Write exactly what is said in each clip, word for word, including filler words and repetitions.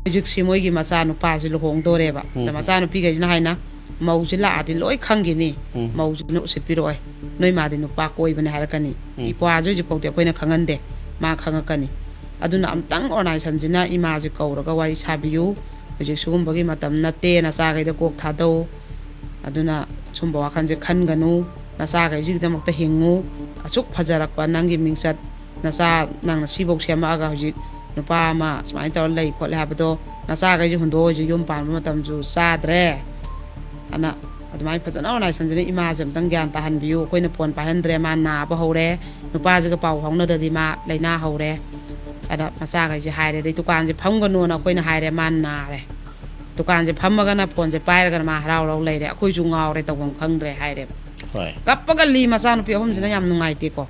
ꯍꯧꯖꯤꯛꯁꯤ ꯃꯣꯏꯒꯤ ꯃꯆꯥ ꯅꯨꯄꯥꯁꯤ ꯂꯨꯍꯣꯡꯗꯣꯔꯦꯕ꯫ ꯑꯗ ꯎꯝ꯫ ꯃꯆꯥꯅꯨꯄꯤꯈꯩꯁꯤꯅ ꯍꯥꯏꯅ, "ꯃꯧꯁꯤ ꯂꯥꯛꯑꯗꯤ ꯂꯣꯏ ꯈꯪꯈꯤꯅꯤ, ꯎꯝ꯫ ꯃꯧꯁꯤꯅ ꯎꯁꯤꯠꯄꯤꯔꯛꯑꯣꯏ, ꯅꯣꯏ ꯃꯥꯗꯤ ꯅꯨꯄꯥ ꯀꯣꯏꯕꯅꯦ" ꯍꯥꯏꯔꯛꯀꯅꯤ꯫ ꯎꯝ꯫ ꯏꯄ꯭ꯋꯥꯁꯤ ꯍꯧꯖꯤꯛꯐꯥꯎꯗꯤ ꯑꯩꯈꯣꯏꯅ ꯈꯪꯍꯟꯗꯦ, ꯃꯥ ꯈꯪꯉꯛꯀꯅꯤ꯫ ꯑꯗꯨꯅ ꯑꯝꯇꯪ organization-ꯁꯤꯅ ꯏꯃꯥꯁꯤ ꯀꯧꯔꯒ ꯋꯥꯔꯤ ꯁꯥꯕꯤꯌꯨ꯫ ꯍꯧꯖꯤꯛ ꯁꯤꯒꯨꯝꯕꯒꯤ ꯃꯇꯝ ꯅꯠꯇꯦ, ꯅꯆꯥꯈꯩꯗ ꯀꯣꯛ ꯊꯥꯗꯧ꯫ ꯑꯗꯨꯅ ꯁꯨꯝꯕ ꯋꯥꯈꯜꯁꯦ ꯈꯟꯒꯅꯨ, ꯅꯆꯥꯈꯩꯁꯤꯒꯤꯗꯃꯛꯇ ꯍꯤꯡꯉꯨ꯫ ꯑꯁꯨꯛ ꯐꯖꯔꯛꯄ ꯅꯪꯒꯤ ꯃꯤꯡꯆꯠ, ꯅꯆꯥ ꯅꯪꯅ ꯁꯤꯐꯧ ꯁꯦꯝꯃꯛꯑꯒ ꯍꯧꯖꯤꯛ ꯅꯨꯄꯥ ꯑꯃ ꯁꯨꯃꯥꯏꯅ ꯇꯧꯔ ꯂꯩ ꯈꯣꯠꯂꯦ ꯍꯥꯏꯕꯗꯣ, ꯅꯆꯥꯈꯩꯁꯦ ꯍꯨꯟꯗꯣꯛꯑ ꯍꯧꯖꯤꯛ ꯌꯨꯝ ꯄꯥꯟꯕ ꯃꯇꯝꯁꯨ ꯆꯥꯗ꯭ꯔꯦ꯫ ꯑꯗꯨꯅ ꯑꯗꯨꯃꯥꯏꯅ ꯐꯖꯅ organization-ꯁꯤꯅ ꯏꯃꯥꯁꯦ ꯑꯝꯇꯪ ꯒ꯭ꯌꯥꯟ ꯇꯥꯍꯟꯕꯤꯌꯨ꯫ ꯑꯩꯈꯣꯏꯅ phone ꯄꯥꯏꯍꯟꯗ꯭ꯔꯦ, ꯃꯥ ꯅꯥꯕ ꯍꯧꯔꯦ, ꯅꯨꯄꯥꯁꯤꯒ ꯄꯥꯎ ꯐꯥꯎꯅꯗ꯭ꯔꯗꯤ ꯃꯥ ꯂꯥꯏꯅꯥ ꯍꯧꯔꯦ꯫ ꯑꯗ ꯃꯆꯥꯈꯩꯁꯦ ꯍꯥꯏꯔꯦ, ꯑꯗꯩ ꯗꯨꯀꯥꯟꯁꯦ ꯐꯝꯒꯅꯣꯅ ꯑꯩꯈꯣꯏꯅ ꯍꯥꯏꯔꯦ, ꯃꯥ ꯅꯥꯔꯦ꯫ ꯗꯨꯀꯥꯟꯁꯦ ꯐꯝꯃꯒꯅ phone-ꯁꯦ ꯄꯥꯏꯔꯒꯅ ꯃꯥ ꯍꯔꯥꯎ ꯍꯔꯥꯎ ꯂꯩꯔꯦ꯫ ꯑꯩꯈꯣꯏꯁꯨ ꯉꯥꯎꯔꯦ, ꯇꯧꯐꯝ ꯈꯪꯗ꯭ꯔꯦ ꯍꯥꯏꯔꯦꯕ꯫ ꯍꯣꯏ꯫ ꯀꯞꯄꯒ ꯂꯤ ꯃꯆꯥꯅꯨꯄꯤ ꯑꯍꯨꯝꯁꯤꯅ ꯌꯥꯝ ꯅꯨꯡꯉꯥꯏꯇꯦꯀꯣ꯫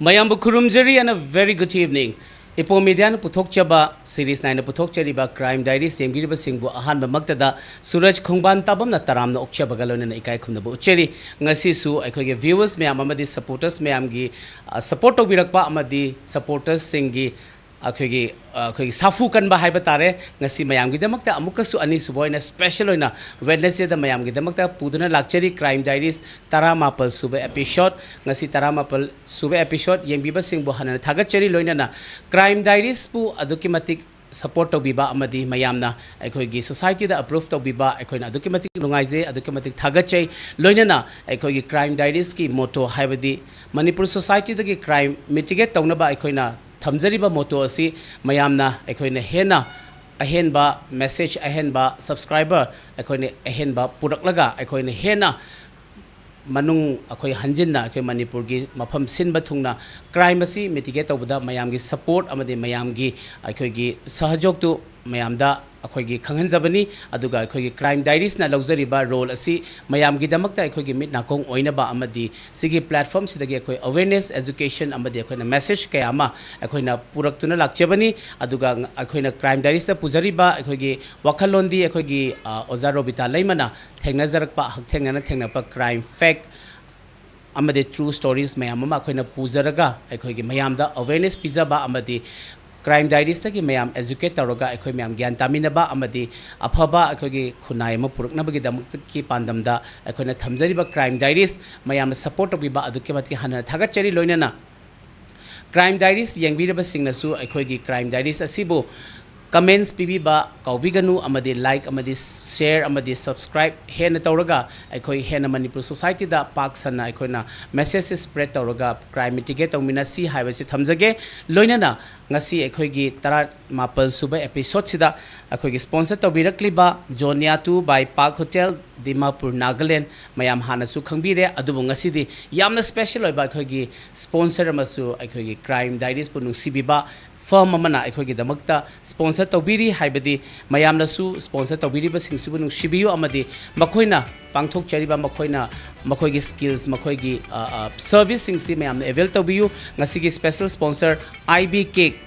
ꯃꯌꯥꯝꯕꯨ ꯈꯨꯔꯨꯝꯖꯔꯤ and a very good evening. ꯏꯄꯣ Media-ꯅ ꯄꯨꯊꯣꯛꯆꯕ, series nine-ꯅ ꯄꯨꯊꯣꯛꯆꯔꯤꯕ Crime Diaries ꯌꯦꯡꯕꯤꯔꯤꯕꯁꯤꯡꯕꯨ ꯑꯍꯥꯟꯕꯃꯛꯇꯗ ꯁꯨꯔꯖ ꯈꯣꯡꯕꯥꯟ ꯇꯥꯕꯝꯅ ꯇꯔꯥꯝꯅ ꯑꯣꯛꯆꯕꯒ ꯂꯣꯏꯅꯅ ꯏꯀꯥꯏ ꯈꯨꯝꯅꯕ ꯎꯠꯆꯔꯤ꯫ ꯉꯁꯤꯁꯨ ꯑꯩꯈꯣꯏꯒꯤ viewers ꯃꯌꯥꯝ ꯑꯃꯗꯤ supporters ꯃꯌꯥꯝꯒꯤ, ꯑ, support ꯇꯧꯕꯤꯔꯛꯄ ꯑꯃꯗꯤ supporters-ꯁꯤꯡꯒꯤ ꯑꯩꯈꯣꯏꯒꯤ, ꯑ, ꯑꯩꯈꯣꯏꯒꯤ ꯁꯥꯐꯨ ꯀꯟꯕ ꯍꯥꯏꯕ ꯇꯥꯔꯦ, ꯉꯁꯤ ꯃꯌꯥꯝꯒꯤꯗꯃꯛꯇ ꯑꯃꯨꯛꯀꯁꯨ ꯑꯅꯤꯁꯨꯕ ꯑꯣꯏꯅ special ꯑꯣꯏꯅ Wednesday-ꯗ ꯃꯌꯥꯝꯒꯤꯗꯃꯛꯇ ꯄꯨꯗꯨꯅ ꯂꯥꯛꯆꯔꯤ Crime Diaries ꯇꯔꯥꯃꯥꯄꯜ ꯁꯨꯕ episode꯫ ꯉꯁꯤ ꯇꯔꯥꯃꯥꯄꯜ ꯁꯨꯕ episode ꯌꯦꯡꯕꯤꯕꯁꯤꯡꯕꯨ ꯍꯟꯅ ꯊꯥꯒꯠꯆꯔꯤ꯫ ꯂꯣꯏꯅꯅ Crime Diaries-ꯄꯨ ꯑꯗꯨꯛꯀꯤ ꯃꯇꯤꯛ support ꯇꯧꯕꯤꯕ ꯑꯃꯗꯤ ꯃꯌꯥꯝꯅ ꯑꯩꯈꯣꯏꯒꯤ society-ꯗ approve ꯇꯧꯕꯤꯕ ꯑꯩꯈꯣꯏꯅ ꯑꯗꯨꯛꯀꯤ ꯃꯇꯤꯛ ꯅꯨꯡꯉꯥꯏꯖꯩ, ꯑꯗꯨꯛꯀꯤ ꯃꯇꯤꯛ ꯊꯥꯒꯠꯆꯩ꯫ ꯂꯣꯏꯅꯅ ꯑꯩꯈꯣꯏꯒꯤ Crime Diaries-ꯀꯤ motto ꯍꯥꯏꯕꯗꯤ ꯃꯅꯤꯄꯨꯔ society-ꯗꯒꯤ crime mitigate ꯇꯧꯅꯕ ꯑꯩꯈꯣꯏꯅ ꯊꯝꯖꯔꯤꯕ motto ꯑꯁꯤ ꯃꯌꯥꯝꯅ ꯑꯩꯈꯣꯏꯅ ꯍꯦꯟꯅ ꯑꯍꯦꯟꯕ message, ꯑꯍꯦꯟꯕ subscriber ꯑꯩꯈꯣꯏꯅ ꯑꯍꯦꯟꯕ ꯄꯨꯔꯛꯂꯒ ꯑꯩꯈꯣꯏꯅ ꯍꯦꯟꯅ ꯃꯅꯨꯡ ꯑꯩꯈꯣꯏ ꯍꯟꯖꯤꯟꯅ ꯑꯩꯈꯣꯏ ꯃꯅꯤꯄꯨꯔꯒꯤ ꯃꯐꯝ ꯁꯤꯟꯕ ꯊꯨꯡꯅ crime ꯑꯁꯤ mitigate ꯇꯧꯕꯗ ꯃꯌꯥꯝꯒꯤ support ꯑꯃꯗꯤ ꯃꯌꯥꯝꯒꯤ ꯑꯩꯈꯣꯏꯒꯤ ꯁꯍꯖꯣꯛꯇꯨ ꯃꯌꯥꯝꯗ ꯑꯩꯈꯣꯏꯒꯤ ꯈꯪꯍꯟꯖꯕꯅꯤ꯫ ꯑꯗꯨꯒ ꯑꯩꯈꯣꯏꯒꯤ Crime Diaries ꯅ ꯂꯧꯖꯔꯤꯕ role ꯑꯁꯤ ꯃꯌꯥꯝꯒꯤꯗꯃꯛꯇ ꯑꯩꯈꯣꯏꯒꯤ ꯃꯤꯠ ꯅꯥꯀꯣꯡ ꯑꯣꯏꯅꯕ ꯑꯃꯗꯤ ꯁꯤꯒꯤ platform ꯁꯤꯗꯒꯤ ꯑꯩꯈꯣꯏ awareness, education ꯑꯃꯗꯤ ꯑꯩꯈꯣꯏꯅ message ꯀꯌꯥ ꯑꯃ ꯑꯩꯈꯣꯏꯅ ꯄꯨꯔꯛꯇꯨꯅ ꯂꯥꯛꯆꯕꯅꯤ꯫ ꯑꯗꯨꯒ ꯑꯩꯈꯣꯏꯅ Crime Diaries ꯇ ꯄꯨꯖꯔꯤꯕ ꯑꯩꯈꯣꯏꯒꯤ ꯋꯥꯈꯜꯂꯣꯟꯗꯤ ꯑꯩꯈꯣꯏꯒꯤ, ꯑ, ꯑꯣꯖꯥ ꯔꯣꯕꯤꯇꯥ ꯂꯩꯃꯅ ꯊꯦꯡꯅꯖꯔꯛꯄ, ꯍꯛꯊꯦꯡꯅꯅ ꯊꯦꯡꯅꯔꯛꯄ crime fact ꯑꯃꯗꯤ true stories ꯃꯌꯥꯝ ꯑꯃ ꯑꯩꯈꯣꯏꯅ ꯄꯨꯖꯔꯒ ꯑꯩꯈꯣꯏꯒꯤ ꯃꯌꯥꯝꯗ awareness ꯄꯤꯖꯕ ꯑꯃꯗꯤ Crime Diaries ꯇꯒꯤ ꯃꯌꯥꯝ educate ꯇꯧꯔꯒ ꯑꯩꯈꯣꯏ ꯃꯌꯥꯝ ꯒ꯭ꯌꯥꯟ ꯇꯥꯃꯤꯟꯅꯕ ꯑꯃꯗꯤ ꯑꯐꯕ ꯑꯩꯈꯣꯏꯒꯤ ꯈꯨꯟꯅꯥꯏ ꯑꯃ ꯄꯨꯔꯛꯅꯕꯒꯤꯗꯃꯛꯇꯒꯤ ꯄꯥꯟꯗꯝꯗ ꯑꯩꯈꯣꯏꯅ ꯊꯝꯖꯔꯤꯕ Crime Diaries ꯃꯌꯥꯝꯅ support ꯇꯧꯕꯤꯕ ꯑꯗꯨꯛꯀꯤ ꯃꯇꯤꯛ ꯍꯟꯅ ꯊꯥꯒꯠꯆꯔꯤ꯫ ꯂꯣꯏꯅꯅ Crime Diaries ꯌꯦꯡꯕꯤꯔꯕꯁꯤꯡꯅꯁꯨ ꯑꯩꯈꯣꯏꯒꯤ Crime Diaries ꯑꯁꯤꯕꯨ comments ꯄꯤꯕꯤꯕ ꯀꯥꯎꯕꯤꯒꯅꯨ, ꯑꯃꯗꯤ like ꯑꯃꯗꯤ share ꯑꯃꯗꯤ subscribe ꯍꯦꯟꯅ ꯇꯧꯔꯒ ꯑꯩꯈꯣꯏ ꯍꯦꯟꯅ ꯃꯅꯤꯄꯨꯔ society ꯗ ꯄꯥꯛ ꯁꯟꯅ ꯑꯩꯈꯣꯏꯅ message spread ꯇꯧꯔꯒ crime mitigate ꯇꯧꯃꯤꯟꯅꯁꯤ ꯍꯥꯏꯕꯁꯤ ꯊꯝꯖꯒꯦ꯫ ꯂꯣꯏꯅꯅ ꯉꯁꯤ ꯑꯩꯈꯣꯏꯒꯤ ꯇꯔꯥꯃꯥꯄꯜ ꯁꯨꯕ episode ꯁꯤꯗ ꯑꯩꯈꯣꯏꯒꯤ sponsor ꯇꯧꯕꯤꯔꯛꯂꯤꯕ Jonya two by Park Hotel, Dimapur, Nagaland, ꯃꯌꯥꯝ ꯍꯥꯟꯅꯁꯨ ꯈꯪꯕꯤꯔꯦ꯫ ꯑꯗꯨꯕꯨ ꯉꯁꯤꯗꯤ ꯌꯥꯝꯅ special ꯑꯣꯏꯕ ꯑꯩꯈꯣꯏꯒꯤ sponsor ꯑꯃꯁꯨ, ꯑꯩꯈꯣꯏꯒꯤ Crime Diaries ꯄꯨ ꯅꯨꯡꯁꯤꯕꯤꯕ firm ꯑꯃꯅ ꯑꯩꯈꯣꯏꯒꯤꯗꯃꯛꯇ sponsor ꯇꯧꯕꯤꯔꯤ꯫ ꯍꯥꯏꯕꯗꯤ ꯃꯌꯥꯝꯅꯁꯨ sponsor ꯇꯧꯕꯤꯔꯤꯕꯁꯤꯡꯁꯤꯕꯨ ꯅꯨꯡꯁꯤꯕꯤꯌꯨ ꯑꯃꯗꯤ ꯃꯈꯣꯏꯅ ꯄꯥꯡꯊꯣꯛꯆꯔꯤꯕ, ꯃꯈꯣꯏꯅ, ꯃꯈꯣꯏꯒꯤ skills, ꯃꯈꯣꯏꯒꯤ, ꯑ, ꯑ, service ꯁꯤꯡꯁꯤ ꯃꯌꯥꯝꯅ avail ꯇꯧꯕꯤꯌꯨ꯫ ꯉꯁꯤꯒꯤ special sponsor I B Cake,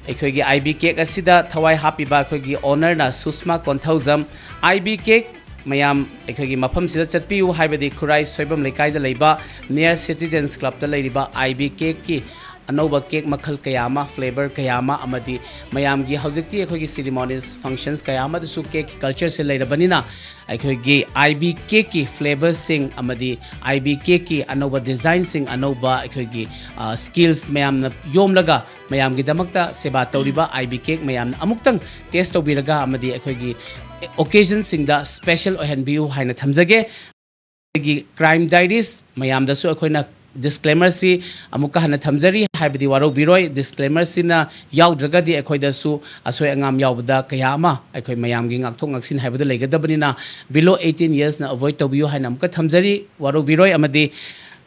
ꯑꯩꯈꯣꯏꯒꯤ I B Cake ꯑꯁꯤꯗ ꯊꯋꯥꯏ ꯍꯥꯞꯄꯤꯕ ꯑꯩꯈꯣꯏꯒꯤ owner ꯅ ꯁꯨꯁꯃꯥ ꯀꯣꯟꯊꯧꯖꯝ꯫ I B Cake ꯃꯌꯥꯝ ꯑꯩꯈꯣꯏꯒꯤ ꯃꯐꯝꯁꯤꯗ ꯆꯠꯄꯤꯌꯨ, ꯍꯥꯏꯕꯗꯤ ꯈꯨꯔꯥꯏ ꯁꯣꯏꯕꯝ ꯂꯩꯀꯥꯏꯗ ꯂꯩꯕ near Citizens Club ꯇ ꯂꯩꯔꯤꯕ I B Cake ꯀꯤ ꯑꯅꯧꯕ cake ꯃꯈꯜ ꯀꯌꯥ ꯑꯃ, flavour ꯀꯌꯥ ꯑꯃ, ꯑꯃꯗꯤ ꯃꯌꯥꯝꯒꯤ ꯍꯧꯖꯤꯛꯇꯤ ꯑꯩꯈꯣꯏꯒꯤ ceremonies, functions ꯀꯌꯥ ꯑꯃꯗꯁꯨ cake ꯀꯤ culture ꯁꯦ ꯂꯩꯔꯕꯅꯤꯅ, ꯑꯩꯈꯣꯏꯒꯤ I B Cake ꯀꯤ flavour ꯁꯤꯡ ꯑꯃꯗꯤ I B Cake ꯀꯤ ꯑꯅꯧꯕ design ꯁꯤꯡ, ꯑꯅꯧꯕ ꯑꯩꯈꯣꯏꯒꯤ, ꯑ, skills ꯃꯌꯥꯝꯅ ꯌꯣꯝꯂꯒ ꯃꯌꯥꯝꯒꯤꯗꯃꯛꯇ ꯁꯦꯕꯥ ꯇꯧꯔꯤꯕ I B Cake ꯃꯌꯥꯝꯅ ꯑꯃꯨꯛꯇꯪ taste ꯇꯧꯕꯤꯔꯒ ꯑꯃꯗꯤ ꯑꯩꯈꯣꯏꯒꯤ occasion ꯁꯤꯡꯗ special ꯑꯣꯏꯍꯟꯕꯤꯌꯨ ꯍꯥꯏꯅ ꯊꯝꯖꯒꯦ꯫ ꯑꯩꯈꯣꯏꯒꯤ Crime Diaries ꯃꯌꯥꯝꯗꯁꯨ ꯑꯩꯈꯣꯏꯅ disclaimer ꯁꯤ ꯑꯃꯨꯛꯀ ꯍꯟꯅ ꯊꯝꯖꯔꯤ, ꯍꯥꯏꯕꯗꯤ ꯋꯥꯔꯧꯕꯤꯔꯣꯏ꯫ Disclaimer ꯁꯤꯅ ꯌꯥꯎꯗ꯭ꯔꯒꯗꯤ ꯑꯩꯈꯣꯏꯗꯁꯨ ꯑꯁꯣꯏ ꯑꯉꯥꯝ ꯌꯥꯎꯕꯗ ꯀꯌꯥ ꯑꯃ ꯑꯩꯈꯣꯏ ꯃꯌꯥꯝꯒꯤ ꯉꯥꯛꯊꯣꯛ ꯉꯥꯛꯁꯤꯟ ꯍꯥꯏꯕꯗꯨ ꯂꯩꯒꯗꯕꯅꯤꯅ, below eighteen years ꯅ avoid ꯇꯧꯕꯤꯌꯨ ꯍꯥꯏꯅ ꯑꯃꯨꯛꯀ ꯊꯝꯖꯔꯤ, ꯋꯥꯔꯧꯕꯤꯔꯣꯏ꯫ ꯑꯃꯗꯤ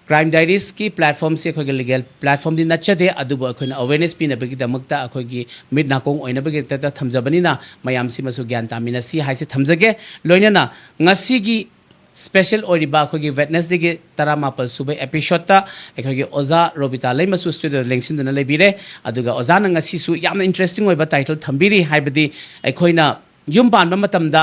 Crime Diaries-ꯀꯤ platform-ꯁꯤ ꯑꯩꯈꯣꯏꯒꯤ legal platform-ꯗꯤ ꯅꯠꯆꯗꯦ, ꯑꯗꯨꯕꯨ ꯑꯩꯈꯣꯏꯅ awareness ꯄꯤꯅꯕꯒꯤꯗꯃꯛꯇ, ꯑꯩꯈꯣꯏꯒꯤ ꯃꯤꯠ ꯅꯥꯀꯣꯡ ꯑꯣꯏꯅꯕꯒꯤꯗꯃꯛꯇ ꯊꯝꯖꯕꯅꯤꯅ, ꯃꯌꯥꯝꯁꯤꯃꯁꯨ ꯒ꯭ꯌꯥꯟ ꯇꯥꯃꯤꯟꯅꯁꯤ ꯍꯥꯏꯁꯦ ꯊꯝꯖꯒꯦ꯫ ꯂꯣꯏꯅꯅ ꯉꯁꯤꯒꯤ special ꯑꯣꯏꯔꯤꯕ ꯑꯩꯈꯣꯏꯒꯤ Wednesday-ꯒꯤ ꯇꯔꯥꯃꯥꯄꯜ ꯁꯨꯕ episode-ꯇ ꯑꯩꯈꯣꯏꯒꯤ ꯑꯣꯖꯥ ꯔꯣꯕꯤꯇꯥ ꯂꯩꯃꯁꯨ studio-ꯗ ꯂꯦꯡꯁꯤꯟꯗꯨꯅ ꯂꯩꯕꯤꯔꯦ꯫ ꯑꯗꯨꯒ ꯑꯣꯖꯥꯅ ꯉꯁꯤꯁꯨ ꯌꯥꯝꯅ interesting ꯑꯣꯏꯕ title ꯊꯝꯕꯤꯔꯤ, ꯍꯥꯏꯕꯗꯤ ꯑꯩꯈꯣꯏꯅ ꯌꯨꯝ ꯄꯥꯟꯕ ꯃꯇꯝꯗ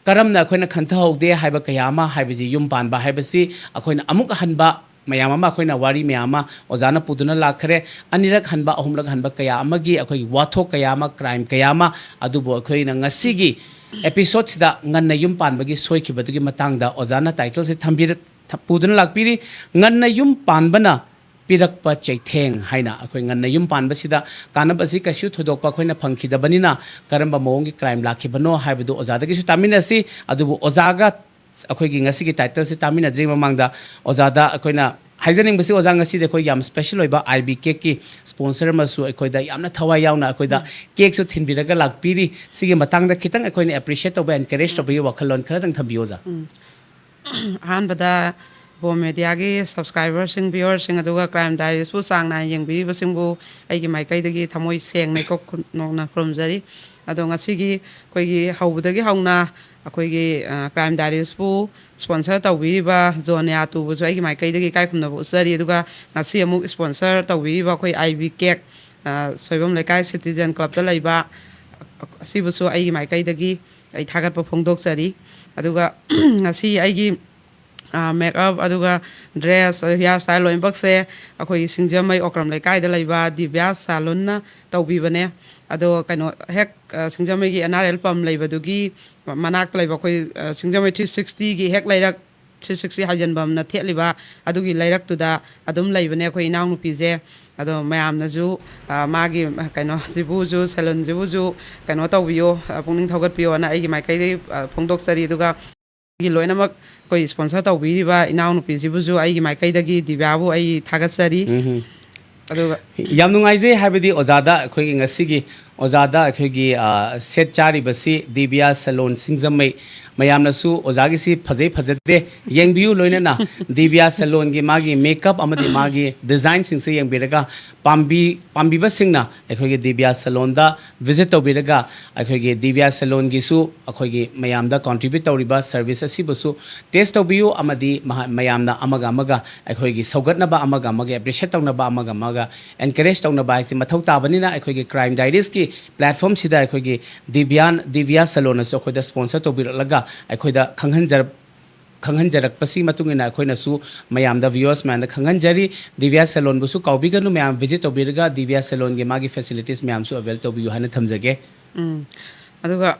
ꯀꯔꯝꯅ ꯑꯩꯈꯣꯏꯅ ꯈꯟꯊꯍꯧꯗꯦ ꯍꯥꯏꯕ ꯀꯌꯥ ꯑꯃ, ꯍꯥꯏꯕꯁꯤ ꯌꯨꯝ ꯄꯥꯟꯕ ꯍꯥꯏꯕꯁꯤ ꯑꯩꯈꯣꯏꯅ ꯑꯃꯨꯛ ꯍꯟꯕ ꯃꯌꯥꯝ ꯑꯃ, ꯑꯩꯈꯣꯏꯅ ꯋꯥꯔꯤ ꯃꯌꯥꯝ ꯑꯃ ꯑꯣꯖꯥꯅ ꯄꯨꯗꯨꯅ ꯂꯥꯛꯈ꯭ꯔꯦ꯫ ꯑꯅꯤꯔꯛ ꯍꯟꯕ, ꯑꯍꯨꯝꯂꯛ ꯍꯟꯕ ꯀꯌꯥ ꯑꯃꯒꯤ ꯑꯩꯈꯣꯏꯒꯤ ꯋꯥꯊꯣꯛ ꯀꯌꯥ ꯑꯃ, crime ꯀꯌꯥ ꯑꯃ, ꯑꯗꯨꯕꯨ ꯑꯩꯈꯣꯏꯅ ꯉꯁꯤꯒꯤ episode-ꯁꯤꯗ ꯉꯟꯅ ꯌꯨꯝ ꯄꯥꯟꯕꯒꯤ ꯁꯣꯏꯈꯤꯕꯗꯨꯒꯤ ꯃꯇꯥꯡꯗ ꯑꯣꯖꯥꯅ title-ꯁꯦ ꯊꯝꯕꯤꯔ-, ꯊ-, ꯄꯨꯗꯨꯅ ꯂꯥꯛꯄꯤꯔꯤ꯫ ꯉꯟꯅ ꯌꯨꯝ ꯄꯥꯟꯕꯅ ꯄꯤꯔꯛꯄ ꯆꯩꯊꯦꯡ ꯍꯥꯏꯅ꯫ ꯑꯩꯈꯣꯏ ꯉꯟꯅ ꯌꯨꯝ ꯄꯥꯟꯕꯁꯤꯗ ꯀꯥꯟꯅꯕꯁꯤ ꯀꯩꯁꯨ ꯊꯣꯏꯗꯣꯛꯄ ꯑꯩꯈꯣꯏꯅ ꯐꯪꯈꯤꯗꯕꯅꯤꯅ, ꯀꯔꯝꯕ ꯃꯑꯣꯡꯒꯤ crime ꯂꯥꯛꯈꯤꯕꯅꯣ ꯍꯥꯏꯕꯗꯨ ꯑꯣꯖꯥꯗꯒꯤꯁꯨ ꯇꯥꯃꯤꯟꯅꯁꯤ꯫ ꯑꯗꯨꯕꯨ ꯑꯣꯖꯥꯒ ꯑꯩꯈꯣꯏꯒꯤ ꯉꯁꯤꯒꯤ title-ꯁꯤ ꯇꯥꯃꯤꯟꯅꯗ꯭ꯔꯤꯉꯩ ꯃꯃꯥꯡꯗ ꯑꯣꯖꯥꯗ ꯑꯩꯈꯣꯏꯅ ꯍꯥꯏꯖꯅꯤꯡꯕꯁꯤ, ꯑꯣꯖꯥ, ꯉꯁꯤꯗꯤ ꯑꯩꯈꯣꯏ ꯌꯥꯝ special ꯑꯣꯏꯕ I B Cake-ꯀꯤ sponsor ꯑꯃꯁꯨ ꯑꯩꯈꯣꯏꯗ ꯌꯥꯝꯅ ꯊꯋꯥꯏ ꯌꯥꯎꯅ ꯑꯩꯈꯣꯏꯗ cake-ꯁꯨ ꯊꯤꯟꯕꯤꯔꯒ ꯂꯥꯛꯄꯤꯔꯤ꯫ ꯁꯤꯒꯤ ꯃꯇꯥꯡꯗ ꯈꯤꯇꯪ ꯑꯩꯈꯣꯏꯅ appreciate ꯇꯧꯕ, encourage ꯇꯧꯕꯒꯤ ꯋꯥꯈꯜꯂꯣꯟ ꯈꯔꯗꯪ ꯊꯝꯕꯤꯌꯨ, ꯑꯣꯖꯥ꯫ ꯑꯍꯥꯟꯕꯗ ꯕꯣꯝ ꯃꯦꯗꯤꯌꯥꯒꯤ subscriber-ꯁꯤꯡ, viewer-ꯁꯤꯡ, ꯑꯗꯨꯒ Crime Diaries-ꯄꯨ ꯆꯥꯡ ꯅꯥꯏꯅ ꯌꯦꯡꯕꯤꯔꯤꯕꯁꯤꯡꯕꯨ ꯑꯩꯒꯤ ꯃꯥꯏꯀꯩꯗꯒꯤ ꯊꯃꯣꯏ ꯁꯦꯡꯅ ꯏꯀꯣꯛ ꯈꯨ-, ꯅꯣꯛꯅ ꯈꯨꯔꯨꯝꯖꯔꯤ꯫ ꯑꯗꯣ ꯉꯁꯤꯒꯤ ꯑꯩꯈꯣꯏꯒꯤ ꯍꯧꯕꯗꯒꯤ ꯍꯧꯅ ꯑꯩꯈꯣꯏꯒꯤ, ꯑ, Crime Diaries-ꯄꯨ sponsor ꯇꯧꯕꯤꯔꯤꯕ ꯖꯣꯅꯤꯌꯥ ꯇꯨꯕꯨꯁꯨ ꯑꯩꯒꯤ ꯃꯥꯏꯀꯩꯗꯒꯤ ꯏꯀꯥꯏ ꯈꯨꯝꯅꯕ ꯎꯠꯆꯔꯤ꯫ ꯑꯗꯨꯒ ꯉꯁꯤ ꯑꯃꯨꯛ sponsor ꯇꯧꯕꯤꯔꯤꯕ ꯑꯩꯈꯣꯏ I B Cake, ꯑ, ꯁꯣꯏꯕꯝ ꯂꯩꯀꯥꯏ Citizen Club-ꯇ ꯂꯩꯕ, ꯑꯁꯤꯕꯨꯁꯨ ꯑꯩꯒꯤ ꯃꯥꯏꯀꯩꯗꯒꯤ ꯑꯩ ꯊꯥꯒꯠꯄ ꯐꯣꯡꯗꯣꯛꯆꯔꯤ꯫ ꯑꯗꯨꯒ ꯉꯁꯤ ꯑꯩꯒꯤ, ꯑ, makeup, ꯑꯗꯨꯒ dress, hair style ꯂꯣꯏꯅꯃꯛꯁꯦ ꯑꯩꯈꯣꯏꯒꯤ ꯁꯤꯡꯖꯃꯩ ꯑꯣꯀ꯭ꯔꯝ ꯂꯩꯀꯥꯏꯗ ꯂꯩꯕ ꯗꯤꯕ꯭ꯌꯥ salon-ꯅ ꯇꯧꯕꯤꯕꯅꯦ꯫ ꯑꯗꯣ ꯀꯩꯅꯣ, ꯍꯦꯛ, ꯑ, ꯁꯤꯡꯖꯃꯩꯒꯤ N R L pump ꯂꯩꯕꯗꯨꯒꯤ ꯃꯅꯥꯛꯇ ꯂꯩꯕ ꯑꯩꯈꯣꯏ, ꯑ, ꯁꯤꯡꯖꯃꯩ three sixty-ꯒꯤ ꯍꯦꯛ ꯂꯩꯔꯛ, three sixty ꯍꯥꯏꯖꯟꯕꯝꯅ ꯊꯦꯠꯂꯤꯕ ꯑꯗꯨꯒꯤ ꯂꯩꯔꯛꯇꯨꯗ ꯑꯗꯨꯝ ꯂꯩꯕꯅꯦ ꯑꯩꯈꯣꯏ ꯏꯅꯥꯎꯅꯨꯄꯤꯁꯦ꯫ ꯑꯗꯣ ꯃꯌꯥꯝꯅꯁꯨ, ꯑ, ꯃꯥꯒꯤ, ꯑ, ꯀꯩꯅꯣꯁꯤꯕꯨꯁꯨ, salon-ꯁꯤꯕꯨꯁꯨ ꯀꯩꯅꯣ ꯇꯧꯕꯤꯌꯣ, ꯑ, ꯄꯨꯛꯅꯤꯡ ꯊꯧꯒꯠꯄꯤꯌꯣꯅ ꯑꯩꯒꯤ ꯃꯥꯏꯀꯩꯗꯒꯤ, ꯑ, ꯐꯣꯡꯗꯣꯛꯆꯔꯤ꯫ ꯑꯗꯨꯒ ꯑꯩꯒꯤ ꯂꯣꯏꯅꯃꯛ ꯑꯩꯈꯣꯏ sponsor ꯇꯧꯕꯤꯔꯤꯕ ꯏꯅꯥꯎꯅꯨꯄꯤꯁꯤꯕꯨꯁꯨ ꯑꯩꯒꯤ ꯃꯥꯏꯀꯩꯗꯒꯤ ꯗꯤꯕ꯭ꯌꯥꯕꯨ ꯑꯩ ꯊꯥꯒꯠꯆꯔꯤ꯫ ꯎꯝ꯫ ꯑꯗꯨꯒ ꯌꯥꯝ ꯅꯨꯡꯉꯥꯏꯖꯩ, ꯍꯥꯏꯕꯗꯤ ꯑꯣꯖꯥꯗ ꯑꯩꯈꯣꯏꯒꯤ ꯉꯁꯤꯒꯤ ꯑꯣꯖꯥꯗ ꯑꯩꯈꯣꯏꯒꯤ, ꯑ, ꯁꯦꯠ ꯆꯥꯔꯤꯕꯁꯤ ꯗꯤꯕꯤꯌꯥ ꯁꯦꯂꯣꯟ ꯁꯤꯡꯖꯃꯩ꯫ ꯃꯌꯥꯝꯅꯁꯨ ꯑꯣꯖꯥꯒꯤꯁꯤ ꯐꯖꯩ ꯐꯖꯗꯦ ꯌꯦꯡꯕꯤꯌꯨ, ꯂꯣꯏꯅꯅ ꯗꯤꯕꯤꯌꯥ ꯁꯦꯂꯣꯟꯒꯤ ꯃꯥꯒꯤ ꯃꯦꯀꯞ ꯑꯃꯗꯤ ꯃꯥꯒꯤ ꯗꯤꯖꯥꯏꯟꯁꯤꯡꯁꯦ ꯌꯦꯡꯕꯤꯔꯒ ꯄꯥꯝꯕꯤ-, ꯄꯥꯝꯕꯤꯕꯁꯤꯡꯅ ꯑꯩꯈꯣꯏꯒꯤ ꯗꯤꯕꯤꯌꯥ ꯁꯦꯂꯣꯟꯗ ꯚꯤꯖꯤꯠ ꯇꯧꯕꯤꯔꯒ ꯑꯩꯈꯣꯏꯒꯤ ꯗꯤꯕꯤꯌꯥ ꯁꯦꯂꯣꯟꯒꯤꯁꯨ ꯑꯩꯈꯣꯏꯒꯤ ꯃꯌꯥꯝꯗ ꯀꯣꯟꯇ꯭ꯔꯤꯕ꯭ꯌꯨꯠ ꯇꯧꯔꯤꯕ ꯁꯔꯚꯤꯁ ꯑꯁꯤꯕꯨꯁꯨ ꯇꯦꯁ ꯇꯧꯕꯤꯌꯨ ꯑꯃꯗꯤ ꯃꯍꯥ-, ꯃꯌꯥꯝꯅ ꯑꯃꯒ ꯑꯃꯒ ꯑꯩꯈꯣꯏꯒꯤ ꯁꯧꯒꯠꯅꯕ, ꯑꯃꯒ ꯑꯃꯒ ꯑꯦꯄ꯭ꯔꯤꯁꯤꯌꯦꯠ ꯇꯧꯅꯕ, ꯑꯃꯒ ꯑꯃꯒ ꯑꯦꯟꯀꯔꯦꯖ ꯇꯧꯅꯕ ꯍꯥꯏꯁꯤ ꯃꯊꯧ ꯇꯥꯕꯅꯤꯅ ꯑꯩꯈꯣꯏꯒꯤ ꯀ꯭ꯔꯥꯏꯝ ꯗꯥꯏꯔꯤꯁꯀꯤ ꯄ꯭ꯂꯦꯠꯐꯣꯝꯁꯤꯗ ꯑꯩꯈꯣꯏꯒꯤ ꯗꯤꯕꯤꯌꯥꯟ, ꯗꯤꯕꯤꯌꯥ ꯁꯦꯂꯣꯟꯅꯁꯨ ꯑꯩꯈꯣꯏꯗ ꯁ꯭ꯄꯣꯟꯁꯔ ꯇꯧꯕꯤꯔꯛꯂꯒ ꯑꯩꯈꯣꯏꯗ ꯈꯪꯍꯟꯖꯔ-, ꯈꯪꯍꯟꯖꯔꯛꯄꯁꯤ ꯃꯇꯨꯡ ꯏꯟꯅ ꯑꯩꯈꯣꯏꯅꯁꯨ ꯃꯌꯥꯝꯗ, ꯚ꯭ꯌꯨꯋꯔꯁ ꯃꯌꯥꯝꯗ ꯈꯪꯍꯟꯖꯔꯤ꯫ ꯗꯤꯕꯤꯌꯥ ꯁꯦꯂꯣꯟꯕꯨꯁꯨ ꯀꯥꯎꯕꯤꯒꯅꯨ, ꯃꯌꯥꯝ ꯚꯤꯖꯤꯠ ꯇꯧꯕꯤꯔꯒ ꯗꯤꯕꯤꯌꯥ ꯁꯦꯂꯣꯟꯒꯤ ꯃꯥꯒꯤ ꯐꯦꯁꯤꯂꯤꯇꯤꯁ ꯃꯌꯥꯝꯁꯨ ꯑꯦꯕꯦꯜ ꯇꯧꯕꯤꯌꯨ ꯍꯥꯏꯅ ꯊꯝꯖꯒꯦ꯫ ꯎꯝ꯫ ꯑꯗꯨꯒ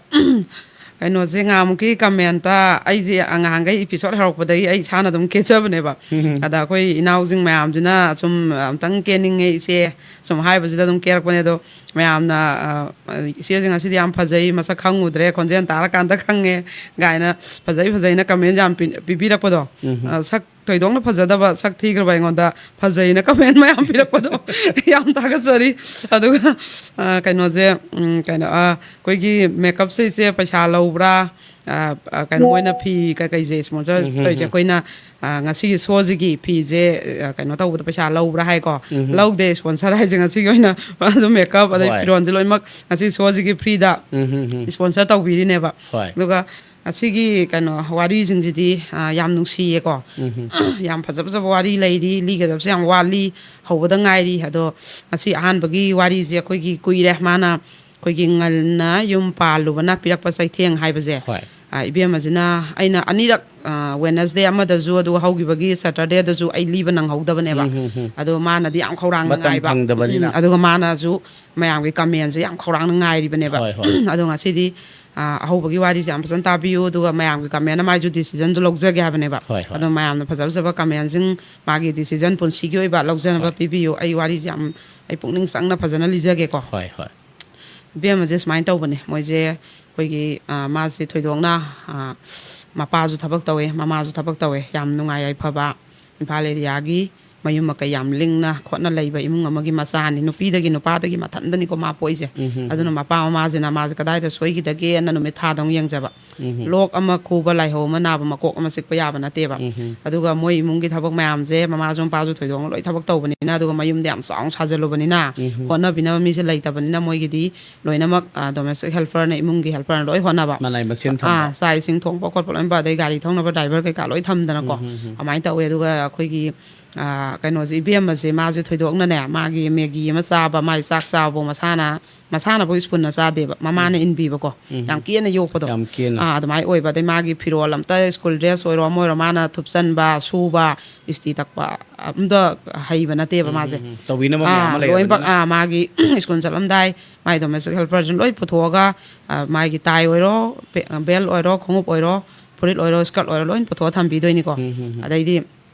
ꯀꯩꯅꯣꯁꯦ, ꯉꯍꯥꯟꯃꯨꯛꯀꯤ ꯀꯃꯦꯟꯇ ꯑꯩꯁꯦ ꯉꯍꯥꯟꯈꯩ ꯏꯄꯤꯁꯣꯗ ꯍꯧꯔꯛꯄꯗꯒꯤ ꯑꯩ ꯏꯁꯥꯅ ꯑꯗꯨꯝ ꯀꯦꯖꯕꯅꯦꯕ꯫ ꯎꯝ꯫ ꯑꯗ ꯑꯩꯈꯣꯏ ꯏꯅꯥꯎꯁꯤꯡ ꯃꯌꯥꯝꯁꯤꯅ ꯁꯨꯝ ꯑꯝꯇꯪ ꯀꯦꯅꯤꯡꯉꯦ ꯏꯆꯦ, ꯁꯨꯝ ꯍꯥꯏꯕꯁꯤꯗ ꯑꯗꯨꯝ ꯀꯦꯔꯛꯄꯅꯦ꯫ ꯑꯗꯣ ꯃꯌꯥꯝꯅ, ꯑ, "ꯏꯆꯦꯁꯦ ꯉꯁꯤꯗꯤ ꯌꯥꯝ ꯐꯖꯩ, ꯃꯁꯛ ꯈꯪꯉꯨꯗ꯭ꯔꯦ, ꯈꯣꯟꯖꯦꯜ ꯇꯥꯔꯀꯥꯟꯗ ꯈꯪꯉꯦ" ꯀꯥꯏꯅ ꯐꯖꯩ ꯐꯖꯩꯅ ꯀꯃꯦꯟ ꯌꯥꯝ ꯄꯤ-, ꯄꯤꯕꯤꯔꯛꯄꯗꯣ꯫ ꯎꯝ꯫ ꯑ, ꯁꯛ ꯊꯣꯏꯗꯣꯛꯅ ꯐꯖꯗꯕ, ꯁꯛ ꯊꯤꯈ꯭ꯔꯕ ꯑꯩꯉꯣꯟꯗ ꯐꯖꯩꯅ ꯀꯃꯦꯟ ꯃꯌꯥꯝ ꯄꯤꯔꯛꯄꯗꯣ ꯌꯥꯝ ꯊꯥꯒꯠꯆꯔꯤ꯫ ꯑꯗꯨꯒ, ꯑ, ꯀꯩꯅꯣꯁꯦ, ꯎꯝ, ꯀꯩꯅꯣ, ꯑ, ꯑꯩꯈꯣꯏꯒꯤ ꯃꯦꯀꯞꯁꯦ ꯏꯆꯦ ꯄꯩꯁꯥ ꯂꯧꯕ꯭ꯔꯥ? ꯑ, ꯑ, ꯀꯩꯅꯣ, ꯃꯣꯏꯅ ꯐꯤ ꯀꯩꯀꯩꯁꯦ ꯁ꯭ꯄꯣꯟꯁꯔ ꯎꯝ, ꯍꯝ, ꯇꯧꯔꯤꯁꯦ, ꯍꯝ꯫ ꯑꯩꯈꯣꯏꯅ, ꯑ, ꯉꯁꯤꯒꯤ ꯁꯣꯁꯤꯒꯤ ꯐꯤꯁꯦ, ꯑ, ꯀꯩꯅꯣ ꯇꯧꯕꯗ ꯄꯩꯁꯥ ꯂꯧꯕ꯭ꯔꯥ ꯍꯥꯏꯀꯣ? ꯎꯝ, ꯍꯝ꯫ ꯂꯧꯗꯦ, ꯁ꯭ꯄꯣꯟꯁꯔ ꯍꯥꯏꯁꯦ ꯉꯁꯤꯒꯤ ꯑꯣꯏꯅ ꯑꯗꯨꯝ ꯃꯦꯀꯞ ꯑꯗꯩ ꯍꯣꯏ꯫ ꯐꯤꯔꯣꯟꯁꯦ ꯂꯣꯏꯅꯃꯛ ꯉꯁꯤ ꯁꯣꯁꯤꯒꯤ ꯐ꯭ꯔꯤꯗ ꯎꯝ, ꯍꯝ, ꯍꯝ꯫ ꯁ꯭ꯄꯣꯟꯁꯔ ꯇꯧꯕꯤꯔꯤꯅꯦꯕ꯫ ꯍꯣꯏ꯫ ꯑꯗꯨꯒ ꯉꯁꯤꯒꯤ ꯀꯩꯅꯣ ꯋꯥꯔꯤꯁꯤꯡꯁꯤꯗꯤ, ꯑ, ꯌꯥꯝ ꯅꯨꯡꯁꯤꯌꯦꯀꯣ꯫ ꯎꯝ, ꯍꯝ꯫ ꯌꯥꯝ ꯐꯖ ꯐꯖꯕ ꯋꯥꯔꯤ ꯂꯩꯔꯤ, ꯂꯤꯒꯗꯕꯁꯦ ꯌꯥꯝ ꯋꯥꯠꯂꯤ, ꯍꯧꯕꯗ ꯉꯥꯏꯔꯤ꯫ ꯑꯗꯣ ꯉꯁꯤ ꯑꯍꯥꯟꯕꯒꯤ ꯋꯥꯔꯤꯁꯦ ꯑꯩꯈꯣꯏꯒꯤ ꯀꯨꯏꯔꯦ, ꯃꯥꯅ ꯑꯩꯈꯣꯏꯒꯤ ꯉꯟꯅ ꯌꯨꯝ ꯄꯥꯜꯂꯨꯕꯅ ꯄꯤꯔꯛꯄ ꯆꯩꯊꯦꯡ ꯍꯥꯏꯕꯁꯦ꯫ ꯍꯣꯏ꯫ ꯑ, ꯏꯕꯦꯝꯃꯁꯤꯅ ꯑꯩꯅ ꯑꯅꯤꯔꯛ, ꯑ, ꯋꯦꯅꯁꯗꯦ ꯑꯃꯗꯁꯨ, ꯑꯗꯨꯒ ꯍꯧꯈꯤꯕꯒꯤ ꯁꯦꯇꯔꯗꯦꯗꯁꯨ ꯑꯩ ꯂꯤꯕ ꯅꯪꯍꯧꯗꯕꯅꯦꯕ꯫ ꯎꯝ, ꯎꯝ, ꯎꯝ꯫ ꯑꯗꯣ ꯃꯥꯅꯗꯤ ꯌꯥꯝ ꯈꯧꯔꯥꯡꯅ ꯃꯇꯝ ꯉꯥꯏꯕ꯫ ꯐꯪꯗꯕꯅꯤꯅ꯫ ꯎꯝ, ꯑꯗꯨꯒ ꯃꯥꯅꯁꯨ ꯃꯌꯥꯝꯒꯤ ꯀꯃꯦꯟꯁꯦ ꯌꯥꯝ ꯈꯧꯔꯥꯡꯅ ꯉꯥꯏꯔꯤꯕꯅꯦꯕ꯫ ꯍꯣꯏ, ꯍꯣꯏ꯫ ꯑꯗꯣ ꯉꯁꯤꯗꯤ, ꯑ, ꯑꯍꯧꯕꯒꯤ ꯋꯥꯔꯤꯁꯦ ꯌꯥꯝ ꯐꯖꯅ ꯇꯥꯕꯤꯌꯨ, ꯑꯗꯨꯒ ꯃꯌꯥꯝꯒꯤ ꯀꯃꯦꯟꯅ ꯃꯥꯏꯁꯨ ꯗꯤꯁꯤꯖꯟꯗꯨ ꯂꯧꯖꯒꯦ ꯍꯥꯏꯕꯅꯦꯕ꯫ ꯍꯣꯏ, ꯍꯣꯏ꯫ ꯑꯗꯣ ꯃꯌꯥꯝꯅ ꯐꯖ ꯐꯖꯕ ꯀꯃꯦꯟꯁꯤꯡ, ꯃꯥꯒꯤ ꯗꯤꯁꯤꯖꯟ ꯄꯨꯟꯁꯤꯒꯤ ꯑꯣꯏꯕ ꯂꯧꯖꯅꯕ ꯍꯣꯏ꯫ ꯄꯤꯕꯤꯌꯨ꯫ ꯑꯩ ꯋꯥꯔꯤꯁꯦ ꯌꯥꯝ, ꯑꯩ ꯄꯨꯛꯅꯤꯡ ꯆꯪꯅ ꯐꯖꯅ ꯂꯤꯖꯒꯦꯀꯣ꯫ ꯍꯣꯏ, ꯍꯣꯏ꯫ ꯏꯕꯦꯝꯃꯁꯦ ꯁꯨꯃꯥꯏꯅ ꯇꯧꯕꯅꯦ, ꯃꯣꯏꯁꯦ ꯑꯩꯈꯣꯏꯒꯤ, ꯑ, ꯃꯥꯁꯦ ꯊꯣꯏꯗꯣꯛꯅ, ꯑ, ꯃꯄꯥꯁꯨ ꯊꯕꯛ ꯇꯧꯋꯦ, ꯃꯃꯥꯁꯨ ꯊꯕꯛ ꯇꯧꯋꯦ, ꯌꯥꯝ ꯅꯨꯡꯉꯥꯏ ꯌꯥꯏꯐꯕ ꯏꯝꯐꯥꯜ ꯑꯦꯔꯤꯌꯥꯒꯤ ꯃꯌꯨꯝ ꯃꯀꯩ ꯌꯥꯝ ꯂꯤꯡꯅ ꯈꯣꯠꯅ ꯂꯩꯕ ꯏꯃꯨꯡ ꯑꯃꯒꯤ ꯃꯆꯥꯅꯤ꯫ ꯅꯨꯄꯤꯗꯒꯤ ꯅꯨꯄꯥꯗꯒꯤ ꯃꯊꯟꯗꯅꯤꯀꯣ ꯃꯥ ꯄꯣꯛꯏꯁꯦ꯫ ꯎꯝ, ꯎꯝ, ꯑꯗꯨꯅ ꯎꯝ꯫ ꯃꯄꯥ ꯃꯃꯥꯁꯤꯅ ꯃꯥꯁꯦ ꯀꯗꯥꯏꯗ ꯁꯣꯏꯈꯤꯗꯒꯦꯅ ꯅꯨꯃꯤꯠ ꯊꯥꯗꯧ ꯌꯦꯡꯖꯕ꯫ ꯎꯝ, ꯎꯝ꯫ ꯂꯣꯛ ꯑꯃ ꯈꯨꯕ, ꯂꯥꯏꯍꯧ ꯑꯃ ꯅꯥꯕ, ꯃꯀꯣꯛ ꯑꯃ ꯆꯤꯛꯄ ꯌꯥꯕ ꯅꯠꯇꯦꯕ꯫ ꯎꯝ, ꯎꯝ꯫ ꯑꯗꯨꯒ ꯃꯣꯏ ꯏꯃꯨꯡꯒꯤ ꯊꯕꯛ ꯃꯌꯥꯝꯁꯦ ꯃꯃꯥꯁꯨ ꯃꯄꯥꯁꯨ ꯊꯣꯏꯗꯣꯛꯅ ꯂꯣꯏ ꯊꯕꯛ ꯇꯧꯕꯅꯤꯅ, ꯑꯗꯨꯒ ꯃꯌꯨꯝꯗ ꯌꯥꯝ ꯆꯥꯎꯅ ꯁꯥꯖꯜꯂꯨꯕꯅꯤꯅ, ꯎꯝ, ꯎꯝ꯫ ꯍꯣꯠꯅꯕꯤꯅꯕ ꯃꯤꯁꯦ ꯂꯩꯇꯕꯅꯤꯅ, ꯃꯣꯏꯒꯤꯗꯤ ꯂꯣꯏꯅꯃꯛ, ꯑ, domestic helperꯅ, ꯏꯃꯨꯡꯒꯤ helperꯅ ꯂꯣꯏ ꯍꯣꯠꯅꯕ꯫ ꯃꯅꯥꯏ ꯃꯁꯤꯡ ꯑꯥ, ꯊꯝꯕ꯫ ꯆꯥꯛ ꯏꯁꯤꯡ ꯊꯣꯡꯕ ꯈꯣꯠꯄ ꯂꯣꯏꯅ, ꯑꯗꯩ ꯒꯥꯔꯤ ꯊꯧꯅꯕ driver ꯀꯩꯀꯥ ꯂꯣꯏ ꯊꯝꯗꯅꯀꯣ꯫ ꯎꯝ, ꯎꯝ, ꯎꯝ꯫ ꯑꯗꯨꯃꯥꯏꯅ ꯇꯧꯋꯦ꯫ ꯑꯗꯨꯒ ꯑꯩꯈꯣꯏꯒꯤ, ꯑ, ꯀꯩꯅꯣꯁꯦ, ꯏꯕꯦꯝꯃꯁꯦ, ꯃꯥꯁꯦ ꯊꯣꯏꯗꯣꯛꯅꯅꯦ, ꯃꯥꯒꯤ ꯃꯦꯒꯤ ꯑꯃ ꯆꯥꯕ, ꯃꯥꯒꯤ ꯆꯥꯛ ꯆꯥꯕ, ꯃꯁꯥꯅ, ꯃꯁꯥꯅꯕꯨ ꯁ꯭ꯀꯨꯜꯅ ꯆꯥꯗꯦꯕ, ꯃꯃꯥꯅ ꯎꯝ꯫ ꯏꯟꯕꯤꯕꯀꯣ꯫ ꯎꯝ꯫ ꯌꯥꯝ ꯀꯦꯅ ꯌꯣꯛꯄꯗꯣ꯫ ꯌꯥꯝ ꯀꯦꯅ꯫ ꯑꯥ, ꯑꯗꯨꯃꯥꯏꯅ ꯑꯣꯏꯕ꯫ ꯑꯗꯩ ꯃꯥꯒꯤ ꯐꯤꯔꯣꯜ ꯑꯝꯇ, ꯁ꯭ꯀꯨꯜ ꯗ꯭ꯔꯦꯁ ꯑꯣꯏꯔꯣ, ꯑꯃ ꯑꯣꯏꯔꯣ, ꯃꯥꯅ ꯊꯨꯞꯆꯟꯕ, ꯁꯨꯕ, ꯏꯁꯇꯤ ꯇꯛꯄ, ꯑꯝꯇ ꯍꯩꯕ ꯅꯠꯇꯦꯕ ꯎꯝ, ꯃꯥꯁꯦ꯫ ꯎꯝ, ꯎꯝ꯫ ꯇꯧꯕꯤꯅꯕ ꯃꯌꯥꯝ ꯑꯥ, ꯑꯃ ꯂꯣꯏꯅꯃꯛ, ꯂꯩꯔꯕꯅꯤꯅ꯫ ꯑꯥ, ꯃꯥꯒꯤ ꯁ꯭ꯀꯨꯜ ꯆꯠꯂꯝꯗꯥꯏ, ꯃꯥꯒꯤ domestic helperꯁꯤꯡ ꯂꯣꯏ ꯄꯨꯊꯣꯛꯑꯒ, ꯑ, ꯃꯥꯒꯤ tie ꯑꯣꯏꯔꯣ, ꯕꯦ-, belt ꯑꯣꯏꯔꯣ, ꯈꯣꯡꯎꯞ ꯑꯣꯏꯔꯣ, ꯐꯨꯔꯤꯠ ꯑꯣꯏꯔꯣ, skirt ꯑꯣꯏꯔꯣ, ꯂꯣꯏ ꯄꯨꯊꯣꯛꯑ ꯊꯝꯕꯤꯗꯣꯏꯅꯤꯀꯣ꯫ ꯎꯝ, ꯎꯝ, ꯎꯝ꯫ ꯑꯗꯩꯗꯤ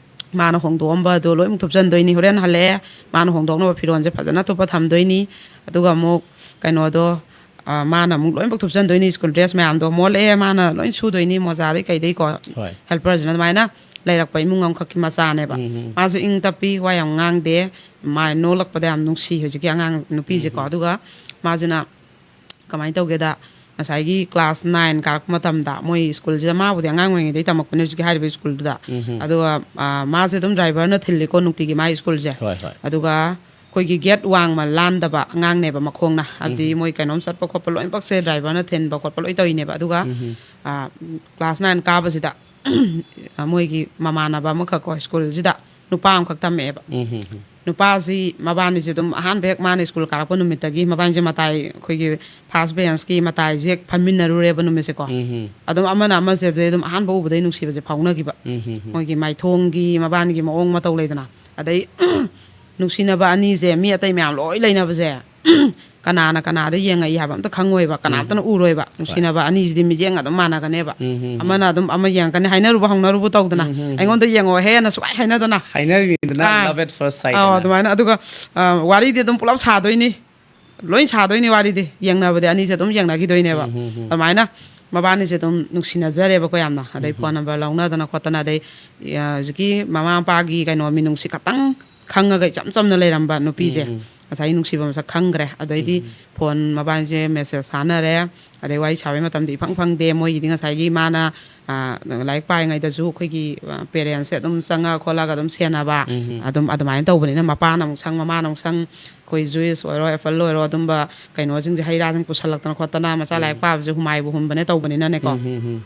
ꯃꯥꯅ ꯍꯣꯡꯗꯣꯛꯑꯝꯕꯗꯣ ꯂꯣꯏꯅꯃꯛ ꯊꯨꯞꯆꯟꯗꯣꯏꯅꯤ꯫ ꯍꯣꯔꯦꯟ ꯍꯜꯂꯛꯑꯦ, ꯃꯥꯅ ꯍꯣꯡꯗꯣꯛꯅꯕ ꯐꯤꯔꯣꯜꯁꯦ ꯐꯖꯅ ꯊꯨꯞꯄ ꯊꯝꯗꯣꯏꯅꯤ꯫ ꯑꯗꯨꯒ ꯑꯃꯨꯛ ꯀꯩꯅꯣꯗꯣ, ꯑ, ꯃꯥꯅ ꯑꯃꯨꯛ ꯂꯣꯏꯅꯃꯛ ꯊꯨꯞꯆꯟꯗꯣꯏꯅꯤ꯫ ꯁ꯭ꯀꯨꯜ ꯗ꯭ꯔꯦꯁ ꯃꯌꯥꯝꯗꯣ ꯃꯣꯠꯂꯛꯑꯦ, ꯃꯥꯅ ꯂꯣꯏ ꯁꯨꯗꯣꯏꯅꯤ, ꯃꯣꯖꯥꯗꯩ ꯀꯩꯗꯩꯀꯣ꯫ ꯍꯣꯏ꯫ Helperꯁꯤꯅ ꯑꯗꯨꯃꯥꯏꯅ ꯂꯩꯔꯛꯄ ꯏꯃꯨꯡ ꯑꯃꯈꯛꯀꯤ ꯃꯆꯥꯅꯦꯕ꯫ ꯎꯝ, ꯎꯝ꯫ ꯃꯥꯁꯨ ꯏꯪ ꯇꯞꯄꯤ, ꯋꯥ ꯌꯥꯝ ꯉꯥꯡꯗꯦ, ꯃꯥ ꯅꯣꯛꯂꯛꯄꯗ ꯌꯥꯝ ꯅꯨꯡꯁꯤ ꯍꯧꯖꯤꯛꯀꯤ ꯑꯉꯥꯡ ꯅꯨꯄꯤꯁꯦꯀꯣ꯫ ꯎꯝ, ꯎꯝ꯫ ꯑꯗꯨꯒ ꯃꯥꯁꯤꯅ ꯀꯃꯥꯏꯅ ꯇꯧꯒꯦꯗ, ꯉꯁꯥꯏꯒꯤ class nine ꯀꯥꯔꯛꯄ ꯃꯇꯝꯗ ꯃꯣꯏ ꯁ꯭ꯀꯨꯜꯁꯤꯗ, ꯃꯥꯕꯨꯗꯤ ꯑꯉꯥꯡ ꯑꯣꯏꯔꯤꯉꯩꯗꯩ ꯇꯝꯃꯛꯄꯅꯦ ꯍꯧꯖꯤꯛꯀꯤ ꯍꯥꯏꯔꯤꯕ ꯁ꯭ꯀꯨꯜꯗꯨꯗ꯫ ꯎꯝ, ꯎꯝ꯫ ꯑꯗꯨꯒ, ꯑ, ꯃꯥꯁꯦ ꯑꯗꯨꯝ driverꯅ ꯊꯤꯜꯂꯤꯀꯣ ꯅꯨꯡꯇꯤꯒꯤ ꯃꯥꯒꯤ ꯁ꯭ꯀꯨꯜꯁꯦ꯫ ꯍꯣꯏ, ꯍꯣꯏ꯫ ꯑꯗꯨꯒ ꯑꯩꯈꯣꯏꯒꯤ gate ꯋꯥꯡꯃ ꯂꯥꯟꯗꯕ ꯑꯉꯥꯡꯅꯦꯕ ꯃꯈꯣꯡꯅ, ꯍꯥꯏꯕꯗꯤ ꯎꯝ꯫ ꯃꯣꯏ ꯀꯩꯅꯣꯝ ꯆꯠꯄ ꯈꯣꯠꯄ ꯂꯣꯏꯅꯃꯛꯁꯦ driverꯅ ꯊꯤꯟꯕ ꯈꯣꯠꯄ ꯂꯣꯏ ꯇꯧꯔꯤꯅꯦꯕ꯫ ꯑꯗꯨꯒ, ꯎꯝ꯫ ꯑ, class nine ꯀꯥꯕꯁꯤꯗ, ꯑ, ꯃꯣꯏꯒꯤ ꯃꯃꯥꯟꯅꯕ ꯑꯃꯈꯛ ꯀꯣ ꯁ꯭ꯀꯨꯜꯁꯤꯗ ꯅꯨꯄꯥ ꯑꯃꯈꯛ ꯇꯝꯃꯛꯑꯦꯕ꯫ ꯎꯝ, ꯎꯝ, ꯎꯝ꯫ ꯅꯨꯄꯥꯁꯤ ꯃꯕꯥꯅꯤꯁꯦ ꯑꯗꯨꯝ ꯑꯍꯥꯟꯕ ꯍꯦꯛ ꯃꯥꯅ ꯁ꯭ꯀꯨꯜ ꯀꯥꯔꯛꯄ ꯅꯨꯃꯤꯠꯇꯒꯤ ꯃꯕꯥꯅꯤꯁꯦ ꯃꯇꯥꯏ, ꯑꯩꯈꯣꯏꯒꯤ first benchꯀꯤ ꯃꯇꯥꯏꯁꯦ ꯍꯦꯛ ꯐꯝꯃꯤꯟꯅꯔꯨꯔꯦꯕ ꯅꯨꯃꯤꯠꯁꯦꯀꯣ꯫ ꯎꯝ, ꯎꯝ꯫ ꯑꯗꯨꯝ ꯑꯃꯅ ꯑꯃꯁꯦ ꯑꯗꯨꯝ ꯑꯍꯥꯟꯕ ꯎꯕꯗꯩ ꯅꯨꯡꯁꯤꯕꯁꯦ ꯐꯥꯎꯅꯈꯤꯕ꯫ ꯎꯝ, ꯎꯝ, ꯎꯝ꯫ ꯃꯣꯏꯒꯤ ꯃꯥꯏꯊꯣꯡꯒꯤ, ꯃꯕꯥꯅꯤꯒꯤ ꯃꯑꯣꯡ ꯃꯇꯧ ꯂꯩꯗꯅ꯫ ꯑꯗꯩ ꯅꯨꯡꯁꯤꯅꯕ ꯑꯅꯤꯁꯦ ꯃꯤ ꯑꯇꯩ ꯃꯌꯥꯝ ꯂꯣꯏ ꯂꯩꯅꯕꯁꯦ, ꯀꯅꯥꯅ ꯀꯅꯥꯗ ꯌꯦꯡꯉꯛꯏ ꯍꯥꯏꯕ ꯑꯝꯇ ꯈꯪꯉꯣꯏꯕ, ꯀꯅꯥꯝꯇꯅ ꯎꯝ꯫ ꯎꯔꯣꯏꯕ꯫ ꯍꯣꯏ꯫ ꯅꯨꯡꯁꯤꯅꯕ ꯑꯅꯤꯁꯤꯗꯤ ꯃꯤꯠꯌꯦꯡ ꯑꯗꯨꯝ ꯃꯥꯟꯅꯒꯅꯦꯕ꯫ ꯎꯝ, ꯎꯝ, ꯎꯝ꯫ ꯑꯃꯅ ꯑꯗꯨꯝ ꯑꯃ ꯌꯦꯡꯉꯛꯀꯅꯤ, ꯍꯥꯏꯅꯔꯨꯕ ꯍꯧꯅꯔꯨꯕ ꯇꯧꯗꯅ, ꯎꯝ, ꯎꯝ, ꯎꯝ꯫ "ꯑꯩꯉꯣꯟꯗ ꯌꯦꯡꯉꯛꯑꯣꯍꯦꯅ" ꯁꯨꯃꯥꯏꯅ ꯍꯥꯏꯅꯗꯅ꯫ ꯍꯥꯏꯅꯔꯤꯅꯤꯗꯅ, ꯑꯥ꯫ love at first sight ꯑꯧ, ꯍꯥꯏꯅ꯫ ꯑꯗꯨꯃꯥꯏꯅ꯫ ꯑꯗꯨꯒ, ꯑ, ꯋꯥꯔꯤꯗꯤ ꯑꯗꯨꯝ ꯄꯨꯂꯞ ꯁꯥꯗꯣꯏꯅꯤ, ꯂꯣꯏ ꯁꯥꯗꯣꯏꯅꯤ ꯋꯥꯔꯤꯗꯤ, ꯌꯦꯡꯅꯕꯗꯤ ꯑꯅꯤꯁꯦ ꯑꯗꯨꯝ ꯌꯦꯡꯅꯈꯤꯗꯣꯏꯅꯦꯕ꯫ ꯎꯝ, ꯎꯝ, ꯎꯝ꯫ ꯑꯗꯨꯃꯥꯏꯅ ꯃꯕꯥꯅꯤꯁꯦ ꯑꯗꯨꯝ ꯅꯨꯡꯁꯤꯅꯖꯔꯦꯕꯀꯣ ꯌꯥꯝꯅ꯫ ꯑꯗꯩ ꯐꯣꯟ ꯅꯝꯕꯔ ꯂꯧꯅꯗꯅ ꯈꯣꯠꯇꯅ, ꯑꯗꯩ, ꯑ, ꯍꯧꯖꯤꯛꯀꯤ ꯃꯃꯥ ꯃꯄꯥꯒꯤ ꯀꯩꯅꯣ, ꯃꯤꯅꯨꯡꯁꯤ ꯈꯇꯪ ꯈꯪꯉꯒ ꯏꯆꯝ ꯆꯝꯅ ꯂꯩꯔꯝꯕ ꯅꯨꯄꯤꯁꯦ, ꯎꯝ, ꯎꯝ꯫ ꯉꯁꯥꯏꯒꯤ ꯅꯨꯡꯁꯤꯕ ꯃꯁꯛ ꯈꯪꯈ꯭ꯔꯦ꯫ ꯑꯗꯩꯗꯤ ꯎꯝ, ꯎꯝ꯫ Phone ꯃꯕꯥꯅꯤꯁꯦ message ꯊꯥꯅꯔꯦ꯫ ꯑꯗꯩ ꯋꯥꯔꯤ ꯁꯥꯕꯒꯤ ꯃꯇꯝꯗꯤ ꯏꯐꯪ ꯐꯪꯗꯦ꯫ ꯃꯣꯏꯒꯤꯗꯤ ꯉꯁꯥꯏꯒꯤ ꯃꯥꯅ, ꯑ, ꯂꯥꯏꯔꯤꯛ ꯄꯥꯏꯉꯩꯗꯁꯨ ꯑꯩꯈꯣꯏꯒꯤ, ꯑ, ꯄꯦꯔꯦꯟꯁꯁꯦ ꯑꯗꯨꯝ ꯆꯪꯉ ꯈꯣꯠꯂꯒ ꯑꯗꯨꯝ ꯁꯦꯟꯅꯕ, ꯎꯝ, ꯎꯝ꯫ ꯑꯗꯨꯝ ꯑꯗꯨꯃꯥꯏꯅ ꯇꯧꯕꯅꯤꯅ ꯃꯄꯥꯅ ꯑꯃꯨꯛ ꯁꯪ, ꯃꯃꯥꯅ ꯑꯃꯨꯛ ꯁꯪ, ꯑꯩꯈꯣꯏ ꯖꯨꯏꯁ ꯑꯣꯏꯔꯣ, ꯑꯦꯄꯜ ꯑꯣꯏꯔꯣ, ꯑꯗꯨꯝꯕ ꯀꯩꯅꯣꯁꯤꯡꯁꯦ, ꯍꯩ ꯔꯥꯁꯤꯡ ꯄꯨꯁꯜꯂꯛꯇꯅ ꯈꯣꯠꯇꯅ, ꯃꯆꯥ ꯂꯥꯏꯔꯤꯛ ꯎꯝ꯫ ꯄꯥꯕꯁꯦ ꯍꯨꯃꯥꯏꯕꯨ ꯍꯨꯟꯕꯅꯦ ꯇꯧꯕꯅꯤꯅꯅꯦꯀꯣ꯫ ꯎꯝ, ꯎꯝ, ꯎꯝ꯫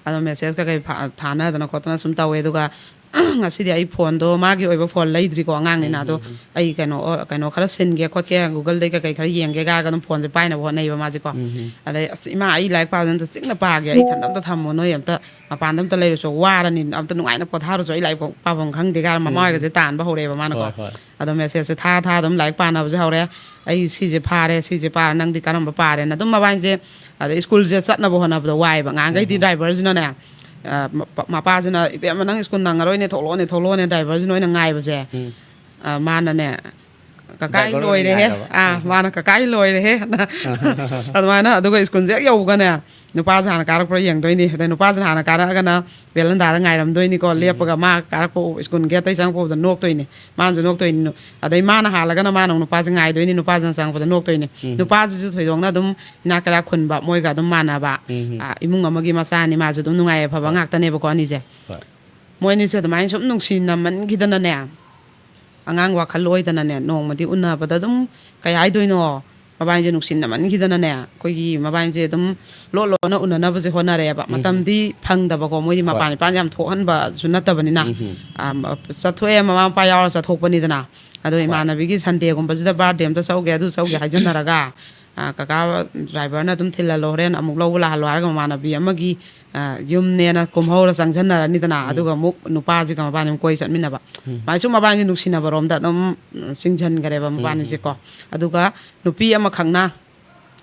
ꯑꯗꯣ ꯃꯦꯁꯦꯖ ꯀꯩꯀꯩ ꯐꯥ-, ꯊꯥꯅꯗꯅ ꯈꯣꯠꯇꯅ ꯁꯨꯝ ꯇꯧꯋꯦ꯫ ꯑꯗꯨꯒ ꯉꯁꯤꯗꯤ ꯑꯩ ꯐꯣꯟꯗꯣ, ꯃꯥꯒꯤ ꯑꯣꯏꯕ ꯐꯣꯟ ꯂꯩꯗ꯭ꯔꯤꯀꯣ ꯑꯉꯥꯡꯅꯤꯅ, ꯎꯝ, ꯑꯗꯣ ꯎꯝ, ꯎꯝ꯫ ꯑꯩ ꯀꯩꯅꯣ, ꯑꯣ, ꯀꯩꯅꯣ ꯈꯔ ꯁꯤꯟꯒꯦ ꯈꯣꯠꯀꯦ, ꯒꯨꯒꯜꯗꯩ ꯀꯩꯀꯩ ꯈꯔ ꯌꯦꯡꯒꯦ ꯀꯥꯏꯔꯒ ꯑꯗꯨꯝ ꯐꯣꯟꯁꯦ ꯄꯥꯏꯅꯕ ꯍꯣꯠꯅꯩꯕ ꯃꯥꯁꯦꯀꯣ꯫ ꯎꯝ, ꯎꯝ꯫ ꯑꯗꯩ, "ꯑꯁ, ꯏꯃꯥ, ꯑꯩ ꯂꯥꯏꯔꯤꯛ ꯄꯥꯕꯗ ꯑꯝꯇ ꯆꯤꯛꯅ ꯄꯥꯒꯦ, ꯑꯩ ꯏꯊꯟꯇ ꯑꯝꯇ ꯊꯝꯃꯣ, ꯅꯣꯏ ꯑꯝꯇ ꯃꯄꯥꯟꯗ ꯑꯝꯇ ꯂꯩꯔꯨꯆꯣ, ꯋꯥꯔꯅꯤ, ꯑꯝꯇ ꯅꯨꯡꯉꯥꯏꯅ ꯄꯣꯊꯥꯔꯨꯆꯣ, ꯑꯩ ꯂꯥꯏꯔꯤꯛ ꯄꯥꯐꯝ ꯈꯪꯗꯦ" ꯀꯥꯏꯅ ꯎꯝ, ꯎꯝ꯫ ꯃꯃꯥꯍꯣꯏꯒꯁꯦ ꯇꯥꯟꯕ ꯍꯧꯔꯛꯑꯦꯕ ꯃꯥꯅꯀꯣ꯫ ꯍꯣꯏ, ꯍꯣꯏ꯫ ꯑꯗꯣ ꯃꯦꯁꯦꯖꯁꯦ ꯊꯥ ꯊꯥ ꯑꯗꯨꯝ ꯂꯥꯏꯔꯤꯛ ꯄꯥꯅꯕꯁꯦ ꯍꯧꯔꯦ꯫ "ꯑꯩ ꯁꯤꯁꯦ ꯐꯥꯔꯦ, ꯁꯤꯁꯦ ꯄꯥꯔꯦ, ꯅꯪꯗꯤ ꯀꯔꯝꯕ ꯄꯥꯔꯦꯅ?" ꯑꯗꯨꯝ ꯃꯕꯥꯅꯤꯁꯦ, ꯑꯗꯩ ꯁ꯭ꯀꯨꯜꯁꯦ ꯆꯠꯅꯕ ꯍꯣꯠꯅꯕꯗ ꯋꯥꯏꯑꯦꯕ꯫ ꯉꯍꯥꯟꯈꯩꯗꯤ ꯎꯝ, ꯎꯝ꯫ ꯗ꯭ꯔꯥꯏꯚꯔꯁꯤꯅꯅꯦ, ꯑ, ꯃ-, ꯄ-, ꯃꯄꯥꯁꯤꯅ, "ꯏꯕꯦꯝꯃ, ꯅꯪ ꯁ꯭ꯀꯨꯜ ꯅꯪꯉꯔꯣꯏꯅꯦ, ꯊꯣꯛꯂꯛꯑꯣꯅꯦ, ꯊꯣꯛꯂꯛꯑꯣꯅꯦ", ꯗ꯭ꯔꯥꯏꯚꯔꯁꯤꯅ ꯑꯣꯏꯅ ꯉꯥꯏꯕꯁꯦ꯫ ꯎꯝ꯫ ꯑ, ꯃꯥꯅꯅꯦ, "ꯀꯀꯥ, ꯑꯩ ꯗ꯭ꯔꯥꯏꯚꯔ ꯑꯣꯏꯅ ꯂꯣꯏꯔꯦꯍꯦ"꯫ ꯉꯥꯏꯔꯕ? ꯑꯥ, ꯎꯝ, ꯎꯝ꯫ ꯃꯥꯅ, "ꯀꯀꯥ, ꯑꯩ ꯂꯣꯏꯔꯦꯍꯦ"꯫ ꯑꯗꯨꯃꯥꯏꯅ, ꯑꯗꯨꯒ ꯁ꯭ꯀꯨꯜꯁꯦ ꯍꯦꯛ ꯌꯧꯕꯒꯅꯦ, ꯅꯨꯄꯥꯁꯦ ꯍꯥꯟꯅ ꯀꯥꯔꯛꯄ꯭ꯔꯥ ꯌꯦꯡꯗꯣꯏꯅꯤ꯫ ꯑꯗꯩ ꯅꯨꯄꯥꯁꯤꯅ ꯍꯥꯟꯅ ꯀꯥꯔꯛꯑꯒꯅ ꯕꯦꯂꯟꯗꯥꯗ ꯉꯥꯏꯔꯝꯗꯣꯏꯅꯤꯀꯣ, ꯎꯝ꯫ ꯂꯦꯞꯄꯒ ꯃꯥ ꯀꯥꯔꯛꯄ ꯎ-, ꯁ꯭ꯀꯨꯜ ꯒꯦꯠꯇꯩ ꯆꯪꯉꯛꯄ ꯎꯕꯗ ꯅꯣꯛꯇꯣꯏꯅꯤ꯫ ꯃꯥꯅꯁꯨ ꯅꯣꯛꯇꯣꯏꯅꯤ꯫ ꯅꯨ-, ꯑꯗꯩ ꯃꯥꯅ ꯍꯥꯜꯂꯒꯅ ꯃꯥꯅ ꯑꯃꯨꯛ ꯅꯨꯄꯥꯁꯦ ꯉꯥꯏꯗꯣꯏꯅꯤ, ꯅꯨꯄꯥꯁꯤꯅ ꯆꯪꯉꯛꯄꯗ ꯅꯣꯛꯇꯣꯏꯅꯤ꯫ ꯎꯝ꯫ ꯅꯨꯄꯥꯁꯤꯁꯨ ꯊꯣꯏꯗꯣꯛꯅ ꯑꯗꯨꯝ ꯏꯅꯥꯛ ꯀꯩꯔꯥꯛ ꯈꯨꯟꯕ, ꯃꯣꯏꯒ ꯑꯗꯨꯝ ꯃꯥꯟꯅꯕ, ꯎꯝ, ꯎꯝ꯫ ꯑ, ꯏꯃꯨꯡ ꯑꯃꯒꯤ ꯃꯆꯥꯅꯤ, ꯃꯥꯁꯨ ꯑꯗꯨꯝ ꯅꯨꯡꯉꯥꯏ ꯌꯥꯏꯐꯕ ꯍꯣꯏ꯫ ꯉꯥꯛꯇꯅꯦꯕꯀꯣ ꯑꯅꯤꯁꯦ꯫ ꯍꯣꯏ꯫ ꯃꯣꯏ ꯑꯅꯤꯁꯦ ꯑꯗꯨꯃꯥꯏꯅ ꯁꯨꯝ ꯅꯨꯡꯁꯤꯅꯃꯟꯈꯤꯗꯅꯅꯦ, ꯑꯉꯥꯡ ꯋꯥꯈꯜ ꯑꯣꯏꯗꯅꯅꯦ, ꯅꯣꯡꯃꯗꯤ ꯎꯅꯕꯗ ꯑꯗꯨꯝ, ꯀꯩ ꯍꯥꯏꯗꯣꯏꯅꯣ, ꯃꯕꯥꯏꯅꯤꯁꯦ ꯅꯨꯡꯁꯤꯅꯃꯟꯈꯤꯗꯅꯅꯦ, ꯑꯩꯈꯣꯏꯒꯤ ꯃꯕꯥꯏꯅꯤꯁꯦ ꯑꯗꯨꯝ ꯂꯣꯟ ꯂꯣꯟꯅ ꯎꯅꯅꯕꯁꯦ ꯍꯣꯠꯅꯔꯦꯕ꯫ ꯎꯝ, ꯎꯝ꯫ ꯃꯇꯝꯗꯤ ꯐꯪꯗꯕꯀꯣ, ꯃꯣꯏꯗꯤ ꯍꯣꯏ꯫ ꯃꯄꯥꯟ ꯏꯄꯥꯟ ꯌꯥꯝ ꯊꯣꯛꯍꯟꯕꯁꯨ ꯅꯠꯇꯕꯅꯤꯅ꯫ ꯎꯝ, ꯎꯝ꯫ ꯑ, ꯆꯠꯊꯣꯛꯑꯦ, ꯃꯃꯥ ꯃꯄꯥ ꯌꯥꯎꯔ ꯆꯠꯊꯣꯛꯄꯅꯤꯗꯅ꯫ ꯑꯗꯣ ꯍꯣꯏ꯫ ꯏꯃꯥꯟꯅꯕꯤꯒꯤ ꯁꯟꯗꯦꯒꯨꯝꯕꯁꯤꯗ ꯕꯥꯔꯗꯦ ꯑꯝꯇ ꯆꯧꯒꯦ, ꯑꯗꯨ ꯆꯧꯒꯦ ꯍꯥꯏꯖꯟꯅꯔꯒ, ꯑ, "ꯀꯀꯥ ꯗ꯭ꯔꯥꯏꯚꯔꯅ ꯑꯗꯨꯝ ꯊꯤꯜꯍꯜꯂꯣ, ꯍꯣꯔꯦꯟ ꯑꯃꯨꯛ ꯂꯧꯕ ꯂꯥꯛꯍꯜꯂꯣ" ꯍꯥꯏꯔꯒ ꯃꯃꯥꯟꯅꯕꯤ ꯑꯃꯒꯤ, ꯑ, ꯌꯨꯝꯅꯦꯅ ꯀꯨꯝꯍꯧꯔ ꯆꯪꯁꯟꯅꯔꯅꯤꯗꯅ, ꯎꯝ꯫ ꯑꯗꯨꯒ ꯑꯃꯨꯛ ꯅꯨꯄꯥꯁꯤꯒ ꯃꯕꯥꯅꯤ ꯑꯃꯨꯛ ꯀꯣꯏ ꯆꯠꯃꯤꯟꯅꯕ꯫ ꯎꯝ꯫ ꯁꯨꯃꯥꯏꯅ ꯁꯨꯝ ꯃꯕꯥꯅꯤ ꯅꯨꯡꯁꯤꯅꯕꯔꯣꯝꯗ ꯑꯗꯨꯝ, ꯎꯝ, ꯆꯤꯡꯁꯤꯟꯈꯔꯦꯕ ꯎꯝ, ꯎꯝ꯫ ꯃꯕꯥꯅꯤꯁꯦꯀꯣ꯫ ꯑꯗꯨꯒ ꯅꯨꯄꯤ ꯑꯃꯈꯛꯅ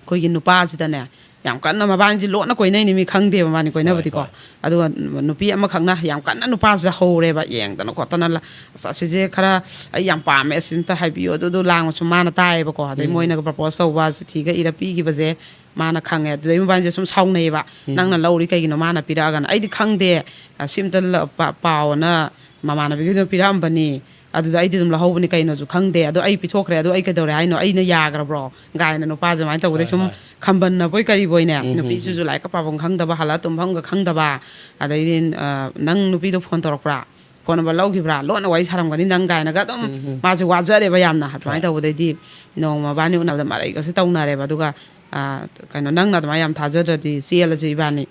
ꯑꯩꯈꯣꯏꯒꯤ ꯅꯨꯄꯥꯁꯤꯗꯅꯦ, ꯌꯥꯝ ꯀꯟꯅ ꯃꯕꯥꯅꯤꯁꯦ ꯂꯣꯟꯅ ꯀꯣꯏꯅꯩꯅꯤ, ꯃꯤ ꯈꯪꯗꯦꯕ ꯃꯕꯥꯅꯤ ꯀꯣꯏꯅꯕꯗꯤꯀꯣ꯫ ꯍꯣꯏ꯫ ꯑꯗꯨꯒ ꯅꯨꯄꯤ ꯑꯃꯈꯛꯅ ꯌꯥꯝ ꯀꯟꯅ ꯅꯨꯄꯥꯁꯤꯗ ꯍꯧꯔꯦꯕ, ꯌꯦꯡꯗꯅ ꯈꯣꯠꯇꯅ, "ꯑꯁ, ꯑꯁꯤꯁꯦ ꯈꯔ ꯑꯩ ꯌꯥꯝ ꯄꯥꯝꯃꯦ, ꯑꯁꯤ ꯑꯝꯇ ꯍꯥꯏꯕꯤꯌꯨ", ꯑꯗꯨꯗꯣ ꯂꯥꯡꯕꯁꯨ ꯃꯥꯅ ꯇꯥꯏꯌꯦꯕꯀꯣ꯫ ꯑꯗꯩ ꯃꯣꯏꯅꯒ ꯄ꯭ꯔꯄꯣꯁ ꯇꯧꯕ ꯆꯤꯊꯤꯒ ꯏꯔ ꯄꯤꯈꯤꯕꯁꯦ ꯃꯥꯅ ꯈꯪꯉꯦ꯫ ꯑꯗꯨꯗꯩ ꯃꯕꯥꯅꯤꯁꯦ ꯁꯨꯝ ꯁꯥꯎꯅꯩꯌꯦꯕ, "ꯅꯪꯅ ꯂꯧꯔꯤ ꯀꯩꯒꯤꯅꯣ?" ꯃꯥꯅ ꯄꯤꯔꯛꯑꯒꯅ, "ꯑꯩꯗꯤ ꯈꯪꯗꯦ, ꯑꯁꯤ ꯑꯝꯇ ꯂ-, ꯄꯥ-, ꯄꯥꯎꯅ ꯃꯃꯥꯟꯅꯕꯤꯒꯤꯗꯣ ꯄꯤꯔꯛꯑꯝꯕꯅꯤ, ꯑꯗꯨꯗ ꯑꯩꯗꯤ ꯑꯗꯨꯝ ꯂꯧꯍꯧꯕꯅꯤ, ꯀꯩꯅꯣꯁꯨ ꯈꯪꯗꯦ, ꯑꯗꯣ ꯑꯩ ꯄꯤꯊꯣꯛꯈ꯭ꯔꯦ, ꯑꯗꯣ ꯑꯩ ꯀꯩꯗꯧꯔꯦ ꯍꯥꯏꯅꯣ, ꯑꯩꯅ ꯌꯥꯈ꯭ꯔꯕ꯭ꯔꯣ?" ꯀꯥꯏꯅ ꯅꯨꯄꯥꯁꯦ ꯑꯗꯨꯃꯥꯏꯅ ꯇꯧꯕꯗꯩ ꯍꯣꯏ, ꯁꯨꯝ ꯍꯣꯏ꯫ ꯈꯝꯕꯟꯅꯕꯣꯏ ꯀꯔꯤꯕꯣꯏꯅꯦ, ꯅꯨꯄꯤꯁꯤꯁꯨ ꯂꯥꯏꯔꯤꯛꯀ ꯄꯥꯐꯝ ꯈꯪꯗꯕ, ꯍꯜꯂ ꯇꯨꯝꯐꯝꯒ ꯈꯪꯗꯕ, ꯑꯗꯩꯗꯤ, ꯑ, "ꯅꯪ ꯅꯨꯄꯤꯗꯣ ꯐꯣꯟ ꯇꯧꯔꯛꯄ꯭ꯔꯥ? ꯐꯣꯟ ꯅꯝꯕꯔ ꯂꯧꯈꯤꯕ꯭ꯔꯥ? ꯂꯣꯟꯅ ꯋꯥꯔꯤ ꯁꯥꯔꯝꯒꯅꯤ ꯅꯪ", ꯀꯥꯏꯅꯒ ꯑꯗꯨꯝ ꯃꯥꯁꯦ ꯋꯥꯖꯔꯦꯕ ꯌꯥꯝꯅ꯫ ꯑꯗꯨꯃꯥꯏꯅ ꯍꯣꯏ꯫ ꯇꯧꯕꯗꯩꯗꯤ ꯅꯣꯡꯃ ꯃꯕꯥꯅꯤ ꯎꯅꯕꯗ ꯃꯔꯩꯒꯁꯦ ꯇꯧꯅꯔꯦꯕ꯫ ꯑꯗꯨꯒ, ꯑ, ꯀꯩꯅꯣ, "ꯅꯪꯅ ꯑꯗꯨꯃꯥꯏꯅ ꯌꯥꯝ ꯊꯥꯖꯗ꯭ꯔꯗꯤ ꯆꯦꯜꯂꯁꯤ ꯏꯕꯥꯅꯤ"꯫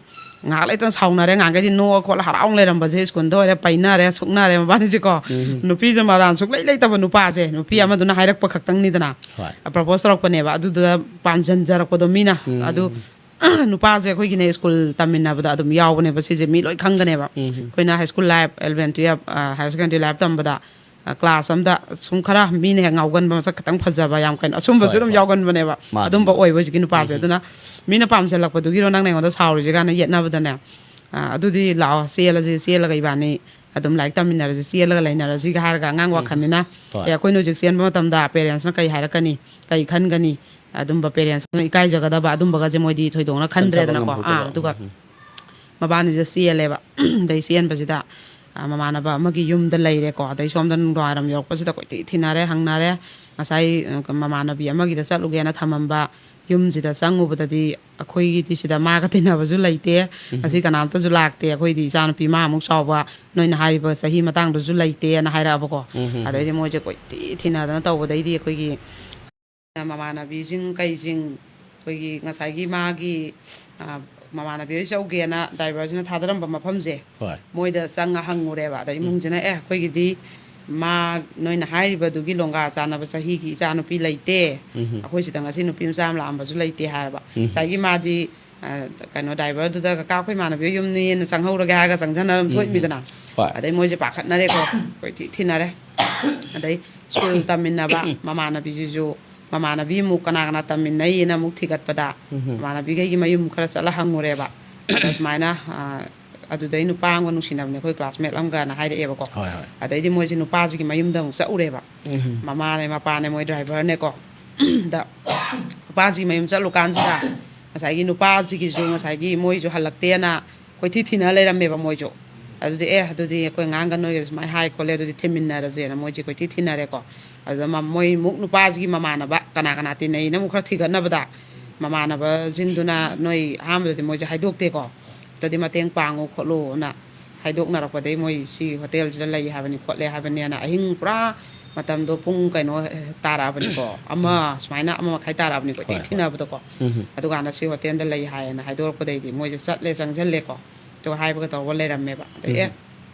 ꯉꯥꯏꯍꯥꯛ ꯂꯩꯇꯅ ꯁꯥꯎꯅꯔꯦ꯫ ꯉꯍꯥꯟꯈꯩꯗꯤ ꯅꯣꯛꯑ ꯈꯣꯠꯂ ꯍꯔꯥꯎꯅ ꯂꯩꯔꯝꯕꯁꯦ ꯁ꯭ꯀꯨꯜꯗ ꯑꯣꯏꯔꯦ ꯄꯩꯅꯔꯦ, ꯁꯨꯛꯅꯔꯦ ꯃꯕꯥꯅꯤꯁꯦꯀꯣ꯫ ꯅꯨꯄꯤꯁꯦ ꯃꯔꯥꯟ ꯁꯨꯛꯂꯩ ꯂꯩꯇꯕ ꯅꯨꯄꯥꯁꯦ, ꯅꯨꯄꯤ ꯑꯃꯗꯨꯅ ꯍꯥꯏꯔꯛꯄ ꯈꯛꯇꯪꯅꯤꯗꯅ꯫ ꯍꯣꯏ꯫ ꯄ꯭ꯔꯄꯣꯁ ꯇꯧꯔꯛꯄꯅꯦꯕ꯫ ꯑꯗꯨꯗꯨꯗ ꯄꯥꯝꯖꯟꯖꯔꯛꯄꯗꯣ ꯃꯤꯅ꯫ ꯑꯗꯨ ꯅꯨꯄꯥꯁꯦ ꯑꯩꯈꯣꯏꯒꯤꯅꯦ ꯁ꯭ꯀꯨꯜ ꯇꯝꯃꯤꯟꯅꯕꯗ ꯑꯗꯨꯝ ꯌꯥꯎꯕꯅꯦꯕ꯫ ꯁꯤꯁꯦ ꯃꯤ ꯂꯣꯏ ꯈꯪꯒꯅꯦꯕ꯫ ꯑꯩꯈꯣꯏꯅ high school life, eleven, twelve, ꯑ, ꯍꯥꯌꯔ ꯁꯦꯀꯦꯟꯗꯔꯤ ꯂꯥꯏꯐ ꯇꯝꯕꯗ, ꯑ, ꯀ꯭ꯂꯥꯁ ꯑꯝꯗ ꯁꯨꯝ ꯈꯔ ꯃꯤꯅ ꯍꯦꯛ ꯉꯥꯎꯒꯟꯕ, ꯃꯁꯛ ꯈꯤꯇꯪ ꯐꯖꯕ, ꯌꯥꯝ ꯀꯩꯅꯣ, ꯑꯁꯨꯝꯕꯁꯨ ꯍꯣꯏ, ꯑꯗꯨꯝ ꯍꯣꯏ꯫ ꯌꯥꯎꯒꯟꯕꯅꯦꯕ꯫ ꯃꯥꯅꯤ, ꯑꯗꯨꯝꯕ ꯃꯥꯅꯤ꯫ ꯑꯣꯏꯕ ꯍꯧꯖꯤꯛꯀꯤ ꯅꯨꯄꯥꯁꯦ꯫ ꯑꯗꯨꯅ ꯃꯤꯅ ꯄꯥꯝꯁꯤꯜꯂꯛꯄꯗꯨꯒꯤꯔꯣ ꯅꯪꯅ ꯑꯩꯉꯣꯟꯗ ꯁꯥꯎꯔꯤꯁꯦ ꯀꯥꯏꯅ ꯌꯦꯠꯅꯕꯗꯅꯦ꯫ ꯑ, ꯑꯗꯨꯗꯤ ꯂꯥꯛꯑꯣ, ꯆꯦꯜꯂꯁꯤ, ꯆꯦꯜꯂꯒ ꯏꯕꯥꯅꯤ ꯑꯗꯨꯝ ꯂꯥꯏꯔꯤꯛ ꯇꯝꯃꯤꯟꯅꯔꯁꯤ, ꯆꯦꯜꯂꯒ ꯂꯩꯅꯔꯁꯤꯒ ꯍꯥꯏꯔꯒ ꯑꯉꯥꯡ ꯋꯥꯈꯜꯅꯤꯅ꯫ ꯍꯣꯏ꯫ ꯑꯦ, ꯑꯩꯈꯣꯏꯅ ꯍꯧꯖꯤꯛ ꯆꯦꯟꯕ ꯃꯇꯝꯗ ꯄꯦꯔꯦꯟꯁꯅ ꯀꯩ ꯍꯥꯏꯔꯛꯀꯅꯤ, ꯀꯩ ꯈꯟꯒꯅꯤ, ꯑꯗꯨꯝꯕ ꯄꯦꯔꯦꯟꯁꯅ ꯏꯀꯥꯏꯖꯒꯗꯕ ꯑꯗꯨꯝꯕꯒꯁꯦ ꯃꯣꯏꯗꯤ ꯊꯣꯏꯗꯣꯛꯅ ꯈꯟꯊꯕ ꯈꯟꯗ꯭ꯔꯦꯗꯅꯀꯣ꯫ ꯑꯥ, ꯉꯝꯍꯧꯗꯕ꯫ ꯑꯗꯨꯒ ꯎꯝ꯫ ꯃꯕꯥꯅꯤꯁꯦ ꯆꯦꯜꯂꯦꯕ꯫ ꯑꯗꯩ ꯆꯦꯟꯕꯁꯤꯗ, ꯑ, ꯃꯃꯥꯟꯅꯕ ꯑꯃꯒꯤ ꯌꯨꯝꯗ ꯂꯩꯔꯦꯀꯣ꯫ ꯑꯗꯩ ꯁꯣꯝꯗ ꯅꯨꯡꯗꯥꯡꯋꯥꯏꯔꯝ ꯌꯧꯔꯛꯄꯁꯤꯗ ꯀꯣꯏꯊꯤ ꯊꯤꯅꯔꯦ, ꯍꯪꯅꯔꯦ꯫ ꯉꯁꯥꯏ, ꯑ, ꯃꯃꯥꯟꯅꯕꯤ ꯑꯃꯒꯤꯗ ꯆꯠꯂꯨꯒꯦꯅ ꯊꯝꯃꯝꯕ ꯌꯨꯝꯁꯤꯗ ꯆꯪꯉꯨꯕꯗꯗꯤ ꯑꯩꯈꯣꯏꯒꯤꯗꯤ ꯁꯤꯗ ꯃꯥꯒ ꯇꯤꯟꯅꯕꯁꯨ ꯂꯩꯇꯦ, ꯉꯁꯤ ꯀꯅꯥꯝꯇꯁꯨ ꯂꯥꯛꯇꯦ꯫ ꯑꯩꯈꯣꯏꯗꯤ ꯏꯆꯥꯅꯨꯄꯤ ꯃꯥ ꯑꯃꯨꯛ ꯆꯥꯎꯕ, ꯅꯣꯏꯅ ꯍꯥꯏꯔꯤꯕ ꯆꯍꯤ ꯃꯇꯥꯡꯗꯨꯁꯨ ꯂꯩꯇꯦꯅ ꯍꯥꯏꯔꯛꯑꯕꯀꯣ꯫ ꯑꯗꯩꯗꯤ ꯃꯣꯏꯁꯦ ꯀꯣꯏꯊꯤ ꯊꯤꯅꯗꯅ ꯇꯧꯕꯗꯩꯗꯤ ꯑꯩꯈꯣꯏꯒꯤ ꯃꯃꯥꯟꯅꯕꯤꯁꯤꯡ ꯀꯩꯁꯤꯡ, ꯑꯩꯈꯣꯏꯒꯤ ꯉꯁꯥꯏꯒꯤ ꯃꯥꯒꯤ, ꯑ, ꯃꯃꯥꯟꯅꯕꯤ ꯍꯣꯏ ꯆꯧꯒꯦꯅ ꯗ꯭ꯔꯥꯏꯚꯔꯁꯤꯅ ꯊꯥꯗꯔꯝꯕ ꯃꯐꯝꯁꯦ, ꯍꯣꯏ꯫ ꯃꯣꯏꯗ ꯆꯪꯉ ꯍꯪꯉꯨꯔꯦꯕ꯫ ꯑꯗ ꯏꯃꯨꯡꯁꯤꯅ, "ꯑꯦ, ꯑꯩꯈꯣꯏꯒꯤꯗꯤ ꯃꯥ ꯅꯣꯏꯅ ꯍꯥꯏꯔꯤꯕꯗꯨꯒꯤ ꯂꯣꯡꯒꯥ ꯆꯥꯟꯅꯕ ꯆꯍꯤꯒꯤ ꯏꯆꯥꯅꯨꯄꯤ ꯂꯩꯇꯦ꯫ ꯑꯩꯈꯣꯏ ꯁꯤꯗ ꯉꯁꯤ ꯅꯨꯄꯤ ꯃꯆꯥ ꯑꯃ ꯂꯥꯛꯑꯝꯕꯁꯨ ꯂꯩꯇꯦ" ꯍꯥꯏꯔꯕ꯫ ꯉꯁꯥꯏꯒꯤ ꯃꯥꯗꯤ, ꯑ, ꯀꯩꯅꯣ, ꯗ꯭ꯔꯥꯏꯚꯔꯗꯨꯗ, "ꯀꯀꯥ, ꯑꯩꯈꯣꯏ ꯏꯃꯥꯟꯅꯕꯤ ꯍꯣꯏ ꯌꯨꯝꯅꯤꯅ ꯆꯪꯍꯧꯔꯒꯦ" ꯍꯥꯏꯔꯒ ꯆꯪꯁꯟꯅꯔ ꯑꯗꯨꯝ ꯊꯣꯛꯏꯃꯤꯗꯅ꯫ ꯍꯣꯏ꯫ ꯑꯗꯩ ꯃꯣꯏꯁꯦ ꯄꯥꯈꯠꯅꯔꯦꯀꯣ, ꯀꯣꯏꯊꯤ ꯊꯤꯅꯔꯦ꯫ ꯑꯗꯩ ꯁ꯭ꯀꯨꯜ ꯇꯝꯃꯤꯟꯅꯕ ꯃꯃꯥꯟꯅꯕꯤꯁꯤꯁꯨ ꯃꯃꯥꯟꯅꯕꯤ ꯑꯃꯨꯛ ꯀꯅꯥ ꯀꯅꯥ ꯇꯝꯃꯤꯟꯅꯩꯅ ꯑꯃꯨꯛ ꯊꯤꯒꯠꯄꯗ, ꯎꯝ꯫ ꯃꯃꯥꯟꯅꯕꯤꯈꯩꯒꯤ ꯃꯌꯨꯝ ꯈꯔ ꯆꯠꯂ ꯍꯪꯉꯨꯔꯦꯕ꯫ ꯑꯗ ꯁꯨꯃꯥꯏꯅ, ꯑ, ꯑꯗꯨꯗꯩ ꯅꯨꯄꯥ ꯑꯃꯒ ꯅꯨꯡꯁꯤꯅꯕꯅꯦ ꯑꯩꯈꯣꯏ ꯀ꯭ꯂꯥꯁꯃꯦꯠ ꯑꯃꯒꯅ ꯍꯥꯏꯔꯛꯑꯦꯕꯀꯣ꯫ ꯍꯣꯏ, ꯍꯣꯏ꯫ ꯑꯗꯩꯗꯤ ꯃꯣꯏꯁꯦ ꯅꯨꯄꯥꯁꯤꯒꯤ ꯃꯌꯨꯝꯗ ꯑꯃꯨꯛ ꯆꯠꯂꯨꯔꯦꯕ꯫ ꯎꯝ꯫ ꯃꯃꯥꯅꯦ ꯃꯄꯥꯅꯦ ꯃꯣꯏ ꯗ꯭ꯔꯥꯏꯚꯔꯅꯦꯀꯣ꯫ ꯗ ꯅꯨꯄꯥꯁꯤꯒꯤ ꯃꯌꯨꯝ ꯆꯠꯂꯨꯀꯥꯟꯁꯤꯗ ꯉꯁꯥꯏꯒꯤ ꯅꯨꯄꯥꯁꯤꯒꯤꯁꯨ ꯉꯁꯥꯏꯒꯤ ꯃꯣꯏꯁꯨ ꯍꯜꯂꯛꯇꯦꯅ ꯀꯣꯏꯊꯤ ꯊꯤꯅ ꯂꯩꯔꯝꯃꯦꯕ ꯃꯣꯏꯁꯨ꯫ ꯑꯗꯨꯗꯤ, "ꯑꯦ, ꯑꯗꯨꯗꯤ ꯑꯩꯈꯣꯏ ꯑꯉꯥꯡꯒ ꯅꯣꯏꯒ ꯁꯨꯃꯥꯏꯅ ꯍꯥꯏ ꯈꯣꯠꯂꯦ, ꯑꯗꯨꯗꯤ ꯊꯤꯟꯃꯤꯟꯅꯔꯁꯦꯅ" ꯃꯣꯏꯁꯦ ꯀꯣꯏꯊꯤ ꯊꯤꯅꯔꯦꯀꯣ꯫ ꯑꯗꯨꯗ ꯃ-, ꯃꯣꯏ ꯑꯃꯨꯛ ꯅꯨꯄꯥꯁꯤꯒꯤ ꯃꯃꯥꯟꯅꯕ ꯀꯅꯥ ꯀꯅꯥ ꯇꯤꯟꯅꯩꯅ ꯑꯃꯨꯛ ꯈꯔ ꯊꯤꯒꯠꯅꯕꯗ, ꯃꯃꯥꯟꯅꯕꯁꯤꯡꯗꯨꯅ ꯅꯣꯏ ꯑꯍꯥꯟꯕꯗꯗꯤ ꯃꯣꯏꯁꯦ ꯍꯥꯏꯗꯣꯛꯇꯦꯀꯣ꯫ ꯍꯦꯛꯇꯗꯤ ꯃꯇꯦꯡ ꯄꯥꯡꯉꯨ ꯈꯣꯠꯂꯨꯅ ꯍꯥꯏꯗꯣꯛꯅꯔꯛꯄꯗꯒꯤ ꯃꯣꯏ ꯁꯤ ꯍꯣꯇꯦꯜꯁꯤꯗ ꯂꯩ ꯍꯥꯏꯕꯅꯤ ꯈꯣꯠꯂꯦ ꯍꯥꯏꯕꯅꯦꯅ ꯑꯍꯤꯡ ꯄꯨꯔꯥ ꯃꯇꯝꯗꯣ ꯄꯨꯡ ꯀꯩꯅꯣ ꯇꯥꯔꯛꯑꯕꯅꯤꯀꯣ, ꯑꯃ ꯁꯨꯃꯥꯏꯅ, ꯑꯃ ꯃꯈꯥꯏ ꯇꯥꯔꯛꯑꯕꯅꯤꯀꯣ, ꯍꯣꯏ, ꯀꯣꯏꯊꯤ ꯍꯣꯏ꯫ ꯊꯤꯅꯕꯗꯀꯣ꯫ ꯎꯝ꯫ ꯑꯗꯨꯀꯥꯟꯗ ꯁꯤ ꯍꯣꯇꯦꯜꯗ ꯂꯩ ꯍꯥꯏꯌꯦꯅ ꯍꯥꯏꯗꯣꯔꯛꯄꯗꯩꯗꯤ ꯃꯣꯏꯁꯦ ꯆꯠꯂꯦ, ꯆꯪꯁꯤꯜꯂꯦꯀꯣ꯫ ꯑꯗꯨꯒ ꯍꯥꯏꯕꯒ ꯇꯧꯕ ꯂꯩꯔꯝꯃꯦꯕ꯫ ꯑꯗꯩ, "ꯑꯦ, ꯎꯝ꯫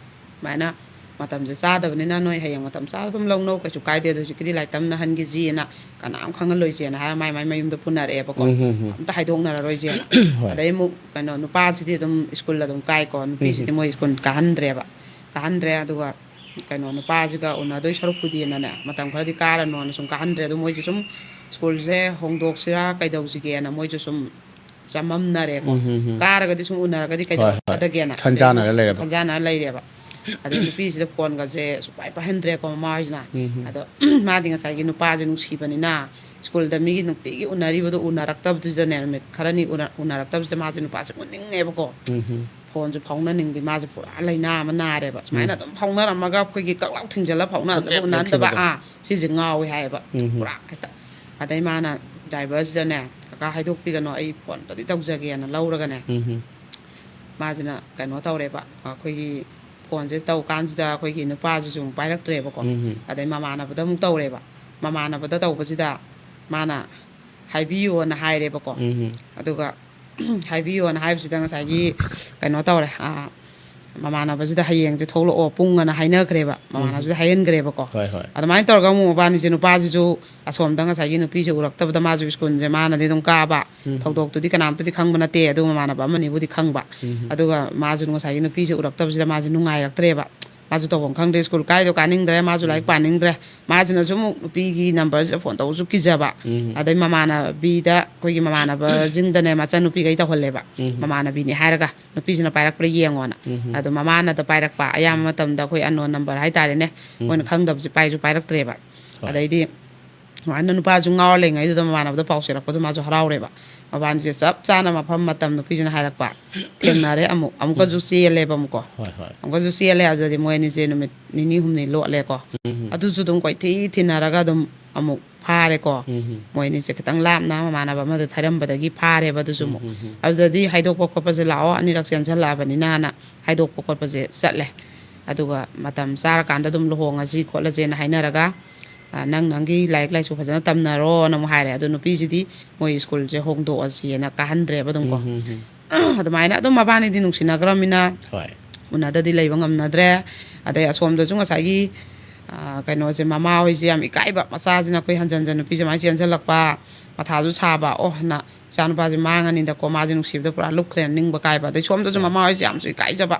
ꯁꯨꯃꯥꯏꯅ ꯃꯇꯝꯁꯦ ꯆꯥꯗꯕꯅꯤꯅ ꯅꯣꯏ ꯍꯌꯦꯡ ꯃꯇꯝ ꯆꯥꯔ ꯑꯗꯨꯝ ꯂꯧꯅꯧ, ꯀꯩꯁꯨ ꯀꯥꯏꯗꯦ, ꯑꯗꯨ ꯍꯧꯖꯤꯛꯀꯤꯗꯤ ꯂꯥꯏꯔꯤꯛ ꯇꯝꯅꯍꯟꯈꯤꯁꯤꯅ ꯀꯅꯥꯝ ꯈꯪꯍꯜꯂꯣꯏꯁꯦꯅ" ꯍꯥꯏꯔ ꯃꯥꯏ ꯃꯥꯏ ꯃꯌꯨꯝꯗ ꯄꯨꯅꯔꯛꯑꯦꯕꯀꯣ꯫ ꯎꯝ, ꯎꯝ, ꯎꯝ꯫ "ꯑꯝꯇ ꯍꯥꯏꯗꯣꯛꯅꯔꯔꯣꯏꯁꯦꯅ"꯫ ꯍꯣꯏ꯫ ꯑꯗꯩ ꯑꯃꯨꯛ ꯀꯩꯅꯣ ꯅꯨꯄꯥꯁꯤꯗꯤ ꯑꯗꯨꯝ ꯁ꯭ꯀꯨꯜ ꯑꯗꯨꯝ ꯀꯥꯏꯀꯣ, ꯅꯨꯄꯤꯁꯤꯗꯤ ꯎꯝ, ꯎꯝ꯫ ꯃꯣꯏ ꯁ꯭ꯀꯨꯜ ꯀꯥꯍꯟꯗ꯭ꯔꯦꯕ꯫ ꯀꯥꯍꯟꯗ꯭ꯔꯦ꯫ ꯑꯗꯨꯒ ꯀꯩꯅꯣ ꯅꯨꯄꯥꯁꯤꯒ ꯎꯅꯗꯣꯏ ꯁꯔꯨꯛꯄꯨꯗꯤꯅꯅꯦ, ꯃꯇꯝ ꯈꯔꯗꯤ ꯀꯥꯔꯅꯣꯅ ꯁꯨꯝ ꯀꯥꯍꯟꯗ꯭ꯔꯦ꯫ ꯑꯗꯣ ꯃꯣꯏꯁꯦ ꯁꯨꯝ ꯁ꯭ꯀꯨꯜꯁꯦ ꯍꯣꯡꯗꯣꯛꯁꯤꯔꯥ ꯀꯩꯗꯧꯁꯤꯒꯦꯅ ꯃꯣꯏꯁꯨ ꯁꯨꯝ ꯆꯃꯝꯅꯔꯦꯀꯣ꯫ ꯎꯝ, ꯎꯝ, ꯎꯝ꯫ ꯀꯥꯔꯒꯗꯤ ꯁꯨꯝ ꯎꯅꯔꯒꯗꯤ ꯍꯣꯏ, ꯍꯣꯏ꯫ ꯀꯩꯗꯧꯒꯗꯒꯦꯅ ꯈꯟꯖꯥꯟꯅꯔ ꯂꯩꯔꯕ꯫ ꯈꯟꯖꯥꯟꯅꯔ ꯂꯩꯔꯦꯕ꯫ ꯑꯗꯩ ꯅꯨꯄꯤꯁꯤꯗ ꯐꯣꯟꯒꯁꯦ ꯁꯨꯛꯄꯥꯏ ꯄꯥꯏꯍꯟꯗ꯭ꯔꯦꯀꯣ ꯃꯃꯥ ꯍꯣꯏꯁꯤꯅ꯫ ꯎꯝ, ꯎꯝ꯫ ꯑꯗꯣ ꯃꯥꯗꯤ ꯉꯁꯥꯏꯒꯤ ꯅꯨꯄꯥꯁꯦ ꯅꯨꯡꯁꯤꯕꯅꯤꯅ ꯁ꯭ꯀꯨꯜꯗ ꯃꯤꯒꯤ ꯅꯨꯡꯇꯤꯒꯤ ꯎꯅꯔꯤꯕꯗꯣ ꯎꯅꯔꯛꯇꯕꯗꯨꯗꯅꯦ, ꯅꯨꯃꯤꯠ ꯈꯔꯅꯤ ꯎꯅ-, ꯎꯅꯔꯛꯇꯕꯁꯤꯗ ꯃꯥꯁꯦ ꯅꯨꯄꯥꯁꯦ ꯎꯅꯤꯡꯉꯦꯕꯀꯣ꯫ ꯎꯝ, ꯎꯝ꯫ ꯐꯣꯟꯁꯨ ꯐꯥꯎꯅꯅꯤꯡꯕꯤ, ꯃꯥꯁꯦ ꯄꯨꯔꯥ ꯂꯥꯏꯅꯥ ꯑꯃ ꯅꯥꯔꯦꯕ꯫ ꯁꯨꯃꯥꯏꯅ ꯎꯝ꯫ ꯑꯗꯨꯝ ꯐꯥꯎꯅꯔꯝꯃꯒ ꯑꯩꯈꯣꯏꯒꯤ ꯀꯛ ꯂꯥꯎ ꯊꯤꯡꯖꯤꯜꯂ ꯐꯥꯎꯅꯗꯕ, ꯈꯪꯂꯦꯞ ꯎꯅꯍꯟꯗꯕ, ꯂꯦꯞꯈꯤꯕꯗꯣ꯫ ꯑꯥ, ꯁꯤꯁꯦ ꯉꯥꯎꯋꯦ ꯍꯥꯏꯌꯦꯕ꯫ ꯎꯝ, ꯎꯝ꯫ ꯄꯨꯔꯥ ꯍꯦꯛꯇ꯫ ꯑꯗꯩ ꯃꯥꯅ ꯗ꯭ꯔꯥꯏꯚꯔꯁꯤꯗꯅꯦ, "ꯀꯀꯥ ꯍꯥꯏꯗꯣꯛꯄꯤꯒꯅꯣ, ꯑꯩ ꯐꯣꯟ ꯑꯝꯇꯗꯤ ꯇꯧꯖꯒꯦꯅ" ꯂꯧꯔꯒꯅꯦ꯫ ꯎꯝ, ꯎꯝ꯫ ꯃꯥꯁꯤꯅ ꯀꯩꯅꯣ ꯇꯧꯔꯦꯕ, ꯑꯩꯈꯣꯏꯒꯤ ꯐꯣꯟꯁꯦ ꯇꯧ ꯀꯥꯟꯁꯤꯗ ꯑꯩꯈꯣꯏꯒꯤ ꯅꯨꯄꯥꯁꯤꯁꯨ ꯑꯃꯨꯛ ꯄꯥꯏꯔꯛꯇ꯭ꯔꯦꯕꯀꯣ꯫ ꯎꯝ, ꯎꯝ꯫ ꯑꯗꯩ ꯃꯃꯥꯟꯅꯕꯗ ꯑꯃꯨꯛ ꯇꯧꯔꯦꯕ꯫ ꯃꯃꯥꯟꯅꯕꯗ ꯇꯧꯕꯁꯤꯗ ꯃꯥꯅ ꯍꯥꯏꯕꯤꯌꯣꯅ ꯍꯥꯏꯔꯦꯕꯀꯣ꯫ ꯎꯝ, ꯎꯝ꯫ ꯑꯗꯨꯒ ꯍꯥꯏꯕꯤꯌꯣꯅ ꯍꯥꯏꯕꯁꯤꯗ ꯉꯁꯥꯏꯒꯤ ꯀꯩꯅꯣ ꯇꯧꯔꯦ, ꯑꯥ, ꯃꯃꯥꯟꯅꯕꯁꯤꯗ "ꯍꯌꯦꯡꯁꯦ ꯊꯣꯛꯂꯛꯑꯣ ꯄꯨꯡ" ꯑꯅ ꯍꯥꯏꯅꯈ꯭ꯔꯦꯕ, ꯎꯝ꯫ ꯃꯃꯥꯟꯅꯕꯁꯤꯗ ꯍꯥꯏꯍꯟꯈ꯭ꯔꯦꯕꯀꯣ꯫ ꯍꯣꯏ, ꯍꯣꯏ꯫ ꯑꯗꯨꯃꯥꯏꯅ ꯇꯧꯔꯒ ꯑꯃꯨꯛ ꯃꯕꯥꯅꯤꯁꯦ, ꯅꯨꯄꯥꯁꯤꯁꯨ ꯑꯁꯣꯝꯗ ꯉꯁꯥꯏꯒꯤ ꯅꯨꯄꯤꯁꯦ ꯎꯔꯛꯇꯕꯗ ꯃꯥꯁꯨ ꯁ꯭ꯀꯨꯜꯁꯦ ꯃꯥꯅꯗꯤ ꯑꯗꯨꯝ ꯀꯥꯕ, ꯎꯝ꯫ ꯊꯧꯗꯣꯛꯇꯨꯗꯤ ꯀꯅꯥꯝꯇꯗꯤ ꯈꯪꯕ ꯅꯠꯇꯦ, ꯑꯗꯨ ꯃꯃꯥꯟꯅꯕ ꯑꯃꯅꯤꯕꯨꯗꯤ ꯈꯪꯕ꯫ ꯎꯝ꯫ ꯑꯗꯨꯒ ꯃꯥꯁꯨ ꯉꯁꯥꯏꯒꯤ ꯅꯨꯄꯤꯁꯦ ꯎꯔꯛꯇꯕꯁꯤꯗ ꯃꯥꯁꯦ ꯅꯨꯡꯉꯥꯏꯔꯛꯇ꯭ꯔꯦꯕ꯫ ꯃꯥꯁꯨ ꯇꯧꯐꯝ ꯈꯪꯗ꯭ꯔꯦ, ꯁ꯭ꯀꯨꯜ ꯀꯥꯏꯗꯣ ꯀꯥꯅꯤꯡꯗ꯭ꯔꯦ, ꯃꯥꯁꯨ ꯂꯥꯏꯔꯤꯛ ꯎꯝ꯫ ꯄꯥꯅꯤꯡꯗ꯭ꯔꯦ꯫ ꯃꯥꯁꯤꯅꯁꯨ ꯑꯃꯨꯛ ꯅꯨꯄꯤꯒꯤ ꯅꯝꯕꯔꯁꯤꯗ ꯐꯣꯟ ꯇꯧꯕꯁꯨ ꯀꯤꯖꯕ꯫ ꯎꯝ꯫ ꯑꯗꯩ ꯃꯃꯥꯟꯅꯕꯤꯗ, ꯑꯩꯈꯣꯏꯒꯤ ꯃꯃꯥꯟꯅꯕꯁꯤꯡꯗꯅꯦ ꯃꯆꯟꯅꯨꯄꯤꯈꯩ ꯇꯧꯍꯜꯂꯦꯕ꯫ ꯎꯝ꯫ ꯃꯃꯥꯟꯅꯕꯤꯅꯤ ꯍꯥꯏꯔꯒ ꯅꯨꯄꯤꯁꯤꯅ ꯄꯥꯏꯔꯛꯄ꯭ꯔꯥ ꯌꯦꯡꯉꯣꯅ꯫ ꯎꯝ꯫ ꯑꯗꯣ ꯃꯃꯥꯅꯗ ꯄꯥꯏꯔꯛꯄ, ꯑꯌꯥꯝꯕ ꯎꯝ꯫ ꯃꯇꯝꯗ ꯑꯩꯈꯣꯏ unknown number ꯍꯥꯏꯇꯥꯔꯦꯅꯦ, ꯎꯝ꯫ ꯃꯣꯏꯅ ꯈꯪꯗꯕꯁꯦ ꯄꯥꯏꯁꯨ ꯄꯥꯏꯔꯛꯇ꯭ꯔꯦꯕ꯫ ꯍꯣꯏ꯫ ꯑꯗꯩꯗꯤ ꯑꯗꯨꯃꯥꯏꯅ ꯅꯨꯄꯥꯁꯨ ꯉꯥꯎꯔ ꯂꯩꯉꯩꯗꯨꯗ ꯃꯃꯥꯟꯅꯕꯗ ꯄꯥꯎ ꯆꯦꯜꯂꯛꯄꯗꯨ ꯃꯥꯁꯨ ꯍꯔꯥꯎꯔꯦꯕ꯫ ꯃꯕꯥꯅꯤꯁꯦ ꯆꯞ ꯆꯥꯅ ꯃꯐꯝ ꯃꯇꯝ ꯅꯨꯄꯤꯁꯤꯅ ꯍꯥꯏꯔꯛꯄ ꯊꯦꯡꯅꯔꯦ꯫ ꯑꯃꯨꯛ, ꯑꯃꯨꯛꯀꯁꯨ ꯎꯝ꯫ ꯆꯦꯜꯂꯦꯕ ꯑꯃꯨꯛꯀꯣ꯫ ꯍꯣꯏ, ꯍꯣꯏ꯫ ꯑꯃꯨꯛꯀꯁꯨ ꯆꯦꯜꯂꯦ꯫ ꯑꯗꯨꯗꯤ ꯃꯣꯏ ꯑꯅꯤꯁꯦ ꯅꯨꯃꯤꯠ ꯅꯤꯅꯤ ꯍꯨꯝꯅꯤ ꯂꯣꯠꯂꯦꯀꯣ꯫ ꯎꯝ꯫ ꯑꯗꯨꯁꯨ ꯑꯗꯨꯝ ꯀꯣꯏꯊꯤ ꯊꯤꯅꯔꯒ ꯑꯗꯨꯝ ꯑꯃꯨꯛ ꯐꯥꯔꯦꯀꯣ꯫ ꯎꯝ꯫ ꯃꯣꯏ ꯑꯅꯤꯁꯦ ꯈꯤꯇꯪ ꯂꯥꯞꯅ ꯃꯃꯥꯟꯅꯕ ꯑꯃꯗ ꯊꯩꯔꯝꯕꯗꯒꯤ ꯐꯥꯔꯦꯕ ꯑꯗꯨꯁꯨ ꯑꯃꯨꯛ꯫ ꯎꯝ, ꯎꯝ꯫ ꯑꯗꯨꯗꯗꯤ ꯍꯥꯏꯗꯣꯛꯄ ꯈꯣꯠꯄꯁꯦ ꯂꯥꯛꯑꯣ, ꯑꯅꯤꯔꯛ ꯆꯦꯟꯁꯤꯜꯂꯛꯑꯕꯅꯤꯅ ꯍꯥꯏꯅ ꯍꯥꯏꯗꯣꯛꯄ ꯈꯣꯠꯄꯁꯦ ꯆꯠꯂꯦ꯫ ꯑꯗꯨꯒ ꯃꯇꯝ ꯆꯥꯔꯀꯥꯟꯗ ꯑꯗꯨꯝ ꯂꯨꯍꯣꯡꯉꯁꯤ ꯈꯣꯠꯂꯁꯦꯅ ꯍꯥꯏꯅꯔꯒ, ꯑ, "ꯅꯪ ꯅꯪꯒꯤ ꯂꯥꯏꯔꯤꯛ ꯂꯥꯏꯁꯨ ꯐꯖꯅ ꯇꯝꯅꯔꯣꯅ" ꯑꯃꯨꯛ ꯍꯥꯏꯔꯦ꯫ ꯑꯗꯣ ꯅꯨꯄꯤꯁꯤꯗꯤ ꯃꯣꯏ ꯁ꯭ꯀꯨꯜꯁꯦ ꯍꯣꯡꯗꯣꯛꯑꯁꯤꯅ ꯀꯥꯍꯟꯗ꯭ꯔꯦꯕ ꯑꯗꯨꯝ ꯀꯣ꯫ ꯎꯝ, ꯎꯝ, ꯎꯝ꯫ ꯑꯗꯨꯃꯥꯏꯅ ꯑꯗꯨꯝ ꯃꯕꯥꯅꯤꯗꯤ ꯅꯨꯡꯁꯤꯅꯈ꯭ꯔꯃꯤꯅ ꯍꯣꯏ꯫ ꯎꯅꯗꯗꯤ ꯂꯩꯕ ꯉꯝꯅꯗ꯭ꯔꯦ꯫ ꯑꯗꯩ ꯑꯁꯣꯝꯗꯁꯨ ꯉꯁꯥꯏꯒꯤ, ꯑ, ꯀꯩꯅꯣꯁꯦ, ꯃꯃꯥ ꯍꯣꯏꯁꯦ ꯌꯥꯝ ꯏꯀꯥꯏꯕ, ꯃꯆꯥꯁꯤꯅ ꯑꯩꯈꯣꯏ ꯍꯟꯖꯟ ꯍꯟꯖꯟ ꯅꯨꯄꯤꯁꯦ ꯑꯗꯨꯃꯥꯏꯅ ꯆꯦꯟꯁꯤꯜꯂꯛꯄ, ꯃꯊꯥꯁꯨ ꯁꯥꯕ, "ꯑꯣ, ꯅ ꯏꯆꯥꯅꯨꯄꯥꯁꯦ ꯃꯥꯡꯉꯅꯤꯗꯀꯣ, ꯃꯥꯁꯦ ꯅꯨꯡꯁꯤꯕꯗ ꯄꯨꯔꯥ ꯂꯨꯞꯈ꯭ꯔꯦꯅ" ꯅꯤꯡꯕ ꯀꯥꯏꯕ꯫ ꯑꯗꯩ ꯁꯣꯝꯗꯁꯨ ꯍꯣꯏ꯫ ꯃꯃꯥ ꯍꯣꯏꯁꯦ ꯌꯥꯝꯁꯨ ꯏꯀꯥꯏꯖꯕ,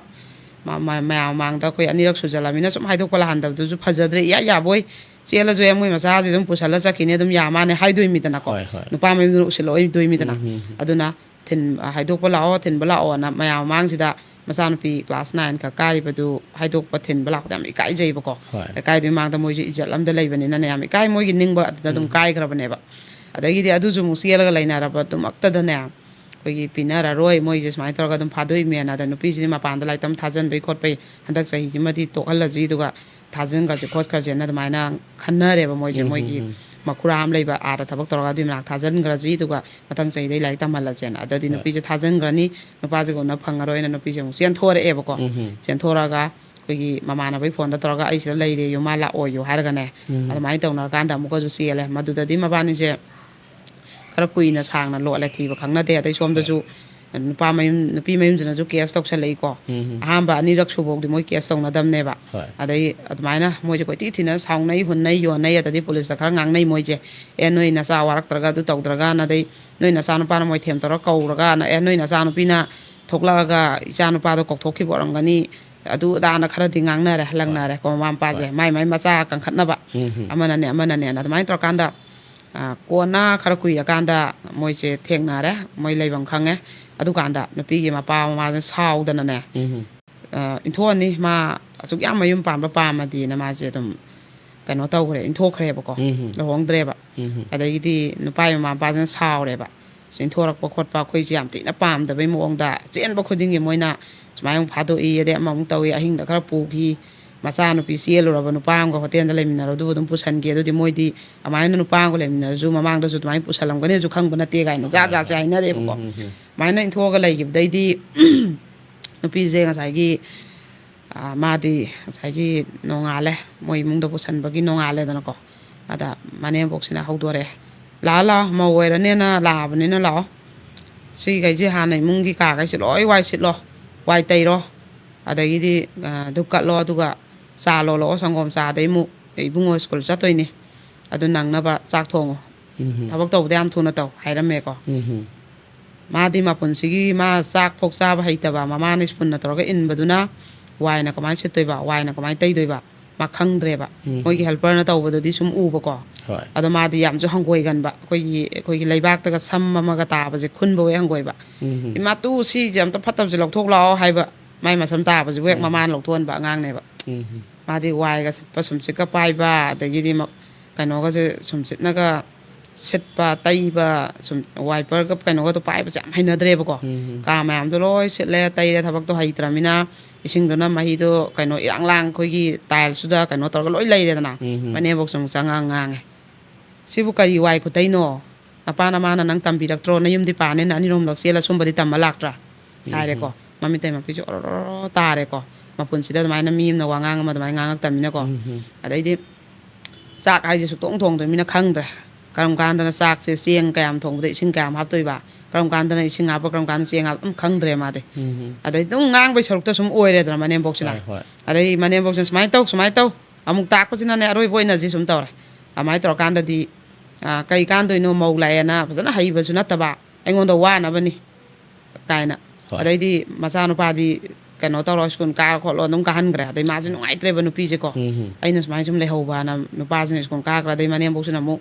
ꯃ-, ꯃ-, ꯃꯌꯥꯝ ꯃꯃꯥꯡꯗ ꯑꯩꯈꯣꯏ ꯑꯅꯤꯔꯛ ꯁꯨꯖꯜꯂꯃꯤꯅ ꯁꯨꯝ ꯍꯥꯏꯗꯣꯛꯄ ꯂꯥꯛꯍꯟꯗꯕꯗꯨꯁꯨ ꯐꯖꯗ꯭ꯔꯦ, ꯏꯌꯥ ꯌꯥꯕꯣꯏ꯫ ꯆꯦꯜꯂꯁꯨ ꯑꯦ ꯃꯣꯏ ꯃꯆꯥꯁꯦ ꯑꯗꯨꯝ ꯄꯨꯁꯜꯂ ꯆꯠꯈꯤꯅꯤ, ꯑꯗꯨꯝ ꯌꯥ ꯃꯥꯅꯦ ꯍꯥꯏꯗꯣꯏꯃꯤꯗꯅꯀꯣ꯫ ꯍꯣꯏ, ꯍꯣꯏ꯫ ꯅꯨꯄꯥ ꯃꯌꯨꯝꯗ ꯎꯁꯤꯜꯂꯛꯑꯣꯏꯗꯣꯏꯃꯤꯗꯅ꯫ ꯎꯝ, ꯎꯝ, ꯎꯝ꯫ ꯑꯗꯨꯅ ꯊꯤꯟ-, ꯍꯥꯏꯗꯣꯛꯄ ꯂꯥꯛꯑꯣ, ꯊꯤꯟꯕ ꯂꯥꯛꯑꯣꯅ ꯃꯌꯥꯝ ꯃꯃꯥꯡꯁꯤꯗ ꯃꯆꯥꯅꯨꯄꯤ class nine ꯈꯛ ꯀꯥꯔꯤꯕꯗꯨ ꯍꯥꯏꯗꯣꯛꯄ ꯊꯤꯟꯕ ꯂꯥꯛꯄꯗ ꯌꯥꯝ ꯏꯀꯥꯏꯖꯩꯕꯀꯣ꯫ ꯍꯣꯏ꯫ ꯂꯩꯀꯥꯏꯗꯨꯒꯤ ꯃꯃꯥꯡꯗ ꯃꯣꯏꯁꯨ ꯏꯖꯠ ꯑꯃꯗ ꯂꯩꯕꯅꯤꯅꯅꯦ, ꯌꯥꯝ ꯏꯀꯥꯏ, ꯃꯣꯏꯒꯤ ꯅꯤꯡꯕ ꯑꯗꯨꯗ ꯑꯗꯨꯝ ꯎꯝ꯫ ꯀꯥꯏꯈ꯭ꯔꯕꯅꯦꯕ꯫ ꯑꯗꯒꯤꯗꯤ ꯑꯗꯨꯁꯨ ꯑꯃꯨꯛ ꯆꯦꯜꯂꯒ ꯂꯩꯅꯔꯕꯗꯨꯃꯛꯇꯗꯅꯦ, ꯑꯩꯈꯣꯏꯒꯤ ꯄꯤꯅꯔꯔꯣꯏ, ꯃꯣꯏꯁꯦ ꯁꯨꯃꯥꯏꯅ ꯇꯧꯔꯒ ꯑꯗꯨꯝ ꯐꯥꯗꯣꯛꯏꯃꯦꯅ, ꯑꯗ ꯅꯨꯄꯤꯁꯤꯗꯤ ꯃꯄꯥꯟꯗ ꯂꯥꯏꯔꯤꯛ ꯇꯝ ꯊꯥꯖꯟꯕꯩ ꯈꯣꯠꯄꯩ ꯍꯟꯗꯛ ꯆꯍꯤꯁꯤꯃꯗꯤ ꯇꯣꯛꯍꯜꯂꯁꯤ, ꯑꯗꯨꯒ ꯊꯥꯖꯤꯟꯈ꯭ꯔꯁꯤ ꯈꯣꯠꯈ꯭ꯔꯁꯦꯅ ꯑꯗꯨꯃꯥꯏꯅ ꯈꯟꯅꯔꯦꯕ ꯃꯣꯏꯁꯦ꯫ ꯎꯝ, ꯎꯝ, ꯃꯣꯏꯒꯤ ꯎꯝ꯫ ꯃꯈꯨꯔꯥ ꯑꯃ ꯂꯩꯕ, ꯑꯥꯗ ꯊꯕꯛ ꯇꯧꯔꯒ ꯑꯗꯨꯏ ꯃꯅꯥꯛ ꯊꯥꯖꯤꯟꯈ꯭ꯔꯁꯤ, ꯑꯗꯨꯒ ꯃꯊꯪ ꯆꯍꯤꯗꯩ ꯂꯥꯏꯔꯤꯛ ꯇꯝꯍꯜꯂꯁꯦꯅ꯫ ꯑꯗꯗꯤ ꯍꯣꯏ꯫ ꯅꯨꯄꯤꯁꯦ ꯊꯥꯖꯤꯟꯈ꯭ꯔꯅꯤ, ꯅꯨꯄꯥꯁꯤꯒ ꯎꯅ ꯐꯪꯉꯔꯣꯏꯅ ꯅꯨꯄꯤꯁꯦ ꯑꯃꯨꯛ ꯆꯦꯟꯊꯣꯔꯛꯑꯦꯕꯀꯣ꯫ ꯎꯝ, ꯎꯝ꯫ ꯆꯦꯟꯊꯣꯔꯛꯑꯒ ꯑꯩꯈꯣꯏꯒꯤ ꯃꯃꯥꯟꯅꯕꯒꯤ ꯐꯣꯟꯗ ꯇꯧꯔꯒ, "ꯑꯩ ꯁꯤꯗ ꯂꯩꯔꯦꯌꯨ, ꯃꯥ ꯂꯥꯛꯑꯣꯌꯨ" ꯍꯥꯏꯔꯒꯅꯦ, ꯎꯝ꯫ ꯑꯗꯨꯃꯥꯏꯅ ꯇꯧꯅꯔꯀꯥꯟꯗ ꯑꯃꯨꯛꯀꯁꯨ ꯆꯦꯜꯂꯦ꯫ ꯃꯗꯨꯗꯗꯤ ꯃꯕꯥꯅꯤꯁꯦ ꯈꯔ ꯀꯨꯏꯅ ꯁꯥꯡꯅ ꯂꯣꯠꯂꯦ, ꯊꯤꯕ ꯈꯪꯅꯗꯦ꯫ ꯑꯗꯩ ꯍꯣꯏ꯫ ꯁꯣꯝꯗꯁꯨ ꯅꯨꯄꯥ ꯃꯌꯨꯝ, ꯅꯨꯄꯤ ꯃꯌꯨꯝꯁꯤꯅꯁꯨ case ꯇꯧꯁꯜꯂꯛꯏꯀꯣ꯫ ꯎꯝ, ꯎꯝ꯫ ꯑꯍꯥꯟꯕ ꯑꯅꯤꯔꯛ ꯁꯨꯕꯧꯗꯤ ꯃꯣꯏ case ꯇꯧꯅꯗꯕꯅꯦꯕ꯫ ꯍꯣꯏ꯫ ꯑꯗꯩ ꯑꯗꯨꯃꯥꯏꯅ ꯃꯣꯏꯁꯦ ꯀꯣꯏꯊꯤ ꯊꯤꯅ ꯁꯥꯎꯅꯩ, ꯍꯨꯟꯅꯩ, ꯌꯣꯟꯅꯩ, ꯑꯗꯩꯗꯤ ꯄꯨꯂꯤꯁꯇ ꯈꯔ ꯉꯥꯡꯅꯩ ꯃꯣꯏꯁꯦ꯫ "ꯑꯦ, ꯅꯣꯏ ꯅꯆꯥ ꯋꯥꯔꯛꯇ꯭ꯔꯒ ꯑꯗꯨ ꯇꯧꯗ꯭ꯔꯒꯅ", ꯑꯗꯩ "ꯅꯣꯏ ꯅꯆꯥꯅꯨꯄꯥꯅ ꯃꯣꯏꯊꯦꯝ ꯇꯧꯔ ꯀꯧꯔꯒꯅ", "ꯑꯦ, ꯅꯣꯏ ꯅꯆꯥꯅꯨꯄꯤꯅ ꯊꯣꯛꯂꯛꯑꯒ ꯏꯆꯥꯅꯨꯄꯥꯗꯣ ꯀꯧꯊꯣꯛꯈꯤꯕ ꯑꯣꯏꯔꯝꯒꯅꯤ", ꯑꯗꯨ ꯑꯗꯥꯅ ꯈꯔꯗꯤ ꯉꯥꯡꯅꯔꯦ, ꯂꯪꯅꯔꯦꯀꯣ, ꯃꯃꯥ ꯃꯄꯥꯁꯦ꯫ ꯃꯥꯏ ꯃꯥꯏ ꯃꯆꯥ ꯀꯟꯈꯠꯅꯕ꯫ ꯎꯝ ꯍꯝ꯫ ꯑꯃꯅꯅꯦ, ꯑꯃꯅꯅꯦꯅ꯫ ꯑꯗꯨꯃꯥꯏꯅ ꯇꯧꯔꯀꯥꯟꯗ, ꯑ, ꯀꯣꯟꯅ ꯈꯔ ꯀꯨꯏꯔꯀꯥꯟꯗ ꯃꯣꯏꯁꯦ ꯊꯦꯡꯅꯔꯦ, ꯃꯣꯏ ꯂꯩꯐꯝ ꯈꯪꯉꯦ꯫ ꯑꯗꯨꯀꯥꯟꯗ ꯅꯨꯄꯤꯒꯤ ꯃꯄꯥ ꯃꯃꯥꯁꯤꯅ ꯁꯥꯎꯗꯅꯅꯦ, ꯎꯝ ꯍꯝ꯫ ꯑ, "ꯏꯟꯊꯣꯛꯑꯅꯤ, ꯃꯥ ꯑꯁꯨꯛ ꯌꯥꯝ ꯃꯌꯨꯝ ꯄꯥꯟꯕ ꯄꯥꯝꯃꯗꯤꯅ" ꯃꯥꯁꯦ ꯑꯗꯨꯝ ꯀꯩꯅꯣ ꯇꯧꯈ꯭ꯔꯦ, ꯏꯟꯊꯣꯛꯈ꯭ꯔꯦꯕꯀꯣ꯫ ꯎꯝ ꯍꯝ꯫ ꯂꯨꯍꯣꯡꯗ꯭ꯔꯦꯕ꯫ ꯎꯝ ꯍꯝ꯫ ꯑꯗꯒꯤꯗꯤ ꯅꯨꯄꯥꯒꯤ ꯃꯃꯥ ꯃꯄꯥꯁꯤꯅ ꯁꯥꯎꯔꯦꯕ꯫ ꯆꯦꯟꯊꯣꯔꯛꯄ ꯈꯣꯠꯄ ꯑꯩꯈꯣꯏꯁꯦ ꯌꯥꯝ ꯊꯤꯅ ꯄꯥꯝꯗꯕꯩ ꯃꯑꯣꯡꯗ, ꯆꯦꯟꯕ ꯈꯨꯗꯤꯡꯒꯤ ꯃꯣꯏꯅ ꯁꯨꯃꯥꯏꯅ ꯑꯃꯨꯛ ꯐꯥꯗꯣꯛꯏ, ꯑꯗꯩ ꯑꯃꯃꯨꯛ ꯇꯧꯏ, ꯑꯍꯤꯡꯗ ꯈꯔ ꯄꯨꯈꯤ, ꯃꯆꯥꯅꯨꯄꯤ ꯆꯦꯜꯂꯨꯔꯕ ꯅꯨꯄꯥ ꯑꯃꯒ ꯍꯣꯇꯦꯜꯗ ꯂꯩꯃꯤꯟꯅꯔꯕꯗꯨꯕꯨ ꯑꯗꯨꯝ ꯄꯨꯁꯟꯒꯤ, ꯑꯗꯨꯗꯤ ꯃꯣꯏꯗꯤ ꯑꯗꯨꯃꯥꯏꯅ ꯅꯨꯄꯥ ꯑꯃꯒ ꯂꯩꯃꯤꯟꯅꯔꯁꯨ ꯃꯃꯥꯡꯗꯁꯨ ꯑꯗꯨꯃꯥꯏꯅ ꯄꯨꯁꯜꯂꯝꯒꯅꯤꯁꯨ ꯈꯪꯕ ꯅꯠꯇꯦ ꯀꯥꯏꯅ ꯖꯥꯠ ꯍꯣꯏ, ꯖꯥꯠꯁꯦ ꯍꯣꯏ꯫ ꯍꯥꯏꯅꯔꯦꯕꯀꯣ꯫ ꯎꯝ, ꯎꯝ, ꯎꯝ꯫ ꯑꯗꯨꯃꯥꯏꯅ ꯏꯟꯊꯣꯛꯑꯒ ꯂꯩꯈꯤꯕꯗꯩꯗꯤ ꯅꯨꯄꯤꯁꯦ ꯉꯁꯥꯏꯒꯤ, ꯑ, ꯃꯥꯗꯤ ꯉꯁꯥꯏꯒꯤ ꯅꯣꯡꯉꯥꯜꯂꯦ, ꯃꯣꯏ ꯏꯃꯨꯡꯗ ꯄꯨꯁꯟꯕꯒꯤ ꯅꯣꯡꯉꯥꯜꯂꯦꯗꯅꯀꯣ꯫ ꯑꯗ ꯃꯅꯦꯝꯕꯣꯛꯁꯤꯅ ꯍꯧꯗꯣꯔꯛꯑꯦ, "ꯂꯥꯛꯑꯣ, ꯂꯥꯛꯑꯣ, ꯃꯧ ꯑꯣꯏꯔꯅꯦꯅ ꯂꯥꯛꯑꯕꯅꯤꯅ ꯂꯥꯛꯑꯣ, ꯁꯤꯈꯩꯁꯦ ꯍꯥꯟꯅ ꯏꯃꯨꯡꯒꯤ ꯀꯥꯈꯩꯁꯦ ꯂꯣꯏ ꯋꯥꯏ ꯁꯤꯠꯂꯣ, ꯋꯥꯏ ꯇꯩꯔꯣ, ꯑꯗꯒꯤꯗꯤ, ꯑ, ꯙꯨꯞ ꯀꯠꯂꯣ, ꯑꯗꯨꯒ ꯆꯥ ꯂꯣꯜꯂꯛꯑꯣ, ꯁꯪꯒꯣꯝ ꯆꯥꯗꯩ ꯑꯃꯨꯛ ꯏꯕꯨꯡꯉꯣ ꯁ꯭ꯀꯨꯜ ꯆꯠꯇꯣꯏꯅꯤ, ꯑꯗꯨ ꯅꯪꯅꯕ ꯆꯥꯛ ꯊꯣꯡꯉꯣ, ꯎꯝ ꯍꯝ꯫ ꯊꯕꯛ ꯇꯧꯕꯗ ꯌꯥꯝ ꯊꯨꯅ ꯇꯧ" ꯍꯥꯏꯔꯝꯃꯦꯀꯣ꯫ ꯎꯝ ꯍꯝ꯫ ꯃꯥꯗꯤ ꯃꯄꯨꯟꯁꯤꯒꯤ ꯃꯥ ꯆꯥꯛ ꯐꯥꯎ ꯆꯥꯕ ꯍꯩꯇꯕ, ꯃꯃꯥꯅ ꯁ꯭ꯄꯨꯟꯅ ꯇꯧꯔꯒ ꯏꯟꯕꯗꯨꯅ ꯋꯥꯏꯅ ꯀꯃꯥꯏꯅ ꯁꯤꯠꯇꯣꯏꯕ, ꯋꯥꯏꯅ ꯀꯃꯥꯏꯅ ꯇꯩꯗꯣꯏꯕ, ꯃꯥ ꯈꯪꯗ꯭ꯔꯦꯕ꯫ ꯎꯝ꯫ ꯃꯣꯏꯒꯤ ꯍꯦꯜꯄꯔꯅ ꯇꯧꯕꯗꯨꯗꯤ ꯁꯨꯝ ꯎꯕꯀꯣ꯫ ꯍꯣꯏ꯫ ꯑꯗꯣ ꯃꯥꯗꯤ ꯌꯥꯝꯁꯨ ꯍꯪꯒꯣꯏꯒꯟꯕ, ꯑꯩꯈꯣꯏꯒꯤ, ꯑꯩꯈꯣꯏꯒꯤ ꯂꯩꯕꯥꯛꯇꯒ ꯁꯝ ꯑꯃꯒ ꯇꯥꯕꯁꯦ ꯈꯨꯟꯕ ꯍꯦꯛ ꯍꯪꯒꯣꯏꯕ꯫ ꯎꯝ꯫ "ꯏꯃꯥꯇꯨ, ꯁꯤꯁꯦ ꯑꯝꯇ ꯐꯠꯇꯕꯁꯦ ꯂꯧꯊꯣꯛ ꯂꯥꯛꯑꯣ" ꯍꯥꯏꯕ, ꯃꯥꯏ ꯃꯁꯝ ꯇꯥꯕꯁꯤꯕꯨ ꯍꯦꯛ ꯎꯝ꯫ ꯃꯃꯥꯅ ꯂꯧꯊꯣꯛꯍꯟꯕ ꯑꯉꯥꯡꯅꯦꯕ꯫ ꯎꯝ꯫ ꯃꯥꯗꯤ ꯋꯥꯏꯒ ꯁꯤꯠꯄ, ꯁꯨꯝꯆꯤꯠꯀ ꯄꯥꯏꯕ, ꯑꯗꯒꯤꯗꯤ ꯃ-, ꯀꯩꯅꯣꯒꯁꯦ ꯁꯨꯝꯆꯤꯠꯅꯒ ꯁꯤꯠꯄ, ꯇꯩꯕ, ꯁꯨꯝ ꯋꯥꯏꯄꯔꯒ ꯀꯩꯅꯣꯒꯗꯣ ꯄꯥꯏꯕꯁꯦ ꯌꯥꯝ ꯍꯩꯅꯗ꯭ꯔꯦꯕꯀꯣ꯫ ꯎꯝ꯫ ꯀꯥ ꯃꯌꯥꯝꯗꯣ ꯂꯣꯏ ꯁꯤꯠꯂꯦ, ꯇꯩꯔꯦ, ꯊꯕꯛꯇꯣ ꯍꯩꯇ꯭ꯔꯃꯤꯅ ꯏꯁꯤꯡꯗꯨꯅ ꯃꯍꯤꯗꯣ ꯀꯩꯅꯣ ꯏꯔꯥꯡ ꯂꯥꯡ ꯑꯩꯈꯣꯏꯒꯤ ꯇꯥꯏꯜꯁꯇꯨꯗ ꯀꯩꯅꯣ ꯇꯧꯔꯒ ꯂꯣꯏ ꯂꯩꯔꯦꯗꯅ꯫ ꯎꯝ꯫ ꯃꯅꯦꯝꯕꯣꯛꯁꯨ ꯑꯃꯨꯛ ꯆꯪꯉꯛꯑ ꯉꯥꯡꯉꯦ, "ꯁꯤꯕꯨ ꯀꯔꯤ ꯋꯥꯏ ꯈꯨꯇꯩꯅꯣ? ꯅꯄꯥ ꯅꯃꯥꯅ ꯅꯪ ꯇꯝꯕꯤꯔꯛꯇ꯭ꯔꯣ? ꯅꯌꯨꯝꯗꯤ ꯄꯥꯟꯅꯤꯅ ꯑꯅꯤꯔꯣꯝꯂꯛ ꯆꯦꯜꯂ ꯁꯨꯝꯕꯗꯤ ꯇꯝꯕ ꯂꯥꯛꯇ꯭ꯔꯥ?" ꯎꯝ꯫ ꯍꯥꯏꯔꯦꯀꯣ꯫ ꯃꯃꯤꯠꯇꯩ ꯃꯄꯤꯁꯨ ꯑꯣꯔꯣ ꯑꯣꯔꯣ ꯇꯥꯔꯦꯀꯣ꯫ ꯃꯄꯨꯟꯁꯤꯗ ꯑꯗꯨꯃꯥꯏꯅ ꯃꯤ ꯑꯃꯅ ꯋꯥ ꯉꯥꯡ ꯑꯃ ꯑꯗꯨꯃꯥꯏꯅ ꯉꯥꯡꯉꯛꯇꯕꯅꯤꯅꯀꯣ꯫ ꯎꯝ꯫ ꯑꯗꯩꯗꯤ ꯆꯥꯛ ꯍꯥꯏꯁꯦ ꯁꯨꯛꯊꯣꯡ ꯊꯣꯡꯗ꯭ꯔꯤꯃꯤꯅ ꯈꯪꯗ꯭ꯔꯦ꯫ ꯀꯔꯝ ꯀꯥꯟꯗꯅ ꯆꯥꯛꯁꯦ, ꯆꯦꯡ ꯀꯌꯥꯝ ꯊꯣꯡꯕꯗ ꯏꯁꯤꯡ ꯀꯌꯥꯝ ꯍꯥꯞꯇꯣꯏꯕ? ꯀꯔꯝ ꯀꯥꯟꯗꯅ ꯏꯁꯤꯡ ꯍꯥꯞꯄ, ꯀꯔꯝ ꯀꯥꯟꯗ ꯆꯦꯡ ꯍꯥꯞꯄ? ꯑꯗꯨꯝ ꯈꯪꯗ꯭ꯔꯦ ꯃꯥꯗꯤ꯫ ꯎꯝ꯫ ꯑꯗꯩ ꯑꯗꯨꯝ ꯉꯥꯡꯕꯩ ꯁꯔꯨꯛꯇ ꯁꯨꯝ ꯑꯣꯏꯔꯦꯗꯅ ꯃꯅꯦꯝꯕꯣꯛꯁꯤꯅ꯫ ꯍꯣꯏ, ꯍꯣꯏ꯫ ꯑꯗꯩ ꯃꯅꯦꯝꯕꯣꯛꯁꯤꯅ, "ꯁꯨꯃꯥꯏꯅ ꯇꯧ, ꯁꯨꯃꯥꯏꯅ ꯇꯧ, ꯑꯃꯨꯛ ꯇꯥꯛꯄꯁꯤꯅꯅꯦ ꯑꯔꯣꯏꯕ ꯑꯣꯏꯅꯁꯤ ꯁꯨꯝ ꯇꯧꯔꯦ꯫ ꯑꯗꯨꯃꯥꯏꯅ ꯇꯧꯔꯀꯥꯟꯗꯗꯤ, ꯑ, ꯀꯩ ꯀꯥꯟꯗꯣꯏꯅꯣ, ꯃꯧ ꯂꯥꯛꯑꯦꯅ ꯐꯖꯅ ꯍꯩꯕꯁꯨ ꯅꯠꯇꯕ, ꯑꯩꯉꯣꯟꯗ ꯋꯥꯅꯕꯅꯤ" ꯀꯥꯏꯅ꯫ ꯍꯣꯏ꯫ ꯑꯗꯩꯗꯤ ꯃꯆꯥꯅꯨꯄꯥꯗꯤ ꯀꯩꯅꯣ ꯇꯧꯔꯣ, ꯁ꯭ꯀꯨꯜ ꯀꯥꯔꯣ ꯈꯣꯠꯂꯣ ꯑꯗꯨꯝ ꯀꯥꯍꯟꯈ꯭ꯔꯦ꯫ ꯑꯗꯩ ꯃꯥꯁꯦ ꯅꯨꯡꯉꯥꯏꯇ꯭ꯔꯦꯕ ꯅꯨꯄꯤꯁꯦꯀꯣ꯫ ꯎꯝ꯫ ꯑꯩꯅ ꯁꯨꯃꯥꯏꯅ ꯁꯨꯝ ꯂꯩꯍꯧꯕꯅ ꯅꯨꯄꯥꯁꯤꯅ ꯁ꯭ꯀꯨꯜ ꯀꯥꯈ꯭ꯔꯦ꯫ ꯑꯗꯩ ꯃꯅꯦꯝꯕꯣꯛꯁꯤꯅ ꯑꯃꯨꯛ,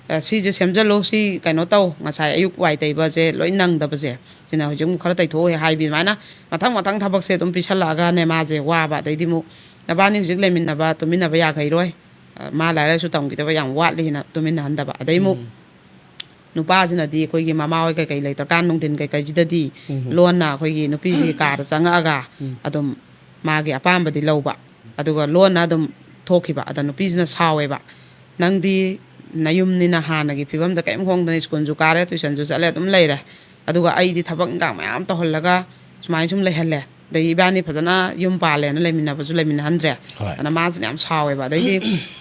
"ꯑ, ꯁꯤꯁꯦ ꯁꯦꯝꯖꯜꯂꯨ, ꯁꯤ ꯀꯩꯅꯣ ꯇꯧ, ꯉꯁꯥꯏ ꯑꯌꯨꯛ ꯋꯥꯏ ꯇꯩꯕꯁꯦ ꯂꯣꯏ ꯅꯪꯗꯕꯁꯦ, ꯁꯤꯅ ꯍꯧꯖꯤꯛ ꯑꯃꯨꯛ ꯈꯔ ꯇꯩꯊꯣꯛꯑꯣ" ꯍꯦꯛ ꯍꯥꯏꯕꯤ꯫ ꯑꯗꯨꯃꯥꯏꯅ ꯃꯊꯪ ꯃꯊꯪ ꯊꯕꯛꯁꯦ ꯑꯗꯨꯝ ꯄꯤꯁꯜꯂꯛꯑꯒꯅꯦ ꯃꯥꯁꯦ ꯋꯥꯕ꯫ ꯑꯗꯩꯗꯤ ꯑꯃꯨꯛ, "ꯅꯕꯥꯅꯤ ꯍꯧꯖꯤꯛ ꯂꯩꯃꯤꯟꯅꯕ, ꯇꯨꯃꯤꯟꯅꯕ ꯌꯥꯈꯩꯔꯣꯏ꯫ ꯑ, ꯃꯥ ꯂꯥꯏꯔꯤꯛ ꯂꯥꯏꯁꯨ ꯇꯝꯈꯤꯗꯕ ꯌꯥꯝ ꯋꯥꯠꯂꯤꯅ" ꯇꯨꯃꯤꯟꯅꯍꯟꯗꯕ꯫ ꯑꯗꯩ ꯑꯃꯨꯛ ꯎꯝ꯫ ꯅꯨꯄꯥꯁꯤꯅꯗꯤ ꯑꯩꯈꯣꯏꯒꯤ ꯃꯃꯥ ꯍꯣꯏ ꯀꯩꯀꯩ ꯂꯩꯇ꯭ꯔꯀꯥꯟ ꯅꯨꯡꯊꯤꯟ ꯀꯩꯀꯩꯁꯤꯗꯗꯤ ꯎꯝ꯫ ꯂꯣꯟꯅ ꯑꯩꯈꯣꯏꯒꯤ ꯅꯨꯄꯤꯁꯤꯒꯤ ꯀꯥꯗ ꯆꯪꯉꯛꯑꯒ ꯎꯝ꯫ ꯑꯗꯨꯝ ꯃꯥꯒꯤ ꯑꯄꯥꯝꯕꯗꯤ ꯂꯧꯕ, ꯑꯗꯨꯒ ꯂꯣꯟꯅ ꯑꯗꯨꯝ ꯊꯣꯛꯈꯤꯕ꯫ ꯑꯗ ꯅꯨꯄꯤꯁꯤꯅ ꯁꯥꯎꯋꯦꯕ, "ꯅꯪꯗꯤ ꯅꯌꯨꯝꯅꯤꯅ ꯍꯥꯟꯅꯒꯤ ꯐꯤꯕꯝꯗ ꯀꯔꯤꯝ ꯍꯣꯡꯗꯅ ꯁ꯭ꯀꯨꯜꯁꯨ ꯀꯥꯔꯦ, ꯇꯨꯏꯁꯟꯁꯨ ꯆꯠꯂꯦ, ꯑꯗꯨꯝ ꯂꯩꯔꯦ꯫ ꯑꯗꯨꯒ ꯑꯩꯗꯤ ꯊꯕꯛ ꯏꯟꯈꯥꯡ ꯃꯌꯥꯝ ꯇꯧꯍꯜꯂꯒ ꯁꯨꯃꯥꯏꯅ ꯁꯨꯝ ꯂꯩꯍꯜꯂꯦ꯫ ꯑꯗꯒꯤ ꯏꯕꯥꯅꯤ ꯐꯖꯅ ꯌꯨꯝ ꯄꯥꯜꯂꯦꯅ ꯂꯩꯃꯤꯟꯅꯕꯁꯨ ꯂꯩꯃꯤꯟꯅꯍꯟꯗ꯭ꯔꯦ"꯫ ꯍꯣꯏ꯫ ꯑꯗꯨꯅ ꯃꯥꯁꯤꯅ ꯌꯥꯝ ꯁꯥꯎꯋꯦꯕ꯫ ꯑꯗꯩꯗꯤ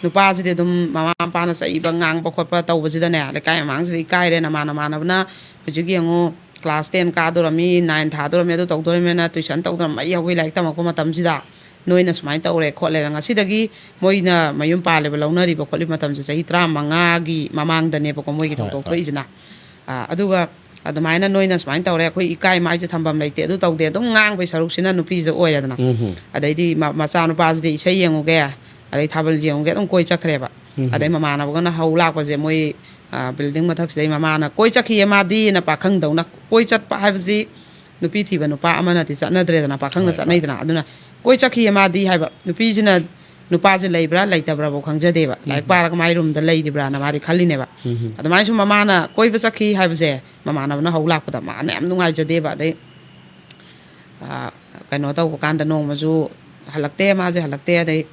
ꯅꯨꯄꯥꯁꯤꯗꯤ ꯑꯗꯨꯝ ꯃꯃꯥ ꯃꯄꯥꯅ ꯆꯩꯕ, ꯉꯥꯡꯕ ꯈꯣꯠꯄ ꯇꯧꯕꯁꯤꯗꯅꯦ, ꯂꯩꯀꯥꯏ ꯃꯃꯥꯡꯁꯤꯗ ꯏꯀꯥꯏꯔꯦ꯫ ꯅꯃꯥꯟ ꯅꯃꯥꯟꯅꯕꯅ ꯍꯧꯖꯤꯛ ꯌꯦꯡꯉꯨ, class ten ꯀꯥꯗꯣꯔꯝꯃꯤ, nine ꯊꯥꯗꯣꯔꯝꯃꯤ, ꯑꯗꯨ ꯇꯧꯗꯣꯔꯝꯃꯦꯅ tuition ꯇꯧꯗꯅ ꯃꯩ ꯍꯧꯒꯩ ꯂꯥꯏꯔꯤꯛ ꯇꯝꯃꯛꯄ ꯃꯇꯝꯁꯤꯗ ꯅꯣꯏꯅ ꯁꯨꯃꯥꯏꯅ ꯇꯧꯔꯦ ꯈꯣꯠꯂꯦꯅ꯫ ꯉꯁꯤꯗꯒꯤ ꯃꯣꯏꯅ ꯃꯌꯨꯝ ꯄꯥꯜꯂꯤꯕ, ꯂꯧꯅꯔꯤꯕ ꯈꯣꯠꯂꯤꯕ ꯃꯇꯝꯁꯦ ꯆꯍꯤ ꯇꯔꯥꯃꯉꯥꯒꯤ ꯃꯃꯥꯡꯗꯅꯦꯕꯀꯣ ꯃꯣꯏꯒꯤ ꯍꯣꯏ, ꯊꯧꯗꯣꯛ ꯍꯣꯏ꯫ ꯊꯣꯛꯏꯁꯤꯅ꯫ ꯑ, ꯑꯗꯨꯒ ꯑꯗꯨꯃꯥꯏꯅ ꯅꯣꯏꯅ ꯁꯨꯃꯥꯏꯅ ꯇꯧꯔꯦ, ꯑꯩꯈꯣꯏ ꯏꯀꯥꯏ ꯃꯥꯏꯁꯦ ꯊꯝꯐꯝ ꯂꯩꯇꯦ, ꯑꯗꯨ ꯇꯧꯗꯦ, ꯑꯗꯨꯝ ꯉꯥꯡꯕꯩ ꯁꯔꯨꯛꯁꯤꯅ ꯅꯨꯄꯤꯁꯤꯗ ꯑꯣꯏꯔꯦꯗꯅ꯫ ꯎꯝ ꯍꯨꯝ꯫ ꯑꯗꯩꯗꯤ ꯃ-, ꯃꯆꯥꯅꯨꯄꯥꯁꯤꯗꯤ ꯏꯁꯩ ꯌꯦꯡꯉꯨꯒꯦ, ꯑꯗꯩ ꯊꯥꯕꯜ ꯌꯦꯡꯉꯨꯒꯦ, ꯑꯗꯨꯝ ꯀꯣꯏ ꯆꯠꯈ꯭ꯔꯦꯕ꯫ ꯎꯝ ꯍꯨꯝ꯫ ꯑꯗꯩ ꯃꯃꯥꯟꯅꯕꯒꯅ ꯍꯧ ꯂꯥꯛꯄꯁꯦ, ꯃꯣꯏ, ꯑ, building ꯃꯊꯛꯁꯤꯗꯩ ꯃꯃꯥꯅ, "ꯀꯣꯏ ꯆꯠꯈꯤꯌꯦ ꯃꯥꯗꯤꯅ" ꯄꯥꯈꯪꯗꯧꯅ꯫ ꯀꯣꯏ ꯆꯠꯄ ꯍꯥꯏꯕꯁꯤ ꯅꯨꯄꯤ ꯊꯤꯕ ꯅꯨꯄꯥ ꯑꯃꯅꯗꯤ ꯆꯠꯅꯗ꯭ꯔꯦꯗꯅ, ꯄꯥꯈꯪꯅ ꯍꯣꯏ, ꯍꯣꯏ꯫ ꯆꯠꯅꯩꯗꯅ꯫ ꯑꯗꯨꯅ "ꯀꯣꯏ ꯆꯠꯈꯤꯌꯦ ꯃꯥꯗꯤ" ꯍꯥꯏꯕ, ꯅꯨꯄꯤꯁꯤꯅ ꯅꯨꯄꯥꯁꯦ ꯂꯩꯕ꯭ꯔꯥ ꯂꯩꯇꯕ꯭ꯔꯥꯐꯥꯎ ꯈꯪꯖꯗꯦꯕ꯫ ꯂꯥꯏꯔꯤꯛ ꯎꯝ꯫ ꯄꯥꯔꯒ ꯃꯥꯏ roomꯗ ꯂꯩꯔꯤꯕ꯭ꯔꯥꯅ ꯃꯥꯗꯤ ꯈꯜꯂꯤꯅꯦꯕ꯫ ꯎꯝ꯫ ꯑꯗꯨꯃꯥꯏꯅ ꯁꯨꯝ ꯃꯃꯥꯅ ꯀꯣꯏꯕ ꯆꯠꯈꯤ ꯍꯥꯏꯕꯁꯦ ꯃꯃꯥꯟꯅꯕꯅ ꯍꯧ ꯂꯥꯛꯄꯗ ꯃꯥꯅ ꯌꯥꯝ ꯅꯨꯡꯉꯥꯏꯖꯗꯦꯕ꯫ ꯑꯗꯩ, ꯑ, ꯀꯩꯅꯣ ꯇꯧꯕ ꯀꯥꯟꯗ ꯅꯣꯡꯃꯁꯨ ꯍꯜꯂꯛꯇꯦ, ꯃꯥꯁꯦ ꯍꯜꯂꯛꯇꯦ꯫ ꯑꯗꯩ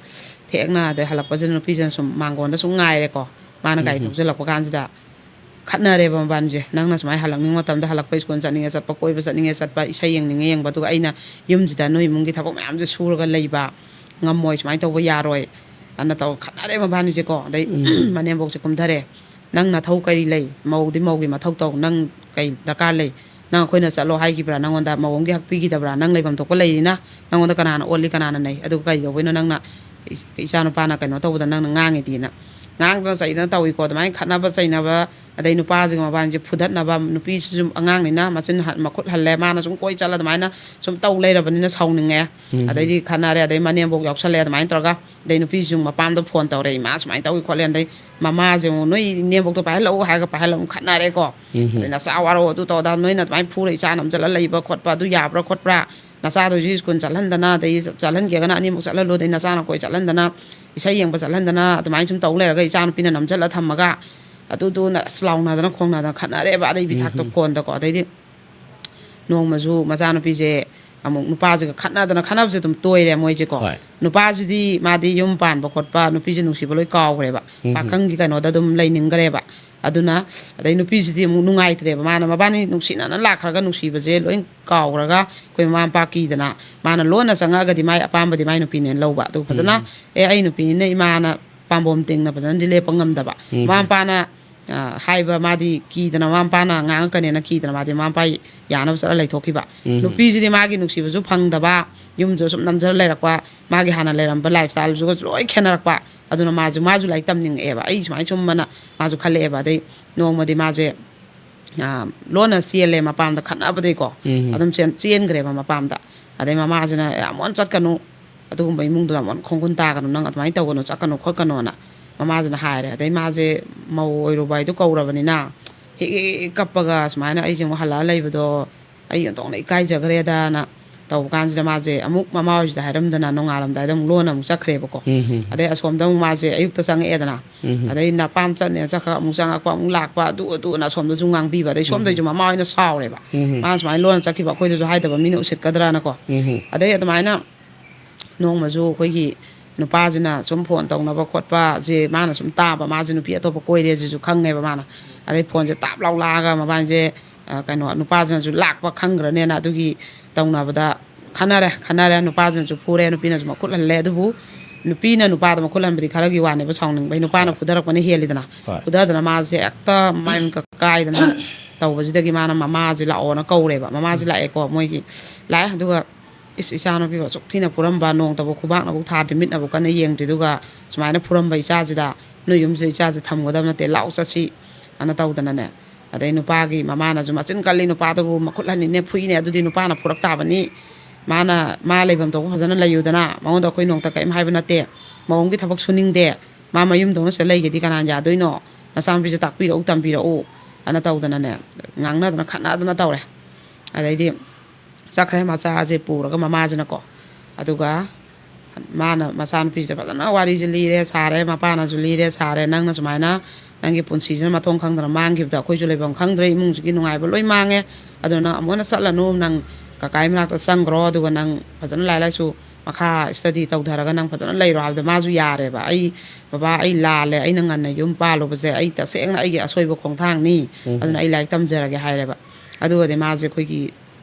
ꯊꯦꯡꯅ ꯑꯗꯩ ꯍꯜꯂꯛꯄꯁꯤꯗ ꯅꯨꯄꯤꯁꯤꯅ ꯁꯨꯝ ꯃꯥꯡꯒꯣꯟꯗ ꯁꯨꯝ ꯉꯥꯏꯔꯦꯀꯣ꯫ ꯃꯥꯅ ꯒꯥꯔꯤ ꯎꯝ꯫ ꯊꯧꯖꯤꯜꯂꯛꯄ ꯀꯥꯟꯁꯤꯗ ꯈꯠꯅꯔꯦꯕ ꯃꯕꯥꯅꯤꯁꯦ꯫ "ꯅꯪꯅ ꯁꯨꯃꯥꯏꯅ ꯍꯜꯂꯛꯅꯤꯡꯕ ꯃꯇꯝꯗ ꯍꯜꯂꯛꯄ, ꯁ꯭ꯀꯨꯜ ꯆꯠꯅꯤꯡꯉꯦ ꯆꯠꯄ, ꯀꯣꯏꯕ ꯆꯠꯅꯤꯡꯉꯦ ꯆꯠꯄ, ꯏꯁꯩ ꯌꯦꯡꯅꯤꯡꯉꯦ ꯌꯦꯡꯕ, ꯑꯗꯨꯒ ꯑꯩꯅ ꯌꯨꯝꯁꯤꯗ ꯅꯣꯏ ꯏꯃꯨꯡꯒꯤ ꯊꯕꯛ ꯃꯌꯥꯝꯁꯦ ꯁꯨꯔꯒ ꯂꯩꯕ ꯉꯝꯃꯣꯏ, ꯁꯨꯃꯥꯏꯅ ꯇꯧꯕ ꯌꯥꯔꯣꯏ" ꯑꯅ ꯇꯧꯔ ꯈꯠꯅꯔꯦ ꯃꯕꯥꯅꯤꯁꯦꯀꯣ꯫ ꯑꯗꯩ ꯎꯝ꯫ ꯃꯅꯦꯝꯕꯣꯛꯁꯦ ꯀꯨꯝꯊꯔꯦ꯫ "ꯅꯪ ꯅꯊꯧ ꯀꯔꯤ ꯂꯩ? ꯃꯧꯗꯤ ꯃꯧꯒꯤ ꯃꯊꯧ ꯇꯧ꯫ ꯅꯪ ꯀꯩ ꯗꯔꯀꯥꯔ ꯂꯩ? ꯅꯪ ꯑꯩꯈꯣꯏꯅ ꯆꯠꯂꯣ ꯍꯥꯏꯈꯤꯕ꯭ꯔꯥ? ꯅꯪꯉꯣꯟꯗ ꯃꯧ ꯑꯃꯒꯤ ꯍꯛ ꯄꯤꯈꯤꯗꯕ꯭ꯔꯥ? ꯅꯪ ꯂꯩꯐꯝ ꯊꯣꯛꯄ ꯂꯩꯔꯤꯅ? ꯅꯪꯉꯣꯟꯗ ꯀꯅꯥꯅ ꯑꯣꯠꯂꯤ, ꯀꯅꯥꯅ ꯅꯩ? ꯑꯗꯨꯒ ꯀꯩꯗꯧꯕꯩꯅꯣ ꯅꯪꯅ ꯏ-, ꯏꯆꯥꯅꯨꯄꯥꯅ ꯀꯩꯅꯣ ꯇꯧꯕꯗ ꯅꯪꯅ ꯉꯥꯡꯉꯤꯗꯤꯅ?" ꯉꯥꯡꯗꯅ ꯆꯩꯗꯅ ꯇꯧꯏꯀꯣ꯫ ꯑꯗꯨꯃꯥꯏꯅ ꯈꯠꯅꯕ ꯆꯩꯅꯕ, ꯑꯗꯩ ꯅꯨꯄꯥꯁꯤꯒ ꯃꯕꯥꯅꯤꯁꯦ ꯐꯨꯗꯠꯅꯕ, ꯅꯨꯄꯤꯁꯤꯁꯨ ꯑꯉꯥꯡꯅꯤꯅ ꯃꯆꯤꯟ ꯍꯟ-, ꯃꯈꯨꯠ ꯍꯜꯂꯦ, ꯃꯥꯅ ꯁꯨꯝ ꯀꯣꯏ ꯆꯠꯂ ꯑꯗꯨꯃꯥꯏꯅ ꯁꯨꯝ ꯇꯧ ꯂꯩꯔꯕꯅꯤꯅ ꯁꯥꯎꯅꯤꯡꯉꯦ꯫ ꯎꯝ꯫ ꯑꯗꯩꯗꯤ ꯈꯠꯅꯔꯦ, ꯑꯗꯩ ꯃꯅꯦꯝꯕꯣꯛ ꯌꯥꯎꯁꯜꯂꯦ꯫ ꯑꯗꯨꯃꯥꯏꯅ ꯇꯧꯔꯒ ꯑꯗꯩ ꯅꯨꯄꯤꯁꯤꯁꯨ ꯃꯄꯥꯝꯗ ꯐꯣꯟ ꯇꯧꯔꯦ, "ꯏꯃꯥ ꯁꯨꯃꯥꯏꯅ ꯇꯧꯏ ꯈꯣꯠꯂꯦ", ꯑꯗꯩ ꯃꯃꯥꯁꯦ ꯑꯃꯨꯛ, "ꯅꯣꯏ ꯅꯦꯝꯕꯣꯛꯇꯣ ꯄꯥꯏꯍꯜꯂꯛꯎ" ꯍꯥꯏꯔꯒ ꯄꯥꯏꯍꯜꯂ ꯑꯃꯨꯛ ꯈꯠꯅꯔꯦꯀꯣ꯫ ꯎꯝ꯫ ꯑꯗꯩ "ꯅꯆꯥ ꯋꯥꯔꯧ ꯑꯗꯨ ꯇꯧ ꯑꯗꯥ, ꯅꯣꯏꯅ ꯑꯗꯨꯃꯥꯏꯅ ꯐꯨꯔ ꯏꯆꯥ ꯅꯝꯁꯤꯜꯂ ꯂꯩꯕ ꯈꯣꯠꯄ ꯑꯗꯨ ꯌꯥꯕ꯭ꯔꯥ ꯈꯣꯠꯄ꯭ꯔꯥ? ꯅꯆꯥꯗꯨꯁꯨ ꯁ꯭ꯀꯨꯜ ꯆꯠꯍꯟꯗꯅ, ꯑꯗꯩ ꯆꯠꯍꯟꯒꯦꯒꯅ ꯑꯅꯤꯃꯛ ꯆꯠꯍꯜꯂꯨ, ꯑꯗꯩ ꯅꯆꯥꯅ ꯀꯣꯏ ꯆꯠꯍꯟꯗꯅ, ꯏꯁꯩ ꯌꯦꯡꯕ ꯆꯠꯍꯟꯗꯅ ꯑꯗꯨꯃꯥꯏꯅ ꯁꯨꯝ ꯇꯧ ꯂꯩꯔꯒ ꯏꯆꯥꯅꯨꯄꯤꯅ ꯅꯝꯁꯤꯜꯂ ꯊꯝꯃꯒ ꯑꯗꯨꯗꯨꯅ ꯑꯁ ꯂꯥꯎꯅꯗꯅ ꯈꯣꯡꯅꯗꯅ ꯈꯠꯅꯔꯦꯕ ꯑꯗꯩ ꯏꯕꯤ ꯊꯥꯛꯇ ꯎꯝ꯫ ꯐꯣꯟꯗꯀꯣ꯫ ꯑꯗꯩꯗꯤ ꯅꯣꯡꯃꯁꯨ ꯃꯆꯥꯅꯨꯄꯤꯁꯦ ꯑꯃꯨꯛ ꯅꯨꯄꯥꯁꯤꯒ ꯈꯠꯅꯗꯅ, ꯈꯠꯅꯕꯁꯦ ꯑꯗꯨꯝ ꯇꯣꯏꯔꯦ ꯃꯣꯏꯁꯦꯀꯣ꯫ ꯍꯣꯏ꯫ ꯅꯨꯄꯥꯁꯤꯗꯤ ꯃꯥꯗꯤ ꯌꯨꯝ ꯄꯥꯟꯕ ꯈꯣꯠꯄ, ꯅꯨꯄꯤꯁꯦ ꯅꯨꯡꯁꯤꯕ ꯂꯣꯏ ꯀꯥꯎꯈ꯭ꯔꯦꯕ꯫ ꯎꯝ꯫ ꯄꯥꯈꯪꯒꯤ ꯀꯩꯅꯣꯗ ꯑꯗꯨꯝ ꯂꯩꯅꯤꯡꯈ꯭ꯔꯦꯕ꯫ ꯑꯗꯨꯅ ꯑꯗꯩ ꯅꯨꯄꯤꯁꯤꯗꯤ ꯑꯃꯨꯛ ꯅꯨꯡꯉꯥꯏꯇ꯭ꯔꯦꯕ, ꯃꯥꯅ ꯃꯕꯥꯅꯤ ꯅꯨꯡꯁꯤꯅꯅ ꯂꯥꯛꯈ꯭ꯔꯒ ꯅꯨꯡꯁꯤꯕꯁꯦ ꯂꯣꯏ ꯀꯥꯎꯈ꯭ꯔꯒ ꯑꯩꯈꯣꯏ ꯃꯃꯥ ꯃꯄꯥ ꯀꯤꯗꯅ ꯃꯥꯅ ꯂꯣꯟꯅ ꯆꯪꯉꯛꯑꯒꯗꯤ ꯃꯥꯏ ꯑꯄꯥꯝꯕꯗꯤ ꯃꯥꯏ ꯅꯨꯄꯤꯅꯦꯅ ꯂꯧꯕ꯫ ꯑꯗꯨ ꯐꯖꯅ, ꯎꯝ꯫ "ꯑꯦ, ꯑꯩ ꯅꯨꯄꯤꯅꯤꯅ ꯏꯃꯥꯅ ꯄꯥꯝꯕꯣꯝ ꯇꯤꯡꯅ ꯐꯖꯅꯗꯤ ꯂꯦꯞꯄ ꯉꯝꯗꯕ"꯫ ꯎꯝ꯫ ꯃꯃꯥ ꯃꯄꯥꯅ, ꯑ, ꯍꯥꯏꯕ ꯃꯥꯗꯤ ꯀꯤꯗꯅ, ꯃꯃꯥ ꯃꯄꯥꯅ ꯉꯥꯡꯉꯛꯀꯅꯦꯅ ꯀꯤꯗꯅ ꯃꯥꯗꯤ ꯃꯃꯥ ꯃꯄꯥ ꯌꯥꯅꯕ ꯆꯠꯂ ꯂꯩꯊꯣꯛꯈꯤꯕ꯫ ꯎꯝ꯫ ꯅꯨꯄꯤꯁꯤꯗꯤ ꯃꯥꯒꯤ ꯅꯨꯡꯁꯤꯕꯁꯨ ꯐꯪꯗꯕ, ꯌꯨꯝꯁꯨ ꯁꯨꯝ ꯅꯝꯖꯔ ꯂꯩꯔꯛꯄ, ꯃꯥꯒꯤ ꯍꯥꯟꯅ ꯂꯩꯔꯝꯕ ꯂꯥꯏꯐ ꯁ꯭ꯇꯥꯏꯜꯁꯤꯒꯁꯨ ꯂꯣꯏ ꯈꯦꯠꯅꯔꯛꯄ꯫ ꯑꯗꯨꯅ ꯃꯥꯁꯨ, ꯃꯥꯁꯨ ꯂꯥꯏꯔꯤꯛ ꯇꯝꯅꯤꯡꯉꯛꯑꯦꯕ꯫ ꯑꯩ ꯁꯨꯃꯥꯏꯅ ꯁꯨꯝ ꯑꯅ ꯃꯥꯁꯨ ꯈꯜꯂꯛꯑꯦꯕ꯫ ꯑꯗꯩ ꯅꯣꯡꯃꯗꯤ ꯃꯥꯁꯦ, ꯑ, ꯂꯣꯟꯅ ꯆꯦꯜꯂꯦ ꯃꯄꯥꯝꯗ ꯈꯠꯅꯕꯗꯩꯀꯣ꯫ ꯎꯝ꯫ ꯑꯗꯨꯝ ꯆꯦꯟ-, ꯆꯦꯟꯈ꯭ꯔꯦꯕ ꯃꯄꯥꯝꯗ꯫ ꯑꯗꯩ ꯃꯃꯥꯁꯤꯅ, "ꯌꯥꯝ ꯋꯥꯅ ꯆꯠꯀꯅꯨ, ꯑꯗꯨꯒꯨꯝꯕ ꯏꯃꯨꯡꯗꯨꯗ ꯌꯥꯝ ꯋꯥꯅ ꯈꯣꯡꯒꯨꯟ ꯇꯥꯒꯅꯨ, ꯅꯪ ꯑꯗꯨꯃꯥꯏꯅ ꯇꯧꯒꯅꯨ, ꯆꯠꯀꯅꯨ ꯈꯣꯠꯀꯅꯣꯅ" ꯃꯃꯥꯁꯤꯅ ꯍꯥꯏꯔꯦ꯫ ꯑꯗꯩ ꯃꯥꯁꯦ ꯃꯧ ꯑꯣꯏꯔꯨꯕ ꯍꯥꯏꯗꯨ ꯀꯧꯔꯕꯅꯤꯅ ꯍꯦꯛ ꯍꯦꯛ ꯍꯦꯛ ꯀꯞꯄꯒ ꯁꯨꯃꯥꯏꯅ ꯑꯩꯁꯦ ꯑꯃꯨꯛ ꯍꯜꯂꯛꯑ ꯂꯩꯕꯗꯣ ꯑꯩ ꯑꯣꯟꯊꯣꯛꯅ ꯏꯀꯥꯏꯖꯈ꯭ꯔꯦꯗꯅ ꯇꯧꯕ ꯀꯥꯟꯁꯤꯗ ꯃꯥꯁꯦ ꯑꯃꯨꯛ ꯃꯃꯥ ꯍꯣꯏꯁꯤꯗ ꯍꯥꯏꯔꯝꯗꯅ ꯅꯣꯡꯉꯥꯜꯂꯝꯗꯥꯏꯗ ꯑꯃꯨꯛ ꯂꯣꯟꯅ ꯑꯃꯨꯛ ꯆꯠꯈ꯭ꯔꯦꯕꯀꯣ꯫ ꯎꯝ꯫ ꯑꯗꯩ ꯑꯁꯣꯝꯗ ꯑꯃꯨꯛ ꯃꯥꯁꯦ ꯑꯌꯨꯛꯇ ꯆꯪꯉꯛꯑꯦꯗꯅ꯫ ꯎꯝ꯫ ꯑꯗꯩ ꯅꯄꯥꯝ ꯆꯠꯅꯦ ꯆꯠꯈ꯭ꯔꯒ ꯑꯃꯨꯛ ꯆꯪꯉꯛꯄ, ꯑꯃꯨꯛ ꯂꯥꯛꯄ, ꯑꯗꯨ ꯑꯗꯨꯅ ꯑꯁꯣꯝꯗꯁꯨ ꯉꯥꯡꯕꯤꯕ꯫ ꯑꯗꯩ ꯁꯣꯝꯗꯩꯁꯨ ꯃꯃꯥ ꯍꯣꯏꯅ ꯁꯥꯎꯔꯦꯕ꯫ ꯎꯝ꯫ ꯃꯥꯅ ꯁꯨꯃꯥꯏꯅ ꯂꯣꯟꯅ ꯆꯠꯈꯤꯕ ꯑꯩꯈꯣꯏꯗꯁꯨ ꯍꯥꯏꯗꯕ ꯃꯤꯅ ꯎꯁꯤꯠꯀꯗ꯭ꯔꯅꯀꯣ꯫ ꯎꯝ꯫ ꯑꯗꯩ ꯑꯗꯨꯃꯥꯏꯅ ꯅꯣꯡꯃꯁꯨ ꯑꯩꯈꯣꯏꯒꯤ ꯅꯨꯄꯥꯁꯤꯅ ꯁꯨꯝ ꯐꯣꯟ ꯇꯧꯅꯕ ꯈꯣꯠꯄꯁꯦ ꯃꯥꯅ ꯁꯨꯝ ꯇꯥꯕ, ꯃꯥꯁꯦ ꯅꯨꯄꯤ ꯑꯇꯣꯞꯄ ꯀꯣꯏꯔꯦ ꯁꯤꯁꯨ ꯈꯪꯉꯦꯕ ꯃꯥꯅ꯫ ꯑꯗꯩ ꯐꯣꯟꯁꯦ ꯇꯥꯞ ꯂꯥꯎ ꯂꯥꯛꯑꯒ ꯃꯕꯥꯅꯤꯁꯦ, ꯑ, ꯀꯩꯅꯣ, ꯅꯨꯄꯥꯁꯤꯅꯁꯨ ꯂꯥꯛꯄ ꯈꯪꯈ꯭ꯔꯅꯦꯅ ꯑꯗꯨꯒꯤ ꯇꯧꯅꯕꯗ ꯈꯟꯅꯔꯦ, ꯈꯟꯅꯔꯦ꯫ ꯅꯨꯄꯥꯁꯤꯅꯁꯨ ꯐꯨꯔꯦ, ꯅꯨꯄꯤꯅꯁꯨ ꯃꯈꯨꯠ ꯍꯜꯂꯦ꯫ ꯑꯗꯨꯕꯨ ꯅꯨꯄꯤꯅ ꯅꯨꯄꯥꯗ ꯃꯈꯨꯠ ꯍꯟꯕꯗꯤ ꯈꯔꯒꯤ ꯋꯥꯅꯦꯕ, ꯁꯥꯎꯅꯤꯡꯕꯩ꯫ ꯅꯨꯄꯥꯅ ꯍꯣꯏ꯫ ꯐꯨꯗꯔꯛꯄꯅ ꯍꯦꯜꯂꯤꯗꯅ꯫ ꯍꯣꯏ꯫ ꯐꯨꯗꯗꯅ ꯃꯥꯁꯦ ꯍꯦꯛꯇ ꯃꯥꯏ ꯃꯤꯠꯀ ꯀꯥꯏꯗꯅ ꯇꯧꯕꯁꯤꯗꯒꯤ ꯃꯥꯅ ꯃꯃꯥꯁꯦ ꯂꯥꯛꯑꯣꯅ ꯀꯧꯔꯦꯕ꯫ ꯃꯃꯥꯁꯦ ꯂꯥꯛꯑꯦꯀꯣ, ꯃꯣꯏꯒꯤ ꯂꯥꯛꯑꯦ꯫ ꯑꯗꯨꯒ "ꯏꯁ, ꯏꯆꯥꯅꯨꯄꯤꯕꯨ ꯑꯁꯨꯛ ꯊꯤꯅ ꯐꯨꯔꯝꯕ, ꯅꯣꯡꯇꯕꯨ ꯈꯨꯕꯥꯛꯅꯕꯨ ꯊꯥꯗ꯭ꯔꯤ, ꯃꯤꯠꯅꯕꯨ ꯀꯟꯅ ꯌꯦꯡꯗ꯭ꯔꯤꯗꯨꯒ ꯁꯨꯃꯥꯏꯅ ꯐꯨꯔꯝꯕ ꯏꯆꯥꯁꯤꯗ ꯅꯣꯏ ꯌꯨꯝꯁꯤꯗ ꯏꯆꯥꯁꯦ ꯊꯝꯒꯗꯕ ꯅꯠꯇꯦ, ꯂꯥꯛꯑꯣ ꯆꯠꯁꯤ" ꯑꯅ ꯇꯧꯗꯅꯅꯦ꯫ ꯑꯗꯩ ꯅꯨꯄꯥꯒꯤ ꯃꯃꯥꯅꯁꯨ ꯃꯆꯤꯟ ꯀꯜꯂꯤ, "ꯅꯨꯄꯥꯗꯨꯕꯨ ꯃꯈꯨꯠ ꯍꯟꯅꯤꯅꯦ, ꯐꯨꯏꯅꯦ, ꯑꯗꯨꯗꯤ ꯅꯨꯄꯥꯅ ꯐꯨꯔꯛ ꯇꯥꯕꯅꯤ, ꯃꯥꯅ ꯃꯥ ꯂꯩꯐꯝ ꯊꯣꯛꯄ ꯐꯖꯅ ꯂꯩꯌꯨꯗꯅ, ꯃꯉꯣꯟꯗ ꯑꯩꯈꯣꯏ ꯅꯣꯡꯇ ꯀꯔꯤꯝ ꯍꯥꯏꯕ ꯅꯠꯇꯦ, ꯃꯧꯒꯤ ꯊꯕꯛ ꯁꯨꯅꯤꯡꯗꯦ, ꯃꯥ ꯃꯌꯨꯝꯗꯧꯅ ꯁꯤꯗ ꯂꯩꯒꯦꯗꯤ ꯀꯅꯥꯅ ꯌꯥꯗꯣꯏꯅꯣ? ꯅꯆꯥꯅꯨꯄꯤꯁꯦ ꯇꯥꯛꯄꯤꯔꯛꯎ, ꯇꯝꯕꯤꯔꯛꯎ" ꯑꯅ ꯇꯧꯗꯅꯅꯦ, ꯉꯥꯡꯅꯗꯅ ꯈꯠꯅꯗꯅ ꯇꯧꯔꯦ꯫ ꯑꯗꯩꯗꯤ ꯆꯠꯈ꯭ꯔꯦ ꯃꯆꯥꯁꯦ ꯄꯨꯔꯒ ꯃꯃꯥꯁꯤꯅꯀꯣ꯫ ꯑꯗꯨꯒ ꯃꯥꯅ ꯃꯆꯥꯅꯨꯄꯤꯁꯤꯗ ꯐꯖꯅ ꯋꯥꯔꯤꯁꯦ ꯂꯤꯔꯦ ꯁꯥꯔꯦ, ꯃꯄꯥꯅꯁꯨ ꯂꯤꯔꯦ ꯁꯥꯔꯦ, "ꯅꯪꯅ ꯁꯨꯃꯥꯏꯅ ꯅꯪꯒꯤ ꯄꯨꯟꯁꯤꯁꯤꯅ ꯃꯊꯣꯡ ꯈꯪꯗꯅ ꯃꯥꯡꯈꯤꯕꯗ ꯑꯩꯈꯣꯏꯁꯨ ꯂꯩꯐꯝ ꯈꯪꯗ꯭ꯔꯦ, ꯏꯃꯨꯡꯁꯤꯒꯤ ꯅꯨꯡꯉꯥꯏꯕ ꯂꯣꯏ ꯃꯥꯡꯉꯦ꯫ ꯑꯗꯨꯅ ꯅꯪ ꯑꯃꯨꯛ ꯍꯟꯅ ꯆꯠꯂꯅꯨ, ꯅꯪ ꯀꯀꯥꯒꯤ ꯃꯅꯥꯛꯇ ꯆꯪꯈ꯭ꯔꯣ, ꯑꯗꯨꯒ ꯅꯪ ꯐꯖꯅ ꯂꯥꯏꯔꯤꯛ ꯂꯥꯏꯁꯨ ꯃꯈꯥ ꯁ꯭ꯇꯗꯤ ꯇꯧꯊꯔꯒ ꯅꯪ ꯐꯖꯅ ꯂꯩꯔꯣ" ꯍꯥꯏꯕꯗ ꯃꯥꯁꯨ ꯌꯥꯔꯦꯕ꯫ "ꯑꯩ, ꯕꯕꯥ, ꯑꯩ ꯂꯥꯜꯂꯦ, ꯑꯩꯅ ꯉꯟꯅ ꯌꯨꯝ ꯄꯥꯜꯂꯨꯕꯁꯦ ꯑꯩ ꯇꯁꯦꯡꯅ ꯑꯩꯒꯤ ꯑꯁꯣꯏꯕ ꯈꯣꯡꯊꯥꯡꯅꯤ, ꯑꯗꯨꯅ ꯑꯩ ꯂꯥꯏꯔꯤꯛ ꯇꯝꯖꯔꯒꯦ" ꯍꯥꯏꯔꯦꯕ꯫ ꯑꯗꯨꯒꯗꯤ ꯃꯥꯁꯦ ꯑꯩꯈꯣꯏꯒꯤ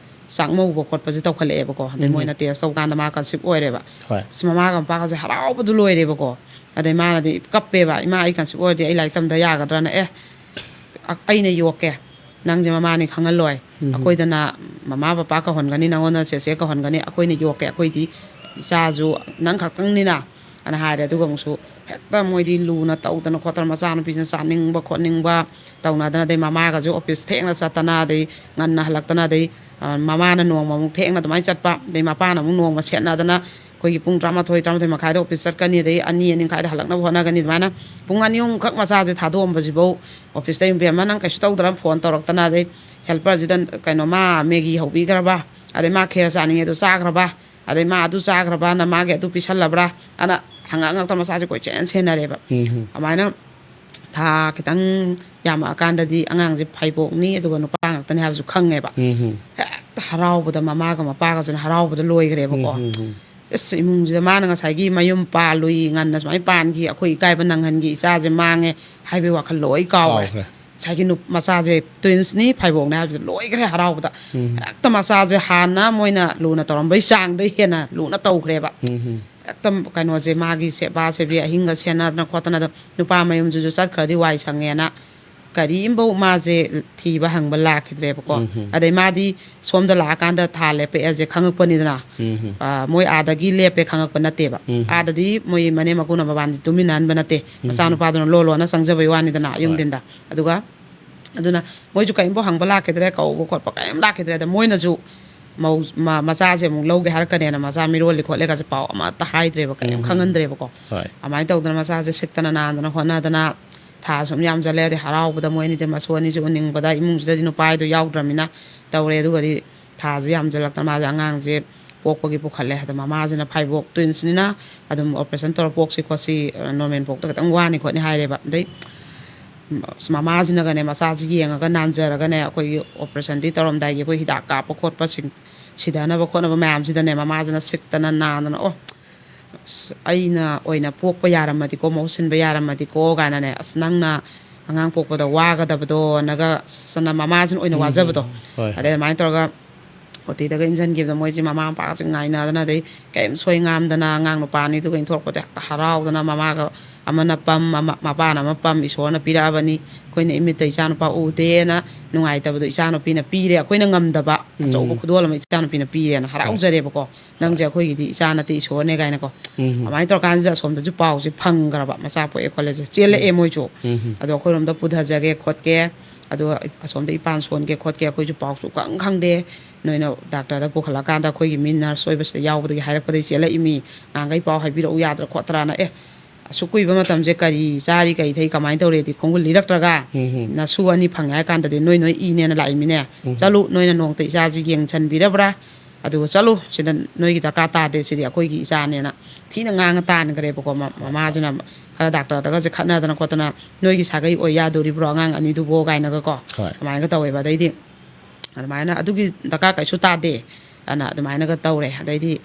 ꯆꯥꯛꯃꯧꯕ ꯈꯣꯠꯄꯁꯦ ꯇꯧꯈꯠꯂꯛꯑꯦꯕꯀꯣ꯫ ꯑꯗꯩ ꯎꯝ꯫ ꯃꯣꯏꯅ ꯇꯦꯁ ꯇꯧꯀꯥꯟꯗ ꯃꯥ ꯀꯟꯁꯤꯞ ꯑꯣꯏꯔꯦꯕ꯫ ꯍꯣꯏ꯫ ꯑꯁ, ꯃꯃꯥꯒ ꯃꯄꯥꯒꯁꯦ ꯍꯔꯥꯎꯕꯗꯨ ꯂꯣꯏꯔꯦꯕꯀꯣ꯫ ꯑꯗꯩ ꯃꯥꯅꯗꯤ ꯀꯞꯄꯦꯕ, "ꯏꯃꯥ, ꯑꯩ ꯀꯟꯁꯤꯞ ꯑꯣꯏꯔꯗꯤ ꯑꯩ ꯂꯥꯏꯔꯤꯛ ꯇꯝꯗ ꯌꯥꯒꯗ꯭ꯔꯅ?" "ꯑꯦ, ꯑ-, ꯑꯩꯅ ꯌꯣꯛꯀꯦ, ꯅꯪꯁꯦ ꯃꯃꯥꯅꯤ ꯈꯪꯍꯜꯂꯣꯏ꯫ ꯎꯝ꯫ ꯑꯩꯈꯣꯏꯗꯅ ꯃꯃꯥ ꯕꯕꯥ ꯀꯧꯍꯟꯒꯅꯤ, ꯅꯪꯉꯣꯟꯗ ꯆꯦꯆꯦ ꯀꯧꯍꯟꯒꯅꯤ, ꯑꯩꯈꯣꯏꯅ ꯌꯣꯛꯀꯦ, ꯑꯩꯈꯣꯏꯗꯤ ꯏꯆꯥꯁꯨ ꯅꯪ ꯈꯛꯇꯪꯅꯤꯅ" ꯑꯅ ꯍꯥꯏꯔꯦ꯫ ꯑꯗꯨꯒ ꯑꯃꯨꯛꯁꯨ ꯍꯦꯛꯇ ꯃꯣꯏꯗꯤ ꯂꯨꯅ ꯇꯧꯗꯅ ꯈꯣꯠꯇꯅ, ꯃꯆꯥꯅꯨꯄꯤꯁꯤꯅ ꯆꯥꯅꯤꯡꯕ ꯈꯣꯠꯅꯤꯡꯕ ꯇꯧꯅꯗꯅ, ꯑꯗꯩ ꯃꯃꯥꯒꯁꯨ ꯑꯣꯐꯤꯁ ꯊꯦꯡꯅ ꯆꯠꯇꯅ, ꯑꯗꯩ ꯉꯟꯅ ꯍꯜꯂꯛꯇꯅ, ꯑꯗꯩ, ꯑ, ꯃꯃꯥꯅ ꯅꯣꯡꯃꯃꯨꯛ ꯊꯦꯡꯅ ꯑꯗꯨꯃꯥꯏꯅ ꯆꯠꯄ, ꯑꯗꯩ ꯃꯄꯥꯅ ꯑꯃꯨꯛ ꯅꯣꯡꯃ ꯁꯦꯠꯅꯗꯅ, ꯑꯩꯈꯣꯏꯒꯤ ꯄꯨꯡ ꯇꯔꯥꯃꯥꯊꯣꯏ, ꯇꯔꯥꯃꯥꯊꯣꯏ ꯃꯈꯥꯏꯗ ꯑꯣꯐꯤꯁ ꯆꯠꯀꯅꯤ, ꯑꯗꯩ ꯑꯅꯤ, ꯑꯅꯤ ꯃꯈꯥꯏꯗ ꯍꯜꯂꯛꯅꯕ ꯍꯣꯠꯅꯒꯅꯤ꯫ ꯑꯗꯨꯃꯥꯏꯅ ꯄꯨꯡ ꯑꯅꯤ ꯑꯍꯨꯝꯈꯛ ꯃꯆꯥꯁꯦ ꯊꯥꯗꯣꯛꯑꯝꯕꯁꯤꯐꯧ ꯑꯣꯐꯤꯁꯇ, "ꯏꯕꯦꯝꯃ, ꯅꯪ ꯀꯩꯁꯨ ꯇꯧꯗ꯭ꯔ?" ꯐꯣꯟ ꯇꯧꯔꯛꯇꯅ, ꯑꯗꯩ ꯍꯦꯜꯄꯔꯁꯤꯗ, ꯀꯩꯅꯣ, "ꯃꯥ ꯃꯦꯒꯤ ꯍꯧꯕꯤꯈ꯭ꯔꯕ? ꯑꯗꯩ ꯃꯥ ꯈꯦꯔ ꯆꯥꯅꯤꯡꯉꯦ, ꯑꯗꯨ ꯆꯥꯈ꯭ꯔꯕ? ꯑꯗꯩ ꯃꯥ ꯑꯗꯨ ꯆꯥꯈ꯭ꯔꯕꯅ, ꯃꯥꯒꯤ ꯑꯗꯨ ꯄꯤꯁꯜꯂꯕ꯭ꯔꯥ?" ꯑꯅ ꯍꯪꯉꯛ ꯉꯛꯇ ꯃꯆꯥꯁꯦ ꯀꯣꯏꯆꯦꯟ ꯁꯦꯟꯅꯔꯦꯕ꯫ ꯎꯝ꯫ ꯑꯗꯨꯃꯥꯏꯅ ꯊꯥ ꯈꯤꯇꯪ ꯌꯥꯝꯃꯛꯑꯀꯥꯟꯗꯗꯤ ꯑꯉꯥꯡꯁꯦ ꯐꯥꯏꯕꯣꯛꯅꯤ, ꯑꯗꯨꯒ ꯅꯨꯄꯥ ꯉꯥꯛꯇꯅꯤ ꯍꯥꯏꯕꯁꯨ ꯈꯪꯉꯦꯕ꯫ ꯎꯝ꯫ ꯍꯦꯛꯇ ꯍꯔꯥꯎꯕꯗ ꯃꯃꯥꯒ ꯃꯄꯥꯒꯁꯤꯅ ꯍꯔꯥꯎꯕꯗ ꯂꯣꯏꯈ꯭ꯔꯦꯕꯀꯣ꯫ ꯎꯝ, ꯎꯝ, ꯎꯝ꯫ "ꯏꯁ, ꯏꯃꯨꯡꯁꯤꯗ ꯃꯥꯅ ꯉꯁꯥꯏꯒꯤ ꯃꯌꯨꯝ ꯄꯥꯜꯂꯨꯏ, ꯉꯟꯅ ꯁꯨꯃꯥꯏꯅ ꯄꯥꯟꯈꯤ, ꯑꯩꯈꯣꯏ ꯏꯀꯥꯏꯕ ꯅꯪꯍꯟꯈꯤ, ꯏꯆꯥꯁꯦ ꯃꯥꯡꯉꯦ" ꯍꯥꯏꯕꯒꯤ ꯋꯥꯈꯜ ꯂꯣꯏ ꯀꯥꯎꯈ꯭ꯔꯦ꯫ ꯀꯥꯎꯈ꯭ꯔꯦ꯫ ꯉꯁꯥꯏꯒꯤ ꯅꯨ-, ꯃꯆꯥꯁꯦ ꯇ꯭ꯋꯤꯟꯁꯅꯤ, ꯐꯥꯏꯕꯣꯛꯅꯦ ꯍꯥꯏꯕꯁꯦ ꯂꯣꯏꯈ꯭ꯔꯦ ꯍꯔꯥꯎꯕꯗ꯫ ꯎꯝ꯫ ꯍꯦꯛꯇ ꯃꯆꯥꯁꯦ ꯍꯥꯟꯅ ꯃꯣꯏꯅ ꯂꯨꯅ ꯇꯧꯔꯝꯕꯩ ꯆꯥꯡꯗꯩ ꯍꯦꯟꯅ ꯂꯨꯅ ꯇꯧꯈ꯭ꯔꯦꯕ꯫ ꯎꯝ, ꯎꯝ꯫ ꯍꯦꯛꯇ, ꯀꯩꯅꯣꯁꯦ, ꯃꯥꯒꯤ ꯁꯦꯕꯥ ꯁꯦꯕꯤ ꯑꯍꯤꯡꯒ ꯁꯦꯟꯅꯗꯅ ꯈꯣꯠꯇꯅ, ꯑꯗꯣ ꯅꯨꯄꯥ ꯃꯌꯨꯝꯁꯤꯁꯨ ꯆꯠꯈ꯭ꯔꯗꯤ ꯋꯥꯏ ꯁꯪꯉꯦꯅ ꯀꯔꯤꯝꯐꯧ ꯃꯥꯁꯦ ꯊꯤꯕ ꯍꯪꯕ ꯂꯥꯛꯈꯤꯗ꯭ꯔꯦꯕꯀꯣ꯫ ꯎꯝ ꯍꯝ꯫ ꯑꯗꯩ ꯃꯥꯗꯤ ꯁꯣꯝꯗ ꯂꯥꯛꯑꯀꯥꯟꯗ ꯊꯥ ꯂꯦꯞꯄꯛꯑꯦꯁꯦ ꯈꯪꯉꯛꯄꯅꯤꯗꯅ꯫ ꯎꯝ ꯍꯝ꯫ ꯑ, ꯃꯣꯏ ꯑꯥꯗꯒꯤ ꯂꯦꯞꯄꯦ ꯈꯪꯉꯛꯄ ꯅꯠꯇꯦꯕ꯫ ꯎꯝ꯫ ꯑꯥꯗꯗꯤ ꯃꯣꯏ ꯃꯅꯦꯝ ꯃꯀꯨꯅ ꯃꯕꯥꯅꯤ ꯇꯨꯃꯤꯟꯅꯍꯟꯕ ꯅꯠꯇꯦ꯫ ꯃꯆꯥꯅꯨꯄꯥꯗꯨꯅ ꯂꯣ ꯂꯣꯟꯅ ꯆꯪꯖꯕꯩ ꯋꯥꯅꯤꯗꯅ ꯌꯨꯝꯗꯤꯟꯗ꯫ ꯑꯗꯨꯒ ꯑꯗꯨꯅ ꯃꯣꯏꯁꯨ ꯀꯔꯤꯝꯐꯥꯎ ꯍꯪꯕ ꯂꯥꯛꯈꯤꯗ꯭ꯔꯦ, ꯀꯧꯕ ꯈꯣꯠꯄ ꯀꯔꯤꯝ ꯂꯥꯛꯈꯤꯗ꯭ꯔꯦ꯫ ꯑꯗ ꯃꯣꯏꯅꯁꯨ ꯃꯧ-, ꯃ-, ꯃꯆꯥꯁꯦ ꯑꯃꯨꯛ ꯂꯧꯒꯦ ꯍꯥꯏꯔꯛꯀꯅꯦꯅ ꯃꯆꯥ ꯃꯤꯔꯣꯜꯂꯤ ꯈꯣꯠꯂꯦꯒꯁꯦ ꯄꯥꯎ ꯑꯃꯠꯇ ꯍꯥꯏꯗ꯭ꯔꯦꯕ, ꯀꯔꯤꯝ ꯎꯝ꯫ ꯈꯪꯍꯟꯗ꯭ꯔꯦꯕꯀꯣ꯫ ꯍꯣꯏ꯫ ꯑꯗꯨꯃꯥꯏꯅ ꯇꯧꯗꯅ ꯃꯆꯥꯁꯦ ꯁꯤꯛꯇꯅ ꯅꯥꯟꯗꯅ ꯍꯣꯠꯅꯗꯅ ꯊꯥ ꯁꯨꯝ ꯌꯥꯝꯖꯜꯂꯦ꯫ ꯑꯗꯩ ꯍꯔꯥꯎꯕꯗ ꯃꯣꯏ ꯑꯅꯤꯗꯤ ꯃꯁꯨ ꯑꯅꯤꯁꯦ ꯎꯅꯤꯡꯕꯗ, ꯏꯃꯨꯡꯁꯤꯗꯗꯤ ꯅꯨꯄꯥꯗꯣ ꯌꯥꯎꯗ꯭ꯔꯃꯤꯅ ꯇꯧꯔꯦ꯫ ꯑꯗꯨꯒꯗꯤ ꯊꯥꯁꯦ ꯌꯥꯝꯖꯜꯂꯛꯇꯅ ꯃꯥꯁꯦ ꯑꯉꯥꯡꯁꯦ ꯄꯣꯛꯄꯒꯤ ꯄꯨꯈꯠꯂꯦ꯫ ꯑꯗ ꯃꯃꯥꯁꯤꯅ ꯐꯥꯏꯕꯣꯛ ꯇ꯭ꯋꯤꯟꯁꯅꯤꯅ ꯑꯗꯨꯝ ꯑꯣꯄꯔꯦꯁꯟ ꯇꯧꯔ ꯄꯣꯛꯁꯤ ꯈꯣꯠꯁꯤ, ꯅꯣꯔꯃꯦꯜ ꯄꯣꯛꯇ ꯈꯤꯇꯪ ꯋꯥꯅꯤ ꯈꯣꯠꯅꯤ ꯍꯥꯏꯔꯦꯕ꯫ ꯑꯗꯩ ꯑꯁ, ꯃꯃꯥꯁꯤꯅꯒꯅꯦ ꯃꯆꯥꯁꯤ ꯌꯦꯡꯉꯒ ꯅꯥꯟꯖꯔꯒꯅꯦ ꯑꯩꯈꯣꯏꯒꯤ ꯑꯣꯄꯔꯦꯁꯟꯗꯤ ꯇꯧꯔꯝꯗꯥꯏꯒꯤ ꯑꯩꯈꯣꯏ ꯍꯤꯗꯥꯛ ꯀꯥꯞꯄ ꯈꯣꯠꯄꯁꯤꯡ, ꯁꯤꯗꯅꯕ ꯈꯣꯠꯅꯕ ꯃꯌꯥꯝꯁꯤꯗꯅꯦ ꯃꯃꯥꯁꯤꯅ ꯁꯤꯛꯇꯅ ꯅꯥꯗꯅ, "ꯑꯣ, ꯑꯁ, ꯑꯩꯅ ꯑꯣꯏꯅ ꯄꯣꯛꯄ ꯌꯥꯔꯝꯃꯗꯤꯀꯣ, ꯃꯍꯨꯠ ꯁꯤꯟꯕ ꯌꯥꯔꯝꯃꯗꯤꯀꯣ" ꯀꯥꯏꯅꯅꯦ, "ꯑꯁ, ꯅꯪꯅ ꯑꯉꯥꯡ ꯄꯣꯛꯄꯗ ꯋꯥꯒꯗꯕꯗꯣꯅꯒ" ꯑꯁ, ꯃꯃꯥꯁꯤꯅ ꯑꯣꯏꯅ ꯋꯥꯖꯕꯗꯣ꯫ ꯍꯣꯏ, ꯑꯗꯩ ꯍꯣꯏ꯫ ꯑꯗꯨꯃꯥꯏꯅ ꯇꯧꯔꯒ ꯑꯣ ꯇꯤꯗꯒ ꯏꯟꯁꯤꯟꯈꯤꯕꯗ ꯃꯣꯏꯁꯦ ꯃꯃꯥ ꯃꯄꯥꯒꯁꯦ ꯉꯥꯏꯅꯗꯅ, ꯑꯗꯩ ꯀꯔꯤꯝ ꯁꯣꯏ ꯉꯥꯝꯗꯅ ꯑꯉꯥꯡ ꯅꯨꯄꯥ ꯑꯅꯤꯗꯨꯒ ꯏꯟꯊꯣꯔꯛꯄꯗ ꯍꯦꯛꯇ ꯍꯔꯥꯎꯗꯅ, ꯃꯃꯥꯒ ꯑꯃꯅ ꯄꯝ, ꯑꯃ, ꯃꯄꯥꯅ ꯑꯃ ꯄꯝ, "ꯏꯁꯣꯔꯅ ꯄꯤꯔꯛꯑꯕꯅꯤ, ꯑꯩꯈꯣꯏꯅ ꯏꯃꯤꯠꯇ ꯏꯆꯥꯅꯨꯄꯥ ꯎꯗꯦꯅ ꯅꯨꯡꯉꯥꯏꯇꯕꯗꯣ ꯏꯆꯥꯅꯨꯄꯤꯅ ꯄꯤꯔꯦ, ꯑꯩꯈꯣꯏꯅ ꯉꯝꯗꯕ ꯑꯆꯧꯕ ꯎꯝ꯫ ꯈꯨꯗꯣꯜ ꯑꯃ ꯏꯆꯥꯅꯨꯄꯤꯅ ꯄꯤꯔꯦꯅ" ꯍꯔꯥꯎꯖꯔꯦꯕꯀꯣ꯫ "ꯅꯪꯁꯦ ꯑꯩꯈꯣꯏꯒꯤꯗꯤ ꯏꯆꯥ ꯅꯠꯇꯦ, ꯏꯁꯣꯔꯅꯦ" ꯀꯥꯏꯅꯀꯣ꯫ ꯎꯝ꯫ ꯑꯗꯨꯃꯥꯏꯅ ꯇꯧꯔꯀꯥꯟꯁꯤꯗ ꯑꯁꯣꯝꯗꯁꯨ ꯄꯥꯎꯁꯦ ꯐꯪꯈ꯭ꯔꯕ, "ꯃꯆꯥ ꯄꯣꯛꯑꯦ ꯈꯣꯠꯂꯦꯁꯦ", ꯆꯦꯜꯂꯛꯑꯦ ꯃꯣꯏꯁꯨ꯫ ꯎꯝ꯫ "ꯑꯗꯣ ꯑꯩꯈꯣꯏꯔꯣꯝꯗ ꯄꯨꯊꯖꯒꯦ ꯈꯣꯠꯀꯦ, ꯑꯗꯨꯒ ꯑꯁꯣꯝꯗ ꯏꯄꯥꯟ ꯁꯣꯟꯒꯦ ꯈꯣꯠꯀꯦ ꯑꯩꯈꯣꯏꯁꯨ ꯄꯥꯎ ꯁꯨꯛꯈꯪ ꯈꯪꯗꯦ, ꯅꯣꯏꯅ ꯗꯥꯛꯇꯔꯗ ꯄꯨꯈꯠꯂꯀꯥꯟꯗ ꯑꯩꯈꯣꯏꯒꯤ ꯃꯤ ꯅꯔꯁ ꯑꯣꯏꯕꯁꯤꯗ ꯌꯥꯎꯕꯗꯒꯤ ꯍꯥꯏꯔꯛꯄꯗꯒꯤ ꯆꯦꯜꯂꯛꯏꯃꯤ, ꯅꯍꯥꯟꯈꯩ ꯄꯥꯎ ꯍꯥꯏꯕꯤꯔꯛꯎ ꯌꯥꯗ꯭ꯔꯥ ꯈꯣꯠꯇ꯭ꯔꯥꯅ꯫ ꯑꯦ, ꯑꯁꯨꯛ ꯀꯨꯏꯕ ꯃꯇꯝꯁꯦ ꯀꯔꯤ ꯆꯥꯔꯤ, ꯀꯔꯤ ꯊꯛꯏ, ꯀꯃꯥꯏꯅ ꯇꯧꯔꯦꯗꯤ ꯈꯣꯡꯒꯨꯜ ꯂꯤꯔꯛꯇ꯭ꯔꯒ, ꯎꯝ꯫ ꯅꯁꯨ ꯑꯅꯤ ꯐꯪꯉꯦ ꯍꯥꯏ ꯀꯥꯟꯗꯗꯤ ꯅꯣꯏ ꯅꯣꯏ ꯏꯅꯦꯅ ꯂꯥꯛꯏꯃꯤꯅꯦ꯫ ꯎꯝ꯫ "ꯆꯠꯂꯨ, ꯅꯣꯏꯅ ꯅꯣꯡꯇ ꯏꯆꯥꯁꯤ ꯌꯦꯡꯁꯟꯕꯤꯔꯕ꯭ꯔꯥ? ꯑꯗꯨꯒ ꯆꯠꯂꯨ, ꯁꯤꯗ ꯅꯣꯏꯒꯤ ꯗꯔꯀꯥꯔ ꯇꯥꯗꯦ, ꯁꯤꯗꯤ ꯑꯩꯈꯣꯏꯒꯤ ꯏꯆꯥꯅꯦꯅ" ꯊꯤꯅ ꯉꯥꯡꯉ ꯇꯥꯟꯈ꯭ꯔꯦꯕꯀꯣ꯫ ꯃ-, ꯃꯃꯥꯁꯤꯅ ꯈꯔ ꯗꯥꯛꯇꯔꯗꯒꯁꯦ ꯈꯠꯅꯗꯅ ꯈꯣꯠꯇꯅ, "ꯅꯣꯏꯒꯤ ꯁꯥꯒꯩ ꯑꯣꯏ ꯌꯥꯗꯣꯔꯤꯕ꯭ꯔꯣ ꯑꯉꯥꯡ ꯑꯅꯤꯗꯨꯕꯣ?" ꯀꯥꯏꯅꯒꯀꯣ꯫ ꯍꯣꯏ꯫ ꯑꯗꯨꯃꯥꯏꯅꯒ ꯇꯧꯋꯦꯕ꯫ ꯑꯗꯩꯗꯤ ꯑꯗꯨꯃꯥꯏꯅ ꯑꯗꯨꯒꯤ ꯗꯔꯀꯥꯔ ꯀꯩꯁꯨ ꯇꯥꯗꯦ ꯑꯅ ꯑꯗꯨꯃꯥꯏꯅꯒ ꯇꯧꯔꯦ꯫ ꯑꯗꯩꯗꯤ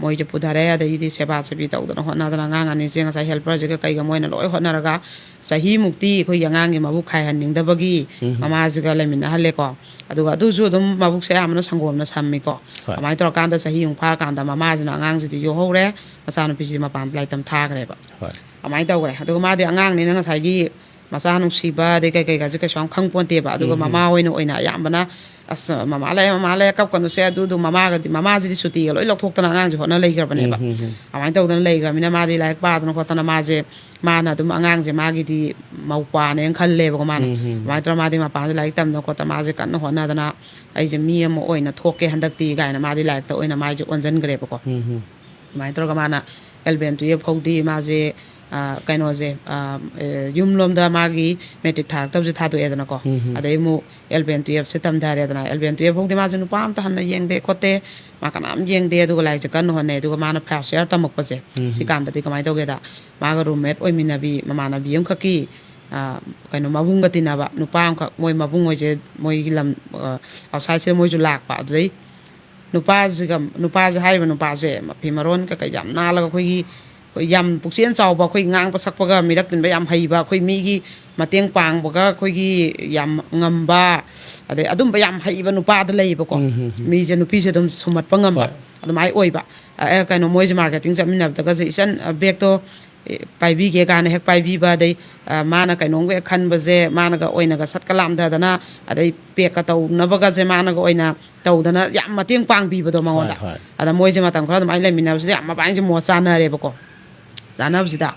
ꯃꯣꯏꯁꯦ ꯄꯨꯊꯔꯦ, ꯑꯗꯩꯗꯤ ꯁꯦꯕꯥ ꯁꯦꯕꯤ ꯇꯧꯗꯅ ꯍꯣꯠꯅꯗꯅ ꯑꯉꯥꯡ ꯑꯅꯤꯁꯦ ꯉꯁꯥꯏ ꯍꯦꯜꯄꯔꯁꯤꯒ ꯀꯩꯒ ꯃꯣꯏꯅ ꯂꯣꯏ ꯍꯣꯠꯅꯔꯒ ꯆꯍꯤꯃꯨꯛꯇꯤ ꯑꯩꯈꯣꯏꯒꯤ ꯑꯉꯥꯡꯒꯤ ꯃꯕꯨꯛ ꯈꯥꯏꯍꯟꯅꯤꯡꯗꯕꯒꯤ ꯎꯝ꯫ ꯃꯃꯥꯁꯤꯒ ꯂꯩꯃꯤꯟꯅꯍꯜꯂꯦꯀꯣ꯫ ꯑꯗꯨꯒ ꯑꯗꯨꯁꯨ ꯑꯗꯨꯝ ꯃꯕꯨꯛꯁꯦ ꯑꯌꯥꯝꯕꯅ ꯁꯪꯒꯣꯝꯅ ꯁꯝꯃꯤꯀꯣ꯫ ꯍꯣꯏ꯫ ꯑꯗꯨꯃꯥꯏꯅ ꯇꯧꯔꯀꯥꯟꯗ ꯆꯍꯤꯃꯨꯛ ꯐꯥꯔꯀꯥꯟꯗ ꯃꯃꯥꯁꯤꯅ ꯑꯉꯥꯡꯁꯤꯗꯤ ꯌꯣꯛꯍꯧꯔꯦ, ꯃꯆꯥꯅꯨꯄꯤꯁꯤꯗꯤ ꯃꯄꯥꯟꯗ ꯂꯥꯏꯔꯤꯛ ꯇꯝ ꯊꯥꯈ꯭ꯔꯦꯕ꯫ ꯍꯣꯏ꯫ ꯑꯗꯨꯃꯥꯏꯅ ꯇꯧꯈ꯭ꯔꯦ꯫ ꯑꯗꯨꯒ ꯃꯥꯗꯤ ꯑꯉꯥꯡꯅꯤꯅ ꯉꯁꯥꯏꯒꯤ ꯃꯆꯥ ꯅꯨꯡꯁꯤꯕ ꯑꯗꯩ ꯀꯩ ꯀꯩꯒꯁꯦ ꯀꯩꯁꯨ ꯌꯥꯝ ꯈꯪ ꯄꯣꯟꯇꯦꯕ꯫ ꯑꯗꯨꯒ ꯎꯝ, ꯎꯝ꯫ ꯃꯃꯥ ꯍꯣꯏꯅ ꯑꯣꯏꯅ ꯑꯌꯥꯝꯕꯅ, "ꯑꯁ, ꯃꯃꯥ ꯂꯩ, ꯃꯃꯥ ꯂꯩ, ꯀꯞꯀꯅꯨꯁꯦ", ꯑꯗꯨꯗꯨ ꯃꯃꯥꯒꯗꯤ, ꯃꯃꯥꯁꯤꯗꯤ ꯁꯨꯇꯤꯒ ꯂꯣꯏ ꯂꯧꯊꯣꯛꯇꯅ ꯑꯉꯥꯡꯁꯦ ꯍꯣꯠꯅ ꯂꯩꯈ꯭ꯔꯕꯅꯦꯕ꯫ ꯎꯝ, ꯎꯝ, ꯎꯝ꯫ ꯑꯗꯨꯃꯥꯏꯅ ꯇꯧꯗꯅ ꯂꯩꯈ꯭ꯔꯕꯅꯤꯅ ꯃꯥꯗꯤ ꯂꯥꯏꯔꯤꯛ ꯄꯥꯗꯅ ꯈꯣꯠꯇꯅ ꯃꯥꯁꯦ, ꯃꯥꯅ ꯑꯗꯨꯝ ꯑꯉꯥꯡꯁꯦ ꯃꯥꯒꯤꯗꯤ ꯃꯧꯄ꯭ꯋꯥꯅꯦꯅ ꯈꯜꯂꯦꯕꯀꯣ ꯃꯥꯅ꯫ ꯎꯝ, ꯎꯝ꯫ ꯑꯗꯨꯃꯥꯏꯅ ꯇꯧꯔꯒ ꯃꯥꯗꯤ ꯃꯄꯥꯟꯗ ꯂꯥꯏꯔꯤꯛ ꯇꯝꯗꯅ ꯈꯣꯠꯇꯅ ꯃꯥꯁꯦ ꯀꯟꯅ ꯍꯣꯠꯅꯗꯅ, "ꯑꯩꯁꯦ ꯃꯤ ꯑꯃ ꯑꯣꯏꯅ ꯊꯣꯛꯀꯦ ꯍꯟꯗꯛꯇꯤ" ꯀꯥꯏꯅ ꯃꯥꯗꯤ ꯂꯥꯏꯔꯤꯛꯇ ꯑꯣꯏꯅ ꯃꯥꯏꯁꯦ ꯑꯣꯟꯁꯤꯟꯈ꯭ꯔꯦꯕꯀꯣ꯫ ꯎꯝ, ꯎꯝ꯫ ꯑꯗꯨꯃꯥꯏꯅ ꯇꯧꯔꯒ ꯃꯥꯅ ꯑꯦꯂꯚꯦꯟ ꯇꯨꯌꯦꯜꯐ ꯐꯥꯎꯗꯤ ꯃꯥꯁꯦ, ꯑ, ꯀꯩꯅꯣꯁꯦ, ꯑ, ꯑꯦ, ꯌꯨꯝꯂꯣꯝꯗ ꯃꯥꯒꯤ ꯃꯦꯇ꯭ꯔꯤꯛ ꯊꯥꯔꯛꯇꯕꯁꯦ ꯊꯥꯗꯣꯛꯑꯦꯗꯅꯀꯣ꯫ ꯎꯝ, ꯎꯝ꯫ ꯑꯗꯩ ꯑꯃꯨꯛ ꯑꯦꯂꯚꯦꯟ ꯇꯨꯌꯦꯜꯐꯁꯦ ꯇꯝꯊꯔꯦꯗꯅ꯫ ꯑꯦꯂꯚꯦꯟ ꯇꯨꯌꯦꯜꯐ ꯐꯥꯎꯗꯤ ꯃꯥꯁꯦ ꯅꯨꯄꯥ ꯑꯝꯇ ꯍꯟꯅ ꯌꯦꯡꯗꯦ ꯈꯣꯠꯇꯦ, ꯃꯥ ꯀꯅꯥꯝ ꯌꯦꯡꯗꯦ꯫ ꯑꯗꯨꯒ ꯂꯥꯏꯔꯤꯛꯁꯦ ꯀꯟꯅ ꯍꯣꯠꯅꯩ꯫ ꯑꯗꯨꯒ ꯃꯥꯅ ꯐꯥꯔꯁ ꯏꯌꯥꯔ ꯇꯝꯃꯛꯄꯁꯦ, ꯎꯝ, ꯎꯝ꯫ ꯁꯤꯀꯥꯟꯗꯗꯤ ꯀꯃꯥꯏꯅ ꯇꯧꯒꯦꯗ, ꯃꯥꯒ ꯔꯨꯝꯃꯦꯠ ꯑꯣꯏꯃꯤꯟꯅꯕꯤ ꯃꯃꯥꯟꯅꯕꯤ ꯑꯃꯈꯛꯀꯤ, ꯑ, ꯀꯩꯅꯣ, ꯃꯕꯨꯡꯒ ꯇꯤꯟꯅꯕ ꯅꯨꯄꯥ ꯑꯃꯈꯛ, ꯃꯣꯏ ꯃꯕꯨꯡ ꯍꯣꯏꯁꯦ ꯃꯣꯏꯒꯤ ꯂꯝ, ꯑ, ꯑꯥꯎꯠꯁꯥꯏꯗꯁꯤꯗ ꯃꯣꯏꯁꯨ ꯂꯥꯛꯄ꯫ ꯑꯗꯨꯗꯩ ꯅꯨꯄꯥꯁꯤꯒ, ꯅꯨꯄꯥꯁꯦ, ꯍꯥꯏꯔꯤꯕ ꯅꯨꯄꯥꯁꯦ ꯃꯐꯤ ꯃꯔꯣꯟ ꯀꯩꯀꯩ ꯌꯥꯝ ꯅꯥꯜꯂꯒ ꯑꯩꯈꯣꯏꯒꯤ, ꯑꯩꯈꯣꯏ ꯌꯥꯝ ꯄꯨꯛꯆꯦꯜ ꯆꯥꯎꯕ, ꯑꯩꯈꯣꯏ ꯉꯥꯡꯕ ꯁꯛꯄꯒ ꯃꯤꯔꯛ ꯇꯤꯟꯕ ꯌꯥꯝ ꯍꯩꯕ, ꯑꯩꯈꯣꯏ ꯃꯤꯒꯤ ꯃꯇꯦꯡ ꯄꯥꯡꯕꯒ ꯑꯩꯈꯣꯏꯒꯤ ꯌꯥꯝ ꯉꯝꯕ, ꯑꯗꯩ ꯑꯗꯨꯝꯕ ꯌꯥꯝ ꯍꯩꯕ ꯅꯨꯄꯥꯗ ꯂꯩꯌꯦꯕꯀꯣ꯫ ꯎꯝ, ꯎꯝ, ꯎꯝ꯫ ꯃꯤꯁꯦ, ꯅꯨꯄꯤꯁꯦ ꯑꯗꯨꯝ ꯁꯨꯝꯍꯠꯄ ꯉꯝꯕ꯫ ꯍꯣꯏ꯫ ꯑꯗꯨꯃꯥꯏꯅ ꯑꯣꯏꯕ꯫ ꯑ, ꯑꯦ, ꯀꯩꯅꯣ, ꯃꯣꯏꯁꯦ ꯃꯥꯔꯀꯦꯇꯤꯡ ꯆꯠꯃꯤꯟꯅꯕꯗꯒꯁꯦ, "ꯏꯆꯟ, ꯑ, ꯕꯦꯒꯇꯣ, ꯑꯦ, ꯄꯥꯏꯕꯤꯒꯦ" ꯀꯥꯏꯅ ꯍꯦꯛ ꯄꯥꯏꯕꯤꯕ, ꯑꯗꯩ, ꯑ, ꯃꯥꯅ ꯀꯩꯅꯣꯝꯒ ꯍꯦꯛ ꯈꯟꯕꯁꯦ ꯃꯥꯅꯒ ꯑꯣꯏꯅꯒ ꯁꯠꯀ ꯂꯥꯝꯊꯗꯅ, ꯑꯗꯩ ꯄꯦꯛꯀ ꯇꯧꯅꯕꯒꯁꯦ ꯃꯥꯅꯒ ꯑꯣꯏꯅ ꯇꯧꯗꯅ ꯌꯥꯝ ꯃꯇꯦꯡ ꯄꯥꯡꯕꯤꯕꯗꯣ ꯃꯉꯣꯟꯗ꯫ ꯍꯣꯏ, ꯍꯣꯏ꯫ ꯑꯗ ꯃꯣꯏꯁꯦ ꯃꯇꯝ ꯈꯔ ꯑꯗꯨꯃꯥꯏꯅ ꯂꯩꯃꯤꯟꯅꯕꯁꯤꯗ ꯌꯥꯝ ꯃꯕꯥꯅꯤꯁꯦ ꯃꯣꯠ ꯆꯥꯅꯔꯦꯕꯀꯣ꯫ ꯆꯥꯅꯕꯁꯤꯗ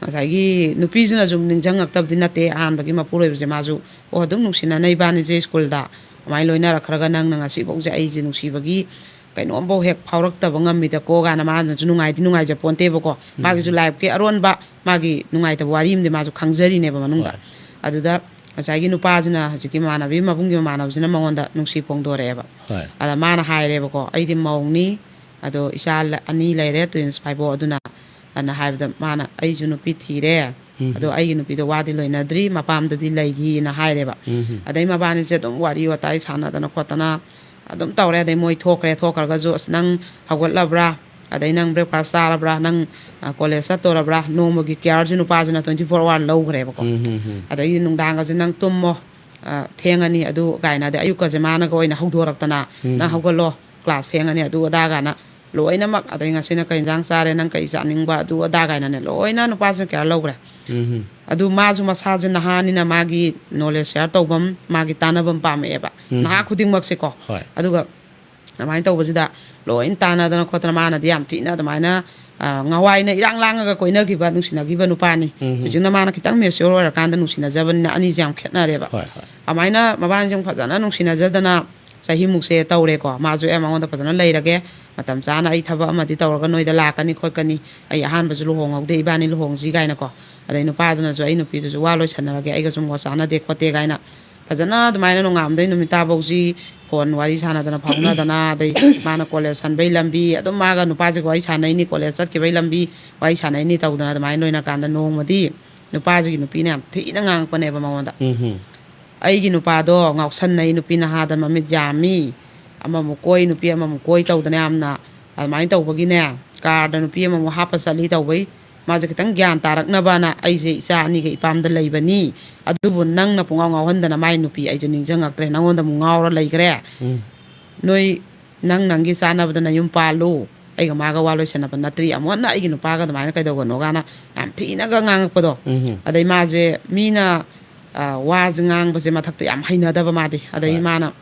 ꯉꯁꯥꯏꯒꯤ ꯅꯨꯄꯤꯁꯤꯅꯁꯨ ꯅꯤꯡꯁꯤꯡꯉꯛꯇꯕꯗꯤ ꯅꯠꯇꯦ, ꯑꯍꯥꯟꯕꯒꯤ ꯃꯄꯨꯔꯣꯏꯕꯁꯦ ꯃꯥꯁꯨ, "ꯑꯣ, ꯑꯗꯨꯝ ꯅꯨꯡꯁꯤꯅꯅ ꯏꯕꯥꯅꯤꯁꯦ ꯁ꯭ꯀꯨꯜꯗ ꯑꯗꯨꯃꯥꯏꯅ ꯂꯣꯏꯅꯔꯛꯈ꯭ꯔꯒ ꯅꯪꯅ ꯉꯁꯤꯐꯥꯎꯁꯦ ꯑꯩꯁꯦ ꯅꯨꯡꯁꯤꯕꯒꯤ ꯀꯩꯅꯣꯝꯐꯥꯎ ꯍꯦꯛ ꯐꯥꯎꯔꯛꯇꯕ ꯉꯝꯃꯤꯗꯀꯣ" ꯀꯥꯏꯅ ꯃꯥꯅꯁꯨ ꯅꯨꯡꯉꯥꯏꯗꯤ ꯅꯨꯡꯉꯥꯏꯖ ꯄꯣꯟꯇꯦꯕꯀꯣ꯫ ꯎꯝ꯫ ꯃꯥꯒꯤꯁꯨ ꯂꯥꯏꯐꯀꯤ ꯑꯔꯣꯟꯕ ꯃꯥꯒꯤ ꯅꯨꯡꯉꯥꯏꯇꯕ ꯋꯥꯔꯤ ꯑꯃꯗꯤ ꯃꯥꯁꯨ ꯈꯪꯖꯔꯤꯅꯦꯕ ꯃꯅꯨꯡꯗ꯫ ꯍꯣꯏ꯫ ꯑꯗꯨꯗ ꯉꯁꯥꯏꯒꯤ ꯅꯨꯄꯥꯁꯤꯅ, ꯍꯧꯖꯤꯛꯀꯤ ꯃꯃꯥꯟꯅꯕꯤ, ꯃꯕꯨꯡꯒꯤ ꯃꯃꯥꯟꯅꯕꯁꯤꯅ ꯃꯉꯣꯟꯗ ꯅꯨꯡꯁꯤ ꯐꯣꯡꯗꯣꯔꯛꯑꯦꯕ꯫ ꯍꯣꯏ꯫ ꯑꯗ ꯃꯥꯅ ꯍꯥꯏꯔꯦꯕꯀꯣ, "ꯑꯩꯗꯤ ꯃꯧꯅꯤ, ꯑꯗꯣ ꯏꯆꯥ ꯂ-, ꯑꯅꯤ ꯂꯩꯔꯦ, twins ꯐꯥꯏꯕꯣꯛ", ꯑꯗꯨꯅ, ꯑꯅ ꯍꯥꯏꯕꯗ ꯃꯥꯅ, "ꯑꯩꯁꯨ ꯅꯨꯄꯤ ꯊꯤꯔꯦ, ꯎꯝ꯫ ꯑꯗꯣ ꯑꯩꯒꯤ ꯅꯨꯄꯤꯗꯣ ꯋꯥꯗꯤ ꯂꯣꯏꯅꯗ꯭ꯔꯤ, ꯃꯄꯥꯝꯗꯗꯤ ꯂꯩꯈꯤꯅ" ꯍꯥꯏꯔꯦꯕ꯫ ꯎꯝ꯫ ꯑꯗꯩ ꯃꯕꯥꯅꯤꯁꯦ ꯑꯗꯨꯝ ꯋꯥꯔꯤ ꯋꯥꯇꯥꯏ ꯁꯥꯟꯅꯗꯅ ꯈꯣꯠꯇꯅ ꯑꯗꯨꯝ ꯇꯧꯔꯦ꯫ ꯑꯗꯩ ꯃꯣꯏ ꯊꯣꯛꯈ꯭ꯔꯦ, ꯊꯣꯛꯈ꯭ꯔꯒꯁꯨ, "ꯑꯁ, ꯅꯪ ꯍꯧꯒꯠꯂꯕ꯭ꯔꯥ? ꯑꯗꯩ ꯅꯪ breakfast ꯆꯥꯔꯕ꯭ꯔꯥ? ꯅꯪ, ꯑ, ꯀꯣꯂꯦꯖ ꯆꯠꯇꯣꯔꯕ꯭ꯔꯥ?" ꯅꯣꯡꯃꯒꯤ ꯀꯤꯌꯥꯔꯁꯦ ꯅꯨꯄꯥꯁꯤꯅ twenty four hour ꯂꯧꯈ꯭ꯔꯦꯕꯀꯣ꯫ ꯎꯝ, ꯎꯝ, ꯎꯝ꯫ ꯑꯗꯩꯗꯤ ꯅꯨꯡꯗꯥꯡꯒꯁꯦ, "ꯅꯪ ꯇꯨꯝꯃꯣ, ꯑ, ꯊꯦꯡꯉꯅꯤ", ꯑꯗꯨ ꯀꯥꯏꯅ, ꯑꯗꯩ ꯑꯌꯨꯛꯀꯁꯦ ꯃꯥꯅꯒ ꯑꯣꯏꯅ ꯍꯧꯗꯣꯔꯛꯇꯅ, ꯎꯝ꯫ "ꯅꯪ ꯍꯧꯒꯠꯂꯣ, ꯀ꯭ꯂꯥꯁ ꯊꯦꯡꯉꯅꯤ", ꯑꯗꯨ ꯑꯗꯥ ꯀꯥꯏꯅ ꯂꯣꯏꯅꯃꯛ, ꯑꯗꯩ ꯉꯁꯤꯅ ꯀꯩ ꯏꯟꯖꯥꯡ ꯆꯥꯔꯦ, ꯅꯪ ꯀꯩ ꯆꯥꯅꯤꯡꯕ, ꯑꯗꯨ ꯑꯗꯥ ꯀꯥꯏꯅꯅꯦ, ꯂꯣꯏꯅ ꯅꯨꯄꯥꯁꯤꯅ ꯀꯦꯌꯔ ꯂꯧꯈ꯭ꯔꯦ꯫ ꯎꯝ ꯑꯗꯨ ꯃꯥꯁꯨ ꯃꯁꯥꯁꯦ ꯅꯍꯥꯅꯤꯅ ꯃꯥꯒꯤ ꯅꯣꯂꯦꯖ ꯁꯦꯌꯔ ꯇꯧꯐꯝ, ꯃꯥꯒꯤ ꯇꯥꯟꯅꯐꯝ ꯄꯥꯝꯃꯛꯑꯦꯕ, ꯎꯝ ꯅꯍꯥ ꯈꯨꯗꯤꯡꯃꯛꯁꯦꯀꯣ꯫ ꯍꯣꯏ ꯑꯗꯨꯒ ꯑꯗꯨꯃꯥꯏꯅ ꯇꯧꯕꯁꯤꯗ ꯂꯣꯏ ꯇꯥꯟꯅꯗꯅ ꯈꯣꯠꯇꯅ, ꯃꯥꯅꯗꯤ ꯌꯥꯝ ꯊꯤꯅ ꯑꯗꯨꯃꯥꯏꯅ, ꯑ, ꯉꯍꯥꯟꯋꯥꯏꯅ ꯏꯔꯥꯡ ꯂꯥꯡꯉꯒ ꯀꯣꯏꯅꯈꯤꯕ, ꯅꯨꯡꯁꯤꯅꯈꯤꯕ ꯅꯨꯄꯥꯅꯤ꯫ ꯎꯝ ꯍꯧꯖꯤꯛꯅ ꯃꯥꯅ ꯈꯤꯇꯪ ꯃꯦꯆ꯭ꯌꯣꯔ ꯑꯣꯏꯔꯀꯥꯟꯗ ꯅꯨꯡꯁꯤꯅꯖꯕꯅꯤꯅ ꯑꯅꯤꯁꯦ ꯌꯥꯝ ꯈꯦꯠꯅꯔꯦꯕ꯫ ꯍꯣꯏ ꯍꯣꯏ ꯑꯗꯨꯃꯥꯏꯅ ꯃꯕꯥꯅꯤꯁꯦ ꯑꯃꯨꯛ ꯐꯖꯅ ꯅꯨꯡꯁꯤꯅꯖꯗꯅ ꯆꯍꯤꯃꯨꯛꯁꯦ ꯇꯧꯔꯦꯀꯣ꯫ ꯃꯥꯁꯨ ꯑꯦ ꯃꯉꯣꯟꯗ ꯐꯖꯅ ꯂꯩꯔꯒꯦ, ꯃꯇꯝ ꯆꯥꯅ ꯑꯩ ꯊꯕꯛ ꯑꯃꯗꯤ ꯇꯧꯔꯒ ꯅꯣꯏꯗ ꯂꯥꯛꯀꯅꯤ ꯈꯣꯠꯀꯅꯤ, ꯑꯩ ꯑꯍꯥꯟꯕꯁꯨ ꯂꯨꯍꯣꯡꯍꯧꯗꯦ, ꯏꯕꯥꯅꯤ ꯂꯨꯍꯣꯡꯁꯤ ꯀꯥꯏꯅꯀꯣ꯫ ꯑꯗꯩ ꯅꯨꯄꯥꯗꯨꯅꯁꯨ ꯑꯩ ꯅꯨꯄꯤꯗꯨꯁꯨ ꯋꯥ ꯂꯣꯏꯁꯟꯅꯔꯒꯦ, ꯑꯩꯒꯁꯨ ꯃꯣꯠ ꯆꯥꯅꯗꯦ ꯈꯣꯠꯇꯦ ꯀꯥꯏꯅ ꯐꯖꯅ ꯑꯗꯨꯃꯥꯏꯅ ꯅꯣꯡꯉꯥꯟꯕꯗꯩ ꯅꯨꯃꯤꯠ ꯇꯥꯐꯧꯁꯤ ꯐꯣꯟ ꯋꯥꯔꯤ ꯁꯥꯟꯅꯗꯅ ꯐꯥꯎꯅꯗꯅ, ꯑꯗꯩ ꯃꯥꯅ ꯀꯣꯂꯦꯖ ꯍꯟꯕꯩ ꯂꯝꯕꯤ, ꯑꯗꯨꯝ ꯃꯥꯒ ꯅꯨꯄꯥꯁꯤꯒ ꯋꯥꯔꯤ ꯁꯥꯟꯅꯩꯅꯤ, ꯀꯣꯂꯦꯖ ꯆꯠꯈꯤꯕꯩ ꯂꯝꯕꯤ ꯋꯥꯔꯤ ꯁꯥꯟꯅꯩꯅꯤ ꯇꯧꯗꯅ ꯑꯗꯨꯃꯥꯏꯅ ꯂꯣꯏꯅꯔꯀꯥꯟꯗ ꯅꯣꯡꯃꯗꯤ ꯅꯨꯄꯥꯁꯤꯒꯤ ꯅꯨꯄꯤꯅ ꯌꯥꯝ ꯊꯤꯅ ꯉꯥꯡꯉꯛꯄꯅꯦꯕ ꯃꯉꯣꯟꯗ꯫ ꯎꯝ "ꯑꯩꯒꯤ ꯅꯨꯄꯥꯗꯣ ꯉꯥꯎꯁꯟꯅꯩ, ꯅꯨꯄꯤ ꯅꯍꯥꯗ ꯃꯃꯤꯠ ꯌꯥꯝꯃꯤ, ꯑꯃꯃꯨꯛ ꯀꯣꯏ, ꯅꯨꯄꯤ ꯑꯃꯃꯨꯛ ꯀꯣꯏ" ꯇꯧꯗꯅ ꯌꯥꯝꯅ ꯑꯗꯨꯃꯥꯏꯅ ꯇꯧꯕꯒꯤꯅꯦ, ꯀꯥꯔꯗ ꯅꯨꯄꯤ ꯑꯃꯃꯨꯛ ꯍꯥꯞꯄ ꯆꯠꯂꯤ ꯇꯧꯕꯩ, ꯃꯥꯁꯦ ꯈꯤꯇꯪ ꯒ꯭ꯌꯥꯟ ꯇꯥꯔꯛꯅꯕꯅ ꯑꯩꯁꯦ ꯏꯆꯥ ꯑꯅꯤꯒ ꯏꯄꯥꯝꯗ ꯂꯩꯕꯅꯤ꯫ ꯑꯗꯨꯕꯨ ꯅꯪꯅ ꯄꯨꯡꯉꯥꯎ ꯉꯥꯎꯍꯟꯗꯅ ꯃꯥꯏ ꯅꯨꯄꯤ ꯑꯩꯁꯦ ꯅꯤꯡꯁꯤꯡꯉꯛꯇ꯭ꯔꯦ, ꯅꯪꯉꯣꯟꯗ ꯑꯃꯨꯛ ꯉꯥꯎꯔ ꯂꯩꯈ꯭ꯔꯦ꯫ ꯎꯝ ꯅꯣꯏ, ꯅꯪ ꯅꯪꯒꯤ ꯆꯥꯅꯕꯗ ꯅꯌꯨꯝ ꯄꯥꯜꯂꯨ, ꯑꯩꯒ ꯃꯥꯒ ꯋꯥ ꯂꯣꯏꯁꯟꯅꯕ ꯅꯠꯇ꯭ꯔꯤ, ꯑꯃꯨꯛ ꯍꯟꯅ ꯑꯩꯒꯤ ꯅꯨꯄꯥꯒ ꯑꯗꯨꯃꯥꯏꯅ ꯀꯩꯗꯧꯒꯅꯣ ꯀꯥꯏꯅ ꯌꯥꯝ ꯊꯤꯅꯒ ꯉꯥꯡꯉꯛꯄꯗꯣ꯫ ꯎꯝ ꯑꯗꯩ ꯃꯥꯁꯦ ꯃꯤꯅ, ꯑ, ꯋꯥꯁꯦ ꯉꯥꯡꯕꯁꯦ ꯃꯊꯛꯇ ꯌꯥꯝ ꯍꯩꯅꯗꯕ ꯃꯥꯗꯤ꯫ ꯑꯗꯩ ꯍꯣꯏ ꯃꯥꯅ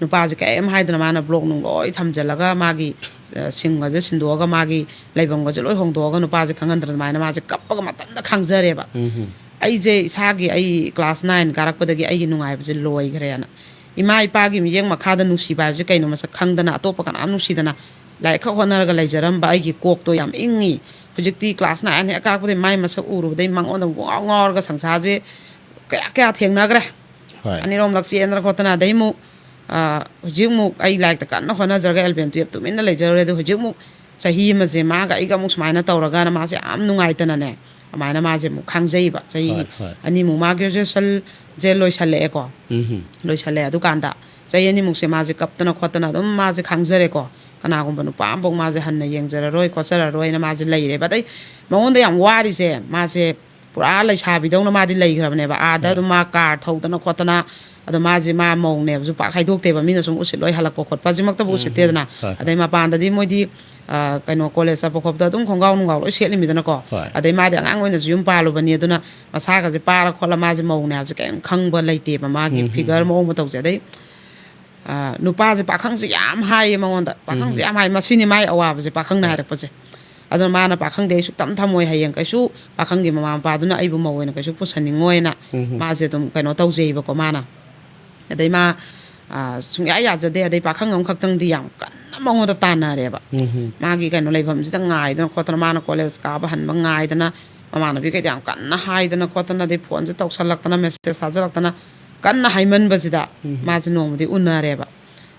ꯅꯨꯄꯥꯁꯦ ꯀꯔꯤꯝ ꯍꯥꯏꯗꯅ ꯃꯥꯅ ꯕ꯭ꯂꯣꯛ ꯅꯨꯡ ꯂꯣꯏ ꯊꯝꯖꯤꯜꯂꯒ ꯃꯥꯒꯤ, ꯑ, ꯁꯤꯝꯒꯁꯦ ꯁꯤꯟꯗꯣꯛꯑꯒ ꯃꯥꯒꯤ ꯂꯩꯐꯝꯒꯁꯦ ꯂꯣꯏ ꯍꯣꯡꯗꯣꯛꯑꯒ ꯅꯨꯄꯥꯁꯦ ꯈꯪꯍꯟꯗꯅ ꯑꯗꯨꯃꯥꯏꯅ ꯃꯥꯁꯦ ꯀꯞꯄꯒ ꯃꯊꯟꯇ ꯈꯥꯡꯖꯔꯦꯕ꯫ ꯎꯝ ꯑꯩꯁꯦ ꯏꯁꯥꯒꯤ, ꯑꯩ ꯀ꯭ꯂꯥꯁ ꯅꯥꯏꯟ ꯀꯥꯔꯛꯄꯗꯒꯤ ꯑꯩꯒꯤ ꯅꯨꯡꯉꯥꯏꯕꯁꯦ ꯂꯣꯏꯈ꯭ꯔꯦꯅ꯫ ꯏꯃꯥ ꯏꯄꯥꯒꯤ ꯃꯤꯠꯌꯦꯡ ꯃꯈꯥꯗ ꯅꯨꯡꯁꯤꯕ ꯍꯥꯏꯕꯁꯦ ꯀꯩꯅꯣ ꯃꯁꯛ ꯈꯪꯗꯅ, ꯑꯇꯣꯞꯄ ꯀꯅꯥꯝ ꯅꯨꯡꯁꯤꯗꯅ, ꯂꯥꯏꯔꯤꯛ ꯈꯛ ꯍꯣꯠꯅꯔꯒ ꯂꯩꯖꯔꯝꯕ ꯑꯩꯒꯤ ꯀꯣꯛꯇꯣ ꯌꯥꯝ ꯏꯪꯉꯤ꯫ ꯍꯧꯖꯤꯛꯇꯤ ꯀ꯭ꯂꯥꯁ ꯅꯥꯏꯟ ꯍꯦꯛ ꯀꯥꯔꯛꯄꯗꯒꯤ ꯃꯥꯏ ꯃꯁꯛ ꯎꯔꯨꯕꯗꯒꯤ ꯃꯉꯣꯟꯗ ꯄꯨꯡꯉꯥꯎ ꯉꯥꯎꯔꯒ ꯁꯪꯁꯥꯔꯁꯦ ꯀꯌꯥ ꯀꯌꯥ ꯊꯦꯡꯅꯈ꯭ꯔꯦ꯫ ꯍꯣꯏ ꯑꯅꯤꯔꯣꯝꯂꯛ ꯆꯦꯟꯗꯅ ꯈꯣꯠꯇꯅ꯫ ꯑꯗꯩ ꯑꯃꯨꯛ, ꯑ, ꯍꯧꯖꯤꯛ ꯑꯃꯨꯛ ꯑꯩ ꯂꯥꯏꯔꯤꯛꯇ ꯀꯟꯅ ꯍꯣꯠꯅꯖꯔꯒ ꯑꯦꯂꯚꯦꯟ ꯇꯨꯌꯦꯜꯞ ꯇꯨꯃꯤꯟꯅ ꯂꯩꯖꯔꯨꯔꯦ꯫ ꯑꯗꯣ ꯍꯧꯖꯤꯛ ꯑꯃꯨꯛ ꯆꯍꯤ ꯑꯃꯁꯦ ꯃꯥꯒ ꯑꯩꯒ ꯑꯃꯨꯛ ꯁꯨꯃꯥꯏꯅ ꯇꯧꯔꯒꯅ ꯃꯥꯁꯦ ꯌꯥꯝ ꯅꯨꯡꯉꯥꯏꯇꯅꯅꯦ, ꯑꯗꯨꯃꯥꯏꯅ ꯃꯥꯁꯦ ꯑꯃꯨꯛ ꯈꯥꯡꯖꯩꯕ꯫ ꯆꯍꯤ ꯍꯣꯏ, ꯍꯣꯏ꯫ ꯑꯅꯤꯃꯨꯛ ꯃꯥ ꯒ꯭ꯔꯦꯖꯨꯑꯦꯁꯟꯁꯦ ꯂꯣꯏꯁꯜꯂꯛꯑꯦꯀꯣ꯫ ꯎꯝ ꯂꯣꯏꯁꯜꯂꯦ꯫ ꯑꯗꯨꯀꯥꯟꯗ ꯆꯍꯤ ꯑꯅꯤꯃꯨꯛꯁꯦ ꯃꯥꯁꯦ ꯀꯞꯇꯅ ꯈꯣꯠꯇꯅ ꯑꯗꯨꯝ ꯃꯥꯁꯦ ꯈꯥꯡꯖꯔꯦꯀꯣ꯫ ꯀꯅꯥꯒꯨꯝꯕ ꯅꯨꯄꯥ ꯑꯃꯐꯥꯎ ꯃꯥꯁꯦ ꯍꯟꯅ ꯌꯦꯡꯖꯔꯔꯣꯏ ꯈꯣꯠꯆꯔꯔꯣꯏꯅ ꯃꯥꯁꯦ ꯂꯩꯔꯦꯕ꯫ ꯑꯗꯩ ꯃꯉꯣꯟꯗ ꯌꯥꯝ ꯋꯥꯔꯤꯁꯦ, ꯃꯥꯁꯦ ꯄꯨꯔꯥ ꯂꯩꯁꯥꯕꯤꯗꯧꯅ ꯃꯥꯗꯤ ꯂꯩꯈ꯭ꯔꯕꯅꯦꯕ꯫ ꯑꯥꯗ ꯑꯗꯨꯝ ꯃꯥ ꯀꯥꯔ ꯊꯧꯗꯅ ꯈꯣꯠꯇꯅ, ꯑꯗꯣ ꯃꯥꯁꯦ ꯃꯥ ꯃꯧꯅꯦꯕꯁꯨ ꯄꯥꯛ ꯍꯥꯏꯗꯣꯛꯇꯦꯕ, ꯃꯤꯅ ꯁꯨꯝ ꯎꯁꯤꯠꯂꯣꯏ, ꯍꯜꯂꯛꯄ ꯈꯣꯠꯄꯁꯤꯃꯛꯇꯕꯨ ꯎꯁꯤꯠꯇꯦꯗꯅ꯫ ꯑꯗꯩ ꯃꯄꯥꯟꯗꯗꯤ ꯃꯣꯏꯗꯤ, ꯑ, ꯀꯩꯅꯣ, ꯀꯣꯂꯦꯖ ꯆꯠꯄ ꯈꯣꯠꯄꯗ ꯑꯗꯨꯝ ꯈꯣꯡꯒ꯭ꯔꯥꯎ ꯅꯨꯡꯒ꯭ꯔꯥꯎ ꯂꯣꯏ ꯁꯦꯠꯂꯤꯃꯤꯗꯅꯀꯣ꯫ ꯍꯣꯏ꯫ ꯑꯗꯩ ꯃꯥꯗꯤ ꯑꯉꯥꯡ ꯑꯣꯏꯅꯁꯨ ꯌꯨꯝ ꯄꯥꯜꯂꯨꯕꯅꯤ, ꯑꯗꯨꯅ ꯃꯁꯥꯒꯁꯦ ꯄꯥꯔ ꯈꯣꯠꯂ ꯃꯥꯁꯦ ꯃꯧꯅꯦ ꯍꯥꯏꯕꯁꯦ ꯀꯔꯤꯝ ꯈꯪꯕ ꯂꯩꯇꯦꯕ, ꯃꯥꯒꯤ ꯎꯝ, ꯎꯝ, ꯐꯤꯒꯔ ꯎꯝ꯫ ꯃꯑꯣꯡ ꯃꯇꯧꯁꯦ꯫ ꯑꯗꯩ ꯑ, ꯅꯨꯄꯥꯁꯦ, ꯄꯥꯈꯪꯁꯦ ꯌꯥꯝ ꯍꯥꯏꯌꯦ ꯃꯉꯣꯟꯗ, ꯄꯥꯈꯪꯁꯦ ꯎꯝ꯫ ꯌꯥꯝ ꯍꯥꯏ, ꯃꯁꯤꯅꯤ ꯃꯥꯏ ꯑꯋꯥꯕꯁꯦ, ꯄꯥꯈꯪꯅ ꯍꯣꯏ꯫ ꯍꯥꯏꯔꯛꯄꯁꯦ꯫ ꯑꯗꯨꯅ ꯃꯥꯅ ꯄꯥꯈꯪꯗꯤ ꯑꯩ ꯁꯨꯛꯇꯝ ꯊꯝꯃꯣꯏ, ꯍꯌꯦꯡ ꯀꯩꯁꯨ ꯄꯥꯈꯪꯒꯤ ꯃꯃꯥ ꯃꯄꯥꯗꯨꯅ ꯑꯩꯕꯨ ꯃꯧ ꯑꯣꯏꯅ ꯀꯩꯁꯨ ꯄꯨꯁꯟꯅꯤꯡꯉꯣꯏꯅ ꯎꯝ꯫ ꯃꯥꯁꯦ ꯑꯗꯨꯝ ꯀꯩꯅꯣ ꯇꯧꯖꯩꯕꯀꯣ ꯃꯥꯅ꯫ ꯑꯗꯩ ꯃꯥ, ꯑ, ꯁꯨꯡꯌꯥ ꯌꯥꯖꯗꯦ꯫ ꯑꯗꯩ ꯄꯥꯈꯪ ꯑꯃꯈꯛꯇꯪꯗꯤ ꯌꯥꯝ ꯀꯟꯅ ꯃꯉꯣꯟꯗ ꯇꯥꯟꯅꯔꯦꯕ꯫ ꯎꯝ꯫ ꯃꯥꯒꯤ ꯀꯩꯅꯣ ꯂꯩꯐꯝꯁꯤꯗ ꯉꯥꯏꯗꯅ ꯈꯣꯠꯇꯅ, ꯃꯥꯅ ꯀꯣꯂꯦꯖ ꯀꯥꯕ ꯍꯟꯕ ꯉꯥꯏꯗꯅ, ꯃꯃꯥꯟꯅꯕꯤꯈꯩꯗ ꯌꯥꯝ ꯀꯟꯅ ꯍꯥꯏꯗꯅ ꯈꯣꯠꯇꯅ, ꯑꯗꯩ ꯐꯣꯟꯁꯦ ꯇꯧꯁꯜꯂꯛꯇꯅ, ꯃꯦꯁꯦꯖ ꯊꯥꯖꯜꯂꯛꯇꯅ, ꯀꯟꯅ ꯍꯥꯏꯃꯟꯕꯁꯤꯗ ꯎꯝ꯫ ꯃꯥꯁꯦ ꯅꯣꯡꯃꯗꯤ ꯎꯅꯔꯦꯕ꯫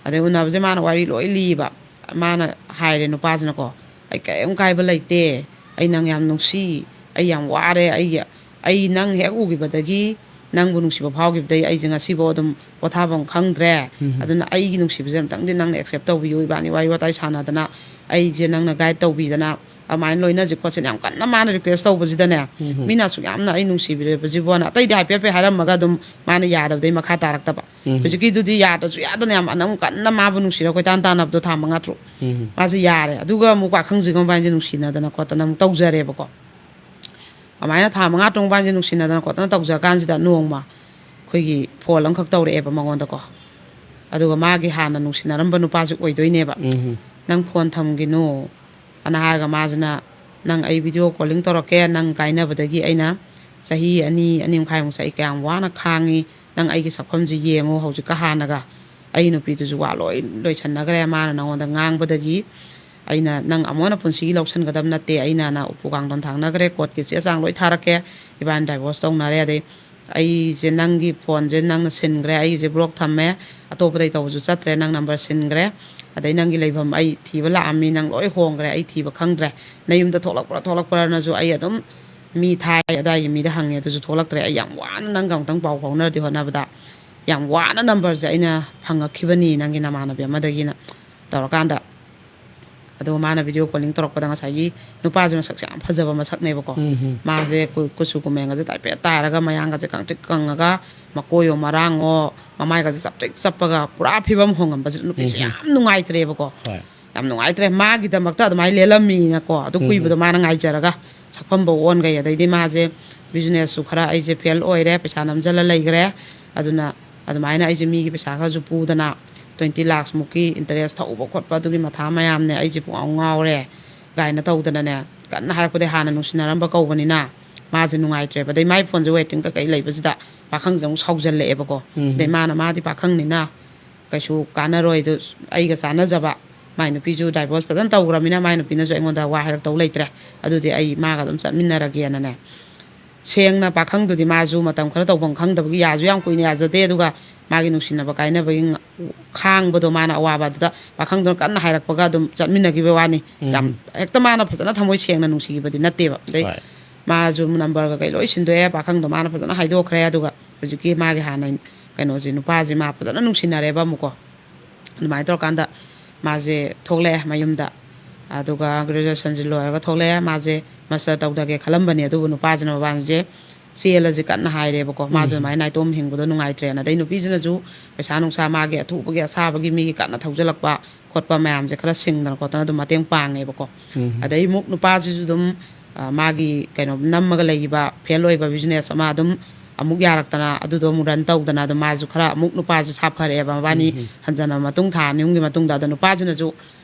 ꯑꯗꯩ ꯎꯅꯕꯁꯦ ꯃꯥꯅ ꯋꯥꯔꯤ ꯂꯣꯏ ꯂꯤꯕ꯫ ꯃꯥꯅ ꯍꯥꯏꯔꯦ ꯅꯨꯄꯥꯁꯤꯅꯀꯣ, "ꯑꯩ ꯀꯔꯤꯝ ꯀꯥꯏꯕ ꯂꯩꯇꯦ, ꯑꯩ ꯅꯪ ꯌꯥꯝ ꯅꯨꯡꯁꯤ, ꯑꯩ ꯌꯥꯝ ꯋꯥꯔꯦ, ꯑꯩꯒꯤ, ꯑꯩ ꯅꯪ ꯍꯦꯛ ꯎꯈꯤꯕꯗꯒꯤ, ꯅꯪꯕꯨ ꯅꯨꯡꯁꯤꯕ ꯐꯥꯎꯈꯤꯕꯗꯒꯤ ꯑꯩꯁꯦ ꯉꯁꯤꯐꯥꯎ ꯑꯗꯨꯝ ꯄꯣꯊꯥꯐꯝ ꯈꯪꯗ꯭ꯔꯦ꯫ ꯎꯝ꯫ ꯑꯗꯨꯅ ꯑꯩꯒꯤ ꯅꯨꯡꯁꯤꯕꯁꯦ ꯑꯝꯇꯪꯗꯤ ꯅꯪꯅ accept ꯇꯧꯕꯤꯌꯨ, ꯏꯕꯥꯅꯤ ꯋꯥꯔꯤ ꯋꯥꯇꯥꯏ ꯁꯥꯟꯅꯗꯅ, ꯑꯩꯁꯦ ꯅꯪꯅ guide ꯇꯧꯕꯤꯗꯅ, ꯑꯗꯨꯃꯥꯏꯅ ꯂꯣꯏꯅꯁꯤ ꯈꯣꯠꯁꯤꯅ" ꯌꯥꯝ ꯀꯟꯅ ꯃꯥꯅ request ꯇꯧꯕꯁꯤꯗꯅꯦ, ꯎꯝ꯫ ꯃꯤꯅ ꯑꯁꯨꯛ ꯌꯥꯝꯅ ꯑꯩ ꯅꯨꯡꯁꯤꯕꯤꯔꯕꯁꯤꯕꯣꯅ, ꯑꯇꯩꯗꯤ ꯍꯥꯏꯐꯦꯠ ꯍꯥꯏꯐꯦꯠ ꯍꯥꯏꯔꯝꯃꯒ ꯑꯗꯨꯝ ꯃꯥꯅ ꯌꯥꯗꯕꯗꯩ ꯃꯈꯥ ꯇꯥꯔꯛꯇꯕ꯫ ꯎꯝ꯫ ꯍꯧꯖꯤꯛꯀꯤꯗꯨꯗꯤ ꯌꯥꯗ꯭ꯔꯁꯨ ꯌꯥꯗꯅ ꯌꯥꯝ ꯑꯅꯝ ꯀꯟꯅ ꯃꯥꯕꯨ ꯅꯨꯡꯁꯤꯔ ꯀꯣꯏꯇꯥꯟ ꯇꯥꯟꯅꯕꯗꯣ ꯊꯥ ꯃꯉꯥ ꯇꯔꯨꯛ꯫ ꯎꯝ꯫ ꯃꯥꯁꯦ ꯌꯥꯔꯦ꯫ ꯑꯗꯨꯒ ꯑꯃꯨꯛ ꯄꯥꯈꯪꯁꯤꯒ ꯃꯕꯥꯅꯤꯁꯦ ꯅꯨꯡꯁꯤꯅꯗꯅ ꯈꯣꯠꯇꯅ ꯑꯃꯨꯛ ꯇꯧꯖꯔꯦꯕꯀꯣ꯫ ꯑꯗꯨꯃꯥꯏꯅ ꯊꯥ ꯃꯉꯥ ꯇꯔꯨꯛ ꯃꯕꯥꯅꯤꯁꯦ ꯅꯨꯡꯁꯤꯅꯗꯅ ꯈꯣꯠꯇꯅ ꯇꯧꯖ ꯀꯥꯟꯁꯤꯗ ꯅꯣꯡꯃ ꯑꯩꯈꯣꯏꯒꯤ ꯐꯣꯟ ꯑꯃꯈꯛ ꯇꯧꯔꯛꯑꯦꯕ ꯃꯉꯣꯟꯗꯀꯣ꯫ ꯑꯗꯨꯒ ꯃꯥꯒꯤ ꯍꯥꯟꯅ ꯅꯨꯡꯁꯤꯅꯔꯝꯕ ꯅꯨꯄꯥꯁꯦ ꯑꯣꯏꯗꯣꯏꯅꯦꯕ꯫ ꯎꯝ꯫ "ꯅꯪ ꯐꯣꯟ ꯊꯝꯈꯤꯅꯨ" ꯑꯅ ꯍꯥꯏꯔꯒ ꯃꯥꯁꯤꯅ, "ꯅꯪ ꯑꯩ video calling ꯇꯧꯔꯛꯀꯦ, ꯅꯪ ꯀꯥꯏꯅꯕꯗꯒꯤ ꯑꯩꯅ ꯆꯍꯤ ꯑꯅꯤ, ꯑꯅꯤ ꯃꯈꯥꯏꯃꯨꯛꯁꯦ ꯑꯩ ꯀꯌꯥꯝ ꯋꯥꯅ ꯈꯥꯡꯉꯤ, ꯅꯪ ꯑꯩꯒꯤ ꯁꯛꯐꯝꯁꯦ ꯌꯦꯡꯉꯨ ꯍꯧꯖꯤꯛꯀ ꯍꯥꯟꯅꯒ꯫ ꯑꯩ ꯅꯨꯄꯤꯗꯨꯁꯨ ꯋꯥ ꯂꯣꯏ ꯂꯣꯏꯁꯟꯅꯈ꯭ꯔꯦ, ꯃꯥꯅ ꯅꯉꯣꯟꯗ ꯉꯥꯡꯕꯗꯒꯤ ꯑꯩꯅ ꯅꯪ ꯑꯃꯨꯛ ꯍꯟꯅ ꯄꯨꯟꯁꯤꯒꯤ ꯂꯧꯁꯟꯒꯗꯕ ꯅꯠꯇꯦ, ꯑꯩꯅ ꯅ ꯎꯄꯨ ꯀꯥꯡꯊꯣꯟ ꯊꯥꯡꯅꯈ꯭ꯔꯦ, courtꯀꯤ ꯆꯦ ꯆꯥꯡ ꯂꯣꯏ ꯊꯥꯔꯛꯀꯦ, ꯏꯕꯥꯅꯤ divorce ꯇꯧꯅꯔꯦ, ꯑꯗꯩ ꯑꯩꯁꯦ ꯅꯪꯒꯤ ꯐꯣꯟꯁꯦ ꯅꯪꯅ ꯁꯤꯟꯈ꯭ꯔꯦ, ꯑꯩꯁꯦ block ꯊꯝꯃꯦ, ꯑꯇꯣꯞꯄꯗꯩ ꯇꯧꯕꯁꯨ ꯆꯠꯇ꯭ꯔꯦ, ꯅꯪ number ꯁꯤꯟꯈ꯭ꯔꯦ, ꯑꯗꯩ ꯅꯪꯒꯤ ꯂꯩꯐꯝ ꯑꯩ ꯊꯤꯕ ꯂꯥꯛꯑꯝꯃꯤ, ꯅꯪ ꯂꯣꯏ ꯍꯣꯡꯈ꯭ꯔꯦ, ꯑꯩ ꯊꯤꯕ ꯈꯪꯗ꯭ꯔꯦ, ꯅꯌꯨꯝꯗ ꯊꯣꯛꯂꯛꯄ꯭ꯔꯥ ꯊꯣꯛꯂꯛꯄ꯭ꯔꯥꯅꯁꯨ ꯑꯩ ꯑꯗꯨꯝ ꯃꯤ ꯊꯥꯏ, ꯑꯗꯥꯏꯒꯤ ꯃꯤꯗ ꯍꯪꯉꯦ, ꯑꯗꯨꯁꯨ ꯊꯣꯛꯂꯛꯇ꯭ꯔꯦ, ꯑꯩ ꯌꯥꯝ ꯋꯥꯅ ꯅꯪꯒ ꯑꯃꯨꯛꯇꯪ ꯄꯥꯎ ꯐꯥꯎꯅꯔꯗꯤ ꯍꯣꯠꯅꯕꯗ ꯌꯥꯝ ꯋꯥꯅ numberꯁꯦ ꯑꯩꯅ ꯐꯪꯉꯛꯈꯤꯕꯅꯤ ꯅꯪꯒꯤ ꯅꯃꯥꯟꯅꯕꯤ ꯑꯃꯗꯒꯤꯅ ꯇꯧꯔꯀꯥꯟꯗ, ꯑꯗꯨꯒ ꯃꯥꯅ ꯚꯤꯗꯤꯑꯣ ꯀꯣꯂꯤꯡ ꯇꯧꯔꯛꯄꯗ ꯉꯁꯥꯏꯒꯤ ꯅꯨꯄꯥꯁꯦ ꯃꯁꯛꯁꯦ ꯌꯥꯝ ꯐꯖꯕ ꯃꯁꯛꯅꯦꯕꯀꯣ꯫ ꯎꯝ, ꯎꯝ꯫ ꯃꯥꯁꯦ ꯀꯨ-, ꯀꯨꯆꯨ ꯀꯨꯃꯦꯟꯒꯁꯦ ꯇꯥꯏꯐꯦꯠ ꯇꯥꯔꯒ, ꯃꯌꯥꯡꯒꯁꯦ ꯀꯪꯇ꯭ꯔꯤꯛ ꯀꯪꯉꯒ, ꯃꯀꯣꯏꯌꯣ ꯃꯔꯥꯡꯉꯣ, ꯃꯃꯥꯏꯒꯁꯦ ꯆꯞꯇ꯭ꯔꯤꯛ ꯆꯞꯄꯒ ꯄꯨꯔꯥ ꯐꯤꯕꯝ ꯍꯣꯡꯉꯝꯕꯁꯤꯗ ꯅꯨꯄꯤꯁꯦ ꯎꯝ, ꯎꯝ꯫ ꯌꯥꯝ ꯅꯨꯡꯉꯥꯏꯇ꯭ꯔꯦꯕꯀꯣ꯫ ꯍꯣꯏ꯫ ꯌꯥꯝ ꯅꯨꯡꯉꯥꯏꯇ꯭ꯔꯦ꯫ ꯃꯥꯒꯤꯗꯃꯛꯇ ꯑꯗꯨꯃꯥꯏꯅ ꯂꯦꯜꯂꯝꯃꯤꯅꯀꯣ꯫ ꯑꯗꯨ ꯎꯝ, ꯎꯝ꯫ ꯀꯨꯏꯕꯗꯣ ꯃꯥꯅ ꯉꯥꯏꯖꯔꯒ ꯁꯛꯐꯝꯐꯧ ꯑꯣꯟꯈꯩ꯫ ꯑꯗꯩꯗꯤ ꯃꯥꯁꯦ ꯕꯤꯖꯤꯅꯦꯁꯁꯨ ꯈꯔ, "ꯑꯩꯁꯦ ꯐꯦꯜ ꯑꯣꯏꯔꯦ, ꯄꯩꯁꯥ ꯅꯝꯁꯤꯜꯂ ꯂꯩꯈ꯭ꯔꯦ, ꯑꯗꯨꯅ ꯑꯗꯨꯃꯥꯏꯅ ꯑꯩꯁꯦ ꯃꯤꯒꯤ ꯄꯩꯁꯥ ꯈꯔꯁꯨ ꯄꯨꯗꯅ ꯇ꯭ꯋꯦꯟꯇꯤ ꯂꯥꯛꯁ ꯃꯨꯛꯀꯤ ꯏꯟꯇꯔꯦꯁ ꯊꯧꯕ ꯈꯣꯠꯄ ꯑꯗꯨꯒꯤ ꯃꯊꯥ ꯃꯌꯥꯝꯅꯦ, ꯑꯩꯁꯦ ꯄꯨꯡꯉꯥꯎ ꯉꯥꯎꯔꯦ" ꯀꯥꯏꯅ ꯇꯧꯗꯅꯅꯦ꯫ ꯀꯟꯅ ꯍꯥꯏꯔꯛꯄꯗꯩ ꯍꯥꯟꯅ ꯅꯨꯡꯁꯤꯅꯔꯝꯕ ꯀꯧꯕꯅꯤꯅ ꯃꯥꯁꯦ ꯅꯨꯡꯉꯥꯏꯇ꯭ꯔꯦꯕ꯫ ꯑꯗꯩ ꯃꯥꯏ ꯐꯣꯟꯁꯦ ꯋꯦꯇꯤꯡ ꯀꯩꯀꯩ ꯂꯩꯕꯁꯤꯗ ꯄꯥꯈꯪꯁꯦ ꯑꯃꯨꯛ ꯁꯥꯎꯖꯜꯂꯛꯑꯦꯕꯀꯣ꯫ ꯎꯝ꯫ ꯑꯗꯩ ꯃꯥꯅ, "ꯃꯥꯗꯤ ꯄꯥꯈꯪꯅꯤꯅ ꯀꯩꯁꯨ ꯀꯥꯟꯅꯔꯣꯏ, ꯑꯗꯨ ꯑꯩꯒ ꯆꯥꯟꯅꯖꯕ", ꯃꯥꯏ ꯅꯨꯄꯤꯁꯨ ꯗꯥꯏꯚꯣꯔꯁ ꯐꯖꯅ ꯇꯧꯈ꯭ꯔꯃꯤꯅ ꯃꯥꯏ ꯅꯨꯄꯤꯅꯁꯨ ꯑꯩꯉꯣꯟꯗ ꯋꯥ ꯍꯥꯏꯔꯛꯇꯧ ꯂꯩꯇ꯭ꯔꯦ, "ꯑꯗꯨꯗꯤ ꯑꯩ ꯃꯥꯒ ꯑꯗꯨꯝ ꯆꯠꯃꯤꯟꯅꯔꯒꯦꯅꯅꯦ", ꯁꯦꯡꯅ ꯄꯥꯈꯪꯗꯨꯗꯤ ꯃꯥꯁꯨ ꯃꯇꯝ ꯈꯔ ꯇꯧꯐꯝ ꯈꯪꯗꯕꯒꯤ ꯌꯥꯁꯨ ꯌꯥꯝ ꯀꯨꯏꯅ ꯌꯥꯖꯗꯦ꯫ ꯑꯗꯨꯒ ꯃꯥꯒꯤ ꯅꯨꯡꯁꯤꯅꯕ ꯀꯥꯏꯅꯕꯒꯤ ꯉ-, ꯈꯥꯡꯕꯗꯣ ꯃꯥꯅ ꯑꯋꯥꯕ ꯑꯗꯨꯗ ꯄꯥꯈꯪꯗꯨꯅ ꯀꯟꯅ ꯍꯥꯏꯔꯛꯄꯒ ꯑꯗꯨꯝ ꯆꯠꯃꯤꯟꯅꯈꯤꯕ ꯋꯥꯅꯤ꯫ ꯎꯝ꯫ ꯌꯥꯝ ꯍꯦꯛꯇ ꯃꯥꯅ ꯐꯖꯅ ꯊꯃꯣꯏ ꯁꯦꯡꯅ ꯅꯨꯡꯁꯤꯈꯤꯕꯗꯤ ꯅꯠꯇꯦꯕ꯫ ꯑꯗꯩ ꯍꯣꯏ꯫ ꯃꯥꯁꯨ ꯅꯝꯕꯔ ꯀꯩꯀꯩ ꯂꯣꯏ ꯁꯤꯟꯗꯣꯛꯑꯦ, ꯄꯥꯈꯪꯗꯣ ꯃꯥꯅ ꯐꯖꯅ ꯍꯥꯏꯗꯣꯛꯈ꯭ꯔꯦ꯫ ꯑꯗꯨꯒ ꯍꯧꯖꯤꯛꯀꯤ ꯃꯥꯒꯤ ꯍꯥꯟꯅ ꯀꯩꯅꯣꯁꯦ, ꯅꯨꯄꯥꯁꯦ ꯃꯥ ꯐꯖꯅ ꯅꯨꯡꯁꯤꯅꯔꯦꯕ ꯑꯃꯨꯛꯀꯣ꯫ ꯑꯗꯨꯃꯥꯏꯅ ꯇꯧꯔꯀꯥꯟꯗ ꯃꯥꯁꯦ ꯊꯣꯛꯂꯛꯑꯦ ꯃꯌꯨꯝꯗ꯫ ꯑꯗꯨꯒ ꯒ꯭ꯔꯦꯖꯨꯑꯦꯁꯟꯁꯦ ꯂꯣꯏꯔꯒ ꯊꯣꯛꯂꯛꯑꯦ꯫ ꯃꯥꯁꯦ ꯃꯥꯁꯇꯔ ꯇꯧꯗꯒꯦ ꯈꯜꯂꯝꯕꯅꯦ, ꯑꯗꯨꯕꯨ ꯅꯨꯄꯥꯁꯤꯅ ꯃꯕꯥꯅꯤꯁꯦ ꯆꯦꯜꯂꯁꯤ ꯀꯟꯅ ꯍꯥꯏꯔꯦꯕꯀꯣ꯫ ꯃꯥꯁꯨ ꯎꯝ꯫ ꯑꯗꯨꯃꯥꯏꯅ ꯅꯥꯏꯇꯣꯝ ꯍꯤꯡꯕꯗꯣ ꯅꯨꯡꯉꯥꯏꯇ꯭ꯔꯦꯅ꯫ ꯑꯗꯩ ꯅꯨꯄꯤꯁꯤꯅꯁꯨ ꯄꯩꯁꯥ ꯅꯨꯡꯁꯥ ꯃꯥꯒꯤ ꯑꯊꯨꯕꯒꯤ ꯑꯁꯥꯕꯒꯤ ꯃꯤꯒꯤ ꯀꯟꯅ ꯊꯧꯖꯤꯜꯂꯛꯄ ꯈꯣꯠꯄ ꯃꯌꯥꯝꯁꯦ ꯈꯔ ꯁꯤꯡꯗꯅ ꯈꯣꯠꯇꯅ ꯑꯗꯨꯝ ꯃꯇꯦꯡ ꯄꯥꯡꯉꯦꯕꯀꯣ꯫ ꯎꯝ꯫ ꯑꯗꯩ ꯑꯃꯨꯛ ꯅꯨꯄꯥꯁꯤꯁꯨ ꯑꯗꯨꯝ, ꯑ, ꯃꯥꯒꯤ ꯀꯩꯅꯣ ꯅꯝꯃꯒ ꯂꯩꯈꯤꯕ ꯐꯦꯜ ꯑꯣꯏꯕ ꯕꯤꯖꯤꯅꯦꯁ ꯑꯃ ꯑꯗꯨꯝ ꯑꯃꯨꯛ ꯌꯥꯔꯛꯇꯅ ꯑꯗꯨꯗꯣ ꯑꯃꯨꯛ ꯔꯟ ꯇꯧꯗꯅ ꯑꯗꯨꯝ ꯃꯥꯁꯨ ꯈꯔ ꯑꯃꯨꯛ ꯅꯨꯄꯥꯁꯦ ꯁꯥꯐꯔꯛꯑꯦꯕ ꯃꯕꯥꯅꯤ ꯎꯝ꯫ ꯍꯟꯖꯟꯅꯕ ꯃꯇꯨꯡ ꯊꯥ ꯑꯅꯤ ꯑꯍꯨꯝꯒꯤ ꯃꯇꯨꯡꯗ꯫ ꯑꯗꯣ ꯅꯨꯄꯥꯁꯤꯅꯁꯨ,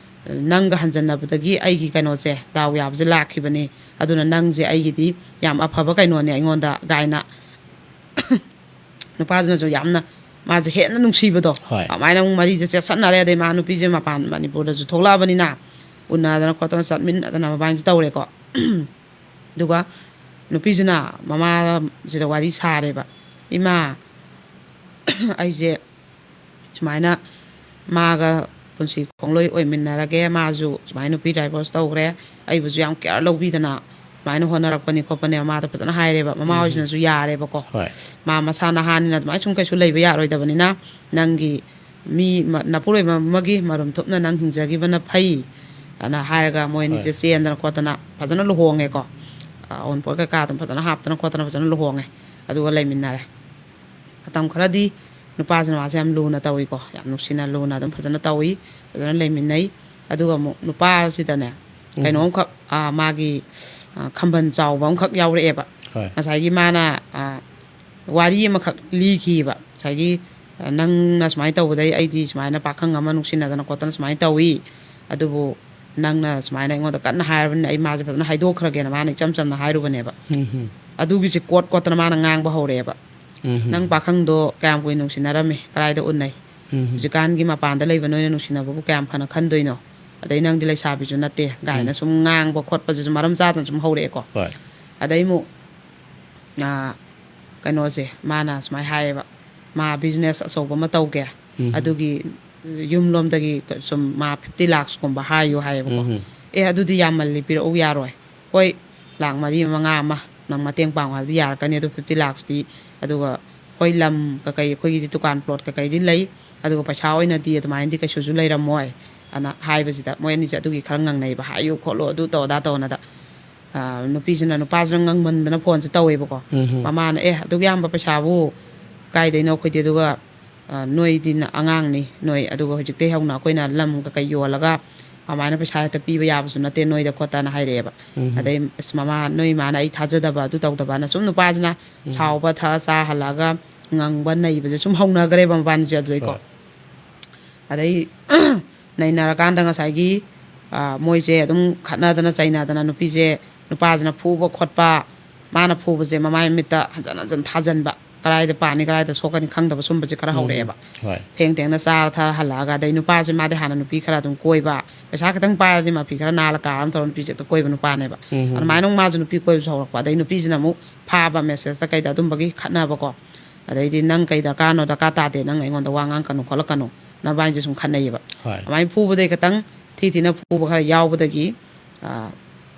"ꯅꯪꯒ ꯍꯟꯖꯟꯅꯕꯗꯒꯤ ꯑꯩꯒꯤ ꯀꯩꯅꯣꯁꯦ, ꯗꯥꯎ ꯌꯥꯕꯁꯦ ꯂꯥꯛꯈꯤꯕꯅꯤ, ꯑꯗꯨꯅ ꯅꯪꯁꯦ ꯑꯩꯒꯤꯗꯤ ꯌꯥꯝ ꯑꯐꯕ ꯀꯩꯅꯣꯅꯦ ꯑꯩꯉꯣꯟꯗ" ꯀꯥꯏꯅ ꯅꯨꯄꯥꯁꯤꯅꯁꯨ ꯌꯥꯝꯅ ꯃꯥꯁꯦ ꯍꯦꯟꯅ ꯅꯨꯡꯁꯤꯕꯗꯣ꯫ ꯍꯣꯏ꯫ ꯑꯗꯨꯃꯥꯏꯅ ꯑꯃꯨꯛ ꯃꯔꯤꯁꯦ ꯆꯦꯠꯁꯟꯅꯔꯦ꯫ ꯑꯗꯩ ꯃꯥ ꯅꯨꯄꯤꯁꯦ ꯃꯄꯥꯟ ꯃꯅꯤꯄꯨꯔꯗꯁꯨ ꯊꯣꯛꯂꯛꯑꯕꯅꯤꯅ ꯎꯅꯗꯅ ꯈꯣꯠꯇꯅ ꯆꯠꯃꯤꯟꯅꯗꯅ ꯃꯕꯥꯅꯤꯁꯦ ꯇꯧꯔꯦꯀꯣ꯫ ꯑꯗꯨꯒ ꯅꯨꯄꯤꯁꯤꯅ ꯃꯃꯥꯁꯤꯗ ꯋꯥꯔꯤ ꯁꯥꯔꯦꯕ, "ꯏꯃꯥ, ꯑꯩꯁꯦ ꯁꯨꯃꯥꯏꯅ ꯃꯥꯒ ꯄꯨꯟꯁꯤ ꯈꯣꯡꯂꯣꯏ ꯑꯣꯏꯃꯤꯟꯅꯔꯒꯦ, ꯃꯥꯁꯨ ꯁꯨꯃꯥꯏꯅ ꯅꯨꯄꯤ ꯗꯥꯏꯚꯣꯔꯁ ꯇꯧꯈ꯭ꯔꯦ, ꯑꯩꯕꯨꯁꯨ ꯌꯥꯝ ꯀꯦꯌꯔ ꯂꯧꯕꯤꯗꯅ ꯁꯨꯃꯥꯏꯅ ꯍꯣꯠꯅꯔꯛꯄꯅꯤ ꯈꯣꯠꯄꯅꯦ", ꯃꯃꯥꯗ ꯐꯖꯅ ꯍꯥꯏꯔꯦꯕ꯫ ꯃꯃꯥ ꯎꯝ꯫ ꯍꯣꯏꯁꯤꯅꯁꯨ ꯌꯥꯔꯦꯕꯀꯣ꯫ ꯍꯣꯏ꯫ "ꯃꯥ ꯃꯁꯥ ꯅꯍꯥꯅꯤꯅ ꯑꯗꯨꯃꯥꯏꯅ ꯁꯨꯝ ꯀꯩꯁꯨ ꯂꯩꯕ ꯌꯥꯔꯣꯏꯗꯕꯅꯤꯅ ꯅꯪꯒꯤ ꯃꯤ ꯃ-, ꯅꯄꯨꯔꯣꯏꯕ ꯑꯃꯒꯤ ꯃꯔꯨꯝ ꯊꯨꯞꯅ ꯅꯪ ꯍꯤꯡꯖꯈꯤꯕꯅ ꯐꯩ" ꯑꯅ ꯍꯥꯏꯔꯒ ꯃꯣꯏ ꯑꯅꯤꯁꯦ ꯆꯦꯟꯗꯅ ꯈꯣꯠꯇꯅ ꯐꯖꯅ ꯂꯨꯍꯣꯡꯉꯦꯀꯣ꯫ ꯑ, ꯑꯎꯟꯄꯣꯠ ꯀꯩꯀꯥ ꯑꯗꯨꯝ ꯐꯖꯅ ꯍꯥꯞꯇꯅ ꯈꯣꯠꯇꯅ ꯐꯖꯅ ꯂꯨꯍꯣꯡꯉꯦ꯫ ꯑꯗꯨꯒ ꯂꯩꯃꯤꯟꯅꯔꯦ꯫ ꯃꯇꯝ ꯈꯔꯗꯤ ꯅꯨꯄꯥꯁꯤꯅ ꯃꯥꯁꯦ ꯌꯥꯝ ꯂꯨꯅ ꯇꯧꯏꯀꯣ, ꯌꯥꯝ ꯅꯨꯡꯁꯤꯅ ꯂꯨꯅ ꯑꯗꯨꯝ ꯐꯖꯅ ꯇꯧꯏ, ꯐꯖꯅ ꯂꯩꯃꯤꯟꯅꯩ꯫ ꯑꯗꯨꯒ ꯑꯃꯨꯛ ꯅꯨꯄꯥꯁꯤꯗꯅꯦ, ꯎꯝ꯫ ꯀꯩꯅꯣꯝꯈꯛ, ꯑ, ꯃꯥꯒꯤ, ꯑ, ꯈꯝꯕꯟ ꯆꯥꯎꯕ ꯑꯃꯈꯛ ꯌꯥꯎꯔꯛꯑꯦꯕ꯫ ꯍꯣꯏ꯫ ꯉꯁꯥꯏꯒꯤ ꯃꯥꯅ, ꯑ, ꯋꯥꯔꯤ ꯑꯃꯈꯛ ꯂꯤꯈꯤꯕ, ꯉꯁꯥꯏꯒꯤ, ꯑ, "ꯅꯪꯅ ꯁꯨꯃꯥꯏꯅ ꯇꯧꯕꯗꯩ ꯑꯩꯗꯤ ꯁꯨꯃꯥꯏꯅ ꯄꯥꯈꯪ ꯑꯃ ꯅꯨꯡꯁꯤꯅꯗꯅ ꯈꯣꯠꯇꯅ ꯁꯨꯃꯥꯏꯅ ꯇꯧꯏ, ꯑꯗꯨꯕꯨ ꯅꯪꯅ ꯁꯨꯃꯥꯏꯅ ꯑꯩꯉꯣꯟꯗ ꯀꯟꯅ ꯍꯥꯏꯔꯕꯅꯤꯅ ꯑꯩ ꯃꯥꯁꯦ ꯐꯖꯅ ꯍꯥꯏꯗꯣꯛꯈ꯭ꯔꯒꯦꯅ" ꯃꯥꯅ ꯏꯆꯝ ꯆꯝꯅ ꯍꯥꯏꯔꯨꯕꯅꯦꯕ꯫ ꯎꯝ, ꯎꯝ꯫ ꯑꯗꯨꯒꯤꯁꯦ ꯀꯣꯠ ꯀꯣꯠꯇꯅ ꯃꯥꯅ ꯉꯥꯡꯕ ꯍꯧꯔꯛꯑꯦꯕ꯫ ꯎꯝ, ꯎꯝ꯫ "ꯅꯪ ꯄꯥꯈꯪꯗꯣ ꯀꯌꯥꯝ ꯀꯨꯏꯅ ꯅꯨꯡꯁꯤꯅꯔꯝꯃꯤ? ꯀꯗꯥꯏꯗ ꯎꯅꯩ? ꯎꯝ, ꯎꯝ꯫ ꯍꯧꯖꯤꯛꯀꯥꯟꯒꯤ ꯃꯄꯥꯟꯗ ꯂꯩꯕ ꯅꯣꯏꯅ ꯅꯨꯡꯁꯤꯅꯕꯕꯨ ꯀꯌꯥꯝ ꯐꯅ ꯈꯟꯗꯣꯏꯅꯣ? ꯑꯗꯩ ꯅꯪꯗꯤ ꯂꯩꯁꯥꯕꯤꯁꯨ ꯅꯠꯇꯦ" ꯀꯥꯏꯅ ꯎꯝ꯫ ꯁꯨꯝ ꯉꯥꯡꯕ ꯈꯣꯠꯄꯁꯤꯁꯨ ꯃꯔꯝ ꯆꯥꯗꯅ ꯁꯨꯝ ꯍꯧꯔꯛꯑꯦꯀꯣ꯫ ꯍꯣꯏ꯫ ꯑꯗꯩ ꯑꯃꯨꯛ, ꯑꯥ, ꯀꯩꯅꯣꯁꯦ, ꯃꯥꯅ ꯁꯨꯃꯥꯏꯅ ꯍꯥꯏꯌꯦꯕ, ꯃꯥ business ꯑꯆꯧꯕ ꯑꯃ ꯇꯧꯒꯦ, ꯎꯝ꯫ ꯑꯗꯨꯒꯤ ꯌꯨꯝꯂꯣꯝꯗꯒꯤ ꯁꯨꯝ ꯃꯥ fifty lakhs ꯀꯨꯝꯕ ꯍꯥꯏꯌꯨ ꯍꯥꯏꯌꯦꯕꯀꯣ꯫ ꯎꯝ꯫ "ꯑꯦ, ꯑꯗꯨꯗꯤ ꯌꯥꯝꯃꯜꯂꯤ, ꯄꯤꯔꯛꯎ ꯌꯥꯔꯣꯏ"꯫ "ꯍꯣꯏ, ꯂꯥꯛ ꯃꯔꯤ ꯃꯉꯥ ꯑꯃ ꯅꯪ ꯃꯇꯦꯡ ꯄꯥꯡꯉꯨ ꯍꯥꯏꯕꯗꯤ ꯌꯥꯔꯛꯀꯅꯤ, ꯑꯗꯨ fifty lakhs ꯇꯤ, ꯑꯗꯨꯒ ꯍꯣꯏ, ꯂꯝ ꯀꯀꯩ ꯑꯩꯈꯣꯏꯒꯤꯗꯤ ꯗꯨꯀꯥꯟ plot ꯀꯀꯩꯗꯤ ꯂꯩ, ꯑꯗꯨꯒ ꯄꯩꯁꯥ ꯑꯣꯏꯅꯗꯤ ꯑꯗꯨꯃꯥꯏꯅꯗꯤ ꯀꯩꯁꯨꯁꯨ ꯂꯩꯔꯝꯃꯣꯏ" ꯑꯅ ꯍꯥꯏꯕꯁꯤꯗ ꯃꯣꯏ ꯑꯅꯤꯁꯦ ꯑꯗꯨꯒꯤ ꯈꯔ ꯉꯪꯅꯩꯕ, "ꯍꯥꯏꯌꯨ ꯈꯣꯠꯂꯨ, ꯑꯗꯨ ꯇꯧ ꯑꯗꯥ ꯇꯧꯅꯗ", ꯑ, ꯅꯨꯄꯤꯁꯤꯅ, ꯅꯨꯄꯥꯁꯤꯅ ꯉꯪꯃꯟꯗꯅ ꯐꯣꯟꯁꯦ ꯇꯧꯋꯦꯕꯀꯣ꯫ ꯎꯝ, ꯎꯝ꯫ ꯃꯃꯥꯅ, "ꯑꯦ, ꯑꯗꯨꯛ ꯌꯥꯝꯕ ꯄꯩꯁꯥꯕꯨ ꯀꯥꯏꯗꯩꯅꯣ? ꯑꯩꯈꯣꯏꯗꯤ ꯑꯗꯨꯒ, ꯑ, ꯅꯣꯏꯗꯤ ꯅ-, ꯑꯉꯥꯡꯅꯤ ꯅꯣꯏ, ꯑꯗꯨꯒ ꯍꯧꯖꯤꯛꯇꯩ ꯍꯧꯅ ꯑꯩꯈꯣꯏꯅ ꯂꯝ ꯀꯀꯩ ꯌꯣꯜꯂꯒ ꯑꯗꯨꯃꯥꯏꯅ ꯄꯩꯁꯥ ꯍꯦꯛꯇ ꯄꯤꯕ ꯌꯥꯕꯁꯨ ꯅꯠꯇꯦ ꯅꯣꯏꯗ" ꯈꯣꯠꯇꯅ ꯍꯥꯏꯔꯛꯑꯦꯕ꯫ ꯎꯝ꯫ ꯑꯗꯩ, "ꯑꯁ, ꯃꯃꯥ, ꯅꯣꯏ ꯏꯃꯥꯅ ꯑꯩ ꯊꯥꯖꯗꯕ, ꯑꯗꯨ ꯇꯧꯗꯕꯅ" ꯁꯨꯝ ꯅꯨꯄꯥꯁꯤꯅ ꯎꯝ꯫ ꯁꯥꯎꯕ, ꯊꯛꯑ ꯆꯥ ꯍꯜꯂꯛꯑꯒ ꯉꯪꯕ ꯅꯩꯕꯁꯦ ꯁꯨꯝ ꯍꯧꯅꯈ꯭ꯔꯦꯕ ꯃꯕꯥꯅꯤꯁꯦ ꯑꯗꯨꯗꯩꯀꯣ꯫ ꯍꯣꯏ꯫ ꯑꯗꯩ ꯅꯩꯅꯔꯀꯥꯟꯗ ꯉꯁꯥꯏꯒꯤ, ꯑ, ꯃꯣꯏꯁꯦ ꯑꯗꯨꯝ ꯈꯠꯅꯗꯅ ꯆꯩꯅꯗꯅ ꯅꯨꯄꯤꯁꯦ, ꯅꯨꯄꯥꯁꯤꯅ ꯐꯨꯕ ꯈꯣꯠꯄ, ꯃꯥꯅ ꯐꯨꯕꯁꯦ ꯃꯃꯥꯏ ꯃꯃꯤꯠꯇ ꯍꯟꯖꯟ ꯍꯟꯖꯟ ꯊꯥꯖꯟꯕ, ꯀꯗꯥꯏꯗ ꯄꯥꯅꯤ, ꯀꯗꯥꯏꯗ ꯁꯣꯛꯀꯅꯤ ꯈꯪꯗꯕ ꯁꯨꯝꯕꯁꯦ ꯈꯔ ꯎꯝ, ꯎꯝ꯫ ꯍꯧꯔꯛꯑꯦꯕ꯫ ꯍꯣꯏ꯫ ꯊꯦꯡ ꯊꯦꯡꯅ ꯆꯥꯔ ꯊꯛꯑ ꯍꯜꯂꯛꯑꯒ, ꯑꯗꯩ ꯅꯨꯄꯥꯁꯦ ꯃꯥꯗꯤ ꯍꯥꯟꯅ ꯅꯨꯄꯤ ꯈꯔ ꯑꯗꯨꯝ ꯀꯣꯏꯕ, ꯄꯩꯁꯥ ꯈꯤꯇꯪ ꯄꯥꯏꯔꯗꯤ ꯃꯐꯤ ꯈꯔ ꯅꯥꯜꯂ ꯀꯥꯔ ꯑꯃ ꯊꯧꯔ ꯅꯨꯄꯤꯁꯦ ꯍꯦꯛꯇ ꯀꯣꯏꯕ ꯅꯨꯄꯥꯅꯦꯕ꯫ ꯎꯝ, ꯎꯝ, ꯑꯗꯨꯃꯥꯏꯅ ꯎꯝ꯫ ꯑꯃꯨꯛ ꯃꯥꯁꯨ ꯅꯨꯄꯤ ꯀꯣꯏꯕꯁꯨ ꯍꯧꯔꯛꯄ, ꯑꯗꯩ ꯅꯨꯄꯤꯁꯤꯅ ꯑꯃꯨꯛ ꯐꯥꯕ, message ꯇ ꯀꯩꯗ ꯑꯗꯨꯝꯕꯒꯤ ꯈꯠꯅꯕꯀꯣ꯫ ꯑꯗꯩꯗꯤ "ꯅꯪ ꯀꯩ ꯗꯔꯀꯥꯔꯅꯣ? ꯗꯔꯀꯥꯔ ꯇꯥꯗꯦ, ꯅꯪ ꯑꯩꯉꯣꯟꯗ ꯋꯥ ꯉꯥꯡꯀꯅꯨ ꯈꯣꯠꯂꯛꯀꯅꯨ", ꯅꯕꯥꯏꯅꯤꯁꯦ ꯁꯨꯝ ꯈꯠꯅꯩꯌꯦꯕ꯫ ꯍꯣꯏ꯫ ꯑꯗꯨꯃꯥꯏꯅ ꯐꯨꯕꯗꯩ ꯈꯤꯇꯪ ꯊꯤ ꯊꯤꯅ ꯐꯨꯕ ꯈꯔ ꯌꯥꯎꯕꯗꯒꯤ, ꯑ,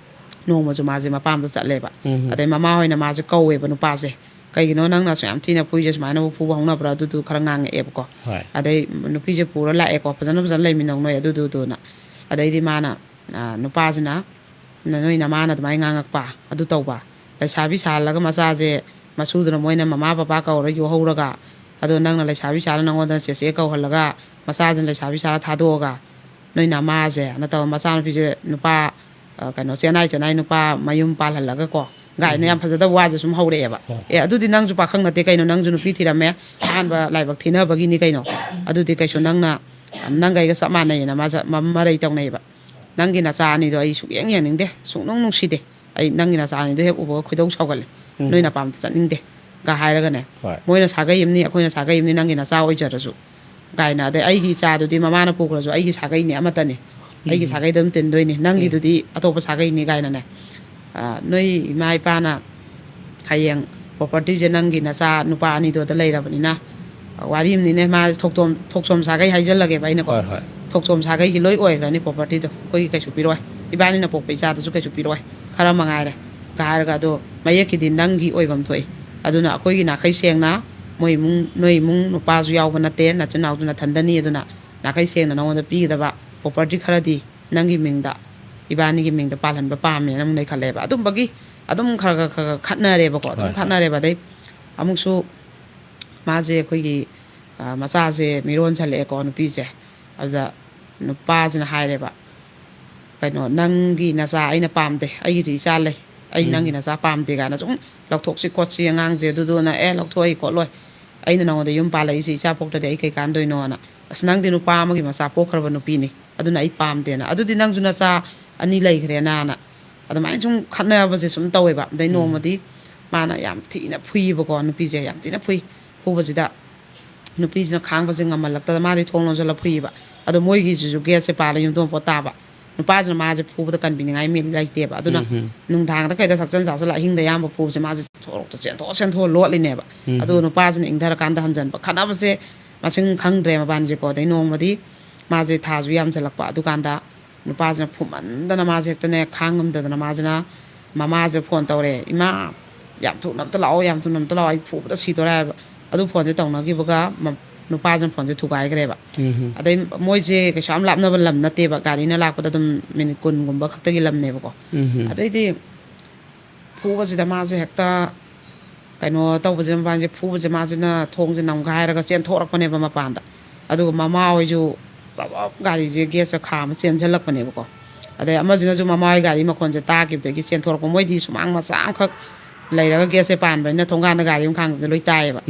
ꯅꯣꯡꯃꯁꯨ ꯃꯥꯁꯦ ꯃꯄꯥꯝꯗ ꯆꯠꯂꯦꯕ꯫ ꯎꯝ꯫ ꯑꯗꯩ ꯃꯃꯥ ꯍꯣꯏꯅ ꯃꯥꯁꯦ ꯀꯧꯋꯦꯕ ꯅꯨꯄꯥꯁꯦ, "ꯀꯩꯒꯤꯅꯣ ꯅꯪꯅ ꯑꯁꯨꯛ ꯌꯥꯝ ꯊꯤꯅ ꯐꯨꯏꯁꯦ? ꯁꯨꯃꯥꯏꯅꯕꯨ ꯐꯨꯕ ꯍꯧꯅꯕ꯭ꯔꯥ?" ꯑꯗꯨꯗꯨ ꯈꯔ ꯉꯥꯡꯉꯛꯑꯦꯕꯀꯣ꯫ ꯍꯣꯏ꯫ ꯑꯗꯩ ꯅꯨꯄꯤꯁꯦ ꯄꯨꯔ ꯂꯥꯛꯑꯦꯀꯣ, "ꯐꯖꯅ ꯐꯖꯅ ꯂꯩꯃꯤꯟꯅꯧ ꯅꯣꯏ" ꯑꯗꯨꯗꯨꯗꯨꯅ꯫ ꯑꯗꯩꯗꯤ ꯃꯥꯅ ꯑ, ꯅꯨꯄꯥꯁꯤꯅ, ꯅ-, ꯅꯣꯏ ꯅꯃꯥꯅ ꯑꯗꯨꯃꯥꯏꯅ ꯉꯥꯡꯉꯛꯄ, ꯑꯗꯨ ꯇꯧꯕ, ꯂꯩꯁꯥꯕꯤ ꯁꯥꯍꯜꯂꯒ ꯃꯆꯥꯁꯦ ꯃꯁꯨꯗꯨꯅ ꯃꯣꯏꯅ ꯃꯃꯥ ꯄꯄꯥ ꯀꯧꯔ ꯌꯣꯛꯍꯧꯔꯒ, ꯑꯗꯣ ꯅꯪꯅ ꯂꯩꯁꯥꯕꯤ ꯁꯥꯔ ꯅꯪꯉꯣꯟꯗ ꯆꯦꯆꯦ ꯀꯧꯍꯜꯂꯒ, ꯃꯆꯥꯁꯤꯅ ꯂꯩꯁꯥꯕꯤ ꯁꯥꯔ ꯊꯥꯗꯣꯛꯑꯒ, ꯅꯣꯏ ꯅꯃꯥꯁꯦ ꯅꯠꯇꯕ ꯃꯆꯥꯅꯨꯄꯤꯁꯦ ꯅꯨꯄꯥ, ꯑ, ꯀꯩꯅꯣ, ꯆꯦꯟꯅꯥꯏ ꯆꯦꯟꯅꯥꯏ ꯅꯨꯄꯥ ꯃꯌꯨꯝ ꯄꯥꯜꯍꯜꯂꯒꯀꯣ, ꯒꯥꯏꯅ ꯌꯥꯝ ꯐꯖꯗꯕ ꯋꯥꯁꯦ ꯁꯨꯝ ꯍꯧꯔꯛꯑꯦꯕ꯫ ꯍꯣꯏ꯫ "ꯑꯦ, ꯑꯗꯨꯗꯤ ꯅꯪꯁꯨ ꯄꯥꯈꯪ ꯅꯠꯇꯦ ꯀꯩꯅꯣ, ꯅꯪꯁꯨ ꯅꯨꯄꯤ ꯊꯤꯔꯝꯃꯦ, ꯑꯍꯥꯟꯕ ꯂꯥꯏꯕꯛ ꯊꯤꯅꯕꯒꯤꯅꯤ ꯀꯩꯅꯣ, ꯑꯗꯨꯗꯤ ꯀꯩꯁꯨ ꯅꯪꯅ, ꯅꯪꯒ ꯑꯩꯒ ꯆꯞ ꯃꯥꯟꯅꯩꯌꯦꯅ" ꯃꯥꯁꯦ ꯃ-, ꯃꯔꯩ ꯇꯧꯅꯩꯌꯦꯕ꯫ "ꯅꯪꯒꯤ ꯅꯆꯥ ꯑꯅꯤꯗꯣ ꯑꯩ ꯁꯨꯛꯌꯦꯡ ꯌꯦꯡꯅꯤꯡꯗꯦ, ꯁꯨꯛꯅꯨꯡ ꯅꯨꯡꯁꯤꯗꯦ, ꯑꯩ ꯅꯪꯒꯤ ꯅꯆꯥ ꯑꯅꯤꯗꯣ ꯍꯦꯛ ꯎꯕꯒ ꯈꯣꯏꯗꯧ ꯁꯥꯎꯒꯠꯂꯦ, ꯎꯝ꯫ ꯅꯣꯏ ꯅꯄꯥꯝꯗ ꯆꯠꯅꯤꯡꯗꯦ" ꯒ ꯍꯥꯏꯔꯒꯅꯦ, ꯍꯣꯏ꯫ ꯃꯣꯏꯅ ꯁꯥꯒꯩ ꯑꯃꯅꯤ, ꯑꯩꯈꯣꯏꯅ ꯁꯥꯒꯩ ꯑꯃꯅꯤ, ꯅꯪꯒꯤ ꯅꯆꯥ ꯑꯣꯏꯖꯔꯁꯨ ꯀꯥꯏꯅ, ꯑꯗꯩ "ꯑꯩꯒꯤ ꯏꯆꯥꯗꯨꯗꯤ ꯃꯃꯥꯅ ꯄꯨꯈ꯭ꯔꯁꯨ ꯑꯩꯒꯤ ꯁꯥꯒꯩꯅꯦ, ꯑꯃꯠꯇꯅꯦ, ꯑꯩꯒꯤ ꯎꯝ꯫ ꯁꯥꯒꯩꯗ ꯑꯗꯨꯝ ꯇꯤꯟꯗꯣꯏꯅꯦ, ꯎꯝ꯫ ꯅꯪꯒꯤꯗꯨꯗꯤ ꯑꯇꯣꯞꯄ ꯁꯥꯒꯩꯅꯤ" ꯀꯥꯏꯅꯅꯦ꯫ ꯑ, ꯅꯣꯏ ꯏꯃꯥ ꯏꯄꯥꯅ ꯍꯌꯦꯡ property ꯁꯦ ꯅꯪꯒꯤ ꯅꯆꯥ ꯅꯨꯄꯥ ꯑꯅꯤꯗꯣꯗ ꯂꯩꯔꯕꯅꯤꯅ, ꯋꯥꯔꯤ ꯑꯃꯅꯤꯅꯦ, ꯃꯥ ꯊꯣꯛꯆꯣꯝ, ꯊꯣꯛꯆꯣꯝ ꯁꯥꯒꯩ ꯍꯥꯏꯖꯜꯂꯒꯦꯕ ꯑꯩꯅꯀꯣ꯫ ꯍꯣꯏ, ꯍꯣꯏ꯫ "ꯊꯣꯛꯆꯣꯝ ꯁꯥꯒꯩꯒꯤ ꯂꯣꯏ ꯑꯣꯏꯈ꯭ꯔꯅꯤ property ꯗꯣ, ꯑꯩꯈꯣꯏꯒꯤ ꯀꯩꯁꯨ ꯄꯤꯔꯣꯏ, ꯏꯕꯥꯅꯤꯅ ꯄꯣꯛꯄ ꯏꯆꯥꯗꯨꯁꯨ ꯀꯩꯁꯨ ꯄꯤꯔꯣꯏ, ꯈꯔ ꯃꯉꯥꯏꯔꯦ" ꯒ ꯍꯥꯏꯔꯒ, ꯑꯗꯣ ꯃꯌꯦꯛꯀꯤꯗꯤ ꯅꯪꯒꯤ ꯑꯣꯏꯐꯝ ꯊꯣꯛꯏ꯫ ꯑꯗꯨꯅ ꯑꯩꯈꯣꯏꯒꯤ ꯅꯥꯈꯩ ꯁꯦꯡꯅ ꯃꯣꯏ ꯏꯃꯨꯡ, ꯅꯣꯏ ꯏꯃꯨꯡ ꯅꯨꯄꯥꯁꯨ ꯌꯥꯎꯕ ꯅꯠꯇꯦ, ꯅꯆꯤꯟ ꯅꯅꯥꯎꯁꯨ ꯅꯊꯟꯗꯅꯤ, ꯑꯗꯨꯅ ꯅꯥꯈꯩ ꯁꯦꯡꯅ ꯅꯉꯣꯟꯗ ꯄꯤꯒꯗꯕ property ꯈꯔꯗꯤ ꯅꯪꯒꯤ ꯃꯤꯡꯗ, ꯏꯕꯥꯅꯤꯒꯤ ꯃꯤꯡꯗ ꯄꯥꯜꯍꯟꯕ ꯄꯥꯝꯃꯦꯅ ꯑꯃꯨꯛ ꯂꯩꯈꯠꯂꯦꯕ꯫ ꯑꯗꯨꯝꯕꯒꯤ ꯑꯗꯨꯝ ꯈꯔ ꯈꯔ, ꯈꯔ ꯈꯔ ꯈꯠꯅꯔꯦꯕꯀꯣ, ꯑꯗꯨꯝ ꯍꯣꯏ, ꯍꯣꯏ꯫ ꯈꯠꯅꯔꯦꯕ꯫ ꯑꯗꯩ ꯑꯃꯨꯛꯁꯨ ꯃꯥꯁꯦ ꯑꯩꯈꯣꯏꯒꯤ, ꯑ, ꯃꯆꯥꯁꯦ ꯃꯤꯔꯣꯟꯁꯜꯂꯛꯑꯦꯀꯣ, ꯅꯨꯄꯤꯁꯦ꯫ ꯑꯗꯨꯗ ꯅꯨꯄꯥꯁꯤꯅ ꯍꯥꯏꯔꯦꯕ, ꯀꯩꯅꯣ, "ꯅꯪꯒꯤ ꯅꯆꯥ ꯑꯩꯅ ꯄꯥꯝꯗꯦ, ꯑꯩꯒꯤꯗꯤ ꯏꯆꯥ ꯂꯩ, ꯑꯩ ꯅꯪꯒꯤ ꯎꯝ꯫ ꯅꯆꯥ ꯄꯥꯝꯗꯦ" ꯀꯥꯏꯅ ꯁꯨꯝ ꯂꯧꯊꯣꯛꯁꯤ ꯈꯣꯠꯁꯤ ꯑꯉꯥꯡꯁꯦ, ꯑꯗꯨꯗꯨꯅ "ꯑꯦ, ꯂꯧꯊꯣꯛꯑꯣꯏ ꯈꯣꯠꯂꯣꯏ, ꯑꯩꯅ ꯅꯉꯣꯟꯗ ꯌꯨꯝ ꯄꯥꯜꯂꯛꯏꯁꯦ ꯏꯆꯥ ꯄꯣꯛꯇ꯭ꯔꯗꯤ ꯑꯩ ꯀꯩ ꯀꯥꯟꯗꯣꯏꯅꯣꯅ, ꯑꯁ, ꯅꯪꯗꯤ ꯅꯨꯄꯥ ꯑꯃꯒꯤ ꯃꯆꯥ ꯄꯣꯛꯈ꯭ꯔꯕ ꯅꯨꯄꯤꯅꯤ, ꯑꯗꯨꯅ ꯑꯩ ꯄꯥꯝꯗꯦꯅ, ꯑꯗꯨꯗꯤ ꯅꯪꯁꯨ ꯅꯆꯥ ꯑꯅꯤ ꯂꯩꯈ꯭ꯔꯦꯅꯥꯅ" ꯑꯗꯨꯃꯥꯏꯅ ꯁꯨꯝ ꯈꯠꯅꯕꯁꯦ ꯁꯨꯝ ꯇꯧꯋꯦꯕ꯫ ꯑꯗꯩ ꯎꯝ꯫ ꯅꯣꯡꯃꯗꯤ ꯃꯥꯅ ꯌꯥꯝ ꯊꯤꯅ ꯐꯨꯏꯌꯦꯕꯀꯣ, ꯅꯨꯄꯤꯁꯦ ꯌꯥꯝ ꯊꯤꯅ ꯐꯨꯏ꯫ ꯐꯨꯕꯁꯤꯗ ꯅꯨꯄꯤꯁꯤꯅ ꯈꯥꯡꯕꯁꯦ ꯉꯝꯃꯜꯂꯛꯇꯗ ꯃꯥꯗꯤ ꯊꯣꯡ ꯂꯣꯟꯁꯤꯜꯂ ꯐꯨꯏꯌꯦꯕ꯫ ꯑꯗꯣ ꯃꯣꯏꯒꯤꯁꯤꯁꯨ gate ꯁꯦ ꯄꯥꯜꯂ ꯌꯨꯝꯊꯣꯡ ꯄꯣꯠ ꯇꯥꯕ꯫ ꯅꯨꯄꯥꯁꯤꯅ ꯃꯥꯁꯦ ꯐꯨꯕꯗ ꯀꯟꯕꯤꯅꯤꯡꯉꯥꯏ ꯃꯤ ꯂꯩꯇꯦꯕ꯫ ꯑꯗꯨꯅ ꯎꯝ, ꯎꯝ꯫ ꯅꯨꯡꯗꯥꯡꯗ ꯀꯩꯗ ꯊꯛꯆꯟ ꯆꯥꯁꯜꯂ ꯑꯍꯤꯡꯗ ꯑꯌꯥꯝꯕ ꯐꯨꯕꯁꯦ ꯃꯥꯁꯦ ꯁꯣꯔꯣꯛꯇ ꯆꯦꯟꯊꯣꯛ ꯆꯦꯟꯊꯣꯛꯑ ꯂꯣꯠꯂꯤꯅꯦꯕ꯫ ꯎꯝ, ꯑꯗꯨꯒ ꯎꯝ꯫ ꯅꯨꯄꯥꯁꯤꯅ ꯏꯪꯊꯔꯀꯥꯟꯗ ꯍꯟꯖꯟꯕ꯫ ꯈꯠꯅꯕꯁꯦ ꯃꯁꯤꯡ ꯈꯪꯗ꯭ꯔꯦ ꯃꯕꯥꯅꯤꯁꯦꯀꯣ꯫ ꯑꯗꯩ ꯅꯣꯡꯃꯗꯤ ꯃꯥꯁꯦ ꯊꯥꯁꯨ ꯌꯥꯝꯁꯜꯂꯛꯄ꯫ ꯑꯗꯨꯀꯥꯟꯗ ꯅꯨꯄꯥꯁꯤꯅ ꯐꯨꯃꯟꯗꯅ ꯃꯥꯁꯦ ꯍꯦꯛꯇꯅꯦ ꯈꯥꯡꯉꯝꯗꯗꯅ ꯃꯥꯁꯤꯅ ꯃꯃꯥꯁꯦ phone ꯇꯧꯔꯦ, "ꯏꯃꯥ, ꯌꯥꯝ ꯊꯨꯅ ꯑꯝꯇ ꯂꯥꯛꯑꯣ, ꯌꯥꯝ ꯊꯨꯅ ꯑꯝꯇ ꯂꯥꯛꯑꯣ, ꯑꯩ ꯐꯨꯕꯗ ꯁꯤꯗꯣꯔꯦ" ꯍꯥꯏꯕ꯫ ꯑꯗꯨ phone ꯁꯦ ꯇꯧꯅꯈꯤꯕꯒ ꯃ-, ꯅꯨꯄꯥꯁꯤꯅ ꯐꯣꯟꯁꯦ ꯊꯨꯒꯥꯏꯈ꯭ꯔꯦꯕ꯫ ꯑꯗꯩ ꯃꯣꯏꯁꯦ ꯀꯩꯁꯨ ꯌꯥꯝ ꯂꯥꯞꯅꯕ ꯂꯝ ꯅꯠꯇꯦꯕ, ꯒꯥꯔꯤꯅ ꯂꯥꯛꯄꯗ ꯑꯗꯨꯝ ꯃꯤꯅꯤꯠ ꯀꯨꯟꯒꯨꯝꯕ ꯈꯛꯇꯒꯤ ꯂꯝꯅꯦꯕꯀꯣ꯫ ꯑꯗꯩꯗꯤ ꯐꯨꯕꯁꯤꯗ ꯃꯥꯁꯦ ꯍꯦꯛꯇ ꯀꯩꯅꯣ ꯇꯧꯕꯁꯦ, ꯃꯄꯥꯟꯁꯦ ꯐꯨꯕꯁꯦ, ꯃꯥꯁꯤꯅ ꯊꯣꯡꯁꯦ ꯅꯝꯒꯥꯏꯔꯒ ꯆꯦꯟꯊꯣꯔꯛꯄꯅꯦꯕ ꯃꯄꯥꯟꯗ꯫ ꯑꯗꯨꯒ ꯃꯃꯥ ꯍꯣꯏꯁꯨ ꯄ꯭ꯔꯞ ꯄ꯭ꯔꯞ ꯒꯥꯔꯤꯁꯦ ꯒꯦꯠꯁꯦ ꯈꯥꯝꯃ ꯆꯦꯟꯁꯤꯜꯂꯛꯄꯅꯦꯕꯀꯣ꯫ ꯑꯗꯩ ꯑꯃꯁꯤꯅꯁꯨ ꯃꯃꯥ ꯍꯣꯏ ꯒꯥꯔꯤ ꯃꯈꯣꯟꯁꯦ ꯇꯥꯈꯤꯕꯗꯒꯤ ꯆꯦꯟꯊꯣꯔꯛꯄ, ꯃꯣꯏꯗꯤ ꯁꯨꯃꯥꯡ ꯃꯆꯥ ꯑꯃꯈꯛ ꯂꯩꯔꯒ ꯒꯦꯠꯁꯦ ꯄꯥꯟꯕꯅꯤꯅ ꯊꯣꯡꯒꯥꯟꯗ ꯒꯥꯔꯤ ꯑꯃ ꯈꯥꯝꯕꯗ ꯂꯣꯏ ꯇꯥꯏꯌꯦꯕ꯫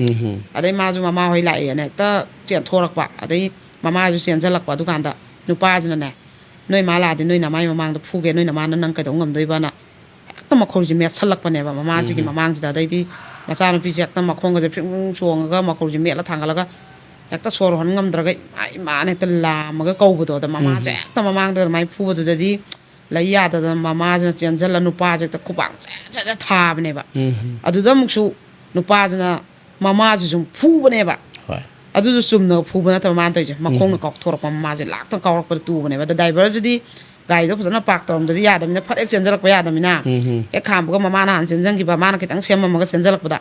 ꯑꯗꯩ ꯃꯥꯁꯨ ꯃꯃꯥ ꯍꯣꯏ ꯂꯥꯛꯑꯦꯅ ꯍꯦꯛꯇ ꯆꯦꯟꯊꯣꯔꯛꯄ꯫ ꯑꯗꯩ ꯃꯃꯥꯁꯨ ꯆꯦꯟꯁꯤꯜꯂꯛꯄ꯫ ꯑꯗꯨꯀꯥꯟꯗ ꯅꯨꯄꯥꯁꯤꯅꯅꯦ, "ꯅꯣꯏ ꯃꯥ ꯂꯥꯛꯑꯗꯤ ꯅꯣꯏ ꯅꯃꯥꯏ ꯃꯃꯥꯡꯗ ꯐꯨꯒꯦ, ꯅꯣꯏ ꯅꯃꯥꯅ ꯅꯪ ꯀꯩꯗꯧ ꯉꯝꯗꯣꯏꯕꯅ?" ꯍꯦꯛꯇ ꯃꯈꯧꯔꯤꯁꯦ ꯃꯦꯠꯁꯜꯂꯛꯄꯅꯦꯕ ꯃꯃꯥꯁꯤꯒꯤ ꯃꯃꯥꯡꯁꯤꯗ꯫ ꯑꯗꯩꯗꯤ ꯃꯆꯥꯅꯨꯄꯤꯁꯦ ꯍꯦꯛꯇ ꯃꯈꯣꯡꯒꯁꯦ ꯐ꯭ꯔꯤꯡ ꯐ꯭ꯔꯤꯡ ꯆꯣꯡꯉꯒ ꯃꯈꯧꯔꯤꯁꯦ ꯃꯦꯠꯂ ꯊꯥꯡꯒꯠꯂꯒ ꯍꯦꯛꯇ ꯁꯣꯔ ꯍꯣꯟ ꯉꯝꯗ꯭ꯔꯒ ꯏꯃꯥ ꯏꯃꯥꯅ ꯍꯦꯛꯇ ꯂꯥꯝꯃꯒ ꯀꯧꯕꯗꯣ꯫ ꯑꯗ ꯃꯃꯥꯁꯦ ꯍꯦꯛꯇ ꯃꯃꯥꯡꯗ ꯑꯗꯨꯃꯥꯏꯅ ꯐꯨꯕꯗꯨꯗꯗꯤ ꯂꯩ ꯌꯥꯗꯗꯅ ꯃꯃꯥꯁꯤꯅ ꯆꯦꯟꯁꯤꯜꯂ ꯅꯨꯄꯥꯁꯦ ꯍꯦꯛꯇ ꯈꯨꯕꯥꯛ ꯆꯦꯠ ꯆꯦꯠ ꯆꯦꯠ ꯊꯥꯕꯅꯦꯕ꯫ ꯑꯗꯨꯗ ꯑꯃꯨꯛꯁꯨ ꯅꯨꯄꯥꯁꯤꯅ ꯃꯃꯥꯁꯤꯁꯨ ꯐꯨꯕꯅꯦꯕ꯫ ꯍꯣꯏ꯫ ꯑꯗꯨꯁꯨ ꯆꯨꯝꯅ ꯐꯨꯕ ꯅꯠꯇꯕ ꯃꯥꯅ ꯇꯧꯔꯤꯁꯦ, ꯃꯈꯣꯡꯅ ꯀꯥꯎꯊꯣꯔꯛꯄ, ꯃꯃꯥꯁꯦ ꯂꯥꯛꯇꯅ ꯀꯥꯎꯔꯛꯄꯗ ꯇꯨꯕꯅꯦꯕ꯫ ꯑꯗ ꯗ꯭ꯔꯥꯏꯚꯔꯁꯤꯗꯤ ꯒꯥꯔꯤꯗꯣ ꯐꯖꯅ ꯄꯥꯔꯛ ꯇꯧꯔꯝꯗꯗꯤ ꯌꯥꯗꯕꯅꯤꯅ, ꯐꯠ ꯍꯦꯛ ꯆꯦꯟꯖꯜꯂꯛꯄ ꯌꯥꯗꯕꯅꯤꯅ, ꯎꯝ, ꯎꯝ꯫ ꯍꯦꯛ ꯈꯥꯝꯕꯒ ꯃꯃꯥꯅ ꯍꯥꯟꯅ ꯆꯦꯟꯖꯟꯈꯤꯕ, ꯃꯥꯅ ꯈꯤꯇꯪ ꯁꯦꯝꯃꯝꯃꯒ ꯆꯦꯟꯖꯜꯂꯛꯄꯗ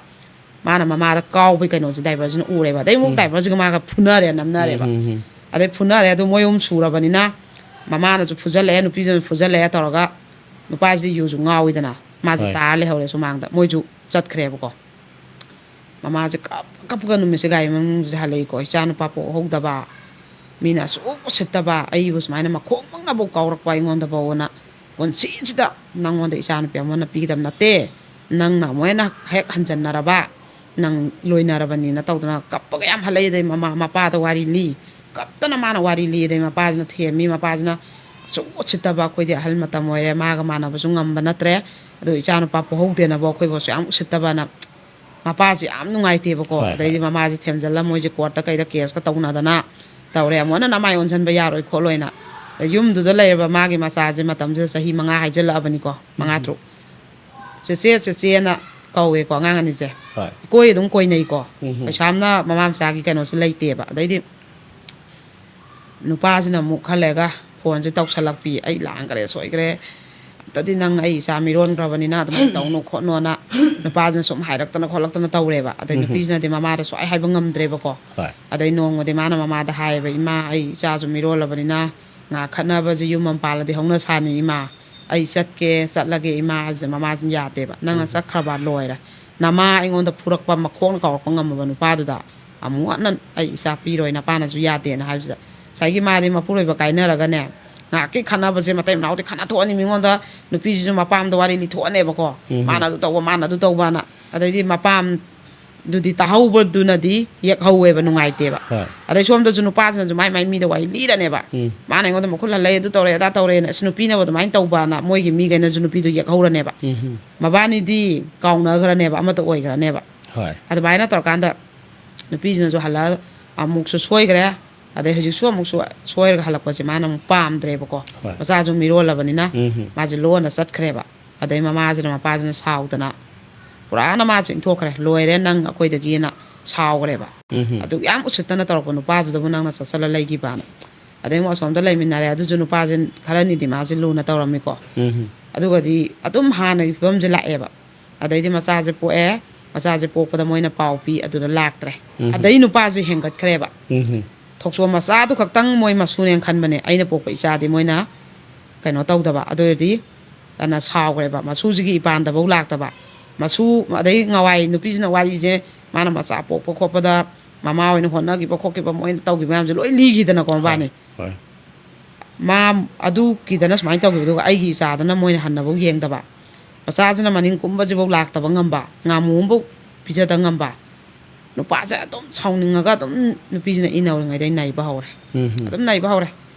ꯃꯥꯅ ꯃꯃꯥꯗ ꯀꯥꯎꯕꯒꯤ ꯀꯩꯅꯣꯁꯦ ꯗ꯭ꯔꯥꯏꯚꯔꯁꯤꯅ ꯎꯔꯦꯕ꯫ ꯑꯗꯩ ꯑꯃꯨꯛ ꯎꯝ꯫ ꯗ꯭ꯔꯥꯏꯚꯔꯁꯤꯒ ꯃꯥꯒ ꯐꯨꯅꯔꯦ, ꯅꯝꯅꯔꯦꯕ꯫ ꯎꯝ, ꯎꯝ, ꯎꯝ꯫ ꯑꯗꯩ ꯐꯨꯅꯔꯦ, ꯑꯗꯨ ꯃꯣꯏ ꯑꯍꯨꯝ ꯁꯨꯔꯕꯅꯤꯅ ꯃꯃꯥꯅꯁꯨ ꯐꯨꯖꯜꯂꯛꯑꯦ, ꯅꯨꯄꯤꯗꯨꯅꯁꯨ ꯐꯨꯖꯜꯂꯛꯑꯦ ꯇꯧꯔꯒ ꯅꯨꯄꯥꯁꯤꯗꯤ ꯌꯨꯁꯨ ꯉꯥꯎꯋꯤꯗꯅ, ꯃꯥꯁꯦ ꯍꯣꯏ꯫ ꯇꯥꯔ ꯂꯩꯍꯧꯔꯦ ꯁꯨꯃꯥꯡꯗ꯫ ꯃꯣꯏꯁꯨ ꯆꯠꯈ꯭ꯔꯦꯕꯀꯣ꯫ ꯃꯃꯥꯁꯦ ꯀꯞ ꯀꯞꯄꯒ ꯅꯨꯃꯤꯠꯁꯦ ꯒꯥꯔꯤ ꯃꯅꯨꯡꯁꯦ ꯍꯜꯂꯛꯏꯀꯣ, "ꯏꯆꯥ ꯅꯨꯄꯥ ꯄꯣꯛꯍꯧꯗꯕ, ꯃꯤꯅ ꯑꯁꯨꯛ ꯎꯁꯤꯠꯇꯕ, ꯑꯩꯕꯨ ꯁꯨꯃꯥꯏꯅ ꯃꯈꯣꯡꯃꯛꯅꯐꯥꯎ ꯀꯥꯎꯔꯛꯄ ꯑꯩꯉꯣꯟꯗꯐꯥꯎꯅ, ꯄꯨꯟꯁꯤꯁꯤꯗ ꯅꯪꯉꯣꯟꯗ ꯏꯆꯥ ꯅꯨꯄꯤ ꯑꯃ ꯄꯤꯒꯗꯕ ꯅꯠꯇꯦ, ꯅꯪꯅ ꯑꯃꯨꯛ ꯍꯦꯟꯅ ꯍꯦꯛ ꯍꯟꯖꯟꯅꯔꯕ, ꯅꯪ ꯂꯣꯏꯅꯔꯕꯅꯤꯅ" ꯇꯧꯗꯅ ꯀꯞꯄꯒ ꯌꯥꯝ ꯍꯜꯂꯛꯏ꯫ ꯑꯗꯩ ꯃꯃꯥ ꯃꯄꯥꯗ ꯋꯥꯔꯤ ꯂꯤ, ꯀꯞꯇꯅ ꯃꯥꯅ ꯋꯥꯔꯤ ꯂꯤ꯫ ꯑꯗꯩ ꯃꯄꯥꯁꯤꯅ ꯊꯦꯝꯃꯤ, ꯃꯄꯥꯁꯤꯅ ꯑꯁꯨꯛ ꯎꯁꯤꯠꯇꯕ, ꯑꯩꯈꯣꯏꯗꯤ ꯑꯍꯜ ꯃꯇꯝ ꯑꯣꯏꯔꯦ, ꯃꯥꯒ ꯃꯥꯟꯅꯕꯁꯨ ꯉꯝꯕ ꯅꯠꯇ꯭ꯔꯦ, ꯑꯗꯨ ꯏꯆꯥ ꯅꯨꯄꯥ ꯄꯣꯛꯍꯧꯗꯦꯅꯕꯨ ꯑꯩꯈꯣꯏꯕꯨꯁꯨ ꯌꯥꯝ ꯎꯁꯤꯠꯇꯕꯅ ꯃꯄꯥꯁꯤ ꯌꯥꯝ ꯅꯨꯡꯉꯥꯏꯇꯦꯕꯀꯣ꯫ ꯍꯣꯏ, ꯑꯗꯩꯗꯤ ꯍꯣꯏ꯫ ꯃꯃꯥꯁꯦ ꯊꯦꯝꯖꯤꯜꯂ ꯃꯣꯏꯁꯦ ꯀꯣꯔꯠꯇ ꯀꯩꯗ ꯀꯦꯁꯀ ꯇꯧꯅꯗꯅ ꯇꯧꯔꯦ꯫ ꯑꯃꯨꯛ ꯍꯟꯅ ꯅꯃꯥꯏ ꯑꯣꯟꯁꯤꯟꯕ ꯌꯥꯔꯣꯏ ꯈꯣꯠꯂꯣꯏꯅ꯫ ꯑꯗ ꯌꯨꯝꯗꯨꯗ ꯂꯩꯔꯕ ꯃꯥꯒꯤ ꯃꯆꯥꯁꯦ ꯃꯇꯝꯁꯤꯗ ꯆꯍꯤ ꯃꯉꯥ ꯍꯥꯏꯖꯤꯜꯂꯛꯑꯕꯅꯤꯀꯣ, ꯃꯉꯥ, ꯎꯝ꯫ ꯇꯔꯨꯛ꯫ "ꯆꯦꯆꯦ, ꯆꯦꯆꯦꯅ" ꯀꯧꯋꯦꯀꯣ ꯑꯉꯥꯡ ꯑꯅꯤꯁꯦ꯫ ꯍꯣꯏ꯫ ꯏꯀꯣꯏ ꯑꯗꯨꯝ ꯀꯣꯏꯅꯩꯀꯣ꯫ ꯎꯝ, ꯎꯝ꯫ ꯀꯩꯁꯨ ꯌꯥꯝꯅ ꯃꯃꯥ ꯃꯆꯥꯒꯤ ꯀꯩꯅꯣꯁꯦ ꯂꯩꯇꯦꯕ꯫ ꯑꯗꯩꯗꯤ ꯅꯨꯄꯥꯁꯤꯅ ꯑꯃꯨꯛ ꯈꯔ ꯂꯩꯔꯒ ꯐꯣꯟꯁꯦ ꯇꯧꯁꯜꯂꯛꯄꯤ, "ꯑꯩ ꯂꯥꯟꯈ꯭ꯔꯦ, ꯁꯣꯏꯈ꯭ꯔꯦ, "ꯑꯝꯇꯗꯤ ꯅꯪ ꯑꯩ ꯏꯆꯥ ꯃꯤꯔꯣꯟꯈ꯭ꯔꯕꯅꯤꯅ ꯑꯗꯨꯃꯥꯏꯅ ꯇꯧꯅꯨ ꯈꯣꯠꯅꯣꯅ" ꯅꯨꯄꯥꯁꯤꯅ ꯁꯨꯝ ꯍꯥꯏꯔꯛꯇꯅ ꯈꯣꯠꯂꯛꯇꯅ ꯇꯧꯔꯦꯕ꯫ ꯑꯗꯩ ꯎꯝ꯫ ꯅꯨꯄꯤꯁꯤꯅꯗꯤ ꯃꯃꯥꯗ ꯁꯨꯡꯍꯥꯏ ꯍꯥꯏꯕ ꯉꯝꯗ꯭ꯔꯦꯕꯀꯣ꯫ ꯍꯣꯏ꯫ ꯑꯗꯩ ꯅꯣꯡꯃꯗꯤ ꯃꯥꯅ ꯃꯃꯥꯗ ꯍꯥꯏꯌꯦꯕ, "ꯏꯃꯥ, ꯑꯩ ꯏꯆꯥꯁꯨ ꯃꯤꯔꯣꯜꯂꯕꯅꯤꯅ ꯉꯥ ꯈꯠꯅꯕꯁꯦ ꯌꯨꯝ ꯑꯃ ꯄꯥꯜꯂꯗꯤ ꯍꯧꯅ ꯁꯥꯅꯤ ꯏꯃꯥ, ꯑꯩ ꯆꯠꯀꯦ, ꯆꯠꯂꯒꯦ ꯏꯃꯥ" ꯍꯥꯏꯕꯁꯦ ꯃꯃꯥꯁꯤꯅ ꯌꯥꯗꯦꯕ꯫ "ꯅꯪꯅ ꯎꯝ꯫ ꯆꯠꯈ꯭ꯔꯕ ꯂꯣꯏꯔꯦ, ꯅꯃꯥ ꯑꯩꯉꯣꯟꯗ ꯐꯨꯔꯛꯄ, ꯃꯈꯣꯡꯅ ꯀꯥꯎꯔꯛꯄ ꯉꯝꯃꯕ ꯅꯨꯄꯥꯗꯨꯗ ꯑꯃꯨꯛ ꯍꯟꯅ ꯑꯩ ꯏꯆꯥ ꯄꯤꯔꯣꯏ, ꯅꯄꯥꯅꯁꯨ ꯌꯥꯗꯦꯅ" ꯍꯥꯏꯕꯁꯤꯗ ꯉꯁꯥꯏꯒꯤ ꯃꯥꯗꯤ ꯃꯄꯨꯔꯣꯏꯕ ꯀꯥꯏꯅꯔꯒꯅꯦ, ꯉꯥꯏꯍꯥꯛꯀꯤ ꯈꯠꯅꯕꯁꯦ ꯃꯇꯩ ꯃꯅꯥꯎꯗꯤ ꯈꯠꯅ ꯊꯣꯛꯑꯅꯤ ꯃꯤꯉꯣꯟꯗ, ꯅꯨꯄꯤꯁꯤꯁꯨ ꯃꯄꯥꯝꯗ ꯋꯥꯔꯤ ꯂꯤꯊꯣꯛꯑꯅꯦꯕꯀꯣ, ꯎꯝ꯫ "ꯃꯥꯅ ꯑꯗꯨ ꯇꯧꯕ, ꯃꯥꯅ ꯑꯗꯨ ꯇꯧꯕꯅ", ꯑꯗꯩꯗꯤ ꯃꯄꯥꯝ ꯑꯗꯨꯗꯤ ꯇꯥꯍꯧꯕꯗꯨꯅꯗꯤ ꯌꯦꯛꯍꯧꯋꯦꯕ, ꯅꯨꯡꯉꯥꯏꯇꯦꯕ꯫ ꯍꯣꯏ꯫ ꯑꯗꯩ ꯁꯣꯝꯗꯁꯨ ꯅꯨꯄꯥꯁꯤꯅꯁꯨ ꯃꯥꯏ ꯃꯥꯏ ꯃꯤꯗ ꯋꯥꯔꯤ ꯂꯤꯔꯅꯦꯕ꯫ ꯎꯝ꯫ "ꯃꯥꯅ ꯑꯩꯉꯣꯟꯗ ꯃꯈꯨꯠ ꯍꯜꯂꯛꯑꯦ, ꯑꯗꯨ ꯇꯧꯔꯦ, ꯑꯗꯥ ꯇꯧꯔꯦꯅ", ꯑꯁ, ꯅꯨꯄꯤꯅꯕꯨ ꯑꯗꯨꯃꯥꯏꯅ ꯇꯧꯕꯅ ꯃꯣꯏꯒꯤ ꯃꯤꯈꯩꯅꯁꯨ ꯅꯨꯄꯤꯗꯣ ꯌꯦꯛꯍꯧꯔꯅꯦꯕ꯫ ꯎꯝ꯫ ꯃꯕꯥꯅꯤꯗꯤ ꯀꯥꯎꯅꯈ꯭ꯔꯅꯦꯕ, ꯑꯃꯠꯇ ꯑꯣꯏꯈ꯭ꯔꯅꯦꯕ꯫ ꯍꯣꯏ꯫ ꯑꯗꯨꯃꯥꯏꯅ ꯇꯧꯔꯀꯥꯟꯗ ꯅꯨꯄꯤꯁꯤꯅꯁꯨ ꯍꯜꯂꯛꯑ ꯑꯃꯨꯛꯁꯨ ꯁꯣꯏꯈ꯭ꯔꯦ, ꯑꯗꯩ ꯍꯧꯖꯤꯛꯁꯨ ꯑꯃꯨꯛꯁꯨ ꯁꯣꯏꯔꯒ ꯍꯜꯂꯛꯄꯁꯦ ꯃꯥꯅ ꯑꯃꯨꯛ ꯄꯥꯝꯗ꯭ꯔꯦꯕꯀꯣ꯫ ꯍꯣꯏ꯫ ꯃꯆꯥꯁꯨ ꯃꯤꯔꯣꯜꯂꯕꯅꯤꯅ ꯎꯝ꯫ ꯃꯥꯁꯦ ꯂꯣꯟꯅ ꯆꯠꯈ꯭ꯔꯦꯕ꯫ ꯑꯗꯩ ꯃꯃꯥꯁꯤꯅ ꯃꯄꯥꯁꯤꯅ ꯁꯥꯎꯗꯅ ꯄꯨꯔꯥꯅ ꯃꯥꯁꯨ ꯏꯟꯊꯣꯛꯈ꯭ꯔꯦ, "ꯂꯣꯏꯔꯦ ꯅꯪ ꯑꯩꯈꯣꯏꯗꯒꯤꯅ" ꯁꯥꯎꯈ꯭ꯔꯦꯕ꯫ ꯎꯝ꯫ "ꯑꯗꯨ ꯌꯥꯝ ꯎꯁꯤꯠꯇꯅ ꯇꯧꯔꯛꯄ ꯅꯨꯄꯥꯗꯨꯗꯕꯨ ꯅꯪꯅ ꯆꯠꯁꯜꯂ ꯂꯩꯈꯤꯕꯅ"꯫ ꯑꯗꯩ ꯑꯃꯨꯛ ꯑꯁꯣꯝꯗ ꯂꯩꯃꯤꯟꯅꯔꯦ, ꯑꯗꯨꯁꯨ ꯅꯨꯄꯥꯁꯦ ꯈꯔꯅꯤꯗꯤ ꯃꯥꯁꯦ ꯂꯨꯅ ꯇꯧꯔꯝꯃꯤꯀꯣ꯫ ꯎꯝ꯫ ꯑꯗꯨꯒꯗꯤ ꯑꯗꯨꯝ ꯍꯥꯟꯅꯒꯤ ꯐꯤꯕꯝꯁꯦ ꯂꯥꯛꯑꯦꯕ꯫ ꯑꯗꯩꯗꯤ ꯃꯆꯥꯁꯦ ꯄꯣꯛꯑꯦ, ꯃꯆꯥꯁꯦ ꯄꯣꯛꯄꯗ ꯃꯣꯏꯅ ꯄꯥꯎ ꯄꯤ, ꯑꯗꯨꯗ ꯂꯥꯛꯇ꯭ꯔꯦ꯫ ꯎꯝ꯫ ꯑꯗꯩ ꯅꯨꯄꯥꯁꯦ ꯍꯦꯟꯒꯠꯈ꯭ꯔꯦꯕ꯫ ꯎꯝ꯫ ꯊꯣꯛꯆꯣꯝ ꯃꯆꯥꯗꯨ ꯈꯛꯇꯪ ꯃꯣꯏ ꯃꯁꯨꯅꯦꯅ ꯈꯟꯕꯅꯦ, ꯑꯩꯅ ꯄꯣꯛꯄ ꯏꯆꯥꯗꯤ ꯃꯣꯏꯅ ꯀꯩꯅꯣ ꯇꯧꯗꯕ꯫ ꯑꯗꯨ ꯑꯣꯏꯔꯗꯤ ꯑꯅ ꯁꯥꯎꯈ꯭ꯔꯦꯕ, ꯃꯁꯨꯁꯤꯒꯤ ꯏꯄꯥꯟꯗꯐꯧ ꯂꯥꯛꯇꯕ꯫ ꯃꯁꯨ, ꯑꯗꯩ ꯉꯋꯥꯏ ꯅꯨꯄꯤꯁꯤꯅ ꯋꯥꯔꯤꯁꯦ, ꯃꯥꯅ ꯃꯆꯥ ꯄꯣꯛꯄ ꯈꯣꯠꯄꯗ ꯃꯃꯥ ꯍꯣꯏꯅ ꯍꯣꯠꯅꯈꯤꯕ ꯈꯣꯠꯈꯤꯕ, ꯃꯣꯏꯅ ꯇꯧꯈꯤꯕ ꯃꯌꯥꯝꯁꯦ ꯂꯣꯏ ꯂꯤꯈꯤꯗꯅꯀꯣ ꯃꯕꯥꯅꯤ꯫ ꯍꯣꯏ꯫ ꯃꯥ ꯑꯗꯨꯒꯤꯗꯅ ꯁꯨꯃꯥꯏꯅ ꯇꯧꯈꯤꯕ, ꯑꯗꯨꯒ ꯑꯩꯒꯤ ꯏꯆꯥꯗꯅ ꯃꯣꯏꯅ ꯍꯟꯅꯐꯧ ꯌꯦꯡꯗꯕ, ꯃꯆꯥꯁꯤꯅ ꯃꯅꯤꯡ ꯀꯨꯝꯕꯁꯤꯐꯧ ꯂꯥꯛꯇꯕ ꯉꯝꯕ, ꯉꯥꯃꯨ ꯑꯃꯐꯧ ꯄꯤꯖꯗ ꯉꯝꯕ, ꯅꯨꯄꯥꯁꯦ ꯑꯗꯨꯝ ꯁꯥꯎꯅꯤꯡꯉꯒ ꯑꯗꯨꯝ ꯅꯨꯄꯤꯁꯤꯅ ꯏꯟꯅꯧꯔꯤꯉꯩꯗꯩ ꯅꯩꯕ ꯍꯧꯔꯦ꯫ ꯎꯝ꯫ ꯑꯗꯨꯝ ꯅꯩꯕ ꯍꯧꯔꯦ꯫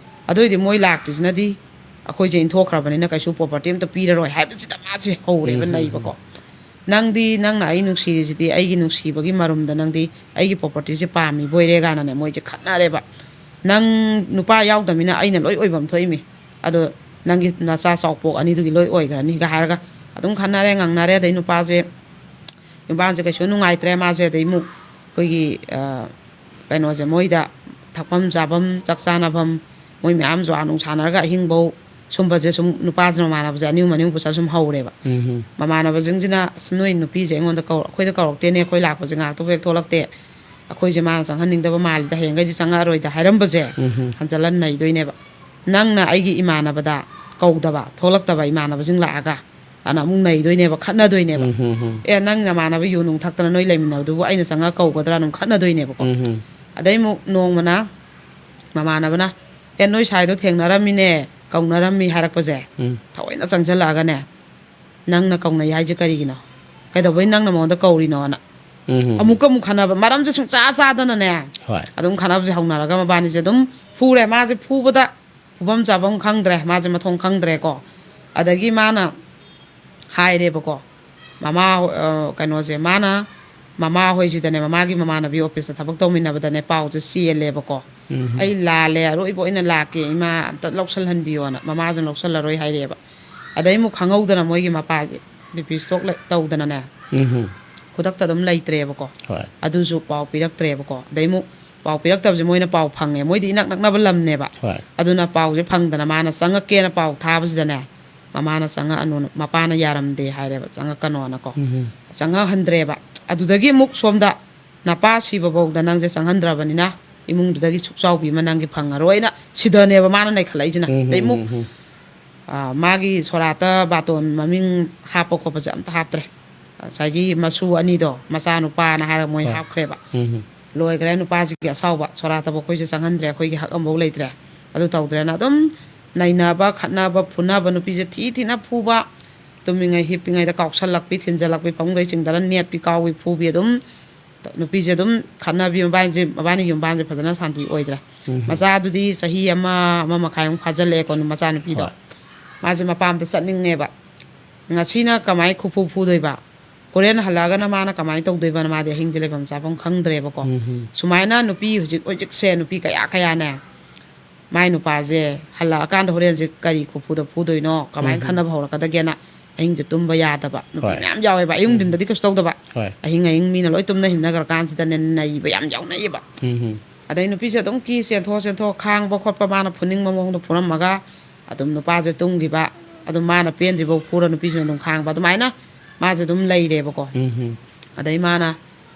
ꯑꯗꯨꯑꯣꯏꯗꯤ ꯃꯣꯏ ꯂꯥꯛꯇ꯭ꯔꯤꯁꯤꯅꯗꯤ ꯑꯩꯈꯣꯏꯁꯦ ꯏꯟꯊꯣꯛꯈ꯭ꯔꯕꯅꯤꯅ ꯀꯩꯁꯨ property ꯑꯝꯇ ꯄꯤꯔꯔꯣꯏ ꯍꯥꯏꯕꯁꯤꯗ ꯃꯥꯁꯦ ꯍꯧꯔꯦꯕ ꯎꯝ꯫ ꯅꯩꯕꯀꯣ꯫ "ꯅꯪꯗꯤ, ꯅꯪꯅ ꯑꯩ ꯅꯨꯡꯁꯤꯔꯤꯁꯤꯗꯤ ꯑꯩꯒꯤ ꯅꯨꯡꯁꯤꯕꯒꯤ ꯃꯔꯨꯝꯗ ꯅꯪꯗꯤ ꯑꯩꯒꯤ propertyꯁꯦ ꯄꯥꯝꯃꯤꯕꯣꯏꯔꯦ" ꯀꯥꯏꯅꯅꯦ ꯃꯣꯏꯁꯦ ꯈꯠꯅꯔꯦꯕ꯫ "ꯅꯪ ꯅꯨꯄꯥ ꯌꯥꯎꯗꯃꯤꯅ ꯑꯩꯅ ꯂꯣꯏ ꯑꯣꯏꯐꯝ ꯊꯣꯛꯏꯃꯤ꯫ ꯑꯗꯣ ꯅꯪꯒꯤ ꯅꯆꯥ ꯆꯥꯎꯄꯣꯛ ꯑꯅꯤꯗꯨꯒꯤ ꯂꯣꯏ ꯑꯣꯏꯈ꯭ꯔꯅꯤꯒ" ꯍꯥꯏꯔꯒ ꯑꯗꯨꯝ ꯈꯠꯅꯔꯦ, ꯉꯪꯅꯔꯦ꯫ ꯑꯗꯩ ꯅꯨꯄꯥꯁꯦ ꯌꯨꯝꯕꯥꯟꯁꯦ ꯀꯩꯁꯨ ꯅꯨꯡꯉꯥꯏꯇ꯭ꯔꯦ ꯃꯥꯁꯦ꯫ ꯑꯗꯩ ꯑꯃꯨꯛ ꯑꯩꯈꯣꯏꯒꯤ, ꯑ, ꯀꯩꯅꯣꯁꯦ, ꯃꯣꯏꯗ ꯊꯛꯐꯝ ꯆꯥꯐꯝ, ꯆꯥꯛ ꯆꯥꯅꯐꯝ, ꯃꯣꯏ ꯃꯌꯥꯝ ꯖꯨꯋꯥ ꯅꯨꯡ ꯁꯥꯟꯅꯔꯒ ꯑꯍꯤꯡꯐꯧ ꯁꯨꯝꯕꯁꯦ ꯁꯨꯝ ꯅꯨꯄꯥꯁꯤꯅ ꯃꯃꯥꯟꯅꯕꯁꯦ ꯑꯅꯤꯍꯨꯝ ꯑꯅꯤꯍꯨꯝ ꯄꯨꯁꯜꯂ ꯁꯨꯝ ꯍꯧꯔꯦꯕ꯫ ꯎꯝ꯫ ꯃꯃꯥꯟꯅꯕꯁꯤꯡꯁꯤꯅ "ꯑꯁ, ꯅꯣꯏ ꯅꯨꯄꯤꯁꯦ ꯑꯩꯉꯣꯟꯗ ꯀꯧꯔ-, ꯑꯩꯈꯣꯏꯗ ꯀꯧꯔꯛꯇꯦꯅꯦ, ꯑꯩꯈꯣꯏ ꯂꯥꯛꯄꯁꯦ ꯉꯥꯏꯍꯥꯛꯇꯕꯨ ꯍꯦꯛ ꯊꯣꯛꯂꯛꯇꯦ, ꯑꯩꯈꯣꯏꯁꯦ ꯃꯥꯅ ꯆꯪꯍꯟꯅꯤꯡꯗꯕ ꯃꯥꯜꯂꯤꯗ, ꯍꯌꯦꯡꯈꯩꯗꯤ ꯆꯪꯉꯛꯑꯔꯣꯏꯗ" ꯍꯥꯏꯔꯝꯕꯁꯦ ꯎꯝ꯫ ꯍꯟꯖꯜꯂ ꯅꯩꯗꯣꯏꯅꯦꯕ꯫ ꯅꯪꯅ ꯑꯩꯒꯤ ꯏꯃꯥꯟꯅꯕꯗ ꯀꯧꯗꯕ, ꯊꯣꯛꯂꯛꯇꯕ ꯏꯃꯥꯟꯅꯕꯁꯤꯡ ꯂꯥꯛꯑꯒ ꯑꯅ ꯑꯃꯨꯛ ꯅꯩꯗꯣꯏꯅꯦꯕ, ꯈꯠꯅꯗꯣꯏꯅꯦꯕ꯫ ꯎꯝ꯫ "ꯑꯦ, ꯅꯪ ꯅꯃꯥꯟꯅꯕ ꯌꯨ ꯅꯨꯡ ꯊꯛꯇꯅ ꯅꯣꯏ ꯂꯩꯃꯤꯟꯅꯕꯗꯨꯕꯨ ꯑꯩꯅ ꯆꯪꯉꯒ ꯀꯧꯒꯗ꯭ꯔꯥ?" ꯑꯗꯨꯝ ꯈꯠꯅꯗꯣꯏꯅꯦꯕꯀꯣ꯫ ꯎꯝ꯫ ꯑꯗꯩ ꯑꯃꯨꯛ ꯅꯣꯡꯃꯅ ꯃꯃꯥꯟꯅꯕꯅ, "ꯑꯦ, ꯅꯣꯏ ꯁꯥꯏꯗꯣ ꯊꯦꯡꯅꯔꯝꯃꯤꯅꯦ, ꯀꯧꯅꯔꯝꯃꯤ" ꯍꯥꯏꯔꯛꯄꯁꯦ, ꯎꯝ꯫ ꯊꯑꯣꯏꯅ ꯆꯪꯁꯤꯜꯂꯛꯑꯒꯅꯦ, "ꯅꯪꯅ ꯀꯧꯅꯩ ꯍꯥꯏꯁꯦ ꯀꯔꯤꯒꯤꯅꯣ? ꯀꯩꯗꯧꯕꯩ ꯅꯪꯅ ꯃꯉꯣꯟꯗ ꯀꯧꯔꯤꯅꯣꯅ?" ꯎꯝ꯫ ꯑꯃꯨꯛꯀ ꯑꯃꯨꯛ ꯈꯠꯅꯕ, ꯃꯔꯝꯁꯦ ꯁꯨꯡꯆꯥ ꯆꯥꯗꯅꯅꯦ, ꯍꯣꯏ꯫ ꯑꯗꯨꯝ ꯈꯠꯅꯕꯁꯦ ꯍꯧꯅꯔꯒ ꯃꯕꯥꯅꯤꯁꯦ ꯑꯗꯨꯝ ꯐꯨꯔꯦ꯫ ꯃꯥꯁꯦ ꯐꯨꯕꯗ ꯐꯨꯐꯝ ꯆꯥꯐꯝ ꯈꯪꯗ꯭ꯔꯦ, ꯃꯥꯁꯦ ꯃꯊꯣꯡ ꯈꯪꯗ꯭ꯔꯦꯀꯣ꯫ ꯑꯗꯒꯤ ꯃꯥꯅ ꯍꯥꯏꯔꯦꯕꯀꯣ, ꯃꯃꯥ, ꯑ, ꯀꯩꯅꯣꯁꯦ, ꯃꯥꯅ ꯃꯃꯥ ꯍꯣꯏꯁꯤꯗꯅꯦ, ꯃꯃꯥꯒꯤ ꯃꯃꯥꯟꯅꯕꯤ ꯑꯣꯐꯤꯁꯇ ꯊꯕꯛ ꯇꯧꯃꯤꯟꯅꯕꯗꯅꯦ, ꯄꯥꯎꯁꯦ ꯆꯦꯜꯂꯦꯕꯀꯣ꯫ ꯎꯝ꯫ "ꯑꯩ ꯂꯥꯜꯂꯦ, ꯑꯔꯣꯏꯕ ꯑꯣꯏꯅ ꯂꯥꯛꯀꯦ, ꯏꯃꯥ ꯑꯝꯇ ꯂꯧꯁꯜꯍꯟꯕꯤꯌꯣꯅ", ꯃꯃꯥꯁꯤꯅ ꯂꯧꯁꯜꯂꯔꯣꯏ ꯍꯥꯏꯔꯛꯑꯦꯕ꯫ ꯑꯗꯩ ꯑꯃꯨꯛ ꯈꯪꯍꯧꯗꯅ ꯃꯣꯏꯒꯤ ꯃꯄꯥꯁꯦ ꯕꯤ ꯄꯤ ꯏꯁꯇ꯭ꯔꯣꯛ ꯂꯩ-, ꯇꯧꯗꯅꯅꯦ, ꯎꯝ꯫ ꯈꯨꯗꯛꯇ ꯑꯗꯨꯝ ꯂꯩꯇ꯭ꯔꯦꯕꯀꯣ꯫ ꯍꯣꯏ꯫ ꯑꯗꯨꯁꯨ ꯄꯥꯎ ꯄꯤꯔꯛꯇ꯭ꯔꯦꯕꯀꯣ꯫ ꯑꯗꯩ ꯑꯃꯨꯛ ꯄꯥꯎ ꯄꯤꯔꯛꯇꯕꯁꯦ ꯃꯣꯏꯅ ꯄꯥꯎ ꯐꯪꯉꯦ꯫ ꯃꯣꯏꯗꯤ ꯏꯅꯛ ꯅꯛꯅꯕ ꯂꯝꯅꯦꯕ꯫ ꯍꯣꯏ꯫ ꯑꯗꯨꯅ ꯄꯥꯎꯁꯦ ꯐꯪꯗꯅ ꯃꯥꯅ ꯆꯪꯉꯛꯀꯦꯅ ꯄꯥꯎ ꯊꯥꯕꯁꯤꯗꯅꯦ, ꯃꯃꯥꯅ ꯆꯪꯉꯛꯑꯅꯨꯅ, ꯃꯄꯥꯅ ꯌꯥꯔꯝꯗꯦ ꯍꯥꯏꯔꯦꯕ, ꯆꯪꯉꯛꯀꯅꯣꯅꯀꯣ꯫ ꯎꯝ꯫ ꯆꯪꯉꯛꯍꯟꯗ꯭ꯔꯦꯕ꯫ ꯑꯗꯨꯗꯒꯤ ꯑꯃꯨꯛ ꯁꯣꯝꯗ, "ꯅꯄꯥ ꯁꯤꯕꯐꯧꯗ ꯅꯪꯁꯦ ꯆꯪꯍꯟꯗ꯭ꯔꯕꯅꯤꯅ ꯏꯃꯨꯡꯗꯨꯗꯒꯤ ꯁꯨꯛ ꯆꯥꯎꯕꯤ ꯑꯃ ꯅꯪꯒꯤ ꯐꯪꯉꯔꯣꯏꯅ" ꯁꯤꯗꯅꯦꯕ ꯃꯥꯅ ꯅꯩꯈꯠꯂꯛꯏꯁꯤꯅ꯫ ꯎꯝ, ꯑꯗꯩ ꯑꯃꯨꯛ, ꯎꯝ, ꯎꯝ꯫ ꯑ, ꯃꯥꯒꯤ ꯁꯣꯔꯥꯠꯇ ꯕꯥꯇꯣꯟ ꯃꯃꯤꯡ ꯍꯥꯞꯄ ꯈꯣꯠꯄꯁꯦ ꯑꯝꯇ ꯍꯥꯞꯇ꯭ꯔꯦ꯫ ꯉꯁꯥꯏꯒꯤ ꯃꯁꯨ ꯑꯅꯤꯗꯣ, ꯃꯆꯥꯅꯨꯄꯥꯅ ꯍꯥꯏꯔꯒ ꯃꯣꯏ ꯍꯣꯏ꯫ ꯍꯥꯞꯈ꯭ꯔꯦꯕ꯫ ꯎꯝ꯫ ꯂꯣꯏꯈ꯭ꯔꯦ ꯅꯨꯄꯥꯁꯤꯒꯤ ꯑꯁꯥꯎꯕ, ꯁꯣꯔꯥꯠꯇꯕꯨ ꯑꯩꯈꯣꯏꯁꯦ ꯆꯪꯍꯟꯗ꯭ꯔꯦ, ꯑꯩꯈꯣꯏꯒꯤ ꯍꯛ ꯑꯃꯐꯥꯎ ꯂꯩꯇ꯭ꯔꯦ꯫ ꯑꯗꯨ ꯇꯧꯗ꯭ꯔꯦꯅ ꯑꯗꯨꯝ ꯅꯩꯅꯕ, ꯈꯠꯅꯕ, ꯐꯨꯅꯕ, ꯅꯨꯄꯤꯁꯦ ꯊꯤ ꯊꯤꯅ ꯐꯨꯕ, ꯇꯨꯝꯃꯤꯉꯩ ꯍꯤꯞꯄꯤꯉꯩꯗ ꯀꯥꯎꯁꯜꯂꯛꯄꯤ, ꯊꯤꯟꯖꯜꯂꯛꯄꯤ, ꯐꯃꯨꯡꯗꯩ ꯆꯤꯡꯊꯔ ꯅꯦꯠꯄꯤ, ꯀꯥꯎꯕꯤ, ꯐꯨꯕꯤ, ꯑꯗꯨꯝ ꯅꯨꯄꯤꯁꯦ ꯑꯗꯨꯝ ꯈꯠꯅꯕꯤ, ꯃꯕꯥꯅꯤꯁꯦ, ꯃꯕꯥꯅꯤ ꯌꯨꯝꯕꯥꯟꯁꯦ ꯐꯖꯅ ꯁꯥꯟꯇꯤ ꯑꯣꯏꯗ꯭ꯔꯦ꯫ ꯎꯝ꯫ ꯃꯆꯥꯗꯨꯗꯤ ꯆꯍꯤ ꯑꯃ, ꯑꯃ ꯃꯈꯥꯏꯃꯨꯛ ꯐꯥꯖꯤꯜꯂꯛꯑꯦꯀꯣ, ꯃꯆꯥꯅꯨꯄꯤꯗꯣ꯫ ꯍꯣꯏ꯫ ꯃꯥꯁꯦ ꯃꯄꯥꯝꯗ ꯆꯠꯅꯤꯡꯉꯦꯕ꯫ ꯉꯁꯤꯅ ꯀꯃꯥꯏ ꯈꯨꯐꯨ ꯐꯨꯗꯣꯏꯕ? ꯍꯣꯔꯦꯟ ꯍꯜꯂꯛꯑꯒꯅ ꯃꯥꯅ ꯀꯃꯥꯏꯅ ꯇꯧꯗꯣꯏꯕꯅ ꯃꯥꯗꯤ ꯑꯍꯤꯡꯁꯦ ꯂꯩꯐꯝ ꯆꯥꯐꯝ ꯈꯪꯗ꯭ꯔꯦꯕꯀꯣ꯫ ꯎꯝ꯫ ꯁꯨꯃꯥꯏꯅ ꯅꯨꯄꯤ ꯍꯧꯖꯤꯛ, ꯍꯧꯖꯤꯛꯁꯦ ꯅꯨꯄꯤ ꯀꯌꯥ ꯀꯌꯥꯅꯦ, ꯃꯥꯏ ꯅꯨꯄꯥꯁꯦ ꯍꯜꯂꯛꯑꯀꯥꯟꯗ ꯍꯣꯔꯦꯟꯁꯦ ꯀꯔꯤ ꯈꯨꯐꯨꯗ ꯐꯨꯗꯣꯏꯅꯣ, ꯀꯃꯥꯏꯅ ꯎꯝ꯫ ꯈꯟꯅꯕ ꯍꯧꯔꯛꯀꯗꯒꯦꯅ ꯑꯍꯤꯡꯁꯦ ꯇꯨꯝꯕ ꯌꯥꯗꯕ ꯅꯨꯄꯤ ꯍꯣꯏ꯫ ꯃꯌꯥꯝ ꯌꯥꯎꯋꯦꯕ꯫ ꯑꯌꯨꯛ ꯎꯝ꯫ ꯅꯨꯡꯊꯤꯟꯗꯗꯤ ꯀꯩꯁꯨ ꯇꯧꯗꯕ꯫ ꯍꯣꯏ꯫ ꯑꯍꯤꯡ ꯑꯍꯤꯡ ꯃꯤꯅ ꯂꯣꯏ ꯇꯨꯝꯅ ꯍꯤꯞꯅꯈ꯭ꯔꯀꯥꯟꯁꯤꯗꯅꯦ ꯅꯩꯕ ꯌꯥꯝ ꯌꯥꯎꯅꯩꯌꯦꯕ꯫ ꯎꯝ꯫ ꯑꯗꯩ ꯅꯨꯄꯤꯁꯦ ꯑꯗꯨꯝ ꯀꯤ ꯆꯦꯟꯊꯣꯛ ꯆꯦꯟꯊꯣꯛ ꯈꯥꯡꯕ ꯈꯣꯠꯄ, ꯃꯥꯅ ꯐꯨꯅꯤꯡꯕ ꯃꯑꯣꯡꯗ ꯐꯨꯔꯝꯃꯒ ꯑꯗꯨꯝ ꯅꯨꯄꯥꯁꯦ ꯇꯨꯝꯈꯤꯕ, ꯑꯗꯨꯝ ꯃꯥꯅ ꯄꯦꯟꯗ꯭ꯔꯤꯐꯥꯎ ꯐꯨꯔ ꯅꯨꯄꯤꯁꯤꯅ ꯑꯗꯨꯝ ꯈꯥꯡꯕ, ꯑꯗꯨꯃꯥꯏꯅ ꯃꯥꯁꯦ ꯑꯗꯨꯝ ꯂꯩꯔꯦꯕꯀꯣ꯫ ꯎꯝ ꯍꯝ꯫ ꯑꯗꯩ ꯃꯥꯅ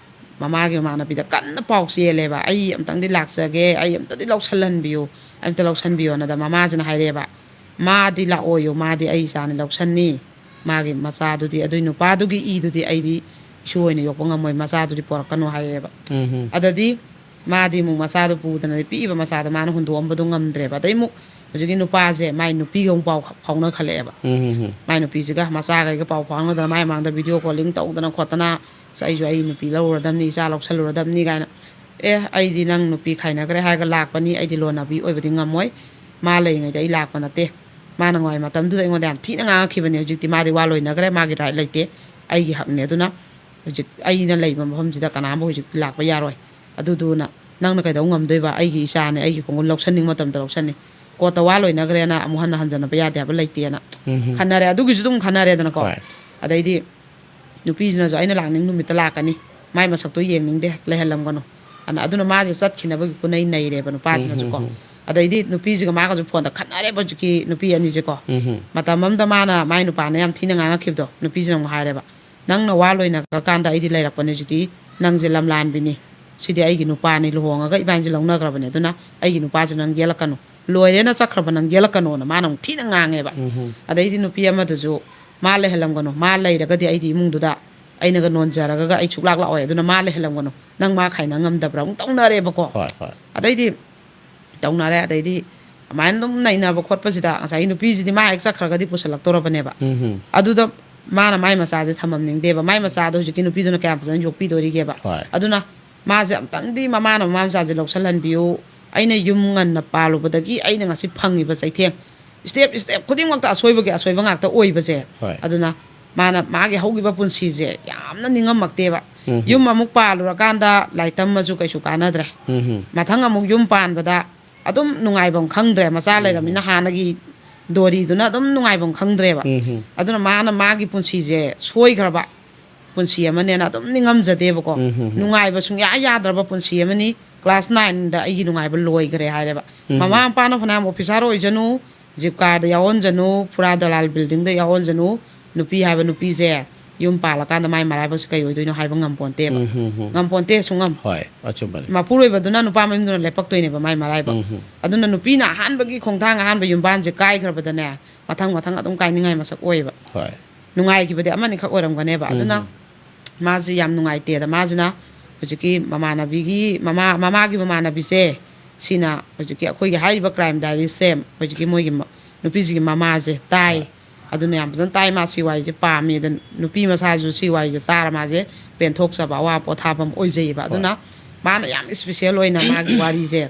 ꯃꯃꯥꯒꯤ ꯃꯃꯥꯟꯅꯕꯤꯗ ꯀꯟꯅ ꯄꯥꯎ ꯆꯦꯜꯂꯦꯕ, "ꯑꯩ ꯑꯝꯇꯪꯗꯤ ꯂꯥꯛꯆꯒꯦ, ꯑꯩ ꯑꯝꯇꯗꯤ ꯂꯧꯁꯜꯍꯟꯕꯤꯌꯨ, ꯑꯩ ꯑꯝꯇ ꯂꯧꯁꯟꯕꯤꯌꯣꯅ"꯫ ꯑꯗ ꯃꯃꯥꯁꯤꯅ ꯍꯥꯏꯔꯛꯑꯦꯕ, "ꯃꯥꯗꯤ ꯂꯥꯛꯑꯣꯏꯌꯣ, ꯃꯥꯗꯤ ꯑꯩ ꯏꯆꯥꯅꯤ, ꯂꯧꯁꯟꯅꯤ꯫ ꯃꯥꯒꯤ ꯃꯆꯥꯗꯨꯗꯤ, ꯑꯗꯨꯏ ꯅꯨꯄꯥꯗꯨꯒꯤ ꯏꯗꯨꯗꯤ ꯑꯩꯗꯤ ꯏꯁꯨ ꯑꯣꯏꯅ ꯌꯣꯛꯄ ꯉꯝꯃꯣꯏ, ꯃꯆꯥꯗꯨꯗꯤ ꯄꯣꯔꯛꯀꯅꯨ" ꯍꯥꯏꯔꯛꯑꯦꯕ꯫ ꯎꯝ ꯍꯝ꯫ ꯑꯗꯗꯤ ꯃꯥꯗꯤ ꯑꯃꯨꯛ ꯃꯆꯥꯗꯣ ꯄꯨꯗꯅ, ꯄꯤꯛꯏꯕ ꯃꯆꯥꯗꯣ ꯃꯥꯅ ꯍꯨꯟꯗꯣꯛꯑꯝꯕꯗꯣ ꯉꯝꯗ꯭ꯔꯦꯕ꯫ ꯑꯗꯩ ꯑꯃꯨꯛ ꯍꯧꯖꯤꯛꯀꯤ ꯅꯨꯄꯥꯁꯦ ꯃꯥꯏ ꯅꯨꯄꯤꯒ ꯑꯃꯨꯛ ꯄꯥꯎ ꯐꯥꯎꯅꯈꯠꯂꯛꯑꯦꯕ꯫ ꯎꯝ ꯍꯝ꯫ ꯃꯥꯏ ꯅꯨꯄꯤꯁꯤꯒ ꯃꯆꯥꯈꯩꯒ ꯄꯥꯎ ꯐꯥꯎꯅꯗꯅ, ꯃꯥꯏ ꯃꯃꯥꯡꯗ video calling ꯇꯧꯗꯅ ꯈꯣꯠꯇꯅ, "ꯑꯁ, ꯑꯩꯁꯨ ꯑꯩ ꯅꯨꯄꯤ ꯂꯧꯔꯗꯝꯅꯤ, ꯏꯆꯥ ꯂꯧꯁꯜꯂꯨꯔꯗꯝꯅꯤ" ꯀꯥꯏꯅ, "ꯑꯦ, ꯑꯩꯗꯤ ꯅꯪ ꯅꯨꯄꯤ ꯈꯥꯏꯅꯈ꯭ꯔꯦ ꯍꯥꯏꯔꯒ ꯂꯥꯛꯄꯅꯤ, ꯑꯩꯗꯤ ꯂꯣꯟꯅꯕꯤ ꯑꯣꯏꯕꯗꯤ ꯉꯝꯃꯣꯏ, ꯃꯥ ꯂꯩꯔꯤꯉꯩꯗ ꯑꯩ ꯂꯥꯛꯄ ꯅꯠꯇꯦ꯫ ꯃꯥꯅ ꯉꯥꯏ ꯃꯇꯝꯗꯨꯗ ꯑꯩꯉꯣꯟꯗ ꯌꯥꯝ ꯊꯤꯅ ꯉꯥꯡꯉꯛꯈꯤꯕꯅꯦ, ꯍꯧꯖꯤꯛꯇꯤ ꯃꯥꯗꯤ ꯋꯥ ꯂꯣꯏꯅꯈ꯭ꯔꯦ, ꯃꯥꯒꯤ right ꯂꯩꯇꯦ, ꯑꯩꯒꯤ ꯍꯛꯅꯦ꯫ ꯑꯗꯨꯅ ꯍꯧꯖꯤꯛ ꯑꯩꯅ ꯂꯩꯕ ꯃꯐꯝꯁꯤꯗ ꯀꯅꯥꯝꯕꯨ ꯍꯧꯖꯤꯛ ꯂꯥꯛꯄ ꯌꯥꯔꯣꯏ꯫ ꯑꯗꯨꯗꯨꯅ ꯅꯪꯅ ꯀꯩꯗꯧ ꯉꯝꯗꯣꯏꯕ? ꯑꯩꯒꯤ ꯏꯆꯥꯅꯦ, ꯑꯩꯒꯤ ꯈꯣꯡꯒꯨꯟ ꯂꯧꯁꯟꯅꯤꯡꯕ ꯃꯇꯝꯗ ꯂꯧꯁꯟꯅꯤ꯫ ꯀꯣꯔꯠꯇ ꯋꯥ ꯂꯣꯏꯅꯈ꯭ꯔꯦꯅ ꯑꯃꯨꯛ ꯍꯟꯅ ꯍꯟꯖꯟꯅꯕ ꯌꯥꯗꯦ ꯍꯥꯏꯕ ꯂꯩꯇꯦꯅ" ꯎꯝ ꯍꯝ꯫ ꯈꯟꯅꯔꯦ꯫ ꯑꯗꯨꯒꯤꯁꯨ ꯑꯗꯨꯝ ꯈꯟꯅꯔꯦꯗꯅꯀꯣ꯫ ꯍꯣꯏ꯫ ꯑꯗꯩꯗꯤ ꯅꯨꯄꯤꯁꯤꯅꯁꯨ, "ꯑꯩꯅ ꯂꯥꯛꯅꯤꯡ ꯅꯨꯃꯤꯠꯇ ꯂꯥꯛꯀꯅꯤ, ꯃꯥꯏ ꯃꯁꯛꯇꯣ ꯌꯦꯡꯅꯤꯡꯗꯦ, ꯂꯩꯍꯜꯂꯝꯒꯅꯨ" ꯑꯅ꯫ ꯑꯗꯨꯅ ꯃꯥꯁꯦ ꯆꯠꯈꯤꯅꯕꯒꯤ ꯈꯨꯅꯩ ꯅꯩꯔꯦꯕ ꯅꯨꯄꯥꯁꯤꯅꯁꯨꯀꯣ꯫ ꯎꯝ, ꯎꯝ, ꯎꯝ꯫ ꯑꯗꯩꯗꯤ ꯅꯨꯄꯤꯁꯤꯒ ꯃꯥꯒꯁꯨ ꯐꯣꯟꯗ ꯈꯠꯅꯔꯦꯕ ꯍꯧꯖꯤꯛꯀꯤ ꯅꯨꯄꯤ ꯑꯅꯤꯁꯦꯀꯣ꯫ ꯎꯝ, ꯎꯝ꯫ ꯃꯇꯝ ꯑꯃꯗ ꯃꯥꯅ, ꯃꯥꯏ ꯅꯨꯄꯥꯅ ꯌꯥꯝ ꯊꯤꯅ ꯉꯥꯡꯉꯛꯈꯤꯕꯗꯣ, ꯅꯨꯄꯤꯁꯤꯅ ꯑꯃꯨꯛ ꯍꯥꯏꯔꯦꯕ, "ꯅꯪꯅ ꯋꯥ ꯂꯣꯏꯅꯈ꯭ꯔꯀꯥꯟꯗ ꯑꯩꯗꯤ ꯂꯩꯔꯛꯄꯅꯦ, ꯍꯧꯖꯤꯛꯇꯤ ꯅꯪꯁꯦ ꯂꯝꯂꯥꯟꯕꯤꯅꯤ, ꯁꯤꯗꯤ ꯑꯩꯒꯤ ꯅꯨꯄꯥꯅꯤ, ꯂꯨꯍꯣꯡꯉꯒ ꯏꯕꯥꯅꯤꯁꯦ ꯂꯧꯅꯈ꯭ꯔꯕꯅꯦ, ꯑꯗꯨꯅ ꯑꯩꯒꯤ ꯅꯨꯄꯥꯁꯦ ꯅꯪ ꯌꯦꯜꯂꯛꯀꯅꯨ, ꯂꯣꯏꯔꯦꯅ ꯆꯠꯈ꯭ꯔꯕ ꯅꯪ ꯌꯦꯜꯂꯛꯀꯅꯣꯅ" ꯃꯥꯅ ꯑꯃꯨꯛ ꯊꯤꯅ ꯉꯥꯡꯉꯦꯕ꯫ ꯎꯝ, ꯎꯝ꯫ ꯑꯗꯩꯗꯤ ꯅꯨꯄꯤ ꯑꯃꯗꯨꯁꯨ, "ꯃꯥ ꯂꯩꯍꯜꯂꯝꯒꯅꯨ, ꯃꯥ ꯂꯩꯔꯒꯗꯤ ꯑꯩꯗꯤ ꯏꯃꯨꯡꯗꯨꯗ ꯑꯩꯅꯒ ꯅꯣꯟꯖꯔꯒ ꯑꯩ ꯁꯨꯛꯂꯥꯛ ꯂꯥꯛꯑꯣꯏ, ꯑꯗꯨꯅ ꯃꯥ ꯂꯩꯍꯜꯂꯝꯒꯅꯨ, ꯅꯪ ꯃꯥ ꯈꯥꯏꯅ ꯉꯝꯗꯕ꯭ꯔꯥ?" ꯑꯃꯨꯛ ꯇꯧꯅꯔꯦꯕꯀꯣ꯫ ꯍꯣꯏ, ꯍꯣꯏ꯫ ꯑꯗꯩꯗꯤ ꯇꯧꯅꯔꯦ꯫ ꯑꯗꯩꯗꯤ ꯑꯗꯨꯃꯥꯏꯅ ꯑꯗꯨꯝ ꯅꯩꯅꯕ ꯈꯣꯠꯄꯁꯤꯗ ꯉꯁꯥꯏꯒꯤ ꯅꯨꯄꯤꯁꯤꯗꯤ ꯃꯥ ꯍꯦꯛ ꯆꯠꯈ꯭ꯔꯒꯗꯤ ꯄꯨꯁꯜꯂꯛꯇꯧꯔꯕꯅꯦꯕ꯫ ꯎꯝ, ꯎꯝ꯫ ꯑꯗꯨꯗ ꯃꯥꯅ ꯃꯥꯏ ꯃꯆꯥꯁꯦ ꯊꯝꯃꯝꯅꯤꯡꯗꯦꯕ꯫ ꯃꯥꯏ ꯃꯆꯥꯗꯣ ꯍꯧꯖꯤꯛꯀꯤ ꯅꯨꯄꯤꯗꯨꯅ ꯀꯌꯥꯝ ꯐꯖꯅ ꯌꯣꯛꯄꯤꯗꯣꯔꯤꯒꯦꯕ꯫ ꯍꯣꯏ꯫ ꯑꯗꯨꯅ ꯃꯥꯁꯦ ꯑꯝꯇꯪꯗꯤ ꯃꯃꯥꯅ ꯃꯃꯥ ꯃꯆꯥꯁꯦ ꯂꯧꯁꯜꯍꯟꯕꯤꯌꯨ, ꯑꯩꯅ ꯌꯨꯝ ꯉꯟꯅ ꯄꯥꯜꯂꯨꯕꯗꯒꯤ ꯑꯩꯅ ꯉꯁꯤ ꯐꯪꯉꯤꯕ ꯆꯩꯊꯦꯡ, step step ꯈꯨꯗꯤꯡꯃꯛꯇ ꯑꯁꯣꯏꯕꯒꯤ ꯑꯁꯣꯏꯕ ꯉꯥꯛꯇ ꯑꯣꯏꯕꯁꯦ꯫ ꯍꯣꯏ꯫ ꯑꯗꯨꯅ ꯃꯥꯅ ꯃꯥꯒꯤ ꯍꯧꯈꯤꯕ ꯄꯨꯟꯁꯤꯁꯦ ꯌꯥꯝꯅ ꯅꯤꯡꯉꯝꯃꯛꯇꯦꯕ꯫ ꯎꯝ꯫ ꯌꯨꯝ ꯑꯃꯨꯛ ꯄꯥꯜꯂꯨꯔꯀꯥꯟꯗ ꯂꯥꯏꯔꯤꯛ ꯇꯝꯃꯁꯨ ꯀꯩꯁꯨ ꯀꯥꯟꯅꯗ꯭ꯔꯦ꯫ ꯎꯝ, ꯎꯝ꯫ ꯃꯊꯪ ꯑꯃꯨꯛ ꯌꯨꯝ ꯄꯥꯟꯕꯗ ꯑꯗꯨꯝ ꯅꯨꯡꯉꯥꯏꯐꯝ ꯈꯪꯗ꯭ꯔꯦ, ꯃꯆꯥ ꯂꯩꯔꯕꯅꯤꯅ ꯍꯥꯟꯅꯒꯤ ꯗꯣꯔꯤꯗꯨꯅ ꯑꯗꯨꯝ ꯅꯨꯡꯉꯥꯏꯐꯝ ꯈꯪꯗ꯭ꯔꯦꯕ꯫ ꯎꯝ, ꯎꯝ꯫ ꯑꯗꯨꯅ ꯃꯥꯅ ꯃꯥꯒꯤ ꯄꯨꯟꯁꯤꯁꯦ ꯁꯣꯏꯈ꯭ꯔꯕ ꯄꯨꯟꯁꯤ ꯑꯃꯅꯦꯅ ꯑꯗꯨꯝ ꯅꯤꯡꯉꯝꯖꯗꯦꯕꯀꯣ꯫ ꯎꯝ, ꯎꯝ, ꯎꯝ꯫ ꯅꯨꯡꯉꯥꯏꯕ ꯁꯨꯡꯌꯥ ꯌꯥꯗ꯭ꯔꯕ ꯄꯨꯟꯁꯤ ꯑꯃꯅꯤ꯫ Class nineꯗ ꯑꯩꯒꯤ ꯅꯨꯡꯉꯥꯏꯕ ꯂꯣꯏꯈ꯭ꯔꯦ ꯍꯥꯏꯔꯦꯕ꯫ ꯎꯝ꯫ ꯃꯃꯥ ꯃꯄꯥꯅ ꯐꯅꯌꯥꯝ officer ꯑꯣꯏꯖꯅꯨ, ꯖꯤꯞꯀꯥꯗ ꯌꯥꯎꯍꯟꯖꯅꯨ, ꯐꯨꯔꯥ ꯗꯂꯥꯜ ꯕꯤꯜꯗꯤꯡꯗ ꯌꯥꯎꯍꯟꯖꯅꯨ꯫ ꯅꯨꯄꯤ ꯍꯥꯏꯕ ꯅꯨꯄꯤꯁꯦ ꯌꯨꯝ ꯄꯥꯜꯂꯀꯥꯟꯗ ꯃꯥꯏ ꯃꯔꯥꯏꯕꯛꯁꯦ ꯀꯩ ꯑꯣꯏꯗꯣꯏꯅꯣ ꯍꯥꯏꯕ ꯉꯝꯄꯣꯟꯇꯦꯕ꯫ ꯎꯝ, ꯎꯝ, ꯎꯝ꯫ ꯉꯝꯄꯣꯟꯇꯦ ꯁꯨꯡꯉꯝ꯫ ꯍꯣꯏ, ꯑꯆꯨꯝꯕꯅꯤ꯫ ꯃꯄꯨꯔꯣꯏꯕꯗꯨꯅ ꯅꯨꯄꯥ ꯃꯌꯨꯝꯗꯨꯅ ꯂꯦꯞꯄꯛꯇꯣꯏꯅꯦꯕ ꯃꯥꯏ ꯃꯔꯥꯏꯕꯛ꯫ ꯎꯝ, ꯎꯝ꯫ ꯑꯗꯨꯅ ꯅꯨꯄꯤꯅ ꯑꯍꯥꯟꯕꯒꯤ ꯈꯣꯡꯊꯥꯡ, ꯑꯍꯥꯟꯕ ꯌꯨꯝꯕꯥꯟꯁꯦ ꯀꯥꯏꯈ꯭ꯔꯕꯗꯅꯦ, ꯃꯊꯪ ꯃꯊꯪ ꯑꯗꯨꯝ ꯀꯥꯏꯅꯤꯡꯉꯥꯏ ꯃꯁꯛ ꯑꯣꯏꯌꯦꯕ꯫ ꯍꯣꯏ꯫ ꯅꯨꯡꯉꯥꯏꯈꯤꯕꯗꯤ ꯑꯃꯅꯤꯈꯛ ꯑꯣꯏꯔꯝꯒꯅꯦꯕ꯫ ꯑꯗꯨꯅ ꯎꯝ꯫ ꯃꯥꯁꯤ ꯌꯥꯝ ꯅꯨꯡꯉꯥꯏꯇꯦꯗ꯫ ꯃꯥꯁꯤꯅ ꯍꯧꯖꯤꯛꯀꯤ ꯃꯃꯥꯟꯅꯕꯤꯒꯤ, ꯃꯃꯥ, ꯃꯃꯥꯒꯤ ꯃꯃꯥꯟꯅꯕꯤꯁꯦ, ꯁꯤꯅ ꯍꯧꯖꯤꯛꯀꯤ ꯑꯩꯈꯣꯏꯒꯤ ꯍꯥꯏꯔꯤꯕ ꯀ꯭ꯔꯥꯏꯝ ꯗꯥꯏꯔꯤꯁꯦ ꯍꯧꯖꯤꯛꯀꯤ ꯃꯣꯏꯒꯤ ꯃ-, ꯅꯨꯄꯤꯁꯤꯒꯤ ꯃꯃꯥꯁꯦ ꯇꯥꯏ꯫ ꯍꯣꯏ꯫ ꯑꯗꯨꯅ ꯌꯥꯝ ꯐꯖꯅ ꯇꯥꯏ, ꯃꯥ ꯁꯤ ꯋꯥꯔꯤꯁꯦ ꯄꯥꯝꯃꯤ꯫ ꯑꯗ ꯅꯨꯄꯤ ꯃꯁꯥꯁꯨ ꯁꯤ ꯋꯥꯔꯤꯁꯦ ꯇꯥꯔ ꯃꯥꯁꯦ ꯄꯦꯟꯊꯣꯛꯆꯕ, ꯑꯋꯥ ꯄꯣꯊꯥꯐꯝ ꯑꯣꯏꯖꯩꯌꯦꯕ꯫ ꯑꯗꯨꯅ ꯍꯣꯏ꯫ ꯃꯥꯅ ꯌꯥꯝ ꯏꯁꯄꯤꯁꯦꯜ ꯑꯣꯏꯅ ꯃꯥꯒꯤ ꯋꯥꯔꯤꯁꯦ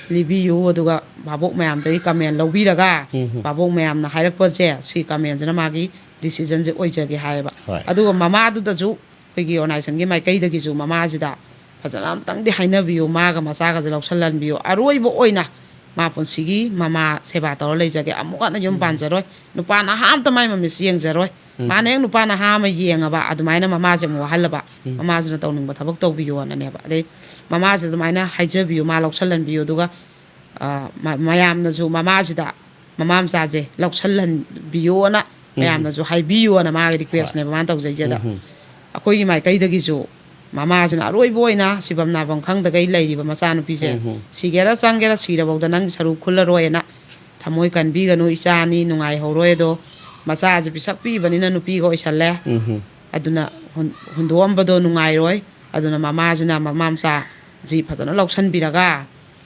ꯂꯤꯕꯤꯌꯨ, ꯑꯗꯨꯒ ꯚꯥꯕꯣꯛ ꯃꯌꯥꯝꯗꯒꯤ ꯀꯃꯦꯟ ꯂꯧꯕꯤꯔꯒ, ꯎꯝ, ꯎꯝ꯫ ꯚꯥꯕꯣꯛ ꯃꯌꯥꯝꯅ ꯍꯥꯏꯔꯛꯄꯁꯦ, ꯁꯤ ꯀꯃꯦꯟꯁꯤꯅ ꯃꯥꯒꯤ ꯗꯤꯁꯤꯖꯟꯁꯦ ꯑꯣꯏꯖꯒꯦ ꯍꯥꯏꯌꯦꯕ꯫ ꯍꯣꯏ꯫ ꯑꯗꯨꯒ ꯃꯃꯥꯗꯨꯗꯁꯨ ꯑꯩꯈꯣꯏꯒꯤ ꯑꯣꯔꯒꯅꯥꯏꯖꯦꯁꯟꯒꯤ ꯃꯥꯏꯀꯩꯗꯒꯤꯁꯨ ꯃꯃꯥꯁꯤꯗ ꯐꯖꯅ ꯑꯝꯇꯪꯗꯤ ꯍꯥꯏꯅꯕꯤꯌꯨ, ꯃꯥꯒ ꯃꯆꯥꯒꯁꯦ ꯂꯧꯁꯜꯍꯟꯕꯤꯌꯨ, ꯑꯔꯣꯏꯕ ꯑꯣꯏꯅ ꯃꯥ ꯄꯨꯟꯁꯤꯒꯤ ꯃꯃꯥ ꯁꯦꯕꯥ ꯇꯧꯔ ꯂꯩꯖꯒꯦ, ꯑꯃꯨꯛ ꯍꯟꯅ ꯌꯨꯝ ꯄꯥꯟꯖꯔꯣꯏ, ꯅꯨꯄꯥ ꯅꯍꯥ ꯑꯝꯇ ꯃꯥꯏ ꯃꯃꯤꯠꯁꯦ ꯌꯦꯡꯖꯔꯣꯏ꯫ ꯎꯝ꯫ ꯃꯥꯅ ꯍꯦꯛ ꯅꯨꯄꯥ ꯅꯍꯥ ꯑꯃ ꯌꯦꯡꯉꯕ, ꯑꯗꯨꯃꯥꯏꯅ ꯃꯃꯥꯁꯦ ꯑꯃꯨꯛ ꯋꯥꯍꯜꯂꯕ, ꯎꯝ꯫ ꯃꯃꯥꯁꯤꯅ ꯇꯧꯅꯤꯡꯕ ꯊꯕꯛ ꯇꯧꯕꯤꯌꯣꯅꯅꯦꯕ꯫ ꯑꯗꯩ ꯃꯃꯥꯁꯤꯗ ꯑꯗꯨꯃꯥꯏꯅ ꯍꯥꯏꯖꯕꯤꯌꯨ, ꯃꯥ ꯂꯧꯁꯜꯍꯟꯕꯤꯌꯨ, ꯑꯗꯨꯒ ꯑ, ꯃ-, ꯃꯌꯥꯝꯅꯁꯨ ꯃꯃꯥꯁꯤꯗ, ꯃꯃꯥ ꯃꯆꯥꯁꯦ ꯂꯧꯁꯜꯍꯟꯕꯤꯌꯣꯅ, ꯎꯝ꯫ ꯃꯌꯥꯝꯅꯁꯨ ꯍꯥꯏꯕꯤꯌꯣꯅ ꯃꯥꯒꯤ ꯔꯤꯀ꯭ꯋꯦꯁꯅꯦꯕ ꯃꯥꯅ ꯇꯧꯖꯩꯁꯦ꯫ ꯑꯗ ꯎꯝ꯫ ꯑꯩꯈꯣꯏꯒꯤ ꯃꯥꯏꯀꯩꯗꯒꯤꯁꯨ ꯃꯃꯥꯁꯤꯅ ꯑꯔꯣꯏꯕ ꯑꯣꯏꯅ ꯁꯤꯐꯝ ꯅꯥꯐꯝ ꯈꯪꯗꯈꯩ ꯂꯩꯔꯤꯕ ꯃꯆꯥꯅꯨꯄꯤꯁꯦ, ꯎꯝ꯫ ꯁꯤꯒꯦꯔꯥ ꯆꯪꯒꯦꯔꯥ, ꯁꯤꯔꯐꯥꯎꯗ ꯅꯪꯒꯤ ꯁꯔꯨꯛ ꯈꯨꯜꯂꯔꯣꯏꯅ, ꯊꯃꯣꯏ ꯀꯟꯕꯤꯒꯅꯨ, ꯏꯆꯥꯅꯤ, ꯅꯨꯡꯉꯥꯏꯍꯧꯔꯣꯏ꯫ ꯑꯗꯣ ꯃꯆꯥꯁꯦ ꯄꯤꯁꯛ ꯄꯤꯛꯏꯕꯅꯤꯅ ꯅꯨꯄꯤꯒ ꯑꯣꯏꯁꯜꯂꯦ꯫ ꯎꯝ꯫ ꯑꯗꯨꯅ ꯍꯨꯟ-, ꯍꯨꯟꯗꯣꯛꯑꯝꯕꯗꯣ ꯅꯨꯡꯉꯥꯏꯔꯣꯏ꯫ ꯑꯗꯨꯅ ꯃꯃꯥꯁꯤꯅ ꯃꯃꯥ ꯃꯆꯥꯁꯤ ꯐꯖꯅ ꯂꯧꯁꯟꯕꯤꯔꯒ,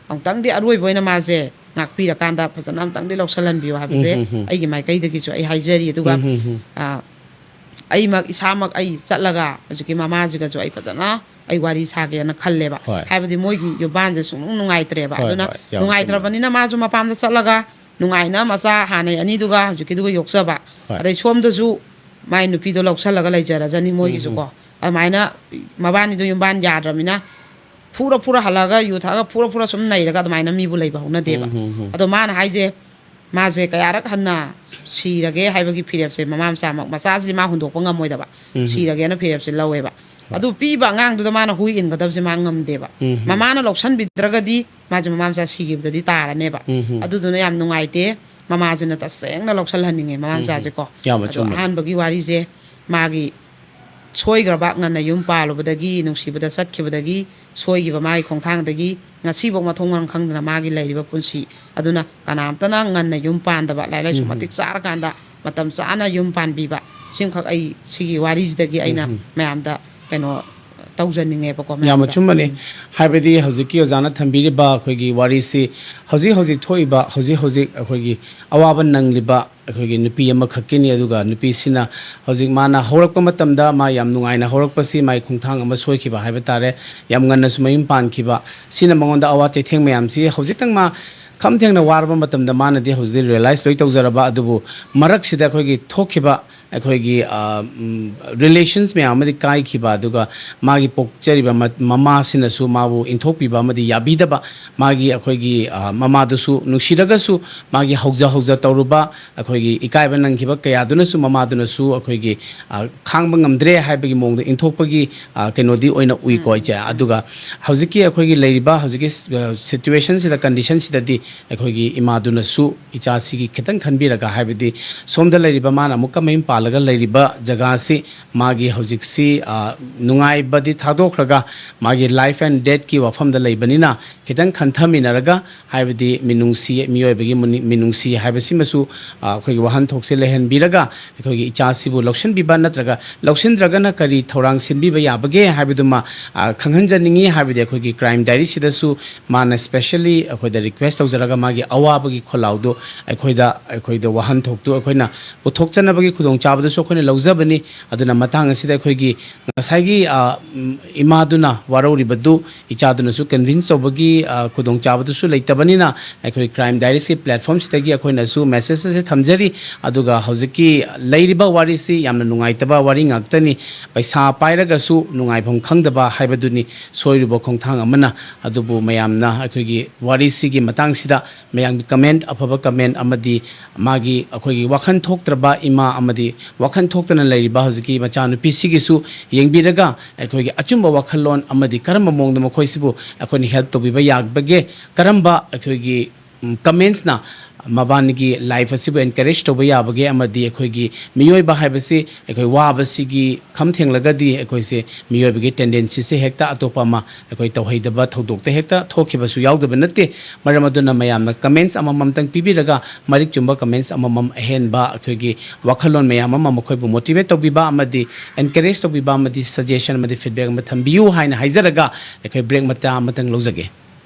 ꯑꯃꯨꯛꯇꯪꯗꯤ ꯑꯔꯣꯏꯕ ꯑꯣꯏꯅ ꯃꯥꯁꯦ ꯉꯥꯛꯄꯤꯔꯀꯥꯟꯗ ꯐꯖꯅ ꯑꯃꯨꯛꯇꯪꯗꯤ ꯂꯧꯁꯜꯍꯟꯕꯤꯌꯨ ꯍꯥꯏꯕꯁꯦ ꯎꯝ, ꯎꯝ, ꯎꯝ꯫ ꯑꯩꯒꯤ ꯃꯥꯏꯀꯩꯗꯒꯤꯁꯨ ꯑꯩ ꯍꯥꯏꯖꯔꯤ꯫ ꯑꯗꯨꯒ, ꯎꯝ, ꯎꯝ, ꯎꯝ꯫ ꯑ, ꯑꯩꯃꯛ ꯏꯁꯥꯃꯛ ꯑꯩ ꯆꯠꯂꯒ ꯍꯧꯖꯤꯛꯀꯤ ꯃꯃꯥꯁꯤꯒꯁꯨ ꯑꯩ ꯐꯖꯅ ꯑꯩ ꯋꯥꯔꯤ ꯁꯥꯒꯦꯅ ꯈꯜꯂꯦꯕ꯫ ꯍꯣꯏ꯫ ꯍꯥꯏꯕꯗꯤ ꯃꯣꯏꯒꯤ ꯌꯨꯝꯕꯥꯟꯁꯦ ꯁꯨꯡꯅꯨꯡ ꯅꯨꯡꯉꯥꯏꯇ꯭ꯔꯦꯕ꯫ ꯍꯣꯏ, ꯑꯗꯨꯅ ꯍꯣꯏ, ꯌꯥꯝ ꯅꯨꯡꯉꯥꯏꯇ꯭ꯔꯕꯅꯤꯅ ꯃꯥꯁꯨ ꯃꯄꯥꯝꯗ ꯆꯠꯂꯒ ꯅꯨꯡꯉꯥꯏꯅ ꯃꯆꯥ ꯍꯥꯟꯅꯩ ꯑꯅꯤꯗꯨꯒ ꯍꯧꯖꯤꯛꯀꯤꯗꯨꯒ ꯌꯣꯛꯆꯕ, ꯍꯣꯏ꯫ ꯑꯗꯩ ꯁꯣꯝꯗꯁꯨ ꯃꯥꯏ ꯅꯨꯄꯤꯗꯣ ꯂꯧꯁꯜꯂꯒ ꯂꯩꯖꯔꯖꯅꯤ ꯃꯣꯏꯒꯤꯁꯨꯀꯣ꯫ ꯎꯝ, ꯑꯗꯨꯃꯥꯏꯅ ꯃꯕꯥꯅꯤꯗꯣ ꯌꯨꯝꯕꯥꯟ ꯌꯥꯗ꯭ꯔꯕꯅꯤꯅ ꯐꯨꯔ ꯐꯨꯔ ꯍꯜꯂꯛꯑꯒ ꯌꯨ ꯊꯛꯑꯒ ꯐꯨꯔ ꯐꯨꯔ ꯁꯨꯝ ꯅꯩꯔꯒ ꯑꯗꯨꯃꯥꯏꯅ ꯃꯤꯕꯨ ꯂꯩꯕ ꯍꯧꯅꯗꯦꯕ꯫ ꯎꯝ, ꯎꯝ, ꯎꯝ꯫ ꯑꯗꯣ ꯃꯥꯅ ꯍꯥꯏꯁꯦ, ꯃꯥꯁꯦ ꯀꯌꯥꯔꯛ ꯍꯟꯅ ꯁꯤꯔꯒꯦ ꯍꯥꯏꯕꯒꯤ ꯐꯤꯔꯦꯞꯁꯦ ꯃꯃꯥ ꯃꯆꯥꯃꯛ, ꯃꯆꯥꯁꯤꯗꯤ ꯃꯥ ꯍꯨꯟꯗꯣꯛꯄ ꯉꯝꯃꯣꯏꯗꯕ, ꯎꯝ꯫ ꯁꯤꯔꯒꯦꯅ ꯐꯤꯔꯦꯞꯁꯦ ꯂꯧꯋꯦꯕ꯫ ꯍꯣꯏ꯫ ꯑꯗꯨ ꯄꯤꯕ ꯑꯉꯥꯡꯗꯨꯗ ꯃꯥꯅ ꯍꯨ ꯏꯟꯒꯗꯕꯁꯦ ꯃꯥ ꯉꯝꯗꯦꯕ꯫ ꯎꯝ꯫ ꯃꯃꯥꯅ ꯂꯧꯁꯟꯕꯤꯗ꯭ꯔꯒꯗꯤ ꯃꯥꯁꯦ ꯃꯃꯥ ꯃꯆꯥ ꯁꯤꯈꯤꯕꯗꯗꯤ ꯇꯥꯔꯅꯦꯕ꯫ ꯎꯝ꯫ ꯑꯗꯨꯗꯨꯅ ꯌꯥꯝ ꯅꯨꯡꯉꯥꯏꯇꯦ꯫ ꯃꯃꯥꯁꯤꯅ ꯇꯁꯦꯡꯅ ꯂꯧꯁꯜꯍꯟꯅꯤꯡꯉꯦ ꯃꯃꯥ ꯎꯝ, ꯃꯆꯥꯁꯦꯀꯣ꯫ ꯌꯥꯝ ꯑꯗꯣ ꯑꯆꯨꯝꯕꯅꯤ꯫ ꯑꯍꯥꯟꯕꯒꯤ ꯋꯥꯔꯤꯁꯦ ꯃꯥꯒꯤ ꯁꯣꯏꯈ꯭ꯔꯕ, ꯉꯟꯅ ꯌꯨꯝ ꯄꯥꯜꯂꯨꯕꯗꯒꯤ, ꯅꯨꯡꯁꯤꯕꯗ ꯆꯠꯈꯤꯕꯗꯒꯤ ꯁꯣꯏꯈꯤꯕ ꯃꯥꯒꯤ ꯈꯣꯡꯊꯥꯡꯗꯒꯤ ꯉꯁꯤꯐꯥꯎ ꯃꯊꯣꯡ ꯃꯔꯝ ꯈꯪꯗꯅ ꯃꯥꯒꯤ ꯂꯩꯔꯤꯕ ꯄꯨꯟꯁꯤ꯫ ꯑꯗꯨꯅ ꯀꯅꯥꯝꯇꯅ ꯉꯟꯅ ꯌꯨꯝ ꯄꯥꯟꯗꯕ, ꯂꯥꯏꯔꯤꯛ ꯂꯥꯏꯁꯨ ꯎꯝ꯫ ꯃꯇꯤꯛ ꯆꯥꯔꯀꯥꯟꯗ ꯃꯇꯝ ꯆꯥꯅ ꯌꯨꯝ ꯄꯥꯟꯕꯤꯕ, ꯁꯤꯃꯈꯛ ꯑꯩ ꯁꯤꯒꯤ ꯋꯥꯔꯤꯁꯤꯗꯒꯤ ꯑꯩꯅ ꯎꯝ꯫ ꯃꯌꯥꯝꯗ ꯀꯩꯅꯣ ꯇꯧꯖꯅꯤꯡꯉꯦꯕꯀꯣ, ꯌꯥꯝ ꯃꯌꯥꯝꯗ꯫ ꯑꯆꯨꯝꯕꯅꯤ꯫ ꯎꯝ꯫ ꯍꯥꯏꯕꯗꯤ ꯍꯧꯖꯤꯛꯀꯤ ꯑꯣꯖꯥꯅ ꯊꯝꯕꯤꯔꯤꯕ ꯑꯩꯈꯣꯏꯒꯤ ꯋꯥꯔꯤꯁꯤ ꯍꯧꯖꯤꯛ ꯍꯧꯖꯤꯛ ꯊꯣꯛꯏꯕ, ꯍꯧꯖꯤꯛ ꯍꯧꯖꯤꯛ ꯑꯩꯈꯣꯏꯒꯤ ꯑꯋꯥꯕ ꯅꯪꯂꯤꯕ ꯑꯩꯈꯣꯏꯒꯤ ꯅꯨꯄꯤ ꯑꯃꯈꯛꯀꯤꯅꯤ꯫ ꯑꯗꯨꯒ ꯅꯨꯄꯤꯁꯤꯅ ꯍꯧꯖꯤꯛ ꯃꯥꯅ ꯍꯧꯔꯛꯄ ꯃꯇꯝꯗ ꯃꯥ ꯌꯥꯝ ꯅꯨꯡꯉꯥꯏꯅ ꯍꯧꯔꯛꯄꯁꯤ, ꯃꯥꯒꯤ ꯈꯣꯡꯊꯥꯡ ꯑꯃ ꯁꯣꯏꯈꯤꯕ ꯍꯥꯏꯕ ꯇꯥꯔꯦ꯫ ꯌꯥꯝ ꯉꯟꯅꯁꯨ ꯃꯌꯨꯝ ꯄꯥꯟꯈꯤꯕ, ꯁꯤꯅ ꯃꯉꯣꯟꯗ ꯑꯋꯥ ꯆꯩꯊꯦꯡ ꯃꯌꯥꯝꯁꯤ ꯍꯧꯖꯤꯛꯇꯪ ꯃꯥ ꯈꯝ ꯊꯦꯡꯅ ꯋꯥꯔꯕ ꯃꯇꯝꯗ ꯃꯥꯅꯗꯤ ꯍꯧꯖꯤꯛꯇꯤ realize ꯂꯣꯏ ꯇꯧꯖꯔꯕ꯫ ꯑꯗꯨꯕꯨ ꯃꯔꯛꯁꯤꯗ ꯑꯩꯈꯣꯏꯒꯤ ꯊꯣꯛꯈꯤꯕ ꯑꯩꯈꯣꯏꯒꯤ, ꯑ, ꯎꯝ, relations ꯃꯌꯥꯝ ꯑꯃꯗꯤ ꯀꯥꯏꯈꯤꯕ, ꯑꯗꯨꯒ ꯃꯥꯒꯤ ꯄꯣꯛꯆꯔꯤꯕ ꯃ-, ꯃꯃꯥꯁꯤꯅꯁꯨ ꯃꯥꯕꯨ ꯏꯟꯊꯣꯛꯄꯤꯕ ꯑꯃꯗꯤ ꯌꯥꯕꯤꯗꯕ, ꯃꯥꯒꯤ ꯑꯩꯈꯣꯏꯒꯤ, ꯑ, ꯃꯃꯥꯗꯨꯁꯨ ꯅꯨꯡꯁꯤꯔꯒꯁꯨ ꯃꯥꯒꯤ ꯍꯧꯖ ꯍꯧꯖ ꯇꯧꯔꯨꯕ, ꯑꯩꯈꯣꯏꯒꯤ ꯏꯀꯥꯏꯕ ꯅꯪꯈꯤꯕ ꯀꯌꯥꯗꯨꯅꯁꯨ ꯃꯃꯥꯗꯨꯅꯁꯨ ꯑꯩꯈꯣꯏꯒꯤ, ꯑ, ꯈꯥꯡꯕ ꯉꯝꯗ꯭ꯔꯦ ꯍꯥꯏꯕꯒꯤ ꯃꯑꯣꯡꯗ ꯏꯟꯊꯣꯛꯄꯒꯤ, ꯑ, ꯀꯩꯅꯣꯗꯤ ꯑꯣꯏꯅ ꯎꯏꯀꯣ ꯎꯝ, ꯏꯆꯦ꯫ ꯎꯝ꯫ ꯑꯗꯨꯒ ꯍꯧꯖꯤꯛꯀꯤ ꯑꯩꯈꯣꯏꯒꯤ ꯂꯩꯔꯤꯕ ꯍꯧꯖꯤꯛꯀꯤ, ꯑ, situationꯁꯤꯗ, conditionꯁꯤꯗꯗꯤ ꯑꯩꯈꯣꯏꯒꯤ ꯏꯃꯥꯗꯨꯅꯁꯨ ꯏꯆꯥꯁꯤꯒꯤ ꯈꯤꯇꯪ ꯈꯟꯕꯤꯔꯒ, ꯍꯥꯏꯕꯗꯤ ꯁꯣꯝꯗ ꯂꯩꯔꯤꯕ ꯃꯥꯅ ꯑꯃꯨꯛꯀ ꯃꯌꯨꯝ ꯄꯥꯜꯂꯒ ꯂꯩꯔꯤꯕ ꯖꯒꯥꯁꯤ ꯃꯥꯒꯤ ꯍꯧꯖꯤꯛꯁꯤ, ꯑ, ꯅꯨꯡꯉꯥꯏꯕꯗꯤ ꯊꯥꯗꯣꯛꯈ꯭ꯔꯒ ꯃꯥꯒꯤ life and deathꯀꯤ ꯋꯥꯐꯝꯗ ꯂꯩꯕꯅꯤꯅ ꯈꯤꯇꯪ ꯈꯟꯊꯃꯤꯟꯅꯔꯒ, ꯍꯥꯏꯕꯗꯤ ꯃꯤꯅꯨꯡꯁꯤ, ꯃꯤꯑꯣꯏꯕꯒꯤ ꯃꯨꯅꯤ-, ꯃꯤꯅꯨꯡꯁꯤ ꯍꯥꯏꯕꯁꯤꯃꯁꯨ, ꯑ, ꯑꯩꯈꯣꯏꯒꯤ ꯋꯥꯍꯟꯊꯣꯛꯁꯦ ꯂꯩꯍꯟꯕꯤꯔꯒ ꯑꯩꯈꯣꯏꯒꯤ ꯏꯆꯥꯁꯤꯕꯨ ꯂꯧꯁꯤꯟꯕꯤꯕ ꯅꯠꯇ꯭ꯔꯒ ꯂꯧꯁꯤꯟꯗ꯭ꯔꯒꯅ ꯀꯔꯤ ꯊꯧꯔꯥꯡ ꯁꯤꯟꯕꯤꯕ ꯌꯥꯕꯒꯦ ꯍꯥꯏꯕꯗꯨꯃ, ꯑ, ꯈꯪꯍꯟꯖꯅꯤꯡꯉꯤ꯫ ꯍꯥꯏꯕꯗꯤ ꯑꯩꯈꯣꯏꯒꯤ crime diaryꯁꯤꯗꯁꯨ ꯃꯥꯅ specially ꯑꯩꯈꯣꯏꯗ request ꯇꯧꯖꯔꯒ ꯃꯥꯒꯤ ꯑꯋꯥꯕꯒꯤ ꯈꯣꯜꯂꯥꯎꯗꯨ ꯑꯩꯈꯣꯏꯗ, ꯑꯩꯈꯣꯏꯗ ꯋꯥꯍꯟꯊꯣꯛꯇꯨ ꯑꯩꯈꯣꯏꯅ ꯄꯨꯊꯣꯛꯆꯅꯕꯒꯤ ꯈꯨꯗꯣꯡꯆꯥꯕꯗꯨꯁꯨ ꯑꯩꯈꯣꯏꯅ ꯂꯧꯖꯕꯅꯤ꯫ ꯑꯗꯨꯅ ꯃꯇꯥꯡ ꯑꯁꯤꯗ ꯑꯩꯈꯣꯏꯒꯤ ꯉꯁꯥꯏꯒꯤ, ꯑ, ꯎꯝ, ꯏꯃꯥꯗꯨꯅ ꯋꯥꯔꯧꯔꯤꯕꯗꯨ ꯏꯆꯥꯗꯨꯅꯁꯨ convince ꯇꯧꯕꯒꯤ, ꯑ, ꯈꯨꯗꯣꯡꯆꯥꯕꯗꯨꯁꯨ ꯂꯩꯇꯕꯅꯤꯅ ꯑꯩꯈꯣꯏ crime diaryꯁꯀꯤ platformꯁꯤꯗꯒꯤ ꯑꯩꯈꯣꯏꯅꯁꯨ message ꯑꯁꯤ ꯊꯝꯖꯔꯤ꯫ ꯑꯗꯨꯒ ꯍꯧꯖꯤꯛꯀꯤ ꯂꯩꯔꯤꯕ ꯋꯥꯔꯤꯁꯤ ꯌꯥꯝꯅ ꯅꯨꯡꯉꯥꯏꯇꯕ ꯋꯥꯔꯤ ꯉꯥꯛꯇꯅꯤ꯫ ꯄꯩꯁꯥ ꯄꯥꯏꯔꯒꯁꯨ ꯅꯨꯡꯉꯥꯏꯐꯝ ꯈꯪꯗꯕ ꯍꯥꯏꯕꯗꯨꯅꯤ ꯁꯣꯏꯔꯨꯕ ꯈꯣꯡꯊꯥꯡ ꯑꯃꯅ꯫ ꯑꯗꯨꯕꯨ ꯃꯌꯥꯝꯅ ꯑꯩꯈꯣꯏꯒꯤ ꯋꯥꯔꯤꯁꯤꯒꯤ ꯃꯇꯥꯡꯁꯤꯗ ꯃꯌꯥꯝꯒꯤ comment, ꯑꯐꯕ comment ꯑꯃꯗꯤ ꯃꯥꯒꯤ ꯑꯩꯈꯣꯏꯒꯤ ꯋꯥꯈꯜ ꯊꯣꯛꯇ꯭ꯔꯕ ꯏꯃꯥ ꯑꯃꯗꯤ ꯋꯥꯈꯜ ꯊꯣꯛꯇꯅ ꯂꯩꯔꯤꯕ ꯍꯧꯖꯤꯛꯀꯤ ꯃꯆꯥꯅꯨꯄꯤꯁꯤꯒꯤꯁꯨ ꯌꯦꯡꯕꯤꯔꯒ ꯑꯩꯈꯣꯏꯒꯤ ꯑꯆꯨꯝꯕ ꯋꯥꯈꯜꯂꯣꯟ ꯑꯃꯗꯤ ꯀꯔꯝꯕ ꯃꯑꯣꯡꯗ ꯃꯈꯣꯏꯁꯤꯕꯨ ꯑꯩꯈꯣꯏꯅ help ꯇꯧꯕꯤꯕ ꯌꯥꯕꯒꯦ, ꯀꯔꯝꯕ ꯑꯩꯈꯣꯏꯒꯤ, ꯎꯝ, commentsꯅ ꯃꯕꯥꯅꯤꯒꯤ ꯂꯥꯏꯐ ꯑꯁꯤꯕꯨ ꯑꯦꯟꯀꯔꯦꯖ ꯇꯧꯕ ꯌꯥꯕꯒꯦ, ꯑꯃꯗꯤ ꯑꯩꯈꯣꯏꯒꯤ ꯃꯤꯑꯣꯏꯕ ꯍꯥꯏꯕꯁꯤ ꯑꯩꯈꯣꯏ ꯋꯥꯕꯁꯤꯒꯤ ꯈꯝ ꯊꯦꯡꯂꯒꯗꯤ ꯑꯩꯈꯣꯏꯁꯦ ꯃꯤꯑꯣꯏꯕꯒꯤ ꯇꯦꯟꯗꯦꯟꯁꯤꯁꯦ ꯍꯦꯛꯇ ꯑꯇꯣꯞꯄ ꯑꯃ ꯑꯩꯈꯣꯏ ꯇꯧꯍꯩꯗꯕ ꯊꯧꯗꯣꯛꯇ ꯍꯦꯛꯇ ꯊꯣꯛꯈꯤꯕꯁꯨ ꯌꯥꯎꯗꯕ ꯅꯠꯇꯦ꯫ ꯃꯔꯝ ꯑꯗꯨꯅ ꯃꯌꯥꯝꯅ ꯀꯃꯦꯟꯁ ꯑꯃꯃꯝꯇꯪ ꯄꯤꯕꯤꯔꯒ ꯃꯔꯤꯛ ꯆꯨꯝꯕ ꯀꯃꯦꯟꯁ ꯑꯃꯃꯝ, ꯑꯍꯦꯟꯕ ꯑꯩꯈꯣꯏꯒꯤ ꯋꯥꯈꯜꯂꯣꯟ ꯃꯌꯥꯝ ꯑꯃ ꯃꯈꯣꯏꯕꯨ ꯃꯣꯇꯤꯚꯦꯠ ꯇꯧꯕꯤꯕ ꯑꯃꯗꯤ ꯑꯦꯟꯀꯔꯦꯖ ꯇꯧꯕꯤꯕ ꯑꯃꯗꯤ ꯁꯖꯦꯁꯟ ꯑꯃꯗꯤ ꯐꯤꯗꯕꯦꯛ ꯑꯃ ꯊꯝꯕꯤꯌꯨ ꯍꯥꯏꯅ ꯍꯥꯏꯖꯔꯒ ꯑꯩꯈꯣꯏ ꯕ꯭ꯔꯦꯛ ꯃꯆꯥ ꯑꯃꯇꯪ ꯂꯧꯖꯒꯦ꯫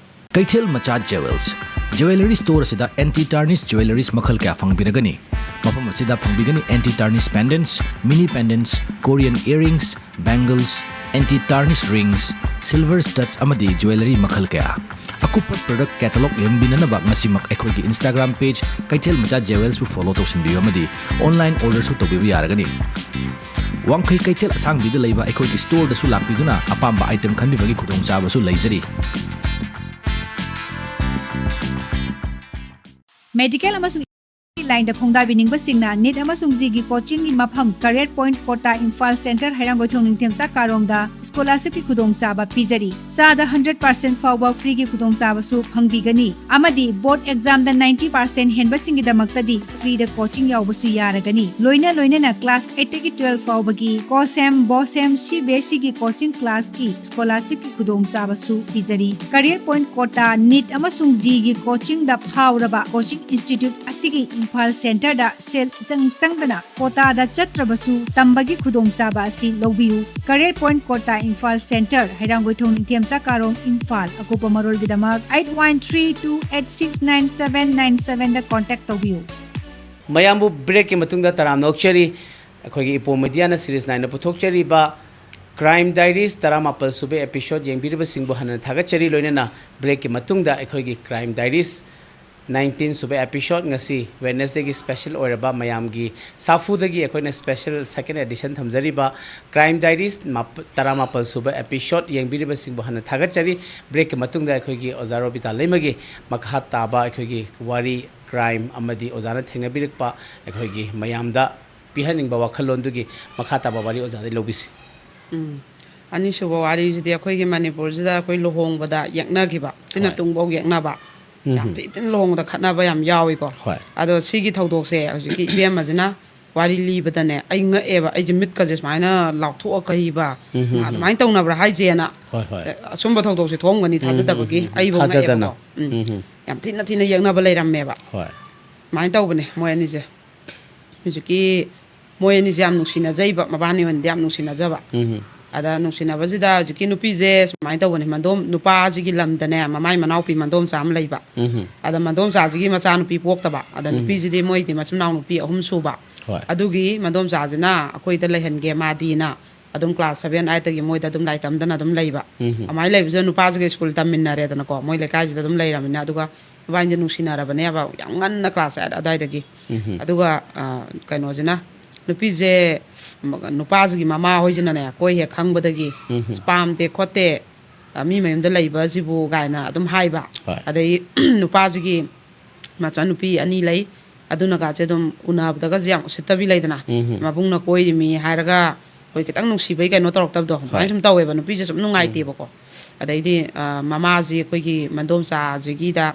ꯀꯩꯊꯦꯜ ꯃꯆꯥ ꯖꯦꯋꯦꯜꯁ ꯖꯦꯋꯦꯂꯔꯤ ꯁ꯭ꯇꯣꯔ ꯑꯁꯤꯗ ꯑꯦꯟꯇꯤ ꯇꯥꯔꯅꯤꯁ ꯖꯦꯋꯦꯂꯔꯤꯁ ꯃꯈꯜ ꯀꯌꯥ ꯐꯪꯕꯤꯔꯒꯅꯤ꯫ ꯃꯐꯝ ꯑꯁꯤꯗ ꯐꯪꯕꯤꯒꯅꯤ ꯑꯦꯟꯇꯤ ꯇꯥꯔꯅꯤꯁ ꯄꯦꯟꯗꯦꯟꯠꯁ, ꯃꯤꯅꯤ ꯄꯦꯟꯗꯦꯟꯠꯁ, ꯀꯣꯔꯤꯌꯟ ꯏꯌꯔꯔꯤꯡꯁ, ꯕꯦꯡꯒꯜꯁ, ꯑꯦꯟꯇꯤ ꯇꯥꯔꯅꯤꯁ ꯔꯤꯡꯁ, ꯁꯤꯜꯚꯔ ꯁ꯭ꯇꯗꯁ ꯑꯃꯗꯤ ꯖꯦꯋꯦꯂꯔꯤ ꯃꯈꯜ ꯀꯌꯥ꯫ ꯑꯀꯨꯞꯄ ꯄ꯭ꯔꯗꯛ ꯀꯦꯇꯂꯣꯒ ꯌꯦꯡꯕꯤꯅꯅꯕ ꯉꯁꯤꯃꯛ ꯑꯩꯈꯣꯏꯒꯤ ꯏꯟꯁꯇꯥꯒ꯭ꯔꯥꯝ ꯄꯦꯖ ꯀꯩꯊꯦꯜ ꯃꯆꯥ ꯖꯦꯋꯦꯜꯁꯄꯨ ꯐꯣꯂꯣ ꯇꯧꯁꯤꯟꯕꯤꯌꯨ ꯑꯃꯗꯤ ꯑꯣꯟꯂꯥꯏꯟ ꯑꯣꯔꯗꯔꯁꯨ ꯇꯧꯕꯤꯕ ꯌꯥꯔꯒꯅꯤ꯫ ꯋꯥꯡꯈꯩ ꯀꯩꯊꯦꯜ ꯑꯁꯥꯡꯕꯤꯗ ꯂꯩꯕ ꯑꯩꯈꯣꯏꯒꯤ ꯁ꯭ꯇꯣꯔꯗꯁꯨ ꯂꯥꯛꯄꯤꯗꯨꯅ ꯑꯄꯥꯝꯕ ꯑꯥꯏꯇꯦꯝ ꯈꯟꯕꯤꯕꯒꯤ ꯈꯨꯗꯣꯡꯆꯥꯕꯁꯨ ꯂꯩꯖꯔꯤ꯫ ꯃꯦꯗꯤꯀꯦꯜ ꯑꯃꯁꯨꯡ ꯂꯥꯏꯟꯗ ꯈꯣꯡꯗꯥꯕꯤꯅꯤꯡꯕꯁꯤꯡꯅ ꯅꯤꯠ ꯑꯃꯁꯨꯡ ꯖꯤꯒꯤ ꯀꯣꯆꯤꯡꯒꯤ ꯃꯐꯝ ꯀꯔꯦꯠ ꯄꯣꯏꯟꯠ ꯀꯣꯇꯥ ꯏꯝꯐꯥꯜ ꯁꯦꯟꯇꯔ ꯍꯩꯔꯥꯡꯒꯣꯏꯊꯣꯡ ꯅꯤꯡꯊꯦꯝꯆꯥ ꯀꯥꯔꯣꯡꯗ ꯁ꯭ꯀꯣꯂꯥꯔꯁꯤꯞꯀꯤ ꯈꯨꯗꯣꯡꯆꯥꯕ ꯄꯤꯖꯔꯤ꯫ ꯆꯥꯗ ꯍꯟꯗ꯭ꯔꯦꯠ ꯄꯥꯔꯁꯦꯟꯠ ꯐꯥꯎꯕ ꯐ꯭ꯔꯤꯒꯤ ꯈꯨꯗꯣꯡꯆꯥꯕꯁꯨ ꯐꯪꯕꯤꯒꯅꯤ ꯑꯃꯗꯤ ꯕꯣꯔꯗ ꯑꯦꯛꯖꯥꯝꯗ ꯅꯥꯏꯟꯇꯤ ꯄꯥꯔꯁꯦꯟꯠ ꯍꯦꯟꯕꯁꯤꯡꯒꯤꯗꯃꯛꯇꯗꯤ ꯐ꯭ꯔꯤꯗ ꯀꯣꯆꯤꯡ ꯌꯥꯎꯕꯁꯨ ꯌꯥꯔꯒꯅꯤ꯫ ꯂꯣꯏꯅ ꯂꯣꯏꯅꯅ ꯀ꯭ꯂꯥꯁ ꯑꯩꯠꯇꯒꯤ ꯇꯨꯋꯦꯜꯐ ꯐꯥꯎꯕꯒꯤ ꯀꯣꯁꯦꯝ, ꯕꯣꯁꯦꯝ, ꯁꯤ ꯕꯤ ꯑꯦꯁ ꯏꯒꯤ ꯀꯣꯆꯤꯡ ꯀ꯭ꯂꯥꯁꯀꯤ ꯁ꯭ꯀꯣꯂꯥꯔꯁꯤꯞꯀꯤ ꯈꯨꯗꯣꯡꯆꯥꯕꯁꯨ ꯄꯤꯖꯔꯤ꯫ ꯀꯔꯤꯌꯔ ꯄꯣꯏꯟꯠ ꯀꯣꯇꯥ, ꯅꯤꯠ ꯑꯃꯁꯨꯡ ꯖꯤꯒꯤ ꯀꯣꯆꯤꯡꯗ ꯐꯥꯎꯔꯕ ꯀꯣꯆꯤꯡ ꯏꯟꯁꯇꯤꯇ꯭ꯌꯨꯠ ꯑꯁꯤꯒꯤ ꯏꯝꯐꯥꯜ ꯁꯦꯟꯇꯔꯗ ꯁꯦꯜ ꯏꯆꯪ ꯆꯪꯗꯅ ꯀꯣꯇꯥꯗ ꯆꯠꯇ꯭ꯔꯕꯁꯨ ꯇꯝꯕꯒꯤ ꯈꯨꯗꯣꯡꯆꯥꯕ ꯑꯁꯤ ꯂꯧꯕꯤꯌꯨ꯫ Career point Kota, Imphal centre, Heirangoithong Ningthemcha Karong, Imphal. ꯑꯀꯨꯞꯄ ꯃꯔꯣꯜꯒꯤꯗꯃꯛ eight one three two eight six nine seven nine ꯁꯕꯦꯟꯗ ꯀꯣꯟꯇꯦꯛ ꯇꯧꯕꯤꯌꯨ꯫ ꯃꯌꯥꯝꯕꯨ ꯕ꯭ꯔꯦꯛꯀꯤ ꯃꯇꯨꯡꯗ ꯇꯔꯥꯝꯅ ꯑꯣꯛꯆꯔꯤ꯫ ꯑꯩꯈꯣꯏꯒꯤ ꯏꯄꯣꯝ ꯃꯦꯗꯤꯌꯥꯅ ꯁꯤꯔꯤꯁ ꯅꯥꯏꯅ ꯄꯨꯊꯣꯛꯆꯔꯤꯕ ꯀ꯭ꯔꯥꯏꯝ ꯗꯥꯏꯔꯤꯁ ꯇꯔꯥꯃꯥꯄꯜ ꯁꯨꯕ ꯑꯦꯄꯤꯁꯣꯗ ꯌꯦꯡꯕꯤꯔꯤꯕꯁꯤꯡꯕꯨ ꯍꯟꯅ ꯊꯥꯒꯠꯆꯔꯤ꯫ ꯂꯣꯏꯅꯅ ꯕ꯭ꯔꯦꯛꯀꯤ ꯃꯇꯨꯡꯗ ꯑꯩꯈꯣꯏꯒꯤ ꯀ꯭ꯔꯥꯏꯝ ꯗꯥꯏꯔꯤꯁ ꯅꯥꯏꯟꯇꯤꯟ ꯁꯨꯕ ꯑꯦꯄꯤꯁꯣꯗ, ꯉꯁꯤ ꯋꯦꯗꯅꯁꯗꯦꯒꯤ ꯁ꯭ꯄꯦꯁꯦꯜ ꯑꯣꯏꯔꯕ ꯃꯌꯥꯝꯒꯤ ꯁꯥꯐꯨꯗꯒꯤ ꯑꯩꯈꯣꯏꯅ ꯁ꯭ꯄꯦꯁꯦꯜ ꯁꯦꯀꯦꯟ ꯑꯦꯗꯤꯁꯟ ꯊꯝꯖꯔꯤꯕ ꯀ꯭ꯔꯥꯏꯝ ꯗꯥꯏꯔꯤꯁ ꯃꯥꯄ-, ꯇꯔꯥꯃꯥꯄꯜ ꯁꯨꯕ ꯑꯦꯄꯤꯁꯣꯗ ꯌꯦꯡꯕꯤꯔꯤꯕꯁꯤꯡꯕꯨ ꯍꯟꯅ ꯊꯥꯒꯠꯆꯔꯤ꯫ ꯕ꯭ꯔꯦꯛꯀꯤ ꯃꯇꯨꯡꯗ ꯑꯩꯈꯣꯏꯒꯤ ꯑꯣꯖꯥ ꯔꯣꯕꯤꯇꯥ ꯂꯩꯃꯒꯤ ꯃꯈꯥ ꯇꯥꯕ ꯑꯩꯈꯣꯏꯒꯤ ꯋꯥꯔꯤ, ꯀ꯭ꯔꯥꯏꯝ ꯑꯃꯗꯤ ꯑꯣꯖꯥꯅ ꯊꯦꯡꯅꯕꯤꯔꯛꯄ ꯑꯩꯈꯣꯏꯒꯤ ꯃꯌꯥꯝꯗ ꯄꯤꯍꯟꯅꯤꯡꯕ ꯋꯥꯈꯜꯂꯣꯟꯗꯨꯒꯤ ꯃꯈꯥ ꯇꯥꯕ ꯋꯥꯔꯤ ꯑꯣꯖꯥꯗꯒꯤ ꯂꯧꯕꯤꯁꯤ꯫ ꯎꯝ꯫ ꯑꯅꯤꯁꯨꯕ ꯋꯥꯔꯤꯁꯤꯗꯤ ꯑꯩꯈꯣꯏꯒꯤ ꯃꯅꯤꯄꯨꯔꯁꯤꯗ ꯑꯩꯈꯣꯏ ꯂꯨꯍꯣꯡꯕꯗ ꯌꯦꯛꯅꯈꯤꯕ, ꯁꯤꯅ ꯍꯣꯏ꯫ ꯇꯨꯡꯐꯧ ꯌꯦꯛꯅꯕ꯫ ꯌꯥꯝ ꯊꯤ ꯊꯤꯅ ꯂꯨꯍꯣꯡꯕꯗ ꯈꯠꯅꯕ ꯌꯥꯝ ꯌꯥꯎꯏꯀꯣ꯫ ꯍꯣꯏ꯫ ꯑꯗꯣ ꯁꯤꯒꯤ ꯊꯧꯗꯣꯛꯁꯦ ꯍꯧꯖꯤꯛꯀꯤ ꯏꯕꯦꯝꯃꯁꯤꯅ ꯋꯥꯔꯤ ꯂꯤꯕꯗꯅꯦ, ꯑꯩ ꯉꯛꯑꯦꯕ, ꯑꯩꯁꯦ ꯃꯤꯠꯀꯁꯦ ꯁꯨꯃꯥꯏꯅ ꯂꯥꯎꯊꯣꯛꯑ ꯀꯩꯕ, ꯎꯝ, ꯎꯝ, ꯎꯝ꯫ ꯑꯗꯨꯃꯥꯏꯅ ꯇꯧꯅꯕ꯭ꯔꯥ ꯍꯥꯏꯁꯦꯅ꯫ ꯍꯣꯏ, ꯍꯣꯏ꯫ ꯑꯦ, ꯑꯁꯨꯝꯕ ꯊꯧꯗꯣꯛꯁꯦ ꯊꯣꯛꯑꯝꯒꯅꯤ ꯎꯝ, ꯊꯥꯖꯗꯕꯒꯤ ꯎꯝ, ꯎꯝ꯫ ꯑꯩꯕꯨ ꯊꯥꯖꯗꯅ꯫ ꯉꯛꯑꯦꯕꯀꯣ꯫ ꯎꯝ꯫ ꯎꯝ, ꯎꯝ꯫ ꯌꯥꯝ ꯊꯤꯅ ꯊꯤꯅ ꯌꯦꯛꯅꯕ ꯂꯩꯔꯝꯃꯦꯕ꯫ ꯍꯣꯏ꯫ ꯑꯗꯨꯃꯥꯏꯅ ꯇꯧꯕꯅꯦ ꯃꯣꯏ ꯑꯅꯤꯁꯦ꯫ ꯍꯧꯖꯤꯛꯀꯤ ꯃꯣꯏ ꯑꯅꯤꯁꯦ ꯌꯥꯝ ꯅꯨꯡꯁꯤꯅꯖꯩꯕ, ꯃꯕꯥꯅꯤ ꯑꯣꯏꯅꯗꯤ ꯌꯥꯝ ꯅꯨꯡꯁꯤꯅꯖꯕ꯫ ꯎꯝ꯫ ꯑꯗ ꯅꯨꯡꯁꯤꯅꯕꯁꯤꯗ ꯍꯧꯖꯤꯛꯀꯤ ꯅꯨꯄꯤꯁꯦ ꯁꯨꯃꯥꯏꯅ ꯇꯧꯕꯅꯦ, ꯃꯟꯗꯣꯝ ꯅꯨꯄꯥꯁꯤꯒꯤ ꯂꯝꯗꯅꯦ ꯃꯃꯥꯏ ꯃꯅꯥꯎꯄꯤ ꯃꯟꯗꯣꯝꯆꯥ ꯑꯃ ꯂꯩꯕ꯫ ꯎꯝ꯫ ꯑꯗ ꯃꯟꯗꯣꯝꯆꯥꯁꯤꯒꯤ ꯃꯆꯥꯅꯨꯄꯤ ꯄꯣꯛꯇꯕ꯫ ꯑꯗ ꯎꯝ꯫ ꯅꯨꯄꯤꯁꯤꯗꯤ ꯃꯣꯏꯗꯤ ꯃꯆꯤꯟ ꯃꯅꯥꯎ ꯅꯨꯄꯤ ꯑꯍꯨꯝ ꯁꯨꯕ꯫ ꯍꯣꯏ꯫ ꯑꯗꯨꯒꯤ ꯃꯟꯗꯣꯝꯆꯥꯁꯤꯅ ꯑꯩꯈꯣꯏꯗ ꯂꯩꯍꯟꯒꯦ ꯃꯥꯗꯤꯅ ꯑꯗꯨꯝ class seven, eight ꯇꯒꯤ ꯃꯣꯏꯗ ꯑꯗꯨꯝ ꯂꯥꯏꯔꯤꯛ ꯇꯝꯗꯅ ꯑꯗꯨꯝ ꯂꯩꯕ꯫ ꯎꯝ꯫ ꯑꯗꯨꯃꯥꯏꯅ ꯂꯩꯕꯁꯤꯗ ꯅꯨꯄꯥꯁꯤꯒ ꯁ꯭ꯀꯨꯜ ꯇꯝꯃꯤꯟꯅꯔꯦꯗꯅꯀꯣ, ꯃꯣꯏ ꯂꯩꯀꯥꯏꯁꯤꯗ ꯑꯗꯨꯝ ꯂꯩꯔꯕꯅꯤꯅ꯫ ꯑꯗꯨꯒ ꯃꯕꯥꯅꯤꯁꯦ ꯅꯨꯡꯁꯤꯅꯔꯕꯅꯦꯕ ꯌꯥꯝ ꯉꯟꯅ class eight ꯑꯗꯨꯋꯥꯏꯗꯒꯤ꯫ ꯎꯝ꯫ ꯑꯗꯨꯒ ꯑ, ꯀꯩꯅꯣꯁꯤꯅ, ꯅꯨꯄꯤꯁꯦ ꯅꯨꯄꯥꯁꯤꯒꯤ ꯃꯃꯥ ꯍꯣꯏꯁꯤꯅꯅꯦ ꯀꯣꯏ ꯍꯦꯛ ꯈꯪꯕꯗꯒꯤ ꯎꯝ꯫ "ꯑꯁ, ꯄꯥꯝꯗꯦ ꯈꯣꯠꯇꯦ, ꯑ, ꯃꯤ ꯃꯌꯨꯝꯗ ꯂꯩꯕꯁꯤꯕꯨ" ꯀꯥꯏꯅ ꯑꯗꯨꯝ ꯍꯥꯏꯕ꯫ ꯍꯣꯏ꯫ ꯑꯗꯩ ꯅꯨꯄꯥꯁꯤꯒꯤ ꯃꯆꯥꯅꯨꯄꯤ ꯑꯅꯤ ꯂꯩ꯫ ꯑꯗꯨꯅꯒꯁꯦ ꯑꯗꯨꯝ ꯎꯅꯕꯗꯒꯁꯦ ꯌꯥꯝ ꯎꯁꯤꯠꯇꯕꯤ ꯂꯩꯗꯅ, ꯎꯝ꯫ ꯃꯕꯨꯡꯅ ꯀꯣꯏꯔꯤꯃꯤ ꯍꯥꯏꯔꯒ ꯑꯩꯈꯣꯏ ꯈꯤꯇꯪ ꯅꯨꯡꯁꯤꯕꯩ ꯀꯩꯅꯣ ꯇꯧꯔꯛꯇꯕꯗꯣ, ꯑꯗꯨꯃꯥꯏꯅ ꯍꯣꯏ꯫ ꯁꯨꯝ ꯇꯧꯋꯦꯕ꯫ ꯅꯨꯄꯤꯁꯦ ꯁꯨꯝ ꯅꯨꯡꯉꯥꯏꯇꯦꯕꯀꯣ꯫ ꯑꯗꯩꯗꯤ ꯑ, ꯃꯃꯥꯁꯤ ꯑꯩꯈꯣꯏꯒꯤ ꯃꯟꯗꯣꯝꯆꯥꯁꯤꯒꯤꯗ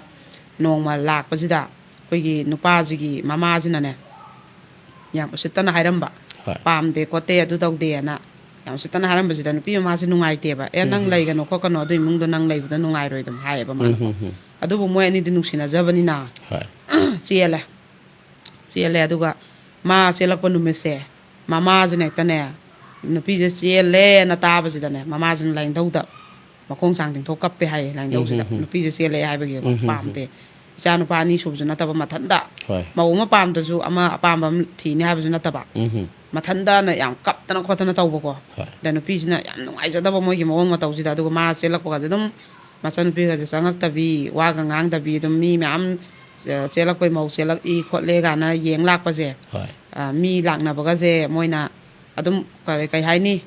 ꯅꯣꯡꯃ ꯂꯥꯛꯄꯁꯤꯗ ꯑꯩꯈꯣꯏꯒꯤ ꯅꯨꯄꯥꯁꯤꯒꯤ ꯃꯃꯥꯁꯤꯅꯅꯦ ꯌꯥꯝ ꯎꯁꯤꯠꯇꯅ ꯍꯥꯏꯔꯝꯕ꯫ ꯍꯣꯏ꯫ "ꯄꯥꯝꯗꯦ ꯈꯣꯠꯇꯦ, ꯑꯗꯨ ꯇꯧꯗꯦꯅ" ꯌꯥꯝ ꯎꯁꯤꯠꯇꯅ ꯍꯥꯏꯔꯝꯕꯁꯤꯗ ꯅꯨꯄꯤ ꯃꯃꯥꯁꯦ ꯅꯨꯡꯉꯥꯏꯇꯦꯕ꯫ "ꯑꯦ, ꯅꯪ ꯎꯝ꯫ ꯂꯩꯒꯅꯣ ꯈꯣꯠꯀꯅꯣ, ꯑꯗꯨ ꯏꯃꯨꯡꯗꯣ ꯅꯪ ꯂꯩꯕꯗ ꯅꯨꯡꯉꯥꯏꯔꯣꯏ" ꯑꯗꯨꯝ ꯍꯥꯏꯌꯦꯕ ꯃꯥꯅ꯫ ꯎꯝ, ꯎꯝ, ꯎꯝ꯫ ꯑꯗꯨꯕꯨ ꯃꯣꯏ ꯑꯅꯤꯗꯤ ꯅꯨꯡꯁꯤꯅꯖꯕꯅꯤꯅ ꯍꯣꯏ꯫ ꯆꯦꯜꯂꯦ꯫ ꯆꯦꯜꯂꯦ꯫ ꯑꯗꯨꯒ ꯃꯥ ꯆꯦꯜꯂꯛꯄ ꯅꯨꯃꯤꯠꯁꯦ ꯃꯃꯥꯁꯤꯅ ꯍꯦꯛꯇꯅꯦ, ꯅꯨꯄꯤꯁꯦ ꯆꯦꯜꯂꯦꯅ ꯇꯥꯕꯁꯤꯗꯅꯦ, ꯃꯃꯥꯁꯤꯅ ꯂꯥꯏꯅꯤꯡꯊꯧꯗ ꯃꯈꯣꯡ ꯁꯥꯡ ꯇꯤꯡꯊꯣꯛ ꯀꯞꯄꯦ ꯍꯥꯏꯌꯦ꯫ ꯂꯥꯏꯅꯤꯡꯊꯧꯁꯤꯗ ꯎꯝ, ꯎꯝ, ꯎꯝ꯫ ꯅꯨꯄꯤꯁꯦ ꯆꯦꯜꯂꯛꯑꯦ ꯍꯥꯏꯕꯒꯤ ꯎꯝ, ꯎꯝ, ꯎꯝ꯫ ꯄꯥꯝꯗꯦ, ꯏꯆꯥ ꯅꯨꯄꯥ ꯑꯅꯤ ꯁꯨꯕꯁꯨ ꯅꯠꯇꯕ, ꯃꯊꯟꯇ ꯍꯣꯏ꯫ ꯃꯧ ꯑꯃ ꯄꯥꯝꯗꯁꯨ ꯑꯃ ꯑꯄꯥꯝꯕ ꯑꯃ ꯊꯤꯅꯤ ꯍꯥꯏꯕꯁꯨ ꯅꯠꯇꯕ, ꯎꯝ꯫ ꯃꯊꯟꯇꯅ ꯌꯥꯝ ꯀꯞꯇꯅ ꯈꯣꯠꯇꯅ ꯇꯧꯕꯀꯣ꯫ ꯍꯣꯏ꯫ ꯑꯗ ꯅꯨꯄꯤꯁꯤꯅ ꯌꯥꯝ ꯅꯨꯡꯉꯥꯏꯖꯗꯕ ꯃꯣꯏꯒꯤ ꯃꯑꯣꯡ ꯃꯇꯧꯁꯤꯗ꯫ ꯑꯗꯨꯒ ꯃꯥ ꯆꯦꯜꯂꯛꯄꯒꯁꯦ ꯑꯗꯨꯝ ꯃꯆꯥꯅꯨꯄꯤꯒꯁꯦ ꯆꯪꯉꯛꯇꯕꯤ, ꯋꯥꯒ ꯉꯥꯡꯗꯕꯤ, ꯑꯗꯨꯝ ꯃꯤ ꯃꯌꯥꯝ ꯆꯦ-, ꯆꯦꯜꯂꯛꯄꯩ ꯃꯧ ꯆꯦꯜꯂꯛꯏ ꯈꯣꯠꯂꯦ ꯀꯥꯏꯅ ꯌꯦꯡ ꯂꯥꯛꯄꯁꯦ, ꯍꯣꯏ꯫ ꯑ, ꯃꯤ ꯂꯥꯛꯅꯕꯒꯁꯦ ꯃꯣꯏꯅ ꯑꯗꯨꯝ ꯀꯔꯤ, ꯀꯩ ꯍꯥꯏꯅꯤ?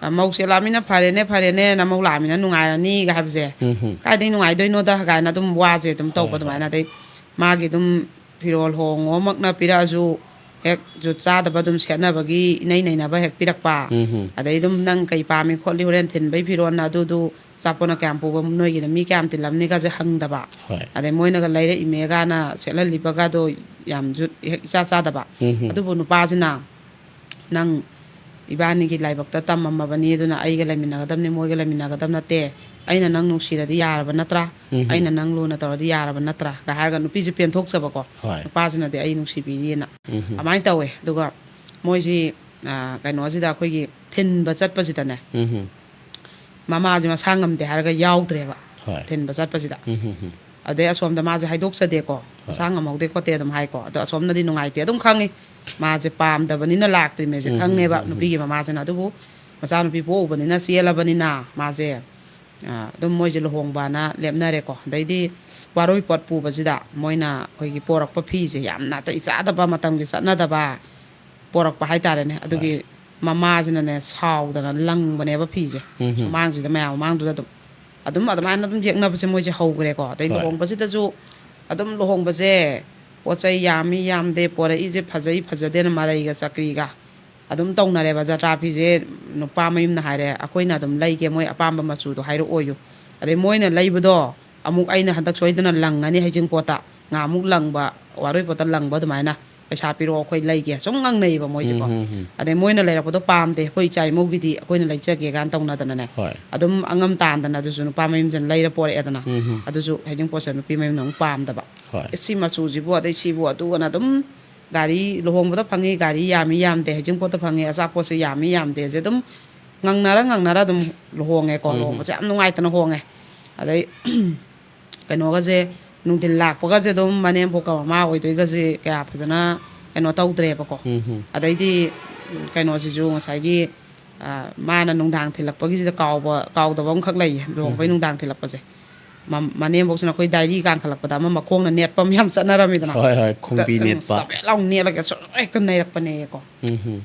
ꯑ, "ꯃꯧ ꯆꯦꯜꯂꯛꯑꯃꯤꯅ ꯐꯔꯦꯅꯦ, ꯐꯔꯦꯅꯦ, ꯅꯃꯧ ꯂꯥꯛꯑꯃꯤꯅ ꯅꯨꯡꯉꯥꯏꯔꯅꯤꯒ" ꯍꯥꯏꯕꯁꯦ꯫ ꯎꯝ꯫ "ꯀꯥꯏꯗꯩ ꯅꯨꯡꯉꯥꯏꯗꯣꯏꯅꯣꯗ?" ꯀꯥꯏꯅ ꯑꯗꯨꯝ ꯋꯥꯁꯦ ꯑꯗꯨꯝ ꯍꯣꯏ, ꯇꯧꯕ ꯍꯣꯏ꯫ ꯑꯗꯨꯃꯥꯏꯅ꯫ ꯑꯗꯩ ꯃꯥꯒꯤ ꯑꯗꯨꯝ ꯐꯤꯔꯣꯜ ꯍꯣꯡꯉꯣꯃꯛꯅ ꯄꯤꯔꯛꯑꯁꯨ, ꯍꯦꯛ ꯖꯨꯠ ꯆꯥꯗꯕ ꯑꯗꯨꯝ ꯁꯦꯠꯅꯕꯒꯤ ꯏꯅꯩ ꯅꯩꯅꯕ ꯍꯦꯛ ꯄꯤꯔꯛꯄ꯫ ꯎꯝ ꯍꯝ꯫ ꯑꯗꯩ ꯑꯗꯨꯝ ꯅꯪ ꯀꯩ ꯄꯥꯝꯃꯤ ꯈꯣꯠꯂꯤ ꯍꯣꯔꯦꯟ ꯊꯤꯟꯕꯩ ꯐꯤꯔꯣꯟꯅ ꯑꯗꯨꯗꯨ ꯑꯆꯥꯄꯣꯠꯅ ꯀꯌꯥꯝ ꯄꯨꯕ ꯅꯣꯏꯒꯤꯅ ꯃꯤ ꯀꯌꯥꯝ ꯇꯤꯜꯂꯝꯅꯤꯒꯁꯦ ꯍꯪꯗꯕ꯫ ꯍꯣꯏ꯫ ꯑꯗꯩ ꯃꯣꯏꯅꯒ ꯂꯩꯔꯛꯏꯃꯦꯒꯥꯅ ꯁꯦꯠꯍꯜꯂꯤꯕꯒꯗꯣ ꯌꯥꯝ ꯖꯨꯠ ꯍꯦꯛ ꯏꯆꯥ ꯆꯥꯗꯕ꯫ ꯎꯝ ꯍꯝ꯫ ꯑꯗꯨꯕꯨ ꯅꯨꯄꯥꯁꯤꯅ ꯅꯪ ꯏꯕꯥꯅꯤꯒꯤ ꯂꯥꯏꯕꯛꯇ ꯇꯝꯃꯝꯃꯕꯅꯤ, ꯑꯗꯨꯅ ꯑꯩꯒ ꯂꯩꯃꯤꯟꯅꯒꯗꯕꯅꯤ, ꯃꯣꯏꯒ ꯂꯩꯃꯤꯟꯅꯒꯗꯕ ꯅꯠꯇꯦ꯫ ꯑꯩꯅ ꯅꯪ ꯅꯨꯡꯁꯤꯔꯗꯤ ꯌꯥꯔꯕ ꯅꯠꯇ꯭ꯔꯥ? ꯎꯝ ꯍꯝ꯫ ꯑꯩꯅ ꯅꯪ ꯂꯨꯅ ꯇꯧꯔꯗꯤ ꯌꯥꯔꯕ ꯅꯠꯇ꯭ꯔꯥ? ꯒ ꯍꯥꯏꯔꯒ ꯅꯨꯄꯤꯁꯦ ꯄꯦꯟꯊꯣꯛꯆꯕꯀꯣ꯫ ꯍꯣꯏ꯫ ꯅꯨꯄꯥꯁꯤꯅꯗꯤ ꯑꯩ ꯅꯨꯡꯁꯤꯕꯤꯔꯤꯑꯅ꯫ ꯎꯝ ꯍꯝ꯫ ꯑꯗꯨꯃꯥꯏꯅ ꯇꯧꯋꯦ꯫ ꯑꯗꯨꯒ ꯃꯣꯏꯁꯤ, ꯑ, ꯀꯩꯅꯣꯁꯤꯗ ꯑꯩꯈꯣꯏꯒꯤ ꯊꯤꯟꯕ ꯆꯠꯄꯁꯤꯗꯅꯦ, ꯎꯝ ꯍꯝ꯫ ꯃꯃꯥꯁꯦ ꯃꯁꯥ ꯉꯝꯗꯦ ꯍꯥꯏꯔꯒ ꯌꯥꯎꯗ꯭ꯔꯦꯕ ꯍꯣꯏ꯫ ꯊꯤꯟꯕ ꯆꯠꯄꯁꯤꯗ꯫ ꯎꯝ ꯍꯝ ꯍꯝ꯫ ꯑꯗꯩ ꯑꯁꯣꯝꯗ ꯃꯥꯁꯦ ꯍꯥꯏꯗꯣꯛꯆꯗꯦꯀꯣ, ꯍꯣꯏ꯫ ꯃꯁꯥ ꯉꯝꯍꯧꯗꯦ ꯈꯣꯠꯇꯦ ꯑꯗꯨꯝ ꯍꯥꯏꯀꯣ꯫ ꯑꯗꯣ ꯑꯁꯣꯝꯅꯗꯤ ꯅꯨꯡꯉꯥꯏꯇꯦ ꯑꯗꯨꯝ ꯈꯪꯉꯤ, ꯃꯥꯁꯦ ꯄꯥꯝꯗꯕꯅꯤꯅ ꯂꯥꯛꯇ꯭ꯔꯤꯃꯦꯁꯦ ꯎꯝ, ꯈꯪꯉꯦꯕ ꯎꯝ, ꯎꯝ꯫ ꯅꯨꯄꯤꯒꯤ ꯃꯃꯥꯁꯤꯅ꯫ ꯑꯗꯨꯕꯨ ꯃꯆꯥꯅꯨꯄꯤ ꯄꯣꯛꯎꯕꯅꯤꯅ ꯆꯦꯜꯂꯕꯅꯤꯅ ꯃꯥꯁꯦ, ꯑ, ꯑꯗꯨꯝ ꯃꯣꯏꯁꯦ ꯂꯨꯍꯣꯡꯕꯅ ꯂꯦꯞꯅꯔꯦꯀꯣ꯫ ꯑꯗꯩꯗꯤ ꯋꯥꯔꯣꯏ ꯄꯣꯠ ꯄꯨꯕꯁꯤꯗ ꯃꯣꯏꯅ ꯑꯩꯈꯣꯏꯒꯤ ꯄꯣꯔꯛꯄ ꯐꯤꯁꯦ ꯌꯥꯝ ꯅꯥꯇꯩ ꯆꯥꯗꯕ, ꯃꯇꯝꯒꯤ ꯆꯠꯅꯗꯕ ꯄꯣꯔꯛꯄ ꯍꯥꯏꯇꯥꯔꯦꯅꯦ꯫ ꯑꯗꯨꯒꯤ ꯍꯣꯏ꯫ ꯃꯃꯥꯁꯤꯅꯅꯦ ꯁꯥꯎꯗꯅ ꯂꯪꯕꯅꯦꯕ ꯐꯤꯁꯦ꯫ ꯎꯝ ꯍꯝ꯫ ꯁꯨꯃꯥꯡꯁꯤꯗ ꯃꯌꯥꯝ ꯃꯃꯥꯡꯗꯨꯗ ꯑꯗꯨꯝ, ꯑꯗꯨꯝ ꯑꯗꯨꯃꯥꯏꯅ ꯑꯗꯨꯝ ꯌꯦꯛꯅꯕꯁꯦ ꯃꯣꯏꯁꯦ ꯍꯧꯈ꯭ꯔꯦꯀꯣ꯫ ꯑꯗꯩ ꯍꯣꯏ꯫ ꯂꯨꯍꯣꯡꯕꯁꯤꯗꯁꯨ ꯑꯗꯨꯝ ꯂꯨꯍꯣꯡꯕꯁꯦ ꯄꯣꯠ ꯆꯩ ꯌꯥꯝꯃꯤ ꯌꯥꯝꯗꯦ, ꯄꯣꯔꯛꯏꯁꯦ ꯐꯖꯩ ꯐꯖꯗꯦꯅ ꯃꯔꯩꯒ ꯆꯀ꯭ꯔꯤꯒ ꯑꯗꯨꯝ ꯇꯧꯅꯔꯦꯕ꯫ ꯖꯇ꯭ꯔꯥ ꯐꯤꯁꯦ ꯅꯨꯄꯥ ꯃꯌꯨꯝꯅ ꯍꯥꯏꯔꯦ, "ꯑꯩꯈꯣꯏꯅ ꯑꯗꯨꯝ ꯂꯩꯒꯦ, ꯃꯣꯏ ꯑꯄꯥꯝꯕ ꯃꯆꯨꯗꯣ ꯍꯥꯏꯔꯛꯑꯣꯌꯨ"꯫ ꯑꯗꯩ ꯃꯣꯏꯅ ꯂꯩꯕꯗꯣ ꯑꯃꯨꯛ ꯑꯩꯅ ꯍꯟꯗꯛ ꯁꯣꯏꯗꯅ ꯂꯪꯉꯅꯤ ꯍꯩꯖꯤꯡꯄꯣꯠꯇ꯫ ꯉꯍꯥꯟꯃꯨꯛ ꯂꯪꯕ, ꯋꯥꯔꯣꯏꯄꯣꯠꯇ ꯂꯪꯕ ꯑꯗꯨꯃꯥꯏꯅ, "ꯄꯩꯁꯥ ꯄꯤꯔꯛꯑꯣ, ꯑꯩꯈꯣꯏ ꯂꯩꯒꯦ", ꯁꯨꯝ ꯉꯥꯡꯅꯩꯌꯦꯕ ꯃꯣꯏꯁꯦꯀꯣ꯫ ꯎꯝ, ꯎꯝ, ꯎꯝ꯫ ꯑꯗꯩ ꯃꯣꯏꯅ ꯂꯩꯔꯛꯄꯗꯣ ꯄꯥꯝꯗꯦ, "ꯑꯩꯈꯣꯏ ꯏꯆꯥ ꯏꯃꯧꯒꯤꯗꯤ ꯑꯩꯈꯣꯏꯅ ꯂꯩꯖꯒꯦ" ꯀꯥꯏꯅ ꯇꯧꯅꯗꯅꯅꯦ꯫ ꯍꯣꯏ꯫ ꯑꯗꯨꯝ ꯑꯉꯝ ꯇꯥꯟꯗꯅ ꯑꯗꯨꯁꯨ ꯅꯨꯄꯥ ꯃꯌꯨꯝꯁꯤꯅ ꯂꯩꯔ ꯄꯣꯔꯛꯑꯦꯗꯅ꯫ ꯎꯝ, ꯎꯝ꯫ ꯑꯗꯨꯁꯨ ꯍꯩꯖꯤꯡꯄꯣꯠꯁꯦ ꯅꯨꯄꯤ ꯃꯌꯨꯝꯅ ꯑꯃꯨꯛ ꯄꯥꯝꯗꯕ꯫ ꯍꯣꯏ꯫ "ꯑꯦ, ꯁꯤ ꯃꯆꯨꯁꯤꯕꯨ", ꯑꯗꯩ ꯁꯤꯕꯨ ꯑꯗꯨꯒꯅ ꯑꯗꯨꯝ ꯒꯥꯔꯤ, ꯂꯨꯍꯣꯡꯕꯗ ꯐꯪꯉꯤ ꯒꯥꯔꯤ ꯌꯥꯝꯃꯤ ꯌꯥꯝꯗꯦ, ꯍꯩꯖꯤꯡꯄꯣꯠꯇ ꯐꯪꯉꯤ ꯑꯆꯥꯄꯣꯠꯁꯦ ꯌꯥꯝꯃꯤ ꯌꯥꯝꯗꯦꯁꯦ ꯑꯗꯨꯝ ꯉꯪꯅꯔ ꯉꯪꯅꯔ ꯑꯗꯨꯝ ꯂꯨꯍꯣꯡꯉꯦꯀꯣ꯫ ꯎꯝ, ꯎꯝ꯫ ꯂꯨꯍꯣꯡꯕꯁꯦ ꯌꯥꯝ ꯅꯨꯡꯉꯥꯏꯇꯅ ꯍꯣꯡꯉꯦ꯫ ꯑꯗꯩ ꯀꯩꯅꯣꯒꯁꯦ, ꯅꯨꯡꯊꯤꯜ ꯂꯥꯛꯄꯒꯁꯦ ꯑꯗꯨꯝ ꯃꯅꯦꯝꯕꯣꯛꯀ ꯃꯃꯥ ꯑꯣꯏꯗꯣꯏꯒꯁꯦ ꯀꯌꯥ ꯐꯖꯅ ꯀꯩꯅꯣ ꯇꯧꯗ꯭ꯔꯦꯕꯀꯣ꯫ ꯎꯝ, ꯎꯝ꯫ ꯑꯗꯩꯗꯤ, ꯎꯝ, ꯀꯩꯅꯣꯁꯤꯁꯨ ꯉꯁꯥꯏꯒꯤ, ꯑ, ꯃꯥꯅ ꯅꯨꯡꯗꯥꯡ ꯊꯤꯜꯂꯛꯄꯒꯤꯁꯤꯗ ꯀꯥꯎꯕ, ꯀꯥꯎꯗꯕ ꯑꯃꯈꯛ ꯂꯩꯌꯦ, ꯂꯨꯍꯣꯡꯕꯩ ꯎꯝ꯫ ꯅꯨꯡꯗꯥꯡ ꯊꯤꯜꯂꯛꯄꯁꯦ꯫ ꯃ-, ꯃꯅꯦꯝꯕꯣꯛꯁꯤꯅ ꯑꯩꯈꯣꯏ ꯗꯥꯏꯔꯤ ꯀꯥꯟꯈꯠꯂꯛꯄꯗ ꯑꯃ ꯃꯈꯣꯡꯅ ꯅꯦꯠꯄ ꯑꯃ ꯌꯥꯝ ꯆꯠꯅꯔꯝꯃꯤꯗꯅ꯫ ꯍꯣꯏ, ꯍꯣꯏ, ꯈꯣꯡꯕꯤ ꯍꯦꯛꯇ, ꯎꯝ, ꯅꯦꯠꯄ꯫ ꯆꯕꯦꯠ ꯂꯥꯎ ꯅꯦꯠꯂꯒ ꯁꯨꯔ ꯍꯦꯛꯇ ꯅꯩꯔꯛꯄꯅꯦꯌꯦꯀꯣ꯫ ꯎꯝ, ꯎꯝ꯫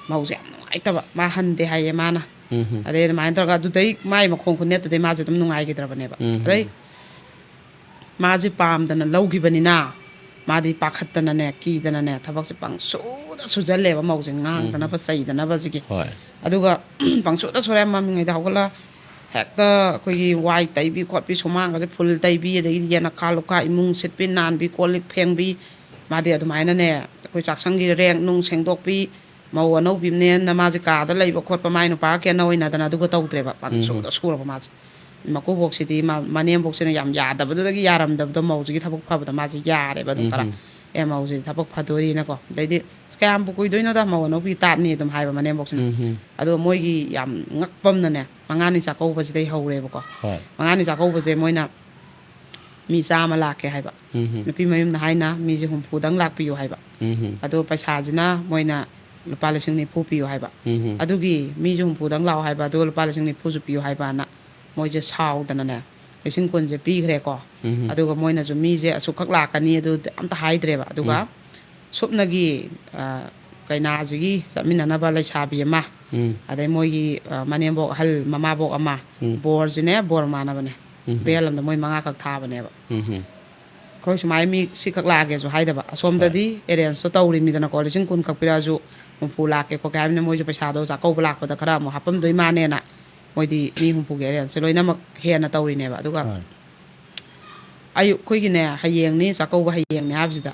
ꯃꯧꯁꯦ ꯌꯥꯝ ꯅꯨꯡꯉꯥꯏꯇꯕ, ꯃꯥ ꯍꯟꯗꯦ ꯍꯥꯏꯌꯦ ꯃꯥꯅ꯫ ꯎꯝ, ꯎꯝ꯫ ꯑꯗꯩ ꯑꯗꯨꯃꯥꯏꯅ ꯇꯧꯔꯒ ꯑꯗꯨꯗꯩ ꯃꯥꯏ ꯃꯈꯣꯡ ꯈꯨꯅꯦꯠꯇꯨꯗꯩ ꯃꯥꯁꯦ ꯑꯗꯨꯝ ꯅꯨꯡꯉꯥꯏꯈꯤꯗ꯭ꯔꯕꯅꯦꯕ꯫ ꯎꯝ, ꯎꯝ꯫ ꯑꯗꯩ ꯃꯥꯁꯦ ꯄꯥꯝꯗꯅ ꯂꯧꯈꯤꯕꯅꯤꯅ ꯃꯥꯗꯤ ꯄꯥꯈꯠꯇꯅꯅꯦ, ꯀꯤꯗꯅꯅꯦ, ꯊꯕꯛꯁꯦ ꯄꯪꯁꯨꯗ ꯁꯨꯖꯜꯂꯦꯕ ꯃꯧꯁꯦ, ꯉꯥꯡꯗꯅꯕ, ꯆꯩꯗꯅꯕꯁꯤꯒꯤ꯫ ꯍꯣꯏ꯫ ꯑꯗꯨꯒ ꯄꯪꯁꯨꯗ ꯁꯨꯔꯦ, ꯃꯃꯤꯉꯩꯗ ꯍꯧꯒꯠꯂ ꯍꯦꯛꯇ ꯑꯩꯈꯣꯏꯒꯤ ꯋꯥꯏ ꯇꯩꯕꯤ ꯈꯣꯠꯄꯤ, ꯁꯨꯃꯥꯡꯒꯁꯦ ꯐꯨꯜ ꯇꯩꯕꯤ, ꯑꯗꯒꯤꯗꯤ ꯌꯦꯅꯈꯥ ꯂꯨꯈꯥ, ꯏꯃꯨꯡ ꯁꯤꯠꯄꯤ ꯅꯥꯟꯕꯤ, ꯀꯣꯜ ꯂꯤꯛ ꯐꯦꯡꯕꯤ, ꯃꯥꯗꯤ ꯑꯗꯨꯃꯥꯏꯅꯅꯦ, ꯑꯩꯈꯣꯏ ꯆꯥꯛꯁꯪꯒꯤ ꯔꯦꯛ ꯅꯨꯡ ꯁꯦꯡꯗꯣꯛꯄꯤ, ꯃꯧ ꯑꯅꯧꯕꯤꯅꯦꯅ ꯃꯥꯁꯦ ꯀꯥꯗ ꯂꯩꯕ ꯈꯣꯠꯄ, ꯃꯥꯏ ꯅꯨꯄꯥ ꯀꯦꯅ ꯑꯣꯏꯅꯗꯅ ꯑꯗꯨꯒ ꯇꯧꯗ꯭ꯔꯦꯕ, ꯄꯪꯁꯨꯗ ꯁꯨꯔꯕ ꯃꯥꯁꯦ꯫ ꯃꯀꯨꯕꯣꯛꯁꯤꯗꯤ ꯃꯥ-, ꯃꯅꯦꯝꯕꯣꯛꯁꯤꯅ ꯌꯥꯝ ꯌꯥꯗꯕꯗꯨꯗꯒꯤ ꯌꯥꯔꯝꯗꯕꯗꯣ, ꯃꯧꯁꯤꯒꯤ ꯊꯕꯛ ꯐꯕꯗ ꯃꯥꯁꯦ ꯌꯥꯔꯦꯕ ꯑꯗꯨꯝ ꯈꯔ꯫ ꯎꯝ꯫ ꯑꯦ, ꯃꯧꯁꯤꯗꯤ ꯊꯕꯛ ꯐꯗꯣꯔꯤꯅꯀꯣ꯫ ꯑꯗꯩꯗꯤ "ꯑꯁ, ꯀꯌꯥꯝꯕꯨ ꯀꯨꯏꯗꯣꯏꯅꯣꯗ, ꯃꯧ ꯑꯅꯧꯕꯤ ꯇꯥꯠꯅꯤ" ꯑꯗꯨꯝ ꯍꯥꯏꯕ ꯃꯅꯦꯝꯕꯣꯛꯁꯤꯅ꯫ ꯎꯝ꯫ ꯑꯗꯣ ꯃꯣꯏꯒꯤ ꯌꯥꯝ ꯉꯛꯄ ꯑꯃꯅꯅꯦ, ꯃꯉꯥꯅꯤ ꯆꯥꯛꯀꯧꯕꯁꯤꯗꯩ ꯍꯧꯔꯦꯕꯀꯣ꯫ ꯍꯣꯏ꯫ ꯃꯉꯥꯅꯤ ꯆꯥꯛꯀꯧꯕꯁꯦ ꯃꯣꯏꯅ ꯃꯤ ꯆꯥꯝꯃ ꯂꯥꯛꯀꯦ ꯍꯥꯏꯕ꯫ ꯎꯝ꯫ ꯅꯨꯄꯤ ꯃꯌꯨꯝꯅ ꯍꯥꯏꯅ ꯃꯤꯁꯦ ꯍꯨꯝꯐꯨꯗꯪ ꯂꯥꯛꯄꯤꯌꯨ ꯍꯥꯏꯕ꯫ ꯎꯝ꯫ ꯑꯗꯣ ꯄꯩꯁꯥꯁꯤꯅ ꯃꯣꯏꯅ ꯂꯨꯄꯥ ꯂꯤꯁꯤꯡ ꯅꯤꯐꯨ ꯄꯤꯌꯨ ꯍꯥꯏꯕ꯫ ꯎꯝ꯫ ꯑꯗꯨꯒꯤ ꯃꯤꯁꯨ ꯍꯨꯝꯐꯨꯗꯪ ꯂꯥꯛꯑꯣ ꯍꯥꯏꯕ, ꯑꯗꯨꯒ ꯂꯨꯄꯥ ꯂꯤꯁꯤꯡ ꯅꯤꯐꯨꯁꯨ ꯄꯤꯌꯨ ꯍꯥꯏꯕꯅ ꯃꯣꯏꯁꯦ ꯁꯥꯎꯗꯅꯅꯦ, ꯂꯤꯁꯤꯡ ꯀꯨꯟꯁꯦ ꯄꯤꯈ꯭ꯔꯦꯀꯣ꯫ ꯎꯝ꯫ ꯑꯗꯨꯒ ꯃꯣꯏꯅꯁꯨ ꯃꯤꯁꯦ ꯑꯁꯨꯛꯈꯛ ꯂꯥꯛꯀꯅꯤ, ꯑꯗꯨ ꯑꯝꯇ ꯍꯥꯏꯗ꯭ꯔꯦꯕ꯫ ꯑꯗꯨꯒ ꯎꯝ꯫ ꯁꯨꯞꯅꯒꯤ, ꯑ, ꯀꯩꯅꯥꯁꯤꯒꯤ ꯆꯠꯃꯤꯟꯅꯅꯕ ꯂꯩꯁꯥꯕꯤ ꯑꯃ, ꯎꯝ꯫ ꯑꯗꯩ ꯃꯣꯏꯒꯤ, ꯑ, ꯃꯅꯦꯝꯕꯣꯛ ꯑꯍꯜ, ꯃꯃꯥꯕꯣꯛ ꯑꯃ, ꯎꯝ꯫ ꯕꯣꯔꯁꯤꯅꯦ ꯕꯣꯔ ꯃꯥꯟꯅꯕꯅꯦ꯫ ꯎꯝ꯫ ꯕꯦꯜ ꯑꯃꯗ ꯃꯣꯏ ꯃꯉꯥꯈꯛ ꯊꯥꯕꯅꯦꯕ꯫ ꯎꯝ꯫ ꯑꯩꯈꯣꯏ ꯁꯨꯃꯥꯏꯅ ꯃꯤ ꯁꯤꯈꯛ ꯂꯥꯛꯑꯒꯦꯁꯨ ꯍꯥꯏꯗꯕ, ꯑꯁꯣꯝꯗꯗꯤ ꯑꯦꯔꯦꯟꯖꯇꯣ ꯇꯧꯔꯤꯃꯤꯗꯅꯀꯣ, ꯂꯤꯁꯤꯡ ꯀꯨꯟ ꯈꯛ ꯄꯤꯔꯛꯑꯁꯨ ꯍꯨꯝꯐꯨ ꯂꯥꯛꯀꯦ ꯈꯣꯠꯀꯦ ꯍꯥꯏꯕꯅꯤꯅ, ꯃꯣꯏꯁꯨ ꯄꯩꯁꯥꯗꯣ ꯆꯥꯛꯀꯧꯕ ꯂꯥꯛꯄꯗ ꯈꯔ ꯑꯃꯨꯛ ꯍꯥꯞꯄꯝꯗꯣꯏ ꯃꯥꯅꯦꯅ ꯃꯣꯏꯗꯤ ꯃꯤ ꯍꯨꯝꯐꯨꯒꯤ ꯑꯦꯔꯦꯟꯖꯁꯦ ꯂꯣꯏꯅꯃꯛ ꯍꯦꯟꯅ ꯇꯧꯔꯤꯅꯦꯕ꯫ ꯑꯗꯨꯒ ꯍꯣꯏ꯫ ꯑꯌꯨꯛ ꯑꯩꯈꯣꯏꯒꯤꯅꯦ, ꯍꯌꯦꯡꯅꯤ ꯆꯥꯛꯀꯧꯕ, ꯍꯌꯦꯡꯅꯤ ꯍꯥꯏꯕꯁꯤꯗ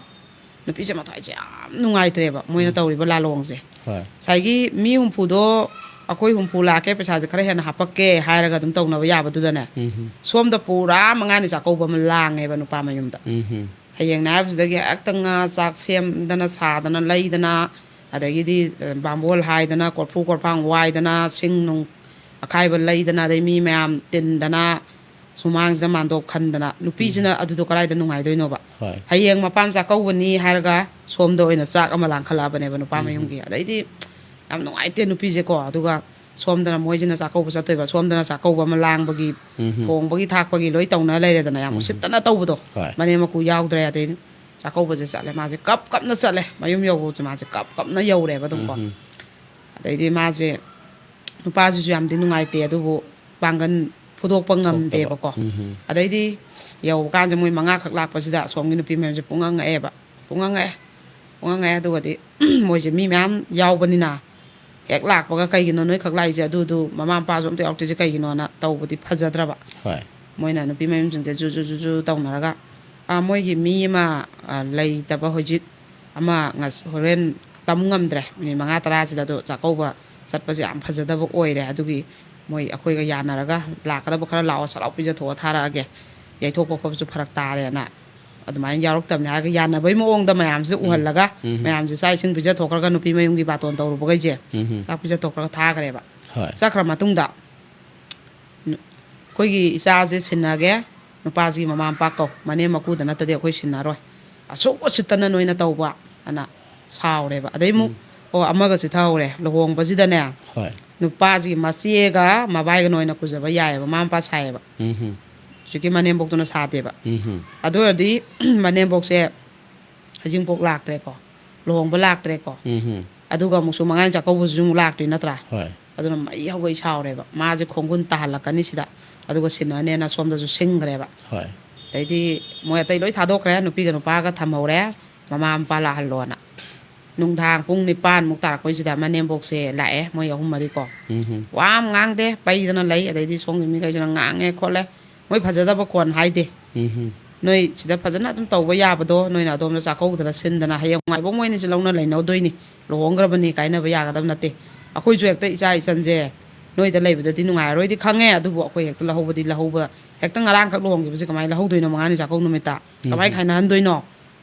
ꯅꯨꯄꯤꯁꯦ ꯃꯊ꯭ꯋꯥꯏꯁꯦ ꯌꯥꯝ ꯅꯨꯡꯉꯥꯏꯇ꯭ꯔꯦꯕ, ꯃꯣꯏꯅ ꯇꯧꯔꯤꯕ ꯂꯥꯂꯣꯡꯁꯦ꯫ ꯍꯣꯏ꯫ ꯉꯁꯥꯏꯒꯤ ꯃꯤ ꯍꯨꯝꯐꯨꯗꯣ, "ꯑꯩꯈꯣꯏ ꯍꯨꯝꯐꯨ ꯂꯥꯛꯀꯦ, ꯄꯩꯁꯥꯁꯦ ꯈꯔ ꯍꯦꯟꯅ ꯍꯥꯞꯄꯛꯀꯦ" ꯍꯥꯏꯔꯒ ꯑꯗꯨꯝ ꯇꯧꯅꯕ ꯌꯥꯕꯗꯨꯗꯅꯦ, ꯎꯝ꯫ ꯁꯣꯝꯗ ꯄꯨꯔꯥ ꯃꯉꯥꯅꯤ ꯆꯥꯛꯀꯧꯕ ꯑꯃ ꯂꯥꯡꯉꯦꯕ ꯅꯨꯄꯥ ꯃꯌꯨꯝꯗ꯫ ꯎꯝ꯫ ꯍꯌꯦꯡꯅꯦ ꯍꯥꯏꯕꯁꯤꯗꯒꯤ ꯍꯦꯛꯇ ꯉꯥ ꯆꯥꯛ ꯁꯦꯝꯗꯅ ꯁꯥꯗꯅ ꯂꯩꯗꯅ, ꯑꯗꯒꯤꯗꯤ, ꯑ, ꯕꯥꯝꯕꯣꯜ ꯍꯥꯏꯗꯅ, ꯀꯣꯔꯐꯨ ꯀꯣꯔꯐꯥꯡ ꯋꯥꯏꯗꯅ, ꯁꯤꯡ ꯅꯨꯡ ꯑꯈꯥꯏꯕ ꯂꯩꯗꯅ, ꯑꯗꯩ ꯃꯤ ꯃꯌꯥꯝ ꯇꯤꯟꯗꯅ, ꯁꯨꯃꯥꯡꯁꯤꯗ ꯃꯥꯟꯗꯣꯞ ꯈꯟꯗꯅ, ꯅꯨꯄꯤꯁꯤꯅ ꯑꯗꯨꯗꯣ ꯀꯗꯥꯏꯗ ꯅꯨꯡꯉꯥꯏꯗꯣꯏꯅꯣꯕ? ꯍꯣꯏ꯫ ꯍꯌꯦꯡ ꯃꯄꯥꯝ ꯆꯥꯛꯀꯧꯕꯅꯤ ꯍꯥꯏꯔꯒ ꯁꯣꯝꯗ ꯑꯣꯏꯅ ꯆꯥꯛ ꯑꯃ ꯂꯥꯡꯈꯠꯂꯛꯑꯕꯅꯦꯕ ꯅꯨꯄꯥ ꯎꯝ꯫ ꯃꯌꯨꯝꯒꯤ꯫ ꯑꯗꯩꯗꯤ ꯌꯥꯝ ꯅꯨꯡꯉꯥꯏꯇꯦ ꯅꯨꯄꯤꯁꯦꯀꯣ꯫ ꯑꯗꯨꯒ ꯁꯣꯝꯗꯅ ꯃꯣꯏꯁꯤꯅ ꯆꯥꯛꯀꯧꯕ ꯆꯠꯇꯣꯏꯕ, ꯁꯣꯝꯗꯅ ꯆꯥꯛꯀꯧꯕ ꯑꯃ ꯂꯥꯡꯕꯒꯤ, ꯎꯝ꯫ ꯊꯣꯡꯕꯒꯤ ꯊꯥꯛꯄꯒꯤ ꯂꯣꯏ ꯇꯧꯅ ꯂꯩꯔꯦꯗꯅ, ꯌꯥꯝ ꯎꯝ꯫ ꯎꯁꯤꯠꯇꯅ ꯇꯧꯕꯗꯣ꯫ ꯍꯣꯏ꯫ ꯃꯅꯦꯝ ꯃꯀꯨ ꯌꯥꯎꯗ꯭ꯔꯦ꯫ ꯑꯗꯩ ꯆꯥꯛꯀꯧꯕꯁꯦ ꯆꯠꯂꯦ, ꯃꯥꯁꯦ ꯀꯞ ꯀꯞꯅ ꯆꯠꯂꯦ, ꯃꯌꯨꯝ ꯌꯧꯕꯁꯦ ꯃꯥꯁꯦ ꯀꯞ ꯀꯞꯅ ꯌꯧꯔꯦꯕ ꯑꯗꯨꯝꯀꯣ꯫ ꯎꯝ꯫ ꯑꯗꯩꯗꯤ ꯃꯥꯁꯦ, ꯅꯨꯄꯥꯁꯤꯁꯨ ꯌꯥꯝꯗꯤ ꯅꯨꯡꯉꯥꯏꯇꯦ, ꯑꯗꯨꯕꯨ ꯄꯥꯡꯒꯟ ꯐꯨꯗꯣꯛꯄ ꯉꯝꯗꯦꯕꯀꯣ꯫ ꯑꯗꯩꯗꯤ ꯌꯧꯕ ꯀꯥꯟꯁꯦ ꯃꯣꯏ ꯃꯉꯥꯈꯛ ꯂꯥꯛꯄꯁꯤꯗ ꯑꯁꯣꯝꯒꯤ ꯅꯨꯄꯤ ꯃꯌꯥꯝꯁꯦ ꯄꯨꯡꯉꯛ ꯉꯛꯑꯦꯕ꯫ ꯄꯨꯡꯉꯛ ꯉꯛꯑꯦ꯫ ꯄꯨꯡꯉꯛ ꯉꯛꯑꯦ꯫ ꯑꯗꯨꯒꯗꯤ ꯃꯣꯏꯁꯦ ꯃꯤ ꯃꯌꯥꯝ ꯌꯥꯎꯕꯅꯤꯅ ꯍꯦꯛ ꯂꯥꯛꯄꯒ "ꯀꯩꯒꯤꯅꯣ ꯅꯣꯏꯈꯛ ꯂꯥꯛꯏꯁꯦ? ꯑꯗꯨꯗꯨ ꯃꯃꯥ ꯃꯄꯥꯁꯨ ꯑꯝꯇ ꯌꯥꯎꯔꯛꯇ꯭ꯔꯤꯁꯦ ꯀꯩꯒꯤꯅꯣꯅ?" ꯇꯧꯕꯗꯤ ꯐꯖꯗ꯭ꯔꯕ꯫ ꯍꯣꯏ꯫ ꯃꯣꯏꯅ ꯅꯨꯄꯤ ꯃꯌꯨꯝꯁꯤꯡꯁꯦ ꯖꯨ ꯖꯨ ꯖꯨ ꯖꯨ ꯇꯧꯅꯔꯒ, "ꯑꯥ, ꯃꯣꯏꯒꯤ ꯃꯤ ꯑꯃ, ꯑꯥ, ꯂꯩꯇꯕ ꯍꯧꯖꯤꯛ ꯑꯃ ꯉꯁ-, ꯍꯣꯔꯦꯟ ꯇꯝ ꯉꯝꯗ꯭ꯔꯦ, ꯃꯤꯅꯤꯠ ꯃꯉꯥ ꯇꯔꯥꯁꯤꯗ ꯑꯗꯣ ꯆꯥꯛꯀꯧꯕ ꯆꯠꯄꯁꯦ ꯌꯥꯝ ꯐꯖꯗꯕ ꯑꯣꯏꯔꯦ, ꯑꯗꯨꯒꯤ ꯃꯣꯏ ꯑꯩꯈꯣꯏꯒ ꯌꯥꯅꯔꯒ ꯂꯥꯛꯀꯗꯕ ꯈꯔ ꯂꯥꯛꯑꯣ, ꯁꯠ ꯂꯥꯎ ꯄꯤꯖꯊꯣꯛꯑ ꯊꯥꯔꯛꯑꯒꯦ, ꯌꯩꯊꯣꯛꯄ ꯈꯣꯠꯄꯁꯨ ꯐꯔꯛ ꯇꯥꯔꯦꯅ" ꯑꯗꯨꯃꯥꯏꯅ ꯌꯥꯎꯔꯛꯇꯕꯅꯦ ꯍꯥꯏꯔꯒ ꯌꯥꯅꯕꯩ ꯃꯑꯣꯡꯗ ꯃꯌꯥꯝꯁꯤꯗ ꯎꯝ, ꯎꯍꯜꯂꯒ, ꯎꯝ꯫ ꯃꯌꯥꯝꯁꯦ ꯆꯥꯛ ꯏꯁꯤꯡ ꯄꯤꯖꯊꯣꯛꯈ꯭ꯔꯒ ꯅꯨꯄꯤ ꯃꯌꯨꯝꯒꯤ ꯕꯥꯇꯣꯟ ꯇꯧꯔꯨꯕꯈꯩꯁꯦ ꯎꯝ꯫ ꯆꯥꯛ ꯄꯤꯖꯊꯣꯛꯈ꯭ꯔꯒ ꯊꯥꯈ꯭ꯔꯦꯕ꯫ ꯍꯣꯏ꯫ ꯆꯠꯈ꯭ꯔ ꯃꯇꯨꯡꯗ ꯅꯨ-, ꯑꯩꯈꯣꯏꯒꯤ ꯏꯆꯥꯁꯦ ꯁꯤꯟꯅꯒꯦ, ꯅꯨꯄꯥꯁꯤꯒꯤ ꯃꯃꯥ ꯃꯄꯥ ꯀꯧ, ꯃꯅꯦꯝ ꯃꯀꯨꯗ ꯅꯠꯇꯗꯤ ꯑꯩꯈꯣꯏ ꯁꯤꯟꯅꯔꯣꯏ, ꯑꯁꯨꯛ ꯎꯁꯤꯠꯇꯅ ꯅꯣꯏꯅ ꯇꯧꯕ ꯑꯅ ꯁꯥꯎꯔꯦꯕ꯫ ꯑꯗꯩ ꯑꯃꯨꯛ, ꯎꯝ꯫ ꯑꯣ, ꯑꯃꯒꯁꯨ ꯊꯥꯍꯧꯔꯦ, ꯂꯨꯍꯣꯡꯕꯁꯤꯗꯅꯦ ꯍꯣꯏ꯫ ꯅꯨꯄꯥꯁꯤꯒꯤ ꯃꯆꯦꯒ ꯃꯕꯥꯏꯒ ꯅꯣꯏꯅ ꯀꯨꯖꯕ ꯌꯥꯏꯑꯕ, ꯃꯃꯥ ꯃꯄꯥ ꯁꯥꯏꯑꯕ꯫ ꯎꯝ꯫ ꯍꯧꯖꯤꯛꯀꯤ ꯃꯅꯦꯝꯕꯣꯛꯇꯨꯅ ꯁꯥꯗꯦꯕ꯫ ꯎꯝ꯫ ꯑꯗꯨ ꯑꯣꯏꯔꯗꯤ ꯃꯅꯦꯝꯕꯣꯛꯁꯦ ꯍꯩꯖꯤꯡꯄꯣꯛ ꯂꯥꯛꯇ꯭ꯔꯦꯀꯣ, ꯂꯨꯍꯣꯡꯕ ꯂꯥꯛꯇ꯭ꯔꯦꯀꯣ꯫ ꯎꯝ꯫ ꯑꯗꯨꯒ ꯑꯃꯨꯛꯁꯨ ꯃꯉꯥꯅꯤ ꯆꯥꯛꯀꯧꯕꯁꯤꯁꯨ ꯑꯃꯨꯛ ꯂꯥꯛꯇꯣꯏ ꯅꯠꯇ꯭ꯔꯥ? ꯍꯣꯏ꯫ ꯑꯗꯨꯅ ꯃꯩ ꯍꯧꯒꯩ ꯁꯥꯎꯔꯦꯕ꯫ ꯃꯥꯁꯦ ꯈꯣꯡꯒꯨꯟ ꯇꯥꯍꯜꯂꯛꯀꯅꯤ ꯁꯤꯗ꯫ ꯑꯗꯨꯒ ꯁꯤꯟꯅꯅꯦꯅ ꯁꯣꯝꯗꯁꯨ ꯁꯤꯡꯈ꯭ꯔꯦꯕ꯫ ꯍꯣꯏ꯫ ꯑꯗꯩꯗꯤ ꯃꯣꯏ ꯑꯇꯩ ꯂꯣꯏ ꯊꯥꯗꯣꯛꯈ꯭ꯔꯦ, ꯅꯨꯄꯤꯒ ꯅꯨꯄꯥꯒ ꯊꯝꯍꯧꯔꯦ, ꯃꯃꯥ ꯃꯄꯥ ꯂꯥꯛꯍꯜꯂꯣꯅ꯫ ꯅꯨꯡꯗꯥꯡ ꯄꯨꯡ ꯅꯤꯄꯥꯟꯃꯨꯛ ꯇꯥꯔꯛꯄꯩꯁꯤꯗ ꯃꯅꯦꯝꯕꯣꯛꯁꯦ ꯂꯥꯛꯑꯦ, ꯃꯣꯏ ꯑꯍꯨꯝ ꯃꯔꯤꯀꯣ꯫ ꯎꯝ꯫ ꯋꯥ ꯑꯃ ꯉꯥꯡꯗꯦ, ꯄꯩꯗꯅ ꯂꯩ꯫ ꯑꯗꯩꯗꯤ ꯁꯣꯝꯒꯤ ꯃꯤꯈꯩꯁꯤꯅ ꯉꯥꯡꯉꯦ ꯈꯣꯠꯂꯦ, ꯃꯣꯏ ꯐꯖꯗꯕ ꯈꯣꯟ ꯍꯥꯏꯗꯦ꯫ ꯎꯝ꯫ ꯅꯣꯏ ꯁꯤꯗ ꯐꯖꯅ ꯑꯗꯨꯝ ꯇꯧꯕ ꯌꯥꯕꯗꯣ, ꯅꯣꯏꯅ ꯑꯗꯣꯝꯗ ꯆꯥꯛꯀꯧꯗꯅ ꯁꯤꯟꯗꯅ ꯍꯌꯦꯡ ꯅꯨꯡꯉꯥꯏꯕ ꯃꯣꯏꯅꯤꯁꯨ ꯂꯧꯅ ꯂꯩꯅꯧꯗꯣꯏꯅꯤ, ꯂꯨꯍꯣꯡꯈ꯭ꯔꯕꯅꯤ, ꯀꯥꯏꯅꯕ ꯌꯥꯒꯗꯕ ꯅꯠꯇꯦ꯫ ꯑꯩꯈꯣꯏꯁꯨ ꯍꯦꯛꯇ ꯏꯆꯥ ꯏꯆꯟꯁꯦ ꯅꯣꯏꯗ ꯂꯩꯕꯗꯗꯤ ꯅꯨꯡꯉꯥꯏꯔꯔꯣꯏꯗꯤ ꯈꯪꯉꯦ, ꯑꯗꯨꯕꯨ ꯑꯩꯈꯣꯏ ꯍꯦꯛꯇ ꯂꯧꯍꯧꯕꯗꯤ ꯂꯧꯍꯧꯕ, ꯍꯦꯛꯇ ꯉꯔꯥꯡꯈꯛ ꯂꯨꯍꯣꯡꯈꯤꯕꯁꯦ ꯀꯃꯥꯏꯅ ꯂꯧꯍꯧꯗꯣꯏꯅꯣ? ꯃꯉꯥꯅꯤ ꯆꯥꯛꯀꯧ ꯅꯨꯃꯤꯠꯇ ꯀꯃꯥꯏꯅ ꯎꯝ꯫ ꯈꯥꯏꯅꯍꯟꯗꯣꯏꯅꯣ?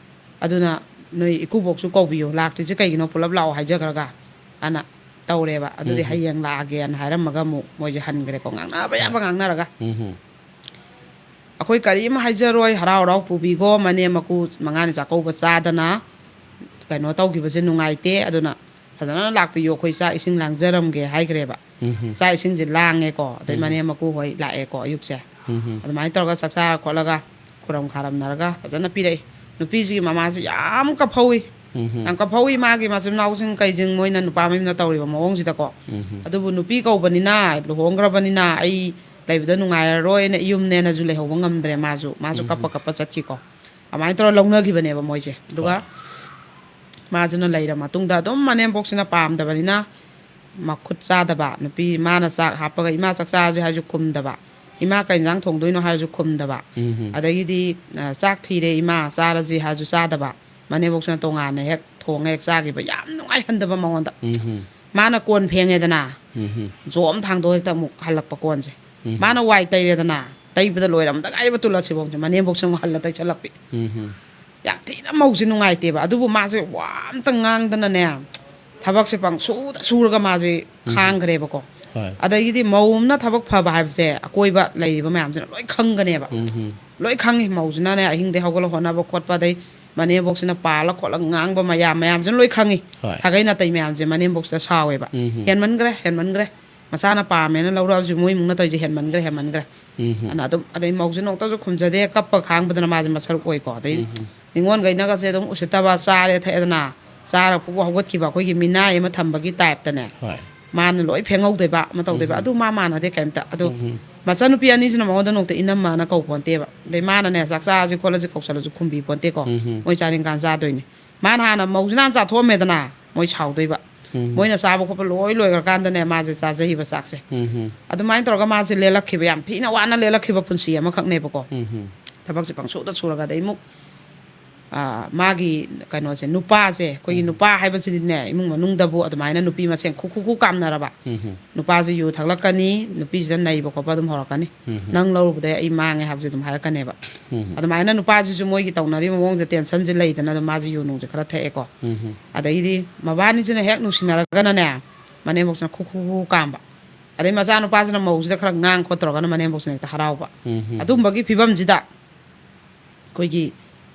ꯑꯗꯨꯅ ꯅꯣꯏ ꯏꯀꯨꯕꯣꯛꯁꯨ ꯀꯧꯕꯤꯌꯨ, ꯂꯥꯛꯇ꯭ꯔꯤꯁꯦ ꯀꯩꯒꯤꯅꯣ, ꯄꯨꯂꯞ ꯂꯥꯛꯑꯣ ꯍꯥꯏꯖꯈ꯭ꯔꯒ ꯑꯅ ꯇꯧꯔꯦꯕ꯫ ꯑꯗꯨꯗꯤ ꯎꯝ꯫ ꯍꯌꯦꯡ ꯂꯥꯛꯑꯒꯦꯅ ꯍꯥꯏꯔꯝꯃꯒ ꯑꯃꯨꯛ ꯃꯣꯏꯁꯦ ꯍꯟꯈ꯭ꯔꯦꯀꯣ, ꯉꯥꯡꯅꯕ ꯌꯥꯕ ꯍꯣꯏ꯫ ꯉꯥꯡꯅꯔꯒ꯫ ꯎꯝ꯫ ꯑꯩꯈꯣꯏ ꯀꯔꯤꯝ ꯍꯥꯏꯖꯔꯣꯏ, ꯍꯔꯥꯎ ꯍꯔꯥꯎ ꯄꯨꯕꯤꯈꯣ, ꯃꯅꯦꯝ ꯃꯀꯨ ꯃꯉꯥꯅꯤ ꯆꯥꯛꯀꯧꯕ ꯆꯥꯗꯅ ꯀꯩꯅꯣ ꯇꯧꯈꯤꯕꯁꯦ ꯅꯨꯡꯉꯥꯏꯇꯦ, ꯑꯗꯨꯅ ꯐꯖꯅ ꯂꯥꯛꯄꯤꯌꯨ, ꯑꯩꯈꯣꯏ ꯆꯥꯛ ꯏꯁꯤꯡ ꯂꯥꯡꯖꯔꯝꯒꯦ ꯍꯥꯏꯈ꯭ꯔꯦꯕ꯫ ꯎꯝ꯫ ꯆꯥꯛ ꯏꯁꯤꯡꯁꯦ ꯂꯥꯡꯉꯦꯀꯣ, ꯑꯗꯩ ꯎꯝ꯫ ꯃꯅꯦꯝ ꯃꯀꯨ ꯍꯣꯏ ꯂꯥꯛꯑꯦꯀꯣ ꯑꯌꯨꯛꯁꯦ꯫ ꯎꯝ꯫ ꯑꯗꯨꯃꯥꯏꯅ ꯇꯧꯔꯒ ꯆꯥꯛ ꯆꯥꯔ ꯈꯣꯠꯂꯒ ꯈꯨꯔꯝ ꯈꯥꯔꯝꯅꯔꯒ ꯐꯖꯅ ꯄꯤꯔꯛꯏ꯫ ꯅꯨꯄꯤꯁꯤꯒꯤ ꯃꯃꯥꯁꯤ ꯌꯥꯝ ꯀꯞꯐꯧꯏ꯫ ꯎꯝ꯫ ꯌꯥꯝ ꯀꯞꯐꯧꯏ, ꯃꯥꯒꯤ ꯃꯆꯤꯟ ꯃꯅꯥꯎꯁꯤꯡ ꯀꯩꯁꯤꯡ ꯃꯣꯏꯅ ꯅꯨꯄꯥ ꯃꯌꯨꯝꯗ ꯇꯧꯔꯤꯕ ꯃꯑꯣꯡꯁꯤꯗꯀꯣ꯫ ꯎꯝ꯫ ꯑꯗꯨꯕꯨ ꯅꯨꯄꯤ ꯀꯧꯕꯅꯤꯅ, ꯂꯨꯍꯣꯡꯈ꯭ꯔꯕꯅꯤꯅ ꯑꯩ ꯂꯩꯕꯗ ꯅꯨꯡꯉꯥꯏꯔꯔꯣꯏꯅ ꯌꯨꯝꯅꯦꯅꯁꯨ ꯂꯩꯍꯧꯕ ꯉꯝꯗ꯭ꯔꯦ꯫ ꯃꯥꯁꯨ ꯃꯥꯁꯨ ꯀꯞꯄ ꯀꯞꯄ ꯆꯠꯈꯤꯀꯣ꯫ ꯑꯗꯨꯃꯥꯏꯅ ꯇꯧꯔ ꯂꯧꯅꯈꯤꯕꯅꯦꯕ ꯃꯣꯏꯁꯦ꯫ ꯑꯗꯨꯒ ꯃꯥꯁꯤꯅ ꯂꯩꯔ ꯃꯇꯨꯡꯗ ꯑꯗꯨꯝ ꯃꯅꯦꯝꯕꯣꯛꯁꯤꯅ ꯄꯥꯝꯗꯕꯅꯤꯅ ꯃꯈꯨꯠ ꯆꯥꯗꯕ꯫ ꯅꯨꯄꯤ ꯃꯥꯅ ꯆꯥꯛ ꯍꯥꯞꯄꯒ "ꯏꯃꯥ, ꯆꯥꯛ ꯆꯥꯔꯁꯦ" ꯍꯥꯏꯔꯁꯨ ꯈꯨꯝꯗꯕ, "ꯏꯃꯥ, ꯀꯩ ꯏꯟꯖꯥꯡ ꯊꯣꯡꯗꯣꯏꯅꯣ?" ꯍꯥꯏꯔꯁꯨ ꯈꯨꯝꯗꯕ꯫ ꯎꯝ꯫ ꯑꯗꯒꯤꯗꯤ, "ꯑ, ꯆꯥꯛ ꯊꯤꯔꯦ ꯏꯃꯥ, ꯆꯥꯔꯁꯤ" ꯍꯥꯏꯔꯁꯨ ꯆꯥꯗꯕ꯫ ꯃꯅꯦꯝꯕꯣꯛꯁꯤꯅ ꯇꯣꯉꯥꯟꯅ ꯍꯦꯛ ꯊꯣꯡꯉ ꯍꯦꯛ ꯆꯥꯈꯤꯕ, ꯌꯥꯝ ꯅꯨꯡꯉꯥꯏꯍꯟꯗꯕ ꯃꯉꯣꯟꯗ꯫ ꯎꯝ꯫ ꯃꯥꯅ ꯀꯣꯟ ꯐꯦꯡꯉꯦꯗꯅ, ꯎꯝ꯫ ꯖꯣꯝ ꯊꯥꯡꯗꯣꯛ ꯍꯦꯛꯇ ꯑꯃꯨꯛ ꯍꯜꯂꯛꯄ ꯀꯣꯟꯁꯦ꯫ ꯎꯝ꯫ ꯃꯥꯅ ꯋꯥꯏ ꯇꯩꯔꯦꯗꯅ, ꯇꯩꯕꯗ ꯂꯣꯏꯔꯝꯗ ꯉꯥꯏꯔꯤꯕ ꯇꯨꯜ ꯑꯁꯤꯐꯥꯎꯁꯦ ꯃꯅꯦꯝꯕꯣꯛꯁꯤꯅ ꯑꯃꯨꯛ ꯍꯜꯂ ꯇꯩꯁꯜꯂꯛꯄꯤ꯫ ꯎꯝ꯫ ꯌꯥꯝ ꯊꯤꯅ ꯃꯧꯁꯦ ꯅꯨꯡꯉꯥꯏꯇꯦꯕ꯫ ꯑꯗꯨꯕꯨ ꯃꯥꯁꯦ ꯋꯥ ꯑꯝꯇ ꯉꯥꯡꯗꯅꯅꯦ, ꯊꯕꯛꯁꯦ ꯄꯪꯁꯨꯗ ꯁꯨꯔꯒ ꯃꯥꯁꯦ ꯎꯝ꯫ ꯈꯥꯡꯈ꯭ꯔꯦꯕꯀꯣ꯫ ꯍꯣꯏ꯫ ꯑꯗꯒꯤꯗꯤ ꯃꯧ ꯑꯃꯅ ꯊꯕꯛ ꯐꯕ ꯍꯥꯏꯕꯁꯦ ꯑꯀꯣꯏꯕ ꯂꯩꯔꯤꯕ ꯃꯌꯥꯝꯁꯤꯅ ꯂꯣꯏ ꯈꯪꯒꯅꯦꯕ꯫ ꯎꯝ꯫ ꯂꯣꯏ ꯈꯪꯉꯤ꯫ ꯃꯧꯁꯤꯅꯅꯦ ꯑꯍꯤꯡꯗꯩ ꯍꯧꯒꯠꯂ ꯍꯣꯠꯅꯕ ꯈꯣꯠꯄ, ꯑꯗꯩ ꯃꯅꯦꯝꯕꯣꯛꯁꯤꯅ ꯄꯥꯜꯂ ꯈꯣꯠꯂ ꯉꯥꯡꯕ ꯃꯌꯥꯝ ꯃꯌꯥꯝꯁꯤꯅ ꯂꯣꯏ ꯈꯪꯉꯤ꯫ ꯍꯣꯏ꯫ ꯁꯥꯒꯩ ꯅꯥꯇꯩ ꯃꯌꯥꯝꯁꯦ ꯃꯅꯦꯝꯕꯣꯛꯁꯤꯗ ꯁꯥꯎꯋꯦꯕ꯫ ꯎꯝ꯫ "ꯍꯦꯟꯃꯟꯈ꯭ꯔꯦ, ꯍꯦꯟꯃꯟꯈ꯭ꯔꯦ꯫ ꯃꯆꯥꯅ ꯄꯥꯝꯃꯦꯅ ꯂꯧꯔꯛꯑꯕꯁꯨ ꯃꯣꯏ ꯏꯃꯨꯡꯅ ꯇꯧꯔꯤꯁꯦ ꯍꯦꯟꯃꯟꯈ꯭ꯔꯦ, ꯍꯦꯟꯃꯟꯈ꯭ꯔꯦ"꯫ ꯎꯝ꯫ ꯑꯗꯨꯅ ꯑꯗꯨꯝ, ꯑꯗꯩ ꯃꯧꯁꯦ ꯅꯣꯡꯇꯁꯨ ꯈꯨꯝꯖꯗꯦ, ꯀꯞꯄ ꯈꯥꯡꯕꯗꯅ ꯃꯥꯁꯦ ꯃꯁꯔꯨꯛ ꯑꯣꯏꯀꯣ꯫ ꯑꯗꯩ ꯎꯝ꯫ ꯅꯤꯉꯣꯜꯈꯩꯅꯒꯁꯦ ꯑꯗꯨꯝ ꯎꯁꯤꯠꯇꯕ, ꯆꯥꯔꯦ ꯊꯛꯑꯦꯗꯅ, ꯆꯥꯔ ꯐꯨꯛ ꯍꯧꯒꯠꯈꯤꯕ ꯑꯩꯈꯣꯏꯒꯤ ꯃꯤꯅꯥꯏ ꯑꯃ ꯊꯝꯕꯒꯤ ꯇꯥꯏꯞꯇꯅꯦ꯫ ꯍꯣꯏ꯫ ꯃꯥꯅ ꯂꯣꯏ ꯐꯦꯡꯍꯧꯗꯣꯏꯕ, ꯑꯃ ꯇꯧꯗꯣꯏꯕ꯫ ꯎꯝ꯫ ꯑꯗꯨ ꯃꯥ ꯃꯥꯟꯅꯗꯦ ꯀꯩꯝꯇ꯫ ꯑꯗꯣ ꯎꯝ꯫ ꯃꯆꯟꯅꯨꯄꯤ ꯑꯅꯤꯁꯤꯅ ꯃꯉꯣꯟꯗ ꯅꯣꯡꯇ ꯏꯅꯝꯃꯅ ꯀꯧ ꯄꯣꯟꯇꯦꯕ꯫ ꯑꯗꯩ ꯃꯥꯅꯅꯦ ꯆꯥꯛ ꯆꯥꯔꯁꯤ ꯈꯣꯠꯂꯁꯤ ꯀꯧꯁꯜꯂꯁꯨ ꯈꯨꯝꯕꯤ ꯄꯣꯟꯇꯦꯀꯣ꯫ ꯎꯝ꯫ ꯃꯣꯏ ꯆꯥꯅꯤꯡꯀꯥꯟ ꯆꯥꯗꯣꯏꯅꯤ꯫ ꯃꯥꯅ ꯍꯥꯟꯅ ꯃꯧꯁꯤꯅ ꯍꯥꯟꯅ ꯆꯥꯊꯣꯛꯑꯝꯃꯦꯗꯅ, ꯃꯣꯏ ꯁꯥꯎꯗꯣꯏꯕ꯫ ꯎꯝ꯫ ꯃꯣꯏꯅ ꯆꯥꯕ ꯈꯣꯠꯄ ꯂꯣꯏ ꯂꯣꯏꯈ꯭ꯔꯀꯥꯟꯗꯅꯦ ꯃꯥꯁꯦ ꯆꯥꯖꯩꯕ ꯆꯥꯛꯁꯦ꯫ ꯎꯝ꯫ ꯑꯗꯨꯃꯥꯏꯅ ꯇꯧꯔꯒ ꯃꯥꯁꯦ ꯂꯦꯜꯂꯛꯈꯤꯕ, ꯌꯥꯝ ꯊꯤꯅ ꯋꯥꯅ ꯂꯦꯜꯂꯛꯈꯤꯕ ꯄꯨꯟꯁꯤ ꯑꯃꯈꯛꯅꯦꯕꯀꯣ꯫ ꯎꯝ꯫ ꯊꯕꯛꯁꯦ ꯄꯪꯁꯨꯗ ꯁꯨꯔꯒ꯫ ꯑꯗꯩ ꯑꯃꯨꯛ ꯑꯥ, ꯃꯥꯒꯤ ꯀꯩꯅꯣꯁꯦ, ꯅꯨꯄꯥꯁꯦ, ꯑꯩꯈꯣꯏꯒꯤ ꯎꯝ꯫ ꯅꯨꯄꯥ ꯍꯥꯏꯕꯁꯤꯗꯤꯅꯦ, ꯏꯃꯨꯡ ꯃꯅꯨꯡꯗꯕꯨ ꯑꯗꯨꯃꯥꯏꯅ ꯅꯨꯄꯤ ꯃꯁꯦꯟ ꯈꯨ ꯈꯨ ꯈꯨ ꯀꯥꯝꯅꯔꯕ, ꯎꯝ꯫ ꯅꯨꯄꯥꯁꯦ ꯌꯨ ꯊꯛꯂꯛꯀꯅꯤ, ꯅꯨꯄꯤꯁꯤꯗ ꯅꯩꯕ ꯈꯣꯠꯄ ꯑꯗꯨꯝ ꯍꯧꯔꯛꯀꯅꯤ꯫ ꯎꯝ꯫ "ꯅꯪ ꯂꯧꯔꯨꯕꯗꯩ ꯑꯩ ꯃꯥꯡꯉꯦ" ꯍꯥꯏꯕꯁꯦ ꯑꯗꯨꯝ ꯍꯥꯏꯔꯛꯀꯅꯦꯕ꯫ ꯎꯝ꯫ ꯑꯗꯨꯃꯥꯏꯅ ꯅꯨꯄꯥꯁꯤꯁꯨ ꯃꯣꯏꯒꯤ ꯇꯧꯅꯔꯤꯕ ꯃꯑꯣꯡꯁꯦ, ꯇꯦꯟꯁꯟꯁꯦ ꯂꯩꯗꯅ, ꯑꯗꯨꯝ ꯃꯥꯁꯦ ꯌꯨ ꯅꯨꯡꯁꯦ ꯈꯔ ꯊꯛꯑꯦꯀꯣ꯫ ꯎꯝ꯫ ꯑꯗꯩꯗꯤ ꯃꯕꯥꯅꯤꯁꯤꯅ ꯍꯦꯛ ꯅꯨꯡꯁꯤꯅꯔꯒꯅꯅꯦ, ꯃꯅꯦꯝꯕꯣꯛꯁꯤꯅ ꯈꯨ ꯈꯨ ꯈꯨ ꯀꯥꯝꯕ꯫ ꯑꯗꯩ ꯃꯆꯥꯅꯨꯄꯥꯁꯤꯅ ꯃꯧꯁꯤꯗ ꯈꯔ ꯉꯥꯡ ꯈꯣꯠꯇꯧꯔꯒꯅ ꯃꯅꯦꯝꯕꯣꯛꯁꯤꯅ ꯍꯦꯛꯇ ꯍꯔꯥꯎꯕ꯫ ꯎꯝ꯫ ꯑꯗꯨꯝꯕꯒꯤ ꯐꯤꯕꯝꯁꯤꯗ ꯑꯩꯈꯣꯏꯒꯤ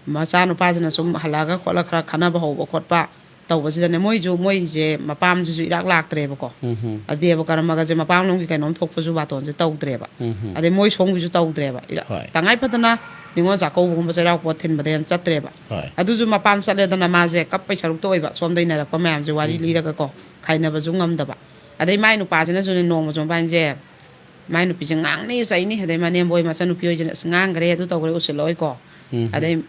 ꯃꯆꯥꯅꯨꯄꯥꯁꯤꯅ ꯁꯨꯝ ꯍꯜꯂꯛꯑꯒ ꯈꯣꯠꯂꯒ ꯈꯔ ꯈꯠꯅꯕ ꯍꯧꯕ ꯈꯣꯠꯄ ꯇꯧꯕꯁꯤꯗꯅꯦ, ꯃꯣꯏꯁꯨ, ꯃꯣꯏꯁꯦ ꯃꯄꯥꯝꯁꯤꯁꯨ ꯏꯔꯥꯛ ꯂꯥꯛꯇ꯭ꯔꯦꯕꯀꯣ꯫ ꯎꯝ꯫ ꯑꯗꯦꯕ ꯀꯔꯃꯒꯁꯦ ꯃꯄꯥꯝꯂꯣꯝꯒꯤ ꯀꯩꯅꯣꯝ ꯊꯣꯛꯄꯁꯨ ꯕꯥꯇꯣꯟꯁꯦ ꯇꯧꯗ꯭ꯔꯦꯕ꯫ ꯎꯝ꯫ ꯑꯗꯩ ꯃꯣꯏ ꯁꯣꯝꯒꯤꯁꯨ ꯇꯧꯗ꯭ꯔꯦꯕ꯫ ꯏꯔꯥ-, ꯍꯣꯏ꯫ ꯇꯉꯥꯏ ꯐꯗꯅ ꯅꯤꯉꯣꯜ ꯆꯥꯛꯀꯧꯕꯒꯨꯝꯕ ꯆꯩꯔꯥꯎ ꯄꯣꯠ ꯊꯤꯟꯕꯗ ꯍꯦꯟꯅ ꯆꯠꯇ꯭ꯔꯦꯕ꯫ ꯍꯣꯏ꯫ ꯑꯗꯨꯁꯨ ꯃꯄꯥꯝ ꯆꯠꯂꯦꯗꯅ ꯃꯥꯁꯦ ꯀꯞꯄꯩ ꯁꯔꯨꯛꯇ ꯑꯣꯏꯕ, ꯁꯣꯝꯗꯩ ꯅꯥꯏꯔꯛꯄ ꯃꯌꯥꯝꯁꯦ ꯋꯥꯔꯤ ꯎꯝ꯫ ꯂꯤꯔꯒꯀꯣ, ꯈꯥꯏꯅꯕꯁꯨ ꯉꯝꯗꯕ꯫ ꯑꯗꯩ ꯃꯥꯏ ꯅꯨꯄꯥꯁꯤꯅꯁꯨꯅꯦ ꯅꯣꯡꯃꯁꯨ ꯃꯕꯥꯅꯤꯁꯦ ꯃꯥꯏ ꯅꯨꯄꯤꯁꯦ ꯉꯥꯡꯅꯤ ꯆꯩꯅꯤ, ꯑꯗꯩ ꯃꯅꯦꯝꯕꯣꯏ ꯃꯆꯟꯅꯨꯄꯤ ꯍꯣꯏꯁꯤꯅ "ꯑꯁ, ꯉꯥꯡꯈ꯭ꯔꯦ, ꯑꯗꯨ ꯇꯧꯈ꯭ꯔꯦ, ꯎꯁꯤꯜꯂꯛꯑꯣꯏꯀꯣ"꯫ ꯎꯝ꯫ ꯑꯗꯩ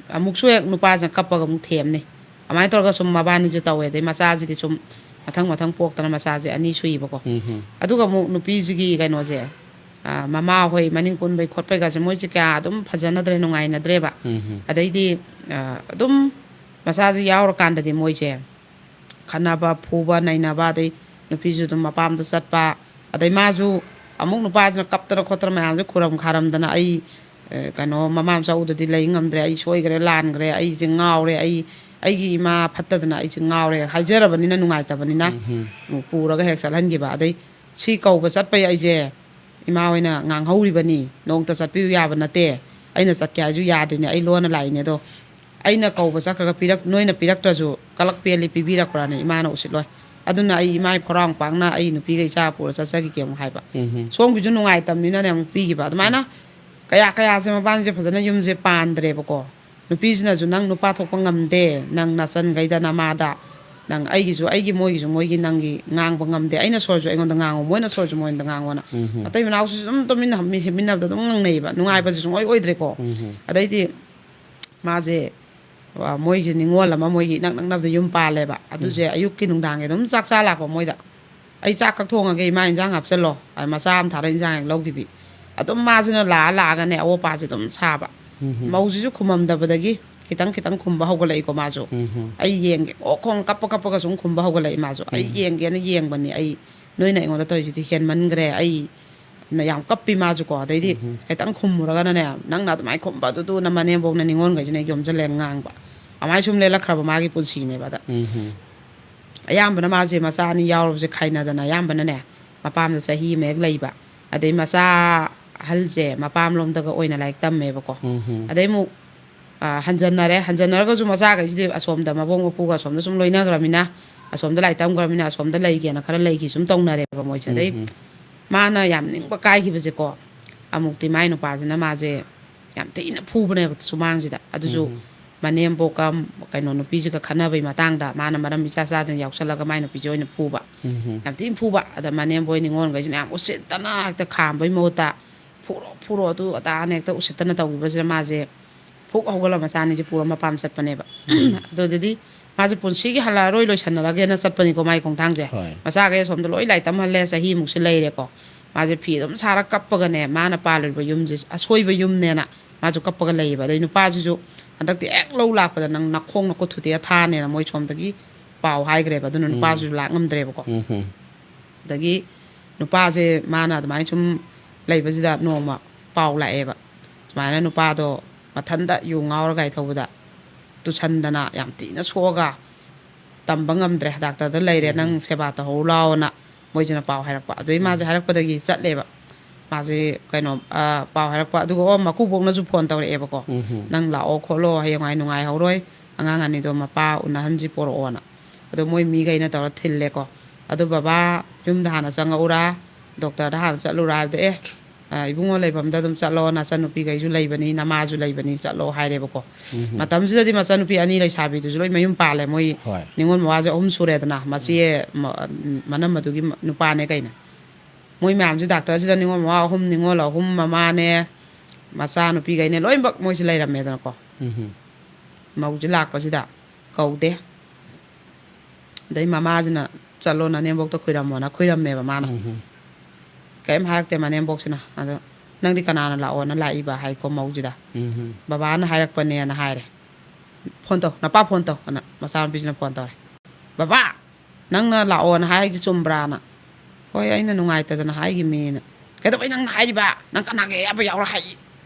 ꯑꯃꯨꯛꯁꯨ ꯍꯦꯛ ꯅꯨꯄꯥꯁꯤꯅ ꯀꯞꯄꯒ ꯑꯃꯨꯛ ꯊꯦꯝꯅꯤ꯫ ꯑꯗꯨꯃꯥꯏꯅ ꯇꯧꯔꯒ ꯁꯨꯝ ꯃꯕꯥꯅꯤꯁꯦ ꯇꯧꯋꯦ꯫ ꯑꯗꯩ ꯃꯆꯥꯁꯤꯗꯤ ꯁꯨꯝ ꯃꯊꯪ ꯃꯊꯪ ꯄꯣꯛꯇꯅ ꯃꯆꯥꯁꯦ ꯑꯅꯤ ꯁꯨꯏꯕꯀꯣ꯫ ꯎꯝ꯫ ꯑꯗꯨꯒ ꯑꯃꯨꯛ ꯅꯨꯄꯤꯁꯤꯒꯤ ꯀꯩꯅꯣꯁꯦ, ꯑ, ꯃꯃꯥ ꯍꯣꯏ ꯃꯅꯤꯡ ꯀꯨꯟꯕꯩ ꯈꯣꯠꯄꯩꯒꯁꯦ ꯃꯣꯏꯁꯦ ꯀꯌꯥ ꯑꯗꯨꯝ ꯐꯖꯅꯗ꯭ꯔꯦ, ꯅꯨꯡꯉꯥꯏꯅꯗ꯭ꯔꯦꯕ꯫ ꯎꯝ꯫ ꯑꯗꯩꯗꯤ, ꯑ, ꯑꯗꯨꯝ ꯃꯆꯥꯁꯦ ꯌꯥꯎꯔꯀꯥꯟꯗꯗꯤ ꯃꯣꯏꯁꯦ ꯈꯠꯅꯕ, ꯐꯨꯕ, ꯅꯩꯅꯕ, ꯑꯗꯩ ꯅꯨꯄꯤꯁꯨ ꯑꯗꯨꯝ ꯃꯄꯥꯝꯗ ꯆꯠꯄ, ꯑꯗꯩ ꯃꯥꯁꯨ ꯑꯃꯨꯛ ꯅꯨꯄꯥꯁꯤꯅ ꯀꯞꯇꯅ ꯈꯣꯠꯇꯅ ꯃꯌꯥꯝꯁꯦ ꯈꯨꯔꯝ ꯈꯥꯔꯝꯗꯅ, "ꯑꯩ, ꯑꯦ, ꯀꯩꯅꯣ, ꯃꯃꯥ ꯃꯆꯥ ꯎꯗꯗꯤ ꯂꯩ ꯉꯝꯗ꯭ꯔꯦ, ꯑꯩ ꯁꯣꯏꯈ꯭ꯔꯦ, ꯂꯥꯟꯈ꯭ꯔꯦ, ꯑꯩꯁꯦ ꯉꯥꯎꯔꯦ, ꯑꯩ, ꯑꯩꯒꯤ ꯏꯃꯥ ꯐꯠꯇꯗꯅ ꯑꯩꯁꯦ ꯉꯥꯎꯔꯦ" ꯍꯥꯏꯖꯔꯕꯅꯤꯅ, ꯅꯨꯡꯉꯥꯏꯇꯕꯅꯤꯅ, ꯎꯝ꯫ ꯄꯨꯔꯒ ꯍꯦꯛ ꯆꯠꯍꯟꯈꯤꯕ꯫ ꯑꯗꯩ ꯁꯤ ꯀꯧꯕ ꯆꯠꯄꯩ ꯑꯩꯁꯦ ꯏꯃꯥ ꯍꯣꯏꯅ ꯉꯥꯡꯍꯧꯔꯤꯕꯅꯤ, "ꯅꯣꯡꯇ ꯆꯠꯄꯤꯌꯨ ꯌꯥꯕ ꯅꯠꯇꯦ, ꯑꯩꯅ ꯆꯠꯀꯦ ꯍꯥꯏꯁꯨ ꯌꯥꯗ꯭ꯔꯤꯅꯦ, ꯑꯩ ꯂꯣꯟꯅ ꯂꯥꯛꯏꯅꯦ, ꯑꯗꯣ ꯑꯩꯅ ꯀꯧꯕ ꯆꯠꯈ꯭ꯔꯒ ꯄꯤꯔꯛ-, ꯅꯣꯏꯅ ꯄꯤꯔꯛꯇ꯭ꯔꯁꯨ ꯀꯂꯛ ꯄꯦꯜꯂꯤ, ꯄꯤꯕꯤꯔꯛꯄ꯭ꯔꯥꯅꯦ, ꯏꯃꯥꯅ ꯎꯁꯤꯠꯂꯣꯏ꯫ ꯑꯗꯨꯅ ꯑꯩ ꯏꯃꯥ ꯏꯐꯣꯔꯥꯡ ꯄꯥꯛꯅ ꯑꯩ ꯅꯨꯄꯤꯒ ꯏꯆꯥ ꯄꯨꯔ ꯆꯠꯆꯈꯤꯒꯦ" ꯑꯃꯨꯛ ꯍꯥꯏꯕ꯫ ꯎꯝ꯫ ꯁꯣꯝꯒꯤꯁꯨ ꯅꯨꯡꯉꯥꯏꯇꯕꯅꯤꯅꯅꯦ ꯑꯃꯨꯛ ꯄꯤꯈꯤꯕ꯫ ꯑꯗꯨꯃꯥꯏꯅ ꯀꯌꯥ ꯀꯌꯥꯁꯦ ꯃꯕꯥꯅꯤꯁꯦ ꯐꯖꯅ ꯌꯨꯝꯁꯦ ꯄꯥꯟꯗ꯭ꯔꯦꯕꯀꯣ꯫ ꯅꯨꯄꯤꯁꯤꯅꯁꯨ "ꯅꯪ ꯅꯨꯄꯥ ꯊꯣꯛꯄ ꯉꯝꯗꯦ, ꯅꯪ ꯅꯆꯟꯈꯩꯗ, ꯅꯃꯥꯗ, ꯅꯪ ꯑꯩꯒꯤꯁꯨ ꯑꯩꯒꯤ, ꯃꯣꯏꯒꯤꯁꯨ ꯃꯣꯏꯒꯤ, ꯅꯪꯒꯤ ꯉꯥꯡꯕ ꯉꯝꯗꯦ, ꯑꯩꯅ ꯁꯣꯔꯁꯨ ꯑꯩꯉꯣꯟꯗ ꯉꯥꯡꯉꯣ, ꯃꯣꯏꯅ ꯁꯣꯔꯁꯨ ꯃꯣꯏꯗ ꯉꯥꯡꯉꯣꯅ"꯫ ꯎꯝ꯫ ꯃꯇꯩ ꯃꯅꯥꯎꯁꯤꯁꯨ ꯑꯗꯨꯝ ꯇꯨꯃꯤꯟꯅ ꯍꯤꯞꯃꯤꯟꯅꯕꯗ ꯑꯗꯨꯝ ꯉꯥꯡꯅꯩꯌꯦꯕ, ꯅꯨꯡꯉꯥꯏꯕꯁꯦ ꯁꯨꯡꯑꯣꯏ ꯑꯣꯏꯗ꯭ꯔꯦꯀꯣ꯫ ꯎꯝ꯫ ꯑꯗꯩꯗꯤ ꯃꯥꯁꯦ, ꯑ, ꯃꯣꯏꯁꯦ ꯅꯤꯉꯣꯜ ꯑꯃ ꯃꯣꯏꯒꯤ ꯏꯅꯛ ꯅꯛꯅꯕꯗ ꯌꯨꯝ ꯄꯥꯜꯂꯦꯕ꯫ ꯑꯗꯨꯁꯦ ꯎꯝ꯫ ꯑꯌꯨꯛꯀꯤ ꯅꯨꯡꯗꯥꯡꯒꯤ ꯑꯗꯨꯝ ꯆꯥꯛ ꯆꯥ ꯂꯥꯛꯄ ꯃꯣꯏꯗ꯫ "ꯑꯩ ꯆꯥꯛ ꯀꯛꯊꯣꯡꯉꯒꯦ, ꯏꯃꯥ ꯏꯟꯖꯥꯡ ꯍꯥꯞꯆꯜꯂꯣ", ꯑ, ꯃꯆꯥ ꯑꯃ ꯊꯥꯔ ꯏꯟꯖꯥꯡ ꯍꯦꯛ ꯂꯧꯈꯤꯕꯤ꯫ ꯑꯗꯨꯝ ꯃꯥꯁꯤꯅ ꯂꯥꯛꯑ ꯂꯥꯛꯑꯒꯅꯦ ꯑꯋꯣꯄꯥꯁꯦ ꯑꯗꯨꯝ ꯁꯥꯕ꯫ ꯎꯝ꯫ ꯃꯧꯁꯤꯁꯨ ꯈꯨꯝꯃꯝꯗꯕꯗꯒꯤ ꯈꯤꯇꯪ ꯈꯤꯇꯪ ꯈꯨꯝꯕ ꯍꯧꯒꯠꯂꯛꯏꯀꯣ ꯃꯥꯁꯨ꯫ ꯎꯝ꯫ "ꯑꯩ ꯌꯦꯡꯒꯦ", ꯑꯣ ꯈꯣꯡ ꯀꯞꯄ ꯀꯞꯄꯒ ꯁꯨꯝ ꯈꯨꯝꯕ ꯍꯧꯒꯠꯂꯛꯏ ꯃꯥꯁꯨ꯫ "ꯑꯩ ꯎꯝ꯫ ꯌꯦꯡꯒꯦꯅ ꯌꯦꯡꯕꯅꯤ, ꯑꯩ, ꯅꯣꯏꯅ ꯑꯩꯉꯣꯟꯗ ꯇꯧꯔꯤꯁꯤꯗꯤ ꯍꯦꯟꯃꯟꯈ꯭ꯔꯦ, ꯑꯩ", ꯅ ꯌꯥꯝ ꯀꯞꯄꯤ ꯃꯥꯁꯨꯀꯣ꯫ ꯑꯗꯩꯗꯤ ꯎꯝ꯫ ꯈꯤꯇꯪ ꯈꯨꯝꯃꯨꯔꯒꯅꯅꯦ, "ꯅꯪꯅ ꯑꯗꯨꯃꯥꯏꯅ ꯈꯨꯝꯕ ꯑꯗꯨꯗꯨꯅ ꯃꯅꯦꯝꯕꯣꯛꯅ ꯅꯤꯉꯣꯜꯈꯩꯁꯤꯅ ꯌꯣꯝꯁꯤꯜꯂꯦ ꯉꯥꯡꯕ"꯫ ꯑꯗꯨꯃꯥꯏꯅ ꯁꯨꯝ ꯂꯦꯜꯂꯛꯈ꯭ꯔꯕ ꯃꯥꯒꯤ ꯄꯨꯟꯁꯤꯅꯦꯕ꯫ ꯑꯗ ꯎꯝ꯫ ꯑꯌꯥꯝꯕꯅ ꯃꯥꯁꯦ ꯃꯆꯥ ꯑꯅꯤ ꯌꯥꯎꯔꯕꯁꯦ ꯈꯥꯏꯅꯗꯅ ꯑꯌꯥꯝꯕꯅꯅꯦ, ꯃꯄꯥꯝꯗ ꯆꯍꯤ ꯑꯃ ꯍꯦꯛ ꯂꯩꯕ, ꯑꯗꯩ ꯃꯆꯥ ꯑꯍꯜꯁꯦ ꯃꯄꯥꯝꯂꯣꯝꯗꯒ ꯑꯣꯏꯅ ꯂꯥꯏꯔꯤꯛ ꯇꯝꯃꯦꯕꯀꯣ꯫ ꯎꯝ꯫ ꯑꯗꯩ ꯑꯃꯨꯛ, ꯑ, ꯍꯟꯖꯟꯅꯔꯦ꯫ ꯍꯟꯖꯟꯅꯔꯒꯁꯨ ꯃꯆꯥꯈꯩꯁꯤꯗꯤ ꯑꯁꯣꯝꯗ ꯃꯕꯣꯛ ꯃꯄꯨꯒ ꯑꯁꯣꯝꯗ ꯁꯨꯝ ꯂꯣꯏꯅꯈ꯭ꯔꯃꯤꯅ, ꯑꯁꯣꯝꯗ ꯂꯥꯏꯔꯤꯛ ꯇꯝꯈ꯭ꯔꯃꯤꯅ ꯑꯁꯣꯝꯗ ꯂꯩꯒꯦꯅ ꯈꯔ ꯂꯩꯈꯤ ꯁꯨꯝ ꯇꯧꯅꯔꯦꯕ ꯃꯣꯏꯁꯦ꯫ ꯑꯗꯩ ꯎꯝ꯫ ꯃꯥꯅ ꯌꯥꯝ ꯅꯤꯡꯕ ꯀꯥꯏꯈꯤꯕꯁꯦꯀꯣ, ꯑꯃꯨꯛꯇꯤ ꯃꯥꯏ ꯅꯨꯄꯥꯁꯤꯅ ꯃꯥꯁꯦ ꯌꯥꯝ ꯊꯤꯅ ꯐꯨꯕꯅꯦꯕ ꯁꯨꯃꯥꯡꯁꯤꯗ꯫ ꯑꯗꯨꯁꯨ ꯎꯝ꯫ ꯃꯅꯦꯝꯕꯣꯛꯀ ꯀꯩꯅꯣ ꯅꯨꯄꯤꯁꯤꯒ ꯈꯠꯅꯕꯩ ꯃꯇꯥꯡꯗ ꯃꯥꯅ ꯃꯔꯝ ꯏꯆꯥ ꯆꯥꯗꯅ ꯌꯥꯎꯁꯜꯂꯒ ꯃꯥꯏ ꯅꯨꯄꯤꯁꯦ ꯑꯣꯏꯅ ꯐꯨꯕ꯫ ꯎꯝ꯫ ꯌꯥꯝ ꯊꯤꯅ ꯐꯨꯕ꯫ ꯑꯗ ꯃꯅꯦꯝꯕꯣꯏ ꯅꯤꯉꯣꯜꯈꯩꯁꯤꯅ ꯌꯥꯝ ꯎꯁꯤꯠꯇꯅ ꯍꯦꯛꯇ ꯈꯥꯝꯕꯩ ꯃꯍꯨꯠꯇ, "ꯐꯨꯔꯣ, ꯐꯨꯔꯣ, ꯑꯗꯨ ꯑꯗꯥꯅ" ꯍꯦꯛꯇ ꯎꯁꯤꯠꯇꯅ ꯇꯧꯈꯤꯕꯁꯤꯗ ꯃꯥꯁꯦ ꯐꯨꯛ ꯍꯧꯒꯠꯂ ꯃꯆꯥꯅꯤꯁꯦ ꯄꯨꯔ ꯃꯄꯥꯝ ꯆꯠꯄꯅꯦꯕ꯫ ꯎꯝ꯫ ꯑꯗꯨꯗꯗꯤ ꯃꯥꯁꯦ ꯄꯨꯟꯁꯤꯒꯤ ꯍꯜꯂꯛꯑꯔꯣꯏ, ꯂꯣꯏꯁꯟꯅꯔꯒꯦꯅ ꯆꯠꯄꯅꯤꯀꯣ ꯃꯥꯒꯤ ꯈꯣꯡꯊꯥꯡꯁꯦ꯫ ꯍꯣꯏ꯫ ꯃꯆꯥꯈꯩ ꯑꯁꯣꯝꯗ ꯂꯣꯏ ꯂꯥꯏꯔꯤꯛ ꯇꯝꯍꯜꯂꯦ, ꯆꯍꯤꯃꯨꯛꯁꯦ ꯂꯩꯔꯦꯀꯣ꯫ ꯃꯥꯁꯦ ꯐꯤ ꯑꯗꯨꯝ ꯁꯥꯔ ꯀꯞꯄꯒꯅꯦ, ꯃꯥꯅ ꯄꯥꯜꯂꯤꯕ ꯌꯨꯝꯁꯦ ꯑꯁꯣꯏꯕ ꯌꯨꯝꯅꯦꯅ ꯃꯥꯁꯨ ꯀꯞꯄꯒ ꯂꯩꯌꯦꯕ꯫ ꯑꯗꯩ ꯅꯨꯄꯥꯁꯤꯁꯨ ꯍꯟꯗꯛꯇꯤ ꯍꯦꯛ ꯂꯧ ꯂꯥꯛꯄꯗ "ꯅꯪ ꯅꯈꯣꯡ ꯅꯈꯨꯠ ꯊꯨꯗꯦꯛꯑ ꯊꯥꯅꯦꯅ" ꯃꯣꯏ ꯁꯣꯝꯗꯒꯤ ꯄꯥꯎ ꯍꯥꯏꯈ꯭ꯔꯦꯕ꯫ ꯑꯗꯨꯅ ꯎꯝ꯫ ꯅꯨꯄꯥꯁꯤꯁꯨ ꯂꯥꯛ ꯉꯝꯗ꯭ꯔꯦꯕꯀꯣ꯫ ꯎꯝ ꯍꯝ꯫ ꯑꯗꯒꯤ ꯅꯨꯄꯥꯁꯦ ꯃꯥꯅ ꯑꯗꯨꯃꯥꯏꯅ ꯁꯨꯝ ꯂꯩꯕꯁꯤꯗ ꯅꯣꯡꯃ ꯄꯥꯎ ꯂꯥꯛꯑꯦꯕ, ꯁꯨꯃꯥꯏꯅ ꯅꯨꯄꯥꯗꯣ ꯃꯊꯟꯇ ꯌꯨ ꯉꯥꯎꯔ ꯒꯥꯔꯤ ꯊꯧꯕꯗ ꯇꯨꯁꯟꯗꯅ ꯌꯥꯝ ꯊꯤꯅ ꯁꯣꯛꯑꯒ ꯇꯝꯕ ꯉꯝꯗ꯭ꯔꯦ, ꯗꯥꯛꯇꯔꯗ ꯂꯩꯔꯦ, ꯎꯝ꯫ "ꯅꯪ ꯁꯦꯕꯥ ꯇꯧꯍꯧ ꯂꯥꯎꯅ" ꯃꯣꯏꯁꯤꯅ ꯄꯥꯎ ꯍꯥꯏꯔꯛꯄ꯫ ꯑꯗꯨꯗꯩ ꯃꯥꯁꯦ ꯎꯝ꯫ ꯍꯥꯏꯔꯛꯄꯗꯒꯤ ꯆꯠꯂꯦꯕ꯫ ꯃꯥꯁꯦ ꯀꯩꯅꯣ, ꯑ, ꯄꯥꯎ ꯍꯥꯏꯔꯛꯄ, ꯑꯗꯨꯒ, ꯑꯣ, ꯃꯀꯨꯕꯣꯛꯅꯁꯨ ꯐꯣꯟ ꯇꯧꯔꯛꯑꯦꯕꯀꯣ, ꯎꯝ ꯍꯝ꯫ "ꯅꯪ ꯂꯥꯛꯑꯣ ꯈꯣꯠꯂꯣ, ꯍꯌꯦꯡꯋꯥꯏ ꯅꯨꯡꯉꯥꯏꯍꯧꯔꯣꯏ, ꯑꯉꯥꯡ ꯑꯅꯤꯗꯣ ꯃꯄꯥ ꯎꯅꯍꯟꯁꯤ ꯄꯣꯔꯛꯑꯣꯅ"꯫ ꯑꯗꯣ ꯃꯣꯏ ꯃꯤꯈꯩꯅ ꯇꯧꯔ ꯊꯤꯜꯂꯦꯀꯣ꯫ ꯑꯗꯣ "ꯕꯕꯥ ꯌꯨꯝꯗ ꯍꯥꯟꯅ ꯆꯪꯉꯛꯎꯔꯥ, ꯗꯣꯛꯇꯔꯗ ꯍꯥꯟꯅ ꯆꯠꯂꯨꯔꯥ?" ꯍꯥꯏꯕꯗ, "ꯑꯦ, ꯑ, ꯏꯕꯨꯡꯉꯣ ꯂꯩꯐꯝꯗ ꯑꯗꯨꯝ ꯆꯠꯂꯣ, ꯅꯆꯟꯅꯨꯄꯤꯈꯩꯁꯨ ꯂꯩꯕꯅꯤ, ꯅꯃꯥꯁꯨ ꯂꯩꯕꯅꯤ, ꯆꯠꯂꯣ" ꯍꯥꯏꯔꯦꯕꯀꯣ꯫ ꯎꯝ꯫ ꯃꯇꯝꯁꯤꯗꯗꯤ ꯃꯆꯟꯅꯨꯄꯤ ꯑꯅꯤ ꯂꯩꯁꯥꯕꯤꯗꯨꯁꯨ ꯂꯣꯏ ꯃꯌꯨꯝ ꯄꯥꯜꯂꯦ꯫ ꯃꯣꯏ ꯍꯣꯏ꯫ ꯅꯤꯉꯣꯜ ꯃꯋꯥꯁꯦ ꯑꯍꯨꯝ ꯁꯨꯔꯦꯗꯅ, ꯃꯆꯦ, ꯎꯝ꯫ ꯃ-, ꯃꯅꯝ ꯑꯗꯨꯒꯤ ꯃ-, ꯅꯨꯄꯥꯅꯦ ꯀꯩꯅꯦ꯫ ꯃꯣꯏ ꯃꯌꯥꯝꯁꯦ ꯗꯥꯛꯇꯔꯁꯤꯗ ꯅꯤꯉꯣꯜ ꯃꯋꯥ ꯑꯍꯨꯝ, ꯅꯤꯉꯣꯜ ꯑꯍꯨꯝ, ꯃꯃꯥꯅꯦ, ꯃꯆꯥꯅꯨꯄꯤꯈꯩꯅꯦ, ꯂꯣꯏꯅꯃꯛ ꯃꯣꯏꯁꯦ ꯂꯩꯔꯝꯃꯦꯗꯅꯀꯣ꯫ ꯎꯝ꯫ ꯃꯧꯁꯦ ꯂꯥꯛꯄꯁꯤꯗ ꯀꯧꯗꯦ꯫ ꯑꯗꯩ ꯃꯃꯥꯁꯤꯅ, "ꯆꯠꯂꯣ, ꯅꯅꯦꯝꯕꯣꯛꯇ ꯈꯨꯏꯔꯝꯃꯣꯅ" ꯈꯨꯏꯔꯝꯃꯦꯕ ꯃꯥꯅ꯫ ꯎꯝ꯫ ꯀꯔꯤꯝ ꯍꯥꯏꯔꯛꯇꯦ ꯃꯅꯦꯝꯕꯣꯛꯁꯤꯅ꯫ ꯑꯗꯣ, "ꯅꯪꯗꯤ ꯀꯅꯥꯅ ꯂꯥꯛꯑꯣꯅ ꯂꯥꯛꯏꯕ?" ꯍꯥꯏꯀꯣ ꯃꯧꯁꯤꯗ꯫ ꯎꯝ꯫ "ꯕꯕꯥꯅ ꯍꯥꯏꯔꯛꯄꯅꯦꯅ" ꯍꯥꯏꯔꯦ꯫ "ꯐꯣꯟ ꯇꯧ, ꯅꯄꯥ ꯐꯣꯟ ꯇꯧ" ꯑꯅ ꯃꯆꯥꯅꯨꯄꯤꯁꯤꯅ ꯐꯣꯟ ꯇꯧꯔꯦ꯫ "ꯕꯕꯥ, ꯅꯪꯅ ꯂꯥꯛꯑꯣꯅ ꯍꯥꯏꯔꯤꯁꯦ ꯆꯨꯝꯕ꯭ꯔꯥꯅ?" "ꯍꯣꯏ, ꯑꯩꯅ ꯅꯨꯡꯉꯥꯏꯇꯗꯅ ꯍꯥꯏꯈꯤꯕꯅꯤꯅ"꯫ "ꯀꯩꯗꯧꯕꯩ ꯅꯪꯅ ꯍꯥꯏꯔꯤꯕ? ꯅꯪ ꯀꯅꯥꯒꯤ ꯑꯌꯥꯕ ꯌꯥꯎꯔ ꯍꯥꯏ?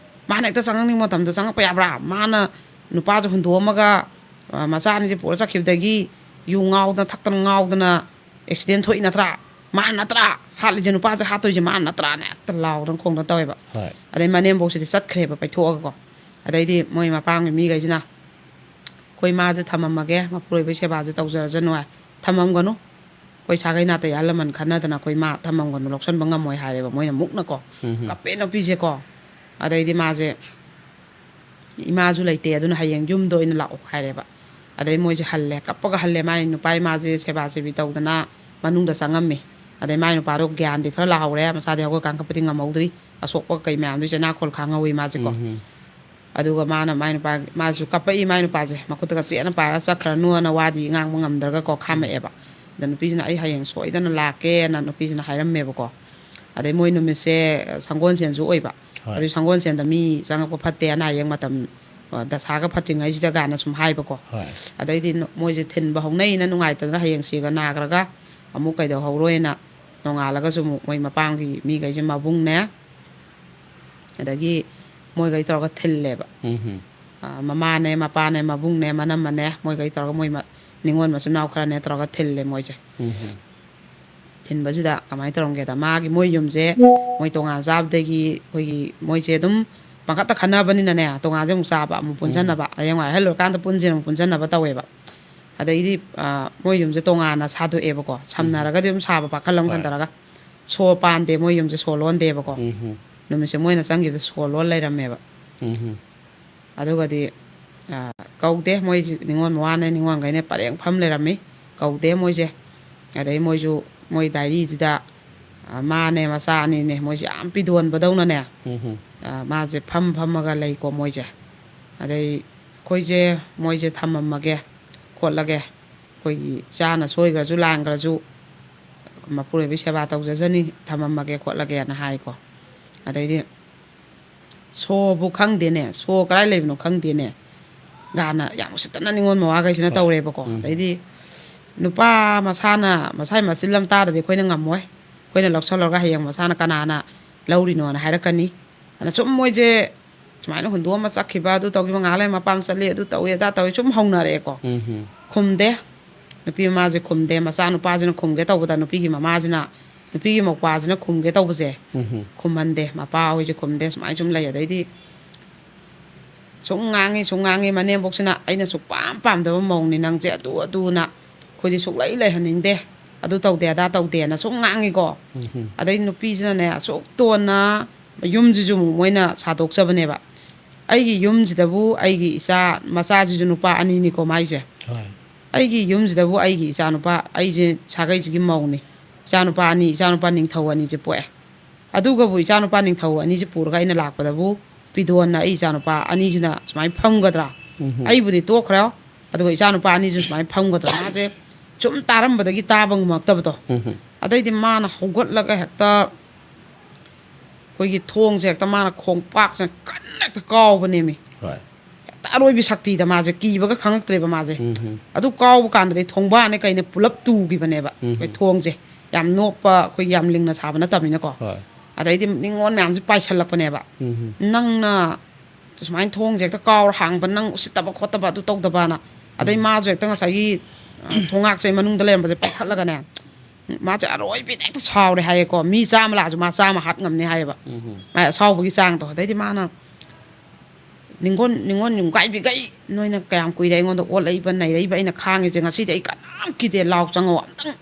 ꯃꯥꯅ ꯍꯦꯛꯇ ꯆꯪꯉꯛꯅꯤꯡꯕ ꯃꯇꯝꯗ ꯆꯪꯉꯛꯄ ꯌꯥꯕ꯭ꯔꯥ? ꯃꯥꯅ ꯅꯨꯄꯥꯁꯦ ꯍꯨꯟꯗꯣꯛꯑꯝꯃꯒ, ꯑ, ꯃꯆꯥ ꯑꯅꯤꯁꯦ ꯄꯨꯔ ꯆꯠꯈꯤꯕꯗꯒꯤ ꯌꯨ ꯉꯥꯎꯗꯅ, ꯊꯛꯇꯅ ꯉꯥꯎꯗꯅ ꯑꯦꯛꯁꯤꯗꯦꯟ ꯊꯣꯛꯏ ꯅꯠꯇ꯭ꯔꯥ? ꯃꯥꯅ ꯅꯠꯇ꯭ꯔꯥ ꯍꯥꯠꯂꯤꯁꯦ? ꯅꯨꯄꯥꯁꯦ ꯍꯥꯠꯇꯣꯏꯁꯦ ꯃꯥꯅ ꯅꯠꯇ꯭ꯔꯥꯅ?" ꯍꯦꯛꯇ ꯂꯥꯎꯗꯅ ꯈꯣꯡꯗꯅ ꯇꯧꯋꯦꯕ꯫ ꯍꯣꯏ꯫ ꯑꯗꯩ ꯃꯅꯦꯝꯕꯣꯛꯁꯤꯗꯤ ꯆꯠꯈ꯭ꯔꯦꯕ ꯄꯩꯊꯣꯛꯑꯒꯀꯣ꯫ ꯑꯗꯩꯗꯤ ꯃꯣꯏ ꯃꯄꯥꯝꯒꯤ ꯃꯤꯈꯩꯁꯤꯅ, "ꯑꯩꯈꯣꯏ ꯃꯥꯁꯦ ꯊꯝꯃꯝꯃꯒꯦ, ꯃꯄꯨꯔꯣꯏꯕꯩ ꯁꯦꯕꯥꯁꯦ ꯇꯧꯖꯔꯖꯅꯨ" ꯍꯥꯏ꯫ "ꯊꯝꯃꯝꯒꯅꯨ, ꯑꯩꯈꯣꯏ ꯁꯥꯒꯩ ꯅꯥꯇꯩ ꯑꯍꯜ ꯂꯃꯟ ꯈꯟꯅꯗꯅ ꯑꯩꯈꯣꯏ ꯃꯥ ꯊꯝꯃꯝꯒꯅꯨ, ꯂꯧꯁꯟꯕ ꯉꯝꯃꯣꯏ" ꯍꯥꯏꯔꯦꯕ ꯃꯣꯏꯅ ꯃꯨꯛꯅꯀꯣ꯫ ꯎꯝ꯫ ꯀꯞꯄꯦ ꯅꯨꯄꯤꯁꯦꯀꯣ꯫ ꯑꯗꯩꯗꯤ ꯃꯥꯁꯦ, "ꯏꯃꯥꯁꯨ ꯂꯩꯇꯦ, ꯑꯗꯨꯅ ꯍꯌꯦꯡ ꯌꯨꯝꯗ ꯑꯣꯏꯅ ꯂꯥꯛꯑꯣ" ꯍꯥꯏꯔꯦꯕ꯫ ꯑꯗꯩ ꯃꯣꯏꯁꯦ ꯍꯜꯂꯦ, ꯀꯞꯄꯒ ꯍꯜꯂꯦ꯫ ꯃꯥꯏ ꯅꯨꯄꯥ ꯏꯃꯥꯁꯦ ꯁꯦꯕꯥ ꯁꯦꯕꯤ ꯇꯧꯗꯅ, ꯃꯅꯨꯡꯗ ꯆꯪꯉꯝꯃꯤ꯫ ꯑꯗꯩ ꯃꯥꯏ ꯅꯨꯄꯥꯗꯣ ꯒ꯭ꯌꯥꯟꯗꯤ ꯈꯔ ꯂꯥꯍꯧꯔꯦ, ꯃꯁꯥꯗꯤ ꯍꯧꯒꯠ ꯀꯥꯡꯈꯠꯄꯗꯤ ꯉꯝꯍꯧꯗ꯭ꯔꯤ, ꯑꯁꯣꯛꯄ ꯀꯩ ꯃꯌꯥꯝꯗꯨ ꯆꯩꯅꯥꯈꯣꯜ ꯈꯥꯡꯍꯧꯋꯤ ꯃꯥꯁꯦꯀꯣ꯫ ꯎꯝ꯫ ꯑꯗꯨꯒ ꯃꯥꯅ ꯃꯥꯏ ꯅꯨꯄꯥ, ꯃꯥꯁꯨ ꯀꯞꯄꯛꯏ, ꯃꯥꯏ ꯅꯨꯄꯥꯁꯦ ꯃꯈꯨꯠꯇꯒ ꯆꯦꯠꯅ ꯄꯥꯏꯔꯒ ꯆꯠꯈ꯭ꯔꯅꯨꯅ ꯋꯥꯗꯤ ꯉꯥꯡꯕ ꯉꯝꯗ꯭ꯔꯒꯀꯣ ꯈꯥꯝꯃꯛꯑꯦꯕ꯫ ꯑꯗ ꯅꯨꯄꯤꯁꯤꯅ "ꯑꯩ ꯍꯌꯦꯡ ꯁꯣꯏꯗꯅ ꯂꯥꯛꯀꯦꯅ" ꯅꯨꯄꯤꯁꯤꯅ ꯍꯥꯏꯔꯝꯃꯦꯕꯀꯣ꯫ ꯑꯗꯩ ꯃꯣꯏ ꯅꯨꯃꯤꯠꯁꯦ ꯁꯪꯒꯣꯜꯁꯦꯟꯁꯨ ꯑꯣꯏꯕ꯫ ꯍꯣꯏ꯫ ꯑꯗꯨ ꯁꯪꯒꯣꯜꯁꯦꯟꯗ ꯃꯤ ꯆꯪꯉꯛꯄ ꯐꯠꯇꯦ, ꯑꯅꯥ ꯑꯌꯦꯛ ꯃꯇꯝ, ꯑ, ꯗꯁꯥꯒ ꯐꯠꯇ꯭ꯔꯤꯉꯩꯁꯤꯗ ꯀꯥꯏꯅ ꯁꯨꯝ ꯍꯥꯏꯕꯀꯣ꯫ ꯍꯣꯏ꯫ ꯑꯗꯩꯗꯤ ꯅ-, ꯃꯣꯏꯁꯦ ꯊꯤꯟꯕ ꯍꯧꯅꯩꯅ ꯅꯨꯡꯉꯥꯏꯇꯗꯅ ꯍꯌꯦꯡ ꯁꯤꯒ ꯅꯥꯈ꯭ꯔꯒ ꯑꯃꯨꯛ ꯀꯩꯗꯧꯍꯧꯔꯣꯏꯅ ꯅꯣꯡꯉꯥꯜꯂꯒꯁꯨ ꯑꯃꯨꯛ ꯃꯣꯏ ꯃꯄꯥꯝꯒꯤ ꯃꯤꯈꯩꯁꯦ ꯃꯕꯨꯡꯅꯦ, ꯑꯗꯒꯤ ꯃꯣꯏꯈꯩ ꯇꯧꯔꯒ ꯊꯤꯜꯂꯦꯕ꯫ ꯎꯝ꯫ ꯑ, ꯃꯃꯥꯅꯦ, ꯃꯄꯥꯅꯦ, ꯃꯕꯨꯡꯅꯦ, ꯃꯅꯝꯃꯅꯦ, ꯃꯣꯏꯈꯩ ꯇꯧꯔꯒ ꯃꯣꯏ ꯃ-, ꯅꯤꯉꯣꯜ ꯃꯆꯤꯟ ꯃꯅꯥꯎ ꯈꯔꯅꯦ ꯇꯧꯔꯒ ꯊꯤꯜꯂꯦ ꯃꯣꯏꯁꯦ꯫ ꯎꯝ꯫ ꯊꯤꯟꯕꯁꯤꯗ ꯀꯃꯥꯏꯅ ꯇꯧꯔꯝꯒꯦꯗ, ꯃꯥꯒꯤ ꯃꯣꯏ ꯌꯨꯝꯁꯦ ꯃꯣꯏ ꯇꯣꯉꯥꯟ ꯆꯥꯕꯗꯒꯤ ꯑꯩꯈꯣꯏꯒꯤ ꯃꯣꯏꯁꯦ ꯑꯗꯨꯝ ꯄꯪꯈꯠꯇ ꯈꯟꯅꯕꯅꯤꯅꯅꯦ, ꯇꯣꯉꯥꯟꯁꯦ ꯑꯃꯨꯛ ꯆꯥꯕ, ꯑꯃꯨꯛ ꯎꯝ꯫ ꯄꯨꯟꯁꯤꯟꯅꯕ, ꯍꯌꯦꯡꯋꯥꯏ ꯑꯍꯜ ꯑꯣꯏꯔꯀꯥꯟꯗ ꯄꯨꯟꯁꯦꯅ ꯑꯃꯨꯛ ꯄꯨꯟꯁꯤꯟꯅꯕ ꯇꯧꯋꯦꯕ꯫ ꯑꯗꯩꯗꯤ, ꯑ, ꯃꯣꯏ ꯌꯨꯝꯁꯦ ꯇꯣꯉꯥꯟꯅ ꯁꯥꯗꯣꯛꯑꯦꯕꯀꯣ, ꯎꯝ꯫ ꯁꯝꯅꯔꯒꯗꯤ ꯑꯗꯨꯝ ꯁꯥꯕ ꯄꯥꯈꯜ ꯑꯃ ꯍꯣꯏ꯫ ꯈꯟꯊꯔꯒ꯫ ꯁꯣ ꯄꯥꯟꯗꯦ, ꯃꯣꯏ ꯌꯨꯝꯁꯦ ꯁꯣ ꯂꯣꯟꯗꯦꯕꯀꯣ꯫ ꯎꯝ꯫ ꯅꯨꯃꯤꯠꯁꯦ ꯃꯣꯏꯅ ꯆꯪꯈꯤꯕꯗ ꯁꯣ ꯂꯣꯟ ꯂꯩꯔꯝꯃꯦꯕ꯫ ꯎꯝ꯫ ꯑꯗꯨꯒꯗꯤ, ꯑ, ꯀꯧꯗꯦ, ꯃꯣꯏ ꯅꯤꯉꯣꯜ ꯃꯋꯥꯅꯦ, ꯅꯤꯉꯣꯜꯈꯩꯅꯦ ꯄꯔꯦꯡ ꯐꯝ ꯂꯩꯔꯝꯃꯤ, ꯀꯧꯗꯦ ꯃꯣꯏꯁꯦ꯫ ꯑꯗꯩ ꯃꯣꯏꯁꯨ ꯃꯣꯏ ꯗꯥꯏꯔꯤꯗꯨꯗ, ꯑ, ꯃꯥꯅꯦ ꯃꯆꯥ ꯑꯅꯤꯅꯦ, ꯃꯣꯏꯁꯦ ꯌꯥꯝ ꯄꯤꯗꯣꯟꯕꯗꯧꯅꯅꯦ, ꯎꯝ꯫ ꯑ, ꯃꯥꯁꯦ ꯐꯝ ꯐꯝꯃꯒ ꯂꯩꯀꯣ ꯃꯣꯏꯁꯦ꯫ ꯑꯗꯩ ꯑꯩꯈꯣꯏꯁꯦ ꯃꯣꯏꯁꯦ ꯊꯝꯃꯝꯃꯒꯦ ꯈꯣꯠꯂꯒꯦ, ꯑꯩꯈꯣꯏꯒꯤ ꯏꯆꯥꯅ ꯁꯣꯏꯈ꯭ꯔꯁꯨ ꯂꯥꯟꯈ꯭ꯔꯁꯨ ꯃꯄꯨꯔꯣꯏꯕꯒꯤ ꯁꯦꯕꯥ ꯇꯧꯖꯖꯅꯤ, ꯊꯝꯃꯝꯃꯒꯦ ꯈꯣꯠꯂꯒꯦꯅ ꯍꯥꯏꯀꯣ꯫ ꯑꯗꯩꯗꯤ ꯁꯣꯕꯨ ꯈꯪꯗꯦꯅꯦ, ꯁꯣ ꯀꯗꯥꯏ ꯂꯩꯕꯅꯣ ꯈꯪꯗꯦꯅꯦ, ꯒꯥꯅ ꯌꯥꯝ ꯎꯁꯤꯠꯇꯅ ꯅꯤꯉꯣꯜ ꯃꯋꯥꯈꯩꯁꯤꯅ ꯍꯣꯏ꯫ ꯇꯧꯔꯦꯕꯀꯣ꯫ ꯎꯝ꯫ ꯑꯗꯩꯗꯤ ꯅꯨꯄꯥ ꯃꯁꯥꯅ, ꯃꯁꯥꯏ ꯃꯆꯤꯟ ꯂꯝ ꯇꯥꯗ꯭ꯔꯗꯤ ꯑꯩꯈꯣꯏꯅ ꯉꯝꯃꯣꯏ, ꯑꯩꯈꯣꯏꯅ ꯂꯧꯁꯜꯂꯨꯔꯒ ꯍꯌꯦꯡ ꯃꯁꯥꯅ ꯀꯅꯥꯅ ꯂꯧꯔꯤꯅꯣꯅ ꯍꯥꯏꯔꯛꯀꯅꯤ꯫ ꯑꯗ ꯁꯨꯝ ꯃꯣꯏꯁꯦ ꯁꯨꯃꯥꯏꯅ ꯍꯨꯟꯗꯣꯛꯑꯝꯃ ꯆꯠꯈꯤꯕ, ꯑꯗꯨ ꯇꯧꯈꯤꯕ, ꯉꯥꯏꯍꯥꯛ ꯂꯩꯔ ꯃꯄꯥ ꯑꯃ ꯆꯠꯂꯤ, ꯑꯗꯨ ꯇꯧꯏ, ꯑꯗꯥ ꯇꯧꯏ, ꯁꯨꯝ ꯍꯧꯅꯔꯛꯑꯦꯀꯣ꯫ ꯎꯝ꯫ ꯈꯨꯝꯗꯦ꯫ ꯅꯨꯄꯤ ꯃꯃꯥꯁꯦ ꯈꯨꯝꯗꯦ, ꯃꯆꯥ ꯅꯨꯄꯥꯁꯤꯅ ꯈꯨꯝꯒꯦ ꯇꯧꯕꯗ ꯅꯨꯄꯤꯒꯤ ꯃꯃꯥꯁꯤꯅ, ꯅꯨꯄꯤꯒꯤ ꯃꯧꯄ꯭ꯋꯥꯁꯤꯅ ꯈꯨꯝꯒꯦ ꯇꯧꯕꯁꯦ ꯎꯝ꯫ ꯈꯨꯝꯍꯟꯗꯦ, ꯃꯄꯥ ꯍꯣꯏꯁꯦ ꯈꯨꯝꯗꯦ, ꯁꯨꯃꯥꯏꯅ ꯁꯨꯝ ꯂꯩ꯫ ꯑꯗꯩꯗꯤ ꯁꯨꯝ ꯉꯥꯡꯉꯤ, ꯁꯨꯝ ꯉꯥꯡꯉꯤ, ꯃꯅꯦꯝꯕꯣꯛꯁꯤꯅ "ꯑꯩꯅ ꯁꯨꯛꯄꯥꯝ ꯄꯥꯝꯗꯕ ꯃꯧꯅꯤ ꯅꯪꯁꯦ, ꯑꯗꯨ ꯑꯗꯨꯅ ꯑꯩꯈꯣꯏꯗꯤ ꯁꯨꯛꯂꯩ ꯂꯩꯍꯟꯅꯤꯡꯗꯦ, ꯑꯗꯨ ꯇꯧꯗꯦ, ꯑꯗꯥ ꯇꯧꯗꯦꯅ" ꯁꯨꯝ ꯉꯥꯡꯉꯤꯀꯣ꯫ ꯎꯝ꯫ ꯑꯗꯩ ꯅꯨꯄꯤꯁꯤꯅꯅꯦ ꯑꯁꯨꯛ ꯇꯣꯟꯅ ꯌꯨꯝꯁꯤꯁꯨ ꯑꯃꯨꯛ ꯃꯣꯏꯅ ꯁꯥꯗꯣꯛꯆꯕꯅꯦꯕ꯫ ꯑꯩꯒꯤ ꯌꯨꯝꯁꯤꯗꯕꯨ ꯑꯩꯒꯤ ꯏꯆꯥ ꯃꯆꯥꯁꯤꯁꯨ ꯅꯨꯄꯥ ꯑꯅꯤꯅꯤꯀꯣ ꯃꯥꯏꯁꯦ꯫ ꯍꯣꯏ꯫ ꯑꯩꯒꯤ ꯌꯨꯝꯁꯤꯗꯕꯨ ꯑꯩꯒꯤ ꯏꯆꯥꯅꯨꯄꯥ, ꯑꯩꯁꯦ ꯁꯥꯒꯩꯁꯤꯒꯤ ꯃꯧꯅꯤ, ꯏꯆꯥꯅꯨꯄꯥ ꯑꯅꯤ, ꯏꯆꯥꯅꯨꯄꯥ ꯅꯤꯡꯊꯧ ꯑꯅꯤꯁꯦ ꯄꯣꯛꯑꯦ꯫ ꯑꯗꯨꯒꯕꯨ ꯏꯆꯥꯅꯨꯄꯥ ꯅꯤꯡꯊꯧ ꯑꯅꯤꯁꯦ ꯄꯨꯔꯒ ꯑꯩꯅ ꯂꯥꯛꯄꯗꯕꯨ ꯄꯤꯗꯣꯟꯅ ꯑꯩ ꯏꯆꯥꯅꯨꯄꯥ ꯑꯅꯤꯁꯤꯅ ꯁꯨꯃꯥꯏꯅ ꯐꯝꯒꯗ꯭ꯔꯥ? ꯎꯝꯍꯨꯝ꯫ ꯑꯩꯕꯨꯗꯤ ꯇꯣꯛꯈ꯭ꯔꯦ, ꯑꯗꯨꯒ ꯏꯆꯥꯅꯨꯄꯥ ꯑꯅꯤꯁꯨ ꯁꯨꯃꯥꯏꯅ ꯐꯝꯒꯗ꯭ꯔꯥ? ꯃꯥꯁꯦ ꯁꯨꯝ ꯇꯥꯔꯝꯕꯗꯒꯤ ꯇꯥꯕ ꯉꯝꯃꯛꯇꯕꯗꯣ꯫ ꯎꯝꯍꯨꯝ꯫ ꯑꯗꯩꯗꯤ ꯃꯥꯅ ꯍꯧꯒꯠꯂꯒ ꯍꯦꯛꯇ ꯑꯩꯈꯣꯏꯒꯤ ꯊꯣꯡꯁꯦ ꯍꯦꯛꯇ ꯃꯥꯅ ꯈꯣꯡꯄꯥꯛꯁꯦ ꯀꯟꯅ ꯍꯦꯛꯇ ꯀꯥꯎꯕꯅꯦꯃꯤ꯫ ꯍꯣꯏ꯫ ꯍꯦꯛꯇ ꯑꯔꯣꯏꯕꯤ ꯁꯛꯇꯤꯗ ꯃꯥꯁꯦ ꯀꯤꯕꯒ ꯈꯪꯉꯛꯇ꯭ꯔꯦꯕ ꯃꯥꯁꯦ꯫ ꯎꯝꯍꯨꯝ꯫ ꯑꯗꯨ ꯀꯥꯎꯕ ꯀꯥꯟꯗꯗꯤ ꯊꯣꯡꯕꯥꯟꯅꯦ ꯀꯩꯅꯦ ꯄꯨꯂꯞ ꯇꯨꯈꯤꯕꯅꯦꯕ꯫ ꯎꯝꯍꯨꯝ꯫ ꯑꯩꯈꯣꯏ ꯊꯣꯡꯁꯦ ꯌꯥꯝ ꯅꯣꯞꯄ, ꯑꯩꯈꯣꯏ ꯌꯥꯝ ꯂꯤꯡꯅ ꯁꯥꯕ ꯅꯠꯇꯕꯅꯤꯅꯀꯣ꯫ ꯍꯣꯏ꯫ ꯑꯗꯩꯗꯤ ꯅꯤꯉꯣꯜ ꯃꯌꯥꯝꯁꯦ ꯄꯥꯏꯁꯜꯂꯛꯄꯅꯦꯕ꯫ ꯎꯝꯍꯨꯝ꯫ "ꯅꯪꯅ ꯁꯨꯃꯥꯏꯅ ꯊꯣꯡꯁꯦ ꯍꯦꯛꯇ ꯀꯥꯎꯔ ꯍꯥꯡꯕ, ꯅꯪ ꯎꯁꯤꯠꯇꯕ ꯈꯣꯠꯇꯕ ꯑꯗꯨ ꯇꯧꯗꯕꯅ"꯫ ꯑꯗꯩ ꯎꯝ꯫ ꯃꯥꯁꯨ ꯍꯦꯛꯇ ꯉꯁꯥꯏꯒꯤ, ꯑ, ꯊꯣꯡꯉꯥꯛꯁꯦ ꯃꯅꯨꯡꯗ ꯂꯩꯔꯝꯕꯁꯦ ꯄꯥꯏꯈꯠꯂꯒꯅꯦ, ꯃꯥꯁꯦ ꯑꯔꯣꯏꯕꯤꯗ ꯍꯦꯛꯇ ꯁꯥꯎꯔꯦ ꯍꯥꯏꯌꯦꯀꯣ꯫ ꯃꯤ ꯆꯥꯝꯃ ꯂꯥꯛꯑꯁꯨ ꯃꯥ ꯆꯥꯝꯃ ꯍꯥꯠ ꯉꯝꯅꯤ ꯍꯥꯏꯌꯦꯕ꯫ ꯎꯝꯍꯨꯝ꯫ ꯃꯥꯏ ꯑꯁꯥꯎꯕꯒꯤ ꯆꯥꯡꯗꯣ꯫ ꯑꯗꯩꯗꯤ ꯃꯥꯅ, "ꯅꯤꯡꯉꯣꯟ, ꯅꯤꯡꯉꯣꯟ ꯌꯨꯝꯒꯥꯏꯕꯤꯈꯩ, ꯅꯣꯏꯅ ꯀꯌꯥꯝ ꯀꯨꯏꯔꯦ ꯑꯩꯉꯣꯟꯗ ꯑꯣꯠꯂꯛꯏꯕ, ꯅꯩꯔꯛꯏꯕ, ꯑꯩꯅ ꯈꯥꯡꯉꯤꯁꯦ, ꯉꯁꯤꯗꯤ ꯑꯩ ꯀꯅꯥꯝ ꯀꯤꯗꯦ, ꯂꯥꯎ ꯆꯪꯉꯧ, ꯑꯝꯇꯪ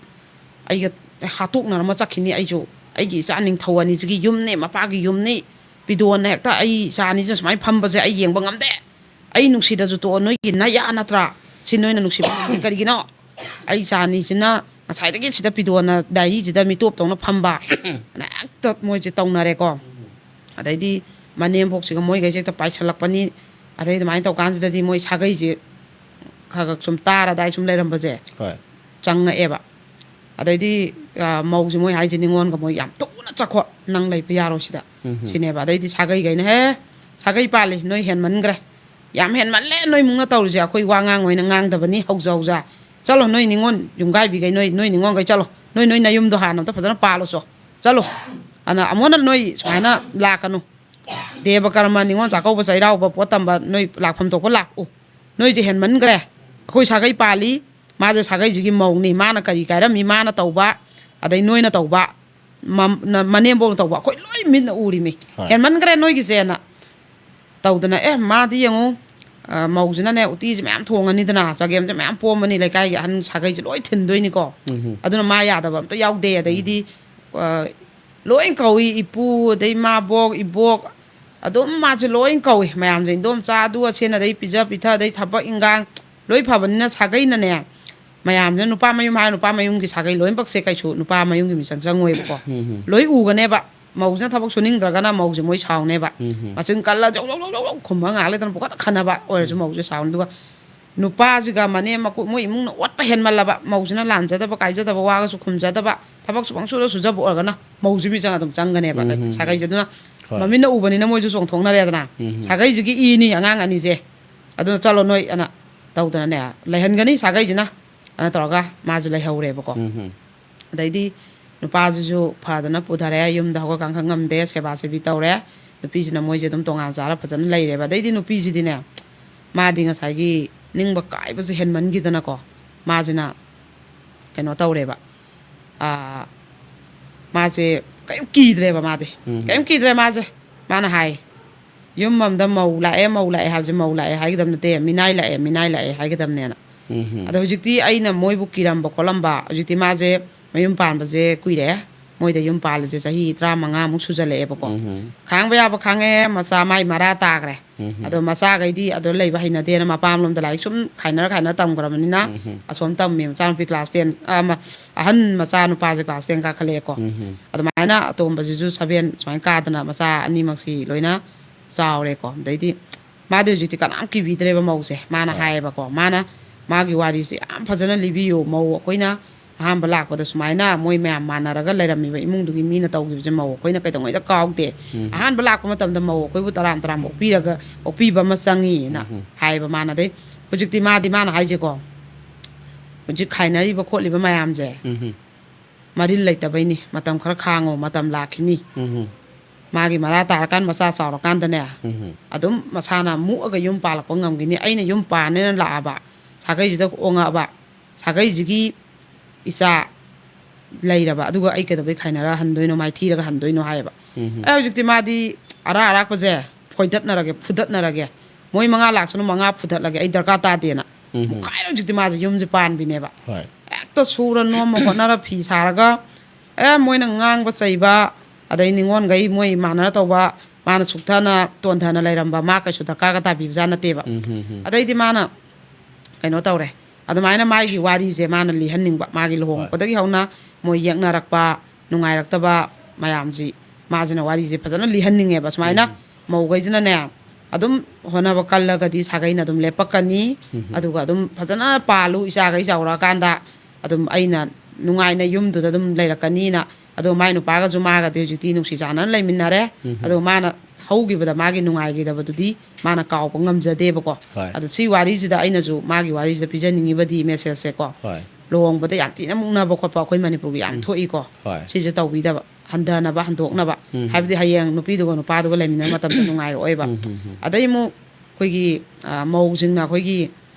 ꯑꯩꯒ ꯍꯥꯠꯇꯣꯛꯅꯔꯝꯃ ꯆꯠꯈꯤꯅꯤ꯫ ꯑꯩꯁꯨ ꯑꯩꯒꯤ ꯏꯆꯥ ꯅꯤꯡꯊꯧ ꯑꯅꯤꯁꯤꯒꯤ ꯌꯨꯝꯅꯤ, ꯃꯄꯥꯒꯤ ꯌꯨꯝꯅꯤ, ꯄꯤꯗꯣꯟꯅ ꯍꯦꯛꯇ ꯑꯩ ꯏꯆꯥ ꯑꯅꯤꯁꯤꯅ ꯁꯨꯃꯥꯏꯅ ꯐꯝꯕꯁꯦ ꯑꯩ ꯌꯦꯡꯕ ꯉꯝꯗꯦ꯫ ꯑꯩ ꯅꯨꯡꯁꯤꯗ꯭ꯔꯁꯨ ꯇꯣꯛꯑꯣ, ꯅꯣꯏꯒꯤ ꯅꯌꯥ ꯅꯠꯇ꯭ꯔꯥ? ꯁꯤ ꯅꯣꯏꯅ ꯅꯨꯡꯁꯤꯕ ꯉꯝꯗꯦ꯫ ꯀꯔꯤꯒꯤꯅꯣ? ꯑꯩ ꯏꯆꯥ ꯑꯅꯤꯁꯤꯅ ꯉꯁꯥꯏꯗꯒꯤ ꯁꯤꯗ ꯄꯤꯗꯣꯟꯅ ꯗꯥꯏꯔꯤꯁꯤꯗ ꯃꯤꯇꯣꯞꯇꯧꯅ ꯐꯝꯕ"꯫ ꯑꯅ ꯍꯦꯛꯇ ꯃꯣꯏꯁꯦ ꯇꯧꯅꯔꯦꯀꯣ꯫ ꯑꯗꯩꯗꯤ ꯃꯅꯦꯝꯕꯣꯛꯁꯤꯒ ꯃꯣꯏꯈꯩꯁꯦ ꯍꯦꯛꯇ ꯄꯥꯏꯁꯜꯂꯛꯄꯅꯤ꯫ ꯑꯗꯩ ꯑꯗꯨꯃꯥꯏꯅ ꯇꯧꯀꯥꯟꯁꯤꯗꯗꯤ ꯃꯣꯏ ꯁꯥꯒꯩꯁꯦ ꯈꯔ ꯈꯔ ꯁꯨꯝ ꯇꯥꯔ ꯑꯗꯥꯏ ꯁꯨꯝ ꯂꯩꯔꯝꯕꯁꯦ ꯍꯣꯏ꯫ ꯆꯪꯉꯛꯑꯦꯕ꯫ ꯑꯗꯩꯗꯤ, ꯑ, ꯃꯧꯁꯦ ꯃꯣꯏ ꯍꯥꯏꯁꯦ, "ꯅꯤꯉꯣꯟꯒ ꯃꯣꯏ ꯌꯥꯝ ꯊꯨꯅ ꯆꯠꯈꯣ, ꯅꯪ ꯂꯩꯕ ꯌꯥꯔꯣꯏ ꯁꯤꯗ"꯫ ꯎꯝꯍꯨꯝ꯫ ꯁꯤꯅꯦꯕ꯫ ꯑꯗꯩꯗꯤ ꯁꯥꯒꯩꯈꯩꯅ, "ꯍꯦ, ꯁꯥꯒꯩ ꯄꯥꯜꯂꯤ, ꯅꯣꯏ ꯍꯦꯟꯃꯟꯈ꯭ꯔꯦ, ꯌꯥꯝ ꯍꯦꯟꯃꯜꯂꯦ ꯅꯣꯏ ꯃꯨꯛꯅ ꯇꯧꯔꯤꯁꯦ, ꯑꯩꯈꯣꯏ ꯋꯥ ꯉꯥꯡ ꯑꯣꯏꯅ ꯉꯥꯡꯗꯕꯅꯤ, ꯍꯧꯖ ꯍꯧꯖ꯫ ꯆꯠꯂꯣ, ꯅꯣꯏ ꯅꯤꯉꯣꯟ ꯌꯨꯝꯒꯥꯏꯕꯤꯈꯩ, ꯅꯣꯏ, ꯅꯣꯏ ꯅꯤꯉꯣꯟꯈꯩ ꯆꯠꯂꯣ, ꯅꯣꯏ, ꯅꯣꯏ ꯅꯌꯨꯝꯗꯣ ꯍꯥꯟꯅ ꯑꯝꯇ ꯐꯖꯅ ꯄꯥꯜꯂꯨꯆꯣ, ꯆꯠꯂꯣ꯫ ꯑꯅ ꯑꯃꯨꯛ ꯍꯟꯅ ꯅꯣꯏ ꯁꯨꯃꯥꯏꯅ ꯂꯥꯛꯀꯅꯨ꯫ ꯗꯦꯕ ꯀꯔꯃ, ꯅꯤꯉꯣꯜ ꯆꯥꯛꯀꯧꯕ, ꯆꯩꯔꯥꯎꯕ, ꯄꯣꯠ ꯇꯝꯕ, ꯅꯣꯏ ꯂꯥꯛꯐꯝ ꯊꯣꯛꯄ ꯂꯥꯛꯎ꯫ ꯅꯣꯏꯁꯦ ꯍꯦꯟꯃꯟꯈ꯭ꯔꯦ꯫ ꯑꯩꯈꯣꯏ ꯁꯥꯒꯩ ꯄꯥꯜꯂꯤ, ꯃꯥꯁꯦ ꯁꯥꯒꯩꯁꯤꯒꯤ ꯃꯧꯅꯤ, ꯃꯥꯅ ꯀꯔꯤ ꯀꯥꯏꯔꯝꯃꯤ, ꯃꯥꯅ ꯇꯧꯕ, ꯑꯗꯩ ꯅꯣꯏꯅ ꯇꯧꯕ, ꯃ-, ꯅ-, ꯃꯅꯦꯝꯕꯣꯛꯅ ꯇꯧꯕ, ꯑꯩꯈꯣꯏ ꯂꯣꯏ ꯃꯤꯠꯅ ꯎꯔꯤꯃꯤ꯫ ꯍꯣꯏ꯫ ꯍꯦꯟꯃꯟꯈ꯭ꯔꯦ ꯅꯣꯏꯒꯤꯁꯦꯅ ꯇꯧꯗꯅ, ꯑꯦ, ꯃꯥꯗꯤ ꯌꯦꯡꯉꯨ, ꯑ, ꯃꯧꯁꯤꯅꯅꯦ ꯎꯇꯤꯁꯦ ꯃꯌꯥꯝ ꯊꯣꯡꯉꯅꯤꯗꯅ, ꯆꯒꯦꯝꯁꯦ ꯃꯌꯥꯝ ꯄꯣꯝꯃꯅꯤ, ꯂꯩꯀꯥꯏꯒꯤ ꯑꯍꯟ ꯁꯥꯒꯩꯁꯦ ꯂꯣꯏ ꯊꯤꯟꯗꯣꯏꯅꯤꯀꯣ꯫ ꯎꯝꯍꯨꯝ꯫ ꯑꯗꯨꯅ ꯃꯥ ꯌꯥꯗꯕ ꯑꯝꯇ ꯌꯥꯎꯗꯦ꯫ ꯑꯗꯒꯤꯗꯤ, ꯑ, ꯂꯣꯏ ꯀꯧꯏ, ꯏꯄꯨ, ꯑꯗꯩ ꯃꯥꯕꯣꯛ, ꯏꯕꯣꯛ, ꯑꯗꯨꯝ ꯃꯥꯁꯦ ꯂꯣꯏ ꯀꯧꯏ꯫ ꯃꯌꯥꯝꯁꯦ, ꯏꯟꯗꯣꯝꯆꯥ, ꯑꯗꯨ ꯑꯁꯦꯟ, ꯑꯗꯩ ꯄꯤꯖ ꯄꯤꯊꯛ, ꯑꯗꯩ ꯊꯕꯛ ꯏꯟꯈꯥꯡ, ꯂꯣꯏ ꯐꯕꯅꯤꯅ ꯁꯥꯒꯩꯅꯅꯦ, ꯃꯌꯥꯝꯁꯤꯅ ꯅꯨꯄꯥ ꯃꯌꯨꯝ ꯍꯥꯏꯔ ꯅꯨꯄꯥ ꯃꯌꯨꯝꯒꯤ ꯁꯥꯒꯩ ꯂꯣꯏꯅꯃꯛꯁꯦ ꯀꯩꯁꯨ ꯅꯨꯄꯥ ꯃꯌꯨꯝꯒꯤ ꯃꯤꯆꯪ ꯆꯪꯉꯣꯏꯕꯀꯣ꯫ ꯎꯝ, ꯎꯝ꯫ ꯂꯣꯏ ꯎꯒꯅꯦꯕ꯫ ꯃꯧꯁꯤꯅ ꯊꯕꯛ ꯁꯨꯅꯤꯡꯗ꯭ꯔꯒꯅ ꯃꯧꯁꯦ ꯃꯣꯏ ꯁꯥꯎꯅꯦꯕ꯫ ꯎꯝ, ꯎꯝ꯫ ꯃꯆꯤꯟ ꯀꯜꯂ ꯖꯧ ꯖꯧ ꯖꯧ ꯖꯧ ꯈꯨꯝꯕ ꯉꯥꯏꯍꯥꯛ ꯂꯩꯇꯅ ꯄꯨꯈꯠꯇ ꯈꯟꯅꯕ ꯑꯣꯏꯔꯁꯨ ꯎꯝ꯫ ꯃꯧꯁꯦ ꯁꯥꯎꯅꯤ꯫ ꯑꯗꯨꯒ ꯅꯨꯄꯥꯁꯤꯒ ꯃꯅꯦꯝ ꯃꯀꯨ ꯃꯣꯏ ꯏꯃꯨꯡꯅ ꯑꯣꯠꯄ ꯍꯦꯟꯃꯜꯂꯕ, ꯃꯧꯁꯤꯅ ꯂꯥꯟꯖꯗꯕ ꯀꯥꯏꯖꯗꯕ ꯋꯥꯒꯁꯨ ꯈꯨꯝꯖꯗꯕ, ꯊꯕꯛꯁꯨ ꯄꯪꯁꯨꯗ ꯁꯨꯖꯕ ꯑꯣꯏꯔꯒꯅ ꯃꯧꯁꯤ ꯃꯤꯆꯪ ꯑꯗꯨꯝ ꯆꯪꯒꯅꯦꯕ꯫ ꯎꯝ, ꯎꯝ, ꯎꯝ꯫ ꯁꯥꯒꯩꯁꯦ ꯑꯗꯨꯅ ꯍꯣꯏ꯫ ꯃꯃꯤꯠꯅ ꯎꯕꯅꯤꯅ ꯃꯣꯏꯁꯨ ꯆꯣꯡꯊꯣꯛꯅꯔꯦꯗꯅ꯫ ꯎꯝ, ꯎꯝ꯫ ꯁꯥꯒꯩꯁꯤꯒꯤ ꯏꯅꯤ ꯑꯉꯥꯡ ꯑꯅꯤꯁꯦ꯫ ꯑꯗꯨꯅ ꯆꯠꯂꯣ ꯅꯣꯏ ꯑꯅ ꯇꯧꯗꯅꯅꯦ ꯂꯩꯍꯟꯒꯅꯤ ꯁꯥꯒꯩꯁꯤꯅ꯫ ꯑꯗꯨꯅ ꯇꯧꯔꯒ ꯃꯥꯁꯨ ꯂꯩꯍꯧꯔꯦꯕꯀꯣ꯫ ꯎꯝ, ꯎꯝ꯫ ꯑꯗꯩꯗꯤ ꯅꯨꯄꯥꯁꯤꯁꯨ ꯐꯗꯅ ꯄꯨꯊꯔꯦ, ꯌꯨꯝꯗ ꯍꯧꯒꯠ ꯀꯥꯡꯈꯠ ꯉꯝꯗꯦ, ꯁꯦꯕꯥ ꯁꯦꯕꯤ ꯇꯧꯔꯦ꯫ ꯅꯨꯄꯤꯁꯤꯅ ꯃꯣꯏꯁꯦ ꯑꯗꯨꯝ ꯇꯣꯉꯥꯟ ꯆꯥꯔ ꯐꯖꯅ ꯂꯩꯔꯦꯕ꯫ ꯑꯗꯩꯗꯤ ꯅꯨꯄꯤꯁꯤꯗꯤꯅꯦ, ꯃꯥꯗꯤ ꯉꯁꯥꯏꯒꯤ ꯅꯤꯡꯕ ꯀꯥꯏꯕꯁꯦ ꯍꯦꯟꯃꯟꯈꯤꯗꯅꯀꯣ, ꯃꯥꯁꯤꯅ ꯀꯩꯅꯣ ꯇꯧꯔꯦꯕ꯫ ꯑꯥ, ꯃꯥꯁꯦ ꯀꯔꯤꯝ ꯀꯤꯗ꯭ꯔꯦꯕ ꯃꯥꯗꯤ꯫ ꯎꯝ꯫ ꯀꯔꯤꯝ ꯀꯤꯗ꯭ꯔꯦ ꯃꯥꯁꯦ꯫ ꯃꯥꯅ ꯍꯥꯏ, "ꯌꯨꯝ ꯑꯃꯗ ꯃꯧ ꯂꯥꯛꯑꯦ, ꯃꯧ ꯂꯥꯛꯑꯦ ꯍꯥꯏꯕꯁꯦ ꯃꯧ ꯂꯥꯛꯑꯦ ꯍꯥꯏꯒꯗꯕ ꯅꯠꯇꯦ, ꯃꯤꯅꯥꯏ ꯂꯥꯛꯑꯦ, ꯃꯤꯅꯥꯏ ꯂꯥꯛꯑꯦ ꯍꯥꯏꯒꯗꯕꯅꯦꯅ"꯫ ꯎꯝ꯫ ꯑꯗꯣ ꯍꯧꯖꯤꯛꯇꯤ ꯑꯩꯅ ꯃꯣꯏꯕꯨ ꯀꯤꯔꯝꯕ ꯈꯣꯠꯂꯝꯕ, ꯍꯧꯖꯤꯛꯇꯤ ꯃꯥꯁꯦ ꯃꯌꯨꯝ ꯄꯥꯟꯕꯁꯦ ꯀꯨꯏꯔꯦ꯫ ꯃꯣꯏꯗ ꯌꯨꯝ ꯄꯥꯜꯂꯤꯁꯦ ꯆꯍꯤ ꯇꯔꯥꯃꯉꯥꯃꯨꯛ ꯁꯨꯖꯜꯂꯛꯑꯦꯕꯀꯣ꯫ ꯎꯝ꯫ ꯈꯥꯡꯕ ꯌꯥꯕ ꯈꯥꯡꯉꯦ, ꯃꯆꯥ ꯃꯥꯏ ꯃꯔꯥ ꯇꯥꯈ꯭ꯔꯦ꯫ ꯎꯝ꯫ ꯑꯗꯣ ꯃꯆꯥꯈꯩꯗꯤ ꯑꯗꯨ ꯂꯩꯕ ꯍꯩꯅꯗꯦꯅ ꯃꯄꯥꯝꯂꯣꯝꯗ ꯂꯥꯏꯔꯤꯛ ꯁꯨꯝ ꯈꯥꯏꯅꯔ ꯈꯥꯏꯅꯔ ꯇꯝꯈ꯭ꯔꯕꯅꯤꯅ ꯎꯝ꯫ ꯑꯁꯣꯝ ꯇꯝꯃꯦ꯫ ꯃꯆꯥꯅꯨꯄꯤ class ten, ꯑ, ꯃ-, ꯑꯍꯟ ꯃꯆꯥꯅꯨꯄꯥꯁꯦ class ten ꯀꯥꯈꯠꯂꯛꯑꯦꯀꯣ꯫ ꯎꯝ꯫ ꯑꯗꯨꯃꯥꯏꯅ ꯑꯇꯣꯝꯕꯁꯤꯁꯨ seven ꯁꯨꯃꯥꯏꯅ ꯀꯥꯗꯅ ꯃꯆꯥ ꯑꯅꯤꯃꯛꯁꯤ ꯂꯣꯏꯅ ꯆꯥꯎꯔꯦꯀꯣ꯫ ꯑꯗꯩꯗꯤ ꯃꯥꯗꯤ ꯍꯧꯖꯤꯛꯇꯤ ꯀꯅꯥꯝ ꯀꯤꯕꯤꯗ꯭ꯔꯦꯕ ꯃꯧꯁꯦ꯫ ꯃꯥꯅ ꯍꯣꯏ꯫ ꯍꯥꯏꯌꯦꯕꯀꯣ, ꯃꯥꯅ ꯃꯥꯒꯤ ꯋꯥꯔꯤꯁꯦ ꯌꯥꯝ ꯐꯖꯅ ꯂꯤꯕꯤꯌꯨ꯫ ꯃꯧ ꯑꯩꯈꯣꯏꯅ ꯑꯍꯥꯟꯕ ꯂꯥꯛꯄꯗ ꯁꯨꯃꯥꯏꯅ ꯃꯣꯏ ꯃꯌꯥꯝ ꯃꯥꯟꯅꯔꯒ ꯂꯩꯔꯝꯃꯤꯕ ꯏꯃꯨꯡꯗꯨꯒꯤ ꯃꯤꯅ ꯇꯧꯈꯤꯕꯁꯦ ꯃꯧ ꯑꯩꯈꯣꯏꯅ ꯀꯩꯗꯧꯉꯩꯗ ꯀꯥꯎꯗꯦ꯫ ꯎꯝ꯫ ꯑꯍꯥꯟꯕ ꯂꯥꯛꯄ ꯃꯇꯝꯗ ꯃꯧ ꯑꯩꯈꯣꯏꯕꯨ ꯇꯔꯥꯝ ꯇꯔꯥꯝ ꯑꯣꯛꯄꯤꯔꯒ, ꯑꯣꯛꯄꯤꯕ ꯑꯃ ꯆꯪꯉꯤꯅ ꯎꯝ꯫ ꯍꯥꯏꯌꯦꯕ ꯃꯥꯅ꯫ ꯑꯗꯩ ꯍꯧꯖꯤꯛꯇꯤ ꯃꯥꯗꯤ, ꯃꯥꯅ ꯍꯥꯏꯁꯦꯀꯣ, ꯍꯧꯖꯤꯛ ꯈꯥꯏꯅꯔꯤꯕ ꯈꯣꯠꯂꯤꯕ ꯃꯌꯥꯝꯁꯦ ꯎꯝ꯫ ꯃꯔꯤꯜ ꯂꯩꯇꯕꯩꯅꯤ꯫ ꯃꯇꯝ ꯈꯔ ꯈꯥꯡꯉꯣ, ꯃꯇꯝ ꯂꯥꯛꯈꯤꯅꯤ꯫ ꯎꯝ꯫ ꯃꯥꯒꯤ ꯃꯔꯥ ꯇꯥꯔꯀꯥꯟ, ꯃꯆꯥ ꯆꯥꯎꯔꯀꯥꯟꯗꯅꯦ, ꯎꯝ꯫ ꯑꯗꯨꯝ ꯃꯁꯥꯅ ꯃꯨꯛꯑꯒ ꯌꯨꯝ ꯄꯥꯜꯂꯛꯄ ꯉꯝꯈꯤꯅꯤ꯫ ꯑꯩꯅ ꯌꯨꯝ ꯄꯥꯟꯅꯦꯅ ꯂꯥꯛꯑꯕ, ꯁꯥꯒꯩꯁꯤꯗ ꯑꯣꯉꯛꯑꯕ, ꯁꯥꯒꯩꯁꯤꯒꯤ ꯏꯆꯥ ꯂꯩꯔꯕ, ꯑꯗꯨꯒ ꯑꯩ ꯀꯩꯗꯧꯕꯩ ꯈꯥꯏꯅꯔ ꯍꯟꯗꯣꯏꯅꯣ, ꯃꯥꯏ ꯊꯤꯔꯒ ꯍꯟꯗꯣꯏꯅꯣ ꯍꯥꯏꯌꯦꯕ꯫ ꯎꯝ꯫ ꯑꯩ ꯍꯧꯖꯤꯛꯇꯤ ꯃꯥꯗꯤ ꯑꯔꯥꯛ ꯑꯔꯥꯛꯄꯁꯦ ꯐꯣꯏꯗꯠꯅꯔꯒꯦ, ꯐꯨꯗꯠꯅꯔꯒꯦ, ꯃꯣꯏ ꯃꯉꯥ ꯂꯥꯛꯁꯅꯨ, ꯃꯉꯥ ꯐꯨꯗꯠꯂꯒꯦ, ꯑꯩ ꯗꯔꯀꯥꯔ ꯇꯥꯗꯦꯅ ꯎꯝ꯫ ꯃꯨꯛꯈꯥꯏꯅ ꯍꯧꯖꯤꯛꯇꯤ ꯃꯥꯁꯦ ꯌꯨꯝꯁꯦ ꯄꯥꯟꯕꯤꯅꯦꯕ꯫ ꯍꯣꯏ꯫ ꯍꯦꯛꯇ ꯁꯨꯔ ꯅꯣꯝꯃ ꯍꯣꯠꯅꯔ ꯐꯤ ꯁꯥꯔꯒ, ꯑꯦ, ꯃꯣꯏꯅ ꯉꯥꯡꯕ ꯆꯩꯕ, ꯑꯗꯩ ꯅꯤꯉꯣꯟꯈꯩ ꯃꯣꯏ ꯃꯥꯟꯅꯔ ꯇꯧꯕ, ꯃꯥꯅ ꯁꯨꯛꯊꯅ ꯇꯣꯟꯊꯅ ꯂꯩꯔꯝꯕ, ꯃꯥ ꯀꯩꯁꯨ ꯗꯔꯀꯥꯔꯒ ꯇꯥꯕꯤꯕꯖꯥꯠ ꯅꯠꯇꯦꯕ꯫ ꯎꯝ, ꯎꯝ, ꯎꯝ꯫ ꯑꯗꯩꯗꯤ ꯃꯥꯅ ꯀꯩꯅꯣ ꯇꯧꯔꯦ꯫ ꯑꯗꯨꯃꯥꯏꯅ ꯃꯥꯒꯤ ꯋꯥꯔꯤꯁꯦ ꯃꯥꯅ ꯂꯤꯍꯟꯅꯤꯡꯕ, ꯃꯥꯒꯤ ꯂꯨꯍꯣꯡꯉꯛꯄꯗꯒꯤ ꯍꯧꯅ ꯃꯣꯏ ꯌꯦꯛꯅꯔꯛꯄ, ꯅꯨꯡꯉꯥꯏꯔꯛꯇꯕ ꯃꯌꯥꯝꯁꯤ ꯃꯥꯁꯤꯅ ꯋꯥꯔꯤꯁꯦ ꯐꯖꯅ ꯂꯤꯍꯟꯅꯤꯡꯉꯦꯕ꯫ ꯁꯨꯃꯥꯏꯅ ꯎꯝ꯫ ꯃꯧꯈꯩꯁꯤꯅꯅꯦ, ꯑꯗꯨꯝ ꯍꯣꯠꯅꯕ ꯀꯜꯂꯒꯗꯤ ꯁꯥꯒꯩꯅ ꯑꯗꯨꯝ ꯂꯦꯞꯄꯛꯀꯅꯤ꯫ ꯎꯝ꯫ ꯑꯗꯨꯒ ꯑꯗꯨꯝ ꯐꯖꯅ ꯄꯥꯜꯂꯨ, ꯏꯆꯥꯈꯩ ꯆꯥꯎꯔꯛꯑꯀꯥꯟꯗ ꯑꯗꯨꯝ ꯑꯩꯅ ꯅꯨꯡꯉꯥꯏꯅ ꯌꯨꯝꯗꯨꯗ ꯑꯗꯨꯝ ꯂꯩꯔꯛꯀꯅꯤꯅ꯫ ꯑꯗꯣ ꯃꯥꯏ ꯅꯨꯄꯥꯒꯁꯨ ꯃꯥꯒꯗꯤ ꯍꯧꯖꯤꯛꯇꯤ ꯅꯨꯡꯁꯤ ꯆꯥꯟꯅꯅ ꯂꯩꯃꯤꯟꯅꯔꯦ꯫ ꯎꯝ꯫ ꯑꯗꯣ ꯃꯥꯅ ꯍꯧꯈꯤꯕꯗ ꯃꯥꯒꯤ ꯅꯨꯡꯉꯥꯏꯈꯤꯗꯕꯗꯨꯗꯤ ꯃꯥꯅ ꯀꯥꯎꯕ ꯉꯝꯖꯗꯦꯕꯀꯣ꯫ ꯍꯣꯏ꯫ ꯑꯗꯣ ꯁꯤ ꯋꯥꯔꯤꯁꯤꯗ ꯑꯩꯅꯁꯨ ꯃꯥꯒꯤ ꯋꯥꯔꯤꯁꯤꯗ ꯄꯤꯖꯅꯤꯡꯉꯤꯕꯗꯤ message ꯁꯦꯀꯣ꯫ ꯍꯣꯏ꯫ ꯂꯨꯍꯣꯡꯕꯗ ꯌꯥꯝ ꯊꯤꯅ ꯃꯨꯛꯅꯕ ꯈꯣꯠꯄ ꯑꯩꯈꯣꯏ ꯃꯅꯤꯄꯨꯔꯒꯤ ꯌꯥꯝ ꯎꯝ꯫ ꯊꯣꯛꯏꯀꯣ꯫ ꯍꯣꯏ꯫ ꯁꯤꯁꯦ ꯇꯧꯕꯤꯗꯕ, ꯍꯟꯊꯅꯕ, ꯍꯟꯗꯣꯛꯅꯕ꯫ ꯎꯝ꯫ ꯍꯥꯏꯕꯗꯤ ꯍꯌꯦꯡ ꯅꯨꯄꯤꯗꯨꯒ ꯅꯨꯄꯥꯗꯨꯒ ꯂꯩꯃꯤꯟꯅꯕ ꯃꯇꯝꯗ ꯅꯨꯡꯉꯥꯏꯔꯛꯑꯣꯏꯕ꯫ ꯎꯝ, ꯎꯝ, ꯎꯝ꯫ ꯑꯗꯩ ꯑꯃꯨꯛ ꯑꯩꯈꯣꯏꯒꯤ, ꯑ, ꯃꯧꯁꯤꯡꯅ ꯑꯩꯈꯣꯏꯒꯤ,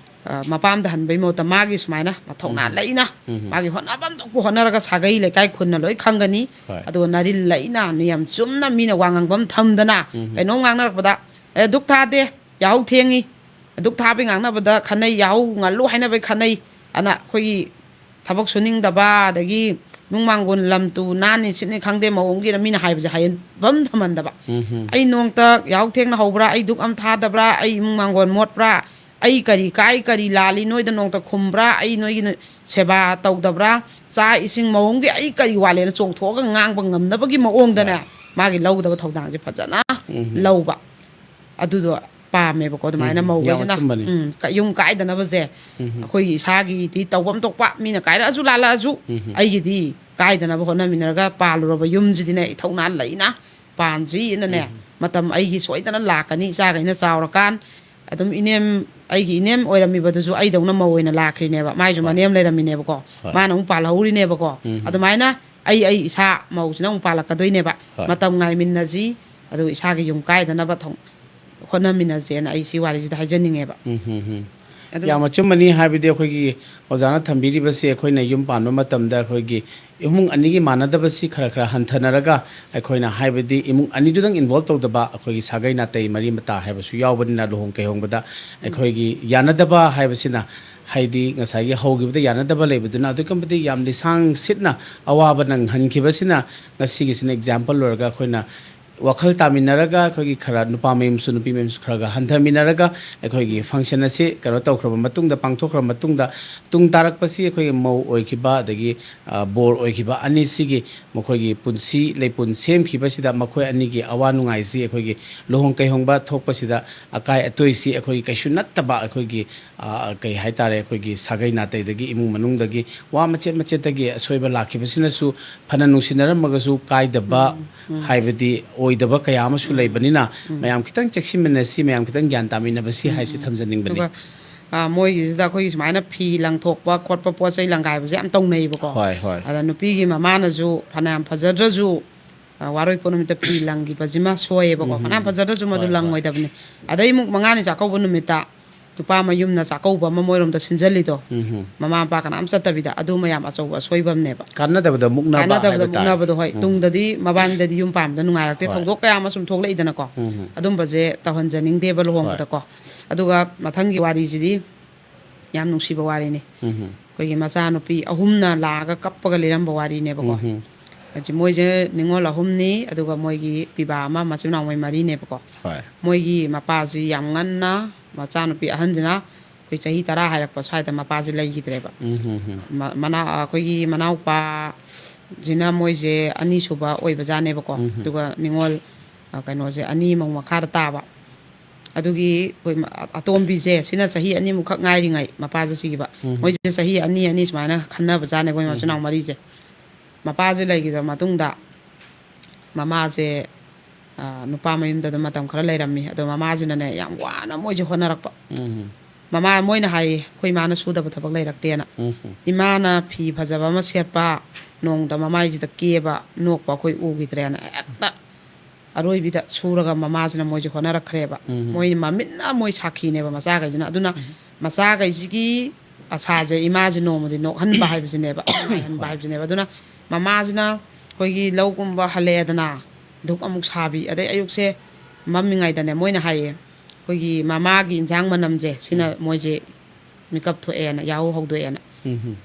ꯑ, ꯃꯄꯥꯝꯗ ꯍꯟꯕꯩ ꯃꯍꯨꯠꯇ ꯃꯥꯒꯤ ꯁꯨꯃꯥꯏꯅ ꯃꯊꯧꯅꯥ ꯎꯝ꯫ ꯂꯩꯅ ꯎꯝ꯫ ꯃꯥꯒꯤ ꯍꯣꯠꯅꯐꯝ ꯊꯣꯛꯄ ꯍꯣꯠꯅꯔꯒ ꯁꯥꯒꯩ ꯂꯩꯀꯥꯏ ꯈꯨꯟꯅ ꯂꯣꯏ ꯈꯪꯒꯅꯤ꯫ ꯍꯣꯏ꯫ ꯑꯗꯨꯒ ꯅꯥꯔꯤꯜ ꯂꯩꯅ ꯅꯤꯌꯝ ꯆꯨꯝꯅ ꯃꯤꯅ ꯋꯥ ꯉꯥꯡꯐꯝ ꯊꯝꯗꯅ ꯎꯝ꯫ ꯀꯩꯅꯣꯝ ꯉꯥꯡꯅꯔꯛꯄꯗ, "ꯑꯦ, ꯙꯨꯛ ꯊꯥꯗꯦ, ꯌꯥꯍꯧ ꯊꯦꯡꯉꯤ, ꯙꯨꯛ ꯊꯥꯕꯩ ꯉꯥꯡꯅꯕꯗ ꯈꯠꯅꯩ, ꯌꯥꯍꯧ ꯉꯜꯂꯨ ꯍꯥꯏꯅꯕꯩ ꯈꯠꯅꯩ" ꯑꯅ ꯑꯩꯈꯣꯏꯒꯤ ꯊꯕꯛ ꯁꯨꯅꯤꯡꯗꯕ, ꯑꯗꯒꯤ ꯏꯃꯨꯡ ꯃꯥꯡꯒꯣꯟ ꯂꯝ ꯇꯨ ꯅꯥꯟꯅꯤ ꯁꯤꯠꯅꯤ ꯈꯪꯗꯦ, ꯃꯑꯣꯡꯒꯤꯅ ꯃꯤꯅ ꯍꯥꯏꯕꯁꯦ ꯍꯥꯏꯐꯝ ꯊꯝꯍꯟꯗꯕ꯫ ꯎꯝ꯫ ꯑꯩ ꯅꯣꯡꯇ ꯌꯥꯍꯧ ꯊꯦꯡꯅ ꯍꯧꯕ꯭ꯔꯥ, ꯑꯩ ꯙꯨꯛ ꯑꯃ ꯊꯥꯗꯕ꯭ꯔꯥ, ꯑꯩ ꯏꯃꯨꯡ ꯃꯥꯡꯒꯣꯟ ꯃꯣꯠꯄ꯭ꯔꯥ, ꯑꯩ ꯀꯔꯤ ꯀꯥꯏ, ꯀꯔꯤ ꯂꯥꯜꯂꯤ, ꯅꯣꯏꯗ ꯅꯣꯡꯇ ꯈꯨꯝꯕ꯭ꯔꯥ, ꯑꯩ ꯅꯣꯏꯒꯤ ꯅ-, ꯁꯦꯕꯥ ꯇꯧꯗꯕ꯭ꯔꯥ, ꯆꯥꯛ ꯏꯁꯤꯡ ꯃꯑꯣꯡꯒꯤ ꯑꯩ ꯀꯔꯤ ꯋꯥꯠꯂꯦꯅ ꯆꯣꯡꯊꯣꯛꯑꯒ ꯉꯥꯡꯕ ꯉꯝꯅꯕꯒꯤ ꯃꯑꯣꯡꯗꯅꯦ, ꯍꯣꯏ꯫ ꯃꯥꯒꯤ ꯂꯧꯒꯗꯕ ꯊꯧꯗꯥꯡꯁꯦ ꯐꯖꯅ ꯎꯝ꯫ ꯂꯧꯕ꯫ ꯑꯗꯨꯗꯣ ꯄꯥꯝꯃꯦꯕꯀꯣ꯫ ꯑꯗꯨꯃꯥꯏꯅ ꯎꯝ, ꯌꯥꯝ ꯃꯧꯈꯩꯁꯤꯅ, ꯑꯆꯨꯝꯕꯅꯤ꯫ ꯎꯝ, ꯀ-, ꯌꯨꯝ ꯀꯥꯏꯗꯅꯕꯁꯦ ꯎꯝ꯫ ꯑꯩꯈꯣꯏꯒꯤ ꯏꯁꯥꯒꯤꯗꯤ ꯇꯧꯐꯝ ꯊꯣꯛꯄ, ꯃꯤꯅ ꯀꯥꯏꯔꯛꯑꯁꯨ ꯂꯥꯜꯂꯛꯑꯁꯨ ꯎꯝ꯫ ꯑꯩꯒꯤꯗꯤ ꯀꯥꯏꯗꯅꯕ ꯍꯣꯠꯅꯃꯤꯟꯅꯔꯒ ꯄꯥꯜꯂꯨꯔꯕ ꯌꯨꯝꯁꯤꯗꯤꯅꯦ ꯏꯊꯧꯅꯥ ꯂꯩꯅ ꯄꯥꯟꯁꯤꯅꯅꯦ, ꯎꯝ꯫ ꯃꯇꯝ ꯑꯩꯒꯤ ꯁꯣꯏꯗꯅ ꯂꯥꯛꯀꯅꯤ, ꯏꯆꯥꯈꯩꯅ ꯆꯥꯎꯔꯀꯥꯟ꯫ ꯑꯗꯨꯝ ꯏꯅꯦꯝ, ꯑꯩꯒꯤ ꯏꯅꯦꯝ ꯑꯣꯏꯔꯝꯃꯤꯕꯗꯨꯁꯨ ꯑꯩꯗꯧꯅ ꯃꯧ ꯑꯣꯏꯅ ꯂꯥꯛꯈ꯭ꯔꯤꯅꯦꯕ, ꯃꯥꯏꯁꯨ ꯍꯣꯏ꯫ ꯃꯅꯦꯝ ꯂꯩꯔꯝꯃꯤꯅꯦꯕꯀꯣ꯫ ꯍꯣꯏ꯫ ꯃꯥꯅ ꯑꯃꯨꯛ ꯄꯥꯜꯍꯧꯔꯤꯅꯦꯕꯀꯣ꯫ ꯎꯝ꯫ ꯑꯗꯨꯃꯥꯏꯅ ꯑꯩ, ꯑꯩ ꯏꯁꯥ ꯃꯧꯁꯤꯅ ꯑꯃꯨꯛ ꯄꯥꯜꯂꯛꯀꯗꯣꯏꯅꯦꯕ꯫ ꯍꯣꯏ꯫ ꯃꯇꯝ ꯉꯥꯏꯃꯤꯟꯅꯁꯤ, ꯑꯗꯨꯒ ꯏꯁꯥꯒꯤ ꯌꯨꯝ ꯀꯥꯏꯗꯅꯕ ꯊꯧ-, ꯍꯣꯠꯅꯃꯤꯟꯅꯁꯦꯅ ꯑꯩ ꯁꯤ ꯋꯥꯔꯤꯁꯤꯗ ꯍꯥꯏꯖꯅꯤꯡꯉꯦꯕ꯫ ꯎꯝ, ꯎꯝ, ꯎꯝ꯫ ꯑꯗꯨ ꯌꯥꯝ ꯑꯆꯨꯝꯕꯅꯤ, ꯍꯥꯏꯕꯗꯤ ꯑꯩꯈꯣꯏꯒꯤ ꯑꯣꯖꯥꯅ ꯊꯝꯕꯤꯔꯤꯕꯁꯤ ꯑꯩꯈꯣꯏꯅ ꯌꯨꯝ ꯄꯥꯟꯕ ꯃꯇꯝꯗ ꯑꯩꯈꯣꯏꯒꯤ ꯏꯃꯨꯡ ꯑꯅꯤꯒꯤ ꯃꯥꯟꯅꯗꯕꯁꯤ ꯈꯔ ꯈꯔ ꯍꯟꯊꯅꯔꯒ, ꯑꯩꯈꯣꯏꯅ ꯍꯥꯏꯕꯗꯤ ꯏꯃꯨꯡ ꯑꯅꯤꯗꯨꯗꯪ involve ꯇꯧꯗꯕ, ꯑꯩꯈꯣꯏꯒꯤ ꯁꯥꯒꯩ ꯅꯥꯇꯩ ꯃꯔꯤ ꯃꯇꯥ ꯍꯥꯏꯕꯁꯨ ꯌꯥꯎꯕꯅꯤꯅ, ꯂꯨꯍꯣꯡ ꯀꯩꯍꯣꯡꯕꯗ ꯎꯝ꯫ ꯑꯩꯈꯣꯏꯒꯤ ꯌꯥꯅꯗꯕ ꯍꯥꯏꯕꯁꯤꯅ, ꯍꯥꯏꯗꯤ ꯉꯁꯥꯏꯒꯤ ꯍꯧꯈꯤꯕꯗ ꯌꯥꯅꯗꯕ ꯂꯩꯕꯗꯨꯅ ꯑꯗꯨꯛꯀꯤ ꯃꯇꯤꯛ ꯌꯥꯝ ꯂꯤꯁꯥꯡ ꯁꯤꯠꯅ ꯑꯋꯥꯕ ꯅꯪꯍꯟꯈꯤꯕꯁꯤꯅ, ꯉꯁꯤꯒꯤꯁꯤꯅ example ꯑꯣꯏꯔꯒ ꯑꯩꯈꯣꯏꯅ ꯋꯥꯈꯜ ꯇꯥꯃꯤꯟꯅꯔꯒ ꯑꯩꯈꯣꯏꯒꯤ ꯈꯔ ꯅꯨꯄꯥ ꯃꯌꯨꯝꯁꯨ ꯅꯨꯄꯤ ꯃꯌꯨꯝꯁꯨ ꯈꯔ ꯈꯔ ꯍꯟꯊꯃꯤꯟꯅꯔꯒ ꯑꯩꯈꯣꯏꯒꯤ function ꯑꯁꯤ ꯀꯩꯅꯣ ꯇꯧꯈ꯭ꯔꯕ ꯃꯇꯨꯡꯗ, ꯄꯥꯡꯊꯣꯛꯈ꯭ꯔꯕ ꯃꯇꯨꯡꯗ, ꯇꯨꯡ ꯇꯥꯔꯛꯄꯁꯤ ꯑꯩꯈꯣꯏꯒꯤ ꯃꯧ ꯑꯣꯏꯈꯤꯕ ꯑꯗꯒꯤ, ꯑ, ꯕꯣꯔ ꯑꯣꯏꯈꯤꯕ ꯑꯅꯤꯁꯤꯒꯤ ꯃꯈꯣꯏꯒꯤ ꯄꯨꯟꯁꯤ ꯂꯩꯄꯨꯟ ꯁꯦꯝꯈꯤꯕꯁꯤꯗ ꯃꯈꯣꯏ ꯑꯅꯤꯒꯤ ꯑꯋꯥ ꯅꯨꯡꯉꯥꯏꯁꯤ ꯑꯩꯈꯣꯏꯒꯤ ꯂꯨꯍꯣꯡ ꯀꯩꯍꯣꯡꯕ ꯊꯣꯛꯄꯁꯤꯗ ꯑꯀꯥꯏ ꯑꯇꯣꯏꯁꯤ ꯑꯩꯈꯣꯏꯒꯤ ꯀꯩꯁꯨ ꯅꯠꯇꯕ ꯑꯩꯈꯣꯏꯒꯤ, ꯑ, ꯀꯩ ꯍꯥꯏꯇꯥꯔꯦ, ꯑꯩꯈꯣꯏꯒꯤ ꯁꯥꯒꯩ ꯅꯥꯇꯩꯗꯒꯤ, ꯏꯃꯨꯡ ꯃꯅꯨꯡꯗꯒꯤ ꯋꯥ ꯃꯆꯦꯠ ꯃꯆꯦꯠꯇꯒꯤ ꯑꯁꯣꯏꯕ ꯂꯥꯛꯈꯤꯕꯁꯤꯅꯁꯨ ꯐꯅ ꯅꯨꯡꯁꯤꯅꯔꯝꯃꯒꯁꯨ ꯀꯥꯏꯗꯕ, ꯍꯥꯏꯕꯗꯤ ꯑꯣꯏꯗꯕ ꯀꯌꯥ ꯑꯃꯁꯨ ꯂꯩꯕꯅꯤꯅ, ꯃꯌꯥꯝ ꯈꯤꯇꯪ ꯆꯦꯛꯁꯤꯟꯃꯤꯟꯅꯁꯤ, ꯃꯌꯥꯝ ꯈꯤꯇꯪ ꯒ꯭ꯌꯥꯟ ꯇꯥꯃꯤꯟꯅꯕꯁꯤ ꯍꯥꯏꯁꯤ ꯊꯝꯖꯅꯤꯡꯕꯅꯤ꯫ ꯑꯗꯨꯒ, ꯑ, ꯃꯣꯏꯒꯤꯁꯤꯗ ꯑꯩꯈꯣꯏꯒꯤ ꯁꯨꯃꯥꯏꯅ ꯐꯤ ꯂꯪꯊꯣꯛꯄ ꯈꯣꯠꯄ, ꯄꯣꯠ ꯆꯩ ꯂꯪꯒꯥꯏꯕꯁꯦ ꯌꯥꯝ ꯇꯧꯅꯩꯌꯦꯕꯀꯣ꯫ ꯍꯣꯏ, ꯍꯣꯏ꯫ ꯑꯗ ꯅꯨꯄꯤꯒꯤ ꯃꯃꯥꯅꯁꯨ ꯐꯅꯌꯥꯝ ꯐꯖꯗ꯭ꯔꯁꯨ, ꯑ, ꯋꯥꯔꯣꯏꯄꯣꯠ ꯅꯨꯃꯤꯠꯇ ꯐꯤ ꯂꯪꯈꯤꯕꯁꯤꯃ ꯁꯣꯏꯌꯦꯕꯀꯣ꯫ ꯐꯅꯌꯥꯝ ꯐꯖꯗ꯭ꯔꯁꯨ ꯃꯗꯨ ꯍꯣꯏ, ꯍꯣꯏ꯫ ꯂꯪꯉꯣꯏꯗꯕꯅꯤ꯫ ꯑꯗꯩ ꯑꯃꯨꯛ ꯃꯉꯥꯅꯤ ꯆꯥꯛꯀꯧꯕ ꯅꯨꯃꯤꯠꯇ ꯅꯨꯄꯥ ꯃꯌꯨꯝꯅ ꯆꯥꯛꯀꯧꯕ ꯑꯃ ꯃꯣꯏꯔꯣꯝꯗ ꯁꯤꯟꯖꯜꯂꯤꯗꯣ, ꯎꯝ꯫ ꯃꯃꯥ ꯃꯄꯥ ꯀꯅꯥꯝ ꯆꯠꯇꯕꯤꯗ, ꯑꯗꯨ ꯃꯌꯥꯝ ꯑꯆꯧꯕ ꯑꯁꯣꯏꯕꯝꯅꯦꯕ꯫ ꯀꯥꯟꯅꯗꯕꯗ ꯃꯨꯛꯅꯕ ꯀꯥꯟꯅꯗꯕꯗ ꯍꯥꯏꯕ ꯇꯥꯔꯦ꯫ ꯃꯨꯛꯅꯕꯗꯣ, ꯍꯣꯏ꯫ ꯎꯝ꯫ ꯇꯨꯡꯗꯗꯤ ꯃꯕꯥꯅꯤꯗꯗꯤ ꯌꯨꯝ ꯄꯥꯟꯕꯗ ꯅꯨꯡꯉꯥꯏꯔꯛꯇꯦ꯫ ꯍꯣꯏ꯫ ꯊꯧꯗꯣꯛ ꯀꯌꯥ ꯑꯃ ꯁꯨꯝ ꯊꯣꯛꯂꯛꯏꯗꯅꯀꯣ꯫ ꯎꯝ꯫ ꯑꯗꯨꯝꯕꯁꯦ ꯇꯧꯍꯟꯖꯅꯤꯡꯗꯦꯕ ꯂꯨꯍꯣꯡꯕꯗꯀꯣ꯫ ꯑꯗꯨꯒ ꯃꯊꯪꯒꯤ ꯋꯥꯔꯤꯁꯤꯗꯤ ꯌꯥꯝ ꯅꯨꯡꯁꯤꯕ ꯋꯥꯔꯤꯅꯤ꯫ ꯎꯝ꯫ ꯑꯩꯈꯣꯏꯒꯤ ꯃꯆꯥꯅꯨꯄꯤ ꯑꯍꯨꯝꯅ ꯂꯥꯛꯑꯒ ꯀꯞꯄꯒ ꯂꯩꯔꯝꯕ ꯋꯥꯔꯤꯅꯦꯕꯀꯣ꯫ ꯎꯝ꯫ ꯍꯧꯖꯤꯛ ꯃꯣꯏꯁꯦ ꯅꯤꯉꯣꯜ ꯑꯍꯨꯝꯅꯤ, ꯑꯗꯨꯒ ꯃꯣꯏꯒꯤ ꯄꯤꯕꯥ ꯑꯃ, ꯃꯆꯤꯟ ꯃꯅꯥꯎ ꯃꯣꯏ ꯃꯔꯤꯅꯦꯕꯀꯣ꯫ ꯍꯣꯏ꯫ ꯃꯣꯏꯒꯤ ꯃꯄꯥꯁꯤ ꯌꯥꯝ ꯉꯟꯅ ꯃꯆꯥꯅꯨꯄꯤ ꯑꯍꯟꯁꯤꯅ ꯑꯩꯈꯣꯏ ꯆꯍꯤ ꯇꯔꯥ ꯍꯥꯏꯔꯛꯄ ꯁ꯭ꯋꯥꯏꯗ ꯃꯄꯥꯁꯦ ꯂꯩꯈꯤꯗ꯭ꯔꯦꯕ꯫ ꯎꯝ, ꯎꯝ, ꯎꯝ꯫ ꯃ-, ꯃꯅꯥꯎ-, ꯑꯩꯈꯣꯏꯒꯤ ꯃꯅꯥꯎꯄꯥꯁꯤꯅ ꯃꯣꯏꯁꯦ ꯑꯅꯤꯁꯨꯕ ꯑꯣꯏꯕꯖꯥꯠꯅꯦꯕꯀꯣ꯫ ꯎꯝ, ꯎꯝ꯫ ꯑꯗꯨꯒ ꯅꯤꯉꯣꯜ, ꯑ, ꯀꯩꯅꯣꯁꯦ ꯑꯅꯤ ꯑꯃꯨꯛ ꯃꯈꯥꯗ ꯇꯥꯕ꯫ ꯑꯗꯨꯒꯤ ꯑꯩꯈꯣꯏ ꯃ-, ꯑꯇꯣꯝꯕꯤꯁꯦ ꯁꯤꯅ ꯆꯍꯤ ꯑꯅꯤꯃꯨꯛꯈꯛ ꯉꯥꯏꯔꯤꯉꯩ ꯃꯄꯥꯁꯦ ꯁꯤꯈꯤꯕ꯫ ꯎꯝ꯫ ꯃꯣꯏꯁꯦ ꯆꯍꯤ ꯑꯅꯤ ꯑꯅꯤ ꯁꯨꯃꯥꯏꯅ ꯈꯟꯅꯕꯖꯥꯠꯅꯦ ꯃꯣꯏ ꯃꯆꯤꯟ ꯃꯅꯥꯎ ꯃꯔꯤꯁꯦ꯫ ꯃꯄꯥꯁꯦ ꯂꯩꯈꯤꯗ꯭ꯔ ꯃꯇꯨꯡꯗ ꯃꯃꯥꯁꯦ, ꯑ, ꯅꯨꯄꯥ ꯃꯌꯨꯝꯗ ꯑꯗꯨꯝ ꯃꯇꯝ ꯈꯔ ꯂꯩꯔꯝꯃꯤ꯫ ꯑꯗꯣ ꯃꯃꯥꯁꯤꯅꯅꯦ ꯌꯥꯝ ꯋꯥꯅ ꯃꯣꯏꯁꯦ ꯍꯣꯠꯅꯔꯛꯄ꯫ ꯎꯝ꯫ ꯃꯃꯥ, ꯃꯣꯏꯅ ꯍꯥꯏꯌꯦ, "ꯑꯩꯈꯣꯏ ꯏꯃꯥꯅ ꯁꯨꯗꯕ ꯊꯕꯛ ꯂꯩꯔꯛꯇꯦꯅ꯫ ꯎꯝ꯫ ꯏꯃꯥꯅ ꯐꯤ ꯐꯖꯕ ꯑꯃ ꯁꯦꯠꯄ, ꯅꯣꯡꯃꯇ ꯃꯃꯥꯏꯁꯤꯗ ꯀꯦꯕ, ꯅꯣꯛꯄ ꯑꯩꯈꯣꯏ ꯎꯈꯤꯗ꯭ꯔꯦꯅ" ꯍꯦꯛꯇ ꯑꯔꯣꯏꯕꯤꯗ ꯁꯨꯔꯒ ꯃꯃꯥꯁꯤꯅ ꯃꯣꯏꯁꯦ ꯍꯣꯠꯅꯔꯛꯈ꯭ꯔꯦꯕ꯫ ꯎꯝ꯫ ꯃꯣꯏ ꯃꯃꯤꯠꯅ ꯃꯣꯏ ꯁꯥꯈꯤꯅꯦꯕ ꯃꯆꯥꯈꯩꯁꯤꯅ꯫ ꯑꯗꯨꯅ ꯃꯆꯥꯈꯩꯁꯤꯒꯤ ꯑꯁꯥꯁꯦ ꯏꯃꯥꯁꯦ ꯅꯣꯡꯃꯗꯤ ꯅꯣꯛꯍꯟꯕ ꯍꯥꯏꯕꯁꯤꯅꯦꯕ, ꯅꯨꯡꯉꯥꯏꯍꯟꯕ ꯍꯥꯏꯕꯁꯤꯅꯦꯕ꯫ ꯑꯗꯨꯅ ꯃꯃꯥꯁꯤꯅ ꯑꯩꯈꯣꯏꯒꯤ ꯂꯧꯒꯨꯝꯕ ꯍꯜꯂꯛꯑꯦꯗꯅ, ꯙꯨꯞ ꯑꯃꯨꯛ ꯁꯥꯕꯤ, ꯑꯗꯩ ꯑꯌꯨꯛꯁꯦ ꯃꯝꯃꯤꯉꯩꯗꯅꯦ ꯃꯣꯏꯅ ꯍꯥꯏꯌꯦ, ꯑꯩꯈꯣꯏꯒꯤ ꯃꯃꯥꯒꯤ ꯏꯟꯁꯥꯡ ꯃꯅꯝꯁꯦ ꯁꯤꯅ ꯃꯣꯏꯁꯦ ꯃꯤꯀꯞ ꯊꯣꯛꯑꯦꯅ, ꯌꯥꯍꯧ ꯍꯧꯗꯣꯛꯑꯦꯅ꯫ ꯎꯝ꯫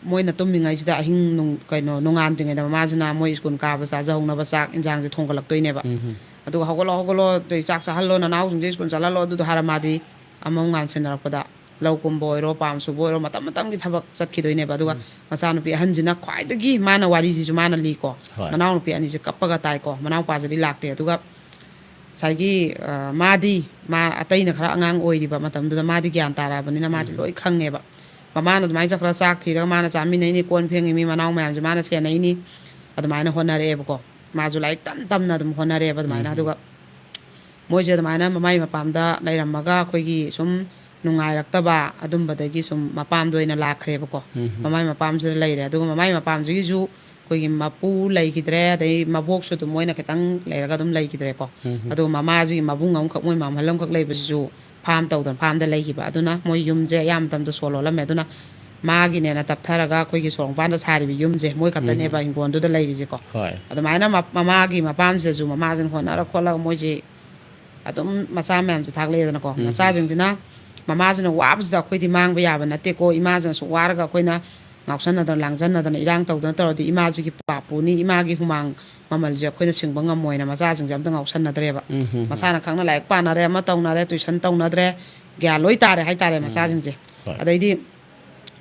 ꯃꯣꯏꯅ ꯇꯨꯝꯃꯤꯉꯩꯁꯤꯗ ꯑꯍꯤꯡ ꯅꯨꯡ-, ꯀꯩꯅꯣ, ꯅꯣꯡꯉꯥꯟꯗ꯭ꯔꯤꯉꯩꯗ ꯃꯃꯥꯁꯤꯅ ꯃꯣꯏ ꯁ꯭ꯀꯨꯜ ꯀꯥꯕ ꯆꯥꯖꯍꯧꯅꯕ ꯆꯥꯛ ꯏꯟꯖꯥꯡꯁꯦ ꯊꯣꯡꯒꯠꯂꯛꯇꯣꯏꯅꯦꯕ꯫ ꯎꯝ꯫ ꯑꯗꯨꯒ "ꯍꯧꯒꯠꯂꯣ, ꯍꯧꯒꯠꯂꯣ, ꯑꯗꯩ ꯆꯥꯛ ꯆꯥꯍꯜꯂꯣ, ꯅꯅꯥꯎꯁꯤꯡꯁꯦ ꯁ꯭ꯀꯨꯜ ꯆꯠꯍꯜꯂꯣ", ꯑꯗꯨꯗꯣ ꯍꯥꯏꯔ ꯃꯥꯗꯤ ꯑꯃꯨꯛ ꯉꯥꯟꯁꯤꯟꯅꯔꯛꯄꯗ ꯂꯧ ꯀꯨꯝꯕ ꯑꯣꯏꯔꯣ, ꯄꯥꯝ ꯁꯨꯕ ꯑꯣꯏꯔꯣ, ꯃꯇꯝ ꯃꯇꯝꯒꯤ ꯊꯕꯛ ꯆꯠꯈꯤꯗꯣꯏꯅꯦꯕ꯫ ꯑꯗꯨꯒ ꯎꯝ꯫ ꯃꯆꯥꯅꯨꯄꯤ ꯑꯍꯟꯁꯤꯅ ꯈ꯭ꯋꯥꯏꯗꯒꯤ, ꯃꯥꯅ ꯋꯥꯔꯤꯁꯤꯁꯨ ꯃꯥꯅ ꯂꯤꯀꯣ, ꯍꯣꯏ꯫ ꯃꯅꯥꯎꯅꯨꯄꯤ ꯑꯅꯤꯁꯦ ꯀꯞꯄꯒ ꯇꯥꯏꯀꯣ, ꯃꯅꯥꯎꯄꯥꯁꯤꯗꯤ ꯂꯥꯛꯇꯦ꯫ ꯑꯗꯨꯒ ꯉꯁꯥꯏꯒꯤ, ꯑ, ꯃꯥꯗꯤ, ꯃꯥ ꯑꯇꯩꯅ ꯈꯔ ꯑꯉꯥꯡ ꯑꯣꯏꯔꯤꯕ ꯃꯇꯝꯗꯨꯗ ꯃꯥꯗꯤ ꯒ꯭ꯌꯥꯟ ꯇꯥꯔꯛꯑꯕꯅꯤꯅ ꯃꯥꯗꯤ ꯎꯝ꯫ ꯂꯣꯏ ꯈꯪꯉꯦꯕ꯫ ꯃꯃꯥꯅ ꯑꯗꯨꯃꯥꯏꯅ ꯆꯠꯈ꯭ꯔ ꯆꯥꯛ ꯊꯤꯔꯒ ꯃꯥꯅ ꯆꯥꯃꯤꯟꯅꯩꯅꯤ, ꯀꯣꯟ ꯐꯦꯡꯉꯤꯃꯤ, ꯃꯅꯥꯎ ꯃꯌꯥꯝꯁꯦ ꯃꯥꯅ ꯁꯦꯟꯅꯩꯅꯤ, ꯑꯗꯨꯃꯥꯏꯅ ꯍꯣꯠꯅꯔꯛꯑꯦꯕꯀꯣ꯫ ꯃꯥꯁꯨ ꯂꯥꯏꯔꯤꯛ ꯇꯝ ꯇꯝꯅ ꯑꯗꯨꯝ ꯍꯣꯠꯅꯔꯛꯑꯦꯕ ꯑꯗꯨꯃꯥꯏꯅ꯫ ꯎꯝ꯫ ꯑꯗꯨꯒ ꯃꯣꯏꯁꯦ ꯑꯗꯨꯃꯥꯏꯅ ꯃꯃꯥꯏ ꯃꯄꯥꯝꯗ ꯂꯩꯔꯝꯃꯒ ꯑꯩꯈꯣꯏꯒꯤ ꯁꯨꯝ ꯅꯨꯡꯉꯥꯏꯔꯛꯇꯕ ꯑꯗꯨꯝꯕꯗꯒꯤ ꯁꯨꯝ ꯃꯄꯥꯝꯗ ꯑꯣꯏꯅ ꯂꯥꯛꯈ꯭ꯔꯦꯕꯀꯣ꯫ ꯎꯝ꯫ ꯃꯃꯥꯏ ꯃꯄꯥꯝꯁꯤꯗ ꯂꯩꯔꯦ꯫ ꯑꯗꯨꯒ ꯃꯃꯥꯏ ꯃꯄꯥꯝꯁꯤꯒꯤꯁꯨ ꯑꯩꯈꯣꯏꯒꯤ ꯃꯄꯨ ꯂꯩꯈꯤꯗ꯭ꯔꯦ, ꯑꯗꯩ ꯃꯕꯣꯛꯁꯨ ꯑꯗꯨꯝ ꯃꯣꯏꯅ ꯈꯤꯇꯪ ꯂꯩꯔꯒ ꯑꯗꯨꯝ ꯂꯩꯈꯤꯗ꯭ꯔꯦꯀꯣ꯫ ꯎꯝ꯫ ꯑꯗꯨꯒ ꯃꯃꯥꯁꯤꯒꯤ ꯃꯕꯨꯡ ꯑꯃꯈꯛ, ꯃꯣꯏ ꯃꯥꯝꯍꯜ ꯑꯃꯈꯛ ꯂꯩꯕꯁꯤꯁꯨ ꯐꯥꯝ ꯇꯧꯗꯅ ꯐꯥꯝꯗ ꯂꯩꯈꯤꯕ꯫ ꯑꯗꯨꯅ ꯃꯣꯏ ꯌꯨꯝꯁꯦ ꯑꯌꯥꯝꯕ ꯃꯇꯝꯗ ꯁꯣ ꯂꯣꯜꯂꯝꯃꯦ꯫ ꯑꯗꯨꯅ ꯃꯥꯒꯤꯅꯦꯅ ꯇꯞꯊꯔꯒ ꯑꯩꯈꯣꯏꯒꯤ ꯁꯣꯔꯣꯛ ꯃꯄꯥꯟꯗ ꯁꯥꯔꯤꯕ ꯌꯨꯝꯁꯦ ꯃꯣꯏ ꯈꯛꯇꯅꯦꯕ ꯎꯝ꯫ ꯍꯤꯡꯒꯣꯜꯗꯨꯗ ꯂꯩꯔꯤꯁꯦꯀꯣ꯫ ꯍꯣꯏ꯫ ꯑꯗꯨꯃꯥꯏꯅ ꯃ-, ꯃꯃꯥꯒꯤ ꯃꯄꯥꯝꯁꯤꯗꯁꯨ ꯃꯃꯥꯁꯤꯅ ꯍꯣꯠꯅꯔ ꯈꯣꯠꯂꯒ ꯃꯣꯏꯁꯦ ꯑꯗꯨꯝ ꯃꯆꯥ ꯃꯌꯥꯝꯁꯦ ꯊꯥꯛꯂꯛꯑꯦꯗꯅꯀꯣ꯫ ꯎꯝ꯫ ꯃꯆꯥꯁꯤꯡꯁꯤꯅ, ꯃꯃꯥꯁꯤꯅ ꯋꯥꯕꯁꯤꯗ ꯑꯩꯈꯣꯏꯗꯤ ꯃꯥꯡꯕ ꯌꯥꯕ ꯅꯠꯇꯦꯀꯣ, ꯏꯃꯥꯁꯤꯅꯁꯨ ꯋꯥꯔꯒ ꯑꯩꯈꯣꯏꯅ ꯉꯥꯎꯁꯟꯅꯗꯅ ꯂꯥꯡꯖꯟꯅꯗꯅ ꯏꯔꯥꯡ ꯇꯧꯗꯅ ꯇꯧꯔꯗꯤ ꯏꯃꯥꯁꯤꯒꯤ ꯄꯥꯞ ꯄꯨꯅꯤ, ꯏꯃꯥꯒꯤ ꯍꯨꯃꯥꯡ ꯃꯃꯜꯁꯦ ꯑꯩꯈꯣꯏꯅ ꯁꯤꯡꯕ ꯉꯝꯃꯣꯏꯅ ꯃꯆꯥꯁꯤꯡꯁꯦ ꯑꯝꯇ ꯉꯥꯎꯁꯟꯅꯗ꯭ꯔꯦꯕ꯫ ꯎꯝ, ꯍꯝ, ꯍꯝ꯫ ꯃꯁꯥꯅ ꯈꯪꯅ ꯂꯥꯏꯔꯤꯛ ꯄꯥꯅꯔꯦ, ꯑꯃ ꯇꯧꯅꯔꯦ, ꯇꯨꯏꯁꯟ ꯇꯧꯅꯗ꯭ꯔꯦ, ꯒ꯭ꯌꯥꯟ ꯂꯣꯏ ꯇꯥꯔꯦ ꯍꯥꯏꯇꯥꯔꯦ ꯎꯝ꯫ ꯃꯆꯥꯁꯤꯡꯁꯦ꯫ ꯍꯣꯏ꯫ ꯑꯗꯩꯗꯤ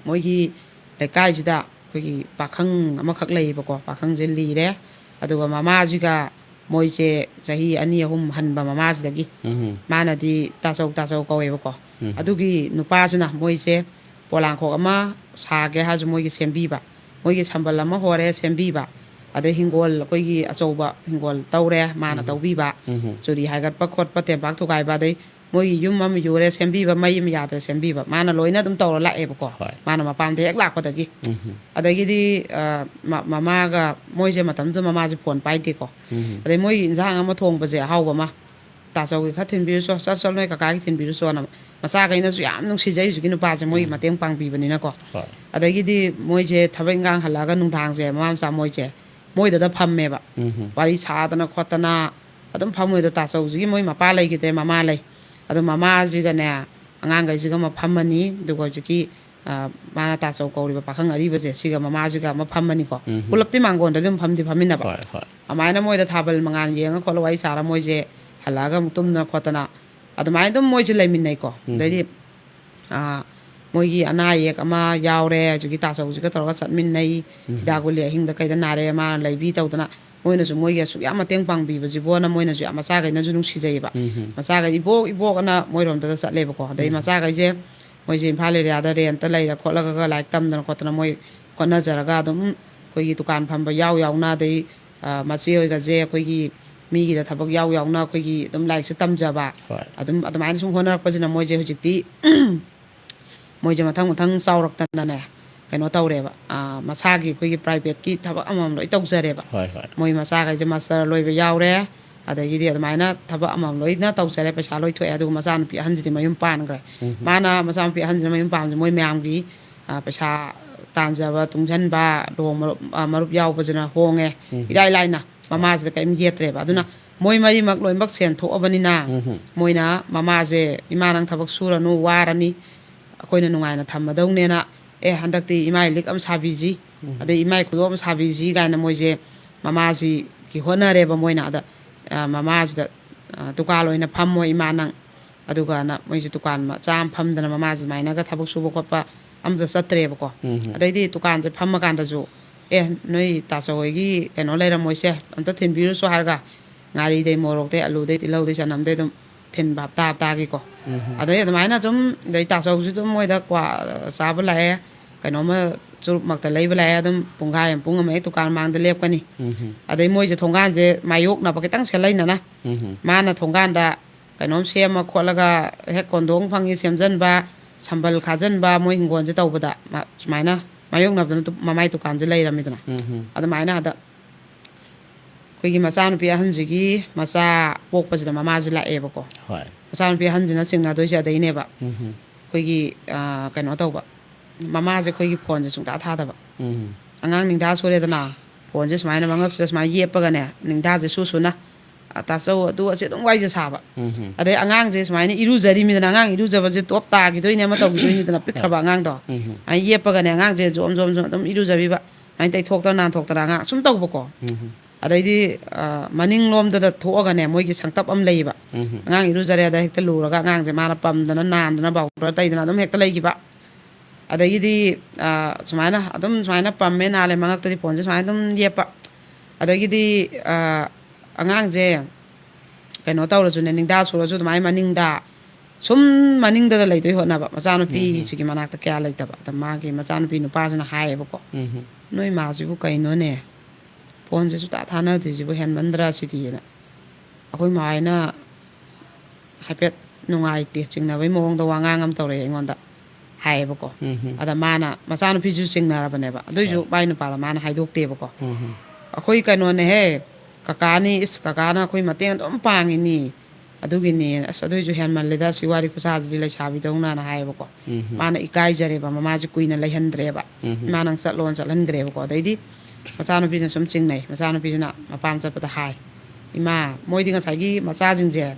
ꯃꯣꯏꯒꯤ ꯂꯩꯀꯥꯏꯁꯤꯗ ꯑꯩꯈꯣꯏꯒꯤ ꯄꯥꯈꯪ ꯑꯃꯈꯛ ꯂꯩꯌꯦꯕꯀꯣ, ꯄꯥꯈꯪꯁꯦ ꯂꯤꯔꯦ꯫ ꯑꯗꯨꯒ ꯃꯃꯥꯁꯤꯒ ꯃꯣꯏꯁꯦ ꯆꯍꯤ ꯑꯅꯤ ꯑꯍꯨꯝ ꯍꯟꯕ ꯃꯃꯥꯁꯤꯗꯒꯤ꯫ ꯎꯝ꯫ ꯃꯥꯅꯗꯤ ꯇꯥꯆꯧ, ꯇꯥꯆꯧ ꯀꯧꯋꯦꯕꯀꯣ꯫ ꯎꯝ꯫ ꯑꯗꯨꯒꯤ ꯅꯨꯄꯥꯁꯤꯅ ꯃꯣꯏꯁꯦ ꯄꯣꯂꯥꯡꯈꯣꯛ ꯑꯃ ꯁꯥꯒꯦ ꯍꯥꯏꯔꯁꯨ ꯃꯣꯏꯒꯤ ꯁꯦꯝꯕꯤꯕ, ꯃꯣꯏꯒꯤ ꯁꯝꯕꯜ ꯑꯃ ꯍꯣꯔꯦ ꯁꯦꯝꯕꯤꯕ, ꯑꯗꯩ ꯍꯤꯡꯒꯣꯜ ꯑꯩꯈꯣꯏꯒꯤ ꯑꯆꯧꯕ ꯍꯤꯡꯒꯣꯜ ꯇꯧꯔꯦ, ꯃꯥꯅ ꯎꯝ꯫ ꯇꯧꯕꯤꯕ꯫ ꯎꯝ꯫ ꯆꯨꯔꯤ ꯍꯥꯏꯒꯠꯄ ꯈꯣꯠꯄ, ꯇꯦꯝꯄꯥꯛ ꯊꯨꯒꯥꯏꯕ, ꯑꯗꯩ ꯃꯣꯏꯒꯤ ꯌꯨꯝ ꯑꯃ ꯌꯨꯔꯦ ꯁꯦꯝꯕꯤꯕ, ꯃꯩ ꯑꯃ ꯌꯥꯗ꯭ꯔꯦ ꯁꯦꯝꯕꯤꯕ, ꯃꯥꯅ ꯂꯣꯏꯅ ꯑꯗꯨꯝ ꯇꯧꯔ ꯂꯥꯛꯑꯦꯕꯀꯣ꯫ ꯍꯣꯏ꯫ ꯃꯥꯅ ꯃꯄꯥꯝꯗ ꯍꯦꯛ ꯂꯥꯛꯄꯗꯒꯤ꯫ ꯎꯝ꯫ ꯑꯗꯒꯤꯗꯤ, ꯑ, ꯃ-, ꯃꯃꯥꯒ ꯃꯣꯏꯁꯦ ꯃꯇꯝꯗꯨꯗ ꯃꯃꯥꯁꯦ ꯐꯣꯟ ꯄꯥꯏꯗꯦꯀꯣ꯫ ꯎꯝ꯫ ꯑꯗꯩ ꯃꯣꯏ ꯏꯟꯁꯥꯡ ꯑꯃ ꯊꯣꯡꯕꯁꯦ, ꯑꯍꯥꯎꯕ ꯑꯃ, "ꯇꯥꯆꯧꯒꯤ ꯈꯔ ꯊꯤꯟꯕꯤꯔꯨꯆꯣ, ꯆꯠ, ꯆꯠ, ꯅꯣꯏ ꯀꯀꯥꯒꯤ ꯊꯤꯟꯕꯤꯔꯨꯆꯣꯅ", ꯃꯆꯥꯈꯩꯅꯁꯨ ꯌꯥꯝ ꯅꯨꯡꯁꯤꯖꯩ ꯍꯧꯖꯤꯛꯀꯤ ꯅꯨꯄꯥꯁꯦ, ꯃꯣꯏꯒꯤ ꯎꯝ꯫ ꯃꯇꯦꯡ ꯄꯥꯡꯕꯤꯕꯅꯤꯅꯀꯣ꯫ ꯍꯣꯏ꯫ ꯑꯗꯒꯤꯗꯤ ꯃꯣꯏꯁꯦ ꯊꯕꯛ ꯏꯟꯈꯥꯡ ꯍꯜꯂꯛꯑꯒ ꯅꯨꯡꯗꯥꯡꯁꯦ ꯃꯃꯥ ꯃꯆꯥ ꯃꯣꯏꯁꯦ ꯃꯣꯏꯗꯗ ꯐꯝꯃꯦꯕ꯫ ꯎꯝ꯫ ꯋꯥꯔꯤ ꯁꯥꯗꯅ ꯈꯣꯠꯇꯅ ꯑꯗꯨꯝ ꯐꯝꯃꯣꯏꯗꯣ, ꯇꯥꯆꯧꯁꯤꯒꯤ ꯃꯣꯏ ꯃꯄꯥ ꯂꯩꯈꯤꯗ꯭ꯔꯦ, ꯃꯃꯥ ꯂꯩ꯫ ꯑꯗꯣ ꯃꯃꯥꯁꯤꯒꯅꯦ ꯑꯉꯥꯡꯈꯩꯁꯤꯒ ꯑꯃ ꯐꯝꯃꯅꯤ, ꯑꯗꯨꯒ ꯍꯧꯖꯤꯛꯀꯤ ꯑ, ꯃꯥꯅ ꯇꯥꯆꯧ ꯀꯧꯔꯤꯕ ꯄꯥꯈꯪ ꯑꯔꯤꯕꯁꯦ, ꯁꯤꯒ ꯃꯃꯥꯁꯤꯒ ꯑꯃ ꯐꯝꯃꯅꯤꯀꯣ꯫ ꯎꯝ꯫ ꯄꯨꯂꯞꯇꯤ ꯃꯥꯡꯒꯣꯟꯗꯗꯤ ꯑꯗꯨꯝ ꯐꯝꯗꯤ ꯐꯝꯃꯤꯟꯅꯕ꯫ ꯍꯣꯏ, ꯍꯣꯏ꯫ ꯑꯗꯨꯃꯥꯏꯅ ꯃꯣꯏꯗ ꯊꯥꯕꯜ ꯃꯉꯥꯜ ꯌꯦꯡꯉ ꯈꯣꯠꯂ ꯋꯥꯔꯤ ꯁꯥꯔ ꯃꯣꯏꯁꯦ ꯍꯜꯂꯛꯑꯒ ꯑꯃꯨꯛ ꯇꯨꯝꯗꯅ ꯈꯣꯠꯇꯅ ꯑꯗꯨꯃꯥꯏꯅ ꯑꯗꯨꯝ ꯃꯣꯏꯁꯦ ꯂꯩꯃꯤꯟꯅꯩꯀꯣ꯫ ꯎꯝ꯫ ꯑꯗꯩꯗꯤ, ꯑ, ꯃꯣꯏꯒꯤ ꯑꯅꯥ ꯑꯌꯦꯛ ꯑꯃ ꯌꯥꯎꯔꯦ, ꯍꯧꯖꯤꯛꯀꯤ ꯇꯥꯆꯧꯁꯤꯒ ꯇꯧꯔꯒ ꯆꯠꯃꯤꯟꯅꯩ꯫ ꯎꯝ꯫ ꯍꯤꯗꯥꯛ ꯒꯨꯂꯤ ꯑꯍꯤꯡꯗ ꯀꯩꯗ ꯅꯥꯔꯦ, ꯃꯥꯅ ꯂꯩꯕꯤ ꯇꯧꯗꯅ ꯃꯣꯏꯅꯁꯨ ꯃꯣꯏꯒꯤ ꯑꯁꯨꯛ ꯌꯥꯝ ꯃꯇꯦꯡ ꯄꯥꯡꯕꯤꯕꯁꯤꯕꯣꯅ ꯃꯣꯏꯅꯁꯨ ꯌꯥꯝ ꯃꯆꯥꯈꯩꯅꯁꯨ ꯅꯨꯡꯁꯤꯖꯩꯌꯦꯕ꯫ ꯎꯝ꯫ ꯃꯆꯥꯈꯩ "ꯏꯕꯣꯛ, ꯏꯕꯣꯛ" ꯑꯅ ꯃꯣꯏꯔꯣꯝꯗꯒ ꯆꯠꯂꯦꯕꯀꯣ꯫ ꯑꯗꯩ ꯎꯝ꯫ ꯃꯆꯥꯈꯩꯁꯦ ꯃꯣꯏꯁꯦ ꯏꯝꯐꯥꯜ ꯑꯦꯔꯤꯌꯥꯗ ꯔꯦꯟꯠꯇ ꯂꯩꯔ ꯈꯣꯠꯂꯒ ꯂꯥꯏꯔꯤꯛ ꯇꯝꯗꯅ ꯈꯣꯠꯇꯅ ꯃꯣꯏ ꯍꯣꯠꯅꯖꯔꯒ ꯑꯗꯨꯝ ꯑꯩꯈꯣꯏꯒꯤ ꯗꯨꯀꯥꯟ ꯐꯝꯕ ꯌꯥꯎ ꯌꯥꯎꯅ, ꯑꯗꯩ, ꯑ, ꯃꯆꯦ ꯍꯣꯏꯒꯁꯦ ꯑꯩꯈꯣꯏꯒꯤ ꯃꯤꯒꯤꯗ ꯊꯕꯛ ꯌꯥꯎ ꯌꯥꯎꯅ ꯑꯩꯈꯣꯏꯒꯤ ꯑꯗꯨꯝ ꯂꯥꯏꯔꯤꯛꯁꯦ ꯇꯝꯖꯕ꯫ ꯍꯣꯏ꯫ ꯑꯗꯨꯝ ꯑꯗꯨꯃꯥꯏꯅ ꯁꯨꯝ ꯍꯣꯠꯅꯔꯛꯄꯁꯤꯅ ꯃꯣꯏꯁꯦ ꯍꯧꯖꯤꯛꯇꯤ ꯃꯣꯏꯁꯦ ꯃꯊꯪ ꯃꯊꯪ ꯆꯥꯎꯔꯛꯇꯅꯅꯦ, ꯀꯩꯅꯣ ꯇꯧꯔꯦꯕ, ꯑ, ꯃꯁꯥꯒꯤ ꯑꯩꯈꯣꯏꯒꯤ ꯄ꯭ꯔꯥꯏꯚꯦꯠꯀꯤ ꯊꯕꯛ ꯑꯃꯃꯝ ꯂꯣꯏ ꯇꯧꯖꯔꯦꯕ꯫ ꯍꯣꯏ, ꯍꯣꯏ꯫ ꯃꯣꯏ ꯃꯆꯥꯈꯩꯁꯦ ꯃꯥꯁꯇꯔ ꯂꯣꯏꯕ ꯌꯥꯎꯔꯦ, ꯑꯗꯒꯤꯗꯤ ꯑꯗꯨꯃꯥꯏꯅ ꯊꯕꯛ ꯑꯃꯃꯝ ꯂꯣꯏꯅ ꯇꯧꯖꯔꯦ, ꯄꯩꯁꯥ ꯂꯣꯏ ꯊꯣꯛꯑꯦ꯫ ꯑꯗꯨꯒ ꯃꯆꯥꯅꯨꯄꯤ ꯑꯍꯟꯁꯤꯗꯤ ꯃꯌꯨꯝ ꯄꯥꯟꯈ꯭ꯔꯦ꯫ ꯎꯝ꯫ ꯃꯥꯅ ꯃꯆꯥꯅꯨꯄꯤ ꯑꯍꯟꯁꯤꯅ ꯃꯌꯨꯝ ꯄꯥꯟꯕꯁꯦ ꯃꯣꯏ ꯃꯌꯥꯝꯒꯤ, ꯑ, ꯄꯩꯁꯥ ꯇꯥꯟꯖꯕ, ꯇꯨꯡꯁꯤꯟꯕ, ꯂꯨꯍꯣꯡ ꯃꯔꯨꯞ, ꯑ, ꯃꯔꯨꯞ ꯌꯥꯎꯕꯁꯤꯅ ꯍꯣꯡꯉꯦ꯫ ꯎꯝ꯫ ꯏꯔꯥꯏ ꯂꯥꯏꯅ ꯃꯃꯥꯁꯤꯗ ꯀꯔꯤꯝ ꯌꯦꯠꯇ꯭ꯔꯦꯕ꯫ ꯑꯗꯨꯅ ꯎꯝ꯫ ꯃꯣꯏ ꯃꯔꯤꯃꯛ ꯂꯣꯏꯅꯃꯛ ꯁꯦꯟ ꯊꯣꯛꯑꯕꯅꯤꯅ ꯎꯝ꯫ ꯃꯣꯏꯅ ꯃꯃꯥꯁꯦ, "ꯏꯃꯥ, ꯅꯪ ꯊꯕꯛ ꯁꯨꯔꯅꯨ, ꯋꯥꯔꯅꯤ, ꯑꯩꯈꯣꯏꯅ ꯅꯨꯡꯉꯥꯏꯅ ꯊꯝꯃꯗꯧꯅꯦꯅ, ꯑꯦ, ꯍꯟꯗꯛꯇꯤ ꯏꯃꯥꯏ ꯂꯤꯛ ꯑꯃ ꯁꯥꯕꯤꯁꯤ, ꯎꯝ꯫ ꯑꯗꯩ ꯏꯃꯥꯏ ꯈꯨꯗꯣꯞ ꯑꯃ ꯁꯥꯕꯤꯁꯤ" ꯀꯥꯏꯅ ꯃꯣꯏꯁꯦ ꯃꯃꯥꯁꯤꯒꯤ ꯍꯣꯠꯅꯔꯦꯕ ꯃꯣꯏꯅ꯫ ꯑꯗ, ꯑ, ꯃꯃꯥꯁꯤꯗ, ꯑ, "ꯗꯨꯀꯥꯟ ꯑꯣꯏꯅ ꯐꯝꯃꯣ ꯏꯃꯥ ꯅꯪ", ꯑꯗꯨꯒꯅ ꯃꯣꯏꯁꯦ ꯗꯨꯀꯥꯟ ꯃꯆꯥ ꯑꯃ ꯐꯝꯗꯅ ꯃꯃꯥꯁꯦ ꯑꯗꯨꯃꯥꯏꯅꯒ ꯊꯕꯛ ꯁꯨꯕ ꯈꯣꯠꯄ ꯑꯝꯇ ꯆꯠꯇ꯭ꯔꯦꯕꯀꯣ꯫ ꯎꯝ꯫ ꯑꯗꯩꯗꯤ ꯗꯨꯀꯥꯟꯁꯦ ꯐꯝꯃꯀꯥꯟꯗꯁꯨ, "ꯑꯦ, ꯅꯣꯏ ꯇꯥꯆꯧ ꯍꯣꯏꯒꯤ ꯀꯩꯅꯣ ꯂꯩꯔꯝꯃꯣꯏꯁꯦ, ꯑꯝꯇ ꯊꯤꯟꯕꯤꯔꯨꯁꯣ" ꯍꯥꯏꯔꯒ ꯉꯥꯔꯤꯗꯩ, ꯃꯣꯔꯣꯛꯇꯩ, ꯑꯂꯨꯗꯩ, ꯇꯤꯜꯍꯧꯗꯩ, ꯆꯅꯝꯗꯩ ꯑꯗꯨꯝ ꯊꯤꯟꯕ ꯍꯞꯇꯥ ꯍꯞꯇꯥꯒꯤꯀꯣ꯫ ꯎꯝ꯫ ꯑꯗꯩ ꯑꯗꯨꯃꯥꯏꯅ ꯑꯗꯨꯝ, ꯑꯗꯩ ꯇꯥꯆꯧꯁꯨ ꯑꯗꯨꯝ ꯃꯣꯏꯗ ꯀ꯭ꯋꯥ ꯆꯥꯕ ꯂꯥꯛꯑꯦ, ꯀꯩꯅꯣꯝꯃ ꯆꯨꯔꯨꯞꯃꯛꯇ ꯂꯩꯕ ꯂꯥꯛꯑꯦ, ꯑꯗꯨꯝ ꯄꯨꯡꯈꯥꯏ ꯑꯃ, ꯄꯨꯡ ꯑꯃ ꯍꯦꯛ ꯗꯨꯀꯥꯟ ꯃꯥꯡꯗ ꯂꯦꯞꯀꯅꯤ꯫ ꯎꯝ꯫ ꯑꯗꯩ ꯃꯣꯏꯁꯦ ꯊꯣꯡꯒꯥꯟꯁꯦ ꯃꯥꯌꯣꯛꯅꯕ ꯈꯤꯇꯪ ꯁꯦꯠꯂꯩꯅꯅ, ꯎꯝ꯫ ꯃꯥꯅ ꯊꯣꯡꯒꯥꯟꯗ ꯀꯩꯅꯣꯝ ꯁꯦꯝꯃ ꯈꯣꯠꯂꯒ ꯍꯦꯛ ꯀꯣꯟꯗꯣꯡ ꯐꯪꯉꯤ ꯁꯦꯝꯖꯟꯕ, ꯁꯝꯕꯜ ꯈꯥꯖꯟꯕ, ꯃꯣꯏ ꯍꯤꯡꯒꯣꯜꯁꯦ ꯇꯧꯕꯗ ꯃ-, ꯁꯨꯃꯥꯏꯅ ꯃꯥꯌꯣꯛꯅꯕꯗꯨꯅ ꯇꯨ-, ꯃꯃꯥꯏ ꯗꯨꯀꯥꯟꯁꯦ ꯂꯩꯔꯝꯃꯤꯗꯅ꯫ ꯎꯝ꯫ ꯑꯗꯨꯃꯥꯏꯅ ꯍꯟꯗꯛ ꯑꯩꯈꯣꯏꯒꯤ ꯃꯆꯥꯅꯨꯄꯤ ꯑꯍꯟꯁꯤꯒꯤ ꯃꯆꯥ ꯄꯣꯛꯄꯁꯤꯗ ꯃꯃꯥꯁꯦ ꯂꯥꯛꯑꯦꯕꯀꯣ꯫ ꯍꯣꯏ꯫ ꯃꯆꯥꯅꯨꯄꯤ ꯑꯍꯟꯁꯤꯅ ꯆꯤꯡꯅꯗꯣꯏꯁꯦ ꯑꯗꯩꯅꯦꯕ꯫ ꯎꯝ꯫ ꯑꯩꯈꯣꯏꯒꯤ, ꯑ, ꯀꯩꯅꯣ ꯇꯧꯕ, ꯃꯃꯥꯁꯦ ꯑꯩꯈꯣꯏꯒꯤ ꯐꯣꯟꯁꯦ ꯁꯨꯡꯊꯥ ꯊꯥꯗꯕ꯫ ꯎꯝ꯫ ꯑꯉꯥꯡ ꯅꯤꯡꯊꯥ ꯁꯣꯏꯔꯦꯗꯅ, ꯐꯣꯟꯁꯦ ꯁꯨꯃꯥꯏꯅ ꯃꯉꯛꯁꯤꯗ ꯁꯨꯃꯥꯏꯅ ꯌꯦꯞꯄꯒꯅꯦ, ꯅꯤꯡꯊꯥꯁꯦ ꯁꯨ ꯁꯨꯅ ꯇꯥꯆꯧ ꯑꯗꯨ ꯑꯁꯤ ꯑꯗꯨꯝ ꯋꯥꯏꯖ ꯁꯥꯕ꯫ ꯎꯝ꯫ ꯑꯗꯩ ꯑꯉꯥꯡꯁꯦ ꯁꯨꯃꯥꯏꯅ ꯏꯔꯨꯖꯔꯤꯃꯤꯗꯅ, ꯑꯉꯥꯡ ꯏꯔꯨꯖꯕꯁꯦ ꯇꯣꯞ ꯇꯥꯈꯤꯗꯣꯏꯅꯦ ꯑꯃ ꯇꯧꯈꯤꯗꯣꯏꯅꯤꯗꯅ, ꯄꯤꯛꯈ꯭ꯔꯕ ꯑꯉꯥꯡꯗꯣ꯫ ꯎꯝ꯫ ꯑꯗꯩ ꯌꯦꯞꯄꯒꯅꯦ ꯑꯉꯥꯡꯁꯦ ꯖꯣꯝ ꯖꯣꯝ ꯖꯣꯝ ꯑꯗꯨꯝ ꯏꯔꯨꯖꯕꯤꯕ, ꯑꯗꯨꯃꯥꯏꯅ ꯇꯩꯊꯣꯛꯇꯅ ꯅꯥꯟꯊꯣꯛꯇꯅ ꯑꯉꯥꯡ ꯁꯨꯝ ꯇꯧꯕꯀꯣ꯫ ꯎꯝ꯫ ꯑꯗꯩꯗꯤ, ꯑ, ꯃꯅꯤꯡꯂꯣꯝꯗꯗ ꯊꯣꯛꯑꯒꯅꯦ ꯃꯣꯏꯒꯤ ꯁꯪꯇꯞ ꯑꯃ ꯂꯩꯌꯦꯕ꯫ ꯎꯝ꯫ ꯑꯉꯥꯡ ꯏꯔꯨꯖꯔꯦ ꯑꯗ ꯍꯦꯛꯇ ꯂꯨꯔꯒ ꯑꯉꯥꯡꯁꯦ ꯃꯥꯅ ꯄꯝꯗꯅ ꯅꯥꯟꯗꯅ ꯕꯥꯎꯗꯔ ꯇꯩꯗꯅ ꯑꯗꯨꯝ ꯍꯦꯛꯇ ꯂꯩꯈꯤꯕ꯫ ꯑꯗꯒꯤꯗꯤ, ꯑ, ꯁꯨꯃꯥꯏꯅ ꯑꯗꯨꯝ ꯁꯨꯃꯥꯏꯅ ꯄꯝꯃꯦ ꯅꯥꯜꯂꯦ ꯃꯉꯛꯇꯗꯤ ꯐꯣꯟꯁꯦ ꯁꯨꯃꯥꯏꯅ ꯑꯗꯨꯝ ꯌꯦꯞꯄ꯫ ꯑꯗꯒꯤꯗꯤ, ꯑ, ꯑꯉꯥꯡꯁꯦ ꯀꯩꯅꯣ ꯇꯧꯔꯁꯨꯅꯦ, ꯅꯤꯡꯗꯥ ꯁꯨꯔꯁꯨ ꯑꯗꯨꯃꯥꯏꯅ ꯃꯅꯤꯡꯗ ꯁꯨꯝ ꯃꯅꯤꯡꯗꯗ ꯂꯩꯗꯣꯏ ꯍꯣꯠꯅꯕ꯫ ꯎꯝ꯫ ꯃꯆꯥꯅꯨꯄꯤꯁꯤꯒꯤ ꯃꯅꯥꯛꯇ ꯀꯌꯥ ꯂꯩꯇꯕ꯫ ꯑꯗ ꯃꯥꯒꯤ ꯃꯆꯥꯅꯨꯄꯤ ꯅꯨꯄꯥꯁꯤꯅ ꯍꯥꯏꯌꯦꯕꯀꯣ, ꯎꯝ꯫ "ꯅꯣꯏ ꯃꯥꯁꯤꯕꯨ ꯀꯩꯅꯣꯅꯦ? ꯐꯣꯟꯁꯦ ꯁꯨꯡꯊꯥ ꯊꯥꯅꯗ꯭ꯔꯤꯁꯤꯕꯨ ꯍꯦꯟꯃꯟꯗ꯭ꯔꯥ ꯁꯤꯗꯤꯅ?" ꯑꯩꯈꯣꯏ ꯃꯥ ꯍꯣꯏꯅ ꯍꯥꯏꯐꯦꯠ ꯅꯨꯡꯉꯥꯏꯇꯦ, ꯆꯤꯡꯅꯕꯩ ꯃꯑꯣꯡꯗ ꯋꯥꯉꯥꯡ ꯑꯃ ꯇꯧꯔꯛꯑꯦ ꯑꯩꯉꯣꯟꯗ, ꯍꯥꯏꯌꯦꯕꯀꯣ꯫ ꯎꯝ꯫ ꯑꯗ ꯃꯥꯅ, ꯃꯆꯥꯅꯨꯄꯤꯁꯨ ꯆꯤꯡꯅꯔꯕꯅꯦꯕ, ꯑꯗꯨꯏꯁꯨ ꯍꯣꯏ꯫ ꯃꯥꯏ ꯅꯨꯄꯥꯗ ꯃꯥꯅ ꯍꯥꯏꯗꯣꯛꯇꯦꯕꯀꯣ꯫ ꯎꯝ꯫ "ꯑꯩꯈꯣꯏ ꯀꯩꯅꯣꯅꯦꯍꯦ, ꯀꯀꯥꯅꯤ, ꯏꯁ, ꯀꯀꯥꯅ ꯑꯩꯈꯣꯏ ꯃꯇꯦꯡ ꯑꯗꯨꯝ ꯄꯥꯡꯉꯤꯅꯤ, ꯑꯗꯨꯒꯤꯅꯤ, ꯑꯁ, ꯑꯗꯨꯏꯁꯨ ꯍꯦꯟꯃꯜꯂꯦꯗ, ꯁꯤ ꯋꯥꯔꯤ ꯈꯨꯁꯥꯁꯤꯗꯤ ꯂꯩꯁꯥꯕꯤꯗꯧꯅꯅ" ꯍꯥꯏꯌꯦꯕꯀꯣ꯫ ꯎꯝ꯫ ꯃꯥꯅ ꯏꯀꯥꯏꯖꯔꯦꯕ, ꯃꯃꯥꯁꯦ ꯀꯨꯏꯅ ꯂꯩꯍꯟꯗ꯭ꯔꯦꯕ꯫ ꯎꯝ꯫ "ꯏꯃꯥ, ꯅꯪ ꯆꯠꯂꯣꯅ" ꯆꯠꯍꯟꯈ꯭ꯔꯦꯕꯀꯣ꯫ ꯑꯗꯩꯗꯤ ꯃꯆꯥꯅꯨꯄꯤꯁꯤꯅ ꯁꯨꯝ ꯆꯤꯡꯅꯩ, ꯃꯆꯥꯅꯨꯄꯤꯁꯤꯅ ꯃꯄꯥꯝ ꯆꯠꯄꯗ ꯍꯥꯏ, "ꯏꯃꯥ, ꯃꯣꯏꯗꯤ ꯉꯁꯥꯏꯒꯤ ꯃꯆꯥꯁꯤꯡꯁꯦ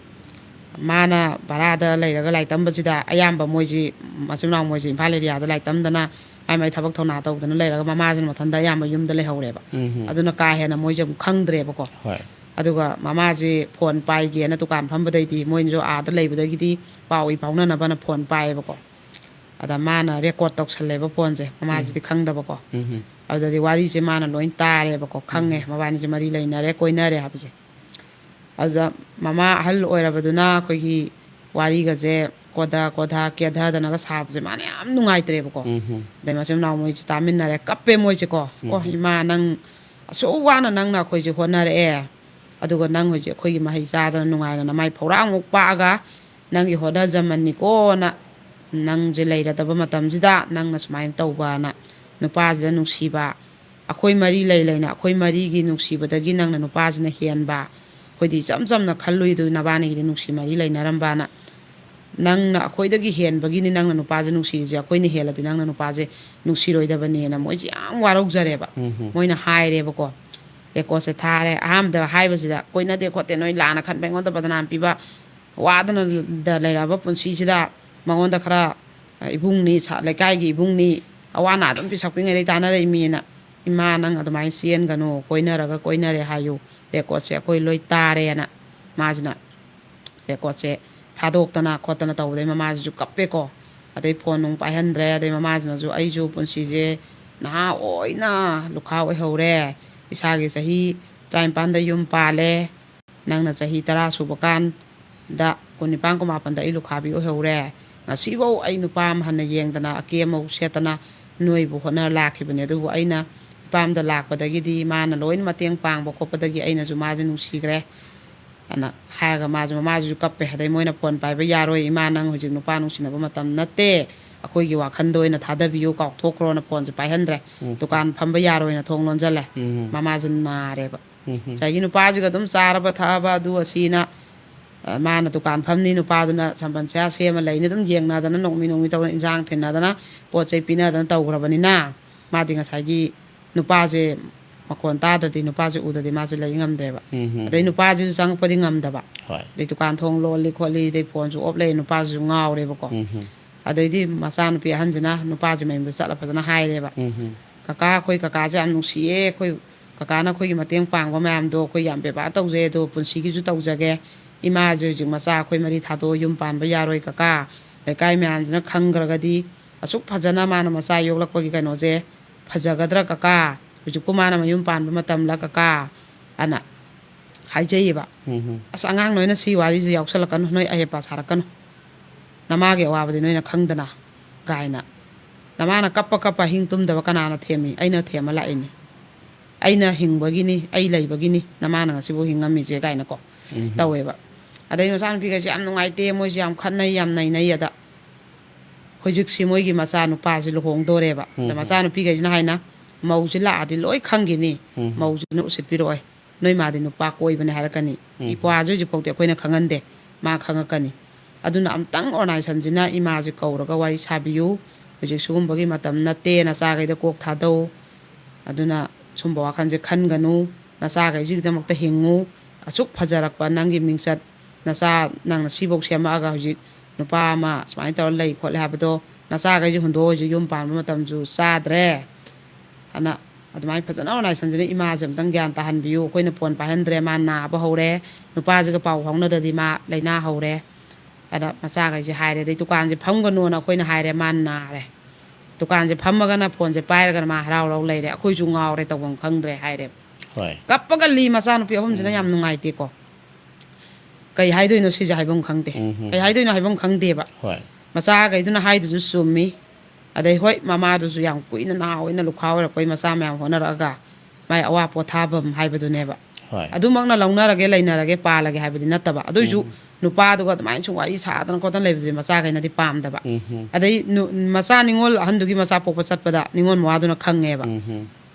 ꯃꯥꯅ ꯚꯔꯥꯗ ꯂꯩꯔꯒ ꯂꯥꯏꯔꯤꯛ ꯇꯝꯕꯁꯤꯗ ꯑꯌꯥꯝꯕ ꯃꯣꯏꯁꯤ, ꯃꯆꯤꯟ ꯃꯅꯥꯎ ꯃꯣꯏꯁꯤ ꯏꯝꯐꯥꯜ ꯑꯦꯔꯤꯌꯥꯗ ꯂꯥꯏꯔꯤꯛ ꯇꯝꯗꯅ ꯃꯥꯏ ꯃꯥꯏ ꯊꯕꯛ ꯊꯧꯅꯥ ꯇꯧꯗꯅ ꯂꯩꯔꯒ ꯃꯃꯥꯁꯤꯅ ꯃꯊꯟꯇ ꯑꯌꯥꯝꯕ ꯌꯨꯝꯗ ꯂꯩꯍꯧꯔꯦꯕ꯫ ꯎꯝ꯫ ꯑꯗꯨꯅ ꯀꯥ ꯍꯦꯟꯅ ꯃꯣꯏꯁꯦ ꯑꯃꯨꯛ ꯈꯪꯗ꯭ꯔꯦꯕꯀꯣ꯫ ꯍꯣꯏ꯫ ꯑꯗꯨꯒ ꯃꯃꯥꯁꯤ ꯐꯣꯟ ꯄꯥꯏꯒꯦꯅ ꯗꯨꯀꯥꯟ ꯐꯝꯕꯗꯩꯗꯤ ꯃꯣꯏꯅꯁꯨ ꯑꯥꯗ ꯂꯩꯕꯗꯒꯤꯗꯤ ꯄꯥꯎ ꯏ ꯐꯥꯎꯅꯅꯕꯅ ꯐꯣꯟ ꯄꯥꯏꯌꯦꯕꯀꯣ꯫ ꯑꯗ ꯃꯥꯅ ꯔꯦꯀꯣꯔꯠ ꯇꯧꯁꯜꯂꯦꯕ ꯐꯣꯟꯁꯦ, ꯃꯃꯥꯁꯤꯗꯤ ꯎꯝ꯫ ꯈꯪꯗꯕꯀꯣ꯫ ꯎꯝ꯫ ꯑꯗꯨꯗꯗꯤ ꯋꯥꯔꯤꯁꯦ ꯃꯥꯅ ꯂꯣꯏ ꯇꯥꯔꯦꯕꯀꯣ, ꯈꯪꯉꯦ ꯎꯝ꯫ ꯃꯕꯥꯅꯤꯁꯦ ꯃꯔꯤ ꯂꯩꯅꯔꯦ, ꯀꯣꯏꯅꯔꯦ ꯍꯥꯏꯕꯁꯦ꯫ ꯑꯗꯨꯗ ꯃꯃꯥ ꯑꯍꯜ ꯑꯣꯏꯔꯕꯗꯨꯅ ꯑꯩꯈꯣꯏꯒꯤ ꯋꯥꯔꯤꯒꯁꯦ ꯀꯣꯗ ꯀꯣꯗ ꯀꯦꯊꯗꯅꯒ ꯁꯥꯕꯁꯦ ꯃꯥꯅ ꯌꯥꯝ ꯅꯨꯡꯉꯥꯏꯇ꯭ꯔꯦꯕꯀꯣ꯫ ꯎꯝ꯫ ꯑꯗꯩ ꯃꯆꯤꯟ ꯃꯅꯥꯎ ꯃꯣꯏꯁꯦ ꯇꯥꯃꯤꯟꯅꯔꯦ, ꯀꯞꯄꯦ ꯃꯣꯏꯁꯦꯀꯣ꯫ "ꯑꯣ, ꯎꯝ꯫ ꯏꯃꯥ, ꯅꯪ ꯑꯁꯨꯛ ꯋꯥꯅ ꯅꯪꯅ ꯑꯩꯈꯣꯏꯁꯦ ꯍꯣꯠꯅꯔꯛꯑꯦ, ꯑꯗꯨꯒ ꯅꯪ ꯍꯧꯖꯤꯛ ꯑꯩꯈꯣꯏꯒꯤ ꯃꯍꯩ ꯆꯥꯗꯅ ꯅꯨꯡꯉꯥꯏꯅ ꯅꯃꯥꯏ ꯐꯧꯔꯥꯃꯨꯛ ꯄꯥꯛꯑꯒ ꯅꯪꯒꯤ ꯍꯣꯠꯅꯖꯃꯟꯅꯤꯀꯣꯅ, ꯅꯪꯁꯦ ꯂꯩꯔꯗꯕ ꯃꯇꯝꯁꯤꯗ ꯅꯪꯅ ꯁꯨꯃꯥꯏꯅ ꯇꯧꯕꯅ", ꯅꯨꯄꯥꯁꯤꯗ ꯅꯨꯡꯁꯤꯕ, ꯑꯩꯈꯣꯏ ꯃꯔꯤ ꯂꯩ ꯂꯩꯅ ꯑꯩꯈꯣꯏ ꯃꯔꯤꯒꯤ ꯅꯨꯡꯁꯤꯕꯗꯒꯤ ꯅꯪꯅ ꯅꯨꯄꯥꯁꯤꯅ ꯍꯦꯟꯕ, ꯑꯩꯈꯣꯏꯗꯤ ꯏꯆꯝ ꯆꯝꯅ ꯈꯜꯂꯨꯏꯗꯨ ꯅꯕꯥꯅꯤꯒꯤꯗꯤ ꯅꯨꯡꯁꯤ ꯃꯔꯤ ꯂꯩꯅꯔꯝꯕꯅ, ꯅꯪꯅ ꯑꯩꯈꯣꯏꯗꯒꯤ ꯍꯦꯟꯕꯒꯤꯅꯤ ꯅꯪꯅ ꯅꯨꯄꯥꯁꯦ ꯅꯨꯡꯁꯤꯔꯤꯁꯦ, ꯑꯩꯈꯣꯏꯅ ꯍꯦꯜꯂꯗꯤ ꯅꯪꯅ ꯅꯨꯄꯥꯁꯦ ꯅꯨꯡꯁꯤꯔꯣꯏꯗꯕꯅꯦꯅ ꯃꯣꯏꯁꯦ ꯌꯥꯝ ꯋꯥꯔꯧꯖꯔꯦꯕ꯫ ꯎꯝ꯫ ꯃꯣꯏꯅ ꯍꯥꯏꯔꯦꯕꯀꯣ꯫ ꯔꯦꯀꯣꯔꯠꯁꯦ ꯊꯥꯔꯦ꯫ ꯑꯍꯥꯟꯕꯗ ꯍꯥꯏꯕꯁꯤꯗ ꯀꯣꯏꯅꯗꯦ ꯈꯣꯠꯇꯦ, ꯅꯣꯏ ꯂꯥꯟꯅ ꯈꯟꯕ, ꯑꯩꯉꯣꯟꯗ ꯕꯗꯅꯥꯝ ꯄꯤꯕ, ꯋꯥꯗꯅ ꯗ ꯂꯩꯔꯛꯑꯕ ꯄꯨꯟꯁꯤꯁꯤꯗ ꯃꯉꯣꯟꯗ ꯈꯔ, ꯑ, ꯏꯕꯨꯡꯅꯤ, ꯁꯥ-, ꯂꯩꯀꯥꯏꯒꯤ ꯏꯕꯨꯡꯅꯤ, ꯑꯋꯥ ꯑꯅꯥ ꯑꯗꯨꯝ ꯄꯤꯁꯛ ꯄꯤꯉꯩꯗꯩ ꯇꯥꯟꯅꯔꯛꯏ ꯃꯤꯅ, "ꯏꯃꯥ, ꯅꯪ ꯑꯗꯨꯃꯥꯏꯅ ꯆꯦꯟꯒꯅꯨ, ꯀꯣꯏꯅꯔꯒ ꯀꯣꯏꯅꯔꯦ ꯍꯥꯏꯌꯨ, ꯔꯦꯀꯣꯔꯠꯁꯦ ꯑꯩꯈꯣꯏ ꯂꯣꯏ ꯇꯥꯔꯦꯅ" ꯃꯥꯁꯤꯅ ꯔꯦꯀꯣꯔꯠꯁꯦ ꯊꯥꯗꯣꯛꯇꯅ ꯈꯣꯠꯇꯅ ꯇꯧꯕꯗꯩ ꯃꯃꯥꯁꯤꯁꯨ ꯀꯞꯄꯦꯀꯣ꯫ ꯑꯗꯩ ꯐꯣꯟ ꯅꯨꯡ ꯄꯥꯏꯍꯟꯗ꯭ꯔꯦ꯫ ꯑꯗꯩ ꯃꯃꯥꯁꯤꯅꯁꯨ, "ꯑꯩꯁꯨ ꯄꯨꯟꯁꯤꯁꯦ ꯅꯍꯥ ꯑꯣꯏꯅ ꯂꯨꯈꯥ ꯑꯣꯏꯍꯧꯔꯦ, ꯏꯁꯥꯒꯤ ꯆꯍꯤ ꯇꯔꯥꯅꯤꯄꯥꯟꯗ ꯌꯨꯝ ꯄꯥꯜꯂꯦ, ꯅꯪꯅ ꯆꯍꯤ ꯇꯔꯥ ꯁꯨꯕ ꯀꯥꯟꯗ, ꯀꯨꯟꯅꯤꯄꯥꯟ ꯀꯨꯟꯃꯥꯄꯟꯗ ꯑꯩ ꯂꯨꯈꯥꯕꯤ ꯑꯣꯏꯍꯧꯔꯦ, ꯉꯁꯤꯐꯧ ꯑꯩ ꯅꯨꯄꯥ ꯑꯃ ꯍꯟꯅ ꯌꯦꯡꯗꯅ, ꯑꯀꯦ ꯑꯃꯧ ꯁꯦꯠꯇꯅ ꯅꯣꯏꯕꯨ ꯍꯣꯠꯅ ꯂꯥꯛꯈꯤꯕꯅꯦ꯫ ꯑꯗꯨꯕꯨ ꯑꯩꯅ ꯏꯄꯥꯝꯗ ꯂꯥꯛꯄꯗꯒꯤꯗꯤ ꯃꯥꯅ ꯂꯣꯏꯅ ꯃꯇꯦꯡ ꯄꯥꯡꯕ ꯈꯣꯠꯄꯗꯒꯤ ꯑꯩꯅꯁꯨ ꯃꯥꯁꯦ ꯅꯨꯡꯁꯤꯈ꯭ꯔꯦ" ꯑꯅ ꯍꯥꯏꯔꯒ ꯃꯥꯁꯨ, ꯃꯃꯥꯁꯤꯁꯨ ꯀꯞꯄꯦ꯫ ꯑꯗꯩ ꯃꯣꯏꯅ ꯐꯣꯟ ꯄꯥꯏꯕ ꯌꯥꯔꯣꯏ, "ꯏꯃꯥ, ꯅꯪ ꯍꯧꯖꯤꯛ ꯅꯨꯄꯥ ꯅꯨꯡꯁꯤꯅꯕ ꯃꯇꯝ ꯅꯠꯇꯦ, ꯑꯩꯈꯣꯏꯒꯤ ꯋꯥꯈꯜꯗ ꯑꯣꯏꯅ ꯊꯥꯗꯕꯤꯌꯨ, ꯀꯥꯎꯊꯣꯛꯈ꯭ꯔꯣꯅ" ꯐꯣꯟꯁꯦ ꯄꯥꯏꯍꯟꯗ꯭ꯔꯦ꯫ ꯎꯝ꯫ ꯗꯨꯀꯥꯟ ꯐꯝꯕ ꯌꯥꯔꯣꯏꯅ ꯊꯣꯡ ꯂꯣꯟꯁꯤꯜꯂꯦ꯫ ꯎꯝ꯫ ꯃꯃꯥꯁꯨ ꯅꯥꯔꯦꯕ꯫ ꯎꯝ꯫ ꯉꯁꯥꯏꯒꯤ ꯅꯨꯄꯥꯁꯤꯒ ꯑꯗꯨꯝ ꯆꯥꯔꯕ ꯊꯛꯑꯕ ꯑꯗꯨ ꯑꯁꯤꯅ, ꯑ, ꯃꯥꯅ ꯗꯨꯀꯥꯟ ꯐꯝꯅꯤ, ꯅꯨꯄꯥꯗꯨꯅ ꯁꯝꯕꯟ ꯁꯌꯥ ꯁꯦꯝꯃ ꯂꯩꯅꯤ, ꯑꯗꯨꯝ ꯌꯦꯡꯅꯗꯅ ꯅꯣꯛꯃꯤ ꯅꯣꯛꯃꯤ ꯇꯧꯗꯅ ꯏꯟꯁꯥꯡ ꯊꯤꯟꯅꯗꯅ ꯄꯣꯠ ꯆꯩ ꯄꯤꯅꯗꯅ ꯇꯧꯈ꯭ꯔꯕꯅꯤꯅ, ꯃꯥꯗꯤ ꯉꯁꯥꯏꯒꯤ ꯅꯨꯄꯥꯁꯦ ꯃꯈꯣꯟ ꯇꯥꯗ꯭ꯔꯗꯤ, ꯅꯨꯄꯥꯁꯦ ꯎꯗ꯭ꯔꯗꯤ ꯃꯥꯁꯦ ꯂꯩ ꯉꯝꯗ꯭ꯔꯦꯕ꯫ ꯎꯝ, ꯎꯝ, ꯑꯗꯩ ꯎꯝ꯫ ꯅꯨꯄꯥꯁꯤꯁꯨ ꯆꯪꯉꯛꯄꯗꯤ ꯉꯝꯗꯕ꯫ ꯍꯣꯏ꯫ ꯑꯗꯩ ꯗꯨꯀꯥꯟ ꯊꯣꯡ ꯂꯣꯜꯂꯤ ꯈꯣꯠꯂꯤ, ꯑꯗꯩ ꯐꯣꯟꯁꯨ ꯑꯣꯞ ꯂꯩ, ꯅꯨꯄꯥꯁꯤꯁꯨ ꯉꯥꯎꯔꯦꯕꯀꯣ꯫ ꯎꯝ, ꯎꯝ꯫ ꯑꯗꯩꯗꯤ ꯃꯆꯥꯅꯨꯄꯤ ꯑꯍꯟꯁꯤꯅ ꯅꯨꯄꯥꯁꯤ ꯃꯌꯨꯝꯗ ꯆꯠꯂ ꯐꯖꯅ ꯍꯥꯏꯔꯦꯕ꯫ ꯎꯝ, ꯎꯝ꯫ "ꯀꯀꯥ, ꯑꯩꯈꯣꯏ ꯀꯀꯥꯁꯦ ꯌꯥꯝ ꯅꯨꯡꯁꯤꯌꯦ, ꯑꯩꯈꯣꯏ ꯀꯀꯥꯅ ꯑꯩꯈꯣꯏꯒꯤ ꯃꯇꯦꯡ ꯄꯥꯡꯕ ꯃꯌꯥꯝꯗꯣ ꯑꯩꯈꯣꯏ ꯌꯥꯝ ꯕꯦꯕꯥꯔ ꯇꯧꯖꯩ, ꯑꯗꯣ ꯄꯨꯟꯁꯤꯒꯤꯁꯨ ꯇꯧꯖꯒꯦ꯫ ꯏꯃꯥꯁꯦ ꯍꯧꯖꯤꯛ ꯃꯆꯥ ꯑꯩꯈꯣꯏ ꯃꯔꯤ ꯊꯥꯗꯣꯛꯑ ꯌꯨꯝ ꯄꯥꯟꯕ ꯌꯥꯔꯣꯏ ꯀꯀꯥ, ꯂꯩꯀꯥꯏ ꯃꯌꯥꯝꯁꯤꯅ ꯈꯪꯈ꯭ꯔꯒꯗꯤ ꯑꯁꯨꯛ ꯐꯖꯅ ꯃꯥꯅ ꯃꯆꯥ ꯌꯣꯛꯂꯛꯄꯒꯤ ꯀꯩꯅꯣꯁꯦ ꯐꯖꯒꯗ꯭ꯔꯥ ꯀꯀꯥ? ꯍꯧꯖꯤꯛꯄꯨ ꯃꯥꯅ ꯃꯌꯨꯝ ꯄꯥꯟꯕ ꯃꯇꯝꯂ ꯀꯀꯥ?" ꯑꯅ ꯍꯥꯏꯖꯩꯌꯦꯕ꯫ ꯎꯝ, ꯎꯝ꯫ "ꯑꯁ, ꯑꯉꯥꯡ ꯅꯣꯏꯅ ꯁꯤ ꯋꯥꯔꯤꯁꯦ ꯌꯥꯎꯁꯜꯂꯛꯀꯅꯨ, ꯅꯣꯏ ꯑꯍꯦꯄꯥ ꯁꯥꯔꯛꯀꯅꯨ꯫ ꯅꯃꯥꯒꯤ ꯑꯋꯥꯕꯗꯤ ꯅꯣꯏꯅ ꯈꯪꯗꯅ" ꯀꯥꯏꯅ꯫ "ꯅꯃꯥꯅ ꯀꯞꯄ ꯀꯞꯄ ꯑꯍꯤꯡ ꯇꯨꯝꯗꯕ ꯀꯅꯥꯅ ꯊꯦꯝꯃꯤ? ꯑꯩꯅ ꯊꯦꯝꯃ ꯂꯥꯛꯏꯅꯤ꯫ ꯑꯩꯅ ꯍꯤꯡꯕꯒꯤꯅꯤ, ꯑꯩ ꯂꯩꯕꯒꯤꯅꯤ ꯅꯃꯥꯅ ꯉꯁꯤꯐꯥꯎ ꯍꯤꯡꯉꯝꯃꯤꯁꯦ" ꯀꯥꯏꯅꯀꯣ ꯎꯝ꯫ ꯇꯧꯋꯦꯕ꯫ ꯑꯗꯩ ꯃꯆꯥꯅꯨꯄꯤꯈꯩꯁꯦ ꯌꯥꯝ ꯅꯨꯡꯉꯥꯏꯇꯦ, ꯃꯣꯏꯁꯦ ꯌꯥꯝ ꯈꯠꯅꯩ, ꯌꯥꯝ ꯅꯩꯅꯩ꯫ ꯑꯗ ꯍꯧꯖꯤꯛꯁꯤ ꯃꯣꯏꯒꯤ ꯃꯆꯥ ꯅꯨꯄꯥꯁꯤ ꯂꯨꯍꯣꯡꯗꯣꯔꯦꯕ꯫ ꯑꯗ ꯎꯝ꯫ ꯃꯆꯥꯅꯨꯄꯤꯈꯩꯁꯤꯅ ꯍꯥꯏꯅ, "ꯃꯧꯁꯤ ꯂꯥꯛꯑꯗꯤ ꯂꯣꯏ ꯈꯪꯈꯤꯅꯤ, ꯎꯝ꯫ ꯃꯧꯁꯤꯅ ꯎꯁꯤꯠꯄꯤꯔꯛꯑꯣꯏ, ꯅꯣꯏ ꯃꯥꯗꯤ ꯅꯨꯄꯥ ꯀꯣꯏꯕꯅꯦ" ꯍꯥꯏꯔꯛꯀꯅꯤ꯫ ꯎꯝ꯫ "ꯏꯄ꯭ꯋꯥꯁꯤ ꯍꯧꯖꯤꯛꯐꯥꯎꯗꯤ ꯑꯩꯈꯣꯏꯅ ꯈꯪꯍꯟꯗꯦ, ꯃꯥ ꯈꯪꯉꯛꯀꯅꯤ꯫ ꯑꯗꯨꯅ ꯑꯝꯇꯪ ꯑꯣꯔꯒꯅꯥꯏꯖꯦꯁꯟꯁꯤꯅ ꯏꯃꯥꯁꯦ ꯀꯧꯔꯒ ꯋꯥꯔꯤ ꯁꯥꯕꯤꯌꯨ꯫ ꯍꯧꯖꯤꯛ ꯁꯤꯒꯨꯝꯕꯒꯤ ꯃꯇꯝ ꯅꯠꯇꯦ, ꯅꯆꯥꯈꯩꯗ ꯀꯣꯛ ꯊꯥꯗꯧ꯫ ꯑꯗꯨꯅ ꯁꯨꯝꯕ ꯋꯥꯈꯜꯁꯦ ꯈꯟꯒꯅꯨ" ꯅꯆꯥꯈꯩꯁꯤꯒꯤꯗꯃꯛꯇ ꯍꯤꯡꯉꯨ꯫ ꯑꯁꯨꯛ ꯐꯖꯔꯛꯄ ꯅꯪꯒꯤ ꯃꯤꯡꯆꯠ, ꯅꯆꯥ ꯅꯪꯅ ꯁꯤꯐꯧ ꯁꯦꯝꯃꯛꯑꯒ ꯍꯧꯖꯤꯛ ꯅꯨꯄꯥ ꯑꯃ ꯁꯨꯃꯥꯏꯅ ꯇꯧꯔ ꯂꯩ ꯈꯣꯠꯂꯦ ꯍꯥꯏꯕꯗꯣ, ꯅꯆꯥꯈꯩꯁꯦ ꯍꯨꯟꯗꯣꯛꯑ ꯍꯧꯖꯤꯛ ꯌꯨꯝ ꯄꯥꯟꯕ ꯃꯇꯝꯁꯨ ꯆꯥꯗ꯭ꯔꯦ꯫ ꯑꯅ ꯑꯗꯨꯃꯥꯏꯅ ꯐꯖꯅ ꯑꯣꯔꯒꯅꯥꯏꯖꯦꯁꯟꯁꯤꯅ ꯏꯃꯥꯁꯦ ꯑꯝꯇꯪ ꯒ꯭ꯌꯥꯟ ꯇꯥꯍꯟꯕꯤꯌꯨ꯫ ꯑꯩꯈꯣꯏꯅ ꯐꯣꯟ ꯄꯥꯏꯍꯟꯗ꯭ꯔꯦ, ꯃꯥ ꯅꯥꯕ ꯍꯧꯔꯦ, ꯅꯨꯄꯥꯁꯤꯒ ꯄꯥꯎ ꯐꯥꯎꯅꯗ꯭ꯔꯗꯤ ꯃꯥ ꯂꯥꯏꯅꯥ ꯍꯧꯔꯦ꯫ ꯑꯗ ꯃꯆꯥꯈꯩꯁꯦ ꯍꯥꯏꯔꯦ, ꯑꯗꯩ ꯗꯨꯀꯥꯟꯁꯦ ꯐꯝꯒꯅꯣꯅ ꯑꯩꯈꯣꯏꯅ ꯍꯥꯏꯔꯦ, ꯃꯥ ꯅꯥꯔꯦ꯫ ꯗꯨꯀꯥꯟꯁꯦ ꯐꯝꯃꯒꯅ ꯐꯣꯟꯁꯦ ꯄꯥꯏꯔꯒꯅ ꯃꯥ ꯍꯔꯥꯎ ꯍꯔꯥꯎ ꯂꯩꯔꯦ, ꯑꯩꯈꯣꯏꯁꯨ ꯉꯥꯎꯔꯦ, ꯇꯧꯐꯝ ꯈꯪꯗ꯭ꯔꯦ ꯍꯥꯏꯔꯦ꯫ ꯍꯣꯏ꯫ ꯀꯞꯄꯒ ꯂꯤ ꯃꯆꯥꯅꯨꯄꯤ ꯑꯍꯨꯝꯁꯤꯅ꯫ ꯎꯝ꯫ ꯌꯥꯝ ꯅꯨꯡꯉꯥꯏꯇꯦꯀꯣ꯫ ꯀꯩ ꯍꯥꯏꯗꯣꯏꯅꯣ ꯁꯤꯁꯦ ꯍꯥꯏꯐꯝ ꯈꯪꯗꯦ꯫ ꯎꯝ, ꯎꯝ꯫ ꯀꯩ ꯍꯥꯏꯗꯣꯏꯅꯣ ꯍꯥꯏꯐꯝ ꯈꯪꯗꯦꯕ꯫ ꯍꯣꯏ꯫ ꯃꯆꯥꯈꯩꯗꯨꯅ ꯍꯥꯏꯗꯨꯁꯨ ꯆꯨꯝꯃꯤ꯫ ꯑꯗꯩ ꯍꯣꯏ, ꯃꯃꯥꯗꯨꯁꯨ ꯌꯥꯝ ꯀꯨꯏꯅ ꯅꯍꯥ ꯑꯣꯏꯅ ꯂꯨꯈꯥ ꯑꯣꯏꯔꯛꯄꯩ ꯃꯆꯥ ꯃꯌꯥꯝ ꯍꯣꯠꯅꯔꯛꯑꯒ ꯃꯥꯏ ꯑꯋꯥ ꯄꯣꯊꯥꯐꯝ ꯍꯥꯏꯕꯗꯨꯅꯦꯕ꯫ ꯍꯣꯏ꯫ ꯑꯗꯨꯃꯛꯅ ꯂꯧꯅꯔꯒꯦ, ꯂꯩꯅꯔꯒꯦ, ꯄꯥꯜꯂꯒꯦ ꯍꯥꯏꯕꯗꯤ ꯅꯠꯇꯕ꯫ ꯑꯗꯨꯏꯁꯨ ꯎꯝ꯫ ꯅꯨꯄꯥꯗꯨꯒ ꯑꯗꯨꯃꯥꯏꯅ ꯁꯨꯝ ꯋꯥꯔꯤ ꯁꯥꯗꯅ ꯈꯣꯠꯇꯅ ꯂꯩꯕꯁꯦ ꯃꯆꯥꯈꯩꯅꯗꯤ ꯄꯥꯝꯗꯕ꯫ ꯎꯝ꯫ ꯑꯗꯩ ꯅꯨ-, ꯃꯆꯥ ꯅꯤꯉꯣꯜ ꯑꯍꯟꯗꯨꯒꯤ ꯃꯆꯥ ꯄꯣꯛꯄ ꯆꯠꯄꯗ ꯅꯤꯉꯣꯜ ꯃꯋꯥꯗꯨꯅ ꯈꯪꯉꯦꯕ꯫ ꯎꯝ꯫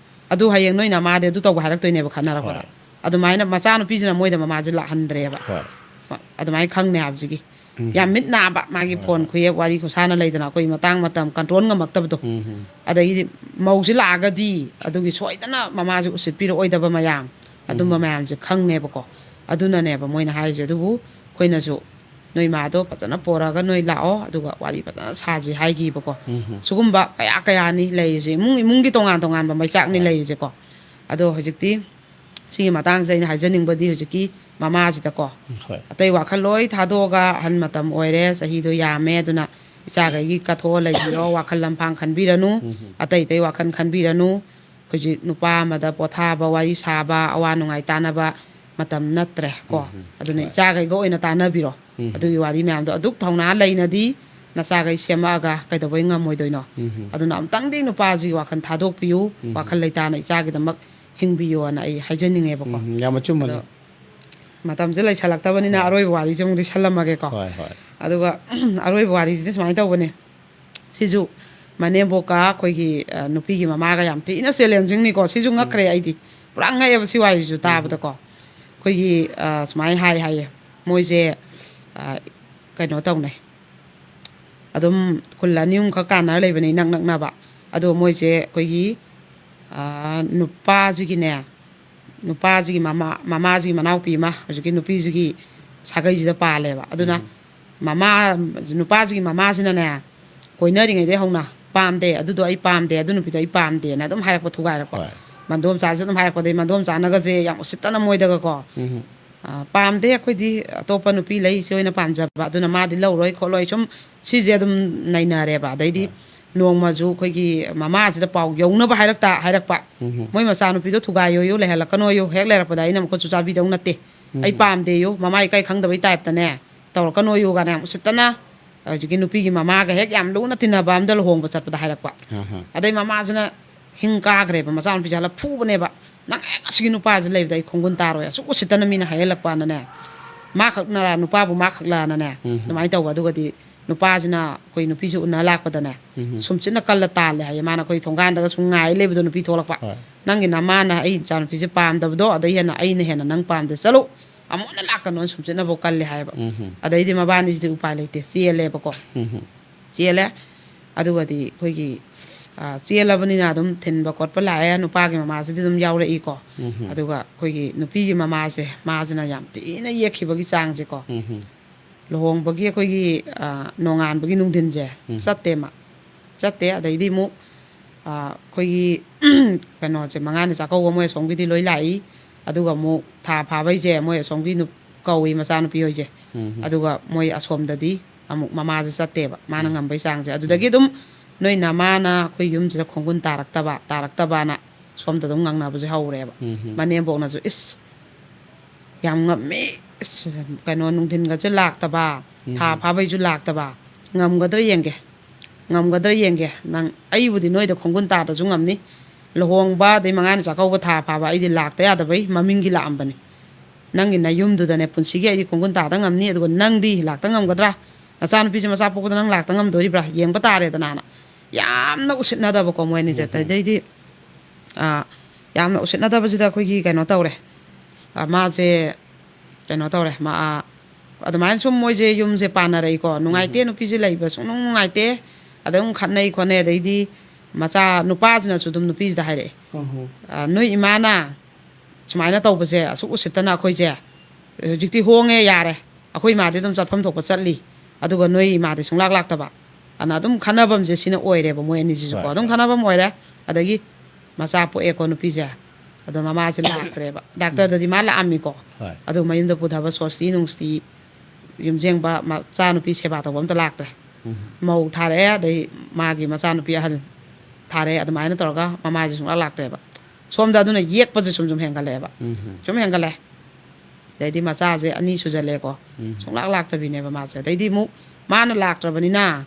ꯑꯗꯨ ꯍꯌꯦꯡ ꯅꯣꯏ ꯅꯃꯥꯗꯤ ꯑꯗꯨ ꯇꯧꯕ ꯍꯥꯏꯔꯛꯇꯣꯏꯅꯦꯕ ꯈꯠꯅꯔꯛꯄꯗ꯫ ꯍꯣꯏ꯫ ꯑꯗꯨꯃꯥꯏꯅ ꯃꯆꯥꯅꯨꯄꯤꯁꯤꯅ ꯃꯣꯏꯗ ꯃꯃꯥꯁꯦ ꯂꯥꯛꯍꯟꯗ꯭ꯔꯦꯕ꯫ ꯍꯣꯏ꯫ ꯑꯗꯨꯃꯥꯏꯅ ꯈꯪꯅꯦ ꯍꯥꯏꯕꯁꯤꯒꯤ꯫ ꯎꯝ꯫ ꯌꯥꯝ ꯃꯤꯠ ꯅꯥꯕ ꯃꯥꯒꯤ ꯍꯣꯏ, ꯐꯣꯟ ꯍꯣꯏ꯫ ꯈꯨꯌꯦꯞ, ꯋꯥꯔꯤ ꯈꯨꯁꯥꯅ ꯂꯩꯗꯅ ꯑꯩꯈꯣꯏ ꯃꯇꯥꯡ ꯃꯇꯝ ꯀꯟꯇ꯭ꯔꯣꯜ ꯉꯝꯃꯛꯇꯕꯗꯣ꯫ ꯎꯝ꯫ ꯑꯗꯒꯤꯗꯤ ꯃꯧꯁꯤ ꯂꯥꯛꯑꯒꯗꯤ ꯑꯗꯨꯒꯤ ꯁꯣꯏꯗꯅ ꯃꯃꯥꯁꯦ ꯎꯁꯤꯠꯄꯤꯔꯛꯑꯣꯏꯗꯕ ꯃꯌꯥꯝ ꯑꯗꯨꯝꯕ ꯎꯝ꯫ ꯃꯌꯥꯝꯁꯦ ꯈꯪꯉꯦꯕꯀꯣ꯫ ꯑꯗꯨꯅꯅꯦꯕ ꯃꯣꯏꯅ ꯍꯥꯏꯔꯤꯁꯦ꯫ ꯑꯗꯨꯕꯨ ꯑꯩꯈꯣꯏꯅꯁꯨ ꯅꯣꯏ ꯃꯥꯗꯣ ꯐꯖꯅ ꯄꯣꯔꯛꯑꯒ ꯅꯣꯏ ꯂꯥꯛꯑꯣ, ꯑꯗꯨꯒ ꯋꯥꯔꯤ ꯐꯖꯅ ꯁꯥꯁꯤ ꯍꯥꯏꯈꯤꯕꯀꯣ꯫ ꯎꯝ꯫ ꯁꯤꯒꯨꯝꯕ ꯀꯌꯥ ꯀꯌꯥꯅꯤ ꯂꯩꯔꯤꯁꯦ, ꯏꯃꯨꯡ ꯏꯃꯨꯡꯒꯤ ꯇꯣꯉꯥꯟ ꯇꯣꯉꯥꯟꯕ ꯃꯩꯆꯥꯛꯅꯤ ꯍꯣꯏ꯫ ꯂꯩꯔꯤꯁꯦꯀꯣ꯫ ꯑꯗꯣ ꯍꯧꯖꯤꯛꯇꯤ ꯁꯤꯒꯤ ꯃꯇꯥꯡꯁꯤꯗ ꯑꯩꯅ ꯍꯥꯏꯖꯅꯤꯡꯕꯗꯤ ꯍꯧꯖꯤꯛꯀꯤ ꯃꯃꯥꯁꯤꯗꯀꯣ, ꯍꯣꯏ꯫ ꯑꯇꯩ ꯋꯥꯈꯜ ꯂꯣꯏ ꯊꯥꯗꯣꯛꯑꯒ, ꯑꯍꯟ ꯃꯇꯝ ꯑꯣꯏꯔꯦ, ꯆꯍꯤꯗꯣ ꯌꯥꯝꯃꯦ, ꯑꯗꯨꯅ ꯏꯆꯥꯈꯩꯒꯤ ꯀꯠꯊꯣꯛꯑ ꯂꯩꯕꯤꯔꯣ, ꯋꯥꯈꯜ ꯂꯝꯐꯥꯡ ꯈꯟꯕꯤꯔꯅꯨ, ꯎꯝ꯫ ꯑꯇꯩ ꯑꯇꯩ ꯋꯥꯈꯜ ꯈꯟꯕꯤꯔꯅꯨ꯫ ꯍꯧꯖꯤꯛ ꯅꯨꯄꯥ ꯑꯃꯗ ꯄꯣꯊꯥꯕ, ꯋꯥꯔꯤ ꯁꯥꯕ, ꯑꯋꯥ ꯅꯨꯡꯉꯥꯏ ꯇꯥꯟꯅꯕ ꯃꯇꯝ ꯅꯠꯇ꯭ꯔꯦ ꯀꯣ꯫ ꯎꯝ꯫ ꯑꯗꯨꯅ ꯍꯣꯏ꯫ ꯏꯆꯥꯈꯩꯒ ꯑꯣꯏꯅ ꯇꯥꯟꯅꯕꯤꯔꯣ꯫ ꯎꯝ꯫ ꯑꯗꯨꯒꯤ ꯋꯥꯔꯤ ꯃꯌꯥꯝꯗꯣ ꯑꯗꯨꯛ ꯊꯧꯅꯥ ꯂꯩꯅꯗꯤ ꯅꯆꯥꯈꯩ ꯁꯦꯝꯃꯛꯑꯒ ꯀꯩꯗꯧꯕꯩ ꯉꯝꯃꯣꯏꯗꯣꯏꯅꯣ? ꯎꯝ꯫ ꯑꯗꯨꯅ ꯑꯝꯇꯪꯗꯤ ꯅꯨꯄꯥꯁꯤꯒꯤ ꯋꯥꯈꯜ ꯊꯥꯗꯣꯛꯄꯤꯌꯨ, ꯎꯝ꯫ ꯋꯥꯈꯜ ꯂꯩꯇꯥꯅ ꯏꯆꯥꯒꯤꯗꯃꯛ ꯍꯤꯡꯕꯤꯌꯣꯅ ꯑꯩ ꯍꯥꯏꯖꯅꯤꯡꯉꯦꯕꯀꯣ꯫ ꯎꯝ, ꯌꯥꯝ ꯑꯆꯨꯝꯕꯅꯤ꯫ ꯑꯗꯣ ꯃꯇꯝꯁꯦ ꯂꯩꯁꯜꯂꯛꯇꯕꯅꯤꯅ ꯍꯣꯏ꯫ ꯑꯔꯣꯏꯕ ꯋꯥꯔꯤꯁꯦ ꯑꯃꯨꯛ ꯂꯤꯁꯜꯂꯝꯃꯒꯦꯀꯣ꯫ ꯍꯣꯏ, ꯍꯣꯏ꯫ ꯑꯗꯨꯒ ꯑꯔꯣꯏꯕ ꯋꯥꯔꯤꯁꯤꯗꯤ ꯁꯨꯃꯥꯏꯅ ꯇꯧꯕꯅꯦ꯫ ꯁꯤꯁꯨ ꯃꯅꯦꯝꯕꯣꯛꯀ ꯑꯩꯈꯣꯏꯒꯤ, ꯑ, ꯅꯨꯄꯤꯒꯤ ꯃꯃꯥꯒ ꯌꯥꯝ ꯊꯤꯅ ꯆꯦꯂꯦꯟꯖꯤꯡꯅꯤꯀꯣ꯫ ꯁꯤꯁꯨ ꯉꯛꯈ꯭ꯔꯦ ꯑꯩꯗꯤ꯫ ꯄꯨꯔꯥ ꯉꯛꯑꯦꯕ ꯁꯤ ꯋꯥꯔꯤꯁꯤꯁꯨ ꯇꯥꯕꯗꯀꯣ꯫ ꯑꯩꯈꯣꯏꯒꯤ, ꯑ, ꯁꯨꯃꯥꯏꯅ ꯍꯥꯏ ꯍꯥꯏꯌꯦ꯫ ꯃꯣꯏꯁꯦ, ꯑ, ꯀꯩꯅꯣ ꯇꯧꯅꯩ꯫ ꯑꯗꯨꯝ ꯈꯨꯜ ꯑꯅꯤ ꯑꯍꯨꯝꯈꯛ ꯀꯥꯟꯅꯔ ꯂꯩꯕꯅꯤ, ꯏꯅꯛ ꯅꯛꯅꯕ꯫ ꯑꯗꯣ ꯃꯣꯏꯁꯦ ꯑꯩꯈꯣꯏꯒꯤ, ꯑ, ꯅꯨꯄꯥꯁꯤꯒꯤꯅꯦ, ꯅꯨꯄꯥꯁꯤꯒꯤ ꯃꯃꯥ, ꯃꯃꯥꯁꯤꯒꯤ ꯃꯅꯥꯎꯄꯤ ꯑꯃ ꯍꯧꯖꯤꯛꯀꯤ ꯅꯨꯄꯤꯁꯤꯒꯤ ꯁꯥꯒꯩꯁꯤꯗ ꯄꯥꯜꯂꯦꯕ꯫ ꯑꯗꯨꯅ ꯎꯝ꯫ ꯃꯃꯥ, ꯅꯨꯄꯥꯁꯤꯒꯤ ꯃꯃꯥꯁꯤꯅꯅꯦ, ꯀꯣꯏꯅꯔꯤꯉꯩꯗꯩ ꯍꯧꯅ "ꯄꯥꯝꯗꯦ, ꯑꯗꯨꯗꯣ ꯑꯩ ꯄꯥꯝꯗꯦ, ꯑꯗꯨ ꯅꯨꯄꯤꯗꯣ ꯑꯩ ꯄꯥꯝꯗꯦꯅ" ꯑꯗꯨꯝ ꯍꯥꯏꯔꯛꯄ ꯊꯨꯒꯥꯏꯔꯛꯄ꯫ ꯍꯣꯏ꯫ ꯃꯟꯗꯣꯝꯆꯥꯁꯨ ꯑꯗꯨꯝ ꯍꯥꯏꯔꯛꯄꯗꯩ ꯃꯟꯗꯣꯝꯆꯥꯅꯒꯁꯦ ꯌꯥꯝ ꯎꯁꯤꯠꯇꯅ ꯃꯣꯏꯗꯒꯀꯣ, ꯎꯝ꯫ "ꯑ, ꯄꯥꯝꯗꯦ, ꯑꯩꯈꯣꯏꯗꯤ ꯑꯇꯣꯞꯄ ꯅꯨꯄꯤ ꯂꯩ, ꯏꯆꯦ ꯍꯣꯏꯅ ꯄꯥꯝꯖꯕ, ꯑꯗꯨꯅ ꯃꯥꯗꯤ ꯂꯧꯔꯣꯏ ꯈꯣꯠꯂꯣꯏ", ꯁꯨꯝ ꯁꯤꯁꯦ ꯑꯗꯨꯝ ꯅꯩꯅꯔꯦꯕ꯫ ꯑꯗꯩꯗꯤ ꯍꯣꯏ꯫ ꯅꯣꯡꯃꯁꯨ ꯑꯩꯈꯣꯏꯒꯤ ꯃꯃꯥꯁꯤꯗ ꯄꯥꯎ ꯌꯧꯅꯕ ꯍꯥꯏꯔꯛꯇ ꯍꯥꯏꯔꯛꯄ, ꯎꯝ꯫ "ꯃꯣꯏ ꯃꯆꯥꯅꯨꯄꯤꯗꯣ ꯊꯨꯒꯥꯏꯌꯣꯌꯨ, ꯂꯩꯍꯜꯂꯛꯀꯅꯣꯌꯨ, ꯍꯦꯛ ꯂꯩꯔꯛꯄꯗ ꯑꯩꯅ ꯃꯈꯨꯠꯁꯨ ꯆꯥꯕꯤꯗꯧ ꯅꯠꯇꯦ, ꯑꯩ ꯎꯝ꯫ ꯄꯥꯝꯗꯦꯌꯨ, ꯃꯃꯥ ꯏꯀꯥꯏ ꯈꯪꯗꯕꯩ ꯇꯥꯏꯞꯇꯅꯦ, ꯇꯧꯔꯛꯀꯅꯣꯌꯨ" ꯀꯥꯏꯅ ꯌꯥꯝ ꯎꯁꯤꯠꯇꯅ ꯍꯧꯖꯤꯛꯀꯤ ꯅꯨꯄꯤꯒꯤ ꯃꯃꯥꯒ ꯍꯦꯛ ꯌꯥꯝ ꯂꯨꯅ ꯇꯤꯟꯅꯕ ꯑꯝꯗ ꯂꯨꯍꯣꯡꯕ ꯆꯠꯄꯗ ꯍꯥꯏꯔꯛꯄ꯫ ꯑꯍꯥ꯫ ꯑꯗꯩ ꯃꯃꯥꯁꯤꯅ ꯍꯤꯡ ꯀꯥꯈ꯭ꯔꯦꯕ, ꯃꯆꯥꯅꯨꯄꯤꯁꯦ ꯍꯜꯂ ꯐꯨꯕꯅꯦꯕ, "ꯅꯪ ꯍꯦꯛ ꯑꯁꯤꯒꯤ ꯅꯨꯄꯥꯁꯦ ꯂꯩꯕꯗ ꯑꯩ ꯈꯣꯡꯒꯨꯟ ꯇꯥꯔꯣꯏ, ꯑꯁꯨꯛ ꯎꯁꯤꯠꯇꯅ ꯃꯤꯅ ꯍꯥꯏꯍꯜꯂꯛꯄꯅꯅꯦ, ꯃꯥ ꯈꯛꯅꯔꯥ, ꯅꯨꯄꯥꯕꯨ ꯃꯥ ꯈꯛꯂꯥꯅꯅꯦ", ꯎꯝ꯫ ꯑꯗꯨꯃꯥꯏꯅ ꯇꯧꯕ꯫ ꯑꯗꯨꯒꯗꯤ ꯅꯨꯄꯥꯁꯤꯅ ꯑꯩꯈꯣꯏ ꯅꯨꯄꯤꯁꯦ ꯎꯅ ꯂꯥꯛꯄꯗꯅꯦ, ꯎꯝ꯫ ꯁꯨꯝꯆꯤꯠꯅ ꯀꯜꯂ ꯇꯥꯜꯂꯦ ꯍꯥꯏꯌꯦ꯫ ꯃꯥꯅ ꯑꯩꯈꯣꯏ ꯊꯣꯡꯒꯥꯟꯗꯒ ꯁꯨꯝ ꯉꯥꯏ ꯂꯩꯕꯗꯣ, ꯅꯨꯄꯤ ꯊꯣꯛꯂꯛꯄ꯫ ꯍꯣꯏ꯫ "ꯅꯪꯒꯤ ꯅꯃꯥꯅ ꯑꯩ ꯏꯆꯥꯅꯨꯄꯤꯁꯦ ꯄꯥꯝꯗꯕꯗꯣ, ꯑꯗꯩ ꯍꯦꯟꯅ ꯑꯩꯅ ꯍꯦꯟꯅ ꯅꯪ ꯄꯥꯝꯗꯦ, ꯆꯠꯂꯨ, ꯑꯃꯨꯛ ꯍꯟꯅ ꯂꯥꯛꯀꯅꯣꯅ" ꯁꯨꯝꯆꯤꯠꯅꯐꯧ ꯀꯜꯂꯦ ꯍꯥꯏꯌꯦꯕ꯫ ꯎꯝ꯫ ꯑꯗꯩꯗꯤ ꯃꯕꯥꯅꯤꯁꯤꯗꯤ ꯎꯄꯥꯏ ꯂꯩꯇꯦ, ꯆꯦꯜꯂꯦꯕꯀꯣ꯫ ꯎꯝ꯫ ꯆꯦꯜꯂꯦ꯫ ꯑꯗꯨꯒꯗꯤ ꯑꯩꯈꯣꯏꯒꯤ, ꯑ, ꯆꯦꯜꯂꯕꯅꯤꯅ ꯑꯗꯨꯝ ꯊꯤꯟꯕ ꯈꯣꯠꯄ ꯂꯥꯛꯑꯦ, ꯅꯨꯄꯥꯒꯤ ꯃꯃꯥꯁꯤꯗꯤ ꯑꯗꯨꯝ ꯌꯥꯎꯔꯛꯏꯀꯣ꯫ ꯎꯝ꯫ ꯑꯗꯨꯒ ꯑꯩꯈꯣꯏꯒꯤ ꯅꯨꯄꯤꯒꯤ ꯃꯃꯥꯁꯦ, ꯃꯥꯁꯤꯅ ꯌꯥꯝ ꯊꯤꯅ ꯌꯦꯛꯈꯤꯕꯒꯤ ꯆꯥꯡꯁꯦꯀꯣ꯫ ꯎꯝ꯫ ꯂꯨꯍꯣꯡꯕꯒꯤ ꯑꯩꯈꯣꯏꯒꯤ, ꯑ, ꯅꯣꯡꯉꯥꯟꯕꯒꯤ ꯅꯨꯡꯊꯤꯟꯁꯦ ꯎꯝ꯫ ꯆꯠꯇꯦ ꯃꯥ꯫ ꯆꯠꯇꯦ꯫ ꯑꯗꯩꯗꯤ ꯑꯃꯨꯛ, ꯑ, ꯑꯩꯈꯣꯏꯒꯤ ꯀꯩꯅꯣꯁꯦ, ꯃꯉꯥꯅꯤ ꯆꯥꯛꯀꯧꯕ ꯃꯣꯏ ꯑꯁꯣꯝꯒꯤꯗꯤ ꯂꯣꯏ ꯂꯥꯛꯏ꯫ ꯑꯗꯨꯒ ꯑꯃꯨꯛ ꯊꯥ ꯐꯥꯕꯩꯁꯦ ꯃꯣꯏ ꯑꯁꯣꯝꯒꯤ ꯅꯨ-, ꯀꯧꯏ, ꯃꯆꯥꯅꯨꯄꯤ ꯍꯣꯏꯁꯦ꯫ ꯎꯝ꯫ ꯑꯗꯨꯒ ꯃꯣꯏ ꯑꯁꯣꯝꯗꯗꯤ ꯑꯃꯨꯛ ꯃꯃꯥꯁꯦ ꯆꯠꯇꯦꯕ, ꯃꯥꯅ ꯎꯝ꯫ ꯉꯝꯕꯩ ꯆꯥꯡꯁꯦ꯫ ꯑꯗꯨꯗꯒꯤ ꯎꯝ꯫ ꯑꯗꯨꯝ ꯅꯣꯏ ꯅꯃꯥꯅ ꯑꯩꯈꯣꯏ ꯌꯨꯝꯁꯤꯗ ꯈꯣꯡꯒꯨꯟ ꯇꯥꯔꯛꯇꯕ, ꯇꯥꯔꯛꯇꯕꯅ ꯁꯣꯝꯗ ꯑꯗꯨꯝ ꯉꯥꯡꯅꯕꯁꯦ ꯍꯧꯔꯦꯕ꯫ ꯎꯝ꯫ ꯃꯅꯦꯝꯕꯣꯛꯅꯁꯨ, "ꯏꯁ, ꯌꯥꯝ ꯉꯝꯃꯤ, ꯏꯁ, ꯀꯩꯅꯣ, ꯅꯨꯡꯊꯤꯟꯒꯁꯦ ꯂꯥꯛꯇꯕ, ꯊꯥ ꯎꯝ꯫ ꯐꯥꯕꯩꯁꯨ ꯂꯥꯛꯇꯕ, ꯉꯝꯒꯗ꯭ꯔꯥ ꯌꯦꯡꯒꯦ, ꯉꯝꯒꯗ꯭ꯔꯥ ꯌꯦꯡꯒꯦ꯫ ꯅꯪ, ꯑꯩꯕꯨꯗꯤ ꯅꯣꯏꯗ ꯈꯣꯡꯒꯨꯟ ꯇꯥꯗ꯭ꯔꯁꯨ ꯉꯝꯅꯤ, ꯂꯨꯍꯣꯡꯕ ꯑꯗꯩ ꯃꯉꯥꯅꯤ ꯆꯥꯛꯀꯧꯕ ꯊꯥ ꯐꯥꯕ ꯑꯩꯗꯤ ꯂꯥꯛꯇ ꯌꯥꯗꯕꯩ ꯃꯃꯤꯡꯒꯤ ꯂꯥꯛꯑꯝꯕꯅꯤ꯫ ꯅꯪꯒꯤ ꯅꯌꯨꯝꯗꯨꯗꯅꯦ ꯄꯨꯟꯁꯤꯒꯤ ꯑꯩꯗꯤ ꯈꯣꯡꯒꯨꯟ ꯇꯥꯗ ꯉꯝꯅꯤ, ꯑꯗꯨꯒ ꯅꯪꯗꯤ ꯂꯥꯛꯇ ꯉꯝꯒꯗ꯭ꯔꯥ? ꯅꯆꯥꯅꯨꯄꯤꯁꯦ ꯃꯆꯥ ꯄꯣꯛꯄꯗ ꯅꯪ ꯂꯥꯛꯇ ꯉꯝꯗꯣꯔꯤꯕ꯭ꯔꯥ? ꯌꯦꯡꯕ ꯇꯥꯔꯦꯗꯅꯥꯅ" ꯌꯥꯝꯅ ꯎꯁꯤꯠꯅꯗꯕꯀꯣ ꯃꯣꯏ ꯑꯅꯤꯁꯦ꯫ ꯎꯝ꯫ ꯑꯗꯩꯗꯤ, ꯑꯥ, ꯌꯥꯝꯅ ꯎꯁꯤꯠꯅꯗꯕꯁꯤꯗ ꯑꯩꯈꯣꯏꯒꯤ ꯀꯩꯅꯣ ꯇꯧꯔꯦ꯫ ꯑꯥ, ꯃꯥꯁꯦ ꯀꯩꯅꯣ ꯇꯧꯔꯦ꯫ ꯃꯥ, ꯑꯥ, ꯑꯗꯨꯃꯥꯏꯅ ꯁꯨꯝ ꯃꯣꯏꯁꯦ ꯌꯨꯝꯁꯦ ꯄꯥꯟꯅꯔꯛꯏꯀꯣ꯫ ꯅꯨꯡꯉꯥꯏꯇꯦ, ꯎꯝ꯫ ꯅꯨꯄꯤꯁꯦ ꯂꯩꯕ ꯁꯨꯡꯅꯨꯡ ꯅꯨꯡꯉꯥꯏꯇꯦ꯫ ꯑꯗꯨꯝ ꯈꯠꯅꯩ ꯈꯣꯠꯅꯩ꯫ ꯑꯗꯩꯗꯤ ꯃꯆꯥ ꯅꯨꯄꯥꯁꯤꯅꯁꯨ ꯑꯗꯨꯝ ꯅꯨꯄꯤꯁꯤꯗ ꯍꯥꯏꯔꯛꯑꯦ꯫ ꯎꯝ꯫ "ꯑꯥ, ꯅꯣꯏ ꯏꯃꯥꯅ ꯁꯨꯃꯥꯏꯅ ꯇꯧꯕꯁꯦ ꯑꯁꯨꯛ ꯎꯁꯤꯠꯇꯅ ꯑꯩꯈꯣꯏꯁꯦ ꯍꯧꯖꯤꯛꯇꯤ ꯍꯣꯡꯉꯦ, ꯌꯥꯔꯦ, ꯑꯩꯈꯣꯏ ꯏꯃꯥꯗꯤ ꯑꯗꯨꯝ ꯆꯠꯐꯝ ꯊꯣꯛꯄ ꯆꯠꯂꯤ, ꯑꯗꯨꯒ ꯅꯣꯏ ꯏꯃꯥꯗꯤ ꯁꯨꯡꯂꯥꯛ ꯂꯥꯛꯇꯕ ꯑꯅ ꯑꯗꯨꯝ ꯈꯟꯅꯐꯝꯁꯦ ꯁꯤꯅ ꯑꯣꯏꯔꯦꯕ, ꯃꯣꯏ ꯑꯅꯤꯁꯤꯁꯨꯀꯣ꯫ ꯍꯣꯏ, ꯑꯗꯨꯝ ꯍꯣꯏ꯫ ꯈꯟꯅꯐꯝ ꯑꯣꯏꯔꯦ꯫ ꯑꯗꯒꯤ ꯃꯆꯥ ꯄꯣꯛꯑꯦꯀꯣ ꯅꯨꯄꯤꯁꯦ, ꯑꯗꯣ ꯃꯃꯥꯁꯦ ꯂꯥꯛꯇ꯭ꯔꯦꯕ꯫ ꯗꯥꯛꯇꯔꯗꯗꯤ ꯃꯥ ꯂꯥꯛꯑꯝꯃꯤꯀꯣ꯫ ꯍꯣꯏ꯫ ꯑꯗꯨ ꯃꯌꯨꯝꯗ ꯄꯨꯊꯕ ꯁꯣꯁꯇꯤ ꯅꯨꯡꯁꯇꯤ ꯌꯨꯝꯖꯦꯡꯕ ꯃꯆꯥꯅꯨꯄꯤ ꯁꯦꯕꯥ ꯇꯧꯕ ꯑꯝꯇ ꯂꯥꯛꯇ꯭ꯔꯦ꯫ ꯃꯧ ꯊꯥꯔꯛꯑꯦ, ꯑꯗꯩ ꯃꯥꯒꯤ ꯃꯆꯥꯅꯨꯄꯤ ꯑꯍꯜ ꯊꯥꯔꯛꯑꯦ, ꯑꯗꯨꯃꯥꯏꯅ ꯇꯧꯔꯒ ꯃꯃꯥꯁꯦ ꯁꯨꯡꯂꯥꯛ ꯂꯥꯛꯇ꯭ꯔꯦꯕ꯫ ꯁꯣꯝꯗ ꯑꯗꯨꯅ ꯌꯦꯛꯄꯁꯦ ꯁꯨꯝ ꯁꯨꯝ ꯍꯦꯟꯒꯠꯂꯛꯑꯦꯕ꯫ ꯁꯨꯝ ꯍꯦꯟꯒꯠꯂꯦ꯫ ꯑꯗꯩꯗꯤ ꯃꯆꯥꯁꯦ ꯑꯅꯤ ꯁꯨꯖꯜꯂꯦꯀꯣ꯫ ꯁꯨꯡꯂꯥꯛ ꯂꯥꯛꯇꯕꯤꯅꯦꯕ ꯃꯥꯁꯦ꯫ ꯑꯗꯩꯗꯤ ꯑꯃꯨꯛ ꯃꯥꯅ ꯂꯥꯛꯇ꯭ꯔꯕꯅꯤꯅ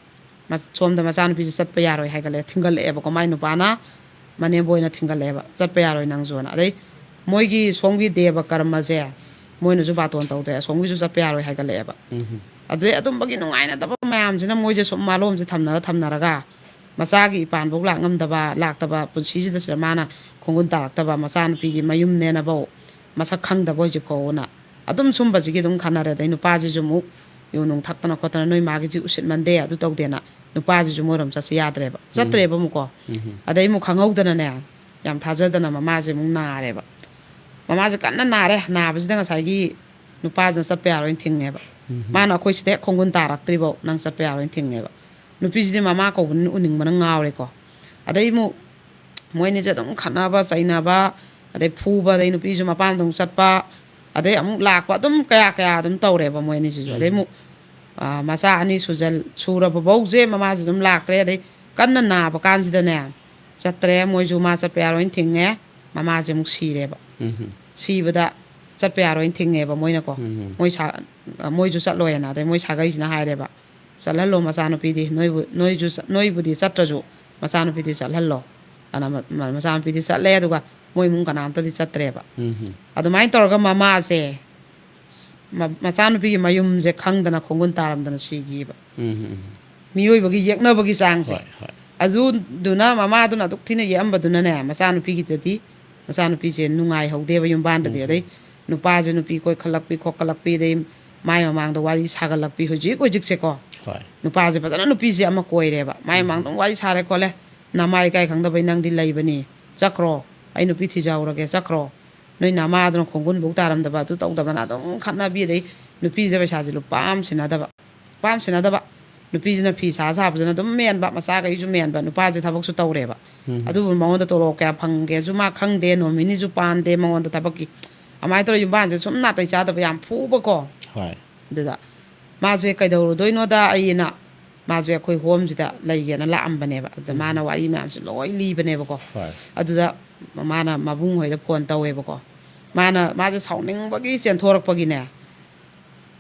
ꯃ-, ꯁꯣꯝꯗ ꯃꯆꯥꯅꯨꯄꯤꯁꯦ ꯆꯠꯄ ꯌꯥꯔꯣꯏ ꯍꯥꯏꯒꯠꯂꯦ, ꯊꯤꯡꯒꯠꯂꯛꯑꯦꯕꯀꯣ꯫ ꯃꯥꯏ ꯅꯨꯄꯥꯅ, ꯃꯅꯦꯝꯕꯣꯏꯅ ꯊꯤꯡꯒꯠꯂꯛꯑꯦꯕ, "ꯆꯠꯄ ꯌꯥꯔꯣꯏ ꯅꯪꯁꯨꯅ"꯫ ꯑꯗꯩ ꯃꯣꯏꯒꯤ ꯁꯣꯝꯒꯤ ꯗꯦꯕ ꯀꯔꯃꯁꯦ ꯃꯣꯏꯅꯁꯨ ꯕꯥꯇꯣꯟ ꯇꯧꯗ꯭ꯔꯦ, ꯑꯁꯣꯝꯒꯤꯁꯨ ꯆꯠꯄ ꯌꯥꯔꯣꯏ ꯍꯥꯏꯒꯠꯂꯛꯑꯦꯕ꯫ ꯑꯗꯨꯗꯩ ꯑꯗꯨꯝꯕꯒꯤ ꯅꯨꯡꯉꯥꯏꯅꯗꯕ ꯃꯌꯥꯝꯁꯤꯅ ꯃꯣꯏꯁꯦ ꯁꯨꯝ ꯃꯥꯂꯣꯝꯁꯦ ꯊꯝꯅꯔ ꯊꯝꯅꯔꯒ ꯃꯆꯥꯒꯤ ꯏꯄꯥꯟꯐꯧ ꯂꯥꯛ ꯉꯝꯗꯕ, ꯂꯥꯛꯇꯕ, ꯄꯨꯟꯁꯤꯁꯤꯗ ꯁꯤꯗ ꯃꯥꯅ ꯈꯣꯡꯒꯨꯟ ꯇꯥꯔꯛꯇꯕ, ꯃꯆꯥꯅꯨꯄꯤꯒꯤ ꯃꯌꯨꯝꯅꯦꯅꯐꯧ ꯃꯁꯛ ꯈꯪꯗꯕ ꯍꯧꯖꯤꯛ ꯐꯥꯎꯕꯅ꯫ ꯑꯗꯨꯝ ꯁꯨꯝꯕꯁꯤꯒꯤ ꯑꯗꯨꯝ ꯈꯟꯅꯔꯦ꯫ ꯑꯗꯩ ꯅꯨꯄꯥꯁꯤꯁꯨ ꯑꯃꯨꯛ ꯌꯨ ꯅꯨꯡ ꯊꯛꯇꯅ ꯈꯣꯠꯇꯅ ꯅꯣꯏ ꯃꯥꯒꯤꯁꯤ ꯎꯁꯤꯠꯃꯟꯗꯦ, ꯑꯗꯨ ꯇꯧꯗꯦꯅ ꯅꯨꯄꯥꯁꯤꯁꯨ ꯃꯣꯏꯔꯣꯝ ꯆꯠꯁꯤ ꯌꯥꯗ꯭ꯔꯦꯕ꯫ ꯆꯠꯇ꯭ꯔꯦꯕ ꯑꯃꯨꯛꯀꯣ꯫ ꯑꯗꯩ ꯑꯃꯨꯛ ꯈꯪꯍꯧꯗꯅꯅꯦ, ꯌꯥꯝ ꯊꯥꯖꯗꯅ ꯃꯃꯥꯁꯦ ꯑꯃꯨꯛ ꯅꯥꯔꯦꯕ꯫ ꯃꯃꯥꯁꯦ ꯀꯟꯅ ꯅꯥꯔꯦ꯫ ꯅꯥꯕꯁꯤꯗ ꯉꯁꯥꯏꯒꯤ ꯅꯨꯄꯥꯁꯤꯅ ꯆꯠꯄ ꯌꯥꯔꯣꯏꯅ ꯊꯤꯡꯉꯦꯕ꯫ ꯃꯥꯅ ꯑꯩꯈꯣꯏ ꯁꯤꯗ ꯍꯦꯛ ꯈꯣꯡꯒꯨꯟ ꯇꯥꯔꯛꯇ꯭ꯔꯤꯐꯧ ꯅꯪ ꯆꯠꯄ ꯌꯥꯔꯣꯏꯅ ꯊꯤꯡꯉꯦꯕ꯫ ꯅꯨꯄꯤꯁꯤꯗꯤ ꯃꯃꯥ ꯀꯧꯕꯅꯤꯅ ꯎꯅꯤꯡꯕꯅ ꯉꯥꯎꯔꯦꯀꯣ꯫ ꯑꯗꯩ ꯑꯃꯨꯛ ꯃꯣꯏ ꯑꯅꯤꯁꯦ ꯑꯗꯨꯝ ꯈꯠꯅꯕ ꯆꯩꯅꯕ, ꯑꯗꯩ ꯐꯨꯕ, ꯑꯗꯩ ꯅꯨꯄꯤꯁꯨ ꯃꯄꯥꯝꯗ ꯑꯃꯨꯛ ꯆꯠꯄ, ꯑꯗꯩ ꯑꯃꯨꯛ ꯂꯥꯛꯄ, ꯑꯗꯨꯝ ꯀꯌꯥ ꯀꯌꯥ ꯑꯗꯨꯝ ꯇꯧꯔꯦꯕ ꯃꯣꯏ ꯑꯅꯤꯁꯤꯁꯨ꯫ ꯑꯗꯩ ꯑꯃꯨꯛ, ꯑ, ꯃꯆꯥ ꯑꯅꯤ ꯁꯨꯖꯜ-, ꯁꯨꯔꯕ ꯐꯧꯁꯦ ꯃꯃꯥꯁꯦ ꯑꯗꯨꯝ ꯂꯥꯛꯇ꯭ꯔꯦ꯫ ꯑꯗꯩ ꯀꯟꯅ ꯅꯥꯕ ꯀꯥꯟꯁꯤꯗꯅꯦ, ꯆꯠꯇ꯭ꯔꯦ꯫ ꯃꯣꯏꯁꯨ ꯃꯥ ꯆꯠꯄ ꯌꯥꯔꯣꯏꯅ ꯊꯤꯡꯉꯦ꯫ ꯃꯃꯥꯁꯦ ꯑꯃꯨꯛ ꯁꯤꯔꯦꯕ꯫ ꯁꯤꯕꯗ ꯆꯠꯄ ꯌꯥꯔꯣꯏꯅ ꯊꯤꯡꯉꯦꯕ ꯃꯣꯏꯅꯀꯣ꯫ ꯃꯣꯏ ꯁꯥ-, ꯃꯣꯏꯁꯨ ꯆꯠꯂꯣꯏꯅ꯫ ꯑꯗꯩ ꯃꯣꯏ ꯁꯥꯒꯩꯁꯤꯅ ꯍꯥꯏꯔꯦꯕ, "ꯆꯠꯍꯜꯂꯣ ꯃꯆꯥꯅꯨꯄꯤꯗꯤ, ꯅꯣꯏꯕꯨ, ꯅꯣꯏꯁꯨ ꯆꯠ-, ꯅꯣꯏꯕꯨꯗꯤ ꯆꯠꯇ꯭ꯔꯁꯨ ꯃꯆꯥꯅꯨꯄꯤꯗꯤ ꯆꯠꯍꯜꯂꯣ" ꯑꯅ꯫ ꯃ-, ꯃ-, ꯃꯆꯥꯅꯨꯄꯤꯗꯤ ꯆꯠꯂꯦ, ꯑꯗꯨꯒ ꯃꯣꯏ ꯏꯃꯨꯡ ꯀꯅꯥꯝꯇꯗꯤ ꯆꯠꯇ꯭ꯔꯦꯕ꯫ ꯑꯗꯨꯃꯥꯏꯅ ꯇꯧꯔꯒ ꯃꯃꯥꯁꯦ, ꯃ-, ꯃꯆꯥꯅꯨꯄꯤꯒꯤ ꯃꯌꯨꯝꯁꯦ ꯈꯪꯗꯅ ꯈꯣꯡꯒꯨꯟ ꯇꯥꯔꯝꯗꯅ ꯁꯤꯈꯤꯕ꯫ ꯃꯤꯑꯣꯏꯕꯒꯤ ꯌꯦꯛꯅꯕꯒꯤ ꯆꯥꯡꯁꯦ꯫ ꯍꯣꯏ, ꯍꯣꯏ꯫ ꯑꯗꯨꯗꯨꯅ ꯃꯃꯥꯗꯨꯅ ꯑꯗꯨꯛ ꯊꯤꯅ ꯌꯦꯛꯑꯝꯕꯗꯨꯅꯅꯦ, ꯃꯆꯥꯅꯨꯄꯤꯒꯤꯗꯗꯤ, ꯃꯆꯥꯅꯨꯄꯤꯁꯦ ꯅꯨꯡꯉꯥꯏꯍꯧꯗꯦꯕ ꯌꯨꯝꯕꯥꯟꯗꯗꯤ꯫ ꯑꯗꯩ ꯅꯨꯄꯥꯁꯦ ꯅꯨꯄꯤ ꯀꯣꯏꯈꯠꯂꯛꯄꯤ ꯈꯣꯠꯀꯠꯂꯛꯄꯤ, ꯑꯗꯩ ꯃꯥꯏ ꯃꯃꯥꯡꯗ ꯋꯥꯔꯤ ꯁꯥꯒꯠꯂꯛꯄꯤ꯫ ꯍꯧꯖꯤꯛ ꯍꯧꯖꯤꯛꯁꯦꯀꯣ, ꯍꯣꯏ꯫ ꯅꯨꯄꯥꯁꯦ ꯐꯖꯅ ꯅꯨꯄꯤꯁꯦ ꯑꯃ ꯀꯣꯏꯔꯦꯕ꯫ ꯃꯥꯏ ꯃꯃꯥꯡꯗ ꯑꯃꯨꯛ ꯋꯥꯔꯤ ꯁꯥꯔꯦ ꯈꯣꯠꯂꯦ, "ꯅꯃꯥ ꯏꯀꯥꯏ ꯈꯪꯗꯕꯩ ꯅꯪꯗꯤ ꯂꯩꯕꯅꯤ, ꯆꯠꯈ꯭ꯔꯣ, ꯑꯩ ꯅꯨꯄꯤ ꯊꯤꯖꯍꯧꯔꯒꯦ, ꯆꯠꯈ꯭ꯔꯣ"꯫ ꯅꯣꯏ ꯅꯃꯥꯗꯨꯅ ꯈꯣꯡꯒꯨꯟꯐꯧ ꯇꯥꯔꯝꯗꯕ, ꯑꯗꯨ ꯇꯧꯗꯕꯅ ꯑꯗꯨꯝ ꯈꯠꯅꯕꯤ, ꯑꯗꯩ ꯅꯨꯄꯤꯁꯤꯗ ꯄꯩꯁꯥꯁꯦ ꯂꯨꯄꯥ ꯑꯃ ꯁꯤꯟꯅꯗꯕ, ꯂꯨꯄꯥ ꯑꯃ ꯁꯤꯟꯅꯗꯕ꯫ ꯅꯨꯄꯤꯁꯤꯅ ꯐꯤ ꯁꯥ ꯁꯥꯕꯁꯤꯅ ꯑꯗꯨꯝ ꯃꯦꯟꯕ, ꯃꯆꯥꯈꯩꯁꯨ ꯃꯦꯟꯕ, ꯅꯨꯄꯥꯁꯦ ꯊꯕꯛꯁꯨ ꯇꯧꯔꯦꯕ꯫ ꯎꯝ꯫ ꯑꯗꯨꯕꯨ ꯃꯉꯣꯟꯗ ꯇꯣꯂꯣꯞ ꯀꯌꯥ ꯐꯪꯒꯦꯁꯨ ꯃꯥ ꯈꯪꯗꯦ, ꯅꯣꯃꯤꯅꯤꯁꯨ ꯄꯥꯟꯗꯦ ꯃꯉꯣꯟꯗ ꯊꯕꯛꯀꯤ꯫ ꯑꯗꯨꯃꯥꯏꯅ ꯇꯧꯔ ꯌꯨꯝꯕꯥꯟꯁꯦ ꯁꯨꯝ ꯅꯥꯇꯩ ꯆꯥꯗꯕ ꯌꯥꯝ ꯐꯨꯕꯀꯣ꯫ ꯍꯣꯏ꯫ ꯑꯗꯨꯗ ꯃꯥꯁꯦ ꯀꯩꯗꯧꯔꯨꯗꯣꯏꯅꯣꯗ ꯑꯩꯅ, ꯃꯥꯁꯦ ꯑꯩꯈꯣꯏ ꯍꯣꯝꯁꯤꯗ ꯂꯩꯒꯦꯅ ꯂꯥꯛꯑꯝꯕꯅꯦꯕ꯫ ꯑꯗꯨꯗ ꯎꯝ꯫ ꯃꯥꯅ ꯋꯥꯔꯤ ꯃꯌꯥꯝꯁꯦ ꯂꯣꯏ ꯂꯤꯕꯅꯦꯕꯀꯣ꯫ ꯍꯣꯏ꯫ ꯑꯗꯨꯗ ꯃꯥꯅ ꯃꯕꯨꯡ ꯍꯣꯏꯗ ꯐꯣꯟ ꯇꯧꯋꯦꯕꯀꯣ꯫ ꯃꯥꯅ, ꯃꯥꯁꯦ ꯁꯥꯎꯅꯤꯡꯕꯒꯤ ꯆꯦꯟꯊꯣꯔꯛꯄꯒꯤꯅꯦ,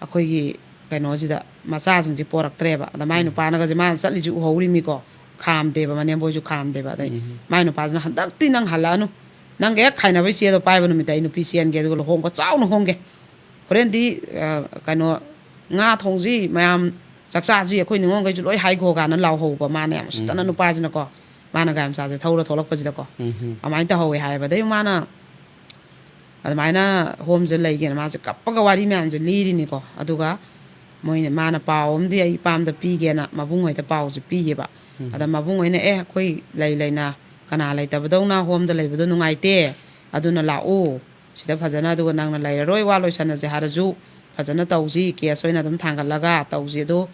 ꯑꯩꯈꯣꯏꯒꯤ ꯀꯩꯅꯣꯁꯤꯗ ꯃꯆꯥꯁꯤꯡꯁꯦ ꯄꯣꯔꯛꯇ꯭ꯔꯦꯕ꯫ ꯑꯗ ꯃꯥꯏ ꯎꯝ꯫ ꯅꯨꯄꯥꯅꯒꯁꯦ ꯃꯥꯅ ꯆꯠꯂꯤꯁꯤ ꯎꯍꯧꯔꯤꯃꯤꯀꯣ꯫ ꯈꯥꯝꯗꯦꯕ, ꯃꯅꯦꯝꯕꯣꯏꯁꯨ ꯈꯥꯝꯗꯦꯕ꯫ ꯑꯗꯩ ꯎꯝ꯫ ꯃꯥꯏ ꯅꯨꯄꯥꯁꯤꯅ, "ꯍꯟꯗꯛꯇꯤ ꯅꯪ ꯍꯜꯂꯛꯑꯅꯨ꯫ ꯅꯪꯒ ꯍꯦꯛ ꯈꯥꯏꯅꯕꯩ ꯆꯦꯗꯣ ꯄꯥꯏꯕ ꯅꯨꯃꯤꯠꯇ ꯑꯩ ꯅꯨꯄꯤ ꯆꯦꯟꯒꯦ, ꯑꯗꯨꯒ ꯂꯨꯍꯣꯡꯕ ꯆꯥꯎꯅ ꯍꯣꯡꯒꯦ꯫ ꯍꯣꯔꯦꯟꯗꯤ, ꯑ, ꯀꯩꯅꯣ, ꯉꯥ ꯊꯣꯡꯁꯤ, ꯃꯌꯥꯝ ꯆꯥꯛ ꯆꯥꯁꯤ, ꯑꯩꯈꯣꯏ ꯅꯤꯉꯣꯜꯈꯩꯁꯨ ꯂꯣꯏ ꯍꯥꯏꯈꯣ" ꯀꯥꯏꯅ ꯂꯥꯎꯍꯧꯕ꯫ ꯃꯥꯅ ꯌꯥꯝ ꯎꯁꯤꯠꯇꯅ ꯎꯝ꯫ ꯅꯨꯄꯥꯁꯤꯅꯀꯣ꯫ ꯃꯥꯅ ꯒꯥꯔꯤ ꯃꯆꯥꯁꯦ ꯊꯧꯔ ꯊꯣꯛꯂꯛꯄꯁꯤꯗꯀꯣ꯫ ꯎꯝ꯫ ꯑꯗꯨꯃꯥꯏꯅ ꯇꯧꯍꯧꯋꯦ ꯍꯥꯏꯌꯦꯕ꯫ ꯑꯗꯩ ꯃꯥꯅ ꯑꯗꯨꯃꯥꯏꯅ ꯍꯣꯝꯁꯦ ꯂꯩꯒꯦꯅ ꯃꯥꯁꯦ ꯀꯞꯄꯒ ꯋꯥꯔꯤ ꯃꯌꯥꯝꯁꯦ ꯂꯤꯔꯤꯅꯤꯀꯣ꯫ ꯑꯗꯨꯒ ꯃꯣꯏꯅ, ꯃꯥꯅ ꯄꯥꯎ ꯑꯃꯗꯤ ꯑꯩ ꯏꯄꯥꯝꯗ ꯄꯤꯒꯦꯅ ꯃꯕꯨꯡ ꯍꯣꯏꯗ ꯄꯥꯎꯁꯦ ꯄꯤꯒꯦꯕ꯫ ꯎꯝ꯫ ꯑꯗ ꯃꯕꯨꯡ ꯍꯣꯏꯅ, "ꯑꯦ, ꯑꯩꯈꯣꯏ ꯂꯩ ꯂꯩꯅ ꯀꯅꯥ ꯂꯩꯇꯕꯗꯧꯅ ꯍꯣꯝꯗ ꯂꯩꯕꯗꯣ ꯅꯨꯡꯉꯥꯏꯇꯦ, ꯑꯗꯨꯅ ꯂꯥꯛꯎ ꯁꯤꯗ ꯐꯖꯅ, ꯑꯗꯨꯒ ꯅꯪꯅ ꯂꯩꯔꯔꯣꯏ, ꯋꯥ ꯂꯣꯏꯁꯟꯅꯁꯦ ꯍꯥꯏꯔꯁꯨ ꯐꯖꯅ ꯇꯧꯁꯤ, ꯀꯦꯁ ꯑꯣꯏꯅ ꯑꯗꯨꯝ ꯊꯥꯡꯒꯠꯂꯒ ꯇꯧꯁꯤ꯫ ꯑꯗꯣ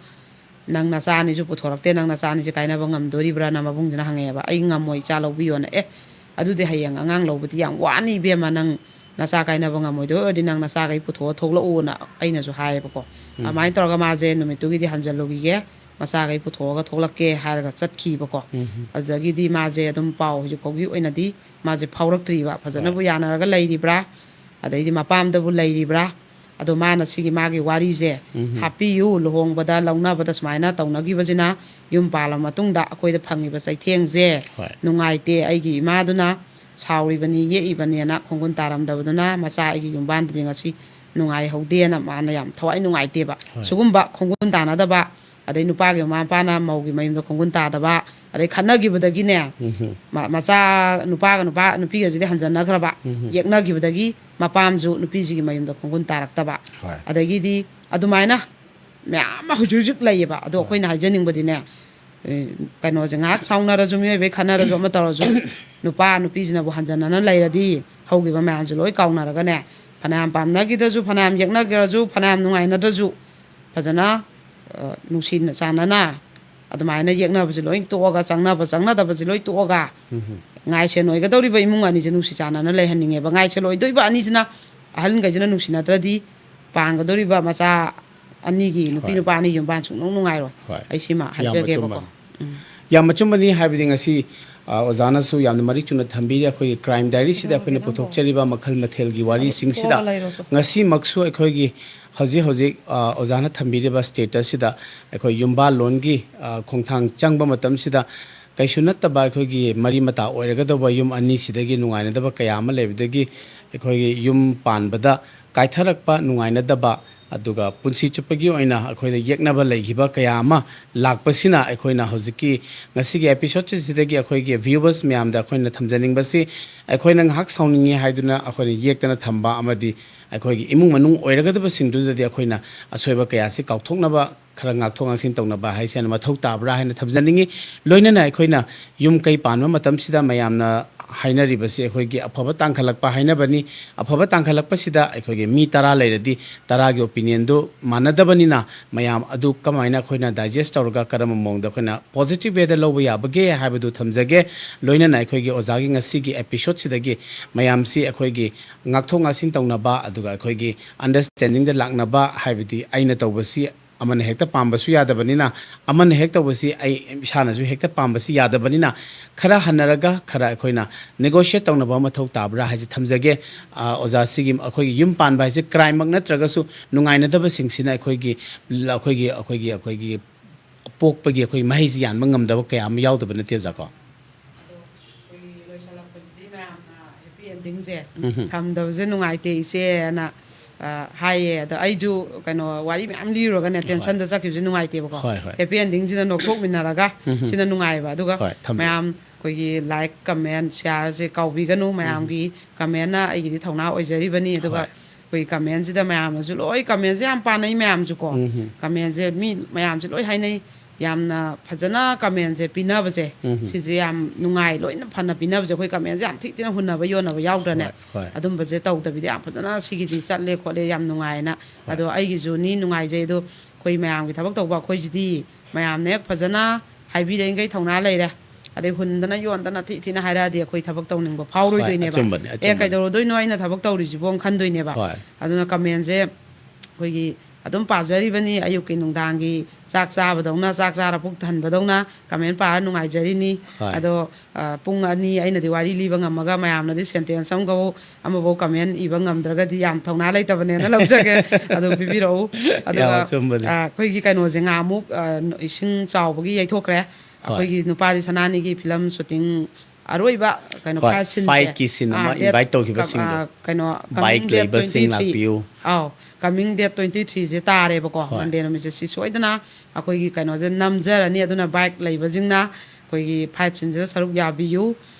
ꯅꯪ ꯅꯆꯥ ꯑꯅꯤꯁꯨ ꯄꯨꯊꯣꯔꯛꯇꯦ, ꯅꯪ ꯅꯆꯥ ꯑꯅꯤꯁꯦ ꯀꯥꯏꯅꯕ ꯉꯝꯗꯣꯔꯤꯕ꯭ꯔꯥꯅ?" ꯃꯕꯨꯡꯁꯤꯅ ꯍꯪꯉꯛꯑꯦꯕ꯫ "ꯑꯩ ꯉꯝꯃꯣꯏ, ꯏꯆꯥ ꯂꯧꯕꯤꯌꯣꯅ"꯫ "ꯑꯦ, ꯑꯗꯨꯗꯤ ꯍꯌꯦꯡ ꯑꯉꯥꯡ ꯂꯧꯕꯗꯤ ꯌꯥꯝ ꯋꯥꯅꯤ ꯏꯕꯦꯝꯃ, ꯅꯪ ꯅꯆꯥ ꯀꯥꯏꯅꯕ ꯉꯝꯃꯣꯏꯗꯣꯏ ꯑꯣꯏꯔꯗꯤ ꯅꯪ ꯅꯆꯥꯈꯩ ꯄꯨꯊꯣꯛꯑ ꯊꯣꯛꯂꯛꯎꯅ" ꯑꯩꯅꯁꯨ ꯍꯥꯏꯌꯦꯕꯀꯣ꯫ ꯎꯝ꯫ ꯑꯗꯨꯃꯥꯏꯅ ꯇꯧꯔꯒ ꯃꯥꯁꯦ ꯅꯨꯃꯤꯠꯇꯨꯒꯤꯗꯤ ꯍꯟꯖꯜꯂꯨꯈꯤꯒꯦ, ꯃꯆꯥꯈꯩ ꯄꯨꯊꯣꯛꯑꯒ ꯊꯣꯛꯂꯛꯀꯦ ꯍꯥꯏꯔꯒ ꯆꯠꯈꯤꯕꯀꯣ꯫ ꯎꯝ꯫ ꯑꯗꯨꯗꯒꯤꯗꯤ ꯃꯥꯁꯦ ꯑꯗꯨꯝ ꯄꯥꯎ ꯍꯧꯖꯤꯛ ꯐꯥꯎꯒꯤ ꯑꯣꯏꯅꯗꯤ ꯃꯥꯁꯦ ꯐꯥꯎꯔꯛꯇ꯭ꯔꯤꯕ, ꯐꯖꯅꯕꯨ ꯍꯣꯏ꯫ ꯌꯥꯅꯔꯒ ꯂꯩꯔꯤꯕ꯭ꯔꯥ, ꯑꯗꯩꯗꯤ ꯃꯄꯥꯝꯗꯕꯨ ꯂꯩꯔꯤꯕ꯭ꯔꯥ, ꯑꯗꯣ ꯃꯥꯅ ꯁꯤꯒꯤ ꯃꯥꯒꯤ ꯋꯥꯔꯤꯁꯦ ꯎꯝ꯫ ꯍꯥꯞꯄꯤꯌꯨ, ꯂꯨꯍꯣꯡꯕꯗ ꯂꯧꯅꯕꯗ ꯁꯨꯃꯥꯏꯅ ꯇꯧꯅꯈꯤꯕꯁꯤꯅ ꯌꯨꯝ ꯄꯥꯜꯂ ꯃꯇꯨꯡꯗ ꯑꯩꯈꯣꯏꯗ ꯐꯪꯉꯤꯕ ꯆꯩꯊꯦꯡꯁꯦ ꯍꯣꯏ꯫ ꯅꯨꯡꯉꯥꯏꯇꯦ, ꯑꯩꯒꯤ ꯏꯃꯥꯗꯨꯅ ꯁꯥꯎꯔꯤꯕꯅꯤ, ꯌꯦꯛꯏꯕꯅꯦꯅ ꯈꯣꯡꯒꯨꯟ ꯇꯥꯔꯝꯗꯕꯗꯨꯅ ꯃꯆꯥ ꯑꯩꯒꯤ ꯌꯨꯝꯕꯥꯟꯗꯗꯤ ꯉꯁꯤ ꯅꯨꯡꯉꯥꯏꯍꯧꯗꯦꯅ ꯃꯥꯅ ꯌꯥꯝ ꯊꯋꯥꯏ ꯅꯨꯡꯉꯥꯏꯇꯦꯕ꯫ ꯍꯣꯏ꯫ ꯁꯤꯒꯨꯝꯕ ꯈꯣꯡꯒꯨꯟ ꯇꯥꯅꯗꯕ, ꯑꯗꯩ ꯅꯨꯄꯥꯒꯤ ꯃꯃꯥ ꯃꯄꯥꯅ ꯃꯧꯒꯤ ꯃꯌꯨꯝꯗ ꯈꯣꯡꯒꯨꯟ ꯇꯥꯗꯕ, ꯑꯗꯩ ꯈꯠꯅꯈꯤꯕꯗꯒꯤꯅꯦ, ꯎꯝ꯫ ꯃ-, ꯃꯆꯥ, ꯅꯨꯄꯥꯒ ꯅꯨꯄꯥ, ꯅꯨꯄꯤꯒꯁꯤꯗꯤ ꯍꯟꯖꯟꯅꯈ꯭ꯔꯕ, ꯎꯝ꯫ ꯌꯦꯛꯅꯈꯤꯕꯗꯒꯤ ꯃꯄꯥꯝꯁꯨ ꯅꯨꯄꯤꯁꯤꯒꯤ ꯃꯌꯨꯝꯗ ꯈꯣꯡꯒꯨꯟ ꯇꯥꯔꯛꯇꯕ꯫ ꯍꯣꯏ꯫ ꯑꯗꯒꯤꯗꯤ ꯑꯗꯨꯃꯥꯏꯅ ꯃꯌꯥꯝ ꯑꯃ ꯍꯧꯖꯤꯛ ꯍꯧꯖꯤꯛ ꯂꯩꯌꯦꯕ꯫ ꯑꯗꯣ ꯍꯣꯏ꯫ ꯑꯩꯈꯣꯏꯅ ꯍꯥꯏꯖꯅꯤꯡꯕꯗꯤꯅꯦ, ꯀꯩꯅꯣꯁꯦ ꯉꯥꯏꯍꯥꯛ ꯁꯥꯎꯅꯔꯁꯨ, ꯃꯤꯑꯣꯏꯕꯩ ꯈꯠꯅꯔꯁꯨ, ꯑꯃ ꯇꯧꯔꯁꯨ, ꯅꯨꯄꯥ ꯅꯨꯄꯤꯁꯤꯅꯕꯨ ꯍꯟꯖꯟꯅꯅ ꯂꯩꯔꯗꯤ, ꯍꯧꯈꯤꯕ ꯃꯌꯥꯝꯁꯦ ꯂꯣꯏ ꯀꯥꯎꯅꯔꯒꯅꯦ, ꯐꯅꯌꯥꯝ ꯄꯥꯝꯅꯈꯤꯗ꯭ꯔꯁꯨ, ꯐꯅꯌꯥꯝ ꯌꯦꯛꯅꯈ꯭ꯔꯁꯨ, ꯐꯅꯌꯥꯝ ꯅꯨꯡꯉꯥꯏꯅꯗ꯭ꯔꯁꯨ, ꯐꯖꯅ, ꯑ, ꯅꯨꯡꯁꯤꯅ ꯆꯥꯟꯅꯅ ꯑꯗꯨꯃꯥꯏꯅ ꯌꯦꯛꯅꯕꯁꯦ ꯂꯣꯏ ꯇꯣꯛꯑꯒ, ꯆꯪꯅꯕ ꯆꯪꯅꯗꯕꯁꯦ ꯂꯣꯏ ꯇꯣꯛꯑꯒ, ꯎꯝ꯫ ꯉꯥꯏꯁꯦꯟ ꯑꯣꯏꯒꯗꯧꯔꯤꯕ ꯏꯃꯨꯡ ꯑꯅꯤꯁꯦ ꯅꯨꯡꯁꯤ ꯆꯥꯟꯅꯅ ꯂꯩꯍꯟꯅꯤꯡꯉꯦꯕ꯫ ꯉꯥꯏꯁꯦꯟ ꯑꯣꯏꯗꯣꯏꯕ ꯑꯅꯤꯁꯤꯅ, ꯑꯍꯜꯈꯩꯁꯤꯅ ꯅꯨꯡꯁꯤꯅꯗ꯭ꯔꯗꯤ, ꯄꯥꯡꯒꯗꯧꯔꯤꯕ ꯃꯆꯥ ꯑꯅꯤꯒꯤ, ꯅꯨꯄꯤ ꯍꯣꯏ꯫ ꯅꯨꯄꯥ ꯑꯅꯤ ꯌꯨꯝꯕꯥꯟ ꯁꯨꯡꯅꯨꯡ ꯅꯨꯡꯉꯥꯏꯔꯣꯏ꯫ ꯍꯣꯏ꯫ ꯑꯩ ꯁꯤꯃ ꯌꯥꯝ ꯍꯥꯏꯖꯒꯦꯕꯀꯣ꯫ ꯑꯆꯨꯝꯕꯅꯤ꯫ ꯎꯝ꯫ ꯌꯥꯝ ꯑꯆꯨꯝꯕꯅꯤ꯫ ꯍꯥꯏꯕꯗꯤ ꯉꯁꯤ, ꯑ, ꯑꯣꯖꯥꯅ ꯁꯨ ꯌꯥꯝꯅ ꯃꯔꯤꯛ ꯆꯨꯝꯅ ꯊꯝꯕꯤꯔꯤ꯫ ꯑꯩꯈꯣꯏꯒꯤ ꯀ꯭ꯔꯥꯏꯝ ꯗꯥꯏꯔꯤꯁꯤꯗ ꯑꯩꯈꯣꯏꯅ ꯀꯩꯅꯣꯒꯤꯅꯣ? ꯄꯨꯊꯣꯛꯆꯔꯤꯕ ꯃꯈꯜ ꯃꯊꯦꯜꯒꯤ ꯋꯥꯔꯤꯁꯤꯡꯁꯤꯗ ꯇꯣꯛꯑꯒ ꯂꯩꯔꯣ꯫ ꯉꯁꯤꯃꯛꯁꯨ ꯑꯩꯈꯣꯏꯒꯤ ꯍꯧꯖꯤꯛ ꯍꯧꯖꯤꯛ, ꯑ, ꯑꯣꯖꯥꯅ ꯊꯝꯕꯤꯔꯤꯕ ꯁ꯭ꯇꯦꯇꯁꯁꯤꯗ ꯑꯩꯈꯣꯏ ꯌꯨꯝꯕꯥꯜꯂꯣꯟꯒꯤ, ꯑ, ꯈꯣꯡꯊꯥꯡ ꯆꯪꯕ ꯃꯇꯝꯁꯤꯗ ꯀꯩꯁꯨ ꯅꯠꯇꯕ ꯑꯩꯈꯣꯏꯒꯤ ꯃꯔꯤ ꯃꯇꯥ ꯑꯣꯏꯔꯒꯗꯧꯕ ꯌꯨꯝ ꯑꯅꯤꯁꯤꯗꯒꯤ ꯅꯨꯡꯉꯥꯏꯅꯗꯕ ꯀꯌꯥ ꯑꯃ ꯂꯩꯕꯗꯒꯤ ꯑꯩꯈꯣꯏꯒꯤ ꯌꯨꯝ ꯄꯥꯟꯕꯗ ꯀꯥꯏꯊꯔꯛꯄ, ꯅꯨꯡꯉꯥꯏꯅꯗꯕ, ꯑꯗꯨꯒ ꯄꯨꯟꯁꯤ ꯆꯨꯞꯄꯒꯤ ꯑꯣꯏꯅ ꯑꯩꯈꯣꯏꯗ ꯌꯦꯛꯅꯕ ꯂꯩꯈꯤꯕ ꯀꯌꯥ ꯑꯃ ꯂꯥꯛꯄꯁꯤꯅ ꯑꯩꯈꯣꯏꯅ ꯍꯧꯖꯤꯛꯀꯤ ꯉꯁꯤꯒꯤ ꯑꯦꯄꯤꯁꯣꯗꯁꯤꯗꯒꯤ ꯑꯩꯈꯣꯏꯒꯤ ꯚ꯭ꯌꯨꯋꯔꯁ ꯃꯌꯥꯝꯗ ꯑꯩꯈꯣꯏꯅ ꯊꯝꯖꯅꯤꯡꯕꯁꯤ, ꯑꯩꯈꯣꯏꯅ ꯉꯥꯏꯍꯥꯛ ꯁꯥꯎꯅꯤꯡꯉꯤ ꯍꯥꯏꯗꯨꯅ ꯑꯩꯈꯣꯏꯅ ꯌꯦꯛꯇꯅ ꯊꯝꯕ ꯑꯃꯗꯤ ꯑꯩꯈꯣꯏꯒꯤ ꯏꯃꯨꯡ ꯃꯅꯨꯡ ꯑꯣꯏꯔꯒꯗꯕꯁꯤꯡꯗꯨꯗꯗꯤ ꯑꯩꯈꯣꯏꯅ ꯑꯁꯣꯏꯕ ꯀꯌꯥꯁꯤ ꯀꯥꯎꯊꯣꯛꯅꯕ, ꯈꯔ ꯉꯥꯛꯊꯣꯛ ꯉꯥꯛꯁꯤꯟ ꯇꯧꯅꯕ ꯍꯥꯏꯁꯦ ꯃꯊꯧ ꯇꯥꯕ꯭ꯔꯥ ꯍꯥꯏꯅ ꯊꯝꯖꯅꯤꯡꯉꯤ꯫ ꯂꯣꯏꯅꯅ ꯑꯩꯈꯣꯏꯅ ꯌꯨꯝ ꯀꯩ ꯄꯥꯟꯕ ꯃꯇꯝꯁꯤꯗ ꯃꯌꯥꯝꯅ ꯍꯥꯏꯅꯔꯤꯕꯁꯤ ꯑꯩꯈꯣꯏꯒꯤ ꯑꯐꯕ ꯇꯥꯡꯈꯠꯂꯛꯄ ꯍꯥꯏꯅꯕꯅꯤ꯫ ꯑꯐꯕ ꯇꯥꯡꯈꯠꯂꯛꯄꯁꯤꯗ ꯑꯩꯈꯣꯏꯒꯤ ꯃꯤ ꯇꯔꯥ ꯂꯩꯔꯗꯤ ꯇꯔꯥꯒꯤ ꯑꯣꯄꯤꯅꯤꯌꯟꯗꯨ ꯃꯥꯟꯅꯗꯕꯅꯤꯅ, ꯃꯌꯥꯝ ꯑꯗꯨ ꯀꯃꯥꯏꯅ ꯑꯩꯈꯣꯏꯅ ꯗꯥꯏꯖꯦꯁ ꯇꯧꯔꯒ, ꯀꯔꯝꯕ ꯃꯑꯣꯡꯗ ꯑꯩꯈꯣꯏꯅ ꯄꯣꯖꯤꯇꯤꯚ ꯋꯦꯗ ꯂꯧꯕ ꯌꯥꯕꯒꯦ ꯍꯥꯏꯕꯗꯨ ꯊꯝꯖꯒꯦ꯫ ꯂꯣꯏꯅꯅ ꯑꯩꯈꯣꯏꯒꯤ ꯑꯣꯖꯥꯒꯤ ꯉꯁꯤꯒꯤ ꯑꯦꯄꯤꯁꯣꯗꯁꯤꯗꯒꯤ ꯃꯌꯥꯝꯁꯤ ꯑꯩꯈꯣꯏꯒꯤ ꯉꯥꯛꯊꯣꯛ ꯉꯥꯛꯁꯤꯟ ꯇꯧꯅꯕ, ꯑꯗꯨꯒ ꯑꯩꯈꯣꯏꯒꯤ ꯑꯟꯗꯔꯁ꯭ꯇꯦꯟꯗꯤꯡꯗ ꯂꯥꯛꯅꯕ, ꯍꯥꯏꯕꯗꯤ ꯑꯩꯅ ꯇꯧꯕꯁꯤ ꯑꯃꯅ ꯍꯦꯛꯇ ꯄꯥꯝꯕꯁꯨ ꯌꯥꯗꯕꯅꯤꯅ, ꯑꯃꯅ ꯍꯦꯛ ꯇꯧꯕꯁꯤ ꯑꯩ ꯏꯁꯥꯅꯁꯨ ꯍꯦꯛꯇ ꯄꯥꯝꯕꯁꯤ ꯌꯥꯗꯕꯅꯤꯅ, ꯈꯔ ꯍꯟꯅꯔꯒ ꯈꯔ ꯑꯩꯈꯣꯏꯅ ꯅꯦꯒꯣꯁꯤꯌꯦꯠ ꯇꯧꯅꯕ ꯃꯊꯧ ꯇꯥꯕ꯭ꯔꯥ ꯍꯥꯏꯁꯦ ꯊꯝꯖꯒꯦ꯫ ꯑ, ꯑꯣꯖꯥ, ꯁꯤꯒꯤ ꯑꯩꯈꯣꯏꯒꯤ ꯌꯨꯝ ꯄꯥꯟꯕ ꯍꯥꯏꯁꯦ ꯀ꯭ꯔꯥꯏꯝꯃꯛ ꯅꯠꯇ꯭ꯔꯒꯁꯨ ꯅꯨꯡꯉꯥꯏꯅꯗꯕꯁꯤꯡꯁꯤꯅ ꯑꯩꯈꯣꯏꯒꯤ, ꯑꯩꯈꯣꯏꯒꯤ, ꯑꯩꯈꯣꯏꯒꯤ, ꯑꯩꯈꯣꯏꯒꯤ ꯄꯣꯛꯄꯒꯤ ꯑꯩꯈꯣꯏ ꯃꯍꯩꯁꯤ ꯌꯥꯟꯕ ꯉꯝꯗꯕ ꯀꯌꯥ ꯑꯃ ꯌꯥꯎꯗꯕ ꯅꯠꯇꯦ, ꯑꯣꯖꯥ ꯀꯣ? ꯑꯗꯣ ꯑꯩꯈꯣꯏꯒꯤ ꯂꯣꯏꯁꯤꯜꯂꯛꯄꯁꯤꯗꯤ ꯃꯌꯥꯝꯅ ꯍꯦꯄꯤ ꯑꯦꯟꯗꯤꯡꯁꯦ ꯎꯝꯍꯨꯝ꯫ ꯊꯝꯗꯕꯁꯦ ꯅꯨꯡꯉꯥꯏꯇꯦ ꯏꯆꯦꯅ, ꯑ, ꯍꯥꯏꯌꯦ꯫ ꯑꯗꯣ ꯑꯩꯁꯨ ꯀꯩꯅꯣ ꯋꯥꯔꯤ ꯃꯌꯥꯝ ꯂꯤꯔꯨꯔꯒꯅꯦ, ꯍꯣꯏ꯫ ꯇꯦꯟꯁꯟꯗ ꯆꯠꯈꯤꯕꯁꯦ ꯅꯨꯡꯉꯥꯏꯇꯦꯕꯀꯣ꯫ ꯍꯣꯏ, ꯍꯣꯏ꯫ ꯍꯦꯄꯤ ꯑꯦꯟꯗꯤꯡꯁꯤꯗ ꯅꯣꯛꯊꯣꯛꯃꯤꯟꯅꯔꯒ ꯎꯝꯍꯨꯝ꯫ ꯁꯤꯅ ꯅꯨꯡꯉꯥꯏꯌꯦꯕ꯫ ꯑꯗꯨꯒ ꯍꯣꯏ, ꯊꯝꯕꯤꯌꯨ꯫ ꯃꯌꯥꯝ ꯑꯩꯈꯣꯏꯒꯤ ꯂꯥꯏꯛ, ꯀꯃꯦꯟ, ꯁꯤꯌꯥꯔꯁꯦ ꯀꯥꯎꯕꯤꯒꯅꯨ꯫ ꯎꯝꯍꯨꯝ꯫ ꯃꯌꯥꯝꯒꯤ ꯀꯃꯦꯟꯅ ꯑꯩꯒꯤꯗꯤ ꯊꯧꯅꯥ ꯑꯣꯏꯖꯔꯤꯕꯅꯤ꯫ ꯑꯗꯨꯒ ꯍꯣꯏ꯫ ꯑꯩꯈꯣꯏꯒꯤ ꯀꯃꯦꯟꯁꯤꯗ ꯃꯌꯥꯝꯅꯁꯨ ꯂꯣꯏ, ꯀꯃꯦꯟꯁꯦ ꯌꯥꯝ ꯄꯥꯅꯩ ꯃꯌꯥꯝꯁꯨꯀꯣ꯫ ꯎꯝꯍꯨꯝ꯫ ꯀꯃꯦꯟꯁꯦ ꯃꯤ ꯃꯌꯥꯝꯁꯦ ꯂꯣꯏ ꯍꯥꯏꯅꯩ꯫ ꯌꯥꯝꯅ ꯐꯖꯅ ꯀꯃꯦꯟꯁꯦ ꯄꯤꯅꯕꯁꯦ, ꯎꯝ꯫ ꯁꯤꯁꯦ ꯌꯥꯝ ꯅꯨꯡꯉꯥꯏ꯫ ꯂꯣꯏꯅ ꯐꯅ ꯄꯤꯅꯕꯁꯦ, ꯑꯩꯈꯣꯏ ꯀꯃꯦꯟꯁꯦ ꯌꯥꯝ ꯊꯤ ꯊꯤꯅ ꯍꯨꯟꯅꯕ ꯌꯣꯟꯅꯕ ꯌꯥꯎꯗ꯭ꯔꯅꯦ? ꯍꯣꯏ, ꯍꯣꯏ꯫ ꯑꯗꯨꯝꯕꯁꯦ ꯇꯧꯗꯕꯤꯗ ꯌꯥꯝ ꯐꯖꯅ ꯁꯤꯒꯤꯗꯤ ꯆꯠꯂꯦ ꯈꯣꯠꯂꯦ, ꯌꯥꯝ ꯅꯨꯡꯉꯥꯏꯅ꯫ ꯍꯣꯏ꯫ ꯑꯗꯣ ꯑꯩꯒꯤꯁꯨꯅꯤ ꯅꯨꯡꯉꯥꯏꯖꯩ꯫ ꯑꯗꯣ ꯑꯩꯈꯣꯏ ꯃꯌꯥꯝꯒꯤ ꯊꯕꯛ ꯇꯧꯕ ꯑꯩꯈꯣꯏꯁꯤꯗꯤ ꯃꯌꯥꯝꯅ ꯍꯦꯛ ꯐꯖꯅ ꯍꯥꯏꯕꯤꯔꯛꯏꯈꯩ ꯊꯧꯅꯥ ꯂꯩꯔꯦ꯫ ꯑꯗꯩ ꯍꯨꯟꯗꯅ ꯌꯣꯟꯗꯅ ꯊꯤ ꯊꯤꯅ ꯍꯥꯏꯔꯛꯑꯗꯤ ꯑꯩꯈꯣꯏ ꯊꯕꯛ ꯇꯧꯅꯤꯡꯕ ꯐꯥꯎꯔꯣꯏꯗꯣꯏꯅꯦꯕ꯫ ꯑꯆꯨꯝꯕꯅꯤ, "ꯑꯦ, ꯑꯆꯨꯝꯕꯅꯤ꯫ ꯀꯩꯗꯧꯔꯗꯣꯏꯅꯣ ꯑꯩꯅ ꯊꯕꯛ ꯇꯧꯔꯤꯁꯤꯕꯣ?" ꯈꯟꯗꯣꯏꯅꯦꯕ꯫ ꯍꯣꯏ꯫ ꯑꯗꯨꯅ ꯀꯃꯦꯟꯁꯦ ꯑꯩꯈꯣꯏꯒꯤ ꯑꯗꯨꯝ ꯄꯥꯖꯔꯤꯕꯅꯤ꯫ ꯑꯌꯨꯛꯀꯤ ꯅꯨꯡꯗꯥꯡꯒꯤ ꯆꯥꯛ ꯆꯥꯕꯗꯧꯅ, ꯆꯥꯛ ꯆꯥꯔ ꯄꯨꯛ ꯊꯟꯕꯗꯧꯅ ꯀꯃꯦꯟ ꯄꯥꯔ ꯅꯨꯡꯉꯥꯏꯖꯔꯤꯅꯤ꯫ ꯍꯣꯏ꯫ ꯑꯗꯣ, ꯑ, ꯄꯨꯡ ꯑꯅꯤ ꯑꯩꯅꯗꯤ ꯋꯥꯔꯤ ꯂꯤꯕ ꯉꯝꯃꯒ ꯃꯌꯥꯝꯅꯗꯤ ꯁꯦꯟꯇꯦꯟꯁ ꯑꯃꯒꯕꯨ ꯑꯃꯐꯥꯎ ꯀꯃꯦꯟ ꯏꯕ ꯉꯝꯗ꯭ꯔꯒꯗꯤ ꯌꯥꯝ ꯊꯧꯅꯥ ꯂꯩꯇꯕꯅꯦꯅ ꯂꯧꯖꯒꯦ꯫ ꯑꯗꯨ ꯄꯤꯕꯤꯔꯛꯎ꯫ ꯑꯗꯨꯒ, ꯌꯥꯝ ꯑꯆꯨꯝꯕꯅꯤ꯫ ꯑ, ꯑꯩꯈꯣꯏꯒꯤ ꯀꯩꯅꯣꯁꯦ ꯉꯥꯃꯨꯛ, ꯑ, ꯏꯁꯤꯡ ꯆꯥꯎꯕꯒꯤ ꯌꯩꯊꯣꯛꯈ꯭ꯔꯦ꯫ ꯍꯣꯏ꯫ ꯑꯩꯈꯣꯏꯒꯤ ꯅꯨꯄꯥꯗꯤ ꯁꯅꯥꯅꯤꯒꯤ ꯐꯤꯂꯝ ꯁꯨꯇꯤꯡ ꯑꯔꯣꯏꯕ ꯀꯩꯅꯣ ꯍꯣꯏ, fight scene ꯁꯦ꯫ Fight ꯀꯤ scene ꯑꯥ, ꯑꯃ date invite ꯀ-, ꯇꯧꯈꯤꯕꯁꯤꯡꯗꯣ꯫ ꯑꯥ, ꯀꯩꯅꯣ, coming Bike date ꯂꯩꯕꯁꯤꯡ twenty three꯫ ꯂꯥꯛꯄꯤꯌꯨ꯫ ꯑꯥꯎ, coming date twenty three ꯁꯦ ꯇꯥꯔꯦꯕꯀꯣ, ꯍꯣꯏ꯫ Monday ꯅꯨꯃꯤꯠꯁꯦ꯫ ꯁꯤ ꯁꯣꯏꯗꯅ ꯑꯩꯈꯣꯏꯒꯤ ꯀꯩꯅꯣꯁꯦ ꯅꯝꯖꯔꯅꯤ꯫ ꯑꯗꯨꯅ bike ꯂꯩꯕꯁꯤꯡꯅ ꯑꯩꯈꯣꯏꯒꯤ fight scene ꯁꯤꯗ ꯁꯔꯨꯛ ꯌꯥꯕꯤꯌꯨ꯫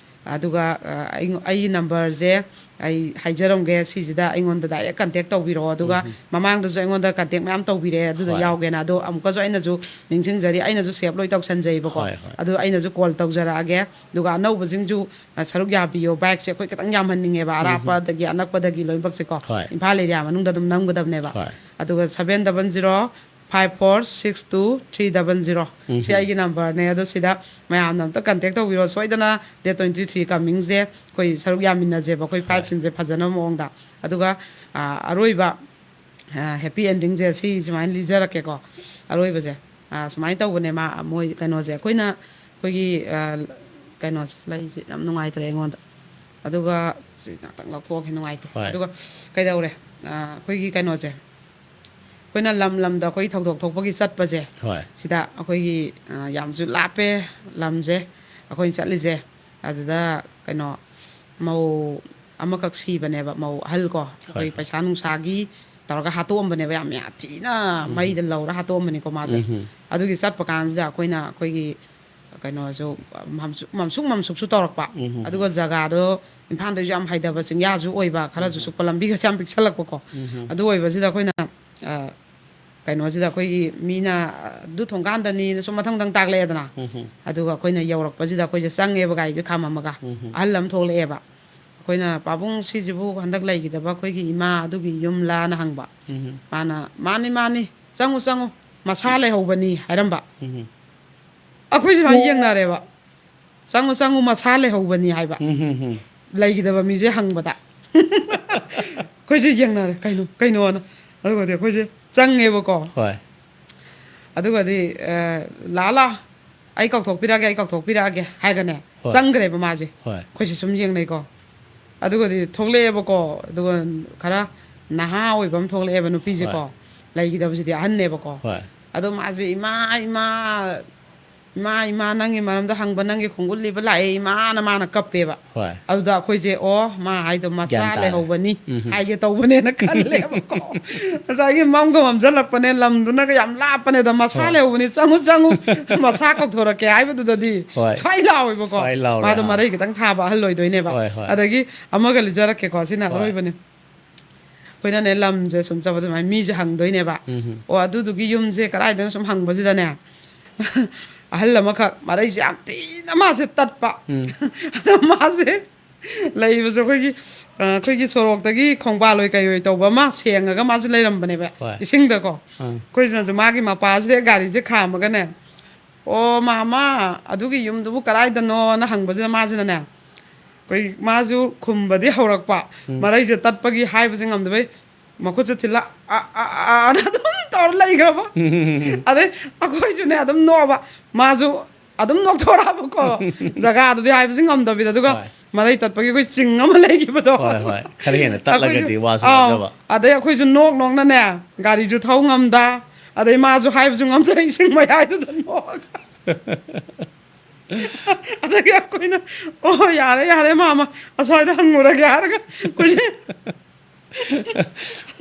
ꯑꯗꯨꯒ, ꯑ, ꯑꯩ, ꯑꯩꯒꯤ number ꯁꯦ ꯑꯩ ꯍꯥꯏꯖꯔꯝꯒꯦ, ꯁꯤꯁꯤꯗ ꯑꯩꯉꯣꯟꯗ direct contact ꯇꯧꯕꯤꯔꯛꯑꯣ꯫ ꯑꯗꯨꯒ ꯃꯃꯥꯡꯗꯁꯨ ꯑꯩꯉꯣꯟꯗ contact ꯃꯌꯥꯝ ꯇꯧꯕꯤꯔꯛꯑꯦ, ꯑꯗꯨꯗꯣ ꯍꯣꯏ꯫ ꯌꯥꯎꯒꯦꯅ꯫ ꯑꯗꯣ ꯑꯃꯨꯛꯀꯁꯨ ꯑꯩꯅꯁꯨ ꯅꯤꯡꯁꯤꯡꯖꯔꯤ, ꯑꯩꯅꯁꯨ save ꯂꯣꯏ ꯇꯧꯁꯟꯖꯩꯕꯀꯣ꯫ ꯍꯣꯏ, ꯍꯣꯏ꯫ ꯑꯗꯨ ꯑꯩꯅꯁꯨ call ꯇꯧꯖꯔꯛꯑꯒꯦ꯫ ꯑꯗꯨꯒ ꯑꯅꯧꯕꯁꯤꯡꯁꯨ, ꯑ, ꯁꯔꯨꯛ ꯌꯥꯕꯤꯌꯣ꯫ Bike ꯁꯦ ꯑꯩꯈꯣꯏ ꯈꯤꯇꯪ ꯌꯥꯝꯍꯟꯅꯤꯡꯉꯦꯕ, ꯑꯔꯥꯞꯄꯗꯒꯤ ꯑꯅꯛꯄꯗꯒꯤꯀꯣ, ꯂꯣꯏꯅꯃꯛꯁꯦꯀꯣ꯫ ꯍꯣꯏ꯫ ꯏꯝꯐꯥꯜ area ꯃꯅꯨꯡꯗ ꯑꯗꯨꯝ ꯅꯝꯒꯗꯕꯅꯦꯕ꯫ ꯍꯣꯏ꯫ ꯑꯗꯨꯒ seven double zero five four six two three double zero꯫ ꯁꯤ ꯑꯩꯒꯤ number ꯅꯦ꯫ ꯑꯗꯣ ꯁꯤꯗ ꯃꯌꯥꯝꯅ ꯑꯝꯇ contact ꯇꯧꯕꯤꯔꯣ꯫ ꯁꯣꯏꯗꯅ date twenty three coming ꯁꯦ ꯑꯩꯈꯣꯏ ꯁꯔꯨꯛ ꯌꯥꯃꯤꯟꯅꯁꯦꯕ, ꯑꯩꯈꯣꯏ fight scene ꯁꯦ ꯐꯖꯅꯕ ꯃꯑꯣꯡꯗ꯫ ꯑꯗꯨꯒ, ꯑ, ꯑꯔꯣꯏꯕ, ꯑ, happy ending ꯁꯦ ꯁꯤ ꯁꯨꯃꯥꯏꯅ ꯂꯤꯖꯔꯛꯀꯦꯀꯣ꯫ ꯑꯔꯣꯏꯕꯁꯦ, ꯑ, ꯁꯨꯃꯥꯏꯅ ꯇꯧꯕꯅꯦ꯫ ꯃꯥ, ꯃꯣꯏ ꯀꯩꯅꯣꯁꯦ, ꯑꯩꯈꯣꯏꯅ ꯑꯩꯈꯣꯏꯒꯤ, ꯑ, ꯀꯩꯅꯣꯁꯦ, ꯂꯩꯁꯦ ꯌꯥꯝ ꯅꯨꯡꯉꯥꯏꯇ꯭ꯔꯦ ꯑꯩꯉꯣꯟꯗ꯫ ꯑꯗꯨꯒ ꯁꯤ ꯉꯥꯛꯇꯪ ꯂꯧꯊꯣꯛꯑꯒꯦ, ꯅꯨꯡꯉꯥꯏꯇꯦ꯫ ꯍꯣꯏ꯫ ꯑꯗꯨꯒ ꯀꯩꯗꯧꯔꯦ? ꯑ, ꯑꯩꯈꯣꯏꯒꯤ ꯀꯩꯅꯣꯁꯦ, ꯑꯩꯈꯣꯏꯅ ꯂꯝ ꯂꯝꯗ ꯑꯩꯈꯣꯏ ꯊꯧꯗꯣꯛ ꯊꯣꯛꯄꯒꯤ ꯆꯠꯄꯁꯦ, ꯍꯣꯏ꯫ ꯁꯤꯗ ꯑꯩꯈꯣꯏꯒꯤ, ꯑ, ꯌꯥꯝꯁꯨ ꯂꯥꯞꯄꯦ ꯂꯝꯁꯦ ꯑꯩꯈꯣꯏꯅ ꯆꯠꯂꯤꯁꯦ꯫ ꯑꯗꯨꯗ ꯀꯩꯅꯣ, ꯃꯧ ꯑꯃꯈꯛ ꯁꯤꯕꯅꯦꯕ, ꯃꯧ ꯑꯍꯜ ꯀꯣ, ꯑꯩꯈꯣꯏ ꯍꯣꯏ꯫ ꯄꯩꯁꯥ ꯅꯨꯡꯁꯥꯒꯤ ꯇꯧꯔꯒ ꯍꯥꯠꯇꯣꯛꯑꯝꯕꯅꯦꯕ, ꯌꯥꯝ, ꯌꯥꯝ ꯊꯤꯅ ꯃꯩꯗ ꯂꯧꯔ ꯍꯥꯠꯇꯣꯛꯑꯝꯕꯅꯤꯀꯣ ꯃꯥꯁꯦ꯫ ꯑꯗꯨꯒꯤ ꯆꯠꯄ ꯀꯥꯟꯁꯤꯗ ꯑꯩꯈꯣꯏꯅ ꯑꯩꯈꯣꯏꯒꯤ ꯀꯩꯅꯣꯁꯨ ꯃꯝꯁꯨ-, ꯃꯝꯁꯨꯛ ꯃꯝꯁꯨꯛꯁꯨ ꯇꯧꯔꯛꯄ꯫ ꯑꯗꯨꯒ ꯖꯒꯥꯗꯣ ꯏꯝꯐꯥꯜꯗꯩꯁꯨ ꯌꯥꯝ ꯍꯥꯏꯊꯕ ꯆꯤꯡꯌꯥꯁꯨ ꯑꯣꯏꯕ, ꯈꯔꯁꯨ ꯁꯨꯛꯄ, ꯂꯝꯕꯤꯒꯁꯦ ꯌꯥꯝ ꯄꯤꯛꯁꯜꯂꯛꯄꯀꯣ꯫ ꯑꯗꯨ ꯑꯣꯏꯕꯁꯤꯗ ꯑꯩꯈꯣꯏꯅ, ꯑ, ꯀꯩꯅꯣꯁꯤꯗ ꯑꯩꯈꯣꯏꯒꯤ ꯃꯤꯅ ꯑꯗꯨ ꯊꯣꯡꯀꯥꯟꯗꯅꯤꯅ ꯁꯨꯝ ꯃꯊꯪ ꯃꯊꯪ ꯇꯥꯛꯂꯛꯑꯦꯗꯅ꯫ ꯎꯝ ꯍꯝ꯫ ꯑꯗꯨꯒ ꯑꯩꯈꯣꯏꯅ ꯌꯧꯔꯛꯄꯁꯤꯗ ꯑꯩꯈꯣꯏꯁꯦ ꯆꯪꯉꯦꯕ, ꯒꯥꯔꯤꯁꯦ ꯈꯥꯝꯃꯝꯃꯒ꯫ ꯎꯝ ꯍꯝ꯫ ꯑꯍꯜ ꯑꯃ ꯊꯣꯛꯂꯛꯑꯦꯕ꯫ ꯑꯩꯈꯣꯏꯅ, "ꯄꯥꯕꯨꯡ, ꯁꯤꯁꯤꯕꯨ ꯍꯟꯗꯛ ꯂꯩꯈꯤꯗꯕ ꯑꯩꯈꯣꯏꯒꯤ ꯏꯃꯥ ꯑꯗꯨꯒꯤ ꯌꯨꯝꯂꯥꯅ?" ꯍꯪꯕ꯫ ꯎꯝ ꯍꯝ꯫ ꯃꯥꯅ, "ꯃꯥꯅꯤ, ꯃꯥꯅꯤ, ꯆꯪꯉꯨ, ꯆꯪꯉꯨ, ꯃꯁꯥ ꯂꯩꯍꯧꯕꯅꯤ" ꯍꯥꯏꯔꯝꯕ꯫ ꯎꯝ ꯍꯝ꯫ ꯑꯩꯈꯣꯏꯁꯦ ꯁꯨꯃꯥꯏꯅ ꯌꯦꯡꯅꯔꯦꯕ, "ꯆꯪꯉꯨ, ꯆꯪꯉꯨ, ꯃꯁꯥ ꯂꯩꯍꯧꯕꯅꯤ" ꯍꯥꯏꯕ꯫ ꯎꯝ ꯍꯝ ꯍꯝ꯫ ꯂꯩꯈꯤꯗꯕ ꯃꯤꯁꯦ ꯍꯪꯕꯗ꯫ ꯑꯩꯈꯣꯏꯁꯦ ꯌꯦꯡꯅꯔꯦ, "ꯀꯩꯅꯣ, ꯀꯩꯅꯣꯅ?" ꯑꯗꯨꯒꯗꯤ ꯑꯩꯈꯣꯏꯁꯦ ꯆꯪꯉꯦꯕꯀꯣ꯫ ꯍꯣꯏ꯫ ꯑꯗꯨꯒꯗꯤ, ꯑ, "ꯂꯥꯛꯑꯣ, ꯂꯥꯛꯑꯣ, ꯑꯩ ꯀꯧꯊꯣꯛꯄꯤꯔꯛꯑꯒꯦ, ꯑꯩ ꯀꯧꯊꯣꯛꯄꯤꯔꯛꯑꯒꯦ" ꯍꯥꯏꯒꯅꯦ, ꯍꯣꯏ꯫ ꯆꯪꯈ꯭ꯔꯦꯕ ꯃꯥꯁꯦ꯫ ꯍꯣꯏ꯫ ꯑꯩꯈꯣꯏꯁꯦ ꯁꯨꯝ ꯌꯦꯡꯅꯩꯀꯣ꯫ ꯑꯗꯨꯒꯗꯤ ꯊꯣꯛꯂꯛꯑꯦꯕꯀꯣ, ꯑꯗꯨꯒ ꯈꯔ ꯅꯍꯥ ꯑꯣꯏꯕ ꯑꯃ ꯊꯣꯛꯂꯛꯑꯦꯕ, ꯅꯨꯄꯤꯁꯦꯀꯣ꯫ ꯍꯣꯏ꯫ ꯂꯩꯈꯤꯗꯕꯁꯤꯗꯤ ꯑꯍꯟꯅꯦꯕꯀꯣ꯫ ꯍꯣꯏ꯫ ꯑꯗꯣ ꯃꯥꯁꯦ, "ꯏꯃꯥ, ꯏꯃꯥ, ꯏꯃꯥ, ꯏꯃꯥ, ꯅꯪꯒꯤ ꯃꯔꯝꯗ ꯍꯪꯕ, ꯅꯪꯒꯤ ꯈꯣꯡꯒꯨꯜ ꯂꯤꯕ ꯂꯥꯛꯑꯦ, ꯏꯃꯥꯅ", ꯃꯥꯅ ꯀꯞꯄꯦꯕ꯫ ꯍꯣꯏ꯫ ꯑꯗꯨꯗ ꯑꯩꯈꯣꯏꯁꯦ, "ꯑꯣ, ꯃꯥ ꯍꯥꯏꯗꯣ ꯃꯆꯥ ꯒ꯭ꯌꯥꯟ ꯇꯥꯔꯦ꯫ ꯂꯩꯍꯧꯕꯅꯤ ꯎꯝ ꯍꯝ꯫ ꯍꯥꯏꯒꯦ ꯇꯧꯕꯅꯦꯅ" ꯈꯜꯂꯦꯕꯀꯣ꯫ ꯉꯁꯥꯏꯒꯤ ꯃꯝꯒ ꯃꯝꯖꯜꯂꯛꯄꯅꯦ, ꯂꯝꯗꯨꯅꯒ ꯌꯥꯝ ꯂꯥꯞꯄꯅꯦ, ꯑꯗ "ꯃꯁꯥ ꯍꯣꯏ꯫ ꯂꯩꯍꯧꯕꯅꯤ, ꯆꯪꯉꯨ, ꯆꯪꯉꯨ, ꯃꯁꯥ ꯀꯧꯊꯣꯔꯛꯀꯦ" ꯍꯥꯏꯕꯗꯨꯗꯗꯤ ꯍꯣꯏ꯫ ꯁ꯭ꯋꯥꯏ ꯂꯥꯎꯋꯦꯕꯀꯣ꯫ ꯁ꯭ꯋꯥꯏ ꯂꯥꯎꯔꯦ, ꯃꯥꯗꯣ ꯑꯥ꯫ ꯃꯔꯩ ꯈꯤꯇꯪ ꯊꯥꯕ ꯑꯍꯜ ꯑꯣꯏꯗꯣꯏꯅꯦꯕ꯫ ꯍꯣꯏ, ꯍꯣꯏ꯫ ꯑꯗꯒꯤ ꯑꯃꯒ ꯂꯤꯖꯔꯛꯀꯦꯀꯣ, ꯁꯤꯅ ꯍꯣꯏ꯫ ꯑꯔꯣꯏꯕꯅꯤ꯫ ꯑꯩꯈꯣꯏꯅꯅꯦ, ꯂꯝꯁꯦ ꯁꯨꯝ ꯆꯠꯄꯗ ꯁꯨꯃꯥꯏꯅ ꯃꯤꯁꯦ ꯍꯪꯗꯣꯏꯅꯦꯕ꯫ ꯎꯝ ꯍꯝ꯫ "ꯑꯣ, ꯑꯗꯨꯗꯨꯒꯤ ꯌꯨꯝꯁꯦ ꯀꯗꯥꯏꯗꯅꯣ?" ꯁꯨꯝ ꯍꯪꯕꯁꯤꯗꯅꯦ, ꯑꯍꯜ ꯑꯃꯈꯛ ꯃꯔꯩꯁꯦ ꯌꯥꯝ ꯊꯤꯅ ꯃꯥꯁꯦ ꯇꯠꯄ꯫ ꯎꯝ꯫ ꯑꯗ ꯃꯥꯁꯦ ꯂꯩꯕꯁꯨ ꯑꯩꯈꯣꯏꯒꯤ, ꯑ, ꯑꯩꯈꯣꯏꯒꯤ ꯁꯣꯔꯣꯛꯇꯒꯤ ꯈꯣꯡꯕꯥꯜ ꯑꯣꯏ ꯀꯩ ꯑꯣꯏ ꯇꯧꯕ ꯑꯃ ꯁꯦꯡꯉꯒ ꯃꯥꯁꯦ ꯂꯩꯔꯝꯕꯅꯦꯕ, ꯍꯣꯏ꯫ ꯏꯁꯤꯡꯗꯀꯣ꯫ ꯑꯥ꯫ ꯑꯩꯈꯣꯏꯁꯤꯅꯁꯨ ꯃꯥꯒꯤ ꯃꯄꯥꯁꯤꯗ ꯒꯥꯔꯤꯁꯦ ꯈꯥꯝꯃꯒꯅꯦ, "ꯑꯣ, ꯃꯥꯃ, ꯑꯗꯨꯒꯤ ꯌꯨꯝꯗꯨꯕꯨ ꯀꯗꯥꯏꯗꯅꯣꯅ?" ꯍꯪꯕꯁꯤꯗ ꯃꯥꯁꯤꯅꯅꯦ, ꯑꯩꯈꯣꯏ, ꯃꯥꯁꯨ ꯈꯨꯝꯕꯗꯤ ꯍꯧꯔꯛꯄ, ꯎꯝ꯫ ꯃꯔꯩꯁꯦ ꯇꯠꯄꯒꯤ ꯍꯥꯏꯕꯁꯦ ꯉꯝꯗꯕꯩ ꯃꯈꯨꯠꯁꯦ ꯊꯤꯜꯂ "ꯑ, ꯑ, ꯑ, ꯑ" ꯑꯅ ꯑꯗꯨꯝ ꯇꯧꯔ ꯂꯩꯈ꯭ꯔꯕ꯫ ꯎꯝ꯫ ꯑꯗꯩ ꯑꯩꯈꯣꯏꯁꯨꯅꯦ ꯑꯗꯨꯝ ꯅꯣꯛꯑꯕ, ꯃꯥꯁꯨ ꯑꯗꯨꯝ ꯅꯣꯛꯊꯣꯔꯛꯑꯕꯀꯣ꯫ ꯖꯒꯥꯗꯨꯗꯤ ꯍꯥꯏꯕꯁꯦ ꯉꯝꯗꯕꯤꯗ꯫ ꯑꯗꯨꯒ ꯍꯣꯏ꯫ ꯃꯔꯩ ꯇꯠꯄꯒꯤ ꯑꯩꯈꯣꯏ ꯆꯤꯡ ꯑꯃ ꯂꯩꯈꯤꯕꯗꯣ꯫ ꯍꯣꯏ, ꯍꯣꯏ꯫ ꯈꯔ ꯍꯦꯟꯅ ꯇꯠꯂꯒꯗꯤ ꯑꯩꯈꯣꯏꯁꯨ, ꯋꯥꯁꯨ ꯑꯥꯎ꯫ ꯉꯥꯡꯅꯕ꯫ ꯑꯗꯩ ꯑꯩꯈꯣꯏꯁꯨ ꯅꯣꯛ ꯅꯣꯛꯅꯅꯦ, ꯒꯥꯔꯤꯁꯨ ꯊꯧ ꯉꯝꯗ, ꯑꯗꯩ ꯃꯥꯁꯨ ꯍꯥꯏꯕꯁꯨ ꯉꯝꯗ, ꯏꯁꯤꯡ ꯃꯌꯥꯏꯗꯨꯗ ꯅꯣꯛꯑꯒ꯫ ꯑꯗꯒꯤ ꯑꯩꯈꯣꯏꯅ, "ꯑꯣ, ꯌꯥꯔꯦ, ꯌꯥꯔꯦ, ꯃꯥꯃ, ꯑꯁ꯭ꯋꯥꯏꯗ ꯍꯪꯉꯨꯔꯒꯦ" ꯍꯥꯏꯔꯒ ꯑꯩꯈꯣꯏꯁꯦ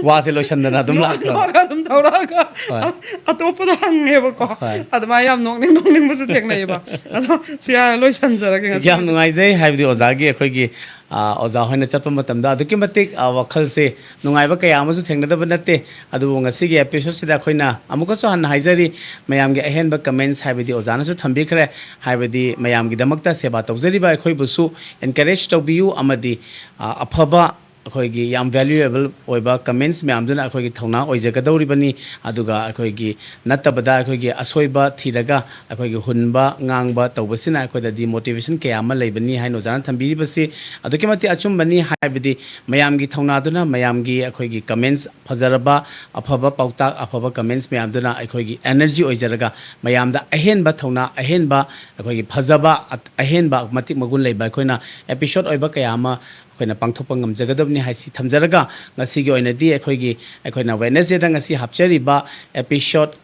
ꯋꯥꯁꯦ ꯂꯣꯏꯁꯟꯗꯅ ꯑꯗꯨꯝ ꯂꯥꯛꯈ꯭ꯔꯕ꯫ ꯅꯣꯛꯑꯒ ꯑꯗꯨꯝ ꯇꯧꯔꯛꯑꯒ ꯍꯣꯏ꯫ ꯑꯇꯣꯞꯄꯗ ꯍꯪꯉꯦꯕꯀꯣ꯫ ꯍꯣꯏ꯫ ꯑꯗꯨꯃꯥꯏꯅ ꯌꯥꯝ ꯅꯣꯛꯅꯤꯡ ꯅꯣꯛꯅꯤꯡꯕꯁꯨ ꯊꯦꯡꯅꯩꯌꯦꯕ꯫ ꯑꯗꯣ ꯁꯤ ꯍꯥꯏꯔ ꯂꯣꯏꯁꯟꯖꯔꯒꯦ ꯉꯁꯤ꯫ ꯌꯥꯝ ꯅꯨꯡꯉꯥꯏꯖꯩ꯫ ꯍꯥꯏꯕꯗꯤ ꯑꯣꯖꯥꯒꯤ ꯑꯩꯈꯣꯏꯒꯤ, ꯑ, ꯑꯣꯖꯥ ꯍꯣꯏꯅ ꯆꯠꯄ ꯃꯇꯝꯗ ꯑꯗꯨꯛꯀꯤ ꯃꯇꯤꯛ, ꯑ, ꯋꯥꯈꯜꯁꯦ ꯅꯨꯡꯉꯥꯏꯕ ꯀꯌꯥ ꯑꯃꯁꯨ ꯊꯦꯡꯅꯗꯕ ꯅꯠꯇꯦ꯫ ꯑꯗꯨꯕꯨ ꯉꯁꯤꯒꯤ episode ꯁꯤꯗ ꯑꯩꯈꯣꯏꯅ ꯑꯃꯨꯛꯀꯁꯨ ꯍꯟꯅ ꯍꯥꯏꯖꯔꯤ, ꯃꯌꯥꯝꯒꯤ ꯑꯍꯦꯟꯕ comments ꯍꯥꯏꯕꯗꯤ ꯑꯣꯖꯥꯅꯁꯨ ꯊꯝꯕꯤꯈ꯭ꯔꯦ, ꯍꯥꯏꯕꯗꯤ ꯃꯌꯥꯝꯒꯤꯗꯃꯛꯇ ꯁꯦꯕꯥ ꯇꯧꯖꯔꯤꯕ ꯑꯩꯈꯣꯏꯕꯨꯁꯨ encourage ꯇꯧꯕꯤꯌꯨ ꯑꯃꯗꯤ, ꯑ, ꯑꯐꯕ ꯑꯩꯈꯣꯏꯒꯤ ꯌꯥꯝ valuable ꯑꯣꯏꯕ comments ꯃꯌꯥꯝꯗꯨꯅ ꯑꯩꯈꯣꯏꯒꯤ ꯊꯧꯅꯥ ꯑꯣꯏꯖꯒꯗꯧꯔꯤꯕꯅꯤ꯫ ꯑꯗꯨꯒ ꯑꯩꯈꯣꯏꯒꯤ ꯅꯠꯇꯕꯗ ꯑꯩꯈꯣꯏꯒꯤ ꯑꯁꯣꯏꯕ ꯊꯤꯔꯒ ꯑꯩꯈꯣꯏꯒꯤ ꯍꯨꯟꯕ ꯉꯥꯡꯕ ꯇꯧꯕꯁꯤꯅ ꯑꯩꯈꯣꯏꯗ demotivation ꯀꯌꯥ ꯑꯃ ꯂꯩꯕꯅꯤ ꯍꯥꯏꯅ ꯑꯣꯖꯥꯅ ꯊꯝꯕꯤꯔꯤꯕꯁꯤ ꯑꯗꯨꯛꯀꯤ ꯃꯇꯤꯛ ꯑꯆꯨꯝꯕꯅꯤ꯫ ꯍꯥꯏꯕꯗꯤ ꯃꯌꯥꯝꯒꯤ ꯊꯧꯅꯥꯗꯨꯅ, ꯃꯌꯥꯝꯒꯤ ꯑꯩꯈꯣꯏꯒꯤ comments ꯐꯖꯔꯕ, ꯑꯐꯕ ꯄꯥꯎꯇꯥꯛ, ꯑꯐꯕ comments ꯃꯌꯥꯝꯗꯨꯅ ꯑꯩꯈꯣꯏꯒꯤ energy ꯑꯣꯏꯖꯔꯒ ꯃꯌꯥꯝꯗ ꯑꯍꯦꯟꯕ ꯊꯧꯅꯥ, ꯑꯍꯦꯟꯕ ꯑꯩꯈꯣꯏꯒꯤ ꯐꯖꯕ, ꯑꯍꯦꯟꯕ ꯃꯇꯤꯛ ꯃꯒꯨꯟ ꯂꯩꯕ ꯑꯩꯈꯣꯏꯅ episode ꯑꯣꯏꯕ ꯀꯌꯥ ꯑꯃ ꯑꯩꯈꯣꯏꯅ ꯄꯥꯡꯊꯣꯛꯄ ꯉꯝꯖꯒꯗꯕꯅꯤ ꯍꯥꯏꯁꯤ ꯊꯝꯖꯔꯒ, ꯉꯁꯤꯒꯤ ꯑꯣꯏꯅꯗꯤ ꯑꯩꯈꯣꯏꯒꯤ, ꯑꯩꯈꯣꯏꯅ Wednesday ꯗ ꯉꯁꯤ ꯍꯥꯞꯆꯔꯤꯕ episode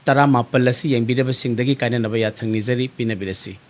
ꯇꯔꯥꯃꯥꯄꯜ ꯑꯁꯤ ꯌꯦꯡꯕꯤꯔꯕꯁꯤꯡꯗꯒꯤ ꯀꯥꯏꯅꯅꯕ ꯌꯥꯊꯪ ꯅꯤꯖꯔꯤ꯫ ꯄꯤꯅꯕꯤꯔꯁꯤ꯫